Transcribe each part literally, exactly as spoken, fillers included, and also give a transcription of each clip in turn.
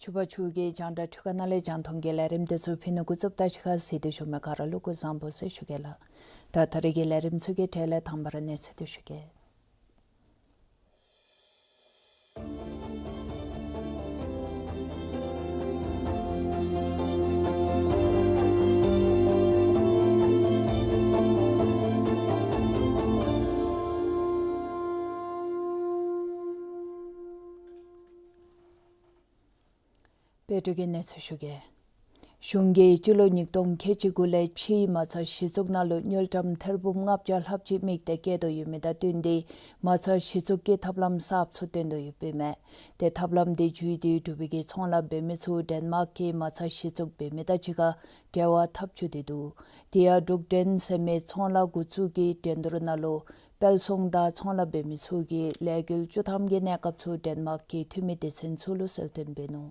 ཕྱུ་པ་ཕྱུག་གི་རྒྱང་བསྒྲགས་འཕྲུལ་ཁང་ནང་ལས་རྒྱང་མཐོང་གི་ལས་རིམ་དེ་ཚུ་ཕུལ་ནི་འགོ་བཙུགསཔ་ད་གཞི་ཁར་གཟིགས་ཏེ་བཞུགས་མི་ག་ར་ལུ་སྐུ་གཟུགས་བཟང་པོ་ཟེར་ཞུ་གེ་ལགས། ད་ད་རེས་ཀྱི་ལས་རིམ་ཚུ་གི་གྲས་ལས་དང་པ་ར་གནས་ཚུལ་དེ་ཞུ་གེ། དཔལ་འབྱོར་གྱི་གནས་ཚུལ་ཞུ་གེ། གཞུང་གིས་སྤྱི་ལོ་ཉིས་སྟོང་ཁལ་གཅིག་དགུ་ལས་ཕྱིའི་མ་རྩ་གཞི་བཙུགས་ནང་ལུ་དངུལ་ཀྲམ་ཐེར་འབུམ་ལྔ་བརྒྱ་ལྷགཔ་ཅིག་དམིགས་ཏེ་བཀལ་དོ་ཡོད་མི་དང་བསྟུན་ཏེ་མ་རྩ་གཞི་བཙུགས་ཀྱི་ཐབས་ལམ་གསརཔ་ཚུ་བཏོན་དོ་ཡོདཔ་ཨིན་མས། ཏེ་ཐབས་ལམ་དེ་བརྒྱུད་དེ་འབྲུག་པའི་གི་ཚོང་ལཱ་འབད་མི་ཚུ་ཌེན་མཱརཀ་གི་མ་རྩ་གཞི་བཙུགས་འབད་མི་དང་གཅིག་ཁར་འབྲེལ་བ་འཐབ་བཅུག་སྟེ་འདུག། དེ་ཡང་འབྲུག་ཌེན་ཟེར་མི་ཚོང་ལཱ་འགོ་བཙུགས་ཀྱི་འགྲན་བསྡུར་ནང་ལུ་དཔལ་ཚོང་དང་ཚོང་ལཱ་འབད་མི་ཚུ་གིས་ལས་འགུལ་བཅུ་ཐམ་གྱི་གནས་སྐབས་ཚུ་ཌེན་མཱརཀ་གི་འཐུས་མི་སྡེ་ཚན་ཚུ་ལུ་གསལ་སྟོན་འབད་ནུག།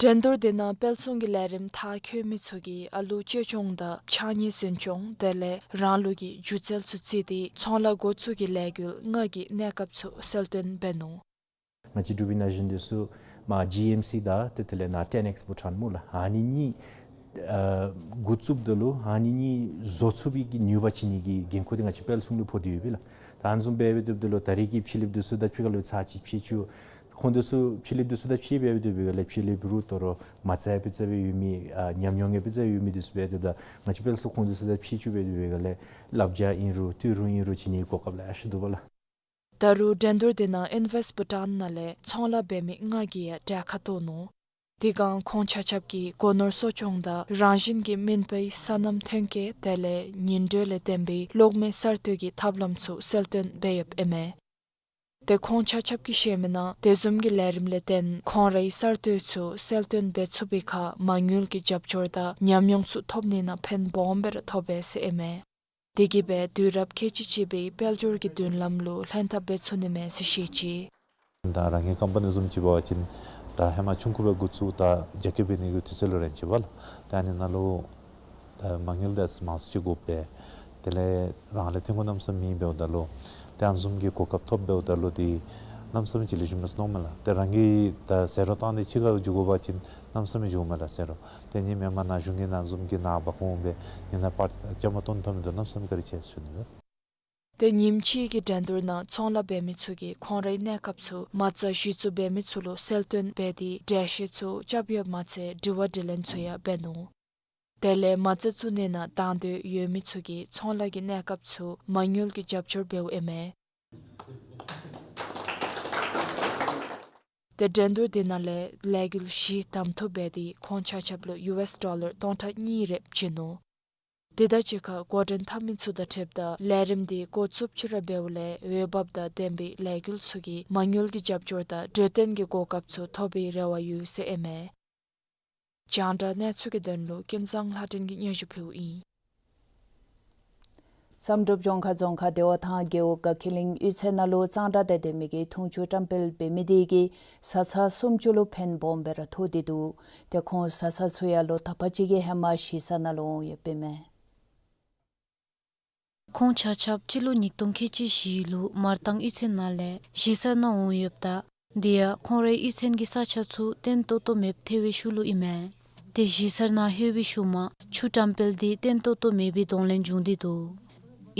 འགྲན་བསྡུར་དེ་ནང་དཔལ་ཚོང་གི་ལས་རིམ་མཐར་འཁྱོལ་མི་ཚུ་གིས་ཨ་ལུ་གཅེས་སྐྱོང་དང་ཕྱགས་སྙིགས་འཛིན་སྐྱོང་དེ་ལས་རང་ལུགས་ཀྱི་སྒྱུ་རྩལ་ཚུ་བརྩིས་ཏེ་ཚོང་ལཱ་འགོ་བཙུགས་ཀྱི་ལས་འགུལ་ལྔ་གི་གནས་སྐབས་ཚུ་གསལ་སྟོན་འབད་ནུག། ང་བཅས་འབྲུག་པའི་ན་གཞོན་འདི་ཚུ་མར་ཇི་ཨེམ་སི་དང་ཏེ་དེ་ལས་ནཱ་ཊེན་ཨེགསི་བྷུ་ཊཱན་སྨོ་ལགས། ཨ་ནི་གཉིས་ཨ་འགོ་བཙུགསཔ་ད་ལུ་ཨ་ནི་གཉིས་བཟོ་ཚུགས་པའི་གི་ནུས་པ་བྱིན་ནི་གི་འགན་ཁུར་དེ་ང་བཅས་དཔལ་ཚོང་ལུ་ཕོག་སྟེ་ཡོད་པས་ལགས། ད་ཨ་ནི་བཟུམ་འབད་འབདཝ་ད་ལུ་ད་རེས་ཀྱི་ཕྱི་གླིངཔ་འདི་ཚུ་དང་ཕྱི་ཁ་ལུ་ཚར་གཅིག་ཕྱད་བཅུག། ཁོང་འདི་ཚུ་ཕྱི་གླིངཔ་འདི་ཚུ་དང་ཕྱད་འབད་འབདཝ་ད་ལུ་ལས་ཕྱི་གླིངཔ་རུང་དོ་རུང་མ་རྩ་ཡང་དཔེ་ཚུ་སྦེ་ཡོད་མི་ཨ་ཉམས་མྱོང་ཡང་དཔེ་ཚུ་ཡོད་མི་འདི་ཚུ་འབད་འབདཝ་ད་ང་བཅས་དཔལ་ཚོང་ཁོང་འདི་ཚུ་དང་ཕྱད་བཅུག་འབད་འབདཝ་ད་ལས་བསླབ་བྱ་ཨིན་རུང་ཏི་རུ་ཨིན་རུང་བྱིན་ནི་གོ་སྐབས་ལེ་ཤ་འདུག་པ་ལགས། ད་རུང་འགྲན་བསྡུར་དེ་ནང་ཨིན་ཝེསཊ་བྷུ་ཊཱན་ནང་ལས་ཚོང་ལཱ་འབད་མི་ལྔ་གིས་ཡང་གྲལ་ཁར་གཏོགས་ནུག། དེ་སྒང་ཁོང་ཆ་ཁྱབ་ཀྱིས་སྒོ་ནོར་གསོ་སྐྱོང་དང་རང་བཞིན་གྱི་སྨིན་པའི་སོ་ནམ་ཐོན་སྐྱེད་དེ་ལས་ཉིང་འགྲོས་ལས་བརྟེན་པའི་གློག་མེ་གསར་གཏོད་ཀྱི་ཐབས་ལམ་ཚུ་གསལ་སྟོན་འབད་ཡོདཔ་ཨིན་མས། ཏེ་ཁོང་ཆ་ཁྱབ་ཀྱིས་བཤད་མི་ནང་དེ་བཟུམ་གྱི་ལས་རིམ་ལས་བརྟེན་ཁོང་རའི་གསར་གཏོད་ཚུ་གསལ་སྟོན་འབད་ཚུགས་པའི་ཁར་མ་དངུལ་གྱི་རྒྱབ་སྐྱོར་དང་ཉམས་མྱོང་ཚུ་ཐོབ་ནི་ནང་ཕན་སྦོམ་སྦེ་ར་ཐོབ་པས་ཟེར་ཨིན་མས། དེ་གིས་སྦེ་དུས་རབས་ཁལ་གཅིག་གཅིག་པའི་དཔལ་འབྱོར་གྱི་མདུན་ལམ་ལུ་ལྷན་ཐབས་འབད་ཚུགས་ནི་མས་ཟེར་བཤད་ཅི། ད་རང་གི་ཀམ་པ་ནི་བཟུམ་ཅིག་འབད་བ་ཅིན་ད་ཧེ་མ་ཆུང་ཀུ་སྦེ་འགོ་བཙུགས་ད་རྒྱ་སྐྱེད་འབད་ནི་གི་དུས་ཚོད་ལུ་རན་ཅི་པ་ལགས། ད་ཨ་ནི་ནང་ལུ་ད་མ་དངུལ་ད་མང་སུ་ཅིག་དགོ་པས། དེ་ལས་རང་ལས་ཐོན་ཁུངས་གནམ་མེད་ས་མེད་འབདཝ་ད་ལུ་ཏེ་ཨ་ནི་བཟུམ་གྱི་གོ་སྐབས་ཐོབ་འབདཝ་ད་ལུ་ཏེ་གནམ་མེད་ས་མེད་ཅིག་ལེགས་ཤོམ་མས་ཟེར་མནོཝ་མས་ལགས། ཏེ་རང་གིས་ད་ཟད་འགྲོ་བཏང་སྟེ་ཕྱི་ཁར་འགྱོ་དགོ་པ་ཅིན་གནམ་མེད་ས་མེད་འགྱོཝ་མས་ལགས་ཟེར་རུང་ཏེ་ངེའི་མེན་པར་ན་གཞུང་གིས་ཨ་ནི་བཟུམ་གྱི་ནཱ་འབག་འོང་སྦེ་ངེའི་ནང་པར་བཅའ་མར་གཏོགས་ནི་ཐོབ་མི་འདུག། གནམ་མེད་ས་མེད་བཀའ་དྲིན་ཆེ་ཟེར་ཞུ་ནི་ལགས། ཏེ་ཉིནམ་གཅིག་གི་འགྲན་བསྡུར་ནང་ཚོང་ལཱ་འབད་མི་ཚུ་གིས་ཁོང་རའི་གནས་སྐབས་ཚུ་མ་རྩ་གཞི་བཙུགས་འབད་མི་ཚུ་ལུ་གསལ་སྟོན་འབད་དེ་འགྲེལ་བཤད་ཚུ་རྐྱབ་ཡོདཔ་མ་ཚད་དྲི་བ་དྲིས་ལན་ཚུ་ཡང་འབད་ནུག། དེ་ལས་མ་རྩ་བཙུགས་ནི་ནང་དང་འདོད་ཡོད་མི་ཚུ་གིས་ཚོང་ལཱ་གི་གནས་སྐབས་ཚུ་མ་དངུལ་གྱི་རྒྱབ་སྐྱོར་འབདཝ་ཨིན་མས། ཏེ་འགྲན་བསྡུར་དེ་ནང་ལས་ལས་འགུལ་བཞི་གདམ་འཐུ་འབད་དེ་ཁོང་ཆ་ཁྱབ་ལུ་ཡུ་ཨེསི་ཌོ་ལར་སྟོང་ཕྲག་གཉིས་རེ་བྱིན་ནུག། དེ་དང་གཅིག་ཁར་འགོ་འདྲེན་འཐབ་མི་ཚུ་དང་འཁྲིལཝ་ད་ལས་རིམ་དེ་འགོ་བཙུགསཔ་ཅིག་ར་འབདཝ་ལས་འོས་འབབ་དང་ལྡན་པའི་ལས་འགུལ་ཚུ་གིས་མ་དངུལ་གྱི་རྒྱབ་སྐྱོར་དང་འགྲོས་བསྟུན་གྱི་གོ་སྐབས་ཚུ་ཐོབ་པའི་རེ་བ་ཡོད་ཟེར་ཨིན་མས། རྒྱང་བསྒྲགས་གནས་ཚུལ་གྱི་དོན་ལུ་ཀུན་བཟང་ལྷ་སྒྲོན་གྱིས་སྙན་ཞུ་ཕུལཝ་ཨིན། བསམ་གྲུབ་ལྗོངས་མཁར་རྫོང་ཁག་བདེ་བ་ཐང་རྒེད་འོག་དགའ་ཁྱི་གླིང་གཡུས་ཚན་ནང་ལུ་གཙང་སྦྲ་དང་ལྡན་མི་གི་འཐུང་ཆུ་བཀྲམ་སྤེལ་འབད་མི་དེ་གིས་བཟའ་ཚང་སུམ་ཅུ་ལུ་ཕན་སྦོམ་སྦེ་ར་ཐོགས་ཏེ་འདུག། ཏེ་ཁོང་བཟའ་ཚང་ཚུ་ཡང་ལོ་དག་པ་ཅིག་གི་ཧེ་མ་གཞིས་གསར་ནང་ལུ་འོང་ཡོདཔ་ཨིན་མས། ཁོང་ཆ་ཁྱབ་སྤྱི་ལོ་ཉིས་སྟོང་ཁལ་གཅིག་བཞི་ལུ་མར་ཐང་གཡུས་ཚན་ནང་ལས་གཞིས་གསར་ནང་འོང་ཡོདཔ་ད། དེ་ཡང་ཁོང་རའི་གཡུས་ཚན་གྱི་ས་ཆ་ཚུ་བརྟན་ཏོག་ཏོ་མེདཔ་ཐལ་བའི་ཤུལ་ལུ་ཨིན་མས། ཏེ་གཞིས་གསར་ནང་ལྷོད་པའི་ཤུལ་མ་ཆུ་བཀྲམ་སྤེལ་དེ་བརྟན་ཏོག་ཏོ་མེད་པའི་གདོང་ལེན་བྱུང་སྟེ་འདུག།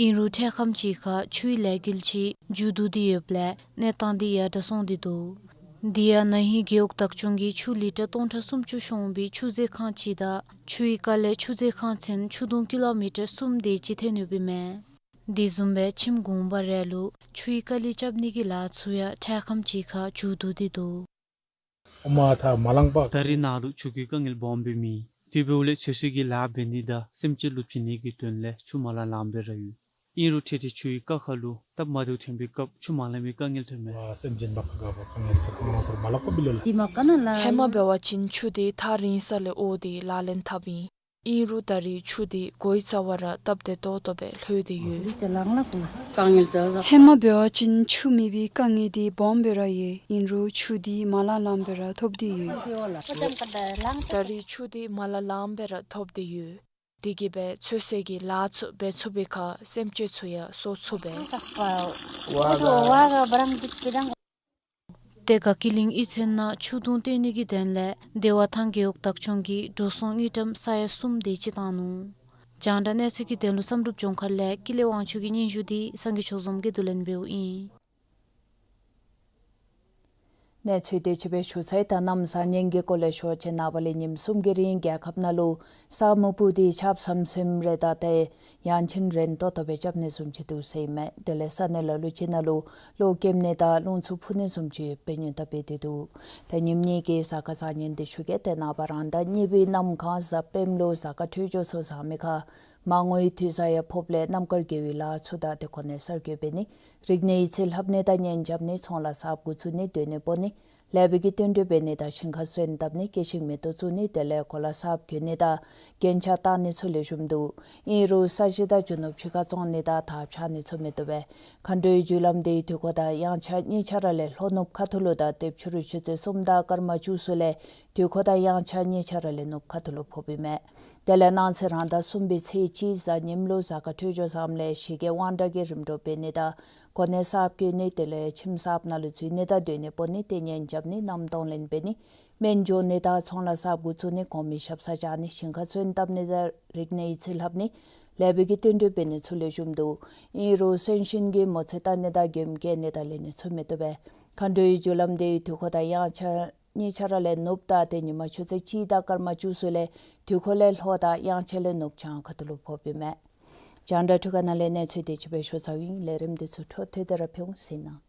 ཨིན་རུང་འཕྲལ་ཁམས་ཅིག་ཁར་ཆུའི་ལས་འགུལ་ཅིག་མཇུག་བསྡུ་སྟེ་ཡོདཔ་ལས་གནས་སྟངས་དེ་ཡར་དྲག་སོང་སྟེ་འདུག། དེ་ཡང་ན་ཧིང་རྒེད་འོག་བདག་སྐྱོང་གིས་ཆུ་ལི་ཊར་སྟོང་ཕྲག་སུམ་ཅུ་ཤོང་བའི་ཆུ་མཛོད་ཁང་ཅིག་དང་ཆུའི་ཀ་ལས་ཆུ་མཛོད་ཁང་ཚུན་ཆུ་དུང་ཀི་ལོ་མི་ཊར་གསུམ་དེ་ཅིག་ཐོན་ཡོདཔ་ཨིན་མས། དེ་བཟུམ་སྦེ་ཁྱིམ་གུང་པ་རེ་ལུ་ཆུའི་ཀ་ལི་རྐྱབ་ནི་གི་ལཱ་ཚུ་ཡང་འཕྲལ་ཁམས་ཅིག་ཁར་མཇུག་བསྡུ་སྟེ་འདུག། ཨོ་མ་ཐ་མ་ལང་པ། ད་རེས་ནཱ་ལུ་ཆུ་གི་དཀའ་ངལ་སྦོམ་སྦེ་མེད། དེ་འབདཝ་ལས་ཚོད་བསྲེ་གི་ལཱ་འབད་ནི་དང་སེམས་ཅན་ལུ་བྱིན་ནི་གི་དོན་ལས་ཆུ་མ་ལང་ལངམ་སྦེ་ར་ཡོད། ཨིན་རུང་ཁྲིག་ཁྲི་ཆུའི་ཀ་ཁ་ལུ་སྟབས་མ་བདེཝ་ཐོན་པའི་སྐབས་ཆུ་མ་ལང་མི་དཀའ་ངལ་ཐོན་མས། ཝ་སེམས་ཅན་མ་ཁ་ག་བ་དཀའ་ངལ་ཐོན་མ་ཐོན་མ་ལང་པ་བི་ལོ་ལ། ཧེ་མ་འབད་བ་ཅིན་ཆུ་དེ་ཐག་རིང་ས་ལས་འོ་དེ་ལག་ལེན་འཐབ་ཨིན། ཨིན་རུང་ད་རེས་ཆུ་དེ་གོའི་རྩ་བ་ར་སྟབས་བདེ་ཏོག་ཏོ་སྦེ་ལྷོད་དེ་ཡོད། ཧེ་མ་འབད་བ་ཅིན་ཆུ་མེད་པའི་དཀའ་ངལ་དེ་སྦོམ་སྦེ་ར་ཡོད། ཨིན་རུང་ཆུ་དེ་མ་ལང་ལངམ་སྦེ་ར་ཐོབ་སྟེ་ཡོད། ད་རེས་ཆུ་དེ་མ་ལང་ལངམ་སྦེ་ར་ཐོབ་སྟེ་ཡོད། དེ་གིས་སྦེ་ཚོད་བསྲེ་གི་ལཱ་ཚུ་འབད་ཚུགས་པའི་ཁར་སེམས་ཅན་ཚུ་ཡང་གསོ་ཚུགས་པས། ཏེ་དགའ་སྐྱིད་གླིང་གཡུས་ཚན་ནང་ཆུ་དུང་བཏོན་ནི་གི་དོན་ལས་བདེ་བ་ཐང་རྒེད་འོག་བདག་སྐྱོང་གིས་འགྲོ་སོང་དངུལ་ཀྲམ་ས་ཡ་གསུམ་དེ་ཅིག་བཏང་ནུག། རྒྱང་བསྒྲགས་གནས་ཚུལ་གྱི་དོན་ལུ་བསམ་གྲུབ་ལྗོངས་མཁར་ལས་ཀུན་ལེགས་དབང་ཕྱུག་གི་སྙན་ཞུ་དེ་སངས་རྒྱས་ཆོས་འཛོམས་ཀྱིས་བསྡུ་ལེན་འབདཝ་ཨིན། གནས་ཚུལ་དེ་ཅིག་སྦེ་ཞུ་ཚར་ཡི། ད་གནམ་བཟང་ངན་གྱི་སྐོར་ལས་ཞུ་བ་ཅིན་ནངས་པ་ལས་ཉིནམ་གསུམ་གྱི་རིང་རྒྱལ་ཁབ་ནང་ལུ་ས་སྨུག་སྤུབས་ཏེ་ཆརཔ་ཟམ་ཟིམ་རེ་དང་ཏེ་ཡང་ཅིན་རན་ཏོག་ཏོ་སྦེ་རྐྱབ་ནི་བཟུམ་ཅིག་འདུག་ཟེར་ཨིན་མས། དེ་ལས་ས་གནས་ལ་ལུ་ཅིག་ནང་ལུ་གློག་ཀེམ་ནི་དང་རླུང་འཚུབ་འཕུ་ནི་བཟུམ་ཅིག་འབད་ནི་དང་འབད་དེ་འདུག། ད་ཉིནམ་གཉིས་ཀྱི་གཟའ་སྐར་བཟང་ངན་དེ་ཞུ་གེ། ཏེ་ནངས་པ་རང་ཟླ་གཉིས་པའི་གནམ་གང་གཟའ་སྤེནམ་ལུ་གཟའ་སྐར་འཕྲོད་སྦྱོར་ཚུ་བཟང་མི་ཁར་མ་དངུལ་འཐུས་ཚང་ཡང་ཕོགཔ་ལས་གནམ་གང་རྒྱལ་བའི་ལཱ་ཚུ་དང་ཏེ་གོ་གནས་གསར་བསྐོ་འབད་ནི་རིག་གནས་ཡིག་ཚད་ལྷབ་ནི་དང་གཉེན་རྐྱབ་ནི་ཚོང་ལཱ་གསརཔ་འགོ་བཙུགས་ནི་སྡོད་གནས་སྤོ་ནི་ལེགས་པའི་གི་བསྟུན་གྲོས་འབད་ནི་དང་ཞིང་ཁ་སོན་བཏབ་ནི་སྐྱེད་ཤིང་མེ་ཏོག་བཙུགས་ནི་དེ་ལས་གོ་ལ་གསརཔ་གྱོན་ནི་དང་རྒྱན་ཆ་བཏགས་ནི་ཚུ་ལེགས་ཤོམ་འདུག། ཨིན་རུང་ས་གཞི་དང་རྒྱུ་ནོར་ཕྱི་ཁར་བཙོང་ནི་དང་དར་འཕྱར་ནི་ཚུ་མི་བཏུབ་པས། མཁའ་འགྲོའི་རྒྱུ་ལམ་དེ་དུས་འཁོར་དང་དབྱངས་འཆར་གཉིས་ཆ་ར་ལས་ལྷོ་ནུབ་ཁ་ཐུག་ལུ་དང་ཏེ་ཕྱི་རུ་ཆུ་ཚོད་གསུམ་དང་སྐར་མ་བཅུ་ཚུ་ལས་དུས་འཁོར་དང་དབྱངས་འཆར་གཉིས་ཆ་ར་ལས་ནུབ་ཁ་ཐུག་ལུ་ཕོགཔ་ཨིན་མས། དེ་ལས་གནངས་ཚེ་རང་ཟླ་གསུམ་པའི་ཚེས་གཅིག་གཟའ་ཉིམ་ལུ་གཟའ་སྐར་འཕྲོད་སྦྱོར་བཟངམ་ལས་གཞི་བཀོད་དབང་དྲག་གི་རིམ་གྲོ་འབད་ནི་དང་གོ་གནས་གསརཔ་གྱོན་ནི་དེ་ལས་ཁྱིམ་གསརཔ་ནང་ལུ་འཛུལ་ནི་དང་སྡོད་གནས་སྤོ་ནི་ཏེ་གཉེན་རྐྱབ་ནི་མནའམ་གདོང་ལེན་འབད་ནི་སྨན་སྦྱོར་ནི་དང་ཚོང་ལཱ་གསརཔ་འགོ་བཙུགས་ནི་གོང་མའི་ཞབས་སར་བཅར་ནི་ཞིང་ཁ་སོན་བཏབ་ནི་དང་རིག་གནས་ཡིག་ཚད་ལྷབ་ནི་ལེགས་པའི་གི་བསྟུན་གྲོས་འབད་ནི་ཚུ་ལེགས་ཤོམ་འདུག། ཨིན་རུང་གསོན་གཤིན་གྱི་མོ་ཚེ་བལྟ་ནི་དང་མགྱོནམ་བསྐྱལ་ནི་དང་ལེན་ནི་ཚུ་མི་བཏུབ་པས། མཁའ་འགྲོའི་རྒྱུ་ལམ་དེ་དུས་འཁོར་དང་དབྱངས་འཆར་གཉིས་ཆ་ར་ལས་ནུབ་ད་ཏེ་ཉིན་མ་ཆུ་ཚོད་གཅིག་དང་སྐར་མ་བཅུ་ཚུ་ལས་དུས་འཁོར་ལས་ལྷོ་དང་དབྱངས་འཆར་ལས་ནུབ་བྱང་ཁ་ཐུག་ལུ་ཕོགཔ་ཨིན་མས། རྒྱང་བསྒྲགས་ཐོག་ཁ་ནང་ལས་གནས་ཚུལ་དེ་ཅིག་སྦེ་ཞུ་ཚརཝ་ཨིན། ལས་རིམ་དེ་ཚུ་འཕྲོ་མཐུད་དེ་ར་ཕུལ་འོང་ཟེར་ནི།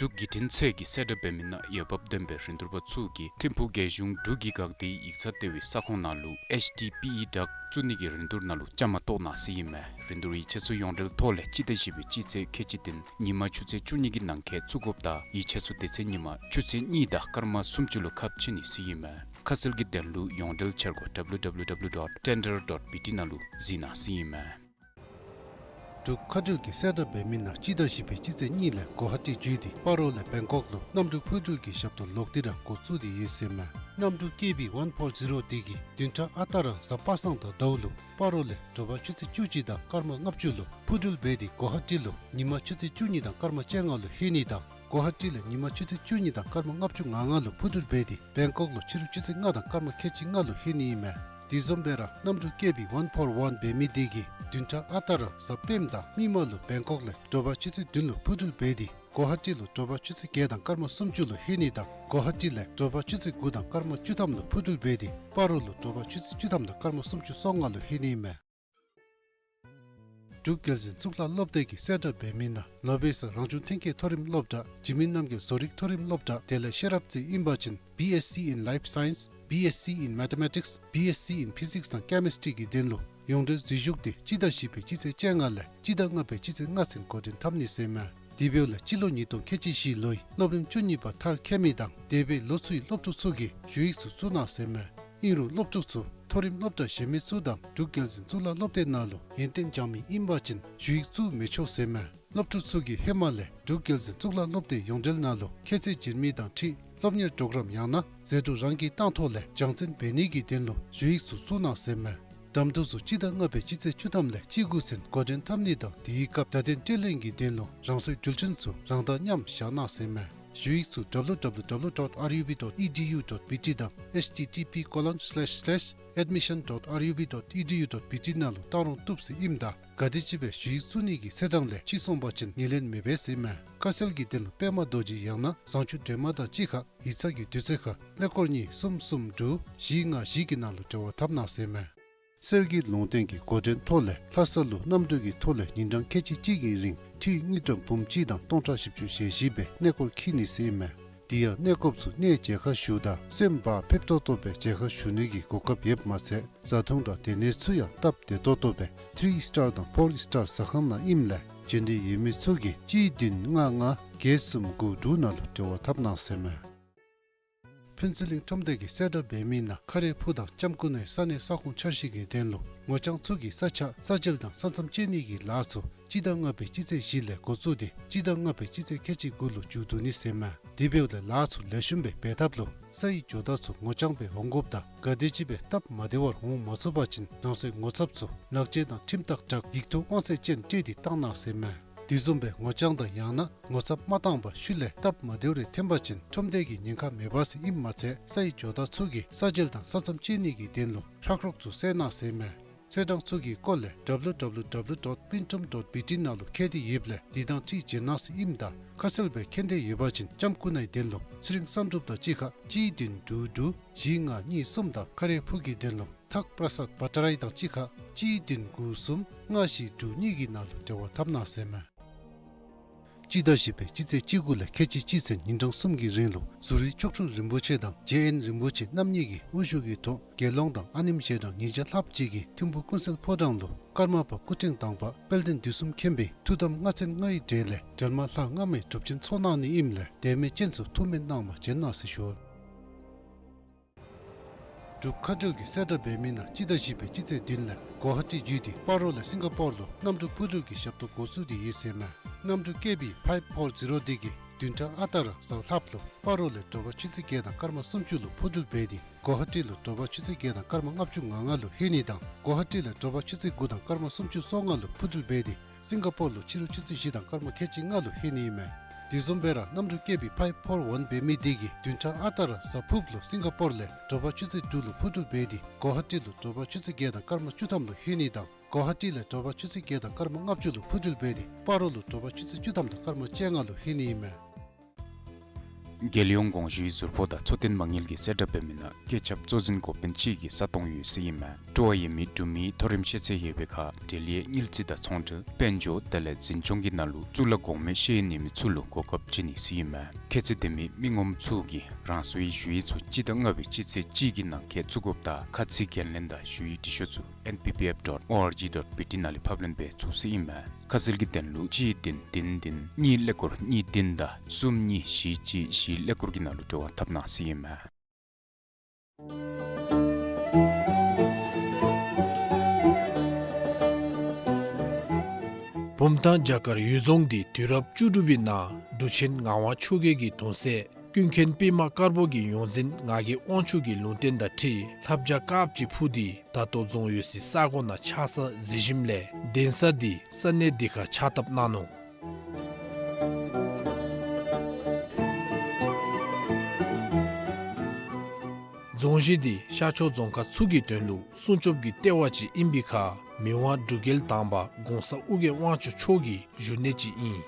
འབྲུག་བརྒྱུད་འཕྲིན་ཚད་ཀྱི་གསལ་བསྒྲགས་འབད་མི་ནང་འོས་འབབ་ལྡན་པའི་རིན་བསྡུར་པ་ཚུ་གིས་ཐིམ་ཕུག་རྒྱལ་གཞུང་འབྲུག་གི་འགག་སྡེའི་ཡིག་ཚང་ལྟེ་བའི་ས་ཁོངས་ནང་ལུ་ཨེཆ་ཌི་པི་ཨི་ཌག་བཙུགས་ནི་གི་རིན་བསྡུར་ནང་ལུ་བཅའ་མར་གཏོགས་གནང་ཟེར་ཨིན་མས། རིན་བསྡུར་ཡིག་ཆ་ཚུ་ཡོངས་འབྲེལ་ཐོག་ལས་སྤྱི་ཟླ་བཞི་པའི་སྤྱི་ཚེས་ཁལ་གཅིག་བདུན་ཉིན་མ་ཆུ་ཚོད་བཅུ་གཉིས་ཀྱི་ནང་འཁོད་བཙུགས་དགོཔ་དང་ཡིག་ཆ་ཚུ་དེ་ཚེ་ཉིན་མ་ཆུ་ཚོད་གཉིས་དང་སྐར་མ་སུམ་ཅུ་ལུ་ཁ་ཕྱེ་ནི་ཟེར་ཨིན་མས། ཁ་གསལ་གྱི་དོན་ལུ་ཡོངས་འབྲེལ་འཆར་སྒོ་W W W dot tender dot B T ནང་ལུ་གཟིགས་གནང་ཟེར་ཨིན་མས། འབྲུག་མཁའ་འགྲུལ་གྱི་གསལ་བསྒྲགས་འབད་མི་ནང་སྤྱི་ཟླ་བཞི་པའི་སྤྱི་ཚེས་གཉིས་ལས་གོ་ཧ་ཊི་བརྒྱུད་དེ་སྤ་རོ་ལས་བེང་ཀོག་ལུ་གནམ་གྲུ་འཕུར་འགྲུལ་གྱི་ཞབས་ཏོག་ལོག་སྟེ་ར་འགོ་བཙུགས་ཏེ་ཡོད་ཟེར་ཨིན་མས། གནམ་གྲུ་ཀེ་བི་ཝན་ཕོར་ཛི་རོ་དེ་གིས་བདུན་ཕྲག་ཨ་རྟག་ར་གཟའ་པ་སངས་དང་ཟླཝ་ལུ་སྤ་རོ་ལས་དྲོ་པ་ཆུ་ཚོད་བཅུ་གཅིག་དང་སྐར་མ་ལྔ་བཅུ་ལུ་འཕུར་འགྲུལ་འབད་དེ་གོ་ཧ་ཊི་ལུ་ཉིན་མ་ཆུ་ཚོད་བཅུ་གཉིས་དང་སྐར་མ་བཅོ་ལྔ་ལུ་ལྷོད་ནི་དང་གོ་ཧ་ཊི་ལས་ཉིན་མ་ཆུ་ཚོད་བཅུ་གཉིས་དང་སྐར་མ་ལྔ་བཅུ་ང་ལྔ་ལུ་འཕུར་འགྲུལ་འབད་དེ་བེང་ཀོག་ལུ་ཕྱི་རུ་ཆུ་ཚོད་ལྔ་དང་སྐར་མ་ཁལ་གཅིག་ལྔ་ལུ་ལྷོད་ནི་ཨིན་མས། དེ་བཟུམ་སྦེ་ར་གནམ་གྲུ་ཀེ་བི་ཝན་ཕོར་ཝན་འབད་མི་དེ་གིས་བདུན་ཕྲག་ཨ་རྟག་ར་གཟའ་སྤེནམ་དང་མིག་དམར་ལུ་བེང་ཀོག་ལས་དྲོ་པ་ཆུ་ཚོད་བདུན་ལུ་འཕུར་འགྲུལ་འབད་དེ་གོ་ཧ་ཊི་ལུ་དྲོ་པ་ཆུ་ཚོད་བརྒྱད་དང་སྐར་མ་སུམ་ཅུ་ལུ་ལྷོད་ནི་དང་གོ་ཧ་ཊི་ལས་དྲོ་པ་ཆུ་ཚོད་དགུ་དང་སྐར་མ་བཅུ་ཐམ་ལུ་འཕུར་འགྲུལ་འབད་དེ་སྤ་རོ་ལུ་དྲོ་པ་ཆུ་ཚོད་བཅུ་ཐམ་དང་སྐར་མ་སུམ་ཅུ་སོ་ལྔ་ལུ་ལྷོད་ནི་ཨིན་མས། འབྲུག་རྒྱལ་འཛིན་གཙུག་ལག་སློབ་སྡེ་གི་གསལ་བསྒྲགས་འབད་མི་ནང་ལོ་པེ་སར་རང་བྱུང་ཐོན་སྐྱེད་མཐོ་རིམ་སློབ་གྲྭ་འཇིགས་མེད་རྣམ་རྒྱལ་བཟོ་རིག་མཐོ་རིམ་སློབ་གྲྭ་དེ་ལས་ཤེས་རབ་རྩེ་ཨིན་པ་ཅིན་B S C in Life Science, B S C in Mathematics, B S C in Physics དང་Chemistry གི་དོན་ལུ་ཡོངས་འབྲེལ་འཛུལ་ཞུགས་དེ་སྤྱི་ཟླ་བཞི་པའི་སྤྱི་ཚེས་བཅོ་ལྔ་ལས་སྤྱི་ཟླ་ལྔ་པའི་སྤྱི་ཚེས་ལྔ་ཚུན་འགོ་འདྲེན་འཐབ་ནི་ཟེར་ཨིན་མས། དེ་འབདཝ་ལས་སྤྱི་ལོ་ཉིས་སྟོང་ཁལ་གཅིག་བཞི་ལོའི་སློབ་རིམ་བཅུ་གཉིས་པ་མཐར་འཁྱོལ་མི་དང་འདས་པའི་ལོ་ཚུའི་སློབ་ཕྲུག་ཚུ་གིས་ཞུ་ཡིག་ཚུ་བཙུགས་གནང་ཟེར་ཨིན་མས། ཨིན་རུང་སློབ་ཕྲུག་ཚུ་མཐོ་རིམ་སློབ་གྲྭ་གཞན་མི་ཚུ་དང་འབྲུག་རྒྱལ་འཛིན་གཙུག་ལག་སློབ་སྡེ་ནང་ལུ་ཡོན་ཏན་སྦྱང་མི་ཨིན་པ་ཅིན་ཞུ་ཡིག་བཙུགས་མི་ཆོག་ཟེར་མས། སློབ་ཕྲུག་ཚུ་གིས་ཧེ་མ་ལས་འབྲུག་རྒྱལ་འཛིན་གཙུག་ལག་སློབ་སྡེའི་ཡོངས་འབྲེལ་ནང་ལུ་ཁྱད་ཚད་བྱིན་མི་དང་འཁྲིལ་སློབ་གཉེར་གྲོགས་རམ་ཡང་ན་ཟད་འགྲོ་རང་གིས་བཏང་ཐོག་ལས་སྦྱང་བརྩོན་འབད་ནི་གི་དོན་ལུ་ཞུ་ཡིག་ཚུ་བཙུགས་གནང་ཟེར་མས། གདམ་འཐུ་ཚུ་སྤྱི་ཟླ་ལྔ་པའི་སྤྱི་ཚེས་བཅུ་ཐམ་ལས་སྤྱི་འགོ་ཚུན་འགོ་འདྲེན་འཐབ་ནི་དང་དེའི་སྐབས་བརྡ་དོན་སྤྲོད་ལེན་གྱི་དོན་ལུ་རང་སོའི་འགྲུལ་འཕྲིན་ཚུ་རང་དང་མཉམ་བཞག་གནང་ཟེར་མས། ཞུ་ཡིག་ཚུ་W W W dot R U B dot E D U dot B T དང་H T T P colon slash slash admission dot R U B dot E D U dot B T ནང་ལུ་བཏང་རུང་བཏུབ་ཟེར་ཨིནམ་ད་ག་དེམ་ཅིག་སྦེ་ཞུ་ཡིག་བཙུགས་ནི་གི་ཚེས་གྲངས་ལས་ཕྱི་སོང་པ་ཅིན་ངོས་ལེན་མི་འབད་ཟེར་མས། ཁ་གསལ་གྱི་དོན་ལུ་པདྨ་རྡོ་རྗེ་ཡང་ན་བཟང་སྤྱོད་སྒྲོལ་མ་དང་གཅིག་ཁར་ཡིག་ཚང་གི་དུས་ཚོད་ཁར་ཀླད་ཀོར་གཉིས་གསུམ་གསུམ་དྲུག་བཞི་ལྔ་བཞི་གི་ནང་ལུ་འབྲེལ་བ་འཐབ་གནང་ཟེར་མས། གསེར་གྱི་ལུང་བསྟན་གྱི་འགོ་འདྲེན་ཐོག་ལས་ལྷ་ས་ལུ་གནམ་གྲུ་གི་ཐོག་ལས་ཉིན་གྲངས་ཁལ་གཅིག་གཅིག་གི་རིང་འཐུས་དངུལ་ཀྲམ་འབུམ་གཅིག་དང་སྟོང་ཕྲག་བཞི་བཅུ་ཞེ་བཞི་སྦེ་གནས་སྐོར་འཁྱིད་ནི་ཟེར་མས། དེ་ཡང་གནས་སྐོརཔ་ཚུ་གནས་མཇལ་ཁ་ཞུཝ་ད་སེམས་བག་ཕེབས་ཏོག་ཏོ་སྦེ་མཇལ་ཁ་ཞུ་ནི་གི་གོ་སྐབས་ཡོདཔ་མ་ཚད་བཟའ་འཐུང་དང་སྡོད་གནས་ཚུ་ཡང་སྟབས་བདེ་ཏོག་ཏོ་སྦེ་ཐིརི་སི་ཊར་དང་ཕོར་སི་ཊར་ཟ་ཁང་ནང་ཨིནམ་ལས་འབྱོན་འདོད་ཡོད་མི་ཚུ་གིས་གཅིག་བདུན་ལྔ་ལྔ་བརྒྱད་གསུམ་དགུ་དྲུག་ནང་ལུ་འབྲེལ་བ་འཐབ་གནང་ཟེར་མས། ཕུན་ཚོགས་གླིང་ཁྲོམ་སྡེ་གིས་གསལ་བསྒྲགས་འབད་མི་ནང་ཁ་རས་ཕུ་དང་ལྕམ་སྐུ་ནའི་ས་གནས་ས་ཁོངས་འཆར་གཞི་གི་དོན་ལུ་ངོ་རྐྱང་ཚུ་གི་ས་ཆ་ས་འཇལ་དང་ས་མཚམས་བཅད་ནི་གི་ལཱ་ཚུ་སྤྱི་ཟླ་ལྔ་པའི་སྤྱི་ཚེས་བཞི་ལས་འགོ་བཙུགས་ཏེ་སྤྱི་ཟླ་ལྔ་པའི་སྤྱི་ཚེས་ཁལ་གཅིག་དགུ་ལུ་མཇུག་བསྡུ་ནི་ཟེར་མས། དེ་འབདཝ་ལས་ལཱ་ཚུ་ལེགས་ཤོམ་སྦེ་འབད་ཐབས་ལུ་ས་ཡི་ཇོ་བདག་ཚུ་ངོ་རྐྱང་སྦེ་འོང་དགོཔ་དང་ག་དེམ་ཅིག་སྦེ་སྟབས་མ་བདེ་བར་འོང་མ་ཚུགས་པ་ཅིན་རང་སོའི་ངོ་ཚབ་ཚུ་ལག་འཁྱེར་དང་ཁྲིམས་རྟགས་དྲག་ཡིག་ཐོག་དབང་ཚད་ཅན་སྤྲོད་དེ་བཏང་གནང་ཟེར་མས། དེ་བཟུམ་སྦེ་ངོ་རྐྱང་དང་ཡང་ན་ངོ་ཚབ་མ་བཏང་པར་ཤུལ་ལས་སྟབས་མ་བདེཝ་རེ་ཐོན་པ་ཅིན་ཁྲོམ་སྡེ་གིས་ཉེན་ཁ་མེད་པ་ཟེར་ཨིནམ་མ་ཚད་ས་ཡི་ཇོ་བདག་ཚུ་གིས་ས་འཇལ་དང་ས་མཚམས་བཅད་ནི་གི་དོན་ལུ་ཧྲག་རོག་ཚུ་བསལ་གནང་ཟེར་མས། ཚེས་གྲངས་ཚུ་གི་སྐོར་ལས་W W W dot pintum dot B T ནང་ལུ་མཁྱེན་འདོད་ཡོདཔ་ལས་དེ་དང་འཁྲིལ་བྱོན་གནང་ཟེར་ཨིནམ་ད་ཁ་གསལ་སྦེ་མཁྱེན་འདོད་ཡོད་པ་ཅིན་ལྕམ་སྐུ་ནའི་དོན་ལུ་ཚེ་རིང་བསམ་གྲུབ་དང་གཅིག་ཁར་གཅིག་བདུན་དྲུག་དྲུག་བཞི་ལྔ་གཉིས་གསུམ་དང་ཁ་རས་ཕུ་གི་དོན་ལུ་ཐག་པྲ་སཱད་བ་ཊ་རའི་དང་གཅིག་ཁར་གཅིག་བདུན་དགུ་གསུམ་ལྔ་བཞི་དྲུག་གཉིས་ཀྱི་ནང་ལུ་འབྲེལ་བ་འཐབ་གནང་ཟེར་མས། སྤྱི་ཟླ་བཞི་པའི་སྤྱི་ཚེས་བཅུ་དགུ་ལས་ཁལ་གཅིག་གཅིག་ཚུན་ཉིན་གྲངས་གསུམ་གྱི་རིང་ལུ་ཟུར་རིས་མཆོག་སྤྲུལ་རིན་པོ་ཆེ་དང་རྗེ་དབོན་རིན་པོ་ཆེ་རྣམ་གཉིས་ཀྱི་དབུ་བཞུགས་ཀྱི་ཐོག་དགེ་སློང་དང་ཨ་ནེམ་ཞལ་གྲངས་ཉིས་བརྒྱ་ལྷགཔ་ཅིག་གིས་ཐིམ་ཕུ་ཀུན་གསལ་ཕོ་བྲང་ལུ་ཀརྨ་པ་སྐུ་ཕྲེང་དང་པ་དཔལ་ལྡན་དུས་གསུམ་མཁྱེན་པའི་ཐུགས་དམ་ལྔ་ཚན་ལྔའི་གྲས་ལས་འགྲེལ་མ་ལྷག་སྔ་མའི་སྒྲུབ་ཆེན་ཚོགས་གནང་ནི་ཨིནམ་ལས་དད་མོས་ཅན་ཚུ་ཐུགས་སྨོན་གནང་བར་བྱོན་གནང་ཟེར་ཞུ། འབྲུག་མཁའ་འགྲུལ་གྱིས་གསལ་བསྒྲགས་འབད་མི་ནང་སྤྱི་ཟླ་བཞི་པའི་སྤྱི་ཚེས་བདུན་ལས་གོ་ཧ་ཊི་བརྒྱུད་དེ་སྤ་རོ་ལས་སིང་ག་པོར་ལུ་གནམ་གྲུ་འཕུར་འགྲུལ་གྱི་ཞབས་ཏོག་འགོ་བཙུགས་ཏེ་ཡོད་ཟེར་མས། གནམ་གྲུ་ཀེ་བི་ཕའིབ་ཕོར་ཛི་རོ་འདི་གིས་བདུན་ཕྲག་ཨ་རྟག་ར་གཟའ་ལྷགཔ་ལུ་སྤ་རོ་ལས་དྲོ་པ་ཆུ་ཚོད་བརྒྱད་དང་སྐར་མ་སུམ་ཅུ་ལུ་འཕུར་འགྲུལ་འབད་དེ་གོ་ཧ་ཊི་ལུ་དྲོ་པ་ཆུ་ཚོད་བརྒྱད་དང་སྐར་མ་ལྔ་བཅུ་ང་ལྔ་ལུ་ལྷོད་ནི་དང་གོ་ཧ་ཊི་ལས་དྲོ་པ་ཆུ་ཚོད་དགུ་དང་སྐར་མ་སུམ་ཅུ་སོ་ལྔ་ལུ་འཕུར་འགྲུལ་འབད་དེ་སིང་ག་པོར་ལུ་ཕྱི་རུ་ཆུ་ཚོད་བཞི་དང་སྐར་མ་ཁལ་གཅིག་ལྔ་ལུ་ལྷོད་ནི་ཨིན་མས། དེ་བཟུམ་སྦེ་ར་གནམ་གྲུ་ཀེ་བི་ཕའིབ་ཕོར་ཝན་འབད་མི་འདི་གིས་བདུན་ཕྲག་ཨ་རྟག་ར་གཟའ་ཕུརཔ་ལུ་སིང་ག་པོར་ལས་དྲོ་པ་ཆུ་ཚོད་དྲུག་ལུ་འཕུར་འགྲུལ་འབད་དེ་གོ་ཧ་ཊི་ལུ་དྲོ་པ་ཆུ་ཚོད་བརྒྱད་དང་སྐར་མ་བཅུ་ཐམ་ལུ་ལྷོད་ནི་དང་གོ་ཧ་ཊི་ལས་དྲོ་པ་ཆུ་ཚོད་བརྒྱད་དང་སྐར་མ་ལྔ་བཅུ་ལུ་འཕུར་འགྲུལ་འབད་དེ་སྤ་རོ་ལུ་དྲོ་པ་ཆུ་ཚོད་བཅུ་ཐམ་དང་སྐར་མ་བཅོ་ལྔ་ལུ་ལྷོད་ནི་ཨིན་མས། རྒྱལ་ཡོངས་གོང་ཞུའི་ཟུར་ཕོགས་དང་འཚོ་རྟེན་མ་དངུལ་གྱིས་གསལ་བསྒྲགས་འབད་མི་ནང་སྐྱེད་ཁྱབ་གཙོ་འཛིན་འགོ་དཔོན་གཅིག་གི་ས་སྟོང་ཡོད་ཟེར་ཨིན་མས། སྤྲོ་བ་ཡོད་མི་འབྲུག་མི་མཐོ་རིམ་ཤེས་ཚད་ཡོད་པའི་ཁར་འབྲེལ་ཡོད་དངུལ་རྩིས་དང་ཚོང་འབྲེལ་དཔལ་འབྱོར་དེ་ལས་འཛིན་སྐྱོང་གི་ནང་ལུ་གཙུག་ལག་གོང་མའི་ཤེས་ཡོན་ཡོད་མི་ཚུ་ལུ་གོ་སྐབས་བྱིན་ནི་ཟེར་ཨིན་མས། ཁྱད་ཚད་ལྡན་མི་མི་ངོམ་ཚུ་གིས་རང་སོའི་ཞུ་ཡིག་ཚུ་སྤྱི་ཟླ་ལྔ་པའི་སྤྱི་ཚེས་གཅིག་གི་ནང་འཁོད་བཙུགས་དགོཔ་དང་ཁ་ཚིག་འགན་ལེན་དང་ཞུ་ཡིག་འབྲི་ཤོག་ཚུ་N P P F dot O R G dot B T ནང་ལས་ཕབ་ལེན་འབད་ཚུགས་ཟེར་ཨིན་མས། ཁ་གསལ་གྱི་དོན་ལུ་གཅིག་བདུན་བདུན་བདུན་གཉིས་ཀླད་ཀོར་གཉིས་བདུན་དང་གསུམ་གཉིས་བཞི་གཅིག་བཞི་ཀླད་ཀོར་གྱི་ནང་ལུ་འབྲེལ་བ་འཐབ་གནང་ཟེར་ཨིན་མས། བུམ་ཐང་བྱ་དཀར་གཡུལ་རྫོང་འདི་དུས་རབས་བཅུ་དྲུག་པའི་ནང་འབྲུག་ཆེན་ངག་དབང་ཆོས་རྒྱལ་གྱི་གདུང་སྲས་ཀུན་མཁྱེན་པདྨ་དཀར་པོ་གི་ཡོངས་འཛིན་ངག་གི་དབང་ཕྱུག་གི་ལུང་བསྟན་དང་འཁྲིལ་ལྷ་བྱ་དཀརཔོ་ཅིག་འཕུར་ཏེ་ད་ལྟོ་རྫོང་ཡོད་སའི་ས་གོ་ནང་ཆགས་ས་གཟིགས་ཞིནམ་ལས་གདན་ས་འདི་ས་གནས་འདི་ཁར་ཕྱག་བཏབ་གནང་ནུག། རྫོང་གཞི་འདི་ཤར་ཕྱོགས་རྫོང་ཁག་ཚུ་གི་དོན་ལུ་སྲུང་སྐྱོབ་ཀྱི་ལྟེ་བ་ཅིག་ཨིན་པའི་ཁར་མི་དབང་འབྲུག་རྒྱལ་དང་པ་གོང་ས་ཨྱོན་དབང་ཕྱུག་མཆོག་གི་བཞུགས་གནས་ཅིག་ཨིན།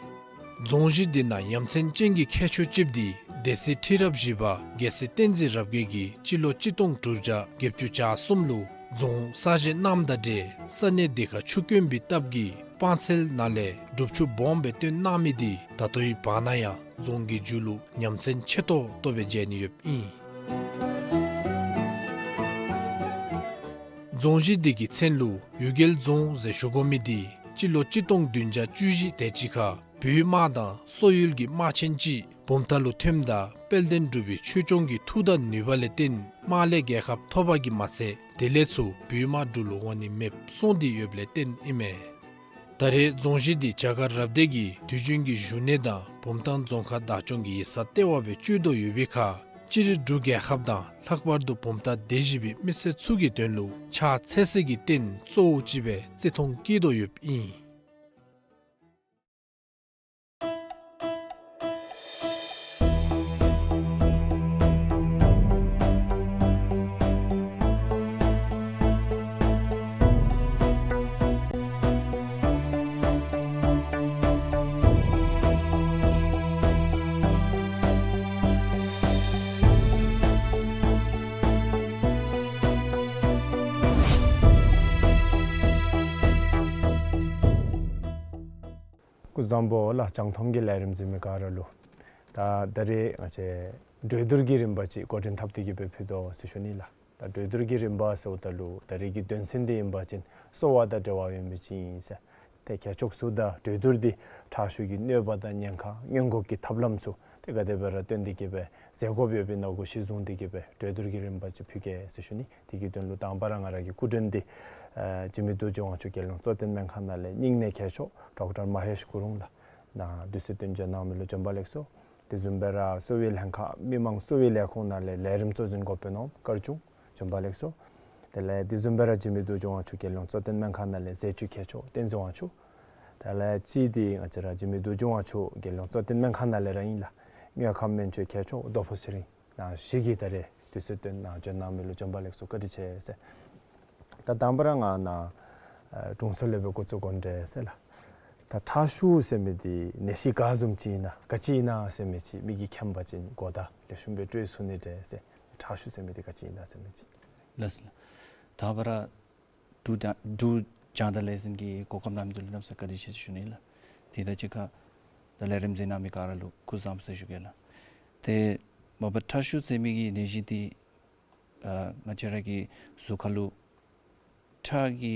རྫོང་གཞི་འདི་ནང་ཡ་མཚན་ཅན་གྱི་ཁྱད་ཆོས་ཅིག་འདི་སྡེ་སྲིད་ཁྲི་རབས་བཞི་པ་རྒྱལ་སྲས་བསྟན་འཛིན་རབ་རྒྱས་ཀྱིས་སྤྱི་ལོ་གཅིག་སྟོང་དྲུག་བརྒྱ་བརྒྱད་ཅུ་གྱ་གསུམ་ལུ་རྫོང་གསར་བཞེངས་གནངམ་དང་འབྲེལ་ས་གནས་འདི་ཁར་ཆུ་དཀོན་པའི་སྟབས་ཀྱིས་སྤང་ཚལ་ནང་ལས་སྒྲུབ་ཆུ་སྦོམ་སྦེ་བཏོན་གནང་མི་འདི་ད་ལྟོའི་བར་ན་ཡང་རྫོང་གི་མཇུག་ལུ་ཡ་མཚན་ཆེ་ཏོག་ཏོ་སྦེ་མཇལ་ནི་ཡོདཔ་ཨིན། རྫོང་གཞི་འདི་གི་མཚན་ལུ་གཡུལ་རྒྱལ་རྫོང་ཟེར་ཞུ་དགོ་མི་འདི་སྤྱི་ལོ་གཅིག་སྟོང་བདུན་བརྒྱ་བཅུ་བཞི་དེ་ཅིག་ཁར་བོད་དམག་དང་སོག་ཡུལ་གྱི་དམག་ཆེན་ཅིག་ བུམ་ཐང་ལུ་ཐོནམ་ད་དཔལ་ལྡན་འབྲུག་པའི་ཆོས་སྐྱོང་གི་མཐུ་དང་ནུས་པ་ལས་བརྟེན་དམག་ལས་རྒྱལ་ཁ་ཐོབ་པ་གིས་མ་ཚད་དེ་ལས་ཚུར་བོད་དམག་འབྲུག་ལུ་འོང་ནི་མེདཔ་སོང་སྟེ་ཡོདཔ་ལས་བརྟེན་ཨིན་མས། ད་རེས་རྫོང་གཞི་འདི་བྱ་དཀར་རབ་སྡེ་གི་དུས་རྒྱུན་གྱི་བཞུགས་གནས་དང་བུམ་ཐང་རྫོང་ཁག་བདག་སྐྱོང་གི་ཡིག་ཚང་ལྟེ་བ་སྦེ་སྤྱོད་དོ་ཡོད་པའི་ཁར་སྤྱིར་འབྲུག་རྒྱལ་ཁབ་དང་ལྷག་པར་དུ་བུམ་ཐང་སྡེ་བཞི་པའི་མི་སེར་ཚུ་གི་དོན་ལུ་ཕྱག་འཚལ་སྲིད་ཀྱི་རྟེན་གཙོ་བོ་ཅིག་སྦེ་བརྩི་མཐོང་བསྐྱེད་དོ་ཡོདཔ་ཨིན། སྐུ་གཟུགས་བཟང་པོ་ལགས། རྒྱང་མཐོང་གི་ལས་རིམ་གཟིགས་མི་ག་ར་ལུ། ད་ད་རེས་ང་བཅས་གྲོས་བསྡུར་གྱི་རིམ་པ་ཅིག་འགོ་འདྲེན་འཐབ་སྟེ་གི་སྦེ་ཕུལ་དོ་ཟེར་ཞུ་ནི་ལགས། ད་གྲོས་བསྡུར་གྱི་རིམ་པ་ཟེརཝ་ད་ལུ་ད་རེས་ཀྱི་དོན་ཚན་འདི་ཨིན་པ་ཅིན་གསོ་བ་དང་འབྲེལ་བ་ཡོད་མི་ཅིག་ཨིན་ཟེར། ཏེ་རྒྱལ་མཆོག་ཟུར་དང་གྲོས་བསྡུར་འདི་ཁྲག་ཤུགས་ཀྱི་གནོད་པ་དང་ཉེན་ཁ་སྔོན་འགོག་གི་ཐབས་ལམ་ཚུ་ཏེ་ག་དེ་སྦེ་ར་བཏོན་ཏེ་གི་སྦེ་མཛད་དགོཔ་ཡོད་པའི་ནང་གུ་གཞི་བཟུང་སྟེ་གི་སྦེ་གྲོས་བསྡུར་གྱི་རིམ་པ་ཅིག་ཕུལ་གེ་ཟེར་ཞུ་ནི། དེ་གི་དོན་ལུ་དང་པ་ར་ང་ར་གི་སྐུ་མགྲོན་འདི་ཨ་འཇིགས་མེད་རྡོ་རྗེ་དབང་ཕྱུག་རྒྱལ་ཡོངས་གཙོ་བསྟེན་སྨན་ཁང་ནང་ལས་སྙིང་ནད་མཁས་མཆོག་ཌོག་ཊར་མ་ཧེཤ་གུ་རུང་ལགས། ནཱ་དུས་ཚོད་བཏོན་བྱོན་གནང་མི་ལུ་བྱོན་པ་ལེགས་སོ། དེ་བཟུམ་སྦེ་ར་གསོ་བའི་ལྷན་ཁག་མི་མང་གསོ་བའི་ལས་ཁུངས་ནང་ལས་ལས་རིམ་གཙོ་འཛིན་འགོ་དཔོན་ནོར་བུ་དཀར་ཆུང་བྱོན་པ་ལེགས་སོ། དེ་ལས་དེ་བཟུམ་སྦེ་ར་འཇིགས་མེད་རྡོ་རྗེ་དབང་ཕྱུག་རྒྱལ་ཡོངས་གཙོ་བསྟེན་སྨན་ཁང་ནང་ལས་ཟས་བཅུད་མཁས་མཆོག་བསྟན་འཛིན་དབང་ཕྱུག། དེ་ལས་གཅིག་འདི་ང་བཅས་ར་འཇིགས་མེད་རྡོ་རྗེ་དབང་ཕྱུག་རྒྱལ་ཡོངས་གཙོ་བསྟེན་སྨན་ཁང་ནང་ལས་ར་ཨིན་ལགས། དངོས་ཁམས་སྨན་བཅོས་མཁས་མཆོག་རྡོ་ཕུ་ཚེ་རིང་། ནཱ་བཞུགས་ཀྱི་ད་རེས་དུས་ཚོད་བཏོན་ནཱ་བྱོན་གནང་མི་ལུ་བྱོན་པ་ལེགས་སོ། བཀའ་དྲིན་ཆེ་ཟེར། ད་དང་པ་ར་ང་ནཱ་ཨ་དྲུང་འཚོ་ལས་སྦེ་འགོ་བཙུགས་དགོ་འདྲས་ཟེར་ལགས། ད་ཁྲག་ཤུགས་ཟེར་མི་འདི་ནད་གཞི་ག་བཟུམ་ཅིག་ཨིན་ན་ག་ཅི་ཨིན་ན་ཟེར་མི་ཅིག་མི་གིས་མཁྱེན་པ་ཅིན་གོ་བརྡ་ལེགས་ཤོམ་སྦེ་སྤྲོད་ཚུགས་ནི་འདྲས་ཟེར། ཁྲག་ཤུགས་ཟེར་མི་འདི་ག་ཅི་ཨིན་ན་ཟེར་མི་ཅིག། ལགས་སོ་ལགས། དང་པ་ར་འབྲུག་རྒྱང་འབྲུག་རྒྱང་བསྒྲགས་ལས་འཛིན་གྱི་གོ་སྐབས་གནང་མི་འདི་ལུ་གནམ་ས་བཀའ་དྲིན་ཆེ་ཞུ་ནི་ལགས། དེ་དང་གཅིག་ཁར་ད་ལས་རིམ་གཟིགས་གནང་མི་ག་ར་ལུ་སྐུ་གཟུགས་བཟང་པོ་ཟེར་ཞུ་གེ་ལགས། ཏེ་མ་པ་ཁྲག་ཤུགས་ཟེར་མི་གི་ནད་གཞི་འདི་ཨ་ང་བཅས་ར་གི་གཟུགས་ཁར་ལུ་ཁྲག་གི་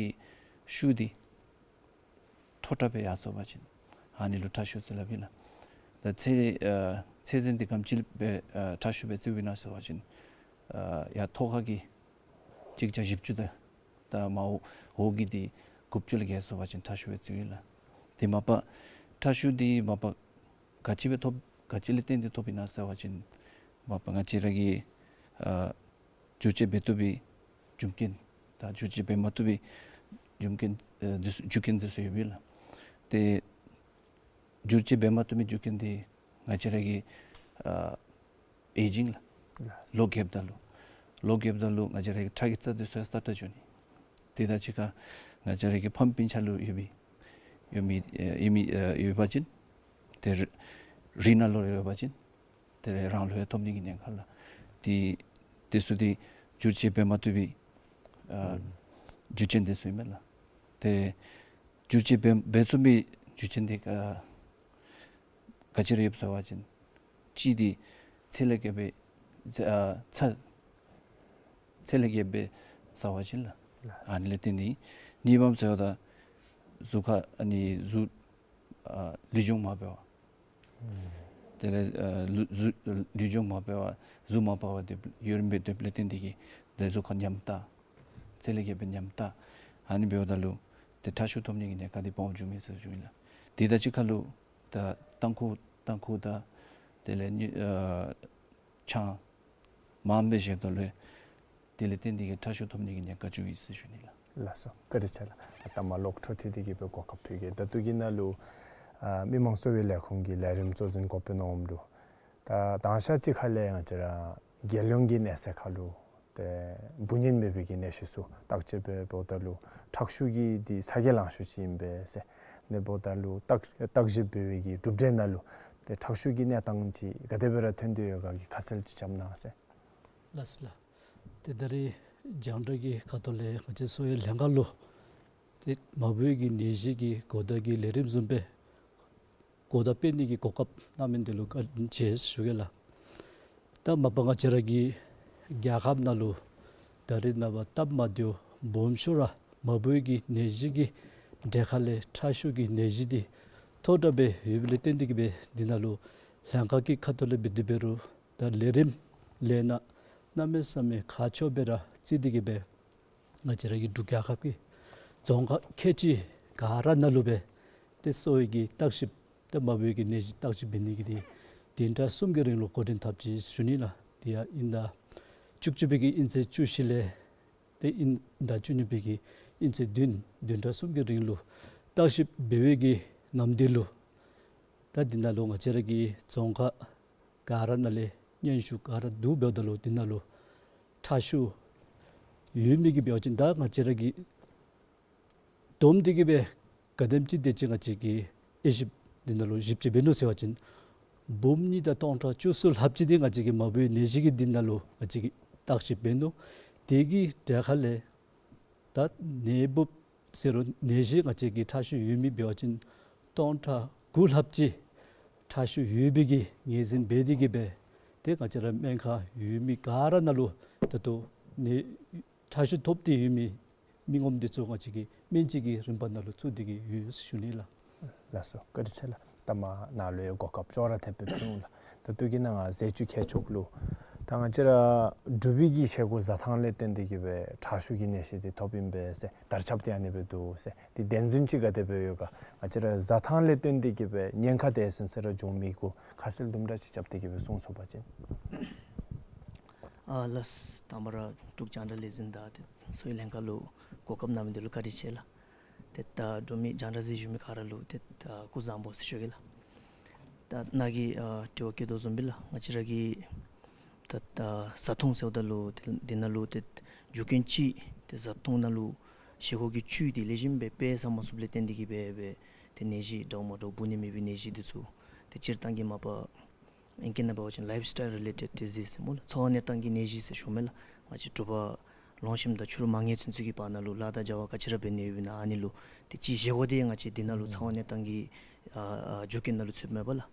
ཤུགས་འདི་མཐོ་དྲགས་སྦེ་ཡར་སོང་པ་ཅིན་ཨ་ནི་ལུ་ཁྲག་ཤུགས་ཟེར་སླབ་ཨིན་ལགས། ད་ཚད་ཨ་ཚད་འཛིན་འདི་ག་དེམ་ཅིག་སྦེ་ཨ་ཁྲག་ཤུགས་སྦེ་བརྩིཝ་ཨིན་ན་ཟེར་བ་ཅིན་ཨ་ཡར་མཐོ་ཁ་གི་གཅིག་བརྒྱ་བཞི་བཅུ་དང་ད་མར་འོག་གི་འདི་དགུ་བཅུ་ལས་བརྒལ་སོང་པ་ཅིན་ཁྲག་ཤུགས་སྦེ་བརྩིཝ་ཨིན་ལགས། དེ་མ་པ་ཁྲག་ཤུགས་འདི་མ་པ་ག་ཅི་སྦེ་ཐོབ་ག་ཅི་ལས་བརྟེན་ཏེ་ཐོབ་ཨིན་ན་ཟེར་བ་ཅིན་མ་པ་ང་བཅས་ར་གི་ཨ་འགྱུར་བཅོས་འབད་བཏུབ་པའི་རྒྱུ་རྐྱེན་དང་འགྱུར་བཅོས་འབད་མ་བཏུབ་པའི་རྒྱུ་རྐྱེན་ཨ་འདི་ཚུ་རྒྱུ་རྐྱེན་འདི་ཚུ་ཡོད་པས་ལགས། ཏེ་འགྱུར་བཅོས་འབད་མ་བཏུབ་པའི་རྒྱུ་རྐྱེན་འདི་ང་བཅས་ར་གི་ཨ་ཨེ་ཇིང་ལགས། ལོ་རྒསཔ་ད་ལུ་ལོ་རྒསཔ་ད་ལུ་ང་བཅས་ར་གི་ཁྲག་གི་རྩ་འདི་ཚུ་ཡང་སྲ་ཀྲག་འགྱོ་ནི། དེ་དང་གཅིག་ཁར་ང་བཅས་ར་གི་ཕམ་སྤུན་ཆ་ལུ་ཡོད་པའི་ཡོད་མི་ཨ་ཡོད་མི་ཨ་ཡོད་པ་ཅིན་ཏེ་རི་རི་ནང་ལུ་ཡོད་པ་ཅིན་ཏེ་རང་ལུ་ཡང་ཐོབ་ནི་གི་ཉེན་ཁ་ལགས། དེ་དེ་ཚུ་འདི་འགྱུར་བཅོས་འབད་མ་བཏུབ་པའི་ཨ་རྒྱུ་རྐྱེན་འདི་ཚུ་ཨིན་མས་ལགས། ཏེ་འགྱུར་བཅོས་འབད་འབད་ཚུགས་པའི་རྒྱུ་རྐྱེན་འདི་ཨ་ག་ཅི་ར་ཡོདཔ་ཟེར་བ་ཅིན་གཅིག་འདི་ཚད་ལས་བརྒལ་བའི་ཚད་ཨ་ཚད་ཚད་ལས་བརྒལ་བའི་ཟེར་བ་ཅིན་ལགས། ཨ་ནི་ལས་བརྟེན་ཏེ་གཉིས་པམ་ཟེརཝ་ད་གཟུགས་ཁར་ཨ་ནི་གཟུགས་ཨ་ལུས་སྦྱོང་མ་འབད་བར་དེ་ལས་ཨ་ལུས་གཟུགས་ལུས་སྦྱོང་མ་འབད་བར་གཟུགས་མ་འཕར་བར་སྡོད་ཡུན་རིངམོ་སྦེ་སྡོདཔ་ལས་བརྟེན་ཏེ་གིས་ཏེ་གཟུགས་ཁར་ཉམས་ཏ་ཚད་ལས་བརྒལ་བའི་ཉམས་ཏ་ཨ་ནི་འབདཝ་ད་ལུ་ཏེ་ཁྲག་ཤུགས་ཐོབ་ནི་གི་ཉེན་ཁ་འདི་སྦོམ་འགྱོཝ་མས་ཟེར་ཞུཝ་ཨིན་ལགས། དེ་དང་གཅིག་ཁར་ལུ་ད་ཏམ་ཁུ་ཏམ་ཁུ་དང་དེ་ལས་ནི་ཨ་ཆང་མངམ་སྦེ་བཞེསཔ་ད་ལུ་དེ་ལས་བརྟེན་ཏེ་གིས་ཁྲག་ཤུགས་ཐོབ་ནི་གི་ཉེན་ཁ་འགྱོཝ་ཨིན་ཟེར་ཞུ་ནི་ལགས། ལགས་སོ། བཀའ་དྲིན་ཆེ་ལགས། ད་མ་ལོག་འཕྲོ་མཐུད་དེ་གིས་སྦེ་གོ་སྐབས་ཕུལ་གེ། ད་ལྟོ་གི་ནང་ལུ་ཨ་མི་མང་གསོ་བའི་ལས་ཁུངས་ཀྱི་ལས་རིམ་གཙོ་འཛིན་འགོ་དཔོན་ནོར་བུ་ལུ་ད་དང་ཤ་གཅིག་ཁ་ལས་ང་བཅས་ར་རྒྱལ་ཡོངས་ཀྱི་གནས་ཚད་ཁར་ལུ་ཏེ་འབུ་གཉན་མེད་པའི་གི་ནད་གཞི་ཚུ་བརྟག་དཔྱད་འབད་འབདཝ་ད་ལུ་ཁྲག་ཤུགས་ཀྱི་འདི་ས་དགེ་ལངས་ཤོས་ཅིག་ཨིན་པས་ཟེར། ཨ་ནི་འབདཝ་ད་ལུ་བརྟག་བརྟག་ཞིབ་འབད་བའི་གི་གྲུབ་འབྲས་ནང་ལུ་ཏེ་ཁྲག་ཤུགས་ཀྱི་གནས་སྟངས་ཅིག་ག་དེ་སྦེ་ར་ཐོན་ཏེ་ཡོད་ག་གི་ཁ་གསལ་ཅིག་བཀྲམ་གནང་ཟེར། ལགས་སོ་ལགས། ཏེ་ད་རེས་རྒྱང་བསྒྲགས་ཀྱི་ཁ་ཐུག་ལས་ང་བཅས་གསོ་བའི་ལྷན་ཁག་ལུ་ཏེ་མ་བུའི་གི་ནད་གཞི་གི་གོ་བརྡ་གི་ལས་རིམ་བཟུམ་སྦེ་གོ་བརྡ་སྤེལ་ནི་གི་གོ་སྐབས་གནང་མི་འདི་ལུ་བཀའ་དྲིན་ཆེ་ཞུ་གེ་ལགས། ད་མ་པ་ང་བཅས་ར་གི་རྒྱལ་ཁབ་ནང་ལུ་ད་རེས་ནངས་པ་སྟབས་མ་བདེཝ་སྦོམ་ཤོས་ར་མ་བུའི་གི་ནད་གཞི་གི་གྲས་ཁ་ལས་ཁྲག་ཤུགས་ཀྱི་ནད་གཞི་འདི་མཐོ་དྲགས་སྦེ་ཡོདཔ་ལས་བརྟེན་ཏེ་གིས་སྦེ་འདི་ནང་ལུ་ ལྷན་ཁག་གི་ཁ་ཐུག་ལས་འབད་དེ་འབད་རུང་ད་ལས་རིམ་ལས་སྣ་གནམ་མེད་ས་མེད་ཁག་ཆེཝ་སྦེ་ར་བརྩི་སྟེ་གི་སྦེ་ང་བཅས་ར་གི་འབྲུག་རྒྱལ་ཁབ་ཀྱི་རྫོང་ཁག་ཁལ་གཅིག་ག་ར་ནང་ལུ་སྦེ་ཏེ་གསོ་བའི་གི་བརྟག་ཞིབ་ཏེ་མ་བུའི་གི་ནད་གཞི་བརྟག་ཞིབ་འབད་ནི་གི་དེ་བདུན་ཕྲག་གསུམ་གྱི་རིང་ལུ་འགོ་འདྲེན་འཐབ་ཅི་ཟེར་ཞུ་ནི་ལགས། དེ་ཡང་དབྱིན་ཟླ་བཅུ་གཅིག་པའི་གི་དབྱིན་ཚེས་བཅུ་བཞི་ལས་ཏེ་དབྱིན་ཟླ་བཅུ་གཉིས་པའི་གི་དབྱིན་ཚེས་བདུན་བདུན་ཕྲག་གསུམ་གྱི་རིང་ལུ་བརྟག་ཞིབ་འབད་བའི་གི་ནམ་དུས་ལུ་ད་འདི་ནང་ལུ་ང་བཅས་ར་གི་རྫོང་ཁག་ག་ར་ནང་ལས་སྙན་ཞུ་ག་ར་བསྡུ་འབདཝ་ད་ལུ་འདི་ནང་ལུ་ཁྲག་ཤུགས་ཡོད་མི་གི་འབད་བ་ཅིན་ད་ང་བཅས་ར་གིས་བསྡོམས་ཏེ་གི་སྦེ་ག་དེམ་ཅིག་དེ་ཅིག་ང་བཅས་ཀྱིས་དབྱེ་ཞིབ་འདི་ནང་ལུ་ཞིབ་དཔྱད་འབད་ནུག་ཟེར་བ་ཅིན་འབུམ་གཉིས་དང་སྟོང་ཕྲག་བཅུ་གསུམ་ལྷགཔ་ཅིག་འདི་ང་བཅས་ཀྱིས་མ་བུའི་ནད་གཞི་གི་འདི་ནང་ལུ་ང་བཅས་ཀྱིས་བརྟག་ཞིབ་འབད་ནུག། དེ་གི་གྲས་ཁ་ལས་ད་ནད་འབུཔ་ཟེར་རུང་ནད་གཞི་ང་བཅས་ཀྱི་ཁྲག་ཤུགས་ཡོད་མི་འབད་བ་ཅིན་སྟོང་ཕྲག་དགུ་ལྷགཔ་ཅིག་ཁྲག་ཤུགས་ཡོད་པའི་གི་ངོས་འཛིན་འབད་དེ་གི་སྦེ་ཏེ་ང་བཅས་ར་སྨན་ཁང་ཡོད་མི་ག་ར་ནང་ལུ་ད་ལྟོ་ནད་ཁྲག་ཤུགས་ཐོབ་སྟེ་ཡོད་མི་མི་ངོམ་འདི་ཚུ་ང་བཅས་ཀྱིས་སྨན་བཅོས་ཀྱི་རིམ་པ་ནང་ལུ་བཙུགས་ཏེ་གི་ཡོད་ཟེར་ཞུ་ནི་ལགས། ལགས་སོ། བཀའ་དྲིན་ཆེ་ལགས། ད་མ་ནཱ་ལུ་ཡང་གོ་སྐབས་ཅོག་ར་འཐདཔ་སྦེ་ཕུལ་འོང་ལགས། ད་ལྟོ་གི་ནང་ང་ཟས་བཅུད་ཁྱད་ཆོས་ལུ་ད་ང་བཅས་ར་འབྲུག་པའི་གི་བཞེས་སྒོ་བཟའ་ཐངས་ལས་བརྟེན་ཏེ་གི་སྦེ་ཁྲག་ཤུགས་ཀྱི་ནད་གཞི་འདི་ཐོབ་ཨིན་པས་ཟེར་དར་ཁྱབ་སྟེ་ཨ་ནི་སྦེ་འདུག་ཟེར། འདི་བདེན་རྫུན་ཅིག་ག་དེ་སྦེ་ཡོད་ག། ང་བཅས་ར་བཟའ་ཐངས་ལས་བརྟེན་ཏེ་གི་སྦེ་ཉེན་ཁ་དེ་ཟེར་ཟེར་ར་འབྱུང་མི་གུ་ཁ་གསལ་དུམ་གྲ་ཅིག་རྐྱབ་སྟེ་གི་སྦེ་གསུང་ཚུགས་པ་ཅིན། ཨ་ལགས། དང་པ་ར་འབྲུག་རྒྱང་བསྒྲགས་ལས་འཛིན་དང་ཏེ་གསོ་བའི་ལྷན་ཁག་ལུ་གོ་སྐབས་གནང་མི་འདི་ལུ་བཀའ་དྲིན་ཆེ་ལགས། ཏེ་ད་འབྲུག་མི་རྒྱང་བསྒྲགས་གཟིགས་བཞུགས་མི་ག་ར་ལུ་ཏེ་ད་སྐུ་གཟུགས་བཟང་པོ་ཟེར་ཞུ་གེ་ལགས། ད་ནཱ་གིས་ཨ་དྲི་བ་བཀོད་དོ་བཟུམ་སྦེ་ལགས། ང་བཅས་ར་གི་ད་ད་བཟའ་འཐུང་ཟེརཝ་ད་ལུ་ཏེ་འདི་ནང་ལུ་ཏེ་རྒྱུ་རྐྱེན་གཅིག་ཏེ་བཟའ་འཐུང་ནང་ལུ་བཞེས་སྒོ་གི་བཅུད་འདི་ལེགས་ཤོམ་སྦེ་སྦེ་ཟ་མ་ཚུགསཔ་ལས་བརྟེན་ཏེ་གི་སྦེ་སྦེ་ཏེ་ནད་གཞི་འདྲཝ་མ་འདྲཝ་འབུ་ནི་མེད་པའི་ནད་གཞི་འདི་ཚུ་ཏེ་སྤྱིར་བཏང་གི་མ་པ་ཨིང་སྐད་ནང་འབད་བ་ཅིན་ལའིཕ་སི་ཊའིལ་རི་ལེ་ཊེཌ་ཌི་ཟིསི་ཟེར་སྨོ་ལགས། འཚོ་བ་གནས་སྟངས་ཀྱི་ནད་གཞི་ཟེར་ཞུཝ་མས་ལགས། ང་བཅས་དྲོ་པ་ལོངས་ཞིནམ་དང་ཕྱི་རུ་མ་ཉལ་ཚུན་ཚོད་ཀྱི་བར་ན་ལུ་ལཱ་དང་བྱ་བ་ག་ཅི་ར་འབད་ནི་ཡོདཔ་ཨིན་ན་ཨ་ནི་ལུ་ཏེ་གཅིག་བཞེས་སྒོ་འདི་ང་བཅས་འདི་ནང་ལུ་འཚོ་བ་གནས་སྟངས་ཀྱི་ཨ་ཨ་རྒྱུ་རྐྱེན་ནང་ལུ་ཚུདཔ་མས་པ་ལགས།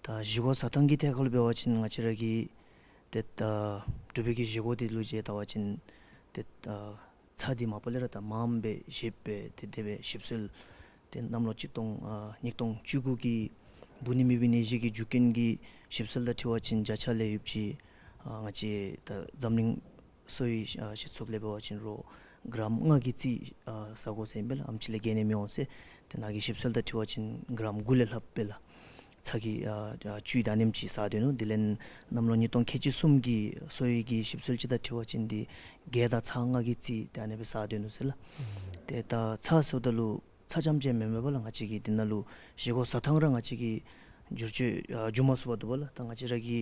ད་བཞེས་སྒོ་བཟའ་ཐངས་ཀྱི་ཐད་ཁར་ལུ་འབད་བ་ཅིན་ང་བཅས་ར་གི་ཏེ་ད་འབྲུག་པའི་གི་བཞེས་སྒོ་འདི་ལུ་བྱས་བལྟ་བ་ཅིན་ཏེ་ད་ཚྭ་འདི་མ་པ་ལས་ར་ད་མངམ་སྦེ་བཞེས་སྦེ་ཏེ་དེ་སྦེ་ཞིབ་འཚོལ་ཏེ་གནམ་ལོ་གཅིག་སྟོང་ཨ་ཉིས་སྟོང་བཅུ་དགུ་གི་འབུ་ནི་མེད་པའི་ནད་གཞི་གི་རྒྱུ་རྐྱེན་གྱི་ཞིབ་འཚོལ་དང་འཁྲིལ་བ་ཅིན་བརྒྱ་ཆ་ལས་ཡོདཔ་ཅིག་ཨ་ང་བཅས་ད་འཛམ་གླིང་གསོ་བའི་ཨ་སྤྱི་ཚོགས་ལས་འབད་བ་ཅིན་རོགས་གྲམ་ལྔ་གི་རྩིས་ཨ་ཟ་དགོ་ཟེར་ཨིན་པས་ལགས། ཨེམ་ཆི་ལས་བརྒལ་ནི་མི་འོང་ཟེར། ཏེ་ནཱ་གི་ཞིབ་འཚོལ་དང་འཁྲིལ་བ་ཅིན་གྲམ་དགུ་ལས་ལྷགཔ་སྦེ་ལགས། ཚྭ་གི་ཨ་ཨ་བཅུད་ད་ཨ་ནེམ་ཅིག་ཟ་སྡོད་ནུག། དེ་ལས་གནམ་ལོ་ཉིས་སྟོང་ཁལ་གཅིག་གསུམ་གྱི་གསོ་བའི་གི་ཞིབ་འཚོལ་ཅིག་དང་འཁྲིལ་བ་ཅིན་འདི་གད་དང་ཚྭ་ལྔ་གི་རྩིས་ཏེ་ཨ་ནི་སྦེ་ཟ་སྡོད་ནུག་ཟེར་ལགས། ཏེ་ད་ཚྭ་ཟེརཝ་ད་ལུ་ཚྭ་རྐྱངམ་ཅིག་མེན་མས་པ་ལགས། ང་བཅས་ཀྱི་འདི་ནང་ལུ་བཞེས་སྒོ་བཟའ་ཐངས་ར་ང་བཅས་ཀྱིས་བསྒྱུར་བཅོས་ཨ་འགྱོ་མ་ཚུགས་པར་འདུག་པ་ལགས། ད་ང་བཅས་ར་གི་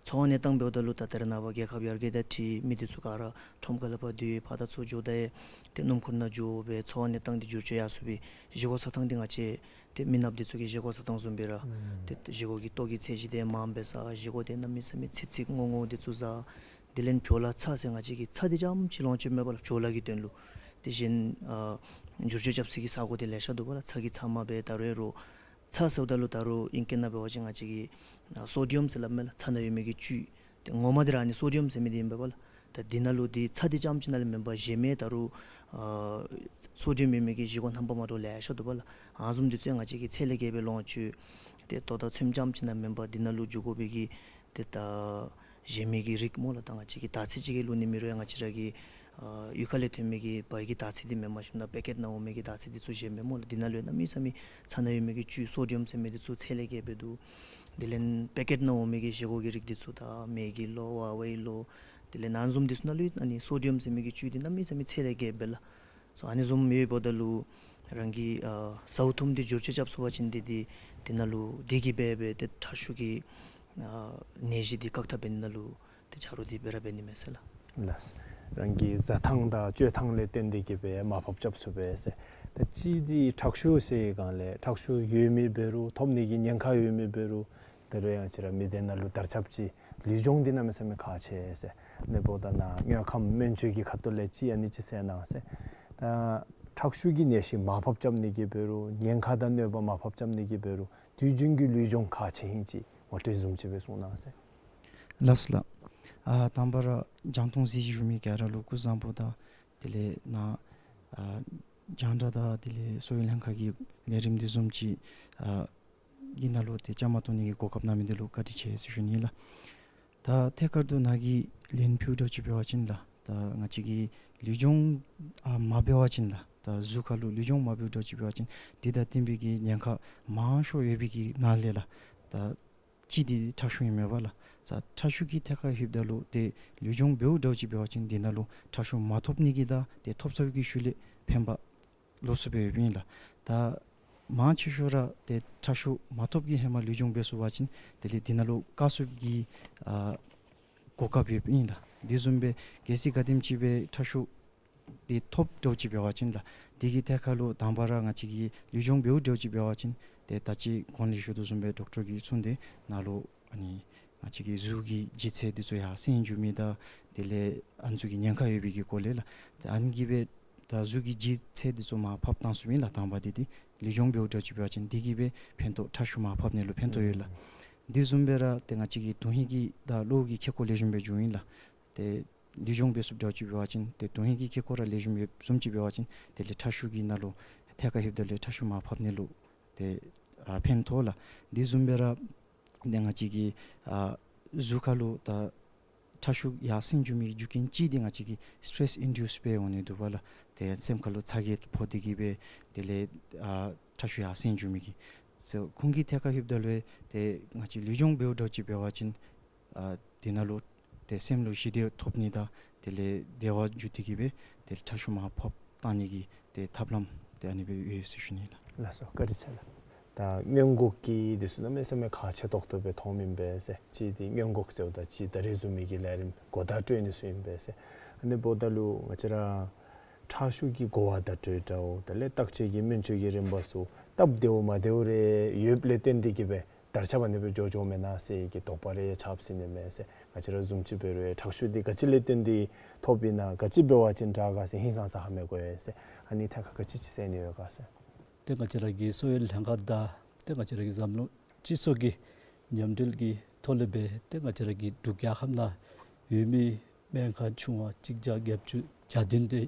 འཚོ་བ་གནས་སྟངས་འབདཝ་ད་ལུ་ད་ད་རེས་ནངས་པ་རྒྱལ་ཁབ་ཡར་རྒྱས་དང་འཁྲིལ་མི་འདི་ཚུ་ག་ར་ཁྲོམ་ཁ་ལས་ཕར་སྡོད་ཕར་དང་ཚུར་འགྱོ་ད་ཡང་ཏེ་སྣུམ་འཁོར་ནང་འགྱོ་སྦེ་འཚོ་བ་གནས་སྟངས་འདི་བསྒྱུར་བཅོས་ཡར་སོང་སྦེ་བཞེས་སྒོ་བཟའ་ཐངས་འདི་ང་བཅས་ཏེ་མི་ནགཔ་འདི་ཚུ་གི་བཞེས་སྒོ་བཟའ་ཐངས་བཟུམ་སྦེ་ར་ཨུམ་ཏེ་བཞེས་སྒོ་གི་ལྟོ་གི་ཚད་གཞི་འདི་མངམ་སྦེ་ཟ། བཞེས་སྒོ་འདི་གནམ་མེད་ས་མེད་ཚིག་ཚིག་རྔོག་རྔོག་འདི་ཚུ་ཟ། དེ་ལས་བྱོ་ལ་ཚྭ་ཟེར་ང་བཅས་ཀྱིས་ཚྭ་འདི་རྐྱངམ་ཅིག་ལོངས་སྤྱོད་མེད་པ་ལགས། བྱོ་ལ་གི་དོན་ལུ། དེ་བཞིན་ཨ་བསྒྱུར་བཅོས་རྐྱབ་ས་གི་ས་གོ་འདི་ལེ་ཤ་འདུག་པ་ལགས། ཚྭ་གི་ཚབ་མ་སྦེ་ད་རུང་རོགས་ཚྭ་ཟེརཝ་ད་ལུ་ད་རུང་ཨིང་སྐད་ནང་འབད་བ་ཅིན་ང་བཅས་ཀྱི་ཨ་སོ་ཌི་ཡམ་ཟེར་སླབ་མས་ལགས། ཚྭ་ནང་ཡོད་མི་གི་བཅུད། ཏེ་ངོ་མ་འདི་ར་ཨ་ནི་སོ་ཌི་ཡམ་ཟེར་མི་འདི་ཨིན་པས་པ་ལགས། ད་འདི་ནང་ལུ་འདི་ཚྭ་འདི་རྐྱངམ་ཅིག་ནང་ལས་མེན་པར་གཞན་མི་ད་རུང་ཨ་སོ་ཌི་ཡམ་ཡོད་མི་གི་བཞེས་སྒོ་རྣམ་པ་མ་འདྲཝ་ལེ་ཤ་འདུག་པ་ལགས། ཨ་ནི་བཟུམ་འདི་ཚུ་ཡང་ང་བཅས་ཀྱིས་ཚད་ལས་བརྒལ་སྦེ་ལོངས་སྤྱོད། ཏེ་ལྟོ་དང་ཚོདམ་རྐྱངམ་ཅིག་ནང་མེན་པར་འདི་ནང་ལུ་འགྱོ་དགོ་པའི་གི་ཏེ་ད་གཞན་མི་གི་རིགས་སྨོ་ལགས། ད་ང་བཅས་ཀྱིས་དར་ཚིལ་ཅིག་གི་བླུག་ནི་མེན་རུང་ཡང་ང་བཅས་ར་གི་ཨ་གཡུས་ཁ་ལས་ཐོན་མི་གི་བལ་གྱི་དར་ཚིལ་འདི་མེནམ་ཞིནམ་ད་པེ་ཀེཊ་ནང་འོང་མི་གི་དར་ཚིལ་འདི་ཚུ་གཞན་མས་སྨོ་ལགས། འདི་ནང་ལུ་ཡང་གནམ་མེད་ས་མེད་ཚྭ་ནང་ཡོད་མི་གི་བཅུད་སོ་ཌི་ཡམ་ཟེར་མི་འདི་ཚུ་ཚད་ལས་བརྒལ་སྦེ་འདུག། དེ་ལས་པེ་ཀེཊ་ནང་འོང་མི་གི་བཞེས་སྒོ་གི་རིགས་འདི་ཚུ་ད་མེ་གི་ལོ་ཝ་ཝའི་ལོ་དེ་ལས་ཨ་ནི་བཟུམ་འདི་ཚུ་ནང་ལུ་ཨ་ནི་སོ་ཌི་ཡམ་ཟེར་མི་གི་བཅུད་འདི་གནམ་མེད་ས་མེད་ཚད་ལས་བརྒལ་སྦེ་ལགས། སོ་ཨ་ནི་བཟུམ་ཡོདཔ་ད་ལུ་རང་གི་ཨ་ཟཝ་འཐུངམ་འདི་བསྒྱུར་བཅོས་རྐྱབ་ཚུགས་པ་ཅིན་འདི་འདི་འདི་ནང་ལུ་འདི་གིས་སྦེ་སྦེ་ཏེ་ཁྲག་ཤུགས་ཀྱི་ཨ་ནད་གཞི་འདི་བཀག་ཐབས་འབད་ནི་ནང་ལུ་ཏེ་ཆ་རོགས་འདི་སྦེ་ར་འབད་ནི་མས་ཟེར་ལགས། ལགས། རང་གི་བཟའ་ཐངས་དང་སྤྱོད་ཐངས་ལས་བརྟེན་ཏེ་གི་སྦེ་མར་ཕབ་རྐྱབ་ཚུགས་པས་ཟེར། ད་ཅི་འདི་ཁྲག་ཤུགས་ཟེར་སྒང་ལས་ཁྲག་ཤུགས་ཡོད་མི་འབད་རུང་ཐོབ་ནི་གི་ཉེན་ཁ་ཡོད་མི་འབད་རུང་ད་རུང་ཡང་ང་བཅས་ར་མི་སྡེ་ནང་ལུ་དར་ཁྱབ་ཅིག་ལུས་སྦྱོང་འདི་གནམ་མེད་ས་མེད་ཁག་ཆེ་ཟེར། ལས་འབདཝ་ད་ནཱ་དངོས་ཁམས་སྨན་བཅོས་ཀྱི་ཁ་ཐུག་ལས་ཅིག་ཨ་ནི་ཅིག་གསལ་གནང་ཟེར། ད་ཁྲག་ཤུགས་ཀྱི་ནད་གཞི་མར་ཕབ་རྐྱབ་ནི་གི་འབད་རུང་ཉེན་ཁ་དང་གནོད་པ་མར་ཕབ་རྐྱབ་ནི་གི་འབད་རུང་དུས་རྒྱུན་གྱི་ལུས་སྦྱོང་ཁག་ཆེ་ཨིན་ཅིག་ངོ་སྤྲོད་བཟུམ་ཅིག་སྦེ་གསུང་གནང་ཟེར། ལགས་སོ་ལགས། ཨ་དང་པ་ར་རྒྱང་མཐོང་གཟིགས་བཞུགས་མི་ག་ར་ལུ་སྐུ་གཟུགས་བཟང་པོ་དང་དེ་ལས་ནཱ་ཨ་རྒྱང་བསྒྲགས་དང་དེ་ལས་གསོ་བའི་ལྷན་ཁག་གི་ལས་རིམ་འདི་བཟུམ་ཅིག་ཨ་ གི་ནང་ལུ་ཏེ་བཅའ་མར་གཏོགས་ནི་གི་གོ་སྐབས་གནང་མི་འདི་ལུ་བཀའ་དྲིན་ཆེ་ཟེར་ཞུ་ནི་ལགས། ད་ཐད་ཀར་དུ་ནཱ་གིས་ལན་ཕུལཝ་ད་ཅིག་འབད་བ་ཅིན་ལགས། ད་ང་བཅས་ཀྱིས་ལུས་སྦྱོང་ཨ་མ་འབད་བ་ཅིན་ལགས། ད་གཟུགས་ཁར་ལུ་ལུས་སྦྱོང་མ་འབདཝ་ད་ཅིག་འབད་བ་ཅིན་འདི་དང་བསྟུན་པའི་གི་ཉེན་ཁ་མང་ཤོས་ཡོད་པའི་གི་ནང་ལས་ལགས། ད་གཅིག་འདི་ཁྲག་ཤུགས་ཨིན་མས་པ་ལགས། ད་ཁྲག་ཤུགས་ཀྱི་ཐད་ཁར་ལྷོདཔ་ད་ལུ་ཏེ་ལུས་སྦྱོང་འབདཝ་ད་ཅིག་འབད་བ་ཅིན་འདི་ནང་ལུ་ཁྲག་ཤུགས་མ་ཐོབ་ནི་གི་དང་ཏེ་ཐོབ་ཚར་བའི་གི་ཤུལ་ལས་ཕན་པ་ལོགས་སུ་སྦེ་ཡོདཔ་ཨིན་ལགས། ད་མང་ཆེ་ཤོས་ར་ཏེ་ཁྲག་ཤུགས་མ་ཐོབ་ཀྱི་ཧེ་མ་ལུས་སྦྱོང་འབད་ཚུགས་པ་ཅིན་དེ་ལས་འདི་ནང་ལུ་བཀག་ཚུགས་ཀྱི་ཨ་གོ་སྐབས་ཡོདཔ་ཨིན་ལགས། དེ་བཟུམ་སྦེ་གལ་སྲིད་ག་དེམ་ཅིག་སྦེ་ཁྲག་ཤུགས་འདི་ཐོབ་ད་ཅིག་འབད་བ་ཅིན་ལགས། དེ་གི་ཐད་ཁར་ལུ་དང་པ་ར་ང་བཅས་ཀྱིས་ལུས་སྦྱོང་འབདཝ་ད་ཅིག་འབད་བ་ཅིན་ཏེ་ད་ཅི་གོང་ལས་ཞུ་དོ་བཟུམ་སྦེ་ཌོག་ཊར་གྱིས་གསུངས་ཏེ་ནཱ་ལུ་ཨ་ནི་ང་བཅས་ཀྱི་གཟུགས་ཀྱི་ལྗིད་ཚད་འདི་ཚུ་ཡར་སེང་འགྱོ་མི་དང་དེ་ལས་ཨ་ནི་ཚུ་གི་ཉེན་ཁ་ཡོད་པའི་གི་སྐོར་ལས་ལགས། ཏེ་ཨ་ནི་གིས་སྦེ་ད་གཟུགས་ཀྱི་ལྗིད་ཚད་འདི་ཚུ་མར་ཕབ་བཏང་ཚུགས་མི་ལགས། དང་པ་འདི་ཏེ་ལུས་སྦྱོང་འབདཝ་ད་ཅིག་འབད་བ་ཅིན་དེ་གིས་སྦེ་ཕན་ཐོགས་ཁྲག་ཤུགས་མར་ཕབ་ནི་ལུ་ཕན་ཐོགས་ཡོད་ལགས། དེ་བཟུམ་སྦེ་ར་ཏེ་ང་བཅས་ཀྱི་དོན་ཧིང་གི་དང་གློ་བོ་གི་ཁེ་ཀོ་ལེགས་ཤོམ་སྦེ་འབྱུང་ཡི་ལགས། ཏེ་ལུས་སྦྱོང་འབད་ཚུགསཔ་ད་ཅིག་འབད་བ་ཅིན་ཏེ་དོན་ཧིང་གི་ཁེ་ཀོ་ར་ལེགས་ཤོམ་ཡོདཔ་བཟུམ་ཅིག་འབད་བ་ཅིན་དེ་ལས་ཁྲག་ཤུགས་ཀྱི་ནང་ལུ་ཐད་ཁར་ལྷོདཔ་ད་ལས་ཁྲག་ཤུགས་མར་ཕབ་ནི་ལུ་ཏེ་ཨ་ཕན་ཐོགས་ལགས། དེ་བཟུམ་སྦེ་ར་ཏེ་ང་བཅས་ཀྱི་ཨ་གཟུགས་ཁར་ལུ་ད་ཁྲག་ཤུགས་ཡར་སེང་འགྱོ་མི་རྒྱུ་རྐྱེན་གཅིག་འདི་ང་བཅས་ཀྱི་སི་ཊེ་རེསི་ཨིན་ཌིའུསི་སྦེ་འོང་ནི་འདུག་པ་ལགས། ཏེ་སེམས་ཁར་ལུ་ཚ་གྱང་ཕོག་སྟེ་གིས་སྦེ་དེ་ལས་ཨ་ཁྲག་ཤུགས་ཡར་སེང་འགྱོ་མི་གི། སོ་ཁོང་གི་ཐད་ཁར་ལྷོདཔ་ད་ལུ་ཏེ་ང་བཅས་ལུས་སྦྱོང་འབདཝ་ད་ཅིག་འབད་བ་ཅིན་ཨ་དེ་ནང་ལུ་ཏེ་སེམས་ལུ་ཞི་བདེ་ཐོབ་ནི་དང་དེ་ལས་བདེ་བ་འཇུ་སྟེ་གིས་སྦེ་དེ་ལས་ཁྲག་ཤུགས་མར་ཕབ་བཏང་ནི་གི་ཏེ་ཐབས་ལམ་ཏེ་ཨ་ནི་སྦེ་ཡོད་ཟེར་ཞུ་ནི་ལགས། ལགས་སོ། བཀའ་དྲིན་ཆེ་ལགས། ད་སྔོན་འགོག་གི་འདི་ཚུ་གནམ་མེད་ས་མེད་ཁག་ཆེ་ཏོག་ཏོ་སྦེ་མཐོངམ་ཨིན་པས་ཟེར། གཅིག་འདི་སྔོན་འགོག་ཟེརཝ་ད་གཅིག་ད་རེས་བཟུམ་མའི་གི་ལས་རིམ་གོ་བརྡ་སྤྲོད་ནི་ཚུ་ཨིན་པས་ཟེར། ཨ་ནི་འབདཝ་ད་ལུ་ང་བཅས་ར་ཁྲག་ཤུགས་ཀྱི་གོ་བརྡ་སྤྲོད་འདྲཝ་དེ་ལས་བརྟག་དཔྱད་ཀྱི་སྨན་བཅོས་ཀྱི་རིམ་པ་ཚུ་སྟབས་བདེཝ་མ་བདེཝ་རེ་ཡོདཔ་ལས་བརྟེན་ཏེ་གིས་སྦེ་དར་ཁྱབ་ཨ་ནི་སྦེ་འགྱོ་འགྱོཝ་མེན་ན་ཟེར་གྱི་དོགས་པ་རེ་ཆགས་སྲིད་ནི་མས་ཟེར། ང་བཅས་ར་བཟུམ་ཅིག་འབད་རུང་ཁྲག་ཤུགས་འདི་ག་ཅི་ལས་བརྟེན་ཏེ་ཐོབ་ཨིན་ན་ག་ཅི་འབད་བ་ཅིན་དྲག་ག་ཟེར་ཧིང་སངས་ས་ཧ་མི་གོ་ཡི་ཟེར། ཨ་ནི་ཐད་ཁར་ག་ཅི་ཅིག་ཟེར་ནི་ཡོད་ག་ཟེར། ཏེ་ང་བཅས་ར་གི་གསོ་བའི་ལྷན་ཁག་དང་ཏེ་ང་བཅས་ར་གི་འཛམ་གླིང་སྤྱི་ཚོགས་ཀྱི་མཉམ་འབྲེལ་གྱི་ཐོག་ལས་སྦེ་ཏེ་ང་བཅས་ར་གི་འབྲུག་རྒྱལ་ཁབ་ནང་ཡོད་མི་སྨན་ཁང་ཆུང་བ་གཅིག་བརྒྱ་བརྒྱད་ཅུ་གྱ་བདུན་དེ་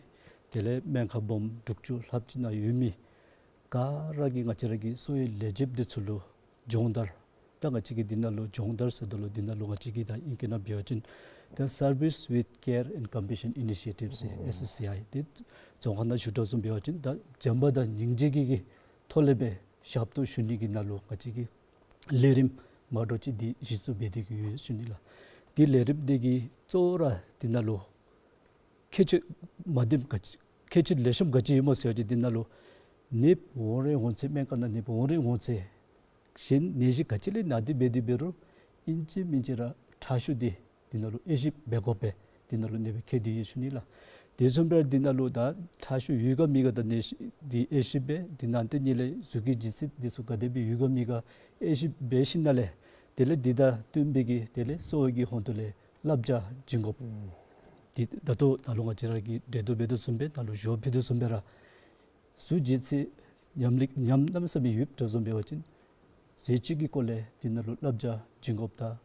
དེ་ལས་སྨན་ཁང་སྦོམ་དྲུག་ཅུ་ལྷགཔ་ཅིག་ནང་ཡོད་མི་ག་ར་གིས་ང་བཅས་ར་གི་གསོ་བའི་ལས་བྱེདཔ་འདི་ཚུ་ལུ་སྦྱོང་བརྡར། ད་ང་བཅས་ཀྱིས་འདི་ནང་ལུ་སྦྱོང་བརྡར་ཟེརཝ་ད་ལུ་འདི་ནང་ལུ་ང་བཅས་ཀྱིས་ད་ཨིང་སྐད་ནང་འབད་བ་ཅིན་ད་Service with Care and Compassion Initiative ཟེར་ཨེསི་སི་ཨའི་འདི་རྫོང་ཁ་ནང་ཞུ་དོ་བཟུམ་འབད་བ་ཅིན་ད་བྱམས་པ་དང་སྙིང་རྗེ་གི་གི་ཐོག་ལས་སྦེ་ཞབས་ཏོག་ཞུ་ནི་གི་ནང་ལུ་ང་བཅས་ཀྱིས་ལས་རིམ་མ་འདྲཝ་ཅིག་འདི་གཞི་བཙུགས་འབད་དེ་གིས་ཡོད་ཟེར་ཞུ་ནི་ལགས། འདི་ལས་རིམ་འདི་གི་གཙོ་བོ་ར་འདི་ནང་ལུ་ཁྱད་ཆོས་མ་བདེཝ་ག་ཅི་ཁྱད་ཆོས་ལེགས་ཤོམ་ག་ཅི་ཡོདཔ་སྨོ་ཟེར་བ་ཅིན་འདི་ནང་ལུ་ནདཔ་འོང་རན་འོང་ཚེ་སྨན་ཁང་ནང་ནདཔ་འོང་རན་འོང་ཚེ་གཞན་ནད་གཞི་ག་ཅི་ལས་ན་སྟེ་འབད་དེ་འབད་རུང་ཨིན་ཅི་མིན་ཅི་ར་ཁྲག་ཤུགས་འདི་འདི་ནང་ལུ་དབྱེ་ཞིབ་འབད་དགོ་པས། འདི་ནང་ལུ་ཨ་ནི་སྦེ་བཀོད་དེ་ཡོད་ཟེར་ཞུ་ནི་ལགས། དེ་བཟུམ་སྦེ་འདི་ནང་ལུ་ད་ཁྲག་ཤུགས་ཡོད་ག་མེད་ག་དང་ནད་གཞི་འདི་དབྱེ་ཞིབ་འབད། འདི་ནང་དེ་ཉིད་ལས་གཟུགས་ཀྱི་ལྗིད་ཚད་འདི་ཚུ་ག་དེ་སྦེ་ཡོད་ག་མེད་ག་དབྱེ་ཞིབ་འབད་ཞིནམ་ལས་དེ་ལས་འདི་དང་བསྟུན་པའི་གི་དེ་ལས་གསོ་བའི་གི་ཧོང་ཏོ་ལས་བསླབ་བྱ་བྱིན་དགོཔ། ཨུམ། འདི་ད་ལྟོ་ནཱ་ལུ་ང་བཅས་ར་གིས་འགྲེལ་བརྡ་འབད་དོ་བཟུམ་སྦེ་ནཱ་ལུ་ཞུ་ཕུལ་དོ་བཟུམ་སྦེ་ར་གཟུགས་ལྗིད་ཚད་ཉམས་ལེགས་ཉམས་གནམ་མེད་ས་མེད་ཡོདཔ་འདྲཝ་བཟུམ་འབད་བ་ཅིན་ཟས་བཅུད་ཀྱི་སྐོར་ལས་འདི་ནང་ལུ་བསླབ་བྱ་བྱིན་དགོཔ་དང་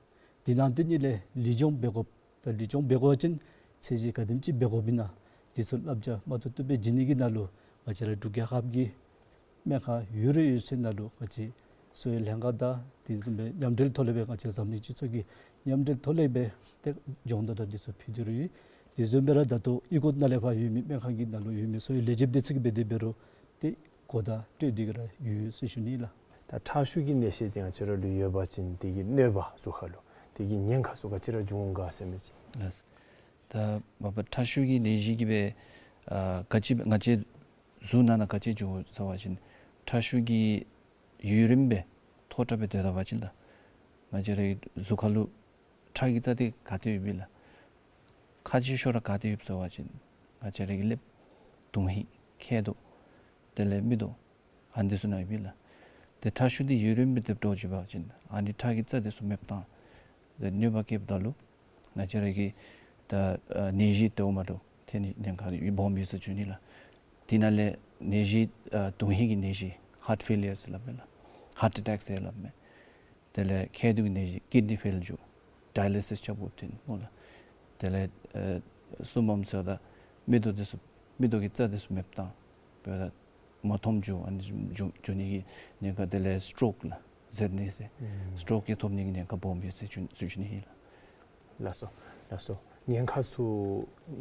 འདི་ནང་དེ་ཉིད་ལས་ལུས་སྦྱོང་འབད་དགོཔ་དང་ལུས་སྦྱོང་འབད་དགོ་པ་ཅིན་ཚད་གཞི་ག་དེམ་ཅིག་འབད་དགོཔ་ཨིན་ན་འདི་ཚུ་བསླབ་བྱ་མ་ཏོག་ཏོ་སྦེ་བྱིན་ནི་གི་ནང་ལུ་ང་བཅས་ར་འབྲུག་རྒྱལ་ཁབ་ཀྱི་སྨན་ཁང་ཡོད་རེ་ཡོད་ཚད་ནང་ལུ་ང་བཅས་གསོ་བའི་ལྷན་ཁག་དང་དེ་བཟུམ་སྦེ་མཉམ་འབྲེལ་ཐོག་ལས་སྦེ་ང་བཅས་འཛམ་གླིང་སྤྱི་ཚོགས་ཀྱི་མཉམ་འབྲེལ་ཐོག་ལས་སྦེ་ཏེ་སྦྱོང་བརྡར་དང་འདི་ཚུ་ཕུལ་ཏེ་ར་ཡོད། དེ་བཟུམ་སྦེ་ར་ད་ལྟོ་ཨི་ཀོ་ནང་ལས་ཕར་ཡོད་མི་སྨན་ཁང་གི་ནང་ལུ་ཡོད་མི་གསོ་བའི་ལས་བྱེདཔ་འདི་ཚུ་གིས་འབད་དེ་འབད་རུང་ཏེ་གོ་བརྡ་སྤྲོད་དེ་གིས་ར་ཡོད་ཟེར་ཞུ་ནི་ལགས། ད་ཁྲག་ཤུགས་ཀྱི་ནད་གཞི་འདི་ང་བཅས་ར་ལུ་ཡོད་པ་ཅིན་དེ་གི་གནོད་པ་གཟུགས་ཁར་ལུ་དེ་གི་ཉེན་ཁ་ཚུ་ག་ཅི་ར་འབྱུང་འོང་ག་ཟེར་མི་ཅིག། ལགས། ད་མ་པ་ཁྲག་ཤུགས་ཀྱི་ནད་གཞི་གིས་སྦེ་ཨ་ག་ཅི་སྦེ་ང་བཅས་གཟུགས་ནང་ན་ག་ཅི་འབྱུང་འོང་ཟེར་བ་ཅིན་ཁྲག་ཤུགས་ཀྱི་ཡུན་རིངམོ་སྦེ་མཐོ་དྲགས་སྦེ་སྡོད་ད་པ་ཅིན་ལགས། ང་བཅས་རའི་གཟུགས་ཁར་ལུ་ཁྲག་གི་རྩ་འདི་ག་ཏེ་ཡོདཔ་ཨིན་ལགས། ཁག་ཆེ་ཤོས་ར་ག་ཏེ་ཡོདཔ་ཟེར་བ་ཅིན་ང་བཅས་རའི་གི་ཀླདཔ། དོན་ཧིང་། མཁལ་རྡོག། དེ་ལས་མིག་ཏོ། ཨ་ནི་འདི་ཚུ་ནང་ཡོདཔ་ཨིན་ལགས། ཏེ་ཁྲག་ཤུགས་འདི་ཡུན་རིངམོ་སྦེ་སྡོད་འགྱོ་བ་ཅིན་ཨ་ནི་ཁྲག་གི་རྩ་འདི་ཚུ་མེདཔ་བཏང་། ཏེ་གནོད་པ་བཀལཝ་ད་ལུ་ང་བཅས་རའི་གི་ད་ཨ་ནད་གཞི་དེ་འོ་མ་ལུ་ཐོན་ནི་ཉེན་ཁ་ཡོད་སྦོམ་ཡོད་ཟེར་ཞུ་ནི་ལགས། དེ་ནང་ལས་ནད་གཞི་ཨ་དོན་ཧིང་གི་ནད་གཞི་ཧཱརཊ་ཕེ་ལི་ཡར་ཟེར་སླབ་མས་ལགས། ཧཱརཊ་ཨེ་ཊེཀ་ཟེར་སླབ་མས། དེ་ལས་མཁལ་རྡོག་གི་ནད་གཞི་ཀིཌ་ནི་ཕེལ་འགྱོ། ཌའི་ལི་སིས་རྐྱབ་དགོཔ་ཐོན་སྨོ་ལགས། དེ་ལས་ཨེ་གསུམ་པམ་ཟེརཝ་ད་མིག་ཏོ་འདི་ཚུ་མིག་ཏོ་གི་རྩ་འདི་ཚུ་མེདཔ་བཏང་། འབདཝ་ད་མ་མཐོངམ་འགྱོ། ཨ་ནི་འགྱོ་འགྱོ་ནི་གི་ཉེན་ཁ། དེ་ལས་སི་ཊོག་ལགས། ཟེར་ནི་ཟེར། ཨུམ། སི་ཊོག་གི་ཐོབ་ནི་གི་ཉེན་ཁ་སྦོམ་ཡོད་ཟེར་ཞུ་ཞུ་ནི་ཨིན་ལགས། ལགས་སོ། ལགས་སོ། ཉེན་ཁ་ཚུ་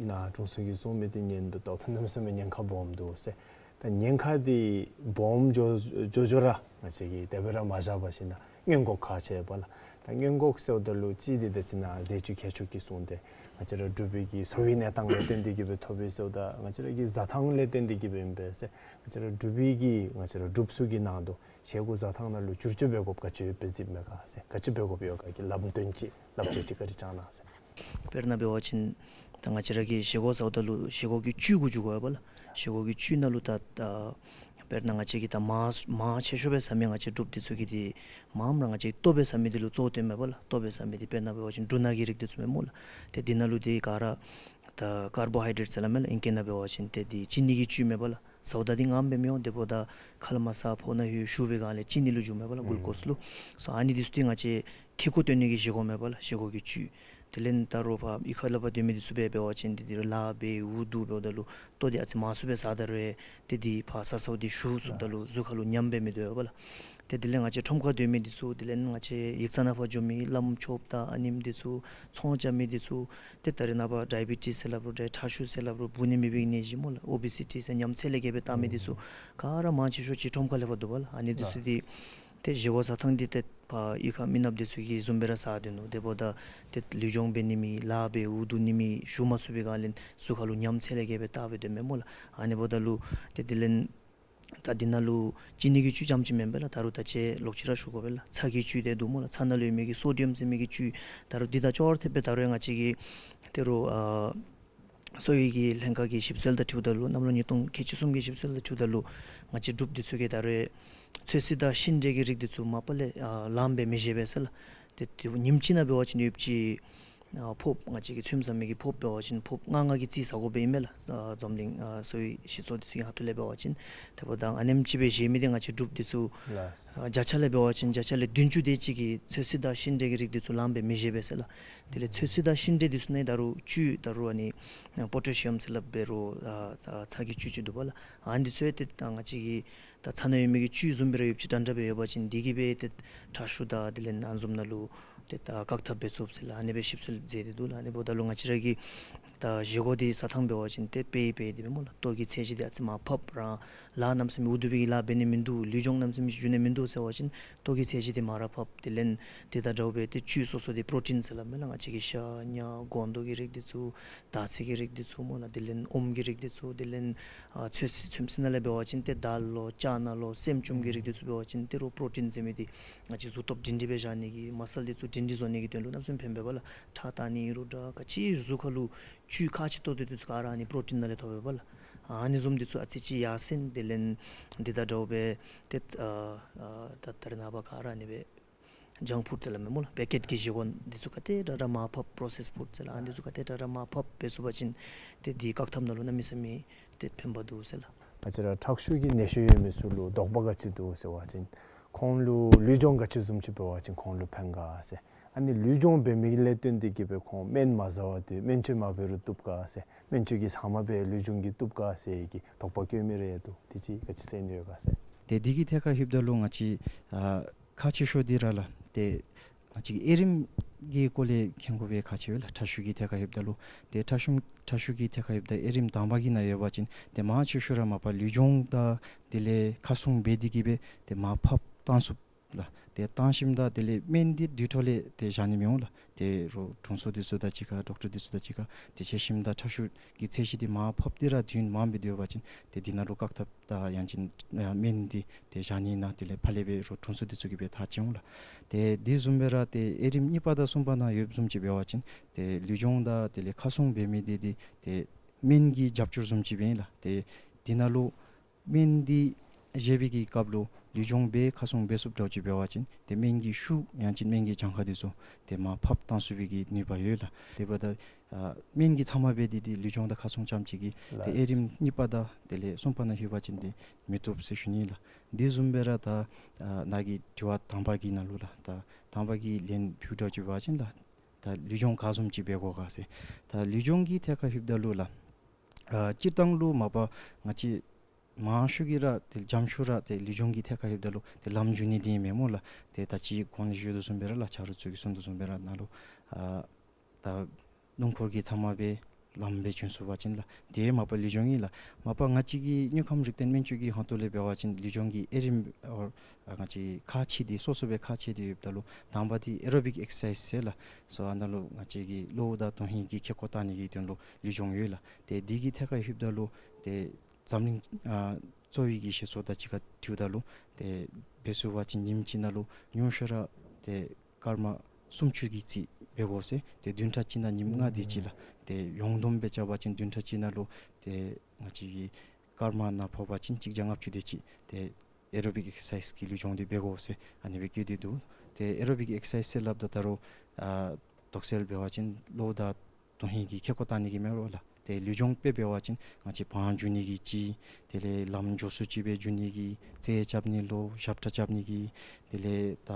ནཱ་དྲུང་འཚོ་གིས་གསུངས་མི་འདི་ཉན་དོ་བལྟཝ་ད་གནམ་མེད་ས་མེད་ཉེན་ཁ་སྦོམ་འདུག་ཟེར། ད་ཉེན་ཁ་འདི་སྦོམ་འགྱོ་འགྱོ་འགྱོ་ར་ང་བཅས་ཀྱིས་དེ་སྦེ་ར་མ་བཞག་པར་ཞིནམ་ན་སྔོན་འགོག་ག་ཅི་འབད་ལགས། ད་སྔོན་འགོག་ཟེརཝ་ད་ལུ་གཅིག་འདི་ད་ཅི་ནཱ་ཟས་བཅུད་ཁྱད་ཆོས་ཀྱི་གསུངས་ཏེ་ང་བཅས་ར་འབྲུག་པའི་གི་གསོ་བའི་གནས་སྟངས་ལས་བརྟེན་ཏེ་གིས་སྦེ་ཐོབ་པས་ཟེརཝ་ད་ང་བཅས་ར་གི་བཟའ་ཐངས་ལས་བརྟེན་ཏེ་གིས་སྦེ་ཨིན་པས་ཟེར། ང་བཅས་ར་འབྲུག་པའི་གི་ང་བཅས་ར་འབྲུགཔ་ཚུ་གི་ནང་དུ་བཞེས་སྒོ་བཟའ་ཐངས་ནང་ལུ་བསྒྱུར་བཅོས་འབད་དགོཔ་ག་ཅི་ཡོདཔ་སྦེ་གཟིགསཔ་མས་ག་ཟེར། ག་ཅི་འབད་དགོཔ་ཡོད་ག་གི་ལམ་སྟོན་ཅིག་ལམ་སྟོན་ཅིག་བཀའ་དྲིན་བསྐྱང་གནང་ཟེར། དཔེར་ན་འབད་བ་ཅིན་ད་ང་བཅས་ར་གིས་བཞེས་སྒོ་བཟའཝ་ད་ལུ་བཞེས་སྒོ་གི་བཅུད་གུ་འགྱོ་དགོ་པས་ལགས། བཞེས་སྒོ་གི་བཅུད་ནང་ལུ་ད་ད་དཔེར་ན་ང་བཅས་ཀྱིས་ད་མང་མང་ཆེ་ཤོས་སྦེ་བཟའ་མི་ང་བཅས་འབྲུགཔ་འདི་ཚུ་གིས་འདི་མངམ་ར་ང་བཅས་ལྟོ་སྦེ་བཟའ་མི་འདི་ལུ་གཙོ་བོ་བཏོནམ་མས་པ་ལགས། ལྟོ་སྦེ་བཟའ་མི་འདི་དཔེར་ན་འབད་བ་ཅིན་འབྲུ་སྣ་གི་རིགས་འདི་ཚུ་མས་སྨོ་ལགས། ཏེ་འདི་ནང་ལུ་འདི་ག་ར་ད་ཀར་བོ་ཧའི་ཌེཊ་ཟེར་སླབ་མས་ལགས། ཨིང་སྐད་ནང་འབད་བ་ཅིན་ཏེ་འདི་ཅི་ནི་གི་བཅུད་མས་པ་ལགས། བཟའཝ་ད་འདི་མངམ་སྦེ་མི་འོང་། དེ་འབདཝ་ད་ཁ་ལས་མར་ཟ་ཕོཝ་ནང་ལྷོད་ཞུ་བའི་སྒང་ལས་ཅི་ནི་ལུ་འགྱོཝ་མས་པ་ལགས། གུ་ལུ་ཀོསི་ལུ། སོ་ཨ་ནི་འདི་ཚུ་འདི་ང་བཅས་ཁེ་ཀོ་བཏོན་ནི་གི་བཞེས་སྒོ་མས་པ་ལགས། བཞེས་སྒོ་གི་བཅུད། དེ་ལས་ད་རུང་ཕར་གཡུས་ཁ་ལས་ཕར་སྡོད་མི་འདི་ཚུ་སྦེ་འབད་བ་ཅིན་འདི་འདི་ལཱ་འབད་འུ་སྡུག་འབདཝ་ད་ལུ་ལྟོ་འདི་ཨ་ཙི་མང་སུ་སྦེ་བཟའ་ད་རུང་ཏེ་འདི་ཕར་ཟ་ཟཝ་འདི་ཞུ་ཚུགསཔ་ད་ལུ་གཟུགས་ཁར་ལུ་ཉམས་སྦེ་མི་སྡོད་པ་ལགས། ཏེ་དེ་ལས་ང་བཅས་ཁྲོམ་ཁར་སྡོད་མི་འདི་ཚུ་དེ་ལས་ང་བཅས་ཡིག་ཚང་ནང་ཕར་འགྱོ་མི་བླམ་ཆོསཔ་དང་ཨ་ནེམོ་འདི་ཚུ་ཚོང་རྐྱབ་མི་འདི་ཚུ་ཏེ་ད་རེས་ནངས་པ་ཌའི་བི་ཊིས་ཟེར་སླབ་རུང་ཌའི་ཁྲག་ཤུགས་ཟེར་སླབ་རུང་འབུ་ནི་མེད་པའི་ནད་གཞི་སྨོ་ལགས། ཨོ་བི་སི་ཊི་ཟེར་ཉམས་ཚད་ལས་བརྒལ་སྦེ་བཏང་མི་འདི་ཚུ་ག་ར་མང་ཆེ་ཤོས་ཅིག་ཁྲོམ་ཁ་ལས་ཕར་འདུག་པ་ལགས། ཨ་ནི་འདི་ཚུ་འདི་ཏེ་བཞེས་སྒོ་བཟའ་ཐངས་འདི་ཏེ་ཕར་གཡུས་ཁ་མི་ནགཔ་འདི་ཚུ་གིས་བཟུམ་སྦེ་ར་བཟའ་སྡོད་ནུག། དེ་འབདཝ་ད་ཏེ་ལུས་སྦྱོང་འབད་ནི་མེད་ལཱ་འབད་འུ་སྡུག་ནི་མེད་ཞུ་མ་ཚུགས་པའི་སྒང་ལས་གཟུགས་ཁར་ལུ་ཉམས་ཚད་ལས་བརྒལ་སྦེ་བཏང་སྦེ་སྡོདཔ་མས་སྨོ་ལགས། ཨ་ནི་འབདཝ་ད་ལུ་ཏེ་དེ་ལས་ད་འདི་ནང་ལུ་ཅི་ནི་གི་བཅུད་རྐྱངམ་ཅིག་མེན་པས་ལགས། ད་རུང་ད་ཅི་ལོག་ཅི་ར་ཞུ་དགོ་པས་ལགས། ཚྭ་གི་བཅུད་འདི་འདུག་སྨོ་ལགས། ཚྭ་ནང་ལུ་ཡོད་མི་གི་སོ་ཌི་ཡམ་ཟེར་མི་གི་བཅུད་ད་རུང་འདི་དང་ཅོག་ར་འཐདཔ་སྦེ་ད་རུང་ཡང་ང་བཅས་ཀྱི་ད་རུང་ཨ་གསོ་བའི་གི་ལྷན་ཁག་གི་ཞིབ་འཚོལ་དང་འཁྲིལཝ་ད་ལུ་གནམ་ལོ་ཉིས་སྟོང་ཁལ་གཅིག་གསུམ་གྱི་ཞིབ་འཚོལ་དང་འཁྲིལཝ་ད་ལུ་ང་བཅས་འབྲུགཔ་འདི་ཚུ་གིས་ད་རུང་ཚོད་བསྲེ་དང་ཤིང་འབྲས་ཀྱི་རིགས་འདི་ཚུ་མ་པ་ལས་ཨ་ལངམ་སྦེ་མི་བཞེས་པས་ཟེར་ལགས། ཏེ་ཏེ་ཉིནམ་གཅིག་ནང་འབད་བ་ཅིན་ཡོདཔ་ཅིག་ཨ་ཕོརཔ་ང་བཅས་ཀྱིས་ཚོདམ་ཟ་མི་གི་ཕོརཔ་འབད་བ་ཅིན་ཕོརཔ་ལྔ་ལྔ་གི་རྩིས་ཟ་དགོ་པས་ཨིན་མས་ལགས། ཨ་འཛམ་གླིང་ཨ་གསོ་བའི་སྤྱི་ཚོགས་འདི་ཚུ་གི་ཁ་ཐུག་ལས་འབད་བ་ཅིན། དེ་འབདཝ་ད་ཨ་ནེམ་ཅིག་སྦེ་བཞེས་མི་འདི་ང་བཅས་འབྲུགཔ་འདི་ཚུ་ལགས། ཨ་བརྒྱ་ཆ་ལས་འབད་བ་ཅིན་བརྒྱ་ཆ་ལས་བདུན་ཅུ་དེ་ཅིག་གིས་ཚོད་བསྲེ་དང་ཤིང་འབྲས་ཀྱི་རིགས་འདི་ཚུ་ལངམ་སྦེ་མི་བཞེས་པས་ཟེར་ལགས། དེ་ལས་ཚོད་བསྲེ་དང་ཤིང་འབྲས་འདི་ཚུ་ནང་ད་རུང་བཅུད་ད་རུང་ཨ་ནི་པོ་ཊེ་ཤི་ཡམ་ཟེར་སླབ་འབད་རུང་ཨ་ཚྭ་གི་བཅུད་ཅིག་འདུག་པ་ལགས། ཨ་ནི་འདི་ཚུ་ཏེ་ད་ང་བཅས་ཀྱི་ད་ཚྭ་ནང་ཡོད་མི་གི་བཅུད་བཟུམ་སྦེ་ར་ཡོདཔ་ཅིག་འདྲན་འདྲ་སྦེ་ཡོད་པ་ཅིན་འདི་གིས་སྦེ་ཏེ་ཁྲག་ཤུགས་དང་དེ་ལས་ཨ་ནི་བཟུམ་ནང་ལུ་ཏེ་ད་བཀག་ཐབས་འབད་ཚུགས་ཟེར་ལགས། ཨ་ནི་སྦེ་ཞིབ་འཚོལ་མཛད་དེ་འདུག་ལགས། ཨ་ནི་འབདཝ་ད་ལུ་ང་བཅས་ར་གི་ད་བཞེས་སྒོ་འདི་བཟའ་ཐངས་འབད་བ་ཅིན་ཏེ་དཔེ་དཔེ་འདི་སྦེ་སྨོ་ལགས། ལྟོ་གི་ཚད་གཞི་འདི་ཨ་ཙི་མར་ཕབ་ར་ལཱ་གནམ་མེད་ས་མེད་འུ་སྡུག་པའི་གི་ལཱ་འབད་ནི་མིན་འདུག། ལུས་སྦྱོང་གནམ་མེད་ས་མེད་ཅིག་འགྱོ་ནི་མིན་འདུག་ཟེར་བ་ཅིན་ལྟོ་གི་ཚད་གཞི་འདི་མར་ར་ཕབ། དེ་ལས་འདི་དང་འདྲཝ་སྦེ་ཏེ་བཅུད་སོ་སོ་འདི་པྲོ་ཊིན་ཟེར་སླབ་མས་ལགས། ང་བཅས་ཀྱི་ཤ་ཉ་སྒོང་རྡོག་གི་རིགས་འདི་ཚུ་དར་ཚིལ་གྱི་རིགས་འདི་ཚུ་སྨོ་ལགས། དེ་ལས་ཨོམ་གྱི་རིགས་འདི་ཚུ། དེ་ལས་ཨ་ཚོད་བསྲེ་ཚོད་བསྲེ་ནང་ལས་འབད་བ་ཅིན་ཏེ་དཱལ་ལོ་ཅ་ན་ལོ་སྲནམ་ཅུམ་གྱི་རིགས་འདི་ཚུ་འབད་བ་ཅིན་ཏེ་རོགས་པྲོ་ཊིན་ཟེར་མི་འདི་ང་བཅས་གཟུགས་སྟོབས་སྒྲིང་སྒྲིང་སྦེ་བཞག་ནི་གི་མ་སཱལ་འདི་ཚུ་སྒྲིང་སྒྲིང་བཟོ་ནི་གི་དོན་ལུ་གནམ་མེད་ས་མེད་ཕན་པས་པ་ལགས། ཁྲག་བཏང་ནི་ཨིན་རུང་འདྲ་ག་ཅི་གཟུགས་ཁར་ལུ་བཅུད་ཁག་ཆེ་ཏོག་ཏོ་འདི་ཚུ་ག་ར་ཨ་ནི་པྲོ་ཊིན་ནང་ལས་ཐོབ་པས་པ་ལགས། ཨ་ནི་བཟུམ་འདི་ཚུ་ཨ་ཙི་ཅིག་ཡར་སེང་། དེ་ལས་འདི་དང་འདྲཝ་སྦེ་ཏེ་ཨ་ཨ་ད་ད་རེས་ནངས་པ་ག་ར་ཨ་ནི་སྦེ་ཇང་ཕུཌ་ཟེར་སླབ་མས་སྨོ་ལགས། པེ་ཀེཊ་ཀྱི་བཞེས་སྒོ་འདི་ཚུ་ག་དེ་དྲག་དྲག་མར་ཕབ་པྲོ་སེསི་ཕུཌ་ཟེར་ལགས། ཨ་འདི་ཚུ་ག་དེ་དྲག་དྲག་མར་ཕབ་འབད་ཚུགས་པ་ཅིན་ཏེ་འདི་བཀག་ཐབས་ནང་ལུ་གནམ་མེད་ས་མེད་ཏེ་ཕན་པ་འདུག་ཟེར་ལགས། ང་བཅས་ར་ཁྲག་ཤུགས་ཀྱི་ནད་གཞི་ཡོད་མི་ཚུ་ལུ་དོགས་པ་ག་ཅི་འདུག་ཟེར་བ་ཅིན་ཁོང་ལུ་ལུས་སྦྱོང་ག་ཅི་བཟུམ་ཅིག་འབད་བ་ཅིན་ཁོང་ལུ་ཕན་ག་ཟེར། ཨ་ནི་ལུས་སྦྱོང་འབད་མི་ལས་བརྟེན་ཏེ་གིས་སྦེ་ཁོང་སྨན་མ་བཟའ་བར་དུ་སྨན་བཅོས་མ་འབད་རུང་བཏུབ་ག་ཟེར། སྨན་བཅོས་ཀྱི་ཟ་མ་སྦེ་ལུས་སྦྱོང་གིས་བཏུབ་ག་ཟེར་གྱི་དོགས་པ་བཀོད་མི་རེ་འདུག། དེ་ཅིག་ག་ཅི་ཟེར་ནི་ཡོད་ག་ཟེར། ཏེ་འདི་གི་ཐད་ཁར་ལྷོདཔ་ད་ལུ་ང་བཅས་ཨ་ཁག་ཆེ་ཤོས་འདི་ར་ལགས། ཏེ་ང་བཅས་ཀྱི་དབྱེ་རིམ་གྱི་སྐོར་ལས་མཁྱེན་དགོ་པའི་ཁག་ཆེ་བས་ལགས། ཁྲག་ཤུགས་ཀྱི་ཐད་ཁར་ལྷོདཔ་ད་ལུ་ཏེ་ཁྲག་ཤུགས་ཁྲག་ཤུགས་ཀྱི་ཐད་ཁར་ལྷོདཔ་ད་དབྱེ་རིམ་དང་པ་གི་ནང་ཡོད་པ་ཅིན་ཏེ་མང་ཆེ་ཤོས་ར་མ་པ་ལུས་སྦྱོང་དང་དེ་ལས་ཁ་སྲུང་འབད་དེ་གིས་སྦེ་ཏེ་མར་ཕབ་བཏང་ཚུགས་ལགས། ཏེ་བཏང་ཞིནམ་ད་དེ་ལས་སྨན་འདི་དུས་ཐོག་ལས་ཏེ་བཞག་ནི་མི་འོང་ལགས། ཏེ་རོགས་དྲུང་འཚོ་འདི་ཚུ་དང་གཅིག་ཁར་ཌོག་ཊར་འདི་ཚུ་དང་གཅིག་ཁར་ཏེ་འཕྱད་ཞིནམ་ད་ཁྲག་ཤུགས་ཀྱི་ཚད་གཞི་འདི་མར་ཕབ་སྟེ་ར་དུས་ཡུན་མངམ་སྦེ་སྡོད་པ་ཅིན་ཏེ་འདི་ནང་ལུ་བཀག་ཐབས་དང་ཡང་ཅིན་ཨ་སྨན་འདི་ཏེ་བཞག་ནི་ནང་དེ་ལས་ཕར་ལས་སྦེ་རོགས་དྲུང་འཚོ་འདི་ཚུ་གིས་སྦེ་ཐག་བཅད་འོང་ལགས། ཏེ་དེ་བཟུམ་སྦེ་ར་ཏེ་དབྱེ་རིམ་གཉིས་པ་དང་གསུམ་པ་ནང་ཡོདཔ་བཟུམ་ཅིག་འབད་བ་ཅིན་ཏེ་ལུས་སྦྱོང་དང་དེ་ལས་ཁ་སྲུང་འབད་མི་འདི་འདི་ཏེ་སྨན་གྱི་རྒྱབ་སྐྱོར་བཟུམ་ཅིག་སྦེ་ཨིན་ལགས། ཏེ་འདི་ནང་ལུ་སྨན་འདི་བཞེས་པའི་གི་སྐབས་ལུ་ལུས་སྦྱོང་འབད་ཁ་སྲུང་འབད་ཚུགསཔ་འདྲཝ་ཅིག་འབད་བ་ཅིན་ཏེ་སྨན་གྱི་ཤུགས་ཡང་ཅིན་སྨན་གྱི་གྱངས་ཁ་འདི་ཚུ་ཏེ་མར་ཕབ་བཏང་ཚུགས་པའི་གི་ནུས་པ་ཡོད་ལགས། དེ་འབདཝ་ད་ཨ་སྨན་གྱི་ཚབ་མ་འབད་དེ་འདི་ལུས་སྦྱོང་དང་ཁ་སྲུང་རྐྱངམ་ཅིག་གིས་ཏེ་ལགས། དབྱེ་རིམ་གཉིས་པ་དང་དེ་ལས་གསུམ་པ་ནང་ལྷོད་པ་ཅིན་ཏེ་མི་བཏུབ་ཟེར་ཞུ་ནི་ལགས། དེ་བཟུམ་སྦེ་ར་ད་ཨ་ནཱ་གི་དྲི་བ་དང་པ་གི་ནང་ལུ་ལགས། ད་དང་པ་གི་ལན་ཕུལཝ་འདྲཝ་ཅིག་འབད་བ་ཅིན་ལགས། ད་ལུས་སྦྱོང་ག་བཟུམ་ཅིག་འབད་དགོ་ག་ཟེར། ད་ལུས་སྦྱོང་གི་ཐད་ཁར་ལྷོདཔ་ད་ལུ་ལགས། ཨ་སྤྱིར་བཏང་ལུ་མ་པ་ང་བཅས་ མང་ཤོས་ཀྱིས་ར་ཏེ་འཇམ་ཤོས་ར་ཏེ་ལུས་སྦྱོང་གི་ཐད་ཁར་ལྷོདཔ་ད་ལུ་ཏེ་ལམ་འགྱོ་ནི་འདི་ཨིན་མས་སྨོ་ལགས། ཏེ་ད་ཅི་གོང་ལུ་ཞུ་དོ་བཟུམ་སྦེ་ར་ལགས་ཆ་རོགས་ཚུ་གིས་གསུང་དོ་བཟུམ་སྦེ་ར་ནཱ་ལུ་ཨ་ད་སྣུམ་འཁོར་གྱི་ཚབ་མ་སྦེ་ལམ་སྦེ་བྱོན་ཚུགས་པ་ཅིན་ལགས། ཏེ་མ་པ་ལུས་སྦྱོང་ཨིན་ལགས། མ་པ་ང་བཅས་ཀྱི་དངོས་ཁམས་རིག་ལྡན་སྨན་བཅོས་ཀྱི་ཧོངས་ཏོ་ལས་འབད་བ་ཅིན་ལུས་སྦྱོང་གི་དབྱེ་རིམ་ཨོ་ཨ་ང་བཅས་ཁག་ཆེ་འདི་སོ་སོ་སྦེ་ཁག་ཆེ་འདི་ཡོདཔ་ད་ལུ་དང་པ་འདི་ཨེ་རོ་བིག་ཨེག་སར་སའིཛ་ཟེར་ལགས། སོ་ཨ་ནཱ་ལུ་ང་བཅས་ཀྱི་གློ་བོ་དང་དོན་ཧིང་གི་ཁེ་ཀོ་བཏང་ནི་གི་དོན་ལུ་ལུས་སྦྱོང་ཡོད་ལགས། ཏེ་འདི་གི་ཐད་ཁར་ལྷོདཔ་ད་ལུ་ཏེ་འཛམ་གླིང་ཨ་གཙོ་བོའི་གི་བཤད་སྲོལ་དང་གཅིག་ཁར་འཁྲིལཝ་ད་ལུ་ཏེ་འབད་ཚུགས་པ་ཅིན་ཉིནམ་གཅིག་ནང་ལུ་ཉུང་ཤོས་ར་ཏེ་སྐར་མ་སུམ་ཅུ་གི་རྩིས་འབད་དགོ་ཟེར། ཏེ་བདུན་ཕྲག་གཅིག་ནང་ཉིནམ་ལྔ་དེ་ཅིག་ལགས། ཏེ་ཡོངས་བསྡོམས་སྦེ་རྐྱབ་པ་ཅིན་བདུན་ཕྲག་གཅིག་ནང་ལུ་ཏེ་ང་བཅས་ཀྱི་སྐར་མ་ནང་ཕོག་པ་ཅིན་གཅིག་བརྒྱ་ལྔ་བཅུ་དེ་ཅིག་ཏེ་ཨེ་རོ་བིག་ཨེག་སར་སའིཛ་གི་ལུས་སྦྱོང་འདི་འབད་དགོ་ཟེར་ཨ་ནི་སྦེ་བཀོད་དེ་འདུག། ཏེ་ཨེ་རོ་བིག་ཨེག་སར་སའིཛ་ཟེར་སླབ་ད་ད་རུང་ཨ་དོགས་སེལ་འབད་བ་ཅིན་གློ་བོ་དང་དོན་ཧིང་གི་ཁེ་ཀོ་བཏང་ནི་གི་མེན་རོ་ལགས། ཏེ་ལུས་སྦྱོང་དཔེ་འབད་བ་ཅིན་ང་བཅས་བང་རྒྱུག་ནི་གི་གཅིག། དེ་ལས་ལམ་མགྱོགས་སུ་ཅིག་སྦེ་འགྱོ་ནི་གི་རྩེད་རྐྱབ་ནི་ལོ་ཞབས་ཁྲ་རྐྱབ་ནི་གི། དེ་ལས་ད་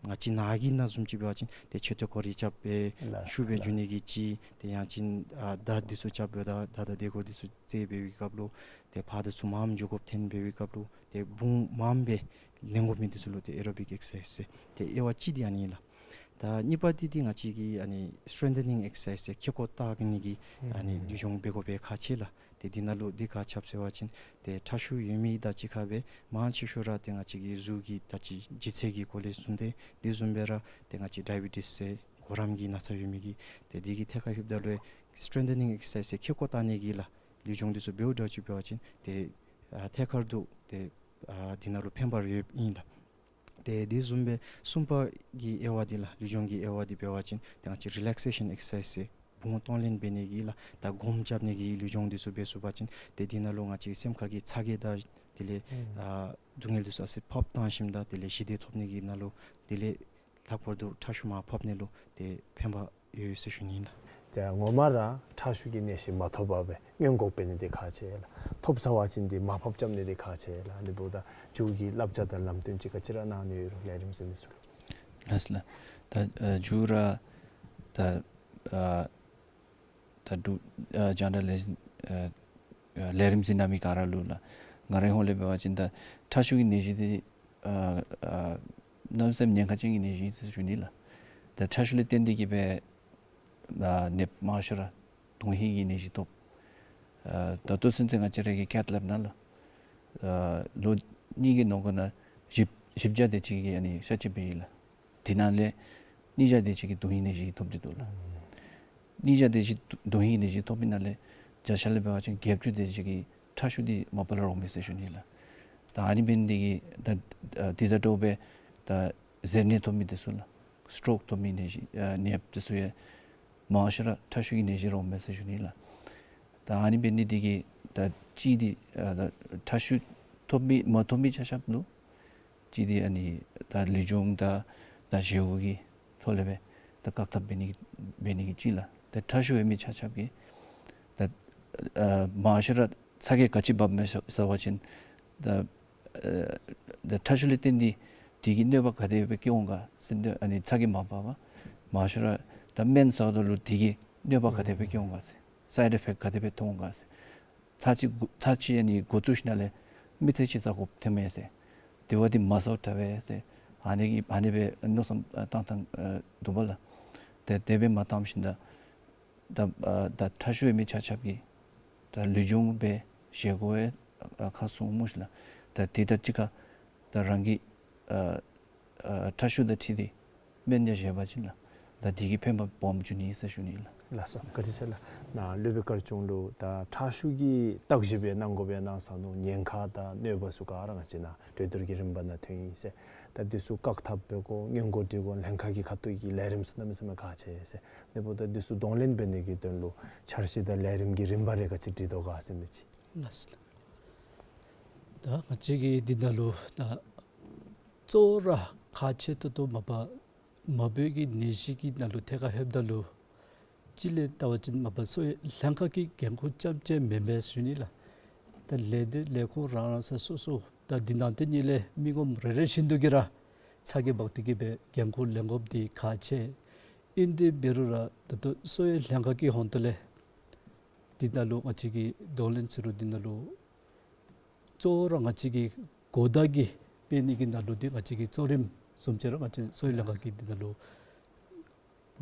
ང་བཅས་ནཱ་གི་ནང་བཟུམ་ཅིག་འབད་བ་ཅིན་ཏེ་མཆོད་རྟེན་སྐོར་ར་རྐྱབ་སྦེ་ལགས་ཤུགས་སྦེ་ལགས་འགྱོ་ནི་གི་གཅིག། ཏེ་ཡང་ཅིན་ཨ་མདའ་འདི་ཚུ་རྐྱབ་སྦེ་ད་མདའ་དང་ཟླཝ་གོར་འདི་ཚུ་རྩེད་འབད་བའི་སྐབས་ལུ་ཏེ་ཕར་དང་ཚུར་མངམ་འགྱོ་དགོཔ་ཐོན་འབད་བའི་སྐབས་ལུ་ཏེ་བུང་མངམ་སྦེ་ལེན་དགོ་མི་འདི་ཚུ་ལུ་ཏེ་ཨེ་རོ་བིག་ཨེག་སར་སའིཛ་ཟེར་ཏེ་དབྱེ་བ་གཅིག་འདི་ཨ་ནི་ལགས། ད་གཉིས་པ་འདི་འདི་ང་བཅས་ཀྱི་ཨ་ནི་སི་ཊེང་ཐ་ནིང་ཨེག་སར་སའིཛ་ཟེར་ཁེ་ཀོ་བཏགས་ནི་གི་ཨ་ནི་ཨུམ་ལུས་སྦྱོང་འབད་དགོཔ་སྦེ་ཁག་ཆེ་ལགས། ཏེ་འདི་ནང་ལུ་འདི་ག་ཅི་འབད་ཟེར་བ་ཅིན་ཏེ་ཁྲག་ཤུགས་ཡོད་མི་དང་གཅིག་ཁར་སྦེ་མང་ཆེ་ཤོས་ར་ཏེ་ང་བཅས་ཀྱི་གཟུགས་ཀྱི་ད་ཅི་ལྗིད་ཚད་ཀྱི་སྐོར་ལས་གསུངས་ཏེ་དེ་བཟུམ་སྦེ་ར་ཏེ་ང་བཅས་ཌའི་བི་ཊིས་ཟེར་གོ་རམས་ཀྱི་ན་ཚ་ཡོད་མི་གི་ཏེ་འདི་གི་ཐད་ཁར་ལྷོདཔ་ད་ལུ་སི་ཊེང་ཐ་ནིང་ཨེག་སར་སའིཛ་ཟེར་ཁེ་ཀོ་བཏགས་ནི་གི་ལགས་ལུས་སྦྱོང་འདི་ཚུ་འབདཝ་འདྲཝ་ཅིག་འབད་བ་ཅིན་ཏེ་ཨ་ཐད་ཀར་དུ་ཏེ་ཨ་འདི་ནང་ལུ་ཕན་པ་ཡོདཔ་ཨིན་ལགས། ཏེ་དེ་བཟུམ་སྦེ་གསུམ་པ་གི་དབྱེ་བ་འདི་ལགས་ལུས་སྦྱོང་གི་དབྱེ་བ་འདི་འབད་བ་ཅིན་ཏེ་ང་བཅས་རི་ལེག་སེ་ཤཱན་ཨེག་སར་སའིཛ་ཟེར་བུང་གཏོང་ལེན་འབད་ནི་གི་ལགས་ད་སྒོམ་རྐྱབ་ནི་གི་ལུས་སྦྱོང་འདི་ཚུ་འབད་ཚུགས་པ་ཅིན་ཏེ་འདི་ནང་ལུ་ང་བཅས་སེམས་ཁ་གི་ཚ་གྱང་དང་དེ་ལས་ཨ་སྡུག་བསྔལ་འདི་ཚུ་ཨ་ཙི་ཕབ་བཏང་ཞིནམ་ད་དེ་ལས་ཞི་བདེ་ཐོབ་ནི་གི་ནང་ལུ་དེ་ལས་ལྷག་པར་དུ་ཁྲག་ཤུགས་མར་ཕབ་ནི་ལུ་ཏེ་ཕན་པ་ཡོད་ཟེར་ཞུ་ནི་ཨིན་ལགས། ཏེ་ངོ་མ་ར་ཁྲག་ཤུགས་ཀྱི་ནད་གཞི་མ་ཐོབ་པར་སྦེ་སྔོན་འགོག་འབད་ནི་འདི་ཁག་ཆེ་ལགས། ཐོབ་ཚར་བ་ཅིན་འདི་མར་ཕབ་རྐྱབ་ནི་འདི་ཁག་ཆེ་ལགས། ཨ་ནི་འབདཝ་ད་མཇུག་གི་བསླབ་བྱ་དང་ལམ་སྟོན་ཅིག་ག་ཅི་ར་གནང་ནི་ཡོད་རུང་ལས་རིམ་གཟིགས་མི་ཚུ་ལུ། ལགས་སོ་ལགས། ད་ཨ་མཇུག་ར་ད་ཨ་ད་འབྲུག་ཨ་རྒྱང་བསྒྲགས་ལས་ཨ་ཨ་ལས་རིམ་གཟིགས་གནང་མི་ག་ར་ལུ་ལགས། ང་རའི་ཧོངས་ལས་འབད་བ་ཅིན་ད་ཁྲག་ཤུགས་ཀྱི་ནད་གཞི་འདི་ཨ་ཨ་གནམ་མེད་ས་མེད་ཉེན་ཁ་ཅན་གྱི་ནད་གཞི་ཨིན་ཟེར་ཞུ་ནི་ལགས། ད་ཁྲག་ཤུགས་ལས་བརྟེན་ཏེ་གིས་སྦེ་ཨ་ནདཔ་མང་ཤོས་ར་དོན་ཧིང་གི་ནད་གཞི་ཐོབ། ཨ་ད་ལྟོ་ཚུན་ཚོད་ང་བཅས་ར་གི་ཁེ་ཐེ་ལེབ་ནང་ལུ་ཨ་ལོ་གཉིས་ཀྱི་ནང་འཁོད་ནང་བཞི་བཞི་བརྒྱ་དེ་ཅིག་གིས་ཨ་ནི་གཤག་བཅོས་འབད་ཡི་ལགས། དེ་ནང་ལས་ཉིས་བརྒྱ་དེ་ཅིག་གིས་དོན་ཧིང་ནད་གཞི་ཐོབ་སྟེ་འདུག་ལགས། ཉིས་བརྒྱ་དེ་ཅིག་དོན་ཧིང་ནད་གཞི་ཐོབ་པའི་ནང་ལས་བརྒྱ་ཆ་ལས་འབད་བ་ཅིན་བརྒྱད་ཅུ་དེ་ཅིག་གིས་ཁྲག་ཤུགས་འདི་མ་པ་ལས་རོགས་མས་ཟེར་ཞུ་ནི་ལགས། ད་ཨ་ནི་འབད་ནི་འདི་གིས་ད་ཨ་འདི་དང་འདྲཝ་སྦེ་ད་གཟེར་ནད་ཐོབ་མི་འདི་ཚུ་ལགས་སི་ཊོག་ཐོབ་མི་ནད་གཞི་ཨ་ནདཔ་འདི་ཚུ་ཡང་མང་ཤོས་ར་ཁྲག་ཤུགས་ཀྱི་ནད་གཞི་རོགས་མས་ཟེར་ཞུ་ནི་ལགས། ད་ཨ་ནི་འབད་ནི་འདི་གིས་ད་གཅིག་འདི་ཨ་ད་ཁྲག་ཤུགས་ཐོབ་མི་མ་ཐོབ་མི་ཆ་ཁྱབ་ལུ་གཅིག་འདི་ཨ་ནི་ད་ལུས་སྦྱོང་དང་ད་བཞེས་སྒོ་གི་ཐོག་ལས་སྦེ་ད་བཀག་ཐབས་འབད་ནི་འབད་ནི་གི་གཅིག་ལགས། ད་ཁྲག་ཤུགས་ཡོད་མི་ཆ་ཁྱབ་ཀྱིས་ད་ཨ་མང་ཤོས་ར་ཚ་གྱང་ག་ཅི་འབབ་མས་ཟེར་ཟེར་བ་ཅིན་ད་ཨ་ད་ཁྲག་ཤུགས་ལས་བརྟེན་ཏེ་དེ་གིས་གནོད་པ་ག་དེ་སྦེ་བཀལ་འོང་ག་ཟེར་ཏེ་ཨ་ནི་ཚ་གྱང་མ་འབབ་པར་མང་ཤོས་ར་ད་སྨན་ཟཝ་ད་ལུ་དེ་གིས་གནོད་པ་ག་དེ་སྦེ་བཀལ་འོང་ག་ཟེར་སའིཌ་ཨི་ཕེཀཊ་ག་དེ་སྦེ་ཐོན་འོང་ག་ཟེར། ཚར་གཅིག་འགོ་ཚར་གཅིག་ཨ་ནི་འགོ་བཙུགས་ཞིནམ་ལས་མི་ཚེ་གཅིག་ཟ་དགོཔ་ཐོནམ་མས་ཟེར། དེ་བ་འདི་མ་ཟཝ་དྲག་པས་ཟེར། ཨ་ནི་གི་ཨ་ནི་སྦེ་མནོ་བསམ་ཨ་བཏང་བཏང་ཨ་འདུག་པ་ལགས། ཏེ་དེ་སྦེ་མ་བཏངམ་ཤིན་ད་ད་ཨ་ད་ཁྲག་ཤུགས་ཡོད་མི་ཆ་ཁྱབ་ཀྱིས་ད་ལུས་སྦྱོང་འབད་བཞེས་སྒོ་ཡང་ཨ་ཁ་སྲུང་སྨོ་ཤིག་ལགས། ད་དེ་དང་གཅིག་ཁར་ད་རང་གི་ཨ་ཨ་ཁྲག་ཤུགས་དང་འཁྲིལ་ཏེ་སྨན་ཡང་བཞེས་པ་ཅིན་ལགས་ད་དེ་གིས་ཕན་པ་སྦོམ་འབྱུང་ནི་ཟེར་ཞུ་ནི་ལགས། ལགས་སོ། བཀའ་དྲིན་ཆེ་ལགས། ནཱ་སློབ་དཔོན་དཀར་ཆུང་ལུ་ད་ཁྲག་ཤུགས་ཀྱི་བརྟག་ཞིབ་སྦེ་གནང་དགོ་པས་གནང་ས་ནུག། ཉེན་ཁ་དང་གནོད་པ་ཚུ་ག་ར་ང་བཅས་ནཱ་གྲོས་བསྡུར་གྱི་རིམ་པ་ནང་ཐོན་ཡི་ཟེར། ད་འདི་ཚུ་བཀག་ཐབས་འབད་དགོ་སྔོན་འགོག་འབྲི་དགོ་ལྷན་ཁག་གི་ཁ་ཐུག་གི་ལས་རིམ་ཚུ་གནམ་མེད་ས་མེད་ཁག་ཆེ་ཟེར། ཨ་ནི་འབདཝ་ད་འདི་ཚུ་གདོང་ལེན་འབད་ནི་གི་དོན་ལུ་འཆར་གཞི་དང་ལས་རིམ་གྱི་རིམ་པ་རེ་ག་ཅི་སྒྲིག་དོ་ག་ཟེར་མི་ཅིག། ལགས་སོ། ད་ང་བཅས་ཀྱིས་འདི་ནང་ལུ་ད་གཙོ་བོ་ར་ཁག་ཆེ་ཏོག་ཏོ་མ་པ་མ་བུ་གི་ནད་གཞི་གི་ནང་ལུ་ཐད་ཁར་ལྷོདཔ་ད་ལུ་གཅིག་ལས་བལྟ་བ་ཅིན་མ་པ་གསོ་བའི་ལྷན་ཁག་གི་འགན་ཁུར་རྐྱངམ་ཅིག་མེན་པས་ཟེར་ཞུ་ནི་ལགས། ད་ལས་སྡེ་ལས་ཁུངས་རང་རང་ས་སོ་སོ་ད་འདི་ནང་དེ་གཉིས་ལས་མི་ངོམ་རེ་རེ་བཞིན་དུ་གིས་ར་ཚ་གྱང་འབག་སྟེ་གིས་སྦེ་འགན་ཁུར་ལེན་དགོཔ་འདི་ཁག་ཆེ། ཨིན་ཏེ་འབད་རུང་ར་ད་ལྟོ་གསོ་བའི་ལྷན་ཁག་གི་ཧོངས་ཏོ་ལས་འདི་ནང་ལུ་ང་བཅས་ཀྱིས་གདོང་ལེན་ཟེར་རུང་འདི་ནང་ལུ་ གཙོ་བོ་ར་ང་བཅས་ཀྱི་གོ་བརྡ་གི་སྤེལ་ནི་གི་ནང་ལུ་འདི་ང་བཅས་ཀྱི་གཙོ་རིམ་བཟུམ་ཅིག་ར་ང་བཅས་གསོ་བའི་ལྷན་ཁག་གིས་འདི་ནང་ལུ་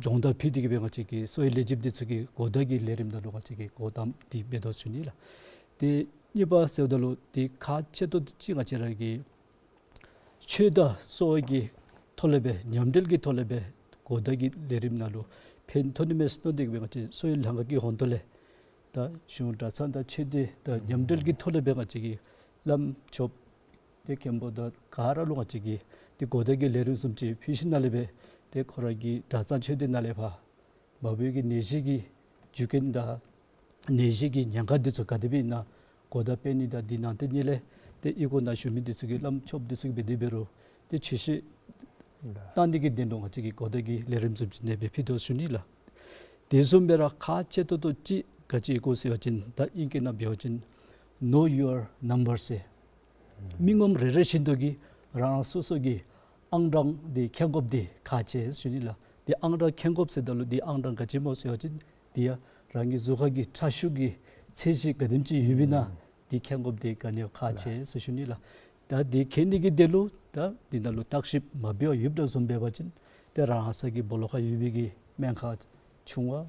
སྦྱོང་བརྡར་ཕུལ་ཏེ་གི་སྦེ་ང་བཅས་ཀྱི་གསོ་བའི་ལས་བྱེདཔ་འདི་ཚུ་གིས་གོ་བརྡ་གི་ལས་རིམ་ནང་ལུ་ང་བཅས་ཀྱིས་གོ་དང་འདི་འབད་དོ་ཟེར་ཞུ་ནི་ལགས། ཏེ་གཉིས་པ་ཟེརཝ་ད་ལུ་ཏེ་ཁག་ཆེ་ཏོག་ཏོ་ཅིག་ང་བཅས་ར་གི་ཆོས་དང་གསོ་བ་གི་ཐོག་ལས་སྦེ་མཉམ་འབྲེལ་གྱི་ཐོག་ལས་སྦེ་གོ་བརྡ་གི་ལས་རིམ་ནང་ལུ་ཕན་ཐོགས་ནི་མས་མནོ་སྟེ་གི་སྦེ་ང་བཅས་གསོ་བའི་ལྷན་ཁག་གི་ཧོངས་ཏོ་ལས་ད་གཞུང་གྲྭ་ཚང་དང་ཆོས་སྡེ་དང་མཉམ་འབྲེལ་གྱི་ཐོག་ལས་སྦེ་ང་བཅས་ཀྱིས་བླམ་ཆོསཔ་ཏེ་མཁན་པོ་དང་ག་ར་ལུ་ང་བཅས་ཀྱིས་ཏེ་གོ་བརྡ་གི་ལས་རིམ་བཟུམ་ཅིག་ཕུལ་ཞིནམ་ལས་སྦེ་ཏེ་ཁོ་ར་གི་གྲྭ་ཚང་ཆོས་སྡེ་ནང་ལས་ཕར་མ་བུ་གི་ནད་གཞི་གི་རྒྱུ་རྐྱེན་དང་ནད་གཞི་གི་ཉེན་ཁ་འདི་ཚུ་ག་དེ་སྦེ་ཨིན་ན་གོ་བརྡ་སྤེལ་ནི་དང་འདི་ནང་ཏེ་ནི་ལས་ཏེ་གཡུས་སྒོ་ནང་བཞུགས་མི་འདི་ཚུ་གིས་བླམ་ཆོསཔ་འདི་ཚུ་གིས་འབད་དེ་འབད་རུང་ཏེ་ཆོས་བཤད་གཏང་ནི་གི་དོན་ལུ་ང་བཅས་ཀྱིས་གོ་བརྡ་གི་ལས་རིམ་བཟུམ་ཅིག་ཨ་ནེ་སྦེ་ཕུལ་དོ་ཟེར་ཞུ་ནི་ལགས། དེ་བཟུམ་སྦེ་ར་ཁག་ཆེ་ཏོག་ཏོ་ཅིག་ག་ཅི་ཨིན་གོ་ཟེར་བ་ཅིན་ད་ཨིང་སྐད་ནང་འབད་བ་ཅིན་know your number ཟེར། མི་ངོམ་རེ་རེ་བཞིན་དུ་གིས་རང་སོ་སོ་གི་ཨང་གྲངས་འདི་མཁྱེན་དགོཔ་འདི་ཁག་ཆེ་ཟེར་ཞུ་ནི་ལགས། འདི་ཨང་གྲངས་མཁྱེན་དགོཔ་ཟེརཝ་ད་ལུ་འདི་ཨང་གྲངས་ག་ཅི་སྨོ་ཟེར་བ་ཅིན་འདི་ཡང་རང་གི་གཟུགས་ཁར་གྱི་ཁྲག་ཤུགས་ཀྱི་ཚད་གཞི་ག་དེམ་ཅིག་ཡོདཔ་ཨིན་ན་འདི་མཁྱེན་དགོཔ་འདི་ག་ནི་ཡང་ཁག་ཆེ་ཟེར་ཞུ་ནི་ལགས། ད་འདི་མཁྱེན་ནི་གི་དོན་ལུ་ད་འདི་ནང་ལུ་བརྟག་ཞིབ་མ་འབད་བར་ཡོདཔ་འདྲཝ་བཟུམ་འབད་བ་ཅིན་ཏེ་རང་ས་གི་སྦོ་ལོགས་ཁར་ཡོད་པའི་གི་སྨན་ཁང་ཆུང་བ་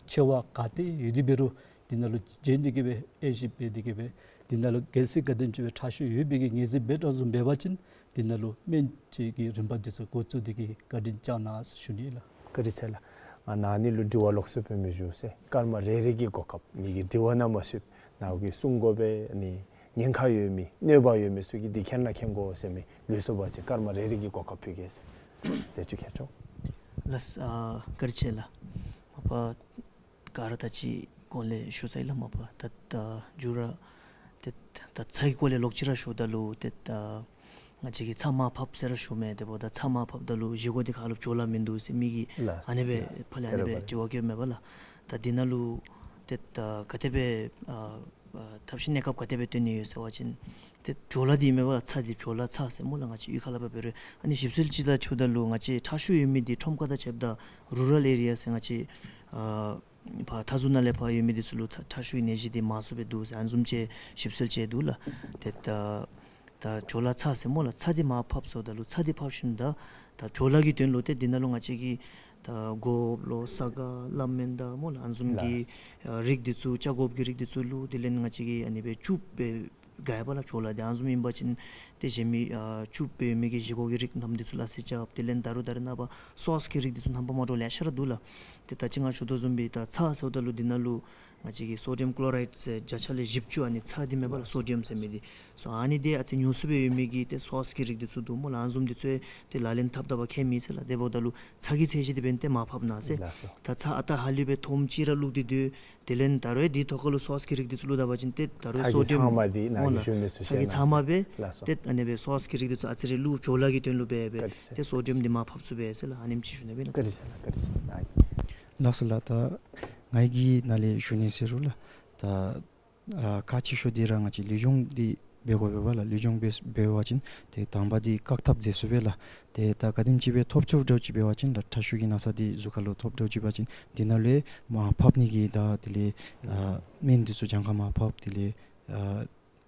ཆེ་བ་ག་ཏེ་ཡོད་དེ་འབད་རུང་འདི་ནང་ལུ་བྱོན་ཏེ་གི་སྦེ་དབྱེ་ཞིབ་འབད་དེ་གི་སྦེ་འདི་ནང་ལུ་གལ་སྲིད་ག་དེམ་ཅིག་སྦེ་ཁྲག་ཤུགས་ཡོད་པའི་གི་ངེས་འཛིན་འབད་དོ་བཟུམ་འབད་བ་ཅིན་འདི་ནང་ལུ་སྨན་བཅོས་ཀྱི་རིམ་པ་འདི་ཚུ་འགོ་བཙུགས་ཏེ་གི་བཀའ་དྲིན་བསྐྱང་གནང་ཟེར་ཞུ་ནི་ལགས། བཀའ་དྲིན་ཆེ་ལགས། ཨ་ནཱ་ནི་ལུ་དྲི་བ་ལོགས་སུ་སྤེལ་མི་ཞུ་ཟེར། སྐར་མ་རེ་རེ་གི་གོ་སྐབས་མི་གི་དྲི་བ་ནང་མ་ཚུད་ནཱ་གི་གསུང་དགོ་པས་ནི་ཉེན་ཁ་ཡོད་མི་གནོད་པ་ཡོད་མི་ཚུ་གིས་འདི་མཁྱེན་ན་མཁྱེན་དགོ་ཟེར་མི་ལུས་སོ་བ་ཅིན་སྐར་མ་རེ་རེ་གི་གོ་སྐབས་ཕུལ་གེ་ཟེར། ཟེར་ཅིག་ཁྱེར་ཆོག། ལགས། ཨ་བཀའ་དྲིན་ཆེ་ལགས། མ་པ་ག་ར་ད་ཅི་གོང་ལས་ཞུ་ཚར་ཡི་ལགས། མ་པ་ད་ད་མཇུག་ར་ཏེ་ད་ཚྭ་གི་སྐོར་ལས་ལོག་ཅི་ར་ཞུཝ་ད་ལུ་ཏེ་ད་ང་བཅས་ཀྱིས་ཚྭ་མར་ཕབ་ཟེར་ར་ཞུཝ་མས། དེ་འབདཝ་ད་ཚྭ་མར་ཕབ་ད་ལུ་བཞེས་སྒོ་འདི་ཁ་ལུ་བྲོ་བརླག་མིན་འདུག་ཟེར་མི་གིས་ལགས། ཨ་ནེ་སྦེ་ལགས། ཕར་ལས་ཨ་ནེ་སྦེ་རེ་བ་དྲི་བ་བཀོདཔ་མས་པ་ལགས། ད་འདི་ནང་ལུ་ཏེ་ད་ག་དེ་སྦེ་ཨ་ཨ་ཐབས་ཤེས་གནས་སྐབས་ག་དེ་སྦེ་བཏོན་ནི་ཡོད་ཟེར་བ་ཅིན་ཏེ་བྲོ་བརླག་འདི་མས་པ་ལགས། ཚྭ་འདི་བྲོ་བརླག་ཚྭ་ཟེར་སྨོ་ལགས། ང་བཅས་གཡུས་ཁ་ལས་ཕར་འབད་རུང་ཨ་ནི་ཞིབ་འཚོལ་ཅིག་ལུ་ཆུ་ད་ལུ་ང་བཅས་ཁྲག་ཤུགས་ཡོད་མི་འདི་ཁྲོམ་ཁ་དང་ཕྱདཔ་ད་རུ་རཱལ་ཨེ་རི་ཡ་ཟེར་ང་བཅས་ཨ་ཕར་མཐའ་ཟུར་ནང་ལས་ཕར་ཡོད་མི་འདི་ཚུ་ལུ་ཁྲག་ཁྲག་ཤུགས་ཀྱི་ནད་གཞི་འདི་མང་སུ་སྦེ་འདུག་ཟེར་ཨ་ནི་བཟུམ་ཅིག་ཞིབ་འཚོལ་ཅིག་འདུག་ལགས། ཏེ་ད་ད་བྲོ་བརླག་ཚྭ་ཟེར་སྨོ་ལགས། ཚྭ་འདི་མར་ཕབ་སོངམ་ད་ལུ་ཚྭ་འདི་ཕབ་ཞིནམ་ད་ད་བྲོ་བརླག་གི་དོན་ལུ་ཏེ་འདི་ནང་ལུ་ང་བཅས་ཀྱིས་ད་སྒོགཔ་ལོ་ས་ག་བླ་སྨན་དང་སྨོ་ལགས། ཨ་ནི་བཟུམ་གྱི་ལགས། ཨ་རིགས་འདི་ཚུ་ཆ་སྒོགཔ་གི་རིགས་འདི་ཚུ་བླུགས། དེ་ལས་ང་བཅས་ཀྱིས་ཨ་ནི་སྦེ་བཅུག་སྦེ་དགའ་བ་ལགས། བྲོ་བརླག་འདི་ཨ་ནི་བཟུམ་ཨིན་པ་ཅིན་ཏེ་གཞན་མི་ཨ་བཅུག་སྦེ་མི་གི་བཞེས་སྒོ་གི་རིགས་རྣམས་འདི་ཚུ་ལ་སི་རྐྱབ། དེ་ལས་ད་རུང་ད་རེས་ནངས་པ་སོསི་གི་རིགས་འདི་ཚུ་རྣམ་པ་མ་འདྲཝ་ལེ་ཤ་ར་འདུག་ལགས། ཏེ་ད་ཅི་ང་ཞུ་དོ་བཟུམ་སྦེ་ད་ཚྭ་ཟེརཝ་ད་ལུ་འདི་ནང་ལུ་ང་བཅས་ཀྱིས་སོ་ཌི་ཡམ་ཀློ་རའིཌ་ཟེར་བརྒྱ་ཆ་ལས་བཞི་བཅུ་ཨ་ནི་ཚྭ་འདི་མས་པ་ལགས། སོ་ཌི་ཡམ་ཟེར་མི་འདི་སོ་ཨ་ནི་འདི་ཨ་ཙི་ཉུང་སུ་སྦེ་ཡོད་མི་གི་ཏེ་སོསི་གི་རིགས་འདི་ཚུ་འདུག་སྨོ་ལགས། ཨ་ནི་བཟུམ་འདི་ཚུ་ཏེ་ལག་ལེན་འཐབ་ད་བ་ཁྱད་མེད་ཟེར་ལགས། དེ་འབདཝ་ད་ལུ་ཚྭ་གི་ཚད་གཞི་འདི་འབདན་ཏེ་མར་ཕབ་གནང་ཟེར། ལགས་སོ། ད་ཚྭ་ཨ་རྟག་ཧ་ལུགས་སྦེ་ཐོམ་ཅིག་ར་བླུགས་ཏེ་སྡོད། དེ་ལས་ད་རུང་འདི་ཐོག་ཁ་ལུ་སོསི་གི་རིགས་འདི་ཚུ་བླུགས་ད་བ་ཅིན་ཏེ་ད་རུང་ཚྭ་གི་སོ་ཌི་ཡམ་ཚང་མ་འདི་ནཱ་སྨོ་གིས་ལགས། ཞུ་མི་ཚུ་ཚྭ་གི་ཚང་མ་སྦེ། ལགས་སོ། ཏེ་ཨ་ནི་སྦེ་སོསི་གི་རིགས་འདི་ཚུ་ཨ་ཙི་རེ་བླུགས་བྲོ་བརླག་གི་དོན་ལུ་སྦེ་སྦེ། བཀའ་དྲིན་ཆེ། ཏེ་སོ་ཌི་ཡམ་འདི་མར་ཕབ་ཚུགས་པས་ཟེར་ལགས། ཨ་ནེམ་ཅིག་ཞུ་ནི་སྦེ་ལགས། བཀའ་དྲིན་ཆེ་ལགས། བཀའ་དྲིན་ཆེ་ལགས། ལགས་སོ་ལགས། ད་ང་གིས་ནཱ་ལས་ཞུ་ནི་ཟེར་རུང་ལགས། ད་ཨ་ཁག་ཆེ་ཤོས་འདི་ར་ང་བཅས་ལུས་སྦྱོང་འདི་འབད་དགོ་པས་པ་ལགས། ལུས་སྦྱོང་འབད་འབད་བ་ཅིན་ཏེ་དང་པ་འདི་བཀག་ཐབས་མཛད་ཚུགས་པས་ལགས། ཏེ་ད་ག་དེམ་ཅིག་སྦེ་ཐོབ་ཚུགསཔ་འདྲཝ་ཅིག་འབད་བ་ཅིན་ད་ཁྲག་ཤུགས་ཀྱི་ན་ཚ་འདི་གཟུགས་ཁ་ལུ་ཐོབ་འདྲཝ་ཅིག་འབད་བ་ཅིན་འདི་ནང་ལས་མར་ཕབ་ནི་གི་ད་དེ་ལས་ཨ་སྨན་འདི་ཚུ་གྱངས་ཁ་མར་ཕབ། དེ་ལས་ཨ་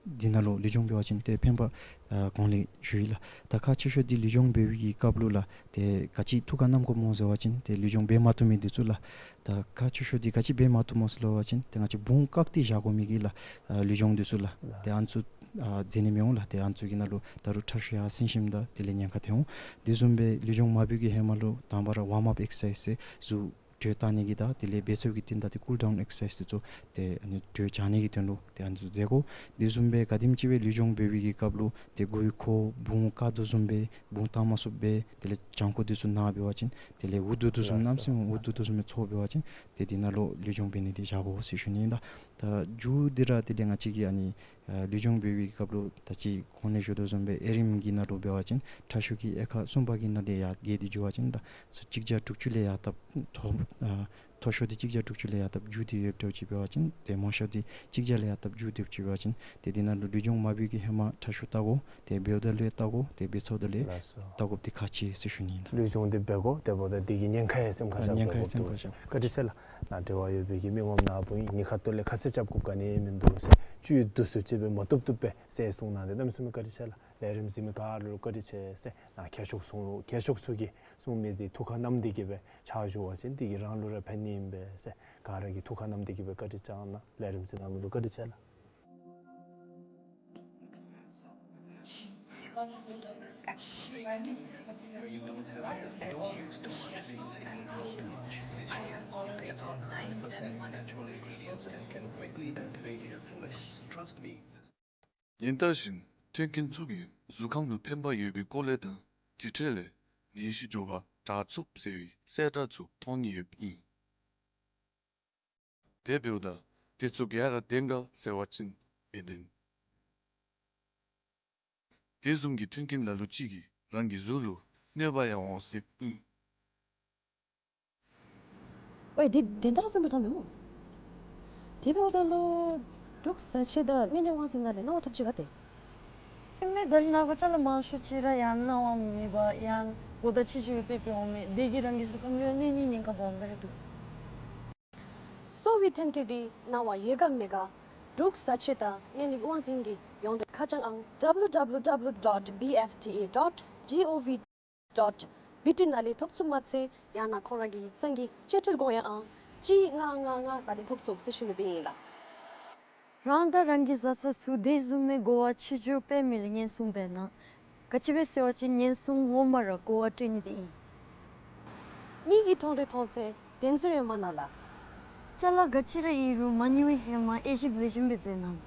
འདི་ནང་ལུ་ལུས་སྦྱོང་འབད་བ་ཅིན་ཏེ་ཕན་པ་ཨ་གོང་ལས་ཞུ་ཡི་ལགས། ད་ཁག་ཆེ་ཤོས་འདི་ལུས་སྦྱོང་འབད་བའི་གི་སྐབས་ལུ་ལགས། ཏེ་ག་ཅི་ཐུགས་ཁར་བསྣམ་དགོཔ་སྨོ་ཟེར་བ་ཅིན་ཏེ་ལུས་སྦྱོང་འབད་མ་བཏུབ་མི་འདི་ཚུ་ལགས། ད་ཁག་ཆེ་ཤོས་འདི་ག་ཅི་འབད་མ་བཏུབ་སྨོ་ཟེར་བ་ཅིན་ཏེ་ང་བཅས་བུང་བཀག་སྟེ་བཞག་དགོ་མི་གི་ལགས་ཨ་ལུས་སྦྱོང་འདི་ཚུ་ལགས། ལགས། ཏེ་ཨ་ནི་ཚུ་ཨ་མཛད་ནི་མི་འོང་ལགས། ཏེ་ཨ་ནི་ཚུ་གི་ནང་ལུ་ད་རུང་ཁྲག་ཤུགས་ཡར་སེང་ཞིནམ་ད་དེ་ལས་ཉེན་ཁ་ཐོན་འོང་། དེ་བཟུམ་སྦེ་ལུས་སྦྱོང་མ་འབད་བའི་གི་ཧེ་མ་ལུ་དང་པ་ར་ཝརམ་ཨཔ་ཨེག་སར་སའིཛ་ཟེར་གཟུགས་དྲོད་བཏང་ནི་གི་དང་དེ་ལས་འབད་ཚར་བའི་གི་རྟིང་བདའ་ཏེ་ཀུལ་ཌའུན་ཨེག་སར་སའིཛ་འདི་ཚུ་ཏེ་ཨ་ནི་དྲོད་བྱང་ནི་གི་དོན་ལུ་ཏེ་ཨ་ནི་ཚུ་མཛད་དགོ། དེ་བཟུམ་སྦེ་ག་དེམ་ཅིག་སྦེ་ལུས་སྦྱོང་འབད་བའི་གི་སྐབས་ལུ་ཏེ་མགུ་ཡུ་འཁོར་བུང་བཀག་དོ་བཟུམ་སྦེ་བུང་བཏང་མ་ཚུགསཔ་སྦེ་དེ་ལས་བྱང་ཁོག་འདི་ཚུ་ན་འབད་བ་ཅིན་དེ་ལས་འུ་སྡུག་དོ་བཟུམ་ལགས་སོ། གནམ་མེད་ས་མེད་འུ་སྡུག་དོ་བཟུམ་སྦེ་ཚོར་འབད་བ་ཅིན་ཏེ་འདི་ནང་ལུ་ལུས་སྦྱོང་འབད་ནི་འདི་བཞག་དགོ་ཟེར་ཞུ་ནི་ཨིན་ལགས། ད་མཇུག་འདི་ར་དེ་ལས་ང་བཅས་ཀྱིས་ཨ་ནི་ཨ་ལུས་སྦྱོང་འབད་བའི་སྐབས་ལུ་ད་ཅི་གོང་ལས་ཞུ་དོ་བཟུམ་སྦེ་ཨེ་རིམ་གྱི་ནང་ལུ་འབད་བ་ཅིན་ཁྲག་ཤུགས་ཀྱི་དབྱེ་ཁག་གསུམ་པ་གི་ནང་ལས་ཡར་བརྒལ་ཏེ་འགྱོ་བ་ཅིན་ད་སུ་གཅིག་བརྒྱ་དྲུག་ཅུ་ལས་ཡར་བཏབ་མཐོ་ཨ་མཐོ་ཤོས་འདི་གཅིག་བརྒྱ་དྲུག་ཅུ་ལས་ཡར་བཏབ་འགྱོ་སྟེ་ཡོདཔ་འདྲཝ་ཅིག་འབད་བ་ཅིན་ཏེ་མང་ཤོས་འདི་གཅིག་བརྒྱ་ལས་ཡར་བཏབ་འགྱོ་སྟེ་ཡོདཔ་ཅིག་འབད་བ་ཅིན་ཏེ་འདི་ནང་ལུ་ལུས་སྦྱོང་མ་འབད་བའི་གི་ཧེ་མ་ཁྲག་ཤུགས་བལྟ་དགོ། ཏེ་འབདཝ་ད་ལུ་བལྟ་དགོ། ཏེ་འབད་ཚརཝ་ད་ལུ་ལགས་སོ། བལྟ་དགོཔ་འདི་ཁག་ཆེ་ཟེར་ཞུ་ནི་ཨིན་ལགས། ལུས་སྦྱོང་འདི་འབད་དགོ། དེ་འབདཝ་ད་འདི་གི་ཉེན་ཁ་ཡང་སེམས་ཁར་བཞག་ཉེན་ཁ་ཡང་སེམས་ཁར་བཞག། བཀའ་དྲིན་ཆེ་ལགས། ནཱ་འབྲེལ་བ་ཡོད་པའི་གི་མི་ངོམ་ནཱ་བུ་ཨིན། ངེའི་ཁ་ཐུག་ལས་ཁ་གསལ་རྐྱབ་དགོཔ་ག་ནི་མིན་འདུག་ཟེར། བཅུད་བསྡུ་སུ་ཅིག་སྦེ་མ་བཏུབ་བཏུབ་སྦེ་ཟེར་གསུངས་གནང་སྟེ་གནམ་མེད་ས་མེད་བཀའ་དྲིན་ཆེ་ལགས། ལས་རིམ་གཟིགས་མི་ག་ར་ལུ་བཀའ་དྲིན་ཆེ་ཟེར། ནཱ་མཁས་མཆོག་ཚུ་མཁས་མཆོག་ཚུ་གིས་གསུངས་མི་འདི་ཐུགས་ཁར་བསྣམས་ཏེ་གི་སྦེ་ཕྱག་ཞུ་བ་ཅིན་འདི་གིས་རང་ལུ་ར་ཕན་ནི་ཨིན་པས་ཟེར། ག་ར་གིས་ཐུགས་ཁར་བསྣམས་ཏེ་གི་སྦེ་བཀའ་དྲིན་བསྐྱང་གནང་། ལས་རིམ་གཟིགས་མི་ལུ་བཀའ་དྲིན་ཆེ་ལགས། ཉིན་ལྟར་བཞིན་མཐུན་རྐྱེན་ཚུ་གིས་གཟུགས་ཁམས་ལུ་ཕན་པ་ཡོད་པའི་སྐོར་ལས་དང་དེ་འཕྲལ་ལས་ནད་གཞི་མགྱོགས་པར་དྲག་ཚུགས་ཟེར་བའི་གསལ་བསྒྲགས་ཚུ་མཐོང་ནི་ཡོདཔ་ཨིན། དེ་འབདཝ་ད་དེ་ཚུ་ག་ར་བདེན་ག་ཟེར་བ་ཅིན་མི་བདེན། དེ་བཟུམ་གྱི་མཐུན་རྐྱེན་ལ་ལུ་ཅིག་གིས་རང་གི་གཟུགས་ལུ་གནོད་པ་ཡང་འོང་སྲིདཔ་ཨིན། ཝའེ་དེ་བདེན་མཐའ་གསུངས་པའི་ཐོག་མེན་མོ། དེ་འབདཝ་ད་ལུ་འབྲུག་བཟའ་ཆས་དང་སྨན་རིགས་དབང་འཛིན་ནང་ལས་གནང་བ་ཐོབ་ཅི་ག་ཏེ། ཨིན་མས། ད་ནཱ་ག་ཅ་ལ་མང་ཤོས་ཅིག་ར་ཡང་གནང་བ་མེད་པར་ཡང་གོ་བརྡ་ཆེ་ཆེ་སྦེ་སྤེལ་སྤེལཝ་མས། དེ་གིས་རང་གི་གཟུགས་ཁམས་ལུ་གནོད་ནི་ཉེན་ཁ་སྦོམ་སྦེ་ར་འདུག། གསོ་བའི་ཐོན་སྐྱེད་འདི་གནང་བ་ཡོད་ག་མེད་ག་འབྲུག་བཟའ་ཆས་དང་སྨན་རིགས་དབང་འཛིན་གྱི་ཡོངས་འབྲེལ་ཁ་བྱང་ཨང་W W W dot B F D A dot G O V dot B T ནང་ལས་ཐོབ་ཚུགསཔ་མ་ཚད་ཡང་ན་ཁོང་ར་གི་ཡིག་ཚང་གི་བཅད་ཁྲ་དགོངས་ཡངས་ཨང་གཅིག་ལྔ་ལྔ་ལྔ་ནང་ལས་ཐོབ་ཚུགས་ཟེར་ཞུ་ནི་སྦེ་ཨིན་ལགས། རང་དང་རང་གི་བཟའ་ཚང་ཚུ་དེ་བཟུམ་མའི་གོ་བ་ཆེ་ཆེ་སྦེ་མི་ལུ་ཉེན་སྲུང་འབད་གནང་། ག་ཅི་སྦེ་ཟེར་བ་ཅིན་ཉེན་སྲུང་ངོ་མ་ར་གོ་བ་སྤྲོད་ནི་འདི་ཨིན། མིག་གིས་མཐོང་རིགས་མཐོང་ཚད་བདེན་ཚིག་ཡོད་མ་ན་ལགས། ཅ་ལ་ག་ཅི་ར་ཨིན་རུང་མ་ནི་བའི་ཧེ་མ་དབྱེ་ཞིབ་ལེགས་ཤོམ་སྦེ་མཛད་གནང་།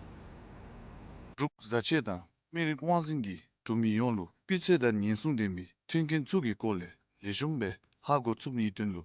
འབྲུག་བཟའ་ཆས་དང་སྨན་རིགས་དབང་འཛིན་གྱིས་འབྲུག་མི་ཡོངས་ལུ་སྤུས་ཚད་དང་ཉེན་སྲུང་ལྡན་པའི་མཐུན་རྐྱེན་ཚུ་གི་སྐོར་ལས་ལེགས་ཤོམ་སྦེ་ཧ་གོ་ཚུགས་ནིའི་དོན་ལུ།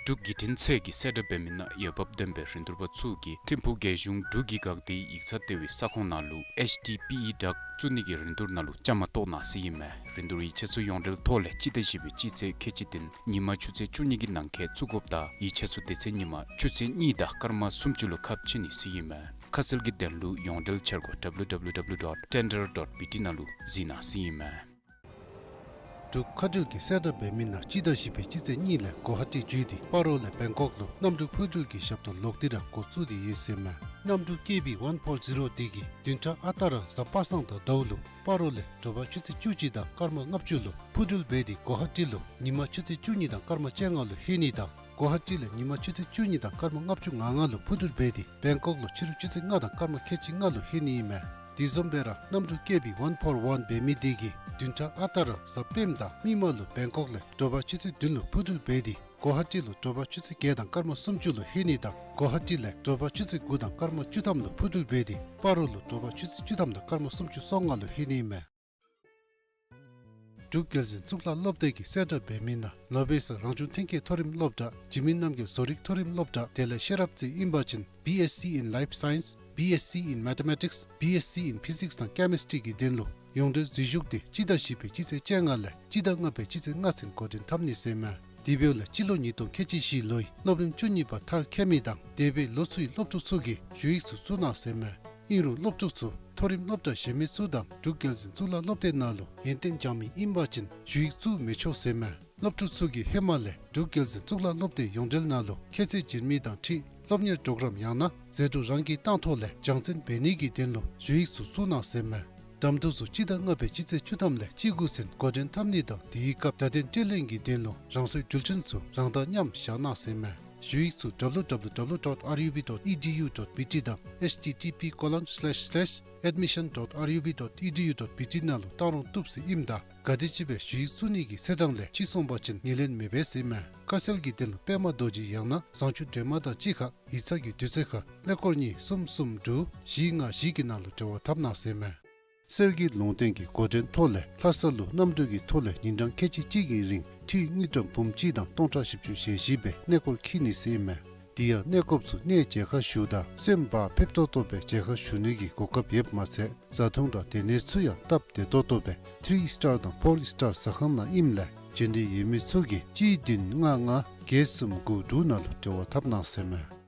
འབྲུག་བརྒྱུད་འཕྲིན་ཚད་ཀྱི་གསལ་བསྒྲགས་འབད་མི་ནང་འོས་འབབ་ལྡན་པའི་རིན་བསྡུར་པ་ཚུ་གིས་ཐིམ་ཕུག་རྒྱལ་གཞུང་འབྲུག་གི་འགག་སྡེའི་ཡིག་ཚང་ལྟེ་བའི་ས་ཁོངས་ནང་ལུ་ཨེཆ་ཌི་པི་ཨི་ཌག་བཙུགས་ནི་གི་རིན་བསྡུར་ནང་ལུ་བཅའ་མར་གཏོགས་གནང་ཟེར་ཨིན་མས། རིན་བསྡུར་ཡིག་ཆ་ཚུ་ཡོངས་འབྲེལ་ཐོག་ལས་སྤྱི་ཟླ་བཞི་པའི་སྤྱི་ཚེས་ཁལ་གཅིག་བདུན་ཉིན་མ་ཆུ་ཚོད་བཅུ་གཉིས་ཀྱི་ནང་འཁོད་བཙུགས་དགོཔ་དང་ཡིག་ཆ་ཚུ་དེ་ཚེ་ཉིན་མ་ཆུ་ཚོད་གཉིས་དང་སྐར་མ་སུམ་ཅུ་ལུ་ཁ་ཕྱེ་ནི་ཟེར་ཨིན་མས། ཁ་གསལ་གྱི་དོན་ལུ་ཡོངས་འབྲེལ་འཆར་སྒོ་W W W dot tender dot B T ནང་ལུ་གཟིགས་གནང་ཟེར་ཨིན་མས། འབྲུག་མཁའ་འགྲུལ་གྱི་གསལ་བསྒྲགས་འབད་མི་ནང་སྤྱི་ཟླ་བཞི་པའི་སྤྱི་ཚེས་གཉིས་ལས་གོ་ཧ་ཊི་བརྒྱུད་དེ་སྤ་རོ་ལས་བེང་ཀོག་ལུ་གནམ་གྲུ་འཕུར་འགྲུལ་གྱི་ཞབས་ཏོག་ལོག་སྟེ་ར་འགོ་བཙུགས་ཏེ་ཡོད་ཟེར་ཨིན་མས། གནམ་གྲུ་ཀེ་བི་ཝན་ཕོར་ཛི་རོ་དེ་གིས་བདུན་ཕྲག་ཨ་རྟག་ར་གཟའ་པ་སངས་དང་ཟླཝ་ལུ་སྤ་རོ་ལས་དྲོ་པ་ཆུ་ཚོད་བཅུ་གཅིག་དང་སྐར་མ་ལྔ་བཅུ་ལུ་འཕུར་འགྲུལ་འབད་དེ་གོ་ཧ་ཊི་ལུ་ཉིན་མ་ཆུ་ཚོད་བཅུ་གཉིས་དང་སྐར་མ་བཅོ་ལྔ་ལུ་ལྷོད་ནི་དང་གོ་ཧ་ཊི་ལས་ཉིན་མ་ཆུ་ཚོད་བཅུ་གཉིས་དང་སྐར་མ་ལྔ་བཅུ་ང་ལྔ་ལུ་འཕུར་འགྲུལ་འབད་དེ་བེང་ཀོག་ལུ་ཕྱི་རུ་ཆུ་ཚོད་ལྔ་དང་སྐར་མ་ཁལ་གཅིག་ལྔ་ལུ་ལྷོད་ནི་ཨིན་མས། དེ་བཟུམ་སྦེ་ར་གནམ་གྲུ་ཀེ་བི་ཝན་ཕོར་ཝན་འབད་མི་དེ་གིས་བདུན་ཕྲག་ཨ་རྟག་ར་གཟའ་སྤེནམ་དང་མིག་དམར་ལུ་བེང་ཀོག་ལས་དྲོ་པ་ཆུ་ཚོད་བདུན་ལུ་འཕུར་འགྲུལ་འབད་དེ་གོ་ཧ་ཊི་ལུ་དྲོ་པ་ཆུ་ཚོད་བརྒྱད་དང་སྐར་མ་སུམ་ཅུ་ལུ་ལྷོད་ནི་དང་གོ་ཧ་ཊི་ལས་དྲོ་པ་ཆུ་ཚོད་དགུ་དང་སྐར་མ་བཅུ་ཐམ་ལུ་འཕུར་འགྲུལ་འབད་དེ་སྤ་རོ་ལུ་དྲོ་པ་ཆུ་ཚོད་བཅུ་ཐམ་དང་སྐར་མ་སུམ་ཅུ་སོ་ལྔ་ལུ་ལྷོད་ནི་ཨིན་མས། འབྲུག་རྒྱལ་འཛིན་གཙུག་ལག་སློབ་སྡེ་གི་གསལ་བསྒྲགས་འབད་མི་ནང་ལོ་པེ་སར་རང་བྱུང་ཐོན་སྐྱེད་མཐོ་རིམ་སློབ་གྲྭ་འཇིགས་མེད་རྣམ་རྒྱལ་བཟོ་རིག་མཐོ་རིམ་སློབ་གྲྭ་དེ་ལས་ཤེས་རབ་རྩེ་ཨིན་པ་ཅིན་B S c in Life Science, B S c in Mathematics, B S c in Physics དང་Chemistry གི་དོན་ལུ་ཡོངས་འབྲེལ་འཛུལ་ཞུགས་དེ་སྤྱི་ཟླ་བཞི་པའི་སྤྱི་ཚེས་བཅོ་ལྔ་ལས་སྤྱི་ཟླ་ལྔ་པའི་སྤྱི་ཚེས་ལྔ་ཚུན་འགོ་འདྲེན་འཐབ་ནི་ཟེར་ཨིན་མས། དེ་འབདཝ་ལས་སྤྱི་ལོ་ཉིས་སྟོང་ཁལ་གཅིག་བཞི་ལོའི་སློབ་རིམ་བཅུ་གཉིས་པ་མཐར་འཁྱོལ་མི་དང་འདས་པའི་ལོ་ཚུའི་སློབ་ཕྲུག་ཚུ་གིས་ཞུ་ཡིག་ཚུ་བཙུགས་གནང་ཟེར་ཨིན་མས། ཨིན་རུང་སློབ་ཕྲུག་ཚུ་མཐོ་རིམ་སློབ་གྲྭ་གཞན་མི་ཚུ་དང་འབྲུག་རྒྱལ་འཛིན་གཙུག་ལག་སློབ་སྡེ་ནང་ལུ་ཡོན་ཏན་སྦྱང་མི་ཨིན་པ་ཅིན་ཞུ་ཡིག་བཙུགས་མི་ཆོག་ཟེར་ཨིན་མས། སློབ་ཕྲུག་ཚུ་གིས་ཧེ་མ་ལས་འབྲུག་རྒྱལ་འཛིན་གཙུག་ལག་སློབ་སྡེ་ཡོངས་འབྲེལ་ནང་ལུ་ཁྱད་ཚད་འཛིན་མི་དང་འཁྲིལ་སློབ་གཉེར་གྲོགས་རམ་ཡང་ན་ཟད་འགྲོ་རང་གིས་བཏང་ཐོག་ལས་སྦྱང་བརྩོན་འབད་ནི་གི་དོན་ལུ་ཞུ་ཡིག་ཚུ་བཙུགས་གནང་ཟེར་ཨིན་མས། གདམ་འཐུ་ཚུ་སྤྱི་ཟླ་ལྔ་པའི་སྤྱི་ཚེས་བཅུ་ཐམ་ལས་བཅུ་དགུ་ཚུན་འགོ་འདྲེན་འཐབ་ནི་དང་དེའི་སྐབས་བརྡ་དོན་སྤྲོད་ལེན་གྱི་དོན་ལུ་རང་སོའི་འགྲུལ་འཕྲིན་ཚུ་རང་དང་མཉམ་བཞག་གནང་ཟེར་ཨིན་མས། ཞུ་ཡིག་ཚུ་W W W dot R U B dot E D U dot B T དང་H T T P colon slash slash admission dot R U B dot E D U dot B T ནང་ལུ་བཏང་རུང་བཏུབ་ཟེར་ཨིནམ་ད་ག་དེམ་ཅིག་སྦེ་ཞུ་ཡིག་བཙུགས་ནི་གི་ཚེས་གྲངས་ལས་ཕྱི་སོང་པ་ཅིན་ངོས་ལེན་མི་འབད་ཟེར་ཨིན་མས། ཁ་གསལ་གྱི་དོན་ལུ་པདྨ་རྡོ་རྗེ་ཡང་ན་བཟང་སྤྱོད་སྒྲོལ་མ་དང་གཅིག་ཁར་ཡིག་ཚང་གི་དུས་ཚོད་ཁར་ཀླད་ཀོར་གཉིས་གསུམ་གསུམ་དྲུག་བཞི་ལྔ་བཞི་གི་ནང་ལུ་འབྲེལ་བ་འཐབ་གནང་ཟེར་ཨིན་མས། གསེར་གྱི་ལུང་བསྟན་གྱི་འགོ་འདྲེན་ཐོག་ལས་ལྷ་ས་ལུ་གནམ་གྲུ་གི་ཐོག་ལས་ཉིན་གྲངས་ཁལ་གཅིག་གཅིག་གི་རིང་འཐུས་དངུལ་ཀྲམ་འབུམ་གཅིག་དང་སྟོང་ཕྲག་བཞི་བཅུ་ཞེ་བཞི་སྦེ་གནས་སྐོར་འཁྱིད་ནི་ཟེར་ཨིན་མས། དེ་ཡང་གནས་སྐོརཔ་ཚུ་གནས་མཇལ་ཁ་ཞུཝ་ད་སེམས་བག་ཕེབས་ཏོག་ཏོ་སྦེ་མཇལ་ཁ་ཞུ་ནི་གི་གོ་སྐབས་ཡོདཔ་མ་ཚད་བཟའ་འཐུང་དང་སྡོད་གནས་ཚུ་ཡང་སྟབས་བདེ་ཏོག་ཏོ་སྦེ་ཐིརི་སི་ཊར་དང་ཕོར་སི་ཊར་ཟ་ཁང་ནང་ཨིནམ་ལས་འབྱོན་འདོད་ཡོད་མི་ཚུ་གིས་གཅིག་བདུན་ལྔ་ལྔ་བརྒྱད་གསུམ་དགུ་དྲུག་ནང་ལུ་འབྲེལ་བ་འཐབ་གནང་ཟེར་ཨིན་མས།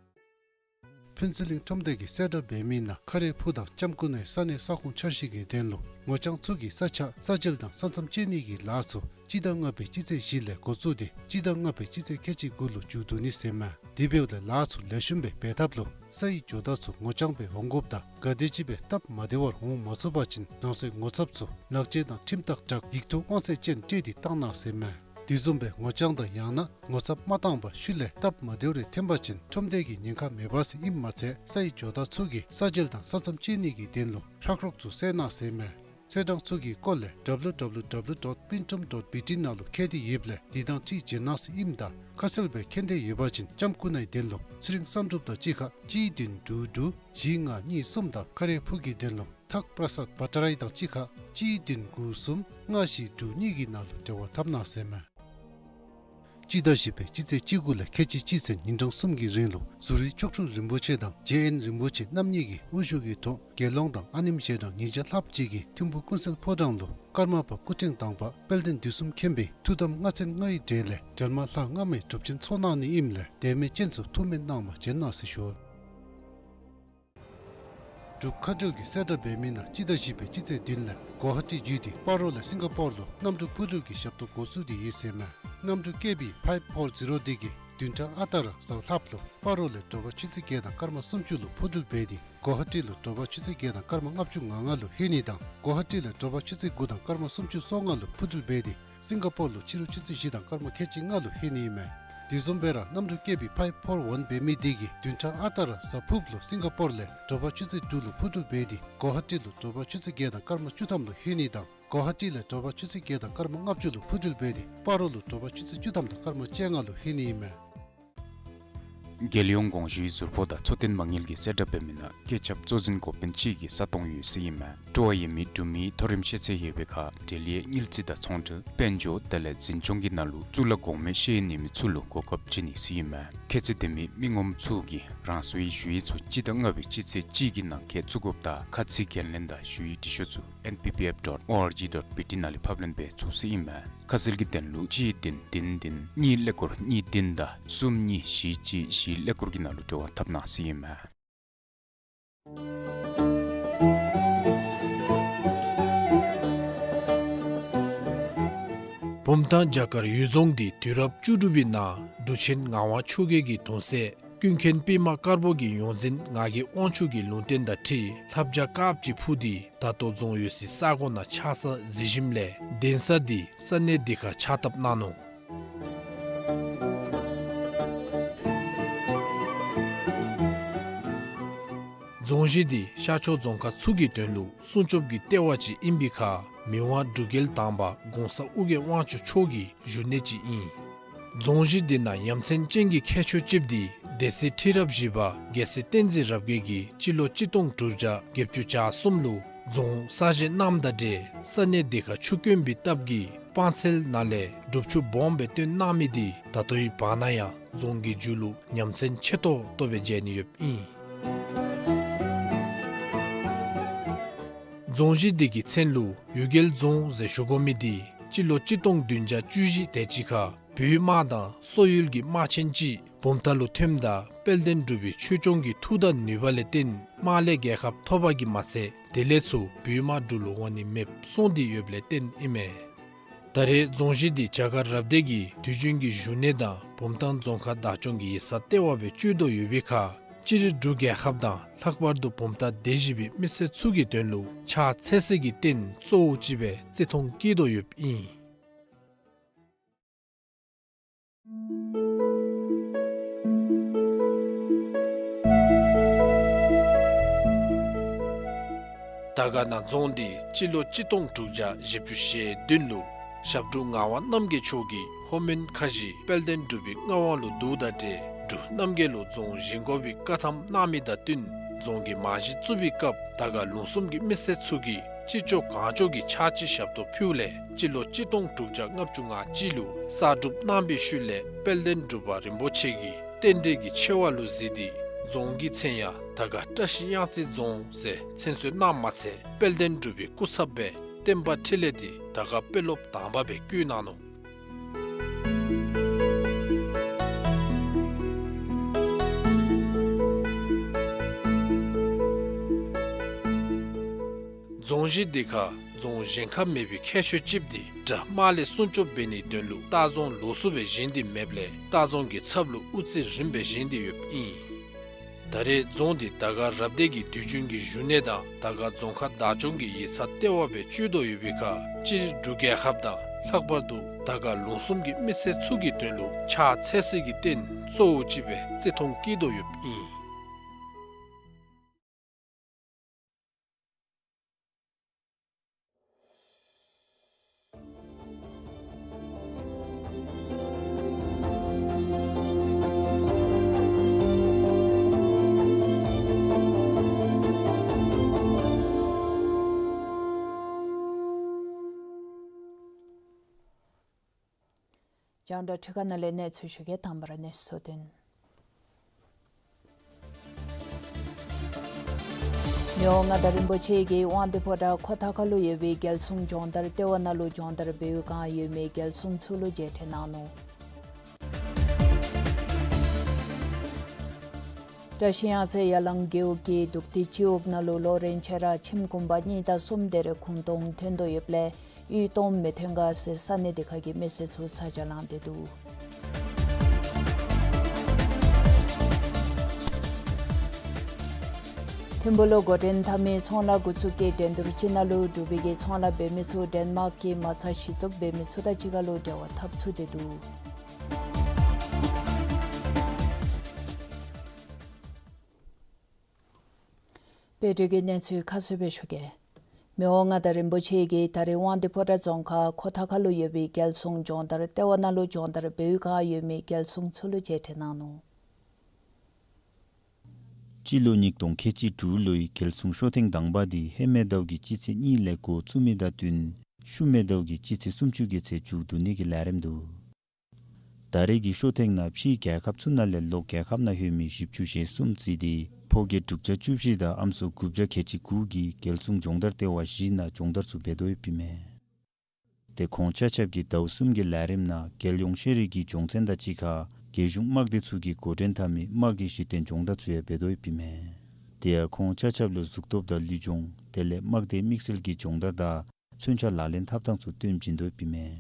ཕུན་ཚོགས་གླིང་ཁྲོམ་སྡེ་གི་གསལ་བསྒྲགས་འབད་མི་ནང་ཁ་རས་ཕུག་དང་ལྕམ་སྐུ་ནའི་ས་གནས་ས་ཁོངས་འཆར་གཞི་གི་དོན་ལུ་ངོ་རྐྱང་ཚུ་གི་ས་ཆ་ས་འཇལ་དང་ས་མཚམས་བཅད་ནི་གི་ལཱ་ཚུ་སྤྱི་ཟླ་ལྔ་པའི་སྤྱི་ཚེས་བཞི་ལས་འགོ་བཙུགས་ཏེ་སྤྱི་ཟླ་ལྔ་པའི་སྤྱི་ཚེས་ཁལ་གཅིག་དགུ་ལུ་མཇུག་བསྡུ་ནི་ཟེར་ཨིན་མས། དེ་འབདཝ་ལས་ལཱ་ཚུ་ལེགས་ཤོམ་སྦེ་འབད་ཐབས་ལུ་ས་ཡི་ཇོ་བདག་ཚུ་ངོ་རྐྱང་སྦེ་འོང་དགོཔ་དང་ག་དེམ་ཅིག་སྦེ་སྟབས་མ་བདེ་བར་འོང་མ་ཚུགས་པ་ཅིན་རང་སོའི་ངོ་ཚབ་ཚུ་ལག་འཁྱེར་དང་ཁྲིམས་ཐག་དྲག་ཡིག་ཐོག་དབང་ཚད་ཅན་སྤྲོད་དེ་བཏང་གནང་ཟེར་ཨིན་མས། དེ་བཟུམ་སྦེ་ངོ་རྐྱང་དང་ཡང་ན་ངོ་ཚབ་མ་བཏང་པར་ཤུལ་ལས་སྟབས་མ་བདེཝ་རེ་ཐོན་པ་ཅིན་ཁྲོམ་སྡེ་གི་ཉེན་ཁ་མེད་པ་ཟེར་ཨིནམ་མ་ཚད་ས་ཡི་ཇོ་བདག་ཚུ་གིས་ས་འཇལ་དང་ས་མཚམས་བཅད་ནི་གི་དོན་ལུ་ཧྲག་རོག་ཚུ་བསལ་གནང་ཟེར་ཨིན་མས། ཚེས་གྲངས་ཚུ་གི་སྐོར་ལས་W W W dot pintrum dot B T ནང་ལུ་བཀོད་དེ་ཡོདཔ་ལས་དེ་དང་འཁྲིལ་བྱོན་གནང་ཟེར་ཨིནམ་ད་ཁ་གསལ་སྦེ་མཁྱེན་འདོད་ཡོད་པ་ཅིན་ལྕམ་སྐུ་ནའི་དོན་ལུ་ཚེ་རིང་བསམ་གྲུབ་དང་གཅིག་ཁར་གཅིག་བདུན་དྲུག་དྲུག་བཞི་ལྔ་གཉིས་གསུམ་དང་ཁ་རས་ཕུག་གི་དོན་ལུ་ཐག་པྲ་སཱད་བ་ཊ་རའི་དང་གཅིག་ཁར་གཅིག་བདུན་དགུ་གསུམ་ལྔ་བཞི་དྲུག་གཉིས་ཀྱི་ནང་ལུ་འབྲེལ་བ་འཐབ་གནང་ཟེར་ཨིན་མས། སྤྱི་ཟླ་བཞི་པའི་སྤྱི་ཚེས་བཅུ་དགུ་ལས་ཁལ་གཅིག་གཅིག་ཚུན་ཉིན་གྲངས་གསུམ་གྱི་རིང་ལུ་ཟུ་རིག་མཆོག་སྤྲུལ་རིན་པོ་ཆེ་དང་ཇེ་ཨེན་རིན་པོ་ཆེ་རྣམ་གཉིས་ཀྱི་དབུ་བཞུགས་ཀྱི་ཐོག་དགེ་སློང་དང་ཨ་ནེམོ་ཞལ་གྲངས་ཉིས་བརྒྱ་ལྷགཔ་ཅིག་གིས་ཐིམ་ཕུག་ཀུན་གསལ་ཕོ་བྲང་ལུ་ཀརྨ་པ་སྐུ་ཕྲེང་དང་པ་དཔལ་ལྡན་དུས་གསུམ་མཁྱེན་པའི་ཐུགས་དམ་ལྔ་ཚན་ལྔའི་གྲས་ལས་འབྲེལ་མ་ལྷ་སྔ་མའི་སྒྲུབ་ཆེན་ཚོགས་གནང་ནི་ཨིནམ་ལས་དད་མོས་ཅན་ཚུ་ཐུགས་སྨོན་གནང་བར་བྱོན་གནང་ཟེར་ཞུ། འབྲུག་མཁའ་འགྲུལ་གྱི་གསལ་བསྒྲགས་འབད་མི་ནང་སྤྱི་ཟླ་བཞི་པའི་སྤྱི་ཚེས་བདུན་ལས་གོ་ཧ་ཊི་བརྒྱུད་དེ་སྤ་རོ་ལས་སིང་ག་པོར་ལུ་གནམ་གྲུ་འཕུར་འགྲུལ་གྱི་ཞབས་ཏོག་འགོ་བཙུགས་ཏེ་ཡོད་ཟེར་ཨིན་མས། གནམ་གྲུ་ཀེ་བི་ཕའིབ་ཕོར་ཛི་རོ་དེ་གིས་བདུན་ཕྲག་ཨ་རྟག་ར་གཟའ་ལྷགཔ་ལུ་སྤ་རོ་ལས་དྲོ་པ་ཆུ་ཚོད་བརྒྱད་དང་སྐར་མ་སུམ་ཅུ་ལུ་འཕུར་འགྲུལ་འབད་དེ་གོ་ཧ་ཊི་ལུ་དྲོ་པ་ཆུ་ཚོད་བརྒྱད་དང་སྐར་མ་ལྔ་བཅུ་ང་ལྔ་ལུ་ལྷོད་ནི་དང་གོ་ཧ་ཊི་ལས་དྲོ་པ་ཆུ་ཚོད་དགུ་དང་སྐར་མ་སུམ་ཅུ་སོ་ལྔ་ལུ་འཕུར་འགྲུལ་འབད་དེ་སིང་ག་པོར་ལུ་ཕྱི་རུ་ཆུ་ཚོད་བཞི་དང་སྐར་མ་ཁལ་གཅིག་ལྔ་ལུ་ལྷོད་ནི་ཨིན་མས། དེ་བཟུམ་སྦེ་ར་གནམ་གྲུ་ཀེ་བི་ཕའིབ་ཕོར་ཝན་འབད་མི་དེ་གིས་བདུན་ཕྲག་ཨ་རྟག་ར་གཟའ་ཕུརཔ་ལུ་སིང་ག་པོར་ལས་དྲོ་པ་ཆུ་ཚོད་དྲུག་ལུ་འཕུར་འགྲུལ་འབད་དེ་གོ་ཧ་ཊི་ལུ་དྲོ་པ་ཆུ་ཚོད་བརྒྱད་དང་སྐར་མ་བཅུ་ཐམ་ལུ་ལྷོད་ནི་དང་གོ་ཧ་ཊི་ལས་དྲོ་པ་ཆུ་ཚོད་བརྒྱད་དང་སྐར་མ་ལྔ་བཅུ་ལུ་འཕུར་འགྲུལ་འབད་དེ་སྤ་རོ་ལུ་དྲོ་པ་ཆུ་ཚོད་བཅུ་ཐམ་དང་སྐར་མ་བཅོ་ལྔ་ལུ་ལྷོད་ནི་ཨིན་མས། རྒྱལ་ཡོངས་གོང་ཞུའི་ཟུར་ཕོགས་དང་འཚོ་རྟེན་མ་དངུལ་གྱི་གསལ་བསྒྲགས་འབད་མི་ནང་སྐད་ཁྱབ་གཙོ་འཛིན་འགོ་དཔོན་གཅིག་གི་ས་སྟོང་ཡོད་ཟེར་ཨིན་མས། སྤྲོ་བ་ཡོད་མི་འབྲུག་མི་མཐོ་རིམ་ཤེས་ཚད་ཡོད་པའི་ཁར་འབྲེལ་ཡོད་དངུལ་རྩིས་དང་ཚོང་འབྲེལ་དཔལ་འབྱོར་དེ་ལས་འཛིན་སྐྱོང་གི་ནང་ལུ་གཙུག་ལག་གོང་མའི་ཤེས་ཡོན་ཡོད་མི་ཚུ་ལུ་གོ་སྐབས་བྱིན་ནི་ཟེར་ཨིན་མས། ཁྱད་ཚད་ལྡན་མི་མི་ངོམ་ཚུ་གིས་རང་སོའི་ཞུ་ཡིག་ཚུ་སྤྱི་ཟླ་ལྔ་པའི་སྤྱི་ཚེས་གཅིག་གི་ནང་འཁོད་བཙུགས་དགོཔ་དང་ཁ་ཚིག་འགན་ལེན་དང་ཞུ་ཡིག་འབྲི་ཤོག་ཚུ་N P P F dot O R G dot B T ནང་ལས་ཕབ་ལེན་འབད་ཚུགས་ཟེར་ཨིན་མས། ཁ་གསལ་གྱི་དོན་ལུ་གཅིག་བདུན་བདུན་བདུན་གཉིས་ཀླད་ཀོར་གཉིས་བདུན་དང་གསུམ་གཉིས་བཞི་གཅིག་བཞི་ཀླད་ཀོར་གྱི་ནང་ལུ་འབྲེལ་བ་འཐབ་གནང་ཟེར་ཨིན་མས། བུམ་ཐང་བྱ་དཀར་གཡུལ་རྫོང་འདི་དུས་རབས་བཅུ་དྲུག་པའི་ནང་འབྲུག་ཆེན་ངག་དབང་ཆོས་རྒྱལ་གྱི་གདུང་སྲས་ཀུན་མཁྱེན་པདྨ་དཀར་པོ་གི་ཡོངས་འཛིན་ངག་གི་དབང་ཕྱུག་གི་ལུང་བསྟན་དང་འཁྲིལ་ལྷ་བྱ་དཀརཔོ་ཅིག་འཕུར་ཏེ་ད་ལྟོ་རྫོང་ཡོད་སའི་ས་གོ་ནང་ཆགས་ས་གཟིགས་ཞིནམ་ལས་གདན་ས་འདི་ས་གནས་འདི་ཁར་ཕྱག་བཏབ་གནང་ནུག། རྫོང་གཞི་འདི་ཤར་ཕྱོགས་རྫོང་ཁག་ཚུ་གི་དོན་ལུ་སྲུང་སྐྱོབ་ཀྱི་ལྟེ་བ་ཅིག་ཨིན་པའི་ཁར་མི་དབང་འབྲུག་རྒྱལ་དང་པ་གོང་ས་ཨོ་རྒྱན་དབང་ཕྱུག་མཆོག་གི་བཞུགས་གནས་ཅིག་ཨིན། རྫོང་གཞི་འདི་ནང་ཡ་མཚན་ཅན་གྱི་ཁྱད་ཆོས་ཅིག་འདི་སྡེ་སྲིད་ཁྲི་རབས་བཞི་པ་རྒྱལ་སྲས་བསྟན་འཛིན་རབ་རྒྱས་ཀྱིས་སྤྱི་ལོ་གཅིག་སྟོང་དྲུག་བརྒྱ་བརྒྱད་ཅུ་གྱ་གསུམ་ལུ་རྫོང་གསར་བཞེངས་གནངམ་དང་འབྲེལ་ས་གནས་འདི་ཁར་ཆུ་དཀོན་པའི་སྟབས་ཀྱིས་སྤང་ཚལ་ནང་ལས་སྒྲུབ་ཆུ་སྦོམ་སྦེ་བཏོན་གནང་མི་འདི་ད་ལྟོའི་བར་ན་ཡང་རྫོང་གི་མཇུག་ལུ་ཡ་མཚན་ཆེ་ཏོག་ཏོ་སྦེ་མཇལ་ནི་ཡོདཔ་ཨིན། རྫོང་གཞི་འདི་གི་མཚན་ལུ་གཡུལ་རྒྱལ་རྫོང་ཟེར་ཞུ་དགོ་མི་འདི་སྤྱི་ལོ་གཅིག་སྟོང་བདུན་བརྒྱ་བཅུ་བཞི་དེ་ཅིག་ཁར་བོད་དམག་དང་སོག་ཡུལ་གྱི་དམག་ཆེན་ཅིག་བུམ་ཐང་ལུ་ཐོནམ་ད་དཔལ་ལྡན་འབྲུག་པའི་ཆོས་སྐྱོང་གི་མཐུ་དང་ནུས་པ་ལས་བརྟེན་དམག་ལས་རྒྱལ་ཁ་ཐོབ་པ་གིས་མ་ཚད་དེ་ལས་ཚུར་བོད་དམག་འབྲུག་ལུ་འོང་ནི་མེདཔ་སོང་སྟེ་ཡོདཔ་ལས་བརྟེན་ཨིན་མས། ད་རེས་རྫོང་གཞི་འདི་བྱ་དཀར་རབ་སྡེ་གི་དུས་རྒྱུན་གྱི་བཞུགས་གནས་དང་བུམ་ཐང་རྫོང་ཁག་བདག་སྐྱོང་གི་ཡིག་ཚང་ལྟེ་བ་སྦེ་སྤྱོད་དོ་ཡོད་པའི་ཁར་སྤྱིར་འབྲུག་རྒྱལ་ཁབ་དང་ལྷག་པར་དུ་བུམ་ཐང་སྡེ་བཞི་པའི་མི་སེར་ཚུ་གི་དོན་ལུ་ཕྱག་འཚལ་སའི་རྟེན་གཙོ་བོ་ཅིག་སྦེ་བརྩི་མཐོང་བསྐྱེད་དོ་ཡོདཔ་ཨིན། དར་དཀར་ན་རྫོང་འདི་སྤྱི་ལོ་གཅིག་སྟོང་དྲུག་བརྒྱ་བཞི་བཅུ་ཞེ་བདུན་ལུ་ཞབས་དྲུང་ངག་དབང་རྣམ་རྒྱལ་མཆོག་གིས་ལྷོ་མོན་ཁ་བཞི་དཔལ་ལྡན་འབྲུག་པའི་མངའ་དབང་ལུ་བསྡུཝ་དང་འབྲེལ་འབྲུག་རྣམ་རྒྱལ་ལུ་རྫོང་བཞེངས་དགོ་པའི་བཀའ་ཐམ་གནང་མི་དང་བསྟུན་རྫོང་གི་རྨང་གཞི་བཙུགས་པའི་སྐབས་དར་དཀར་ལུང་གསུམ་གྱི་མི་སེར་ཚུ་གིས་ཅི་ལྕོགས་གང་ལྕོགས་ཀྱི་ཕྱག་ཕྱི་ཞབས་ཏོག་ཕུལཝ་ལས་སྤྱི་ལོ་གཅིག་སྟོང་དྲུག་བརྒྱ་ལྔ་བཅུ་ང་གཅིག་ལུ་གསར་སྒྲུབ་གནང་པའི་ཤུལ་ལས་དཔལ་ལྡན་འབྲུག་པ་རིན་པོ་ཆེ་གིས་རྟེན་འབྲེལ་གྱི་ཆེ་བ་ལུ་གཟིགས་ཏེ་རྫོང་གི་མཚན་ཡང་དར་དཀར་བཀྲ་ཤིས་གཡང་རྩེ་རྫོང་ཟེར་མཚན་གསོལ་གནངམ་མ་ཚད་དཔལ་ལྡན་འབྲུག་པའི་སྐུ་ཚབ་སྦེ་བསྟན་པ་འཕྲིན་ལས་འདི་དར་དཀར་དཔོན་སློབ་དང་པ་སྦེ་བསྐོ་གནང་ནུག། རྫོང་གཞི་འདི་ཁར་རྫོང་བཞེངས་ཁ་མེད་པའི་ཁྱད་ཆོས་ཅིག་འདི་དགྲ་དམག་ལས་སྲུང་སྐྱོབ་འབད་ནིའི་དོན་ལུ་ལྟ་རྫོང་ལོགས་སུ་སྦེ་བཞེངས་ཏེ་མེདཔ་ལས་ལྟ་རྫོང་གི་ཚབ་ལུ་དབུ་རྩེ་རིངམ་སྦེ་བཞེངས་ཏེ་ཡོདཔ་ཨིན། ད་རེས་རྫོང་འདི་དར་དཀར་རབ་སྡེ་གི་དུས་རྒྱུན་གྱི་བཞུགས་གནས་དང་དར་དཀར་རྫོང་ཁག་བདག་སྐྱོང་གི་ཡིག་ཚང་ལྟེ་བ་སྦེ་སྤྱོད་དོ་ཡོད་པའི་ཁར་སྤྱིར་འབྲུག་རྒྱལ་ཁབ་དང་ལྷག་པར་དུ་དར་དཀར་ལུང་གསུམ་གྱི་མི་སེར་ཚུ་གི་དོན་ལུ་ཕྱག་འཚལ་སའི་རྟེན་གཙོ་བོ་ཅིག་སྦེ་བརྩི་མཐོང་བསྐྱེད་དོ་ཡོདཔ་ཨིན། རྒྱང་བསྒྲགས་འཕྲུལ་ཁང་ནང་ལས་གནས་ཚུལ་ཞུ་གེ། དང་པ་ར་གནས་ཚུལ་དོན། མི་དབང་མངའ་བདག་རིན་པོ་ཆེ་གིས་དབང་འདུས་ཕོ་བྲང་ཁོ་ཐང་ཁ་ལུ་ཡོད་པའི་རྒྱལ་སྲུང་སྦྱོང་བརྡར་ལྟེ་བ་ནང་ལུ་སྦྱོང་བརྡར་འབད་བའི་བསྒང་ཡོད་མི་རྒྱལ་སྲུང་ཚུ་ལུ་མཇལ་འཕྲད་གནང་ནུག། བཀྲ་ཤིས་གཡང་རྩེ་ཡ་ལང་རྒེད་འོག་གི་དུག་ཏི་སྤྱི་འོག་ནང་ལུ་ལོ་རིམ་བཞིན་ར་ཁྱིམ་གུང་པ་གཉིས་དང་གསུམ་དེ་རེ་ཁུངས་སྟོང་ཐོན་དོ་ཡོདཔ་ལས་གཡུས་སྟོངམ་མི་ཐོན་ག་ཟེར་ས་གནས་དེ་ཁ་གི་མི་སེར་ཚུ་ཚ་གྱང་ལང་སྟེ་འདུག། ཐིམ་ཕུག་ལུ་འགོ་འདྲེན་འཐབ་མི་ཚོང་ལཱ་འགོ་བཙུགས་ཀྱི་འགྲན་བསྡུར་ཅིག་ནང་ལུ་འབྲུག་པའི་གི་ཚོང་ལཱ་འབད་མི་ཚུ་ཌེན་མཱརཀ་གི་མ་རྩ་གཞི་བཙུགས་འབད་མི་ཚུ་དང་གཅིག་ཁར་ལུ་འབྲེལ་བ་འཐབ་ཚུགས་ཏེ་འདུག། དཔལ་འབྱོར་གྱི་གནས་ཚུལ་ཁ་གསལ་སྦེ་ཞུ་གེ། མི་དབང་མངའ་བདག་རིན་པོ་ཆེ་གིས་ད་རེས་དབང་འདུས་ཕོ་བྲང་རྫོང་ཁག་ཁོ་ཐང་ཁ་ལུ་ཡོད་པའི་རྒྱལ་སྲུང་སྦྱོང་བརྡར་ལྟེ་བ་ནང་ལུ་སྦྱོང་བརྡར་འབད་བའི་བསྒང་ཡོད་མི་རྒྱལ་སྲུང་ཚུ་ལུ་མཇལ་འཕྲད་གནང་ནུག། སྤྱི་ལོ་ཉིས་སྟོང་ཁལ་གཅིག་དྲུག་ལོའི་རྒྱལ་སྲུང་ཤོ་ཐེངས་དང་པ་འདི་ཧེ་མའི་ཟླཝ་གི་སྤྱི་ཚེས་གཉིས་ལས་འགོ་བཙུགས་མི་དང་བསྟུན་ཤུལ་མའི་ཟླཝ་གི་སྤྱི་ཚེས་སུམ་ཅུ་གི་ཚེ་མཇུག་བསྡུ་ནི་གི་ལས་རིམ་འདུག། ད་རེས་ཀྱི་ཤོ་ཐེངས་ནང་ཕྱིའི་རྒྱལ་ཁབ་ཚུ་ནང་ལས་ལྷོ་རྒྱལ་ཁབ་ནང་ལྷོད་མི་བཞི་བཅུ་ཞེ་གསུམ་བརྩིས་ཏེ་ཕོ་སྐྱེས་དྲུག་བརྒྱ་བཅུ་བཞི་དང་ཨམ་སྲུ་དགུ་བརྒྱ་ཁལ་གཅིག་དགུ་གིས་རྒྱལ་སྲུང་སྦྱོང་བརྡར་ལྟེ་བ་བཞི་ནང་སྦྱོང་བརྡར་ཚུ་འབད་དོ་ཡོདཔ་ཨིན་མས། དེ་ཁོང་ཆ་ཁྱབ་ཀྱིས་ཟླཝ་གསུམ་གྱི་ལས་རིམ་ནང་རྒྱལ་ཡོངས་ཤེས་རིག་གི་སྦྱོང་ཚན་དང་གཅིག་ཁར་རྒྱལ་གཞུང་དམག་སྡེ་ཚུ་གིས་འགོ་འདྲེན་འཐབ་མི་དམག་གི་གཞི་རྟེན་སྦྱོང་བརྡར་ཚུ་ཡང་འབད་དོ་ཡོདཔ་ཨིན་མས། དེ་ཡང་ཁོང་ཆ་ཁྱབ་ལུ་གཟུགས་སྟོབས་དང་ལུས་སྦྱོང་དེ་ལས་དམག་སྡེའི་དམིགས་བསལ་གྱི་སྦྱོང་བརྡར་དང་མཚོན་ཆ་ལག་ལེན་འཐབ་ཐངས་ཚུ་སྟོན་བྱིན་དོ་ཡོདཔ་ཨིན་མས།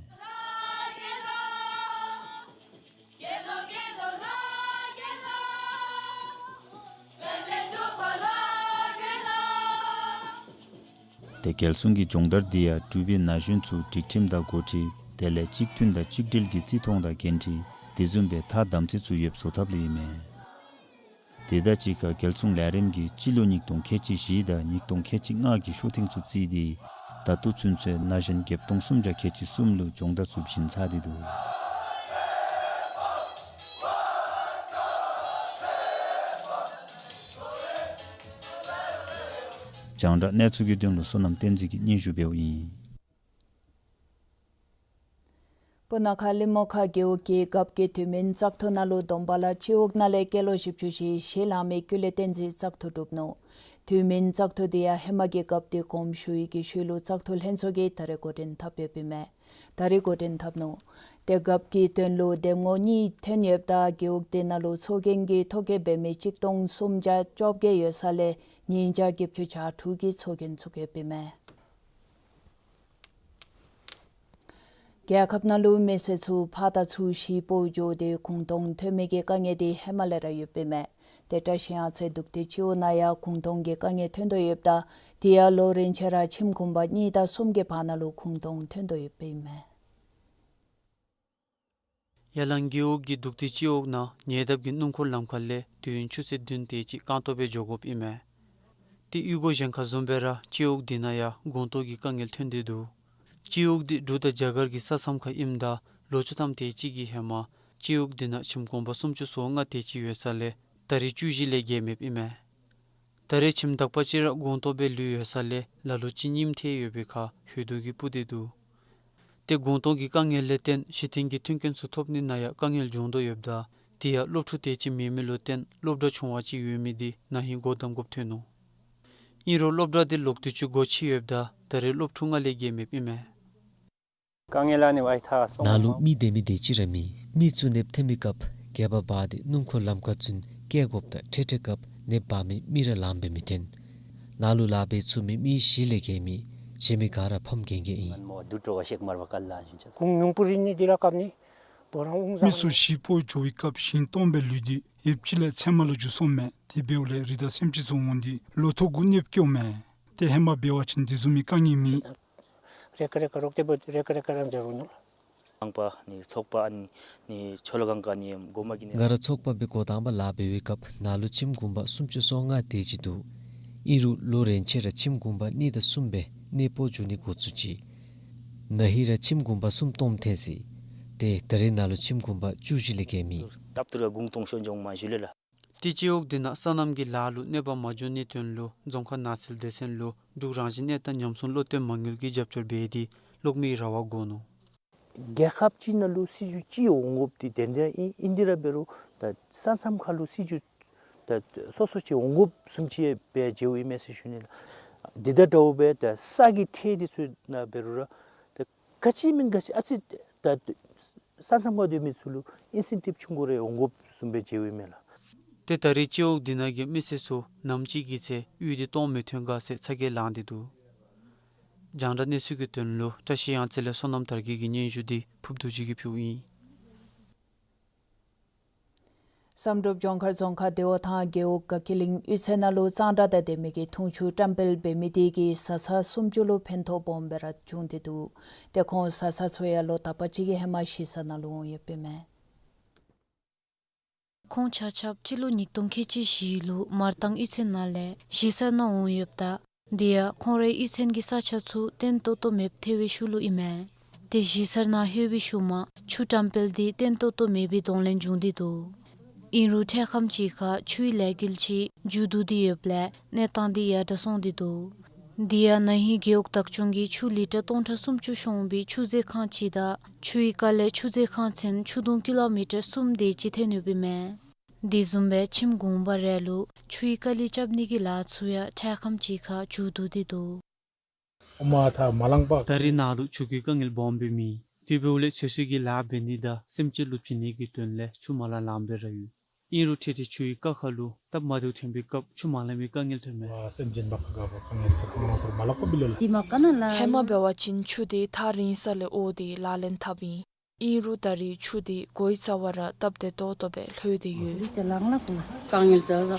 དེ་རྒྱལ་སྲུང་གི་སྦྱོང་བརྡར་འདི་ཡང་འབྲུག་པའི་ན་གཞོན་ཚུ་སྒྲིག་ཁྲིམས་དང་འགོ་ཁྲིད་དེ་ལས་གཅིག་མཐུན་དང་གཅིག་སྒྲིལ་གྱི་བརྩི་མཐོང་དང་འགན་འཁྲི་དེ་བཟུམ་སྦེ་ཐ་དམ་ཚིག་ཚུ་ཡོདཔ་བཟོ་ཐབས་ལུ་ཨིན་མས། དེ་དང་གཅིག་ཁར་རྒྱལ་སྲུང་ལས་རིམ་གྱིས་སྤྱི་ལོ་ཉིས་སྟོང་ཁལ་གཅིག་བཞི་དང་ཉིས་སྟོང་ཁལ་གཅིག་ལྔ་གི་ཤོ་ཐེངས་ཚུ་བརྩིས་ཏེ་ད་ལྟོ་ཚུན་ཚོད་ན་གཞོན་བརྒྱད་སྟོང་སུམ་བརྒྱ་ཁལ་གཅིག་གསུམ་ལུ་སྦྱོང་བརྡར་ཚུ་བྱིན་ཚར་ཏེ་འདུག། རྒྱང་བསྒྲགས་གནས་ཚུལ་གྱི་དོན་ལུ་བསོད་ནམས་བསྟན་འཛིན་གྱིས་སྙན་ཞུ་འབདཝ་ཨིན། སྤུ་ན་ཁ་གླིང་མོ་ཁ་རྒེད་འོག་གི་རྒཔོ་གི་དུས་མིན་བཙག་འཐུ་ནང་ལུ་བསྡོམས་པ་ལ་སྤྱི་འོག་ནང་ལས་སྐྱེས་ལོ་བཞི་བཅུ་ཞེ་བཞི་ལང་མི་ཀུན་ལེགས་བསྟན་འཛིན་བཙག་འཐུ་གྲུབ་ནུག། དུས་མིན་བཙག་འཐུ་འདི་ཡང་ཧེ་མ་གི་རྒཔོ་འདི་དགོངསམ་ཞུ་ཡི་གི་ཤུལ་ལུ་བཙག་འཐུ་ལྷན་ཚོགས་ཀྱིས་ད་རེས་འགོ་འདྲེན་འཐབ་ཡོདཔ་ཨིན་མས། ད་རེས་འགོ་འདྲེན་འཐབ་ནུག། དེ་རྒཔོ་གི་དོན་ལུ་འདེམས་ངོ་གཉིས་ཐོན་ཡོདཔ་ད་རྒེད་འོག་འདི་ནང་ལུ་ཚོགས་རྒྱན་གྱི་ཐོ་བཀོད་འབད་མི་གཅིག་སྟོང་སུམ་བརྒྱ་བཅོ་བརྒྱད་ཡོད་ས་ལས་ཉིས་བརྒྱ་བརྒྱད་ཅུ་གྱ་དྲུག་གིས་ཚོགས་རྒྱན་བཙུགས་ཡོདཔ་ཨིན་མས། རྒྱལ་ཁབ་ནང་ལུ་མི་སེར་ཚུ་ཕར་དང་ཚུར་གཞིས་སྤོ་འགྱོ་སྟེ་གུང་སྟོང་ཐོན་མི་གི་དཀའ་ངལ་འདི་ཧེ་མ་ལས་ར་ཡོདཔ་ཨིན་མས། ཏེ་བཀྲ་ཤིས་གཡང་རྩེ་དུག་ཏི་སྤྱི་འོག་ནང་ཡང་གུང་སྟོང་གི་དཀའ་ངལ་ཐོན་དོ་ཡོདཔ་ད་དེ་ཡང་ལོ་རེ་ཆ་ར་ཁྱིམ་གུང་པ་གཉིས་དང་གསུམ་གྱི་བར་ན་ལུ་གུང་སྟོང་ཐོན་དོ་ཡོདཔ་ཨིན་མས། ཡ་ལང་རྒེད་འོག་གི་དུག་ཏི་སྤྱི་འོག་ནང་ཉེ་འདབས་ཀྱི་སྣུམ་འཁོར་ལམ་ཁ་ལས་དུས་ཡུན་ཆུ་ཚོད་བདུན་དེ་ཅིག་རྐང་སྟོང་སྦེ་འགྱོ་དགོཔ་ཨིན་མས། ཏེ་གཡུས་སྒོ་གཞན་ཁར་བཟུམ་སྦེ་ར་སྤྱི་འོག་འདི་ནང་ཡང་གུང་སྟོང་གི་དཀའ་ངལ་ཐོན་ཏེ་འདུག། སྤྱི་འོག་འདི་འབྲུག་དང་རྒྱ་གར་གྱི་ས་མཚམས་ཁར་ཨིནམ་ད་ལོ་བཅུ་ཐམ་དེ་ཅིག་གི་ཧེ་མ་སྤྱི་འོག་འདི་ནང་ཁྱིམ་གུང་པ་སུམ་ཅུ་སོ་ལྔ་དེ་ཅིག་ཡོད་ས་ལས་ད་རེས་བཅུ་བཞི་ལས་བརྒལ་མེདཔ་ཨིན་མས། ད་རེས་ཁྱིམ་དག་པ་ཅིག་ར་གུང་སྟོང་སྦེ་ལུས་ཡོད་ས་ལས་ལ་ལུ་ཅིག་རྙིངམ་ཐལ་ཡོད་པའི་ཁར་ཧོད་དུ་གིས་སྤུར་ཏེ་འདུག། ཏེ་གུང་སྟོང་གི་དཀའ་ངལ་ལས་བརྟེན་གཞི་རྟེན་གྱི་མཐུན་རྐྱེན་ཚུ་ཐོབ་ནི་ནང་ཡང་དཀའ་ངལ་འབྱུང་དོ་ཡོདཔ་ད་དེ་ཡང་སློབ་ཕྲུག་དེ་ཅིག་མེད་མི་ལུ་བརྟེན་སློབ་གྲྭ་ཆུང་བ་ཅིག་ཡོད་མི་འདི་ན་ཧིང་སྒོ་བསྡམ་དགོཔ་ཐོན་ནུག། ཨིན་རུང་སློབ་གྲྭ་འདི་ལོག་དུས་ཅིག་སྒོ་ཕྱེ་ཡོདཔ་ད་ད་རེས་སློབ་ཕྲུག་ལྔ་ལས་བརྒལ་མེདཔ་ཨིན་མས། དཀའ་ངལ་ཨ་ནི་ཝའི་ཐ་སོང་། ནཱ་ལུ་མི་སྡོད་མི་དེ་ཅིག་ར་མེད། མི་ཚུ་གནསཔ་ཐོན་མི་སྐབས་སྒལ་པ་འབག་སྟེ་སྣུམ་འཁོར་ལམ་ཁར་ཚུན་བསྐྱལ་དགོཔ་དང་འཕྲལ་འཕྲལ་སྐབས་གནསཔ་འབག་མི་མི་ར་ལངམ་སྦེ་མི་ཐོན། ནཱ་ལུ་ལཱ་འབད་ཚུགས་མི་མི་བཞི་ལས་བརྒལ་མེད། གཞན་མི་ག་ར་ཕམ་རྒས་རྒས་ཨིན། ཁོང་ཉུང་སྤུ་རིང་ནི་འདི་ར་སྐབས་ནི་བོ་རང་ཨུང་ཟ། མི་ཚུ་གཞིས་སྤོ་འགྱོ་བའི་སྐབས་ཞིང་སྟོངམ་སྦེ་ལུས་ཏེ་ཡོདཔ་ཅིག་ལས་ཚལ་མ་ལུ་འགྱོ་སོངམ་མས། དེ་འབདཝ་ལས་རི་དྭགས་སེམས་ཅན་ཚུ་འོང་སྟེ་ལོ་ཐོག་གུ་གནསཔ་སྐྱེཝ་མས། ཏེ་ཧེ་མ་འབད་བ་ཅིན་དེ་བཟུམ་མའི་དཀའ་ངལ་མེད། རེ་ཁ་རེ་ཁ་རོག་ཏེ་འབད་རེ་ཁ་རེ་ཁ་རང་འབྱར་འོང་ནུག། ཁང་པ་ནི་ཚོགས་པ་ཨ་ནི་ནི་ཆོ་ལོ་གང་ག་ནི་གོ་མ་གི་ནི། ང་ར་ཚོགས་པ་སྦེ་འགོ་དང་པ་ལཱ་འབད་བའི་སྐབས་ནཱ་ལུ་ཁྱིམ་གུང་པ་སུམ་ཅུ་སོ་ལྔ་དེ་ཅིག་འདུག། ཨིན་རུང་ལོ་རེ་ཆ་ར་ཁྱིམ་གུང་པ་གཉིས་དང་གསུམ་སྦེ་གནས་སྤོ་འགྱོ་ནི་འགོ་བཙུགས་ཅི། ན་ཧིང་ར་ཁྱིམ་གུང་པ་གསུམ་སྟོངམ་ཐོན་ཅི། ཏེ་ད་རེས་ནཱ་ལུ་ཁྱིམ་གུང་པ་བཅུ་བཞི་ལས་བརྒལ་མེད། ཏེ་སྤྱི་འོག་འདི་ནང་སོ་ནམ་གྱི་ལཱ་ལུ་གནོདཔ་མ་འབྱུང་ནིའི་དོན་ལུ་རྫོང་ཁག་ནགས་ཚལ་སྡེ་ཚན་ལུ་འབྲུག་རང་བཞིན་གནས་སྟངས་ཉམས་སྲུང་བློ་སྟོན་མ་དངུལ་གྱི་རྒྱབ་སྐྱོར་འབད་དེ་གློག་མེའི་ར་བ་བསྐོར་ནུག། རྒྱལ་ཁབ་ཅིག་ནང་ལུ་སྲིད་བྱུས་ཅིག་འོང་དགོཔ་འདི་དེ་འདྲ་ཨིན། ཨིན་དེ་ར་འབད་རུང་ད་ས་མཚམས་ཁར་ལུ་སྲིད་བྱུས་ད་སོ་སོ་ཅིག་འོང་དགོཔ་བཟུམ་ཅིག་སྦེ་མཇལཝ་ཨིན་མས་ཟེར་ཞུ་ནི་ལགས། དེ་དང་འདྲཝ་སྦེ་ད་ས་གི་ཁྲལ་འདི་ཚུ་ནང་འབད་རུང་ར་ད་ག་ཅི་མེན་ག་ཅི་ཨ་ཙི་ད་ས་མཚམས་ཁར་སྡོད་མི་ཚུ་ལུ་ཨིན་སེན་ཊིབ་ཆུང་ཀུ་རེ་འོང་དགོཔ་བཟུམ་སྦེ་མཇལཝ་ཨིན་མས་ལགས། ཏེ་ད་རེས་སྤྱི་འོག་འདི་ནང་གི་མི་སེར་ཚུ་ནམ་ཅིག་གི་ཚེ་གཡུས་འདི་སྟོངམ་མི་ཐོན་ག་ཟེར་ཚ་གྱང་ལངས་ཏེ་འདུག། རྒྱང་བསྒྲགས་གནས་ཚུལ་གྱི་དོན་ལུ་བཀྲ་ཤིས་གཡང་རྩེ་ལས་བསོད་ནམས་དར་རྒྱས་ཀྱི་སྙན་ཞུ་འདི་ཕུརཔ་རྡོ་རྗེ་གིས་ཕུལཝ་ཨིན། བསམ་གྲུབ་ལྗོངས་མཁར་རྫོང་ཁག་བདེ་བ་ཐང་རྒེད་འོག་དགའ་སྐྱིད་གླིང་གཡུས་ཚན་ནང་ལུ་གཙང་སྦྲ་དང་ལྡན་མི་གི་འཐུང་ཆུ་བཀྲམ་སྤེལ་འབད་མི་དེ་གིས་བཟའ་ཚང་སུམ་ཅུ་ལུ་ཕན་ཐོགས་སྦོམ་སྦེ་ར་བྱུང་སྟེ་འདུག། ཏེ་ཁོང་བཟའ་ཚང་ཚུ་ཡང་ལོ་དག་པ་ཅིག་གི་ཧེ་མ་གཞིས་གསར་ནང་ལུ་འོང་ཡོདཔ་ཨིན་མས། ཁོང་ཆ་ཁྱབ་སྤྱི་ལོ་ཉིས་སྟོང་ཁལ་གཅིག་བཞི་ལུ་མར་ཐང་གཡུས་ཚན་ནང་ལས་གཞིས་གསར་ནང་འོང་ཡོདཔ་ད་དེ་ཡང་ཁོང་རའི་གཡུས་ཚན་གྱི་ས་ཆ་ཚུ་བརྟན་ཏོག་ཏོ་མེདཔ་ཐལ་བའི་ཤུལ་ལུ་ཨིན་མས། ཏེ་གཞིས་གསར་ནང་ལྷོད་པའི་ཤུལ་མ་ཆུ་བཀྲམ་སྤེལ་འདི་བརྟན་ཏོག་ཏོ་མེད་པའི་གདོང་ལེན་བྱུང་སྟེ་འདུག། ཨིན་རུང་འཕྲལ་ཁམས་ཅིག་ཁར་ཆུའི་ལས་འགུལ་ཅིག་མཇུག་བསྡུ་སྟེ་ཡོདཔ་ལས་གནས་སྟངས་འདི་ཡར་དྲག་སོང་སྟེ་འདུག། དེ་ཡང་ན་ཧིང་རྒེད་འོག་བདག་སྐྱོང་གིས་ཆུ་ལི་ཊར་སྟོང་ཕྲག་སུམ་ཅུ་ཤོང་བའི་ཆུ་མཛོད་ཁང་ཅིག་དང་ཆུའི་རྐ་ལས་ཆུ་མཛོད་ཁང་ཚུན་ཆུ་དུང་ཀི་ལོ་མི་ཊར་གསུམ་དེ་ཅིག་ཐོན་ཡོདཔ་ཨིན་མས། དེ་བཟུམ་སྦེ་ཁྱིམ་གུང་པ་རེ་ལུ་ཆུའི་རྐ་ལི་རྐྱབ་ནི་གི་ལཱ་ཚུ་ཡང་འཕྲལ་ཁམས་ཅིག་ཁར་མཇུག་བསྡུ་སྟེ་འདུག། ཨོ་མ་ཐ་མ་ལང་པ། ད་རེས་ནཱ་ལུ་ཆུ་གི་དཀའ་ངལ་སྦོམ་སྦེ་མེད། དེ་འབདཝ་ལས་ཚོད་བསྲེ་གི་ལཱ་འབད་ནི་དང་སེམས་ཅན་ལུ་བྱིན་ནི་གི་དོན་ལས་ཆུ་མ་ལང་ལངམ་སྦེ་ར་ཡོད། ཨིན་རུང་ཐེངས་ཐེངས་ཆུའི་རྐ་ཁ་ལུ་སྟབས་མ་བདེཝ་ཐོན་པའི་སྐབས་ཆུ་མ་ལང་བའི་དཀའ་ངལ་ཐོནམ་མས། ཝ་སེམས་ཅན་བ་ཀ་ག་བ་དཀའ་ངལ་ཐོན་མ་ཐོན་མ་ལང་པ་བི་ལ་ལ། ཧེ་མ་འབད་བ་ཅིན་ཆུ་དེ་ཐག་རིང་ས་ལས་འོང་སྟེ་ལག་ལེན་འཐབ་ཨིན། ཨིན་རུང་ད་རེས་ཆུ་དེ་གོའི་རྩ་བ་ར་སྟབས་བདེ་ཏོག་ཏོ་སྦེ་ལྷོད་དེ་ཡོད།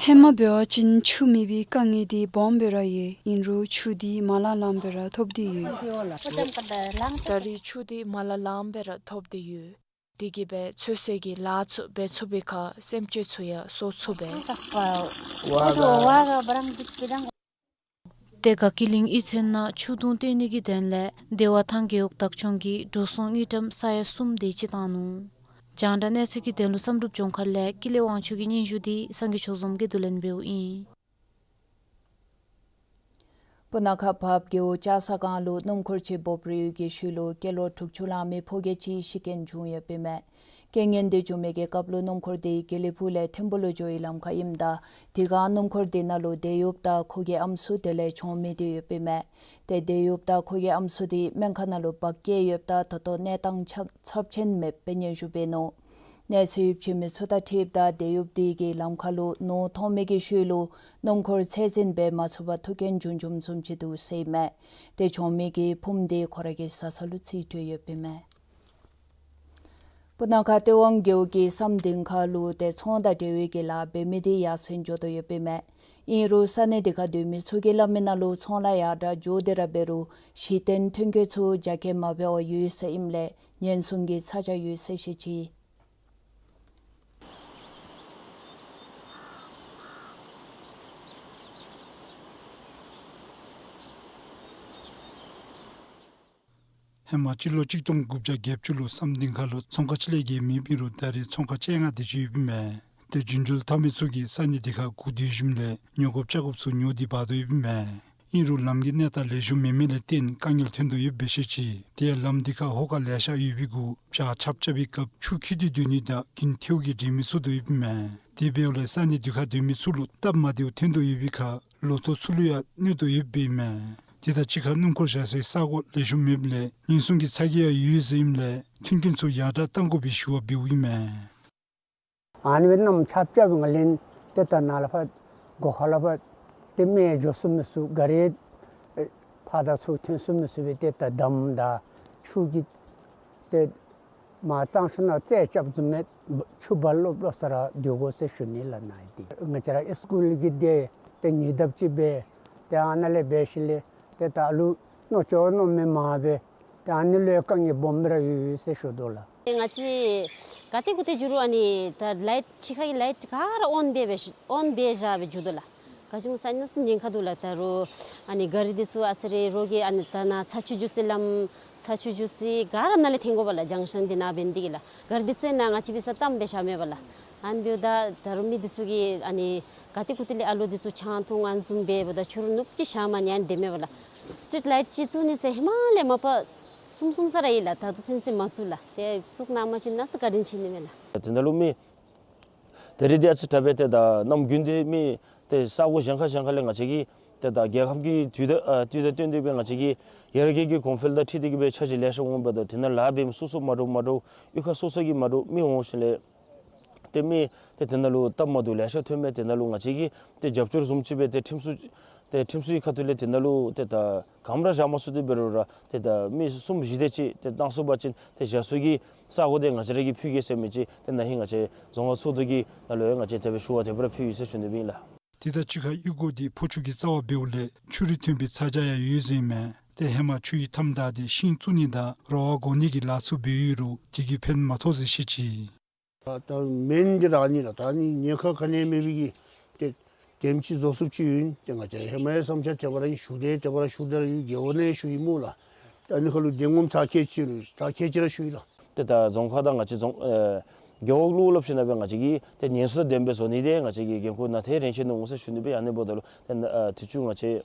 ཧེ་མ་འབད་བ་ཅིན་ཆུ་མེད་པའི་དཀའ་ངལ་དེ་སྦོམ་སྦེ་ར་ཡོད། ཨིན་རུང་ཆུ་དེ་མ་ལང་ལངམ་སྦེ་ར་ཐོབ་སྟེ་ཡོད། ད་རེས་ཆུ་དེ་མ་ལང་ལངམ་སྦེ་ར་ཐོབ་སྟེ་ཡོད། དེ་གིས་སྦེ་ཚོད་བསྲེ་གི་ལཱ་ཚུ་འབད་ཚུགས་པའི་ཁར་སེམས་ཅན་ཚུ་ཡང་གསོ་ཚུགས་པས། ཏེ་དགའ་སྐྱིད་གླིང་གཡུས་ཚན་ནང་ཆུ་དུང་བཏོན་ནི་གི་དོན་ལས་བདེ་བ་ཐང་རྒེད་འོག་བདག་སྐྱོང་གིས་འགྲོ་སོང་དངུལ་ཀྲམ་ས་ཡ་གསུམ་དེ་ཅིག་བཏང་ནུག། རྒྱང་བསྒྲགས་གནས་ཚུལ་གྱི་དོན་ལུ་བསམ་གྲུབ་ལྗོངས་མཁར་ལས་ཀུན་ལེགས་དབང་ཕྱུག་གི་སྙན་ཞུ་འདི་སངས་རྒྱས་ཆོས་འཛོམས་ཀྱིས་བསྡུ་ལེན་འབདཝ་ཨིན། སྤུ་ན་ཁ་བརཔ་རྒེད་འོག་ལྕགས་ས་སྒང་ལུ་སྣུམ་འཁོར་ཅིག་འབོབ་རིལ་བའི་ཤུལ་ལུ་སྐྱེས་ལོ་དྲུག་ཅུ་ལང་མི་ཕོ་སྐྱེས་ཅིག་ཤི་རྐྱེན་བྱུང་ཡོདཔ་ཨིན་མས། རྐྱེན་ངན་དེ་བྱུང་མི་གི་སྐབས་ལུ་སྣུམ་འཁོར་དེ་དགེ་ལེགས་ཕུག་ལས་ཐིམ་ཕུག་ལུ་འགྱོ་བའི་ལམ་ཁར་ཨིནམ་ད་དེ་སྒང་སྣུམ་འཁོར་དེ་ནང་ལུ་དེད་ཡོདཔ་ད་ཁོ་གི་ཨམ་སྲུ་དེ་ལས་གྱོང་མི་ཐོན་ཡོདཔ་ཨིན་མས། ཏེ་དེད་ཡོདཔ་ད་ཁོ་གི་ཨམ་སྲུ་དེ་སྨན་ཁང་ནང་ལུ་འབག་བསྐྱལ་ཡོདཔ་ད་ད་ལྟོ་གནས་སྟངས་ཚབས་ཚབས་ཆེན་མེདཔ་སྦེ་སྙན་ཞུ་འབད་ནུག། གནས་ཚུལ་ཞིབ་མི་ཚུ་དང་འཁྲིལཝ་ད་དེད་ཡོདཔ་དེ་གིས་ལམ་ཁ་ལུ་ནོར་མཐོང་མི་གི་ཤུལ་ལུ་སྣུམ་འཁོར་ཚད་འཛིན་འབད་མ་ཚུགས་པར་ཐུག་རྐྱེན་བྱུང་བྱུངམ་བཟུམ་ཅིག་འདུག་ཟེར་ཨིན་མས། ཏེ་གྱོང་མི་གི་ཕུངམ་དེ་ཁོ་ར་གི་བཟའ་ཚང་ལུ་རྩིས་སྤྲོད་ཡོདཔ་ཨིན་མས། སྤུ་ན་ཁ་སྟོད་ཝང་རྒེད་འོག་གི་སམ་སྡིང་ཁ་ལུ་ཏེ་ཚོང་དང་འབྲེལ་བའི་གི་ལཱ་འབད་མི་དེ་ཡར་སེང་འགྱོ་དོ་ཡོདཔ་ཨིན་མས། ཨིན་རུང་ས་གནས་དེ་ཁར་སྡོད་མི་ཚུ་གིས་སླབ་མི་ནང་ལུ་ཚོང་ལཱ་ཡར་དྲག་འགྱོ་སྟེ་ར་འབད་རུང་གཞི་རྟེན་ཐོན་སྐྱེད་ཚུ་རྒྱ་སྐྱེད་མ་འབད་བར་ཡོད་ཟེར་ཨིནམ་ལས་ཉེན་སྲུང་གི་ཚ་གྱང་ཡོད་ཟེར་བཤད་ཅི། ཧེ་མ་སྤྱི་ལོ་གཅིག་སྟོང་དགུ་བརྒྱ་བརྒྱད་ཅུ་ལུ་སམ་སྡིང་ཁ་ལུ་ཚོང་ཁང་ཕྱེ་ལས་བརྒལ་མེདཔ་ཨིན་རུང་ད་རེས་ཚོང་ཁང་བཅོ་ལྔ་དེ་ཅིག་ཡོདཔ་ཨིན་མས། ཏེ་རྒྱུན་འགྲུལ་འཐབ་མི་ཚུ་གིས་ས་གནས་དེ་ཁར་སྒུག་སྡོད་ཞིནམ་ལས་ཉོ་དགོཔ་བཅའ་དགོཔ་ཚུ་ཉོ་སྟེ་འབག་དོ་ཡོདཔ་ཨིན་མས། ཨིན་རུང་ལམ་གྱི་གནས་སྟངས་ལེགས་ཤོམ་མེད་མི་ལས་བརྟེན་དཀའ་ངལ་ཐོན་དོ་ཡོདཔ་སྦེ་བཤད་ཅི། དེ་ཡང་ལམ་དེ་ཁར་ཧོ་ཀ་ལེ་ཤ་ཡོད་པའི་གུ་བྱག་ཆརཔ་རྐྱབ་པའི་སྐབས་ཆུ་འཁྱིལ་ཏེ་སྡོད་ནི་དང་གྱེན་ཐལཝ་གིས་འདྲེན་མི་ཚུགས་དོ་ཡོདཔ་ཨིན་མས། དེ་འབདཝ་ལས་ས་གནས་དེ་ཁར་སྡོད་མི་ཚུ་ལུ་སྟབས་མ་བདེཝ་ཐོན་དོ་ཡོད་པའི་ཁར་ལོ་ཐོག་ཚུ་ལུ་ཡང་གནོད་དོ་ཡོདཔ་ཨིན་མས། དེ་དང་གཅིག་ཁར་སྣུམ་འཁོར་བཞག་སའི་ས་གོ་ལེགས་ཤོམ་མེདཔ་ལས་ཉེན་སྲུང་གི་ཚ་གྱང་ཡང་ཡོད་ཟེར་ཨིནམ་ལས་མཐུན་རྐྱེན་ཚུ་ཡར་དྲག་གཏང་དགོ་པའི་ཞུ་བ་འབདཝ་ཨིན་མས། ཨ་ནི་སྦེ་གནམ་ཆརཔ་རྐྱབ་པའི་ངང་ལས་ཏེ་ད་ནཱ་ལས་ཕར་སྒོ་ཁ་ལས་ཕར་ཏེ་མི་འགྱོ་ཚུགས་མི་ཚུགས་ག་རི་ཨེ་ཕར་དང་ཚུར་ཐོན་ཚུགས་མི་ཚུགས་སྦེ་ཏེ་ད་འདམ་དང་ཆུ་གིས་ཏེ་མར་གཙང་ཆུ་ནང་རྩད་རྐྱབ་བཟུམ་སྦེ་ཆུ་རྦ་རློབ་རློབ་ས་ར་སྡོད་དགོ་ཟེར་ཞུ་ནི་ལགས་ནཱ་ཡི་ཏེ། ང་བཅས་ར་ཨེ་སི་ཀུལ་གྱི་དེ་ཏེ་ཉེ་འདབས་ཅིག་སྦེ་ཏེ་ཨ་ནཱ་ལས་འབད་ཞིནམ་ལས་ཏེ་ད་ཨ་ལུ་མནོ་ཅོག་མནོ་མི་མང་སྦེ་ཏེ་ཨ་ནི་ལུ་ཡང་དཀའ་ངལ་སྦོམ་སྦེ་ར་ཡོད་ཡོད་ཟེར་ཞུ་དོ་ལགས། ང་བཅས་ག་ཏེ་གུ་ཏེ་འགྱོ་རུང་ཨ་ནི་ད་ལའིཊ་ཕྱི་ཁའི་ལའིཊ་ག་ར་ཨོན་སྦེ་སྦེ་ཨོན་སྦེ་བཞག་སྦེ་འགྱོ་དོ་ལགས། ག་ཅི་སྨོ་ཟེར་ན་ཉེན་ཁ་འདུག་ལགས། ད་རུང་ཨ་ནི་ག་རི་འདི་ཚུ་ཨ་ཙི་རེ་རོགས་ཀྱིས་ཨ་ནི་ད་ནཱ་ཚ་ཆུ་འགྱོ་སའི་ལམ་ཚ་ཆུ་འགྱོ་སའི་ག་ར་ནཱ་ལས་ཐོན་དགོ་པས་ལགས། ཇང་ཤཱན་འདི་ནཱ་འབད་ནི་འདི་གིས་ལགས། ག་རི་འདི་ཚུ་ནཱ་ང་བཅས་འབད་སར་གཏམས་སྦེ་བཞག་མས་པ་ལགས། ཨ་ནི་འབདཝ་ད་ད་རུང་མི་འདི་ཚུ་གིས་ཨ་ནི་ག་ཏེ་གུ་ཏེ་ལས་ཨ་ལོ་འདི་ཚུ་ཆང་འཐུང་ཨ་ནི་བཟུམ་འབད་འབདཝ་ད་ཕྱི་རུ་ནུབ་ཅིག་བཞག་མ་ནི་ཨ་ནི་སྡོད་མས་པ་ལགས། སི་ཊི་རིཊ་ལའིཊ་ཅིག་བཙུགས་ནི་ཟེར་ཧེ་མ་ལས་མ་པ་གསུངས་གསུངས་ས་ར་ཡོད་ལགས། ད་ལྟོ་ཚུན་ཚོད་མ་བཙུགས་ལགས། ཏེ་བཙུགས་གནང་པ་ཅིན་གནམ་མེད་ས་མེད་བཀའ་དྲིན་ཆེ་ནི་མས་ལགས། ད་ནཱ་ལུ་མི་ད་རེས་འདི་ཨ་ཙི་དྲག་པས། ཏེ་ད་གནམ་དགུན་འདི་མི་ཏེ་ས་གོ་གཞན་ཁར་གཞན་ཁར་ལས་ང་བཅས་ཀྱིས་ཏེ་ད་རྒྱལ་ཁབ་ཀྱི་དུས་དང་ཨ་དུས་དང་བསྟུན་ཏེ་སྦེ་ང་བཅས་ཀྱིས་ཡར་རྒྱས་ཀྱི་གོང་འཕེལ་དང་འཁྲིལ་ཏེ་གི་སྦེ་འཆར་གཞི་ལེ་ཤ་འོང་པ་དང་དེ་ནང་ལཱ་འབད་མི་སོ་སོ་མ་འདྲཝ་མ་འདྲཝ་གཡུས་ཁ་སོ་སོ་གི་མ་འདྲཝ་མི་འོང་ཞིནམ་ལས་ཏེ་མི་ཏེ་དེ་ནང་ལུ་སྟབས་མ་བདེཝ་ལེ་ཤ་ཐོན་མས། དེ་ནང་ལུ་ང་བཅས་ཀྱིས་ཏེ་རྒྱབ་སྐྱོར་བཟུམ་ཅིག་སྦེ་ཏེ་ཁྲིམས་སྲུང་ཏེ་ཁྲིམས་སྲུང་གི་ཁ་ཐུག་ལས་ཏེ་དེ་ནང་ལུ་ཏེ་ད་ག་ར་བཞག་མ་ཚུགས་ཏེ་འབད་རུང་ར་ཏེ་ད་མི་གསུམ་བཞི་དེ་ཅིག་ཏེ་བཏང་ཚུགས་པ་ཅིན་ཏེ་བཞག་ས་གི་ས་གོ་དེ་ང་བཅས་ར་གིས་ཕུལ་གེ་ཟེར་མི་ཅིག་ཏེ་ན་ཧིང་ང་བཅས་རྫོང་ཁག་ཚོགས་འདུ་གི་ནང་ལུ་ཡང་ང་བཅས་དེ་སྦེ་ཞུ་བ་དེ་སྦེ་ར་ཕུལ་ཡི་ཟེར་ཞུ་ནི་སྦེ་ཨིན་ལགས། དེ་དང་གཅིག་ཁར་གཡུས་སྒོ་དེ་ཕོ་ཆུ་གི་རྩ་བར་འབདཝ་ལས་ཆུ་རུད་ཐོན་པའི་ཚ་གྱང་ཡང་ཡོད་ཟེར་ཨིན་མས། ཏེ་ཧེ་མ་ཆུ་ཡི་མཐའམ་བདའ་སྟེ་ཤིང་བཙུགས་ནི་དང་ར་བ་བསྒོར་ནི་གི་ལཱ་ཚུ་འབད་ཡོད་རུང་དེ་གིས་ཕན་མ་ཐོགས་ཟེར་བཤད་ཅི། ད་ད་མེན་འདི་ར་ཨ་ནི་ལགས། ད་ཨ་ནི་ཉེན་ཁ་ག་ནི་ཡང་མེད་པའི་གི་ཏེ་དེམ་ཅིག་བཟོ་ཚུགསཔ་ཅིག་ཡོད། ཏེ་ང་བཅས་ཧེ་མའི་བསམ་འཆར་དེ་སྦེ་ར་ཨིན། ཞུ་དེ་དེ་སྦེ་ར་ཞུ་དེ་ར་ཡོད། རྒེད་འོག་ནང་ཞུ་ཡི་སྨོ་ལགས། ད་ཨ་ནི་ཁར་ལུ་དེ་ངོམ་ཚ་ཁེ་ཅིག་རུང་ཚ་ཁེ་ཅིག་ར་ཞུ་ཡི་ལགས། ཏེ་ད་རྫོང་ཁག་དང་ང་བཅས་རྫོང་ཨེ་ རྒེད་འོག་ལུ་སླབ་ཞིནམ་ལས་ང་བཅས་ཀྱིས་ཏེ་ཉེན་སྲུང་དང་ལྡནམ་སྦེ་བཟོ་ནི་འདི་ང་བཅས་ཀྱི་འགན་ཁུར་ནང་ཐད་རན་ཆི་ནུག་ཟེར་ཞུ་ནི་སྦེ། ཨ་ནི་འབདཝ་ད་ལུ་ཏེ་ཨ་དུས་ཅི་ང་བཅས་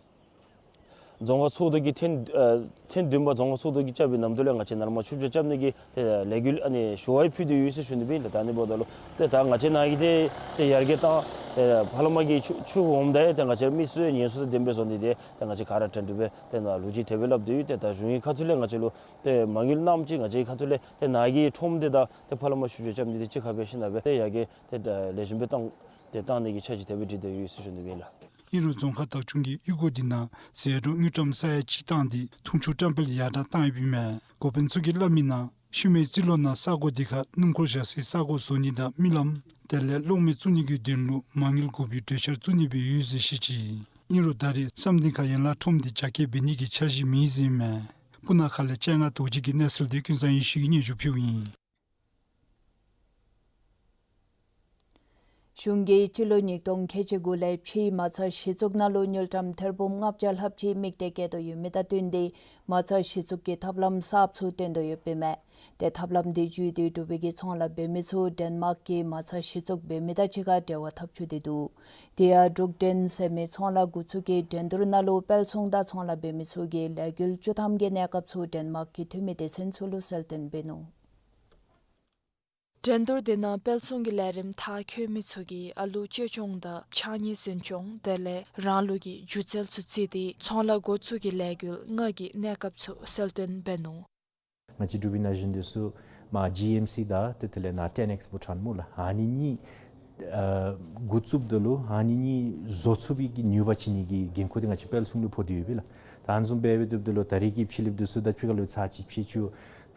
རྫོང་ཁག་ཚོགས་འདུ་གི་ཐེངས་ཨ་ཐེངས་བདུན་པ་རྫོང་ཁག་ཚོགས་འདུ་གི་རྐྱབ་པའི་ནམ་དུས་ལས་ང་བཅས་ནཱ་ལས་མར་ཆུ་བྱ་རྐྱབ་ནི་གི་ཏེ་ལས་འགུལ་ཨ་ནི་ཞུ་བ་ཕུལ་ཏེ་ཡོད་ཟེར་ཞུ་ནི་སྦེ་ཨིན་ལགས། ད་ཨ་ནི་འབདཝ་ད་ལུ་ཏེ་ད་ང་བཅས་ནཱ་གི་ཏེ་ཏེ་ཡར་རྒྱས་བཏང་ཏེ་ཕར་ལས་མར་གྱི་ཆུ་ཆུ་འོངམ་ད་ཡང་ཏེ་ང་བཅས་མི་སེར་ཉེན་སྲུང་དང་ལྡནམ་སྦེ་བཟོ་ནི་འདི་ཏེ་ང་བཅས་ག་ར་ཏན་ཏན་སྦེ་ཏེ་ནཱ་ལུ་ཅིག་དེ་སྦེ་སླབ་སྟེ་ཡོད། ཏེ་ད་གཞུང་གི་ཁ་ཐུག་ལས་ང་བཅས་ལུ་ཏེ་མ་དངུལ་གནངམ་ཅིག་ང་བཅས་ཁ་ཐུག་ལས་ཏེ་ནཱ་གི་ཁྲོམ་འདི་དང་ཏེ་ཕར་ལས་མར་ཆུ་བྱ་རྐྱབ་ནི་འདི་གཅིག་ཁར་འབད་ཞིནམ་ལས་ཏེ་ཡར་རྒྱས་ཏེ་ད་ལེགས་ཤོམ་སྦེ་བཏང་ཏེ་བཏང་ནི་གི་འཆར་གཞི་དེ་སྦེ་སྒྲིག་སྟེ་ཡོད་ཟེར་ཞུ་ནི་སྦེ་ཨིན་ལགས། ཨིན་རུང་རྫོང་ཁག་བདག་སྐྱོང་གིས་གཡུས་སྒོ་འདི་ནང་ཟད་འགྲོ་དངུལ་ཀྲམ་ས་ཡ་གཅིག་བཏང་སྟེ་འཐུང་ཆུ་བཀྲམ་སྤེལ་ཡར་དྲག་བཏང་ཡོདཔ་ཨིན་མས། འགོ་དཔོན་ཚུ་གིས་སླབ་མིའི་ནང་ཤུལ་མའི་རྩིས་ལོ་ནང་ས་གོ་འདི་ཁར་སྣུམ་འཁོར་བཞག་སའི་ས་གོ་བཟོ་ནི་དང་མི་ལམ་དེ་ལས་གློག་མེ་བཙུགས་ནི་གི་དོན་ལུ་མ་དངུལ་དགོ་པའི་གྲོས་འཆར་བཙུགས་ནི་སྦེ་ཡོད་ཟེར་བཤད་ཅི། ཨིན་རུང་ད་རེས་བསམ་གཏན་ཁ་ཡན་ལག་ཁྲོམ་འདི་རྒྱ་སྐྱེད་འབད་ནི་གི་འཆར་གཞི་མེད་ཟེར་ཨིན་མས། སྤུ་ན་ཁ་ལས་སྤྱན་སྔ་རྡོ་རྗེ་གི་གནས་ཚུལ་འདི་ཀུན་བཟང་ཡེ་ཤེས་ཀྱིས་སྙན་ཞུ་ཕུལཝ་ཨིན། གཞུང་གིས་སྤྱི་ལོ་ཉིས་སྟོང་ཁལ་གཅིག་དགུ་ལས་ཕྱིའི་མ་རྩ་གཞི་བཙུགས་ནང་ལུ་དངུལ་ཀྲམ་ཐེར་འབུམ་ལྔ་བརྒྱ་ལྷགཔ་ཅིག་དམིགས་གཏད་བསྐྱེད་དོ་ཡོད་མི་དང་བསྟུན་ཏེ་མ་རྩ་གཞི་བཙུགས་ཀྱི་ཐབས་ལམ་གསརཔ་ཚུ་བཏོན་དོ་ཡོདཔ་ཨིན་མས། ཏེ་ཐབས་ལམ་འདི་བརྒྱུད་དེ་འབྲུག་པའི་གི་ཚོང་ལཱ་འབད་མི་ཚུ་ཌེན་མཱརཀ་གི་མ་རྩ་གཞི་བཙུགས་འབད་མི་དང་གཅིག་ཁར་འབྲེལ་བ་འཐབ་ཚུགས་ཏེ་འདུག། དེ་ཡང་འབྲུག་ཌེན་ཟེར་མི་ཚོང་ལཱ་འགོ་བཙུགས་ཀྱི་འགྲན་བསྡུར་ནང་ལུ་དཔལ་བཟང་དང་ཚོང་ལཱ་འབད་མི་ཚུ་གིས་ལས་འགུལ་བཅུ་ཐམ་གྱི་གནས་སྐབས་ཚུ་ཌེན་མཱརཀ་གི་འཐུས་མི་སྡེ་ཚན་ཚུ་ལུ་གསལ་སྟོན་འབད་ནུག། འགྲན་བསྡུར་འདི་ནང་དཔལ་བཟང་གི་ལས་རིམ་མཐར་འཁྱོལ་མི་ཚུ་གིས་ཨ་ལུ་བཅོས་སྐྱོང་དང་ཕྱགས་སྙིགས་འཛིན་སྐྱོང་དེ་ལས་རང་ལུགས་ཀྱི་སྒྱུ་རྩལ་ཚུ་བརྩིས་ཏེ་ཚོང་ལཱ་འགོ་བཙུགས་ཀྱི་ལས་འགུལ་ལྔ་གི་གནས་སྐབས་ཚུ་གསལ་སྟོན་འབད་ནུག། ང་བཅས་འབྲུག་པའི་ན་གཞོན་འདི་ཚུ་མར་ཇི་ཨེམ་སི་དང་ཏེ་དེ་ལས་ནཱ་ཊེན་ཨེགསི་བྷུ་ཊཱན་སྨོ་ལགས། ཨ་ནི་གཉིས་ཨ་འགོ་བཙུགསཔ་ད་ལུ་ཨ་ནི་གཉིས་བཟོ་ཚུགས་པའི་གི་ནུས་པ་བྱིན་ནི་གི་འགན་ཁུར་འདི་ང་བཅས་དཔལ་བཟང་ལུ་ཕོག་སྟེ་ཡོད་པས་ལགས། ད་ཨ་ནི་བཟུམ་སྦེ་འབདཝ་ད་ལུ་ད་རེས་ཀྱི་ཕྱི་གླིངཔ་འདི་ཚུ་དང་ཕྱི་ཁ་ལུ་ཚར་གཅིག་ཕྱད་ཅི།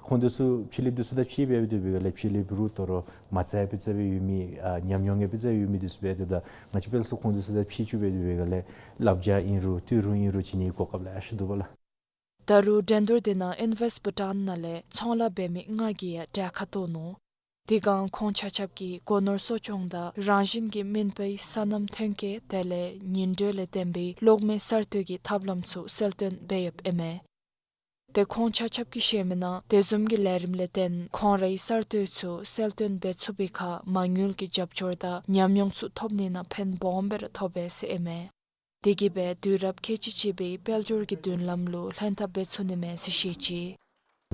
ཁོང་འདི་ཚུ་ཕྱི་གླིངཔ་འདི་ཚུ་དང་ཕྱད་འབདཝ་ད་འབད་བའི་སྒང་ལས་ཕྱི་གླིངཔ་རུང་དོ་རུང་མ་རྩ་ཡང་དཔེ་ཚུ་སྦེ་ཡོད་མི་ཨ་ཉམས་མྱོང་ཡང་དཔེ་ཚུ་སྦེ་ཡོད་མི་འདི་ཚུ་འབདཝ་ད་ང་བཅས་དཔལ་བཟང་ཁོང་འདི་ཚུ་དང་ཕྱད་ཅི་འབདཝ་ད་འབད་བའི་སྒང་ལས་བསླབ་བྱ་ཨིན་རུང་བསྟུན་གྲོས་ཨིན་རུང་བྱིན་ནི་གོ་སྐབས་ལེ་ཤ་འདུག་པ་ལགས། ད་རུང་འགྲན་བསྡུར་འདི་ནང་ཨིན་ཝེསཊ་བྷུ་ཊཱན་ནང་ལས་ཚོང་ལཱ་འབད་མི་ལྔ་གིས་ཡང་གྲལ་ཁར་གཏོགས་ནུག། དེ་སྒང་ཁོང་ཆ་ཁྱབ་ཀྱིས་སྒོ་ནོར་གསོ་སྐྱོང་དང་རང་བཞིན་གྱི་སྨན་པའི་སོ་ནམ་ཐོན་སྐྱེད་དེ་ལས་ཉིང་འགྲོས་ལས་བརྟེན་པའི་གློག་མེ་གསར་གཏོད་ཀྱི་ཐབས་ལམ་ཚུ་གསལ་སྟོན་འབད་ཡོདཔ་ཨིན་མས། ཏེ་ཁོང་ཆ་ཁྱབ་ཀྱིས་བཤད་མིའི་ནང་དེ་བཟུམ་གྱི་ལས་རིམ་ལས་བརྟེན་ཁོང་རའི་གསར་གཏོད་ཚུ་གསལ་སྟོན་འབད་ཚུགས་པའི་ཁར་མ་དངུལ་གྱི་རྒྱབ་སྐྱོར་དང་ཉམས་མྱོང་ཚུ་ཐོབ་ནི་ནང་ཕན་སྦོམ་སྦེ་ར་ཐོགས་པས་ཟེར་ཨིན་མས། དེ་གིས་སྦེ་དུས་རབས་ཁལ་གཅིག་གཅིག་པའི་དཔལ་འབྱོར་གྱི་མདུན་ལམ་ལུ་ལྷན་ཐབས་འབད་ཚུགས་ནི་མས་ཟེར་བཤད་ཅི།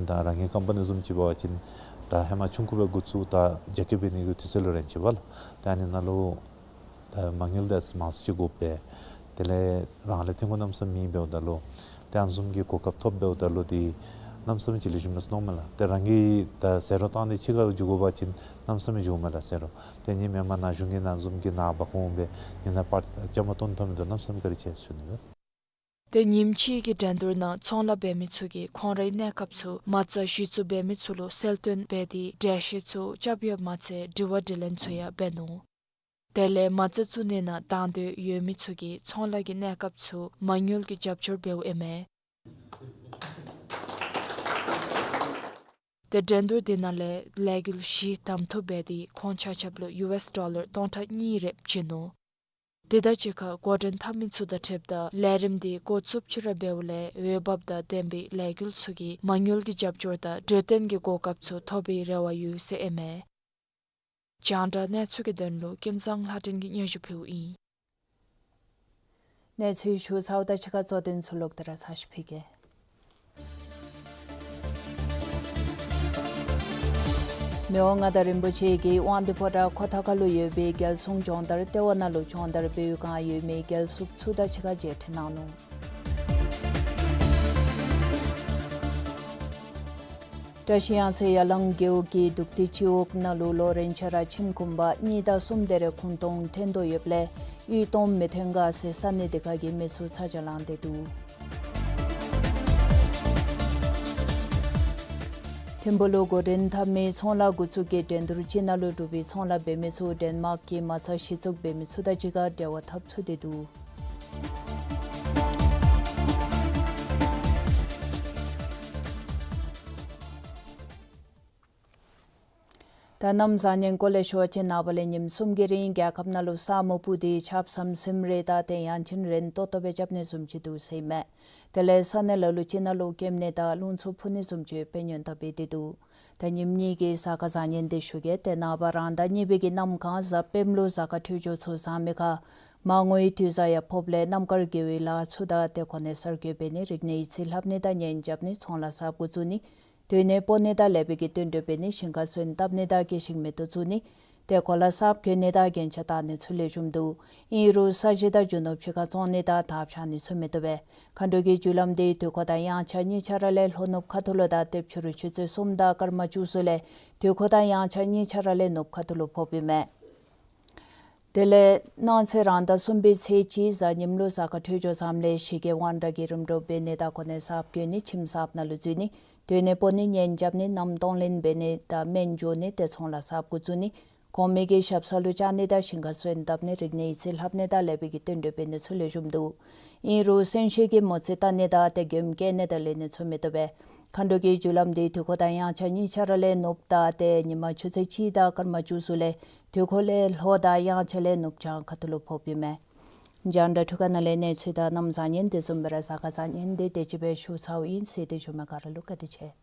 ད་རང་གི་ཀམ་པ་ནི་བཟུམ་ཅིག་འབད་བ་ཅིན་ད་ཧེ་མ་ཆུང་ཀུ་སྦེ་འགོ་བཙུགས་ད་རྒྱ་སྐྱེད་འབད་ནི་གི་དུས་ཚོད་ལུ་རན་ཅི་པ་ལགས། ད་ཨ་ནི་ནང་ལུ་ད་མ་དངུལ་ད་མང་སུ་ཅིག་དགོ་པས། དེ་ལས་རང་ལས་ཐོན་ཁུངས་གནམ་མེད་ས་མེད་མེད་འབདཝ་ད་ལུ་ཏེ་ཨ་ནི་བཟུམ་གྱི་གོ་སྐབས་ཐོབ་འབདཝ་ད་ལུ་ཏེ་གནམ་མེད་ས་མེད་ཅིག་ལེགས་ཤོམ་མས་ཟེར་མནོཝ་མས་ལགས། ཏེ་རང་གིས་ད་ཟད་འགྲོ་བཏང་སྟེ་ཕྱི་ཁར་འགྱོ་དགོ་པ་ཅིན་གནམ་མེད་ས་མེད་འགྱོཝ་མས་ལགས་ཟད་འགྲོ། ཏེ་ཨ་ནི་མེན་པར་ནཱ་གཞུང་གི་ནཱ་བཟུམ་གྱི་ནཱ་འབག་འོང་སྦེ་ཨ་ནི་ནང་པར་བཅའ་མར་གཏོགས་ཐོབ་མི་འདི་གནམ་མེད་ས་མེད་བཀའ་དྲིན་ཆེ་ཟེར་ཞུ་ནི་ལགས། ཏེ་ཉིནམ་གཅིག་གི་འགྲན་བསྡུར་ནང་ཚོང་ལཱ་འབད་མི་ཚུ་གིས་ཁོང་རའི་གནས་སྐབས་ཚུ་མ་རྩ་གཞི་བཙུགས་འབད་མི་ཚུ་ལུ་གསལ་སྟོན་འབད་དེ་འགྲེལ་བཤད་ཚུ་རྐྱབ་ཡོདཔ་མ་ཚད་དྲི་བ་དྲིས་ལན་ཚུ་ཡང་འབད་ནུག། དེ་ལས་མ་རྩ་བཙུགས་ནི་ནང་དང་འདོད་ཡོད་མི་ཚུ་གིས་ཚོང་ལཱ་གི་གནས་སྐབས་ཚུ་མ་དངུལ་གྱི་རྒྱབ་སྐྱོར་འབདཝ་ཨིན་མས། ཏེ་འགྲན་བསྡུར་འདི་ནང་ལས་ལས་འགུལ་བཞི་གདམ་འཐུ་འབད་དེ་ཁོང་ཆ་ཁྱབ་ལུ་ཡུ་ཨེསི་ཌོ་ལར་སྟོང་ཕྲག་གཉིས་རེ་བྱིན་ནུག། དེ་དང་གཅིག་ཁར་འགོ་འདྲེན་འཐབ་མི་ཚུ་དང་འཁྲིལཝ་ད་ལས་རིམ་འདི་འགོ་བཙུགསཔ་ཅིག་ར་འབདཝ་ལས་འོས་འབབ་དང་ལྡན་པའི་ལས་འགུལ་ཚུ་གིས་མ་དངུལ་གྱི་རྒྱབ་སྐྱོར་དང་འབྲས་ལྡན་གྱི་གོ་སྐབས་ཚུ་ཐོབ་པའི་རེ་བ་ཡོད་ཟེར་ཨིན་མས། རྒྱང་བསྒྲགས་གནས་ཚུལ་གྱི་དོན་ལུ་ཀུན་བཟང་ལྷ་སྒྲོན་གྱིས་སྙན་ཞུ་ཕུལཝ་ཨིན། གནས་ཚུལ་ཞུ་ཚརཝ་དང་གཅིག་ཁར་གཙོ་དོན་ཚུ་ལོག་སྟེ་ར་ཚར་ཅིག་ཕུལ་གེ། མི་དབང་མངའ་བདག་རིན་པོ་ཆེ་གིས་དབང་འདུས་ཕོ་བྲང་ཁོ་ཐང་ཁ་ལུ་ཡོད་པའི་རྒྱལ་སྲུང་སྦྱོང་བརྡར་ལྟེ་བ་ནང་ལུ་སྦྱོང་བརྡར་འབད་བའི་བསྒང་ཡོད་མི་རྒྱལ་སྲུངཔ་ཚུ་དང་གཅིག་ཁར་མཇལ་འཕྲད་གནང་ནུག། བཀྲ་ཤིས་གཡང་རྩེ་ཡ་ལང་རྒེད་འོག་གི་དུག་ཏི་སྤྱི་འོག་ནང་ལུ་ལོ་རེ་ཆ་ར་ཁྱིམ་གུང་པ་གཉིས་དང་གསུམ་དེ་རེ་ཁུངས་གཏོང་ཐོན་དོ་ཡོདཔ་ལས་གཡུས་སྟོངམ་མི་ཐོན་ག་ཟེར་ས་གནས་དེ་ཁ་གི་མི་ཚུ་ཚ་གྱང་ལང་སྟེ་འདུག། ཐིམ་ཕུག་ལུ་འགོ་འདྲེན་འཐབ་མི་ཚོང་ལཱ་འགོ་བཙུགས་ཀྱི་འགྲན་བསྡུར་ཅིག་ནང་ལུ་འབྲུག་པའི་ཚོང་ལཱ་འབད་མི་ཚུ་ཌེན་མཱརཀ་གི་མ་རྩ་གཞི་བཙུགས་འབད་མི་ཚུ་དང་གཅིག་ཁར་འབྲེལ་བ་འཐབ་ཚུགས་ཏེ་འདུག། ད་གནམ་བཟང་ངན་སྐོར་ལས་ཞུ་བ་ཅིན་ནངས་པ་ལས་ཉིནམ་གསུམ་གྱི་རིང་རྒྱལ་ཁབ་ནང་ལུ་ས་སྨུག་སྤུབས་ཏེ་ཆརཔ་ཟམ་ཟིམ་རེ་དང་ཏེ་ཡང་ཅིན་རན་ཏོག་ཏོ་སྦེ་རྐྱབ་ནི་བཟུམ་ཅིག་འདུག་ཟེར་ཨིན་མས། དེ་ལས་ས་གནས་ལ་ལུ་ཅིག་ནང་ལུ་ཀེམ་ནི་དང་རླུང་འཚུབ་འཕུ་ནི་བཟུམ་ཅིག་ཡོདཔ་སྦེ་ཉོན་དག་འབད་དེ་འདུག། ད་ཉིནམ་གཉིས་ཀྱི་གཟའ་སྐར་བཟང་ངན་དེ་ཞུ་གེ། ཏེ་ནངས་པ་རང་ཟླ་གཉིས་པའི་གི་གནམ་གང་གཟའ་སྤེནམ་ལུ་གཟའ་སྐར་འཕྲོད་སྦྱོར་ཚུ་བཟང་མི་ཁར་མར་ངོའི་དུས་བཟང་ཡང་ཕོགཔ་ལས་གནམ་གང་རྒྱལ་བའི་ལཱ་ཚུ་དང་ཏེ་གོ་གནས་གསར་བསྐོ་འབད་ནི་རིག་གནས་ཡིག་རྩིས་ལྷབ་ནི་དང་གཉེན་རྐྱབ་ནི་ཚོང་ལཱ་གསརཔ་འགོ་བཙུགས་ནི་དོན་གཉེར་སྤོ་ནི་དང་ལེགས་པའི་གི་བསྟུན་གྲོས་འབད་ནི་ཞིང་ཁར་སོན་བཏབ་ནི་དང་སྐྱེད་ཤིང་མེ་ཏོག་བཙུགས་ནི་ཏེ་གོ་ལ་གསརཔ་གྱོན་ནི་དང་རྒྱན་ཆ་བཏགས་ནི་ཚུ་ལེགས་ཤོམ་འདུག། ཨིན་རུང་ས་གཞི་དང་རྒྱུ་ནོར་ཕྱི་ཁར་བཙོང་ནི་དང་དར་འཕྱར་ནི་ཚུ་མི་བཏུབ་པས། མཁའ་འགྲོ་གི་རྒྱུ་ལམ་འདི་དུས་འཁོར་དང་དབྱངས་འཆར་གཉིས་ཆ་ར་ལས་ལྷོ་ནུབ་ཁ་ཐུག་ལུ་དང་ཏེ་ཕྱི་རུ་ཆུ་ཚོད་གསུམ་དང་སྐར་མ་བཅུ་གསུམ་ལས་དུས་འཁོར་དང་དབྱངས་འཆར་གཉིས་ཆ་ར་ལས་ནུབ་ཁ་ཐུག་ལུ་ཕོགཔ་ཨིན་མས། དེ་ལས་གནངས་ཚེ་རང་ཟླ་གསུམ་པའི་ཚེས་གཅིག་གཟའ་ཉིམ་ལུ་གཟའ་སྐར་འཕྲོད་སྦྱོར་བཟངམ་ལས་ཞི་རྒྱས་དབང་དྲག་གི་རིམ་གྲོ་འབད་ནི་དང་གོ་གནས་གསརཔ་གྱོན་ནི་ཁྱིམ་གསརཔ་ནང་ལུ་འཛུལ་ནི་དོན་གཉེར་སྤོ་ནི་གཉེན་རྐྱབ་ནི་མནའམ་གཏོང་ལེན་འབད་ནི་དང་སྨན་འཇུ་ནི་ཏེ་ཚོང་ལཱ་གསརཔ་འགོ་བཙུགས་ནི་གོང་མའི་གི་ཞབས་ས་ལུ་བཅར་ནི་དང་ཞིང་ཁར་སོན་བཏབ་ནི་རིག་གནས་ཡིག་རྩིས་ལྷབ་ནི་དང་ལེགས་པའི་གི་བསྟུན་གྲོས་འབད་ནི་ཚུ་ལེགས་ཤོམ་འདུག། ཨིན་རུང་གསོན་གཤིན་གྱི་མོ་རྩིས་བལྟ་ནི་དང་ཏེ་མགྱོནམ་བསྐྱལ་ནི་དང་ལེན་ནི་ཚུ་མི་བཏུབ་པས། མཁའ་འགྲོ་གི་རྒྱུ་ལམ་འདི་དུས་འཁོར་དང་དབྱངས་འཆར་གཉིས་ཆ་ར་ལས་ནུབ་དང་ཏེ་ཉིན་མ་ཆུ་ཚོད་གཅིག་དང་སྐར་མ་བཅུ་གསུམ་ལས་དུས་འཁོར་ལས་ལྷོ་དང་དབྱངས་འཆར་ལས་ནུབ་བྱང་ཁ་ཐུག་ལུ་ཕོགཔ་ཨིན་མས། རྒྱང་བསྒྲགས་འཕྲུལ་ཁང་ནང་ལས་གནས་ཚུལ་དང་གནམ་བཟང་ངན་དེ་བཟུམ་སྦེ་ར་གཟའ་སྐར་བཟང་ངན་དེ་དེ་ཅིག་སྦེ་ཞུ་ཚརཝ་ཨིན། གསན་གཟིགས་ཞུ་མི་ག་ར་ལུ་བཀའ་དྲིན་ཆེ།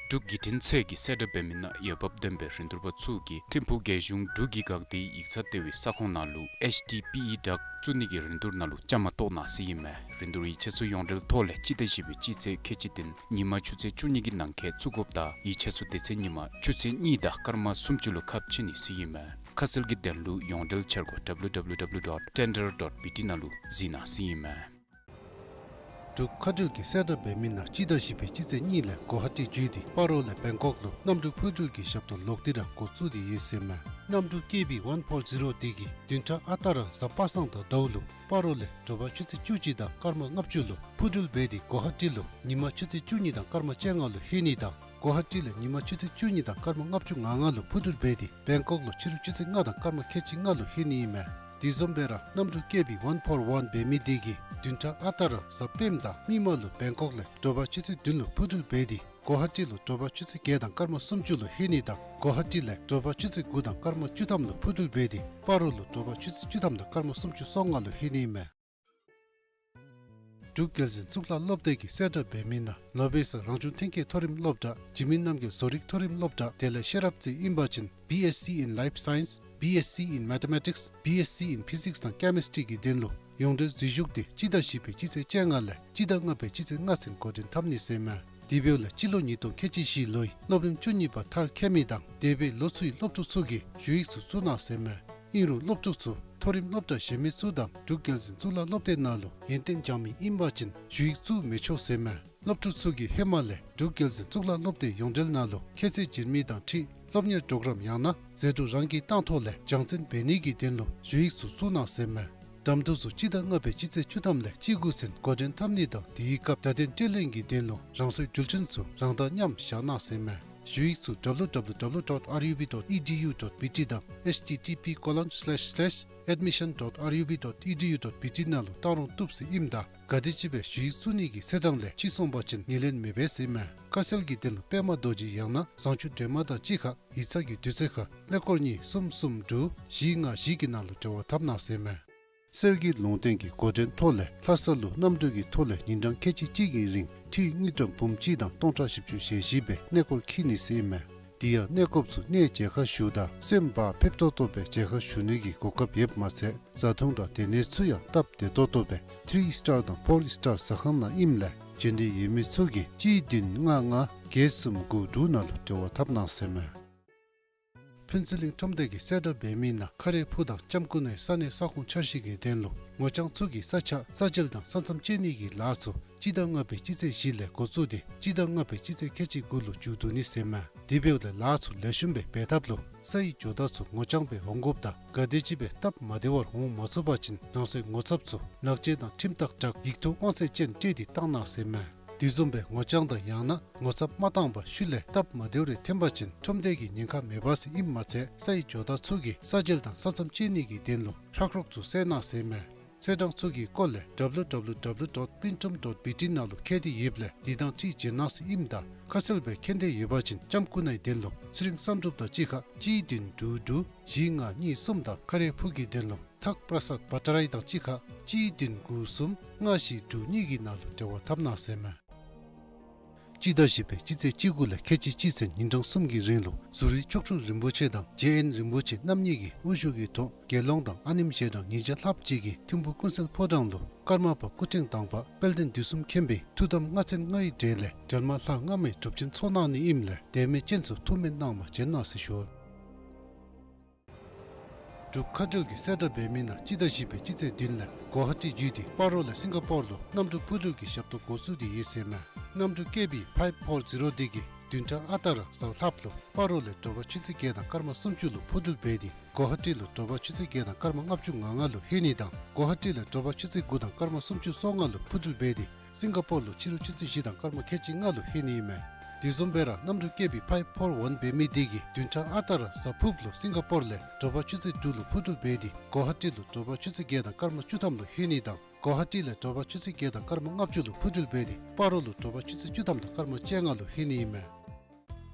འབྲུག་བརྒྱུད་འཕྲིན་ཚད་ཀྱིས་གསལ་བསྒྲགས་འབད་མི་ནང་འོས་འབབ་ལྡན་པའི་རིན་བསྡུར་པ་ཚུ་གིས་ཐིམ་ཕུག་རྒྱལ་གཞུང་འབྲུག་གི་འགག་སྡེའི་ཡིག་ཚང་ལྟེ་བའི་ས་ཁོངས་ནང་ལུ་ཨེཆ་ཊི་ཊི་པི་ཨི་བཙུགས་ནི་གི་རིན་བསྡུར་ནང་ལུ་བཅའ་མར་གཏོགས་གནང་ཟེར་ཨིན་མས། རིན་བསྡུར་ཡིག་ཆ་ཚུ་ཡོངས་འབྲེལ་ཐོག་ལས་སྤྱི་ཟླ་བཞི་པའི་སྤྱི་ཚེས་ཁལ་གཅིག་བདུན་ཉིན་མ་ཆུ་ཚོད་བཅུ་གཉིས་ཀྱི་ནང་འཁོད་བཙུགས་དགོཔ་དང་ཡིག་ཆ་ཚུ་དེ་ཚེ་ཉིན་མ་ཆུ་ཚོད་གཉིས་དང་སྐར་མ་སུམ་ཅུ་ལུ་ཁ་ཕྱེ་ནི་ཟེར་ཨིན་མས། ཁ་གསལ་གྱི་དོན་ལུ་ཡོངས་འབྲེལ་འཆར་སྒོ་W W W dot tender dot B T ནང་ལུ་གཟིགས་གནང་ཟེར་ཨིན་མས། འབྲུག་མཁའ་འགྲུལ་གྱིས་གསལ་བསྒྲགས་འབད་མི་ནང་སྤྱི་ཟླ་བཞི་པའི་སྤྱི་ཚེས་གཉིས་ལས་གོ་ཧ་ཊི་བརྒྱུད་དེ་སྤ་རོ་ལས་བེང་ཀོག་ལུ་གནམ་གྲུ་འཕུར་འགྲུལ་གྱི་ཞབས་ཏོག་ལོག་སྟེ་ར་འགོ་བཙུགས་ཏེ་ཡོད་ཟེར་མས། གནམ་གྲུ་ཀེ་བི་ཝན་ཕོར་ཛི་རོ་འདི་གིས་བདུན་ཕྲག་ཨ་རྟག་ར་གཟའ་པ་སངས་དང་ཟླཝ་ལུ་སྤ་རོ་ལས་དྲོ་པ་ཆུ་ཚོད་བཅུ་གཅིག་དང་སྐར་མ་ལྔ་བཅུ་ལུ་འཕུར་འགྲུལ་འབད་དེ་གོ་ཧ་ཊི་ལུ་ཉིན་མ་ཆུ་ཚོད་བཅུ་གཉིས་དང་སྐར་མ་བཅོ་ལྔ་ལུ་ལྷོད་ནི་དང་གོ་ཧ་ཊི་ལས་ཉིན་མ་ཆུ་ཚོད་བཅུ་གཉིས་དང་སྐར་མ་ལྔ་བཅུ་ང་ལྔ་ལུ་འཕུར་འགྲུལ་འབད་དེ་བེང་ཀོག་ལུ་ཕྱི་རུ་ཆུ་ཚོད་ལྔ་དང་སྐར་མ་ཁལ་གཅིག་ལྔ་ལུ་ལྷོད་ནི་ཨིན་མས། དེ་བཟུམ་སྦེ་ར་གནམ་གྲུ་ཀེ་བི་ཝན་ཕོར་ཝན་འབད་མི་འདི་གིས་བདུན་ཕྲག་ཨ་རྟག་ར་གཟའ་སྤེནམ་དང་མིག་དམར་ལུ་བེང་ཀོག་ལས་དྲོ་པ་ཆུ་ཚོད་བདུན་ལུ་འཕུར་འགྲུལ་འབད་དེ་གོ་ཧ་ཊི་ལུ་དྲོ་པ་ཆུ་ཚོད་བརྒྱད་དང་སྐར་མ་སུམ་ཅུ་ལུ་ལྷོད་ནི་དང་གོ་ཧ་ཊི་ལས་དྲོ་པ་ཆུ་ཚོད་དགུ་དང་སྐར་མ་བཅུ་ཐམ་ལུ་འཕུར་འགྲུལ་འབད་དེ་སྤ་རོ་ལུ་དྲོ་པ་ཆུ་ཚོད་བཅུ་ཐམ་དང་སྐར་མ་སུམ་ཅུ་སོ་ལྔ་ལུ་ལྷོད་ནི་ཨིན་མས། འབྲུག་རྒྱལ་འཛིན་གཙུག་ལག་སློབ་སྡེ་གིས་གསལ་བསྒྲགས་འབད་མི་ནང་ལོ་པེ་སར་རང་བྱུང་ཐོན་སྐྱེད་མཐོ་རིམ་སློབ་གྲྭ་འཇིགས་མེད་རྣམ་རྒྱལ་བཟོ་རིག་མཐོ་རིམ་སློབ་གྲྭ་དེ་ལས་ཤེས་རབ་རྩེ་ཨིན་པ་ཅིན་B S c in Life Science, B S c in Mathematics, B S c in Physics དང་Chemistry གི་དོན་ལུ་ཡོངས་འབྲེལ་འཛུལ་ཞུགས་འདི་སྤྱི་ཟླ་བཞི་པའི་སྤྱི་ཚེས་བཅོ་ལྔ་ལས་སྤྱི་ཟླ་ལྔ་པའི་སྤྱི་ཚེས་ལྔ་ཚུན་འགོ་འདྲེན་འཐབ་ནི་ཟེར་མས། དེ་འབདཝ་ལས་སྤྱི་ལོ་ཉིས་སྟོང་ཁལ་གཅིག་བཞི་ལོའི་སློབ་རིམ་བཅུ་གཉིས་པ་མཐར་འཁྱོལ་མི་དང་འདས་པའི་ལོ་ཚུའི་སློབ་ཕྲུག་ཚུ་གིས་ཞུ་ཡིག་ཚུ་བཙུགས་གནང་ཟེར་མས། ཨིན་རུང་སློབ་ཕྲུག་ཚུ་མཐོ་རིམ་སློབ་གྲྭ་གཞན་མི་ཚུ་དང་འབྲུག་རྒྱལ་འཛིན་གཙུག་ལག་སློབ་སྡེ་ནང་ལུ་ཡོན་ཏན་སྦྱང་མི་ཨིན་པ་ཅིན་ཞུ་ཡིག་བཙུགས་མི་ཆོག་ཟེར་མས། སློབ་ཕྲུག་ཚུ་གིས་ཧེ་མ་ལས་འབྲུག་རྒྱལ་འཛིན་གཙུག་ལག་སློབ་སྡེ་ཡོངས་འབྲེལ་ནང་ལུ་ཁྱད་ཚད་བྱིན་མི་དང་འཁྲིལ་སློབ་གཉེར་གྲོགས་རམ་ཡང་ན་ཟད་འགྲོ་རང་གིས་བཏང་ཐོག་ལས་སྦྱང་བརྩོན་འབད་ནི་གི་དོན་ལུ་ཞུ་ཡིག་ཚུ་བཙུགས་གནང་ཟེར་མས། གདམ་འཐུ་ཚུ་སྤྱི་ཟླ་ལྔ་པའི་སྤྱི་ཚེས་བཅུ་ཐམ་ལས་བཅུ་དགུ་ཚུན་འགོ་འདྲེན་འཐབ་ནི་དང་དེའི་སྐབས་བརྡ་དོན་སྤྲོད་ལེན་གྱི་དོན་ལུ་རང་སོའི་འགྲུལ་འཕྲིན་ཚུ་རང་དང་མཉམ་བཞག་གནང་ཟེར་མས། ཞུ་ཡིག་ཚུ་W W W dot R U B dot E D U dot B T དང་H T T P colon slash slash admission dot R U B dot E D U dot B T ནང་ལུ་བཏང་རུང་བཏུབ་ཟེར་ཨིནམ་ད་ག་དེམ་ཅིག་སྦེ་ཞུ་ཡིག་བཙུགས་ནི་གི་ཚེས་གྲངས་ལས་ཕྱི་སོང་པ་ཅིན་ངོས་ལེན་མི་འབད་ཟེར་མས། ཁ་གསལ་གྱི་དོན་ལུ་པདྨ་རྡོ་རྗེ་ཡང་ན་བཟང་སྤྱོད་སྒྲོལ་མ་དང་གཅིག་ཁར་ཡིག་ཚང་གི་དུས་ཚོད་ཁར་ཀླད་ཀོར་གཉིས་གསུམ་གསུམ་དྲུག་བཞི་ལྔ་བཞི་གི་ནང་ལུ་འབྲེལ་བ་འཐབ་གནང་ཟེར་མས། གསེར་གྱི་ལུང་བསྟན་གྱི་འགོ་འདྲེན་ཐོག་ལས་ལྷ་ས་ལུ་གནམ་གྲུ་གི་ཐོག་ལས་ཉིན་གྲངས་ཁལ་གཅིག་གཅིག་གི་རིང་འཐུས་དངུལ་ཀྲམ་འབུམ་གཅིག་དང་སྟོང་ཕྲག་བཞི་བཅུ་ཞེ་བཞི་སྦེ་གནས་སྐོར་འཁྱིད་ནི་ཟེར་ཨིན་མས། དེ་ཡང་གནས་སྐབས་སུ་གནས་མཇལ་ཁ་ཞུཝ་ད་སེམས་བག་ཕེབས་ཏོག་ཏོ་སྦེ་མཇལ་ཁ་ཞུ་ནི་གི་གོ་སྐབས་ཡོདཔ་མ་ཚད་བཟའ་འཐུང་དང་སྡོད་གནས་ཚུ་ཡང་སྟབས་བདེ་ཏོག་ཏོ་སྦེ་ཐི་རི་ཨིས་ཊར་དང་ཕོར་ཨིས་ཊར་ཟ་ཁང་ནང་ཨིནམ་ལས་འབྱོན་འདོད་ཡོད་མི་ཚུ་གིས་གཅིག་བདུན་ལྔ་ལྔ་བརྒྱད་གསུམ་དགུ་དྲུག་ནང་ལུ་འབྲེལ་བ་འཐབ་གནང་ཟེར་མས། ཕུན་ཚོགས་གླིང་ཁྲོམ་སྡེ་གིས་གསལ་བསྒྲགས་འབད་མི་ནང་ཁ་རས་ཕུ་དང་ལྕམ་སྐུ་ནའི་ས་གནས་ས་ཁོངས་འཆར་གཞི་གི་དོན་ལུ་ངོ་རྐྱང་ཚུ་གི་ས་ཆ་ས་འཇལ་དང་ས་མཚམས་བཅད་ནི་གི་ལཱ་ཚུ་སྤྱི་ཟླ་ལྔ་པའི་སྤྱི་ཚེས་བཞི་ལས་འགོ་བཙུགས་ཏེ་སྤྱི་ཟླ་ལྔ་པའི་སྤྱི་ཚེས་ཁལ་གཅིག་དགུ་ལུ་མཇུག་བསྡུ་ནི་ཟེར་མས། དེ་འབདཝ་ལས་ལཱ་ཚུ་ལེགས་ཤོམ་སྦེ་འབད་ཐབས་ལུ་ས་ཡི་ཇོ་བདག་ཚུ་ངོ་རྐྱང་སྦེ་འོང་དགོཔ་དང་ག་དེམ་ཅིག་སྦེ་སྟབས་མ་བདེ་བར་འོང་མ་ཚུགས་པ་ཅིན་རང་སོའི་ངོ་ཚབ་ཚུ་ལག་ཁྱེར་དང་ཁྲིམས་ཐག་དྲག་ཡིག་ཐོག་དབང་ཚད་ཅན་སྤྲོད་དེ་བཏང་གནང་ཟེར་མས། དེ་བཟུམ་སྦེ་ངོ་རྐྱང་དང་ཡང་ན་ངོ་ཚབ་མ་བཏང་པར་ཤུལ་ལས་སྟབས་མ་བདེཝ་རེ་ཐོན་པ་ཅིན་ཁྲོམ་སྡེ་གིས་ཉེན་ཁ་མེད་པས་ཟེར་ཨིནམ་མ་ཚད་ས་ཡི་ཇོ་བདག་ཚུ་གིས་ས་འཇལ་དང་ས་མཚམས་བཅད་ནི་གི་དོན་ལུ་ཧྲག་ཧྲོག་ཚུ་བསལ་གནང་ཟེར་མས། ཚེས་གྲངས་ཚུ་གི་སྐོར་ལས་W W W dot pintom dot B T ནང་ལུ་མཁྱེན་འདོད་ཡོདཔ་ལས་དེ་དང་འཁྲིལ་མཇལ་གནང་ཟེར་ཨིནམ་ད་ཁ་གསལ་སྦེ་མཁྱེན་འདོད་ཡོད་པ་ཅིན་ལྕམ་སྐུ་ནའི་དོན་ལུ་ཚེ་རིང་བསམ་གྲུབ་དང་གཅིག་ཁར་གཅིག་བདུན་དྲུག་དྲུག་བཞི་ལྔ་གཉིས་གསུམ་དང་ཁ་རས་ཕུ་གི་དོན་ལུ་ཐག་པྲ་སཱད་བ་ཊ་རའི་དང་གཅིག་ཁར་གཅིག་བདུན་དགུ་གསུམ་ལྔ་བཞི་དྲུག་གཉིས་ཀྱི་ནང་ལུ་འབྲེལ་བ་འཐབ་གནང་ཟེར་མས། སྤྱི་ཟླ་བཞི་པའི་སྤྱི་ཚེས་བཅུ་དགུ་ལས་ཁལ་གཅིག་གཅིག་ཚུན་ཉིན་གྲངས་གསུམ་གྱི་རིང་ལུ་ཟུ་རིག་མཆོག་སྤྲུལ་རིན་པོ་ཆེ་དང་ཇེ་ཨེན་རིན་པོ་ཆེ་རྣམ་གཉིས་ཀྱི་དབུ་བཞུགས་ཀྱི་ཐོག་དགེ་སློང་དང་ཨ་ནེམ་ཞལ་གྲངས་ཉིས་བརྒྱ་ལྷགཔ་ཅིག་གིས་ཐིམ་ཕུ་ཀུན་གསལ་ཕོ་བྲང་ལུ་ཀརྨ་པ་སྐུ་ཕྲེང་དང་པ་དཔལ་ལྡན་དུས་གསུམ་མཁྱེན་པའི་ཐུགས་དམ་ལྔ་ཚན་ལྔའི་གྲལ་ལས་འབྲེལ་མ་ལྷ་ལྔ་མའི་སྒྲུབ་ཆེན་ཚོགས་གནང་ནི་ཨིནམ་ལས་དད་མོས་ཅན་ཚུ་ཐུགས་སྨོན་གནང་བར་བྱོན་གནང་ཟེར་ཞུ། འབྲུག་མཁའ་འགྲུལ་གྱིས་གསལ་བསྒྲགས་འབད་མི་ནང་སྤྱི་ཟླ་བཞི་པའི་སྤྱི་ཚེས་བདུན་ལས་གོ་ཧ་ཊི་བརྒྱུད་དེ་སྤ་རོ་ལས་སིང་ག་པོར་ལུ་གནམ་གྲུ་འཕུར་འགྲུལ་གྱི་ཞབས་ཏོག་འགོ་བཙུགས་ཏེ་ཡོད་ཟེར་མས། གནམ་གྲུ་ཀེ་བི་ཕའིབ་ཕོར་ཛི་རོ་འདི་གིས་བདུན་ཕྲག་ཨ་རྟག་ར་གཟའ་ལྷགཔ་ལུ་སྤ་རོ་ལས་དྲོ་པ་ཆུ་ཚོད་བརྒྱད་དང་སྐར་མ་སུམ་ཅུ་ལུ་འཕུར་འགྲུལ་འབད་དེ་གོ་ཧ་ཊི་ལུ་དྲོ་པ་ཆུ་ཚོད་བརྒྱད་དང་སྐར་མ་ལྔ་བཅུ་ང་ལྔ་ལུ་ལྷོད་ནི་དང་གོ་ཧ་ཊི་ལས་དྲོ་པ་ཆུ་ཚོད་དགུ་དང་སྐར་མ་སུམ་ཅུ་སོ་ལྔ་ལུ་འཕུར་འགྲུལ་འབད་དེ་སིང་ག་པོར་ལུ་ཕྱི་རུ་ཆུ་ཚོད་བཞི་དང་སྐར་མ་ཁལ་གཅིག་ལྔ་ལུ་ལྷོད་ནི་ཨིན་མས། དེ་བཟུམ་སྦེ་ར་གནམ་གྲུ་ཀེ་བི་ཕའིབ་ཕོར་ཝན་འབད་མི་དེ་གིས་བདུན་ཕྲག་ཨ་རྟག་ར་གཟའ་ཕུརཔ་ལུ་སིང་ག་པོར་ལས་དྲོ་པ་ཆུ་ཚོད་དྲུག་ལུ་འཕུར་འགྲུལ་འབད་དེ་གོ་ཧ་ཊི་ལུ་དྲོ་པ་ཆུ་ཚོད་བརྒྱད་དང་སྐར་མ་བཅུ་ཐམ་ལུ་ལྷོད་ནི་དང་གོ་ཧ་ཊི་ལས་དྲོ་པ་ཆུ་ཚོད་བརྒྱད་དང་སྐར་མ་ལྔ་བཅུ་ལུ་འཕུར་འགྲུལ་འབད་དེ་སྤ་རོ་ལུ་དྲོ་པ་ཆུ་ཚོད་བཅུ་ཐམ་དང་སྐར་མ་བཅོ་ལྔ་ལུ་ལྷོད་ནི་ཨིན་མས།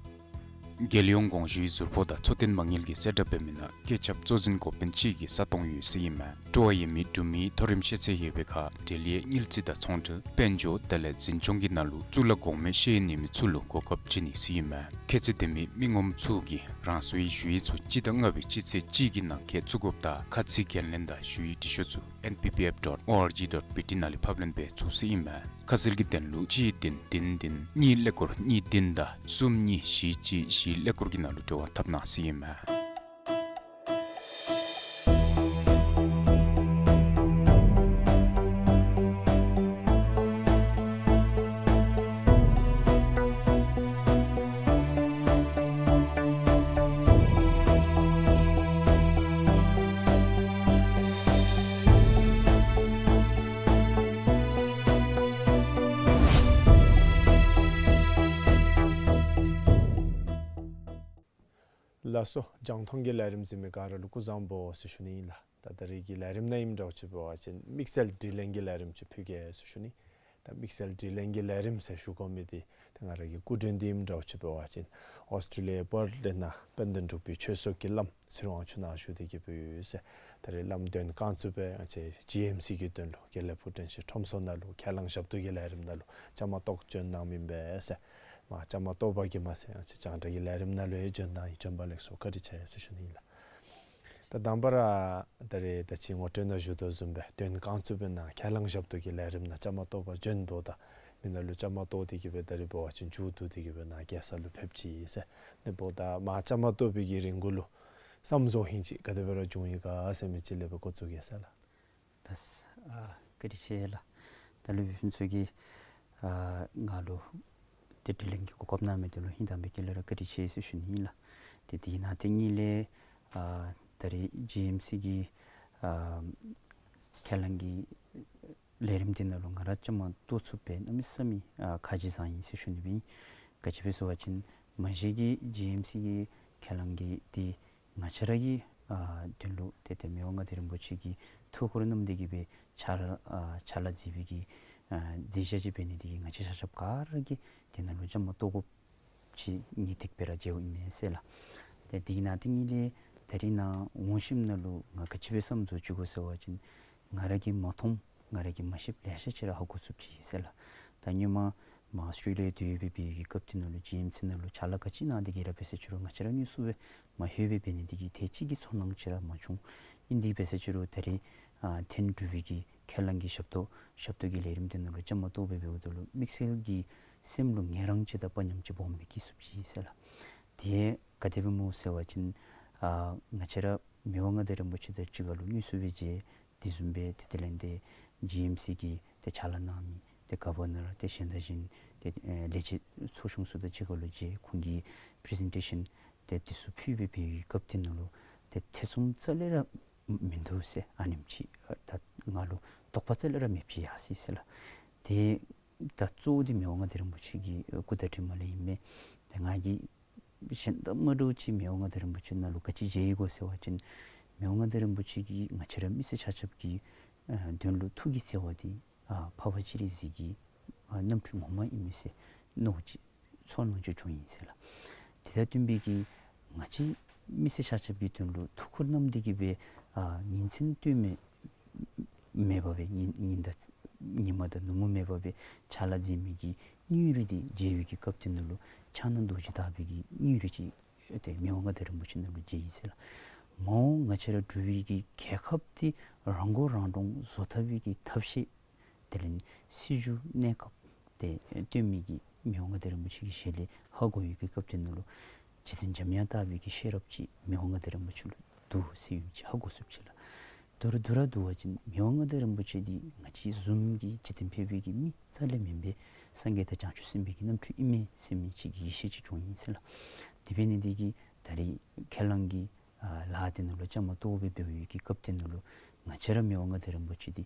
རྒྱལ་ཡོངས་དགོངས་ཞུའི་ཟུར་པོ་དང་འཚོ་རྟེན་མ་དངུལ་གྱིས་གསལ་བསྒྲགས་འབད་མི་ནང་བཀོད་ཁྱབ་གཙོ་འཛིན་འགོ་དཔོན་གཅིག་གི་ས་སྟོང་ཡོད་ཟེར་ཨིན་མས། སྤྲོ་བ་ཡོད་མི་འབྲུག་མིའི་མཐོ་རིམ་ཤེས་ཚད་ཡོད་པའི་ཁར་འབྲེལ་ཡོད་དངུལ་རྩིས་དང་ཚོང་འབྲེལ་དཔལ་འབྱོར་དེ་ལས་འཛིན་སྐྱོང་གི་ནང་ལུ་གཙུག་ལག་གོང་མའི་ཤེས་ཡོན་ཡོད་མི་ཚུ་ལུ་གོ་སྐབས་བྱིན་ནི་ཟེར་ཨིན་མས། ཁྱད་ཚད་ལྡན་མི་མི་ངོམ་ཚུ་གིས་རང་སོའི་ཞུ་ཡིག་ཚུ་སྤྱི་ཟླ་ལྔ་པའི་སྤྱི་ཚེས་གཅིག་གི་ནང་འཁོད་བཙུགས་དགོཔ་དང་ཁ་ཚིག་འགན་ལེན་དང་ཞུ་ཡིག་འབྲི་ཤོག་ཚུ་N P P F dot O R G dot B T ནང་ལས་ཕབ་ལེན་འབད་ཚུགས་ཟེར་ཨིན་མས། ཁ་གསལ་གྱི་དོན་ལུ་གཅིག་བདུན་བདུན་བདུན་གཉིས་ཀླད་ཀོར་གཉིས་བདུན་དང་གསུམ་གཉིས་བཞི་གཅིག་བཞི་ཀླད་ཀོར་གྱི་ནང་ལུ་འབྲེལ་བ་འཐབ་གནང་ཟེར་ཨིན་མས། ལགས་སོ། རྒྱང་མཐོང་གི་ལས་རིམ་གཟིགས་མི་ག་ར་ལུ་སྐུ་གཟུགས་བཟང་པོ་ཟེར་ཞུ་ནི་ཨིན་ལགས། ད་ད་རིས་ཀྱི་ལས་རིམ་ནང་ཨིནམ་འདྲཝ་ཅིག་འབད་བ་ཅིན་དམིགས་བསལ་དྲི་ལན་གྱི་ལས་རིམ་ཅིག་ཕུལ་གེ་ཟེར་ཞུ་ནི། ད་དམིགས་བསལ་དྲི་ལན་གྱི་ལས་རིམ་ཟེར་ཞུ་དགོ་མི་འདི་ད་ང་ར་གི་སྐུ་མགྲོན་འདི་ཨིནམ་འདྲཝ་ཅིག་འབད་བ་ཅིན་ཨོསི་ཊྲེ་ལི་ཡ་པར་ཐི་ནང་དཔལ་ལྡན་འབྲུག་པའི་ཆོས་གསོག་གི་བླམ་ཚེ་རིང་དབང་ཕྱུག་ནཱ་བཞུགས་ཏེ་གི་སྦེ་ཡོད་ཟེར། ད་རིས་བླམ་དོན་རྐང་བཙུགས་སྦེ་ང་བཅས་ཇི་ཨེམ་སི་གི་དོན་ལུ་དགེ་ལེགས་ཕུག་དྲན་ཤེས་ཁྲོམ་ཚོགས་ནང་ལུ་ཁས་བླངས་ཞབས་ཏོག་གི་ལས་རིམ་ནང་ལུ་བཅའ་མར་གཏོགས་བྱོན་གནངམ་ཨིན་པས་ཟེར། མ་བཅའ་མར་གཏོགས་པ་གིས་མ་ཚད་ང་བཅས་རྒྱང་བསྒྲགས་ཀྱི་ལས་རིམ་ནང་ལུ་ཡང་བྱོན་གནང་ཡི། བྱོན་པ་ལེགས་སོ་བཀའ་དྲིན་ཆེ་ཟེར་ཞུ་ནི་ཨིན་ལགས། ད་དང་པ་ར་ད་རིས་ད་ཅི་ངོ་སྤྲོད་ནང་ཞུ་དོ་བཟུམ་སྦེ་དོན་རྐང་བཙུགས་སྦེ་ནཱ་ཁས་བླངས་ཞབས་ཏོག་གི་ལས་རིམ་ནང་བཅའ་མར་གཏོགས་པར་བྱོན་འབདཝ་ད་མི་ནང་ལུ་བཅའ་མར་གཏོགས་ཏེ་གི་སྦེ་ད་རིས་འབད་བ་ཅིན་མཇུག་བསྡུ་སྟེ་གི་སྦེ་ནཱ་རྒྱལ་ས་ལུ་ཕེབས་ཅི་ཟེར། ཨ་ནི་འབདཝ་ད་མར་བཅའ་མར་གཏོགས་པའི་གི་རིང་གུ་ལུ་བསམ་བཟོ་ཧིང་ཅིག་ག་དེ་སྦེ་ར་བྱུང་ཡི་ག་ཟེར་མི་ཅིག་ལས་སྦེ་འགོ་བཙུགས་གེ་ཟེར་ལགས། ལགས། ཨ་བཀའ་དྲིན་ཆེ་ལགས། ད་སློབ་དཔོན་ཚུ་གིས་ཨ་ང་ལུ་ཏེ་དྲི་ལན་གྱི་གོ་སྐབས་གནང་མི་འདི་ལུ་ཧིང་དང་པའི་དཀྱིལ་ལས་ར་བཀའ་དྲིན་ཆེ་ཟེར་ཞུ་ནི་ཨིན་ལགས། ཏེ་དེ་གི་ནང་དེ་གཉིས་ལས་ཨ་ད་རིས་ཇི་ཨེམ་སི་གི་ཨ་ཁས་བླངས་ཀྱི་ལས་རིམ་འདི་ནང་ལུ་ང་ར་བཅའ་མར་གཏོགས་ཚུགས་པས་གནམ་མེད་ས་མེད་ཨ་ཁག་ཆེ་ཟེར་ཨིན་ཟེར་ཞུ་ནི་སྦེ་ཨིན། ག་ཅི་སྦེ་ཟེར་བ་ཅིན་མ་གཞི་གི་ཇི་ཨེམ་སི་གི་ཁས་བླངས་ཀྱི་འདི་ང་བཅས་ར་གི་ཨ་དོན་ལུ་ཏེ་ཏེ་མི་དབང་མངའ་བདག་རིན་པོ་ཆེ་གིས་ཐུགས་ཁུར་བསྣམས་ཏེ་གི་སྦེ་ཕྱག་ལཱ་ཨ་ཕྱག་ལཱ་མཛད་པའི་གི་ཨ་མཛད་བྱ་ཅིག་འབད་ནི་དེ་གིས་ང་བཅས་ཆ་ཁྱབ་ག་ར་གིས་དེ་ནང་ལུ་བཅའ་མར་གཏོགས་དགོཔ་ཅིག་ངེས་ཏིག་སྦེ་ར་མཇལཝ་ཨིན་མས་ཟེར་ལགས། ཏེ་དེ་གི་ནང་དེ་གཉིས་ལས་ད་རིས་ནཱ་འོང་ཞིནམ་ལས་ང་ག་ཅི་སྦེ་བསམ་བཟོ་ཅི་དགོ་ཟེར་བ་ཅིན་ང་ར་གིས་མ་མཐོངམ་ང་ར་གིས་མ་ཤེསཔ་ལེ་ཤ་ཅིག་ར་ཧ་གོ་ཚུགསཔ་ཅིག་ཨིན་ཟེར་ལགས། ད་སྔོན་མ་ མར་ཨོསི་ཊྲེ་ལི་ཡ་ཏེ་ཡོད་པའི་སྦེ་གི་སྐབས་དེ་ནང་ལུ་ཇི་ཨེམ་སི་ནང་ལུ་ཕྱག་ལཱ་ག་ཅི་གནང་སྟེ་གི་ར་འབད་ཟེར་ཅི་རུང་ང་བཅས་ར་དངོས་སུ་སྦེ་མ་ལྷོད་པར་འབད་ནི་དེ་གིས་དེ་ཅིག་གི་ཚོར་སྣང་ཅིག་ར་མ་བྱུང་། ཨིན་དེ་འབད་ཟེར་ཅི་རུང་ད་རེས་ཨ་ཐེངས་དྲུག་པའི་གི་ཁས་བླངས་ཀྱི་ཞབས་ཏོག་ཞབས་ཏོག་གི་ལས་རིམ་དེ་ནང་ལུ་བཅའ་མར་གཏོགས་སྦེ་འབདཝ་ད་ལུ་དམིགས་བསལ་གྱི་སེམས་ལུ་ངལ་རངས་ཅིག་དང་དཔའ་ཉམས་ཅིག་སྦོམ་སྦེ་སྐྱེས་སོངམ་ཅིག་ཨིན་ཟེར་ལགས། དེ་ག་དེ་སྦེ་སྨོ་ཟེར་བ་ཅིན་ཨ་ང་བཅས་ར་མི་དབང་མངའ་བདག་རིན་པོ་ཆེ་དང་གཅིག་ཁར་ལུ་དངོས་སུ་སྦེ་མཇལ། དེ་བཟུམ་སྦེ་ཏེ་དེ་ལས་ཏེ་ཇི་ཨེམ་སི་གི་ཏེ་ཕྱག་ལཱ་གནང་མི་ཏེ་ག་བར་ན་ར་ཏེ་གཞན་དང་གཞན་ཏེ་ཨེ་ལས་བྱེད་ཚོགས་ཆུང་ཚུ་དང་གཅིག་ཁར་ལུ་མཇལ། ཁོང་གིས་པི་རི་ཟེན་ཊེ་ཤཱན་ཏེ་དེ་ཚུ་ཕུལ་སྦེ་འབད་བའི་སྐབས་དེ་ནང་ལུ་ཏེ་ཐེ་ཚོམ་རྩ་ལས་ར་མིན་འདུག་ཟེར། ཨ་ནེམ་ཅིག་ད་ང་ལུ་དོགས་པ་རྩ་ལས་ར་མེདཔ་ཅིག་ཡར་སོ་ཡི་ཟེར་ལགས། ཏེ་ད་གཙོ་བོ་འདི་མི་དབང་མངའ་བདག་རིན་པོ་ཆེ་གི་སྐུ་བཀའ་དྲིན་མ་ལས་ཨིན་མས། ཏེ་ང་གིས་གཞན་དང་མ་འདྲཝ་ཅིག་མི་དབང་མངའ་བདག་རིན་པོ་ཆེ་ནང་ལུ་ག་ཅི་མཇལ་ཡི་གོ་ཟེར་བ་ཅིན་མི་དབང་མངའ་བདག་རིན་པོ་ཆེ་གིས་ང་བཅས་ར་མི་སེར་ཆ་ཁྱབ་ཀྱི་ཨ་དོན་ལུ་ཐུགས་ཀྱི་བརྩེ་བ་འདི་ཨ་འཕགས་པ་སྤྱན་རས་གཟིགས་ཀྱི་ཨ་རྣམ་འཕྲུལ་ངོ་མ་ཨིན་མས་ཟེར་མནོཝ་ཅིག་ཚོར་སྣང་ཅིག་བྱུང་ཡི་ཟེར་ལགས། དེ་དང་བསྟུན་པའི་གི་ང་བཅས་མི་སེར་ཆ་ཁྱབ་ཀྱི་དོན་ལུ་ཐུགས་ཁུར་བསྣམས་ཏེ་གི་སྦེ་ཨ་ཉིན་མཚན་ལྟོས་མེད་མེད་པར་སྦེ་ཉིན་ཉིན་དང་ཉིན་མ་དང་ནུབ་མོ་མེད་པར་སྦེ་ཕྱག་ལཱ་མཛད་མི་གི་སྙིང་རུས་འདི་མཇལ་བའི་གི་སྐབས་དེ་ནང་ལུ་ཕྱག་ན་རྡོ་རྗེ་བཏགས་པའི་གི་སྙིང་རུས་ཅིག་ཏེ་མི་དབང་མངའ་བདག་རིན་པོ་ཆེ་ནང་ལུ་མཇལ་ཡི་ཟེར་ལགས། མ་འོངས་ང་བཅས་ར་འབྲུག་པའི་གི་རྒྱལ་ཁབ་འདི་རང་མགོ་རང་འདྲོངས་བཟོ་ཐབས་པའི་གི་ཐབས་ཤེས་དེ་ལས་སྲིད་བྱུས་གནས་སྐབས་ཏེ་སྟོན་མི་གི་མི་དབང་མངའ་བདག་རིན་པོ་ཆེ་གི་ཞལ་ལས་ཧ་གོ་བའི་གི་སྐབས་དེ་ནང་ལུ་རྗེ་བཙུན་འཇམ་དབྱངས་བཏགས་པའི་གི་ཤེས་རབ་ཅིག་མི་དབང་མངའ་བདག་རིན་པོ་ཆེ་ལུ་འདུག་ཟེར་བའི་ཅིག་ཧ་གོ་ཚུགསཔ་ཅིག་ལགས། མདོར་བསྡུ་ར་བསྡུ་བ་ཅིན་མི་དབང་མངའ་བདག་རིན་པོ་ཆེ་འདི་ང་བཅས་བཟུམ་གྱི་འཇིག་རྟེན་ཕལ་པའི་གི་མི་རྩ་ལས་མེན་པས། སངས་རྒྱས་དང་བྱང་ཆུབ་སེམས་དཔའི་གི་རྣམ་འཕྲུལ་ཨིན་མས་ཟེར་མི་ཅིག་གི་ཡིད་ཆེས་ཅིག་བྱུང་ཡི་ཟེར་ལགས། དེ་འབད་ནི་འདི་གིས་ད་རེས་ཁས་བླངས་ཀྱི་ཨ་ལཱ་དེ་ནང་ལུ་བཅའ་མར་གཏོགས་སྦེ་འབད་བའི་གི་སྐབས་དེ་ནང་ལུ་ང་བཅས་ར་མི་དབང་མངའ་བདག་རིན་པོ་ཆེ་འདི་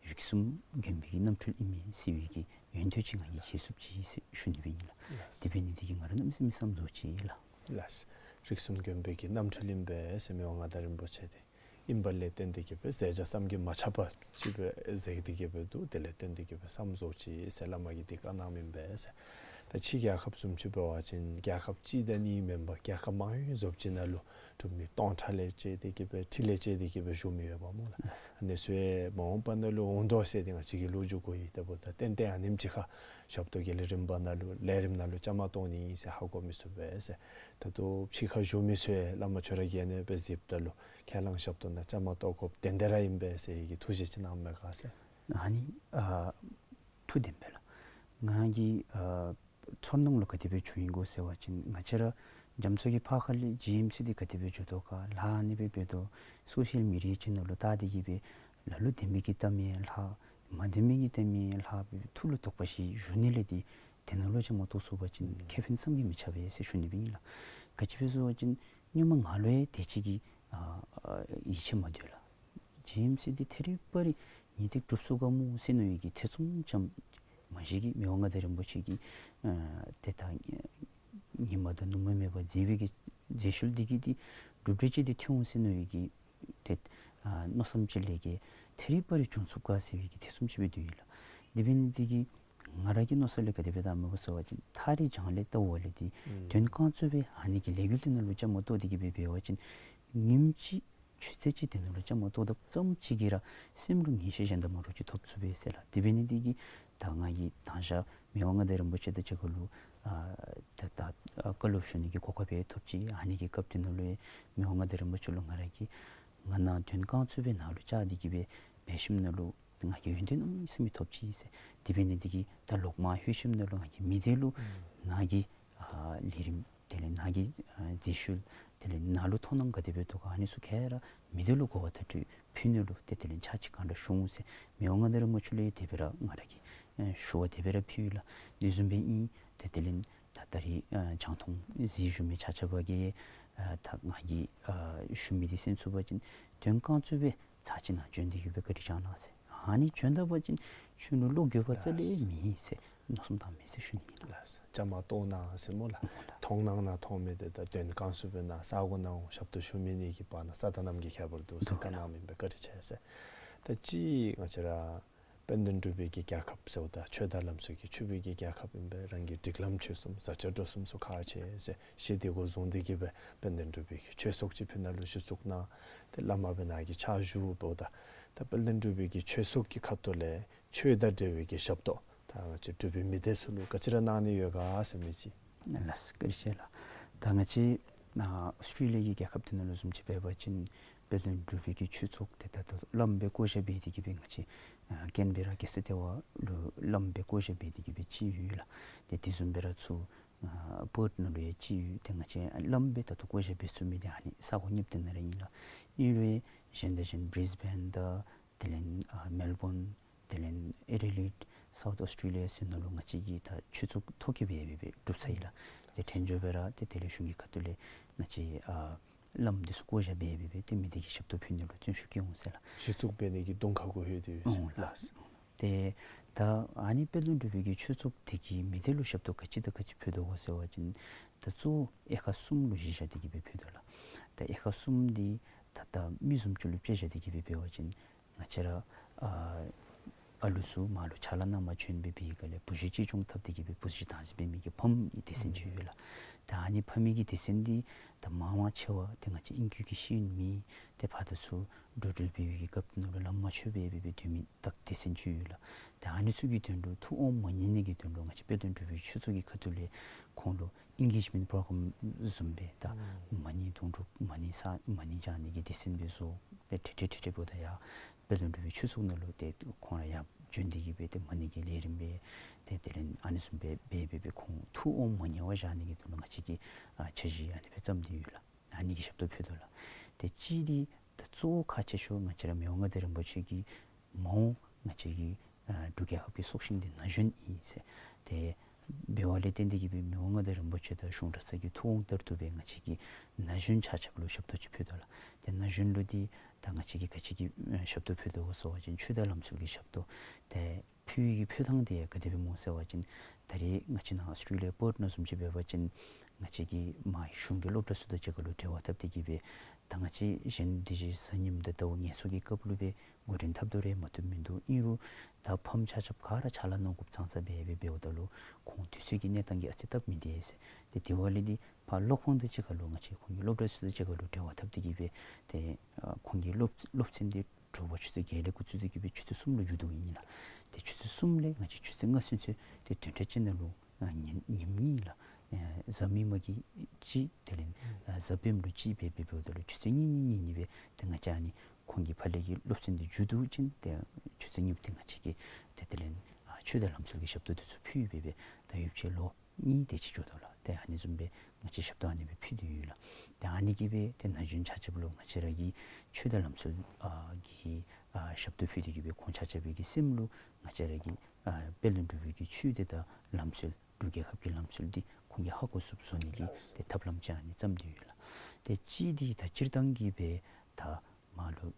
རིགས་གསུམ་མགོན་པོའི་གི་རྣམ་འཕྲུལ་ཨིན་མས་ཟེར་བའི་གི་ཡོན་ཏན་ཅིག་ང་གིས་མཇལ་ཚུགསཔ་ཅིག་ཟེར་ཞུ་ནི་སྦེ་ཨིན་ལགས། ལགས། དེ་འབད་ནི་འདི་གིས་ང་ར་གནམ་མེད་ས་མེད་བསམ་རྫོགས་ཅི་ལགས། ལགས། རིགས་གསུམ་མགོན་པོའི་གི་རྣམ་འཕྲུལ་ཨིན་པས་ཟེར་མི་དབང་མངའ་བདག་རིན་པོ་ཆེ་འདི་ཨིན་པ་ལས་བརྟེན་ཏེ་གི་སྦེ་མཛད་བྱ་བསམ་གྱིས་མ་ཁྱབ་པ་ཅིག་སྦེ་མཛད་དེ་གི་སྦེ་འདུག། དེ་ལས་བརྟེན་ཏེ་གི་སྦེ་བསམ་རྫོགས་ཅི་ཟེར་བླ་མ་གིས་འདི་བཀའ་གནངམ་ཨིན་པས་ཟེར། ད་ཕྱི་རྒྱལ་ཁབ་བཟུམ་ཅིག་འབད་བ་ཅིན་རྒྱལ་ཁབ་གཅིག་དང་གཉིས་མེན་པར་རྒྱལ་ཁབ་མང་རབས་ཅིག་ནང་ལུ་འབྲུག་མི་སྟོང་ཕྲག་ལས་བཅད་དེ་གི་སྦེ་ཁྲི་ལས་བཅད་དེ་གི་སྦེ་བཞུགས་མི་ཡོདཔ་སྨོ་ལགས། ཨ་ནི་ཚུ་མ་འོངས་པ་ནང་ལུ་འོང་དོ་ཟེར་ཏེ་ང་བཅས་ཀྱིས་ལོ་རྒྱུས་གོ་ཡི། ད་འབདཝ་ད་ཏན་ཏན་ཨ་ནེམ་ཅིག་ཁར་ཞབས་ཏོག་གི་ལས་རིམ་པ་ནང་ལུ་ལས་རིམ་ནང་ལུ་བཅའ་མར་གཏོགས་ནི་ཨིན་ཟེར་ཧ་གོ་མི་ཚུགས་པས་ཟེར། ད་ལྟོ་ཕྱི་ཁར་བཞུགས་མི་ཚུ་བླ་མ་ཁྱོད་ར་གིས་ཨ་ནི་སྦེ་གཟིགསཔ་ད་ལུ་ཁས་བླངས་ཞབས་ཏོག་ནང་བཅའ་མར་གཏོགས་དགོཔ་དེ་འདི་ར་ཨིན་པས་ཟེར་བའི་གི་ཐུགས་བཞེད་ཅིག་གནངམ་མས་ག་ཟེར། ཨ་ནི་ཨ་ཐུགས་བདེན་པས་ལགས། ང་གི་ཨ་ཚོར་སྣང་ལུ་ག་དེ་སྦེ་བྱུང་ཡི་གོ་ཟེར་བ་ཅིན་ང་བཅས་ར་རྒྱ་མཚོ་གི་ཕར་ཁ་ལས་ཇི་ཨེམ་སི་འདི་ག་དེ་སྦེ་འགྱོ་དོ་ག་ལཱ་ཨ་ནི་སྦེ་འབད་དོ། སོ་ཤལ་མི་ཌི་ཡ་ཅིག་ནང་ལུ་བལྟ་སྟེ་གི་སྦེ་ལ་ལུ་བདེན་པའི་གི་གཏམ་ཨིན་ལགས་མ་བདེན་པའི་གི་གཏམ་ཨིན་ལགས་སྦེ་ཐུགས་ལུ་དོགས་པ་ཅིག་ཞུ་ནི་ལས་འདི་དེ་ནང་ལུ་བཅའ་མར་གཏོགས་ཚུགས་པ་ཅིན་ཁེ་ཕན་བསམ་གྱིས་མི་ཁྱབ་པས་ཟེར་ཞུ་ནི་སྦེ་ཨིན་ལགས། ག་ཅི་སྦེ་ཟེར་བ་ཅིན་སྔོན་མ་ང་ལུ་ཡང་དེ་ཅིག་གི་ཨ་ཨ་ཡིད་ཆེས་མ་འདུག་ལགས། ཇི་ཨེམ་སི་འདི་ཐད་རི་བ་རི་ཉིན་དེ་འགྲུབ་ཚུགས་ག་སྨོ་ཟེར་མནོ་བའི་གི་ཐེ་ཚོམ་ཙམ་མ་གཞི་གིས་མི་དབང་མངའ་བདག་རིན་པོ་ཆེ་གིས་ཨ་ཏེ་ད་ཉིན་མ་དང་ནུབ་མོ་མེད་པར་མཛད་པའི་གི་མཛད་ཤུལ་འདི་གིས་འདི་གྲུབ་འབྲས་ཅིག་འདི་ཐོན་འོང་ཟེར་མནོ་བའི་གི་ཏེ་ཨ་མནོ་བསམ་ཅིག་ལས་ཀྱི་ཐད་རི་བ་རི་འབྱུང་ཚུགས་ག་ཟེར་བའི་གི་ཐེ་ཚོམ་ཅིག་སྦེ་སྡོད་ཡི་ལགས། དེ་འབད་ནི་འདི་གིས་ང་ར་གི་མནོ་ས་ལས་ག་དེ་སྦེ་བལྟ་མི་གོ་ཟེར་བ་ཅིན་ཐག་རིང་རྒྱང་ལས་བལྟཝ་ལས་འདི་ཨུམ་དོན་རྐང་གཙོ་སྦེ་ཨ་ནི་གི་ལས་འགུལ་འདི་ནང་ལུ་བཅའ་མར་གཏོགས་ཏེ་གི་སྦེ་འབད་བ་ཅིན་ཉིནམ་གཅིག་ཆུ་ཚོད་གཅིག་དེ་ནང་ལུ་བཅའ་མར་གཏོགས་དཔ་ཙམ་ཅིག་གིས་ར་སེམས་ལུ་ངེས་ཤེས་གཞན་དང་མ་འདྲཝ་ཅིག་ཐོབ་ཚུགས་པས་ཟེར་ལགས། དེ་འབད་ནི་འདི་གིས་ད་ང་གིས་དང་ཞག་མི་དབང་མངའ་བདག་རིན་པོ་ཆེ་དང་གཅིག་ཁར་ལུ་ཨ་ད་ད་ཨ་བཀའ་སློབ་ཞུ་ནི་གི་གོ་སྐབས་ཡང་ཐོབ་ཅི། ཨ་ནི་གི་སྐབས་དེ་ནང་ལུ་ཡང་མི་དབང་མངའ་བདག་རིན་པོ་ཆེ་ལུ་ང་ར་གིས་ང་ནཱ་དོན་རྐང་གཙོ་སྦེ་ནཱ་ལུ་བཅར་ཏེ་གི་སྦེ་འབད་ཞིནམ་ལས་ང་གིས་ཡོན་ཏན་གནམ་མེད་ས་མེད་ཐོབ་ཅི་ཟེར། དེ་འབད་ནི་འདི་གིས་ད་ལོག་མར་ལྷོད་ཞིནམ་ལས་ང་གིས་མི་སྡེ་ལུ་ཨུམ་ནཱ་གི་ཨ་ལས་རིམ་དེ་ལས་ནཱ་གི་ཨ་མཛད་ཤུལ་དེ་ལས་ནཱ་ལུ་མཐོང་སྣང་ག་དེ་སྦེ་འདུག་ག་ཨ་ནི་ཚུ་ག་ར་མི་སྡེ་ལུ་གོ་བ་བརྡ་སྤྲོད་ཕུལ་ནི་ལུ་ཏེ་དེ་ལས་ཕྱག་ཅིག་ག་འདྲ་ཞུ་འོང་ཟེར་མི་དབང་མངའ་བདག་རིན་པོ་ཆེ་ལུ་ཡང་དེ་སྦེ་ར་ང་ར་གིས་ཨ་ཞུ་བ་དེ་སྦེ་ར་ཕུལ་ཡི་ལགས། དེ་བཟུམ་སྦེ་ཨིན། ཏེ་དེ་ལས་ད་ད་རིས་ཨ་རྒྱང་མཐོང་གཟིགས་བཞུགས་མི་ཆ་ཁྱབ་ཀྱིས་ཨ་ད་ང་གིས་ཨ་ཞུ་མི་འདི་གསན་ཚུགས་པ་ཅིན་དོན་རྐང་གཙོ་སྦེ་ཚར་གཅིག་ནཱ་བྱོན་ཏེ་གི་སྦེ་བཀའ་དྲིན་བསྐྱང་གནང་ཟེར། ཨ་ནི་བྱོན་ད་པ་ཅིན་ཁྱོད་ལུ་བློ་འགྱོད་པ་རྩ་ལས་མེད་ཟེར་མནོ་བསམ་བཏངམ་མས་ཟེར་ཞུ་ནི་ཨིན་ལགས། ལགས་སོ། བཅའ་མར་གཏོགས་གནང་ཟེར་སྨོ་ལགས། མཐོང་སྣང་ནང་མཐོང་མི་འདི་ད་དོན་རྐང་གཙོ་སྦེ་ནཱ་ས་གོ་ནང་ཞབས་ཏོག་ཞུ་མི་ནི་གི་བར་ན་ས་དང་གནམ་གྱི་ཁྱད་པར་འདུག་ཟེར་བཀའ་གནང་མི་འབད་བཀའ་དྲིན་ཆེ་ཟེར། ད་ཅི་ང་བཅས་ར་དཔལ་ལྡན་འབྲུག་པའི་གི་རྒྱལ་ཁབ་ཟེརཝ་ད་ཆོས་དང་ལམ་སྲོལ་གྱི་ཕྱུག་པའི་གི་རྒྱལ་ཁབ་ཨིན་པས། རང་གི་སྒྲིག་ལམ་ཆོས་གསུམ་བཟའ་བཅའ་འགྲོ་གསུམ་ཚུ་ཁག་ཆེ་ཟེར་ཞུ་དེ་གུ་བཟུང་སྟེ་གི་སྦེ་དཔལ་ལྡན་འབྲུག་པའི་གི་ཆོས་ཚོགས་ཅིག་ཕར་ནཱ་ལུ་གཞི་བཙུགས་གནང་། ཏེ་བླ་མ་སྦེ་ནཱ་གི་ཕྱག་ཞུ་འབདཝ་ད་ད་དཔལ་ལྡན་འབྲུག་པའི་གི་ཆོས་ཚོགས་ཀྱི་ཁ་ཐུག་ལས་ཆོས་དང་འབྲེལ་བའི་གི་ཞབས་ཏོག་ད་ ཨ་ང་བཅས་འབྲུག་པའི་མི་སྡེ་ཚུ་ལུ་ག་ཅི་ར་གནང་ནི་ཡོད་ག་ཟེར་མི་ཅིག། ལགས་སོ། བཀའ་དྲིན་ཆེ་ལགས། ད་ང་བཅས་ཨ་ཨོསི་ཊྲེ་ལི་ཡ་གི་རྒྱལ་ཁབ་འདི་ནང་ལུ་བཟུམ་ཅིག་འབད་བ་ཅིན་དཔལ་ལྡན་འབྲུག་པའི་གི་ཆོས་ཚོགས་དེ་ད་ལྟོ་བླམ་སྦེ་བསྐོ་བཞག་འབད་དེ་གིས་སྦེ་ང་བཅས་ཨ་ཀེན་བེ་ར་རྒྱལ་ས་ལྟེ་བ་ལུ་བླམ་སྦེ་བསྐོ་བཞག་འབད་དེ་གིས་སྦེ་ཅིག་ཡོད་ལགས། ཏེ་དེ་བཟུམ་སྦེ་ར་ཚུར་ཨ་པརཐ་ནང་ལུ་ཡང་ཅིག་ཡོད། ཏེ་ང་བཅས་བླམ་སྦེ་ད་ལྟོ་བསྐོ་བཞག་འབད་ཚུགས་མི་འདི་ཨ་ནི་ས་གོ་གཉིས་པོ་འདི་ནང་ར་ཨིན་ལགས། ཨིན་རུང་གཞན་དང་གཞན་བྷྲིས་བེན་དང་དེ་ལས་ཨ་མེལ་བོན་དེ་ལས་ཨེ་ཌི་ལེཌ་སའུཐ་ཨོསི་ཊྲེ་ལི་ཡ་ཟེར་ནང་ལུ་ང་བཅས་ཀྱི་ད་ཆོས་ཚོགས་ཐོ་བཀོད་འབད་འབད་འབད་གྲུབ་ཚར་ཡི་ལགས། ཏེ་དེ་འགྱོ་སྦེ་ར་ཏེ་དེ་ལས་གཞུང་གི་ཁ་ཐུག་ལས་ང་བཅས་ཨ་བླམ་འདི་ཚུ་བསྐོ་བཞག་འབད་འབད་འབད་ཏེ་མི་སྡེ་གི་ཞབས་ཏོག་ཕུལ་ནི་ལུ་བརྩོན་ཤུགས་བསྐྱེད་འོང་ཟེར་ལགས། གཞི་བཙུགས་འབད་ནི་གི་གདོང་ཁ་གུ་ལྷོད་དེ་ཡོད་ཟེར་ལགས། ལགས། ཏེ་ད་ཨ་ནི་དཔལ་ལྡན་འབྲུག་པའི་གི་ཆོས་ཚོགས་འདི་གིས་མི་སྡེ་ལུ་ཞབས་ཏོག་ག་ཅི་དང་ག་ཅི་ཕུལ་དོ་ག་ཟེར་བ་ཅིན་ད་གཙོ་བོ་དབྱེ་ཁག་གསུམ་ལུ་གཞི་བཞག་སྟེ་གིས་སྦེ་ཕུལ་དོ་ལགས། ད་དབྱེ་ཁག་གསུམ་འདི་ད་ད་མི་བཟུམ་ཅིག་ལུ་དཔྱེ་བཞག་སྟེ་གིས་སྦེ་འབད་བ་ཅིན་ང་བཅས་ར་ཨ་ཨ་ལུ་ཚུ་མར་ལུ་ཕྱག་ལཱ་གནང་མ་བྱོན་པའི་བར་ན་ལས་བུ་གཞི་གཅེས་སྐྱོང་འཐབ་སྟེ་གིས་སྦེ་བུ་གཞི་བདག་འཛིན་འབད་མི་གི་ཕམ་གི་སྡེ་ཚན་ཅིག་ཡོད་ལགས། ད་ཨ་ནི་ཕ་མའི་གི་སྡེ་ཚན་འདི་ད་མང་མང་ཆེ་བ་ཏེ་ང་བཅས་ཨིན་སྐད་ཀྱི་ཤེས་ཡོན་མེད། ཏེ་ཕར་དང་ཚུར་འགྲོ་འགྲུལ་འབད་བའི་གི་སྐབས་ནང་ལུ་ལམ་མ་ཆོད་པར་སྦེ་སྦེ་སྡོད་མི་ད་སྡེ་ཚན་ཅིག་ཡོད་ལགས། ད་ཨ་ནི་ཚུ་གི་དོན་ལུ་ཐུགས་དབང་མ་མྱོང་ནི་གི་དོན་ལུ་ང་བཅས་དཔལ་ལྡན་འབྲུག་པའི་ཆོས་ཚོགས་ཀྱི་ཁ་ཐུག་ལས་ཁོང་ལུ་ཨེན་གེཇ་མེནཊ་པོ་རོ་གྲམ་བཟུམ་སྦེ་ད་མ་ཎི་དུང་སྒྲུབ་མ་ཎི་ས་མ་ཎི་བགྱང་ནི་གི་སྡེ་ཚན་སྦེ་བཟོ། ཏེ་ཁྲིག་ཁྲི་ཁྲིག་ཁྲི་འབདཝ་ད་ཡར་དཔལ་ལྡན་འབྲུག་པའི་ཆོས་ཚོགས་ནང་ལུ་ཏེ་ཁོང་ར་ཡར་བྱོན་ཏེ་གིས་སྦེ་ཏེ་མ་ཎི་གི་ལས་རིམ་འབད། ཏེ་དེ་ལས་ཨ་ནི་བཟུམ་སྦེ་འབད་འབད་འབད་ཁོང་ཐུགས་དབང་མ་མྱོང་བར་བཞག་ནི་གི་དོན་ལུ་ང་བཅས་ཀྱིས་ཨ་འཆར་གཞི་ཨ་ནི་སྦེ་བརྩམས་ཏེ་ཡོད་ལགས། ཨ་ནི་གི་ཞབས་ཏོག་ཕུལ་དོ་ལགས། ཏེ་གཅིག་འདི་ད་གཙོ་བོ་ཁག་ཆེ་ཤོས་ང་བཅས་ར་མི་དབང་མངའ་བདག་རིན་པོ་ཆེ་གིས་མ་འོངས་ང་བཅས་ཀྱི་ཨ་འབྲུག་རྒྱལ་ཁབ་ཀྱི་སྲོག་ཤིང་འདི་ན་གཞོན་ཨིན་ཟེར། ཏེ་འབདཝ་ལས་བརྟེན་ཏེ་གིས་སྦེ་མི་དབང་མངའ་བདག་རིན་པོ་ཆེ་དང་གཞུང་གྲྭ་ཚང་གི་ཐུགས་དབང་ལྟར་དུ་སྦེ་ང་བཅས་ཀྱིས་ན་གཞོན་ཆ་ཁྱབ་ལུ་ཞབས་ཏོག་ཅིག་ཕུལ་དོ་ལགས། ཏེ་ན་གཞོན་ལུ་འདི་ད་ང་བཅས་ཀྱིས་ག་ཅི་གི་ཨ་ཞབས་ཏོག་ཕུལ་དོ་ག་ཟེར་བ་ཅིན་ཆོས་དང་ལམ་སྲོལ་གྱི་ཞབས་ཏོག། ཏེ་ཕུལ་བའི་གི་ཕུལ་ཐངས་འདི་ག་དེ་སྦེ་སྨོ་ཟེར་བ་ཅིན་ད་རེས་ང་བཅས་ནཱ་ཨོསི་ཊྲེ་ལི་ཡ་པརཐ་ནང་བཟུམ་ཅིག་འབད་བ་ཅིན་ང་བཅས་ཀྱི་མར་གཞུང་གི་སློབ་གྲྭ་ཚུ་དང་གཅིག་ཁར་ལུ་འབྲེལ་བ་འཐབ་སྟེ་གིས་སྦེ་ད་ང་བཅས་གཞན་དེ་བཞིན་གཟའ་ཉིམ་དང་ཟླཝ་ངལ་གསོ་གི་སྐབས་ལུ་སྦེ་འགོ་འདྲེན་འཐབ་དོ་རུང་མ་བཏུབ་མིན་འདུག། ཨིན་རུང་ད་ཕམ་ཆ་ཁྱབ་ག་ར་ཕྱག་ལཱ་གནང་དགོཔ་ཙང་ཙ་སྦེ་སྦེ་འབདཝ་ད་ལུ་ཁོང་དུས་ཚོད་ཀྱི་གནས་སྟངས་ཀྱིས་ཨ་ཙི་སྟབས་མི་བདེ་ཟེར། ཏེ་དེ་འབདཝ་ལས་འདི་ཕར་སློབ་ཁང་དང་གཅིག་ཁར་ལུ་ང་བཅས་ཁོང་གི་སློབ་གྲྭ་ཚུ་དང་གཅིག་ཁར་ལུ་འབྲེལ་བ་འཐབ་སྟེ་གིས་སྦེ་ཏེ་ཨ་ཁོང་གི་སློབ་སློབ་ཚན་འདི་དྲོ་པ་ཆུ་ཚོད་བརྒྱད་ལས་འགོ་བཙུགས་ཏེ་གིས་སྦེ་ཆུ་ཚོད་གསུམ་ལུ་མཇུག་བསྡུཝ་ཨིན་ལགས། ཏེ་ཆུ་ཚོད་གསུམ་ལས་ང་བཅས་ཆུ་ཚོད་ལྔ་ཚུན་ཚོད་ཏེ་བདུན་ཕྲག་གཅིག་ནང་ལུ་ཨ་ཉིནམ་ཉིནམ་གཉིས་ལགས། ཨ་གཟའ་མིག་དམར་གྱི་གཅིག་དེ་ལས་ཨ་གཟའ་སྤེནམ་ལུ་གཅིག་སྦེ་སྦེ་འབདཝ་ད་ལུ་ཆུ་ཚོད་གཉིས་གཉིས་གཉིས་གཉིས་སྦེ་ཏེ་ང་བཅས་ཨ་ནི་ཁོང་གི་ཕར་ལས་ཀྱི་སློབ་ཚན་འདི་མཇུག་བསྡུ་བ་ཅིན་ཏེ་ཆུ་ཚོད་གཉིས་པོ་འདི་ང་བཅས་ཀྱིས་ཏེ་དེ་ལས་ཨ་ཆོས་དང་ལམ་སྲོལ་གྱི་ཞབས་ཏོག་འདི་ཚུ་ཕུལ་སྦེ་སྦེ་ད་ཡོདཔ་ཅིག་ལོ་གཉིས་དེ་ཅིག་འགྱོ་དོ་ལགས། ཏེ་ཨ་ནི་བཟུམ་སྦེ་ང་བཅས་ཞབས་ཏོག་ཨ་ནི་སྦེ་ཕུལ་ཏེ་ཡོད་ལགས། ཏེ་ཨ་ནི་གིས་སྦེ་ཏེ་ན་གཞོན་ཆ་ཁྱབ་ལུ་ང་བཅས་ར་གི་ཆོས་དང་ལམ་སྲོལ་ཨ་གི་ཨ་ཞབས་ཏོག་ཕུལ་ཏེ་གིས་སྦེ་ཁོང་ཆ་ཁྱབ་ཀྱི་སེམས་ལུ་ང་བཅས་ར་གི་ཨ་དཔལ་ལྡན་འབྲུག་པའི་གི་ཆོས་སྡེ་དང་ལམ་སྲོལ་འབྲུག་རྒྱལ་ཁབ་ཀྱི་ལམ་སྲོལ་འདི་ཁོང་གིས་ཧ་གོ་ཚུགསཔ་བཟོ་ནི་གི་ཏེ་ཐབས་ལམ་ཅིག་ཨ་ནི་བརྩམས་ཏེ་ཡོད་ལགས། ཏེ་གཅིག་འདི་ད་སྤྱིར་བཏང་གི་སྦེ་ད་མར་ལུ་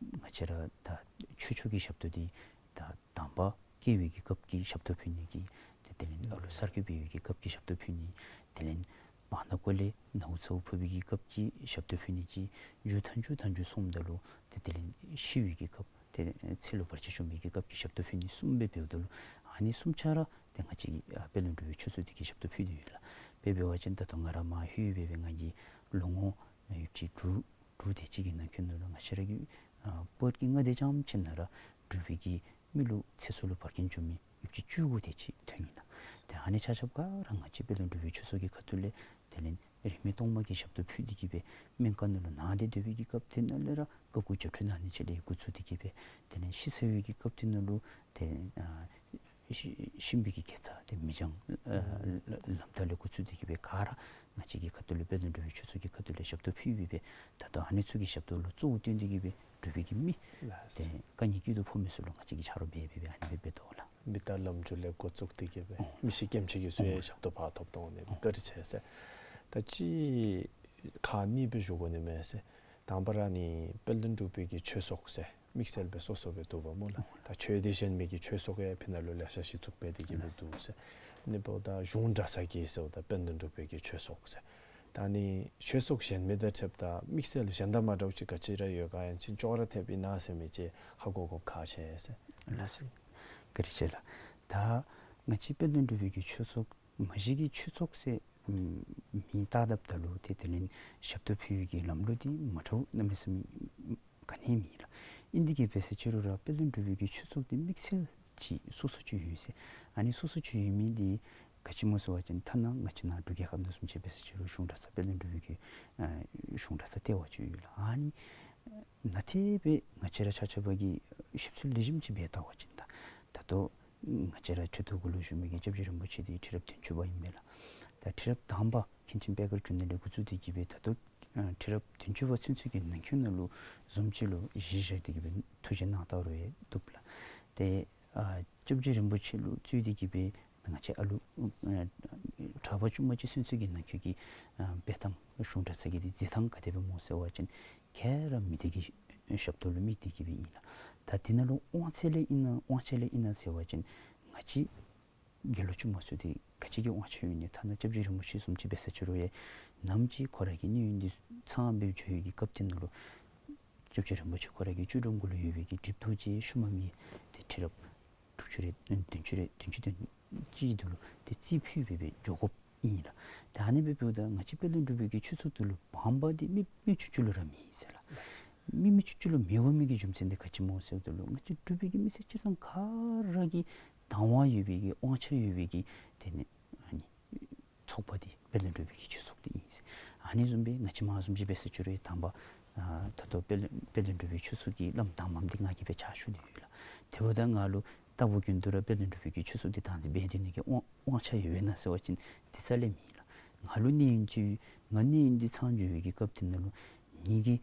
ང་བཅས་ར་ད་ཆོས་ཕྱོགས་ཀྱི་ཞབས་ཏོག་འདི་ད་དང་པ་སྐྱེ་བའི་གི་སྐབས་ཀྱི་ཞབས་ཏོག་ཕུལ་ནི་གི་དེ་དེ་ལས་ཨ་ལོ་གསར་སྐྱེས་འབད་བའི་གི་སྐབས་ཀྱི་ཞབས་ཏོག་ཕུལ་ནི། དེ་ལས་བར་ན་ཀོ་ལས་ནཝ་ཚཝ་ཕོག་པའི་གི་སྐབས་ཀྱི་ཞབས་ཏོག་ཕུལ་ནི་གཅིག། མཇུག་མཐའ་མཇུག་མཐའ་མཇུག་སོངམ་ད་ལུ་དེ་དེ་ལས་ཤི་བའི་གི་སྐབས་ཏེ་ཚེ་ལུ་བར་ཆད་བྱུང་བའི་གི་སྐབས་ཀྱི་ཞབས་ཏོག་ཕུལ་ནི་གསུམ་སྦེ་འབདཝ་ད་ལུ་ཨ་ནི་གསུམ་ཆ་ར་ཏེ་ང་བཅས་ཀྱི་ཨ་དཔལ་ལྡན་འབྲུག་པའི་ཆོས་ཚོགས་འདི་གིས་ཞབས་ཏོག་ཕུལ་ཏེ་ཡོད་ལགས། དཔེ་འབད་བ་ཅིན་ད་ལྟོ་ང་ར་མར་ལྷོད་སྦེ་སྦེ་ང་གིས་ལོ་ངོ་ཡོདཔ་ཅིག་དྲུག་དྲུག་དེ་ཅིག་གི་ནང་འཁོད་ནང་ལུ་ང་བཅས་ར་གི་ཨ་བོད་ཀྱི་མངའ་སྡེ་རྐྱངམ་ཅིག་ནང་ར་འབྲུག་པའི་གི་མི་ལུ་ཚེ་སྲོག་ལུ་བར་ཁྱད་བྱུང་མི་ཡོདཔ་ཅིག་བཅུ་དགུ་དེ་ཅིག་ཐོན་ཡི་ལགས། ཏེ་ཨ་ནི་ཆ་ཁྱབ་ག་ར་ང་བཅས་དཔལ་ལྡན་འབྲུག་པའི་ཆོས་ཚོགས་ཀྱི་ཁ་ཐུག་ལས་དེ་ལས་རིན་མེད་གཏོར་མ་གི་ཞབས་ཏོག་ཕུལ་ཏེ་གིས་སྦེ་སྨན་ཁང་ནང་ལུ་ནང་སྡོད་སྡོད་པའི་གི་སྐབས་དེ་ནང་ལས་ར་བཀའ་བཀོད་རྒྱབ་ཁྲིད་གནང་ནི་ཅིག་ལས་འགོ་བཙུགས་ཏེ་གིས་སྦེ་དེ་ལས་ཤི་སོང་བའི་གི་སྐབས་དེ་ནང་ལུ་ཏེ་ཨ་ཤི་ཤི་བའི་གི་དགེ་རྩ་ཏེ་མི་འཆང་ཨ་ལམ་ཐབས་ལས་འགོ་བཙུགས་ཏེ་གིས་སྦེ་ག་ར་ང་བཅས་ཀྱི་ཁ་ཐུག་ལུ་དཔལ་ལྡན་འབྲུག་པའི་ཆོས་ཚོགས་ཀྱི་ཁ་ཐུག་ལས་ཞབས་ཏོག་ཕུལ་སྦེ་སྦེ་ད་ལྟོ་ཨ་ནི་ཚུ་གི་ཞབས་ཏོག་ལུ་གཙོ་བོ་བཏོན་ཏེ་གིས་སྦེ་འབྲུག་པའི་གི་མི་ལགས། ཏེ་དཀའ་ངལ་སྐྱིད་སྡུག་ཕོག་མི་ཚུ་ལུ་ང་བཅས་ཀྱིས་ཆ་རོགས་འབད་འབད་སྦེ་ཨ་ནི་སྦེ་འབད་དོ་ལགས། མི་རྟག་ལམ་འཇུག་ལས་འགོ་བཙུགས་ཏེ་གིས་སྦེ་ཨོ་མི་ཤི་སྐྱེམས་ཅན་གྱི་ཚུ་ཡང་ཨོ་ཞབས་ཏོག་ཕར་ཐོབ་དོ་ནི་ཨོ་བཀའ་དྲིན་ཆེ་ཟེར། ད་ཅི་ཁག་གཉིས་སྦེ་ཞུ་དགོ་ནི་མས་ཟེར། དང་པ་ར་ནི་དཔལ་ལྡན་འབྲུག་པའི་གི་ཆོས་ཚོགས་ཟེར་དམིགས་བསལ་སྦེ་སོ་སོ་སྦེ་འདུག་པ་སྨོ་ལགས། ད་ཆོས་སྡེ་གཞན་མི་གི་ཆོས་ཚོགས་ཡང་ཕི་ནང་ལུ་ལེ་ཤ་གཞི་བཙུགས་འབད་དེ་གིས་སྦེ་འདུག་ཟེར། ཨ་ནི་འབདཝ་ད་གཞུང་གྲྭ་ཚང་གི་ཟེརཝ་ད་དཔལ་ལྡན་འབྲུག་པའི་གི་ཆོས་ཚོགས་ཟེར། ད་ཨ་ནི་ཆོས་ཚོགས་གཞན་མི་དང་ཕྱདཔ་ད་དམིགས་བསལ་གཞན་དང་མ་འདྲཝ་ཅིག་ག་ཅི་ར་ཡོད་ག་ཡང་ཅིན་ཅོག་ར་འཐདཔ་ཨིན་ན་ཟེར་མི་ཅིག་ཧ་གོ་དགོཔ་ཁག་ཆེ་ཟེར། ལགས་སོ། བཀའ་དྲིན་ཆེ་ལགས། ད་ང་བཅས་དཔལ་ལྡན་འབྲུག་པའི་གི་ཆོས་ཚོགས་མ་གཞི་གི་ཆོས་ཚོགས་ཟེར་མིང་བཏགས་དཔ་ད་ལུ་ཏེ་དེ་ལས་ཞབས་ཏོག་ཕུལ་བའི་གི་ལམ་ལུགས་འདི་མ་འདྲཝ་གནམ་མེད་ས་མེད་ག་ནི་མེད་ལགས། ཨིན་ཏེ་གིས་སྦེ་ཟེར་ཅི་རུང་ར་དཔལ་ལྡན་འབྲུག་པའི་གི་ཆོས་ཚོགས་འདི་དམིགས་བསལ་ ཅིག་སོ་སོ་ཅིག་ཡོད་ཟེར། ཨ་ནི་སོ་སོ་ཅིག་ཡོད་མི་འདི་ག་ཅི་སྨོ་ཟེར་བ་ཅིན་ཐ་ན་ང་བཅས་ནཱ་འབྲུག་རྒྱལ་ཁབ་ནང་བཟུམ་ཅིག་འབད་ས་ཅིག་རུང་གཞུང་གྲྭ་ཚང་དཔལ་ལྡན་འབྲུག་པའི་གི་ཨ་གཞུང་གྲྭ་ཚང་ལྟེ་བ་ཅིག་ཡོད་ལགས། ཨ་ནི་ནང་ཏེ་སྦེ་ང་བཅས་ར་ཆ་ཁྱབ་ཀྱིས་ཞིབ་འཚོལ་ལེགས་ཤོམ་ཅིག་འབད་བལྟ་བ་ཅིན་ད་ད་ལྟོ་ང་བཅས་ར་ཁྲི་ཐོག་གུ་ལུ་བཞུགས་མི་གི་སྐྱབས་རྗེ་རིན་པོ་ཆེ་འདི་ཁྲི་རབས་བདུན་ཅུ་པ་ཨིན་པས་ལགས། ད་ཁྲི་རབས་དང་པ་མཁན་ཆེན་པད་དཀར་འབྱུང་གནས་ལས་འགོ་བཙུགས་ཏེ་གི་སྦེ་ད་ལྟོ་ཨ་ཁྲི་རབས་བདུན་ཅུ་པ་ཚུན་ཚོད་ཀྱི་ནང་འཁོད་ནང་ལུ་བཟུམ་ཅིག་ལུ་གཞི་བཞག་སྟེ་གི་སྦེ་ཐུགས་རྗེ་གནང་ད་རུང་ཡང་བཏུབ་ལགས། ཏེ་ཨ་སྐྱབས་རྗེ་རིན་པོ་ཆེ་ལུ་གཙོས་ཏེ་གི་སྦེ་ང་བཅས་ཨ་ལུ་ཨ་གྲྭ་པ་ཆུང་མ་ཅིག་ཚུན་ཚོད་ཀྱི་ནང་འཁོད་ཀྱི་ཨ་འབད་ཐངས་གཞུང་གྲྭ་ཚང་གི་འདི་མཛད་ཐངས་ག་དེ་སྦེ་སྨོ་ཟེར་བ་ཅིན་ག་ར་མི་སྡེ་གི་ཞབས་ཏོག་ལུ་དམིགས་ཏེ་གི་སྦེ་ཨིན་ལགས། ད་འདི་ནང་ལུ་དབང་ཚད་ལས་ཨིན་ན་དབང་ཆ་ལས་ཨིན་ན་ཟེར་བ་ཅིན་ང་བཅས་དགེ་སློང་ཆུང་མ་ཚུ་འདི་ག་ཅི་གི་དབང་ཆ་ཡོད་ནི། ཐ་ན་སྐྱབས་རྗེ་རིན་པོ་ཆེ་བཟུམ་ཅིག་འབད་ས་ཅིག་རུང་ཡང་ནམ་ཅིག་ཁོ་ར་གི་གནས་ཡུན་འདི་ཚང་སྦེ་འགྱོ་བའི་གི་སྐབས་འདི་ནང་ལུ་སྐྱབས་རྗེ་རིན་པོ་ཆེ་ཁོ་ར་གི་བཅུད་དྲངས་གུ་ལུ་ཡོད་པའི་གི་སྒྲིབ་གདུགས་ཅིག་ཤུལ་མ་མེད་ཏེ་ཁྲི་རབས་དྲུག་ཅུ་རེ་བདུན་ཅུ་རེ་བདུན་ཅུ་དོན་གཅིག་འདི་ལུ་ཏེ་རྩིས་ཕུལ་སྦེ་སྦེ་འགྱོ་དགོཔ་ཨིན་ལགས། ད་ཨ་ནི་སྦེ་འབདཝ་ད་ང་བཅས་དཔལ་ལྡན་འབྲུག་པའི་གི་ཆོས་ཚོགས་འདི་ལུ་དབང་པ་འདི་མི་མི་ཆུང་ཆུང་ལུ་ར་མེད་ཟེར་ལགས། མི་མི་ཆུང་ཆུང་ལུ་མི་དབང་མི་གི་རྒྱུ་མཚན་འདི་ག་ཅི་སྨོ་ཟེརཝ་ད་ལུ་ང་བཅས་འབྲུག་པའི་གི་མི་སེར་སྤྱིར་བཏང་ག་ར་གི་བདག་དབང་ཡོད་པའི་གི་དབང་ཆ་ཡོད་པའི་གི་དེ་ནི་ཨ་ནི་ཚོགས་པ་འདི་དཔལ་ལྡན་འབྲུག་པའི་གི་ཆོས་ཚོགས་འདི་ཨིན་ཟེར། ཨ་ནི་བཟུམ་སྦེ་ང་བཅས་མ་བཟུམ་ཅིག་འབད་ས་ཅིག་རུང་དང་པ་ཨ་ད་ལྟོ་དཔལ་དཔལ་ལྡན་འབྲུག་པའི་ཆོས་ཚོགས་ཀྱི་བླམ་དང་པམ་འདི་ང་གིས་སྦེ་ཕྱག་ཞུ་སྟེ་ཡོད་ལགས། དེ་འབདཝ་ད་ང་ལུ་ལྟ་བུ་རྒྱུན་དུ་ར་དཔལ་ལྡན་འབྲུག་པའི་གི་ཆོས་ཚོགས་འདི་བདག་འཛིན་འབད་དེ་ནི་གི་དབང་དབང་ཆ་ཡོད་པས་ན་ཟེར་བ་ཅིན་འདི་རྩ་ལས་མེད་ལགས། ང་ལུ་གནས་ཡུན་ཅིག་ང་གནས་ཡུན་འདི་ཚང་འགྱོ་བའི་གི་སྐབས་འདི་ནང་ལུ་ངེ་གི་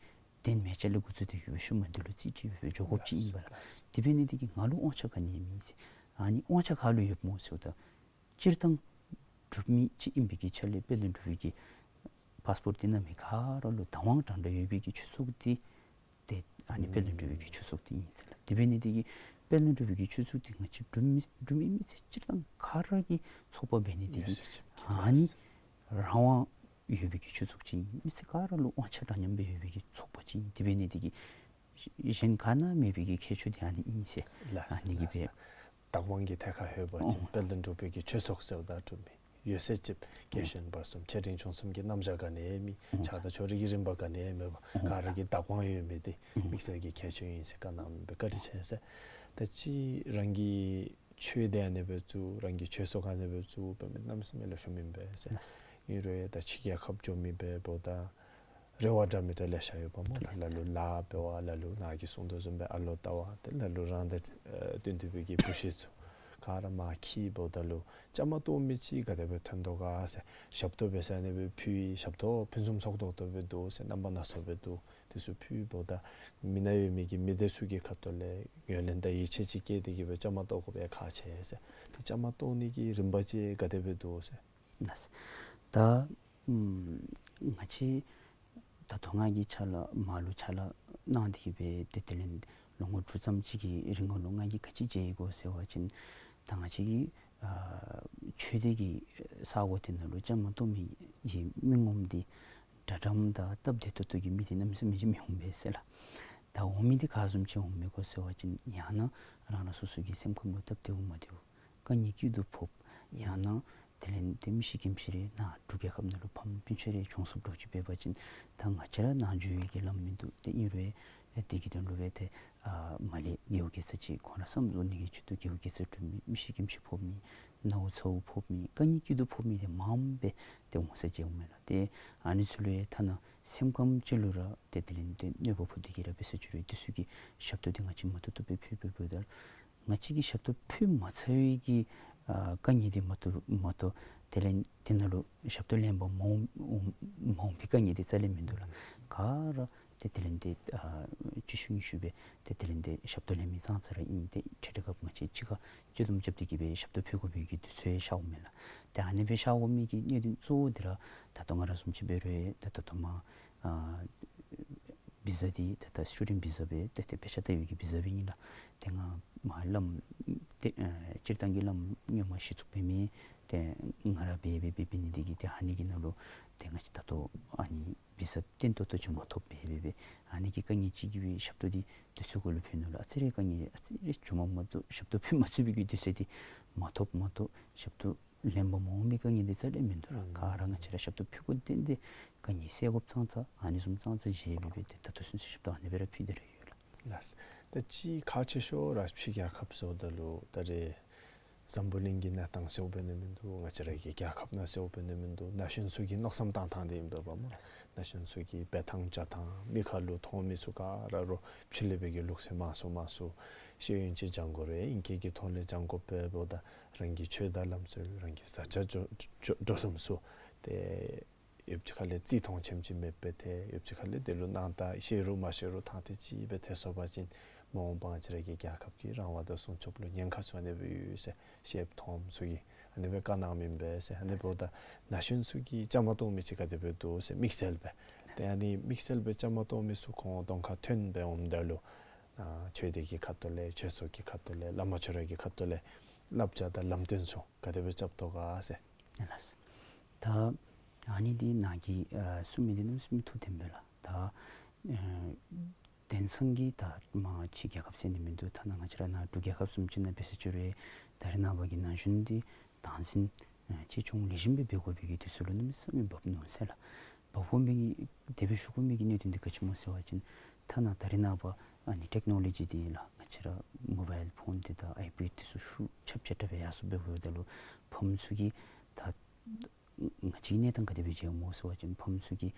གདན་མལ་ཆ་ལས་འགོ་བཙུགས་ཏེ་གི་སྦེ་ཤུལ་མ་འདི་ལུ་རྩིས་ཁྲིམས་སྦེ་འགྱོ་དགོཔ་ཅིག་ཨིན་པས་ལགས། དེ་འབད་ནི་འདི་གིས་ང་ལུ་དབང་ཆ་ག་ནི་ཡང་མེད་ཟེར། ཨ་ནི་དབང་ཆ་ག་ལུ་ཡོདཔ་སྨོ་ཟེརཝ་ད་སྤྱིར་བཏང་འབྲུག་མི་ཅིག་ཨིན་པའི་གི་ཆ་ལས་དཔལ་ལྡན་འབྲུག་པའི་གི་པཱསི་པོརཊ་འདི་གནང་མི་ག་ར་ལུ་བདག་དབང་དྲང་དྲང་ཡོད་པའི་གི་ཆོས་ཚོགས་འདི་ཏེ་ཨ་ནི་དཔལ་ལྡན་འབྲུག་པའི་གི་ཆོས་ཚོགས་འདི་ཨིན་ཟེར་ལགས། དེ་འབད་ནི་འདི་གིས་དཔལ་ལྡན་འབྲུག་པའི་གི་ཆོས་ཚོགས་འདི་ང་བཅས་འབྲུག་མི་འབྲུག་མི་མི་སེར་སྤྱིར་བཏང་ག་ར་གི་ཚོགས་པ་འབད་ནི་འདི་གིས་ཨ་ནི་རང་དབང་ཡོད་པའི་གི་ཆོས་ཚོགས་ཅིག་ཨིན། མི་སེར་ག་ར་ལུ་དབང་ཆ་འདྲ་མཉམ་སྦེ་ཡོད་པའི་གི་ཚོགས་པ་ཅིག་ཨིན། དེ་འབད་ནི་འདི་གིས་གཞན་ག་ནང་མེད་པའི་གི་ཁྱད་ཆོས་འདི་ཨ་ནི་ཨིན་ཟེར། ལགས་སོ། ཨ་ནི་གིས་ལགས་སོ། སྦེ་བདག་དབང་གི་ཐད་ཁར་ལྷོད་པ་ཅིན་ཨོ་དཔལ་ལྡན་འབྲུག་པའི་གི་ཆོས་ཚོགས་ཟེརཝ་ད་འབྲུག་མི་ཡོད་ཚད་ཅིག་རྒས་གཞོན་བར་གསུམ་ཆེ་འབྲིང་ཆུང་གསུམ་གྱི་རྣམ་གཞག་ག་ནི་ཡང་མེད། ཨོ་ཆགས་སྡང་ཕྱོགས་རིས་ཀྱི་རིམ་པ་ག་ནི་ཡང་མེད་པར་ཨོ་ག་ར་གི་བདག་དབང་ཡོད་མི་འདི་ཨོ་དམིགས་བསལ་གྱི་ཁྱད་ཆོས་ཨིན་ཟེར་བཀའ་གནང་མི་འདི་བཀའ་དྲིན་ཆེ་ཟེར། ད་ཅི་རང་གི་ཆོས་སྡེ་ཨ་ནི་སྦེ་བཙུགས་རང་གི་ཆོས་ཚོགས་ཨ་ནི་སྦེ་བཙུགས་འབད་མི་གནམ་མེད་ས་མེད་ལེགས་ཤོམ་ཨིན་པས་ཟེར། ཨིན་རུང་ད་ཕྱི་རྒྱལ་ཁབ་འགྱོ་མི་འབདཝ་ད་རེ་བ་འདྲ་མི་འདྲ་ལེ་ཤ་ཡོདཔ་སྨོ་ལགས། ལ་ལུ་ལཱ་འབད་བ་ལ་ལུ་ནཱ་གིས་གསུངས་དོ་བཟུམ་སྦེ་ཨ་ལོ་ལྟ་བ་ཏེ་ལ་ལུ་རང་དང་ཨེ་བསྟུན་བསྟུན་པའི་གི་བུ་གཞི་ཚུ་ག་ར་མར་འཁྱིད་འབདཝ་ད་ལུ་བཅའ་མར་གཏོགས་མི་ཅིག་ག་དེ་སྦེ་ཐོན་དོ་ག་ཟེར། ཞབས་ཏོག་འབད་ས་ཨ་ནི་སྦེ་ཕུལ་ཡི། ཞབས་ཏོག་ཕུན་སུམ་ཚོགས་ཏོག་ཏོ་སྦེ་འདུག་ཟེར་རྣམ་པ་སྣ་ཚོགས་སྦེ་འདུག། དེ་ཚུ་ཕུལ་འབདཝ་ད་མི་ནང་ཡོད་མི་གི་མི་སྡེ་ཚུ་གི་ཁ་ཐུག་ལས་ངོས་ལེན་དང་ཡིད་ཆེས་ཅིག་བསྐྱེད་དེ་གི་སྦེ་བཅའ་མར་གཏོགས་དགོ་པའི་ཁག་ཆེ་ཟེར། ཏེ་བཅའ་མར་གཏོགས་ནི་གི་རིམ་པ་ཅིག་ག་དེ་སྦེ་འདུག་ཟེར། ལགས། ད་ཨམ་ང་བཅས་ད་ལྟོ་ང་གིས་ཕྱག་ལཱ་མར་ལུ་ཕྱག་ལཱ་གནང་སྟེ་གི་སྦེ་ཏེ་དེ་ལས་ལོ་ངོ་དྲུག་ཙམ་ཅིག་གི་རིང་ལུ་ང་གིས་ག་ཅི་མཇལ་ཡི་གོ་ཟེར་བ་ཅིན་ད་ང་བཅས་ཀྱི་ཨ་ཆོས་སྡེ་གི་ས་གོ་དེ་ནང་ལུ་བཅའ་མར་གཏོགས་མི་གི་མི་ངོམ་འདི་དྲག་དྲགམ་དང་སྟབས་བདེ་ཏོག་ཏོ་གི་མི་འདི་གནམ་མེད་ས་མེད་ཅིག་མི་འོང་པས་ཟེར་ལགས། ད་འོང་མི་འདི་ག་བཟུམ་ཅིག་འོང་མི་གོ་ཟེར་བ་ཅིན་ཡང་ན་རང་རང་སོ་སོ་གི་སེམས་ཁམས་ལུ་སྟབས་བདེཝ་མ་བདེཝ་དཀའ་ངལ་སྐྱིད་སྡུག་ཕོགཔ་ཡང་ན་དེ་ལས་ཏེ་མི་ཤི་རྐྱེན་ཤི་རེ་ནཱ་འབྲུག་རྒྱལ་ཁབ་ནང་ལུ་ཕམ་སྤུན་ཆ་རེ་བྱུང་སོངམ་འདྲཝ་ཅིག་འབད་བ་ཅིན་ད་ང་བཅས་ར་ནཱ་འགྱོ་བའི་གི་ལམ་མིན་འདུག། ཏེ་ཨིན་རུང་ཡང་དེ་གི་དོན་ལུ་སྦེ་ཏེ་ཨ་མར་ལས་རྒེད་འོག་དགེ་རྩ་ཅིག་ཁོང་ར་བསམ་བཟོ་ནི་གི་ཆེད་དུ་རྒེད་འོག་དགེ་རྩ་གྲུབ་མི་མི་ཤི་རྐྱེན་ཤི་ཕོག་མི་ནཝ་ཚཝ་ཕོག་མི་དཀའ་ངལ་སྐྱིད་སྡུག་ཕོག་མི་འདི་མངམ་སྦེ་ཏེ་འོང་ས་མཇལཝ་མས་ལགས། ཏེ་ཨ་ནི་ཚུ་ལུ་ཡང་ཐ་ན་སེམས་ཁམས་ཅིག་ལུ་ར་ཏེ་དེ་ལས་ཏེ་གནོད་པ་ཕོག་སྟེ་གི་ར་འབད་ས་ཅིག་རུང་དེ་ཚུ་གི་ཞབས་ཏོག་འདི་ང་བཅས་མ་ཐུབ་ཐུབ་སྦེ་ཕུལ་ཕུལཝ་ད་ང་བཅས་ཀྱིས་ཞབས་ཏོག་ཕུལ་མ་ཚར་བའི་གི་ཨ་དཀའ་ངལ་འདི་མ་གཏོགས་མ་གཏོགས་དེ་ལས་དེ་ནང་ལུ་ཞབས་ཏོག་ལེན་པར་མ་འོང་མ་འོང་པའི་དཀའ་ངལ་འདི་རྩ་ལས་མིན་འདུག་ལགས། ག་ར་ཏེ་དེ་ལས་ཏེ་ཨ་གཅིག་ཤུལ་གཉིས་ཤུལ་སྦེ་ཏེ་དེ་ལས་ཏེ་ཞབས་ཏོག་ལེན་མི་ཙང་ཙ་ར་ཨིན། ཏེ་འཕྲལ་འཕྲལ་སྐབས་ང་བཅས་གཅིག་ཁར་སྤྱོད་སྡོམ་རྐྱབ་སྟེ་གི་སྦེ་ཞབས་ཏོག་ཕུལ་དགོ་པའི་གི་དུས་ཚོད་ཤརཝ་མས་ལགས། ཏེ་ཨ་ནི་སྦེ་ཤར་དགོ་མི་གི་གནད་དོན་གཙོ་བོ་འདི་ར་ད་ལྟོ་ང་ར་བཟུམ་ཅིག་འབད་རུང་ད་ད་ལྟོ་མར་ཨ་བི་ཟ་འདི་ད་ལྟ་སི་ཊུ་ཌེནཊ་བི་ཟ་སྦེ་ཏེ་ཏེ་དཔེ་ཆ་ལྟ་བའི་གི་བི་ཟ་སྦེ་ཨིན་ལགས། ཏེ་ང་མར་བླམ་ཏེ་ཨ་སྤྱིར་བཏང་གི་བླམ་སྔོན་མ་གཞི་བཙུགས་འབད་མི་ཏེ་ང་ར་འབད་འབད་འབད་འབད་ནི་འདི་གིས་ཏེ་ཨ་ནི་གི་ནང་ལུ་ཏེ་ང་བཅས་ད་ལྟོ་ཨ་ནི་བི་ཟ་བརྟན་ཏོག་ཏོ་ཅིག་མ་ཐོབ་པས་སྦེ་སྦེ། ཨ་ནི་གི་དཀའ་ངལ་ཅིག་གིས་སྦེ་ཞབས་ཏོག་འདི་དུས་ཚོད་གུ་ལུ་ཕུལ་ནུག་ལགས། ཨ་ཙི་རེ་དཀའ་ངལ་ཨ་ཙི་རེ་བྱུངམ་མ་གཏོགས་ཞབས་ཏོག་ཕུལ་མ་ཚུགས་པའི་གི་དུས་ཚོད་འདི་མ་ཐོབ་མ་གཏོགས་ཞབས་ཏོག་ལེན་པར་མ་འོང་མི་དཀའ་ངལ་འདི་རྩ་ལས་མིན་འདུག་ལགས། ག་ར་ང་བཅས་ར་ཞབས་ཏོག་ཕུལ་དགོཔ་འདི་འདི་དཀའ་ངལ་སེལ་དགོཔ་ཙང་ཙ་ཨ་ནི་བཟུམ་ཙང་ཙ་མཇལ་སྦེ་སྦེ་ཏེ་ད་ལྟོ་ཚུན་ཚོད་ཞབས་ཏོག་ཨ་ནི་སྦེ་ར་ཕུལ་ཏེ་ར་ཡོད་ལགས། ལགས། ད་ ཨ་ཅི་ཁག་ཆེ་ཤོས་ར་ཕྱི་རྒྱལ་ཁབ་ཟེརཝ་ད་ལུ་ད་རེས་འཛམ་བུ་གླིང་གི་གནས་སྟངས་གསལ་བོ་འབད་ནི་མིན་འདུག། ང་བཅས་ར་གི་རྒྱལ་ཁབ་ནང་གསལ་བོ་འབད་ནི་མིན་འདུག། ན་གཞོན་ཚུ་གིས་མནོ་བསམ་བཏང་ཐངས་འདི་ཨིན་པས་པ་སྨོ། ན་གཞོན་ཚུ་གིས་འབད་ཐངས་བྱ་ཐངས་མི་ཁ་ལུ་མཐོང་མི་ཚུ་ག་ར་རོགས་ཕྱི་གླིང་པའི་གི་ལུགས་སྲོལ་མང་སུ་མང་སུ་ཤེས་ཡོན་ཅིག་སྦྱང་དགོ་རུང་ཨིང་སྐད་ཀྱི་ཐོག་ལས་སྦྱང་དགོ་པས། འབདཝ་ད་རང་གི་ཆོས་དང་ལམ་སྲོལ་རང་གི་བཟའ་བཅའ་འགྲོ་འགྲོ་འགྲོ་གསུམ་ཚུ་ཏེ་ཡོདཔ་ཅིག་ཁ་ལས་རྩིས་མཐོང་ཆེམ་ཅིག་མེདཔ་སྦེ་ཏེ་ཡོདཔ་ཅིག་ཁ་ལས་དེ་ལུ་སྣང་དག་ཤེས་རུང་མ་ཤེས་རུང་ཐང་ཐིག་ཅིག་སྦེ་ཏེ་སོང་པ་ཅིན་མ་འོངས་པ་ང་བཅས་ར་གི་རྒྱལ་ཁབ་ཀྱི་རང་དབང་དང་སྲུང་སྐྱོབ་ལུ་ཉེན་ཁ་ཚུ་ཨ་ནི་སྦེ་ཡོད་ཟེར་ཤེསཔ་མཐོངམ་ཚུ་གིས་ཨ་ནི་སྦེ་བཀའ་གནངམ་ཨིན་པས་ཟེར། ཨ་ནི་འབདཝ་ད་ན་གཞོན་ཚུ་གིས་བཅའ་མར་གཏོགས་མི་ཅིག་ག་དེ་སྦེ་འདུག་ཟེར། དམིགས་བསལ་སྦེ་ཏེ་ཨ་ནི་དམིགས་བསལ་སྦེ་བཅའ་མར་གཏོགས་མི་ཚུ་ཁོང་གདོང་ཁར་ཐོན་སྦེ་འོངམ་ད་ལུ་ཨ་ཆོས་སྡེ་གི་ཁ་ཐུག་ལས་ཆོས་ཚོགས་ཀྱི་ཁ་ཐུག་ལས་བླ་མ་ཆོས་གྲོགས་ཀྱི་ཁ་ཐུག་ལས་བསླབ་བྱ་དང་ལམ་སྟོན་ཚུ་ག་དེ་སྦེ་རྐྱབ་དོ་ག་ཟེར། ལགས། ད་ཨ་ནི་འདི་ནང་གི་ཨ་གསུང་མི་འདི་གནམ་མེད་ས་མེད་ཐུགས་བདེན་པས་ལགས། ད་ཨ་དེང་སང་གི་ད་མ་ཕྱི་རྒྱལ་ཁབ་ཟེར་ནི་མིན་འདུག། ཐ་ན་ང་བཅས་ར་ནཱ་འབྲུག་རྒྱལ་ཁབ་བཟུམ་ཅིག་ནང་འབད་ས་ཅིག་རུང་ད་རེས་ནངས་པ་གི་ན་གཞོན་འདི་དང་འཛིན་ཨ་ཅིག་ཅུང་ལེགས་ཤོམ་སྦེ་འབད་དགོ་པའི་གི་དུས་ཚོད་ལུ་གནམ་མེད་ས་མེད་བབས་ནུག་ཟེར་ལགས། བབས་དགོ་མི་གི་དེ་སྦེ་ཞུ་དགོ་མི་གི་གནད་དོན་འདི་ག་ཅི་སྨོ་ཟེར་བ་ཅིན་ཐ་ན་ད་རེས་ནངས་པ་ཨ་ནི་ཊེཀ་ནོ་ལོ་ཇི་འདི་ལགས་ང་བཅས་ར་མོ་བཱའིལ་ཕོན་འདི་དང་ཨའི་པེཌ་འདི་ཚུ་ཤུགས་ཆབ་ཆ་དྲགས་སྦེ་ཡར་སོང་སྦེ་འབདཝ་ད་ལུ་ཕམ་ཚུ་གིས་ད་ང་བཅས་ཀྱི་གནས་སྟངས་ག་དེ་སྦེ་མཇལཝ་སྨོ་ཟེར་བ་ཅིན་ཕམ་ཚུ་གིས་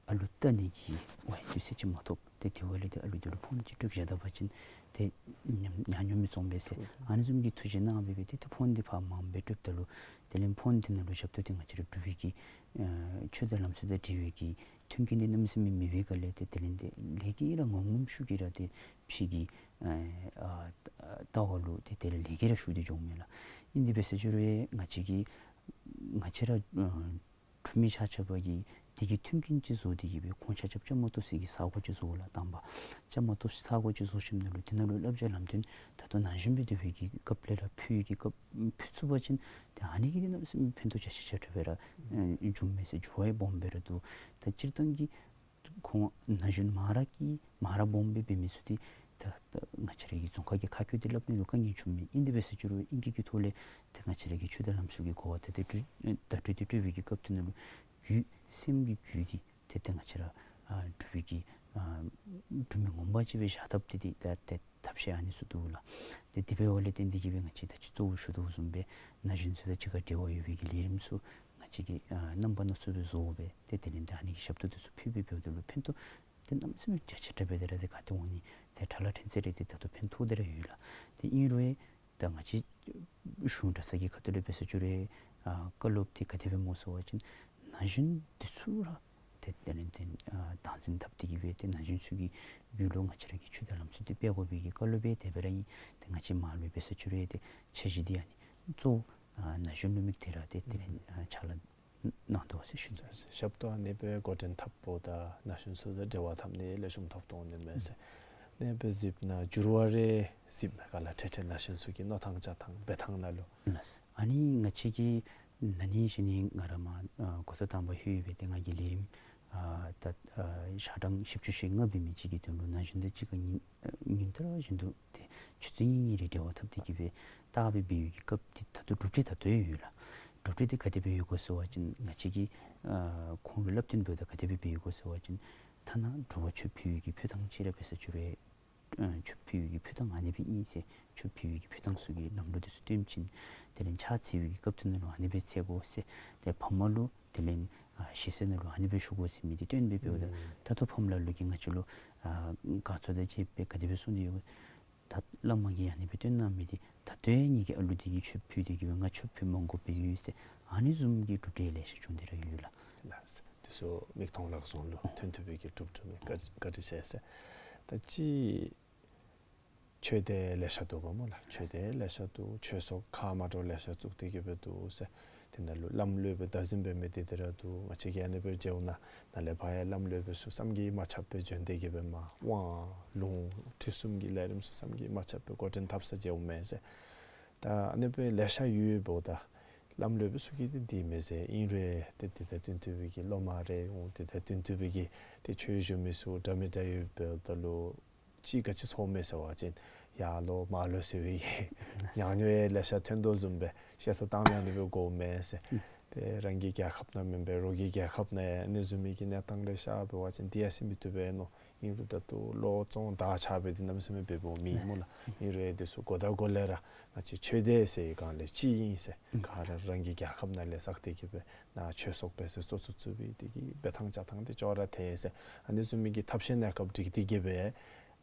ཨ་ལུ་བལྟ་ནི་གི་ཝའི་དུས་ཚོད་ཅིག་མ་ཐོབ། ཏེ་དེ་འབདཝ་ལས་ཏེ་ཨ་ལུ་འདི་ལུ་ཕོན་ཅིག་སྤྲོད་བཞག་ད་པ་ཅིན་ཏེ་ཉམས་ཉམས་མྱོང་མི་བཙོང་པས་ཟེར། ཨ་ནི་བཟུམ་གྱི་ཐུགས་བཞེད་གནང་སྦེ་སྦེ་ཏེ་ཏེ་ཕོན་འདི་ཕར་མངམ་སྦེ་སྤྲོདཔ་ད་ལུ་དེ་ལས་ཕོན་འདི་ནང་ལུ་ཞབས་ཏོག་འདི་ང་བཅས་ར་འབྲུག་པའི་གི་ཨ་ཆོས་དང་ལམ་སྲོལ་དང་འབྲེལ་བའི་གི་མཐུན་རྐྱེན་འདི་གནམ་མེད་ས་མེད་མེད་པའི་སྒང་ལས་ཏེ་དེ་ལས་ཏེ་ལས་ཀྱི་ར་ངོམ་ངོམ་ཤུགས་ཀྱིས་ར་ཏེ་ཕྱི་གི་ཨ་ཨ་ལྟ་བ་ལུ་ཏེ་དེ་ལས་ལས་ཀྱི་ར་ཤུགས་འདི་འགྱོཝ་མས་ལགས། ཨིན་དེ་འབད་ས་ཅིག་རུང་ང་བཅས་ཀྱི་ང་བཅས་ར་ཨ་འབྲུག་མི་ཆ་ཁྱབ་ཀྱིས་དེ་གི་མཐུན་རྐྱེན་ཅིག་བཟོ་སྟེ་གི་སྦེ་ཁོང་ཆ་ཁྱབ་བཅའ་མར་གཏོགས་སའི་གི་ས་གོ་ཅིག་བཟོ་ལགས། དང་པ་བཅའ་མར་གཏོགས་ས་གོ་ཅིག་བཟོ་ཞིནམ་ལས་དེ་ནང་ལུ་བསླབ་བྱ་ལམ་སྟོན་ད་ལྟོ་ན་གཞོན་སྦེ་སྡོད་པའི་གི་སྐབས་ལས་ར་ཕུལ་བའི་གི་སྐབས་ཕུལ་ཚུགས་པ་ཅིན་ཏེ་ཨ་ནི་གིས་ཏེ་གནམ་མེད་ས་མེད་ཕན་ཐོགས་རྒྱ་ཆེ་རྒྱ་ཆེ་སྦེ་ར་ཨེ་འབྱུངམ་མས་ཟེར། འགྱུར་བ་ཡང་སྦོམ་སྦེ་ར་འདུག། ད་སྤྱིར་བཏང་གི་ཁོང་ན་གཞོན་མང་ར་གིས་མང་ར་སྦོམ་སྦེ་འབད་མི་ཚུ་འདི་ད་ད་ང་བཅས་ར་གི་རྫོང་ཁ་གི་ཁ་སྐད་འདི་སླབ་ནི་ལུ་དཀའ་ངལ་བྱུངམ་མས། ཨིན་དེ་འབད་ས་ཅིག་རུང་ཨིང་སྐད་ཀྱི་ཐོག་ལས་ཏེ་ང་བཅས་ར་གི་ཆོས་དང་ལམ་སྲོལ་གྱི་གོ་བ་ད་ཏེ་བརྡ་སྤྲོད་འདི་སྤྲོད་པའི་གི་སྐབས་དེ་ནང་ལུ་རྒྱུད་སེམས་ཀྱི་རྒྱུད་འདི་ཏེ་ཏེ་ང་བཅས་ར་ཨ་འབྲུག་པའི་གི་ཨ་འབྲུག་མི་ངོ་མ་ཅིག་སྦེ་བཞག་ཐབས་འདི་འདི་ད་ཏེ་ཐབས་ཤེས་ཨ་ནི་ཚུ་འདུག་ལགས། ཏེ་དེ་འབདཝ་ལས་བརྟེན་ཏེ་གི་སྦེ་ང་བཅས་ད་ཅི་གཙོ་བོ་ཞུ་དོ་བཟུམ་སྦེ་ན་གཞོན་ཚུ་དང་གཅིག་ཁར་འབྲེལ་བ་ཡོད་པའི་གི་ལས་རིམ་ཚུ་ང་བཅས་ཀྱིས་ཨ་རྣམ་པ་སྣ་ཚོགས་སྦེ་བཟོ་སྦེ་ཏེ་དེ་ལས་ཏེ་ཨ་ནི་གི་ཞབས་ཏོག་འདི་ཚུ་ཕུལ་སྦེ་འབདཝ་ད་ལུ་ཕན་ཐོགས་ཏེ་གནམ་མེད་ས་མེད་རྒྱ་ཆེ་དྲགས་སྦེ་ཏེ་ར་ཏེ་ག་ཏེ་འོང་ནི་ཏེ་ཁྲ་ལ་ཕྲན་ཚེགས་རེ་ཏེ་ད་ལྟོ་ཕན་ཐོགས་ཏེ་ར་ཡོད་ལགས། ཏེ་ཨིན་རུང་ད་ང་བཅས་གཞུང་གྲྭ་ཚང་གི་ཁ་ཐུག་ལས་འབད་ས་ཅིག་རུང་ཨ་བཀའ་སློབ་འདི་ག་དེ་སྦེ་སྨོ་ཟེར་བ་ཅིན་ན་གཞོན་འདི་ཚུ་ར་ཏེ་དེ་ལས་ཏེ་ཨ་དང་འཛིན་འཐབ་སྟེ་གི་སྦེ་ཏེ་ན་གཞོན་ཚུ་གི་རྒྱུད་ལུ་ང་བཅས་ར་གི་ཆོས་དང་ལམ་སྲོལ་འདི་སྤེལ་དགོ་པའི་གི་བཀའ་སློབ་སྦེ་དེ་སྦེ་ར་ཨིན། ཏེ་ང་བཅས་མར་ལུ་འབད་ས་ཅིག་རུང་ཏེ་འཆར་གཞི་འདི་ཨ་ནི་གཙོ་བོ་ཨ་ན་གཞོན་ལུ་དམིགས་ཏེ་ར་ཏེ་དེ་ལས་ཨ་ཕྱག་ལཱ་གནང་དོ་ཟེར་ཞུ་ནི། ཞབས་ཏོག་ཨ་ནི་སྦེ་འགོ་འདྲེན་འཐབ་འབདཝ་ད་ན་གཞོན་ཚུ་དང་འབྲེལ་བ་འཐབ་ནི་ལེགས་ཤོམ་ཐོབ་དོ་འོང་ནི་མས་ཟེར། ཨ་ནི་སྦེ་གཟིགསཔ་ན་འགྱུར་བ་རེ་གཟིགསཔ་མས་ག་ལགས། ཏེ་ཏེ་ན་གཞོན་ཚུ་གི་མནོ་ཐངས་བྱ་ཐངས་འབད་ཐངས་ནང་ལུ། ཨ་ནི་ང་བཅས་ཀྱིས་ན་ནིང་གཞེས་ནིང་ང་ར་མར་ཨ་འགོ་ཐོག་དང་པ་ལྷོད་སྦེ་ཏེ་ང་གིས་ལས་རིམ་ཨ་ད་ཨ་ཞག་གྲངས་བཞི་བཅུ་ཞེ་ལྔ་འབད་མི་ཅིག་གི་དོན་ལུ་ན་གཞོན་དང་གཅིག་ཁར་ཉིན་ཨ་ཉིན་ལྟར་བཞིན་དུ་ཏེ་ཆུ་ཚོད་གཉིས་གཉིས་རེ་འབྲེལ་བ་འཐབ་སྟེ་གི་སྦེ་ལྟ་སྦེ་འབད་བའི་གི་སྐབས་འདི་ད་ལྟོ་གྲུབ་འབྲས་ད་ལྟོ་ཡང་ཡོད་ལགས། གྲུབ་འབྲས་འདི་ག་དེ་སྦེ་ཡོད་ག་ཟེར་བ་ཅིན་ང་བཅས་ཀྱིས་ཨ་ཁོང་ལུ་སླབ་སྟོན་འབདཝ་ད་ག་དེ་སྦེ་འབད་ཡོད་ག་ཟེར་བ་ཅིན་ཐ་ན་འབྲུག་པ་ཆོས་ཕུལ་བའི་གི་ཕུལ་ཐངས་ཅིག་ར་འབད་ས་ཅིག་རུང་ཨ་ཆོས་ཕུལ་བའི་གི་ཕུལ་ཐངས་ཨ་ནི་སྦེ་ཨིན་ཟེར་ཆོས་ཕུལ་བའི་གི་ཕུལ་ཐངས་ཚུ་གི་ལམ་ལུགས་འདི་ཚུ་སྟོན་ཞིནམ་དེ་ལས་ཕྱག་འཚལ་བའི་གི་སྐབས་དེ་ནང་ལུ་ཨ་ནི་སྦེ་འཚལ་དགོ་ཟེར། ཏེ་ཕམ་ལུ་དེ་ལས་ཨ་ཞེ་ས་ནང་ལུ་ཨ་ནི་སྦེ་ཞུ་དགོ་ཟེར་མི་འདི་སྟོན་སྦེ་འབདཝ་ད་ཨུམ་ད་ལྟོ་ཕམ་ལ་ལུ་གིས་ང་བཅས་ལུ་ཨ་དགའ་ཚོར་དང་བཅས་སྦེ་ག་དེ་སྦེ་གསུངས་ཏེ་ཡོད། ད་བླ་མ་གིས་ཨ་ནི་སྦེ་སྟོན་གནང་མི་འདི་ད་ལྟོ་ཡང་ངེ་གི་ཨ་ལུ་འདི་གིས་ཆོས་ཕུལ་ཏེ་གི་སྦེ་ང་ཆོས་ཕུལ་མ་དགོཔ་སྦེ་ཡོད་ཟེར་ཨ་ནི་བཟུམ་གྱི་གྲུབ་འབྲས་ལེ་ཤ་བྱུང་སྟེ་ར་ཡོད་ལགས། ལགས་སོ། འདི་ཚུ་མིག་མཐོང་ལག་བཟུང་ལུ་ཐོན་ཐུབ་པའི་གི་གྲུབ་འབྲས་ཨིན། བཀའ་དྲིན་ཆེ་ཟེར། ད་ཅི་ཆོས་སྡེ་ལེ་ཤ་འདུག་པ་སྨོ་ལགས། ཆོས་སྡེ་ལེ་ཤ་འདུག། ཆོས་ཚོགས་ཁག་མ་འདྲཝ་ལེ་ཤ་བཙུགས་ཏེ་གི་སྦེ་འདུག་ཟེར། དེ་ནང་ལུ་བླམ་སློབ་དཔོན་བདག་འཛིན་འབད་མི་འདི་དེ་ར་འདུག། ང་བཅས་ཀྱིས་ཨ་ནི་སྦེ་མཇལཝ་ད་ནཱ་ལས་ཕར་ཡང་བླམ་སློབ་དཔོན་ཚུ་བསམ་གྱིས་མ་ཁྱབ་སྦེ་བྱོན་ཏེ་གི་སྦེ་མར་དབང་ལུང་ཁྲིད་གསུམ་གྱི་ལས་རིམ་ཚུ་བསམ་གྱིས་མ་ཁྱབ་སྦེ་འགོ་འདྲེན་འཐབ་ས་མཇལཝ་མས་ཟེར། ད་ཨ་ནི་སྦེ་ལེ་ཤ་ཡོདཔ་ད་བླམ་སློབ་དཔོན་ཚུ་གིས་འདི་འདི་མས་ཟེར་ཨིན་རུང་ཏེ་འདི་དང་བསྟུན་ཏེ་སྦེ་གི་སློབ་མ་རེ་འོང་། འདི་དང་བསྟུན་ཏེ་སྦེ་གི་ཏེ་ཆོས་ཞུ་མི་ཚུ་འདྲ་མི་འདྲ་ཡོདཔ་ད་ལུ་ཅིག་ག་ཅི་ཚོརཝ་མས་ཟེར་བ་ཅིན་ཡར་ལོག་མར་ལོག་ཟེར་བའི་ཉམས་མྱོང་ཡང་ལེ་ཤ་ཐོན་དོ་བཟུམ་སྦེ་བཤད་ཚུལ་བཏང་ནི་ཨ་ནི་སྦེ་གོཝ་མས་ཟེར། ཏེ་རང་གི་རྒྱལ་ཁབ་ནང་མེན་པར་རོགས་ཀྱི་རྒྱལ་ཁབ་ནང་ཨ་ནི་བཟུམ་མའི་གི་གནས་སྟངས་ལེ་ཤ་འབད་བ་ཅིན་དེ་ཡང་ཟེར་མི་བཏུབ་པས་མནོ། ཨིན་རུང་ད་ལྟོ་ལོ་བཅོ་ལྔ་ཆགས་སྦེ་འདི་གནམ་མེད་ས་མེད་འབདཝ་མེད་སྨོ་ལགས། ཨིན་རུང་དེ་ཚུ་གོ་ད་གོ་ལས་ར་ང་བཅས་ཆོས་སྡེ་ཟེར་སྒང་ལས་ཅིག་ཨིན་ཟེར། ག་ར་རང་གི་རྒྱལ་ཁབ་ནང་ལས་བསགས་ཏེ་གི་སྦེ་ནཱ་ཆོས་ཚོགས་སྦེ་ཟེར་གཙོ་བཙུགས་བཙུགས་སྦེ་དེ་གི་འབད་ཐངས་བྱ་ཐངས་དེ་ཅོག་ར་འཐད་ཟེར། ཨ་ནི་བཟུམ་མའི་གི་ཐབས་ཤེས་གནས་སྐབས་སྒྲིག་སྟེ་གི་སྦེ་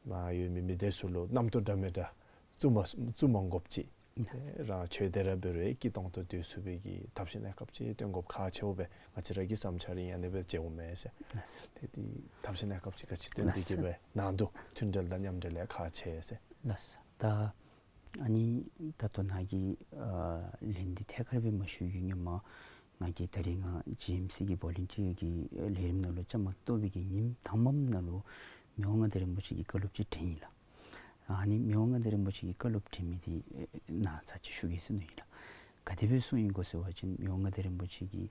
མར་ཡོད་མི་མི་སྡེ་ཚུ་ལུ་རྣམ་རྟོག་འདྲ་མི་འདྲ་བཙུགས་མ་བཙུགས་མ་དགོཔ་ཅིག། རང་ཆོས་སྡེ་ར་འབད་རུང་སྐྱིད་ཏོང་ཏོ་སྡོད་ཚུགས་པའི་གི་ཐབས་ཤེས་གནས་སྐབས་ཅིག་སྟོན་དགོཔ་ཁག་ཆེཝ་སྦེ་ང་བཅས་ར་གི་བསམ་འཆར་ཨིན། ཨ་ནི་སྦེ་མཇལཝ་མས་ཟེར། ལགས་སོ། ཏེ་དེ་ཐབས་ཤེས་གནས་སྐབས་ཅིག་ག་ཅི་སྟོན་ཏེ་གི་སྦེ་ནང་དུ་མཐུན་འབྲེལ་དང་མཉམ་འབྲེལ་ཡང་ཁག་ཆེ་ཟེར། ལགས་སོ། ད་ཨ་ནི་ད་ལྟོ་ནཱ་གིས་ཨ་ལན་འདི་ཐད་ཀར་སྦེ་མ་ཞུ་བའི་གི་ཧེ་མ་ང་གིས་ད་རིས་ང་ཇི་ཨེམ་སི་གི་བོ་ལན་ཊི་ཡར་གྱི་ལས་རིམ་ནང་ལུ་བཅའ་མར་གཏོགས་པའི་གི་ཉིནམ་དང་པམ་ནང་ལུ་མི་དབང་མངའ་བདག་རིན་པོ་ཆེ་གི་བཀའ་སློབ་ཅིག་དྲན་ཡི་ལགས། ཨ་ནི་མི་དབང་མངའ་བདག་རིན་པོ་ཆེ་གི་བཀའ་སློབ་དྲན་མི་འདི་ཨེ་ནཱ་ཚར་ཅིག་ཞུ་གེ་ཟེར་མནོ་ཡི་ལགས། ག་དེ་སྦེ་གསུངས་ཡི་གོ་ཟེར་བ་ཅིན་མི་དབང་མངའ་བདག་རིན་པོ་ཆེ་གིས་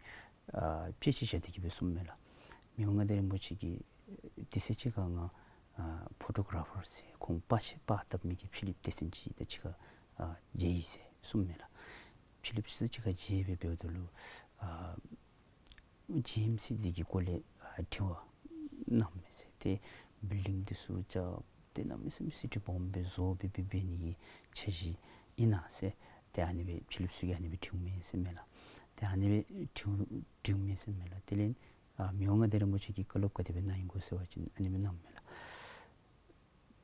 ཨ་དཔེ་ཅིག་བཞག་སྟེ་གི་སྦེ་གསུངམ་མས་ལགས། མི་དབང་མངའ་བདག་རིན་པོ་ཆེ་གིས་དུས་ཚོད་ཅིག་ཁར་ང་ཨ་ཕོ་ཊོ་གྲ་ཕར་ཟེར་ཁོང་པར་ཆས་པར་བཏབ་མི་གི་ཕི་ལིབ་སྡེ་ཚན་ཅིག་དང་གཅིག་ཁར་ཨ་མཇལ་ཡི་ཟེར་གསུངམ་མས་ལགས། ཕི་ལིབ་སྡེ་ཚན་ཅིག་ཁར་མཇལ་སྦེ་འབདཝ་ད་ལུ་ཨ་ཇི་ཨེམ་སི་འདི་གི་སྐོར་ལས་ཨ་དྲི་བ་གནངམ་མས་ཟེར། ཏེ་བིལ་ཌིང་འདི་ཚུ་རྐྱབ་སྟེ་གནམ་མེད་ས་མེད་སི་ཊི་སྦོམ་སྦེ་བཟོ་སྦེ་འབད་འབད་ནི་གི་འཆར་གཞི་ཨིན་ན་ཟེར། ཏེ་ཨ་ནི་སྦེ་ཕི་ལིབ་ཚུ་གིས་ཨ་ནི་སྦེ་དྲིཝ་མས་ཟེར་མས་ལགས། ཏེ་ཨ་ནི་སྦེ་དྲིཝ་དྲིཝ་མས་ཟེར་མས་ལགས། དེ་ལས་ཨ་མི་དབང་མངའ་བདག་རིན་པོ་ཆེ་གིས་བཀའ་སློབ་ག་དེ་སྦེ་གནང་ཡི་གོ་ཟེར་བ་ཅིན་ཨ་ནི་སྦེ་གནངམ་མས་ལགས།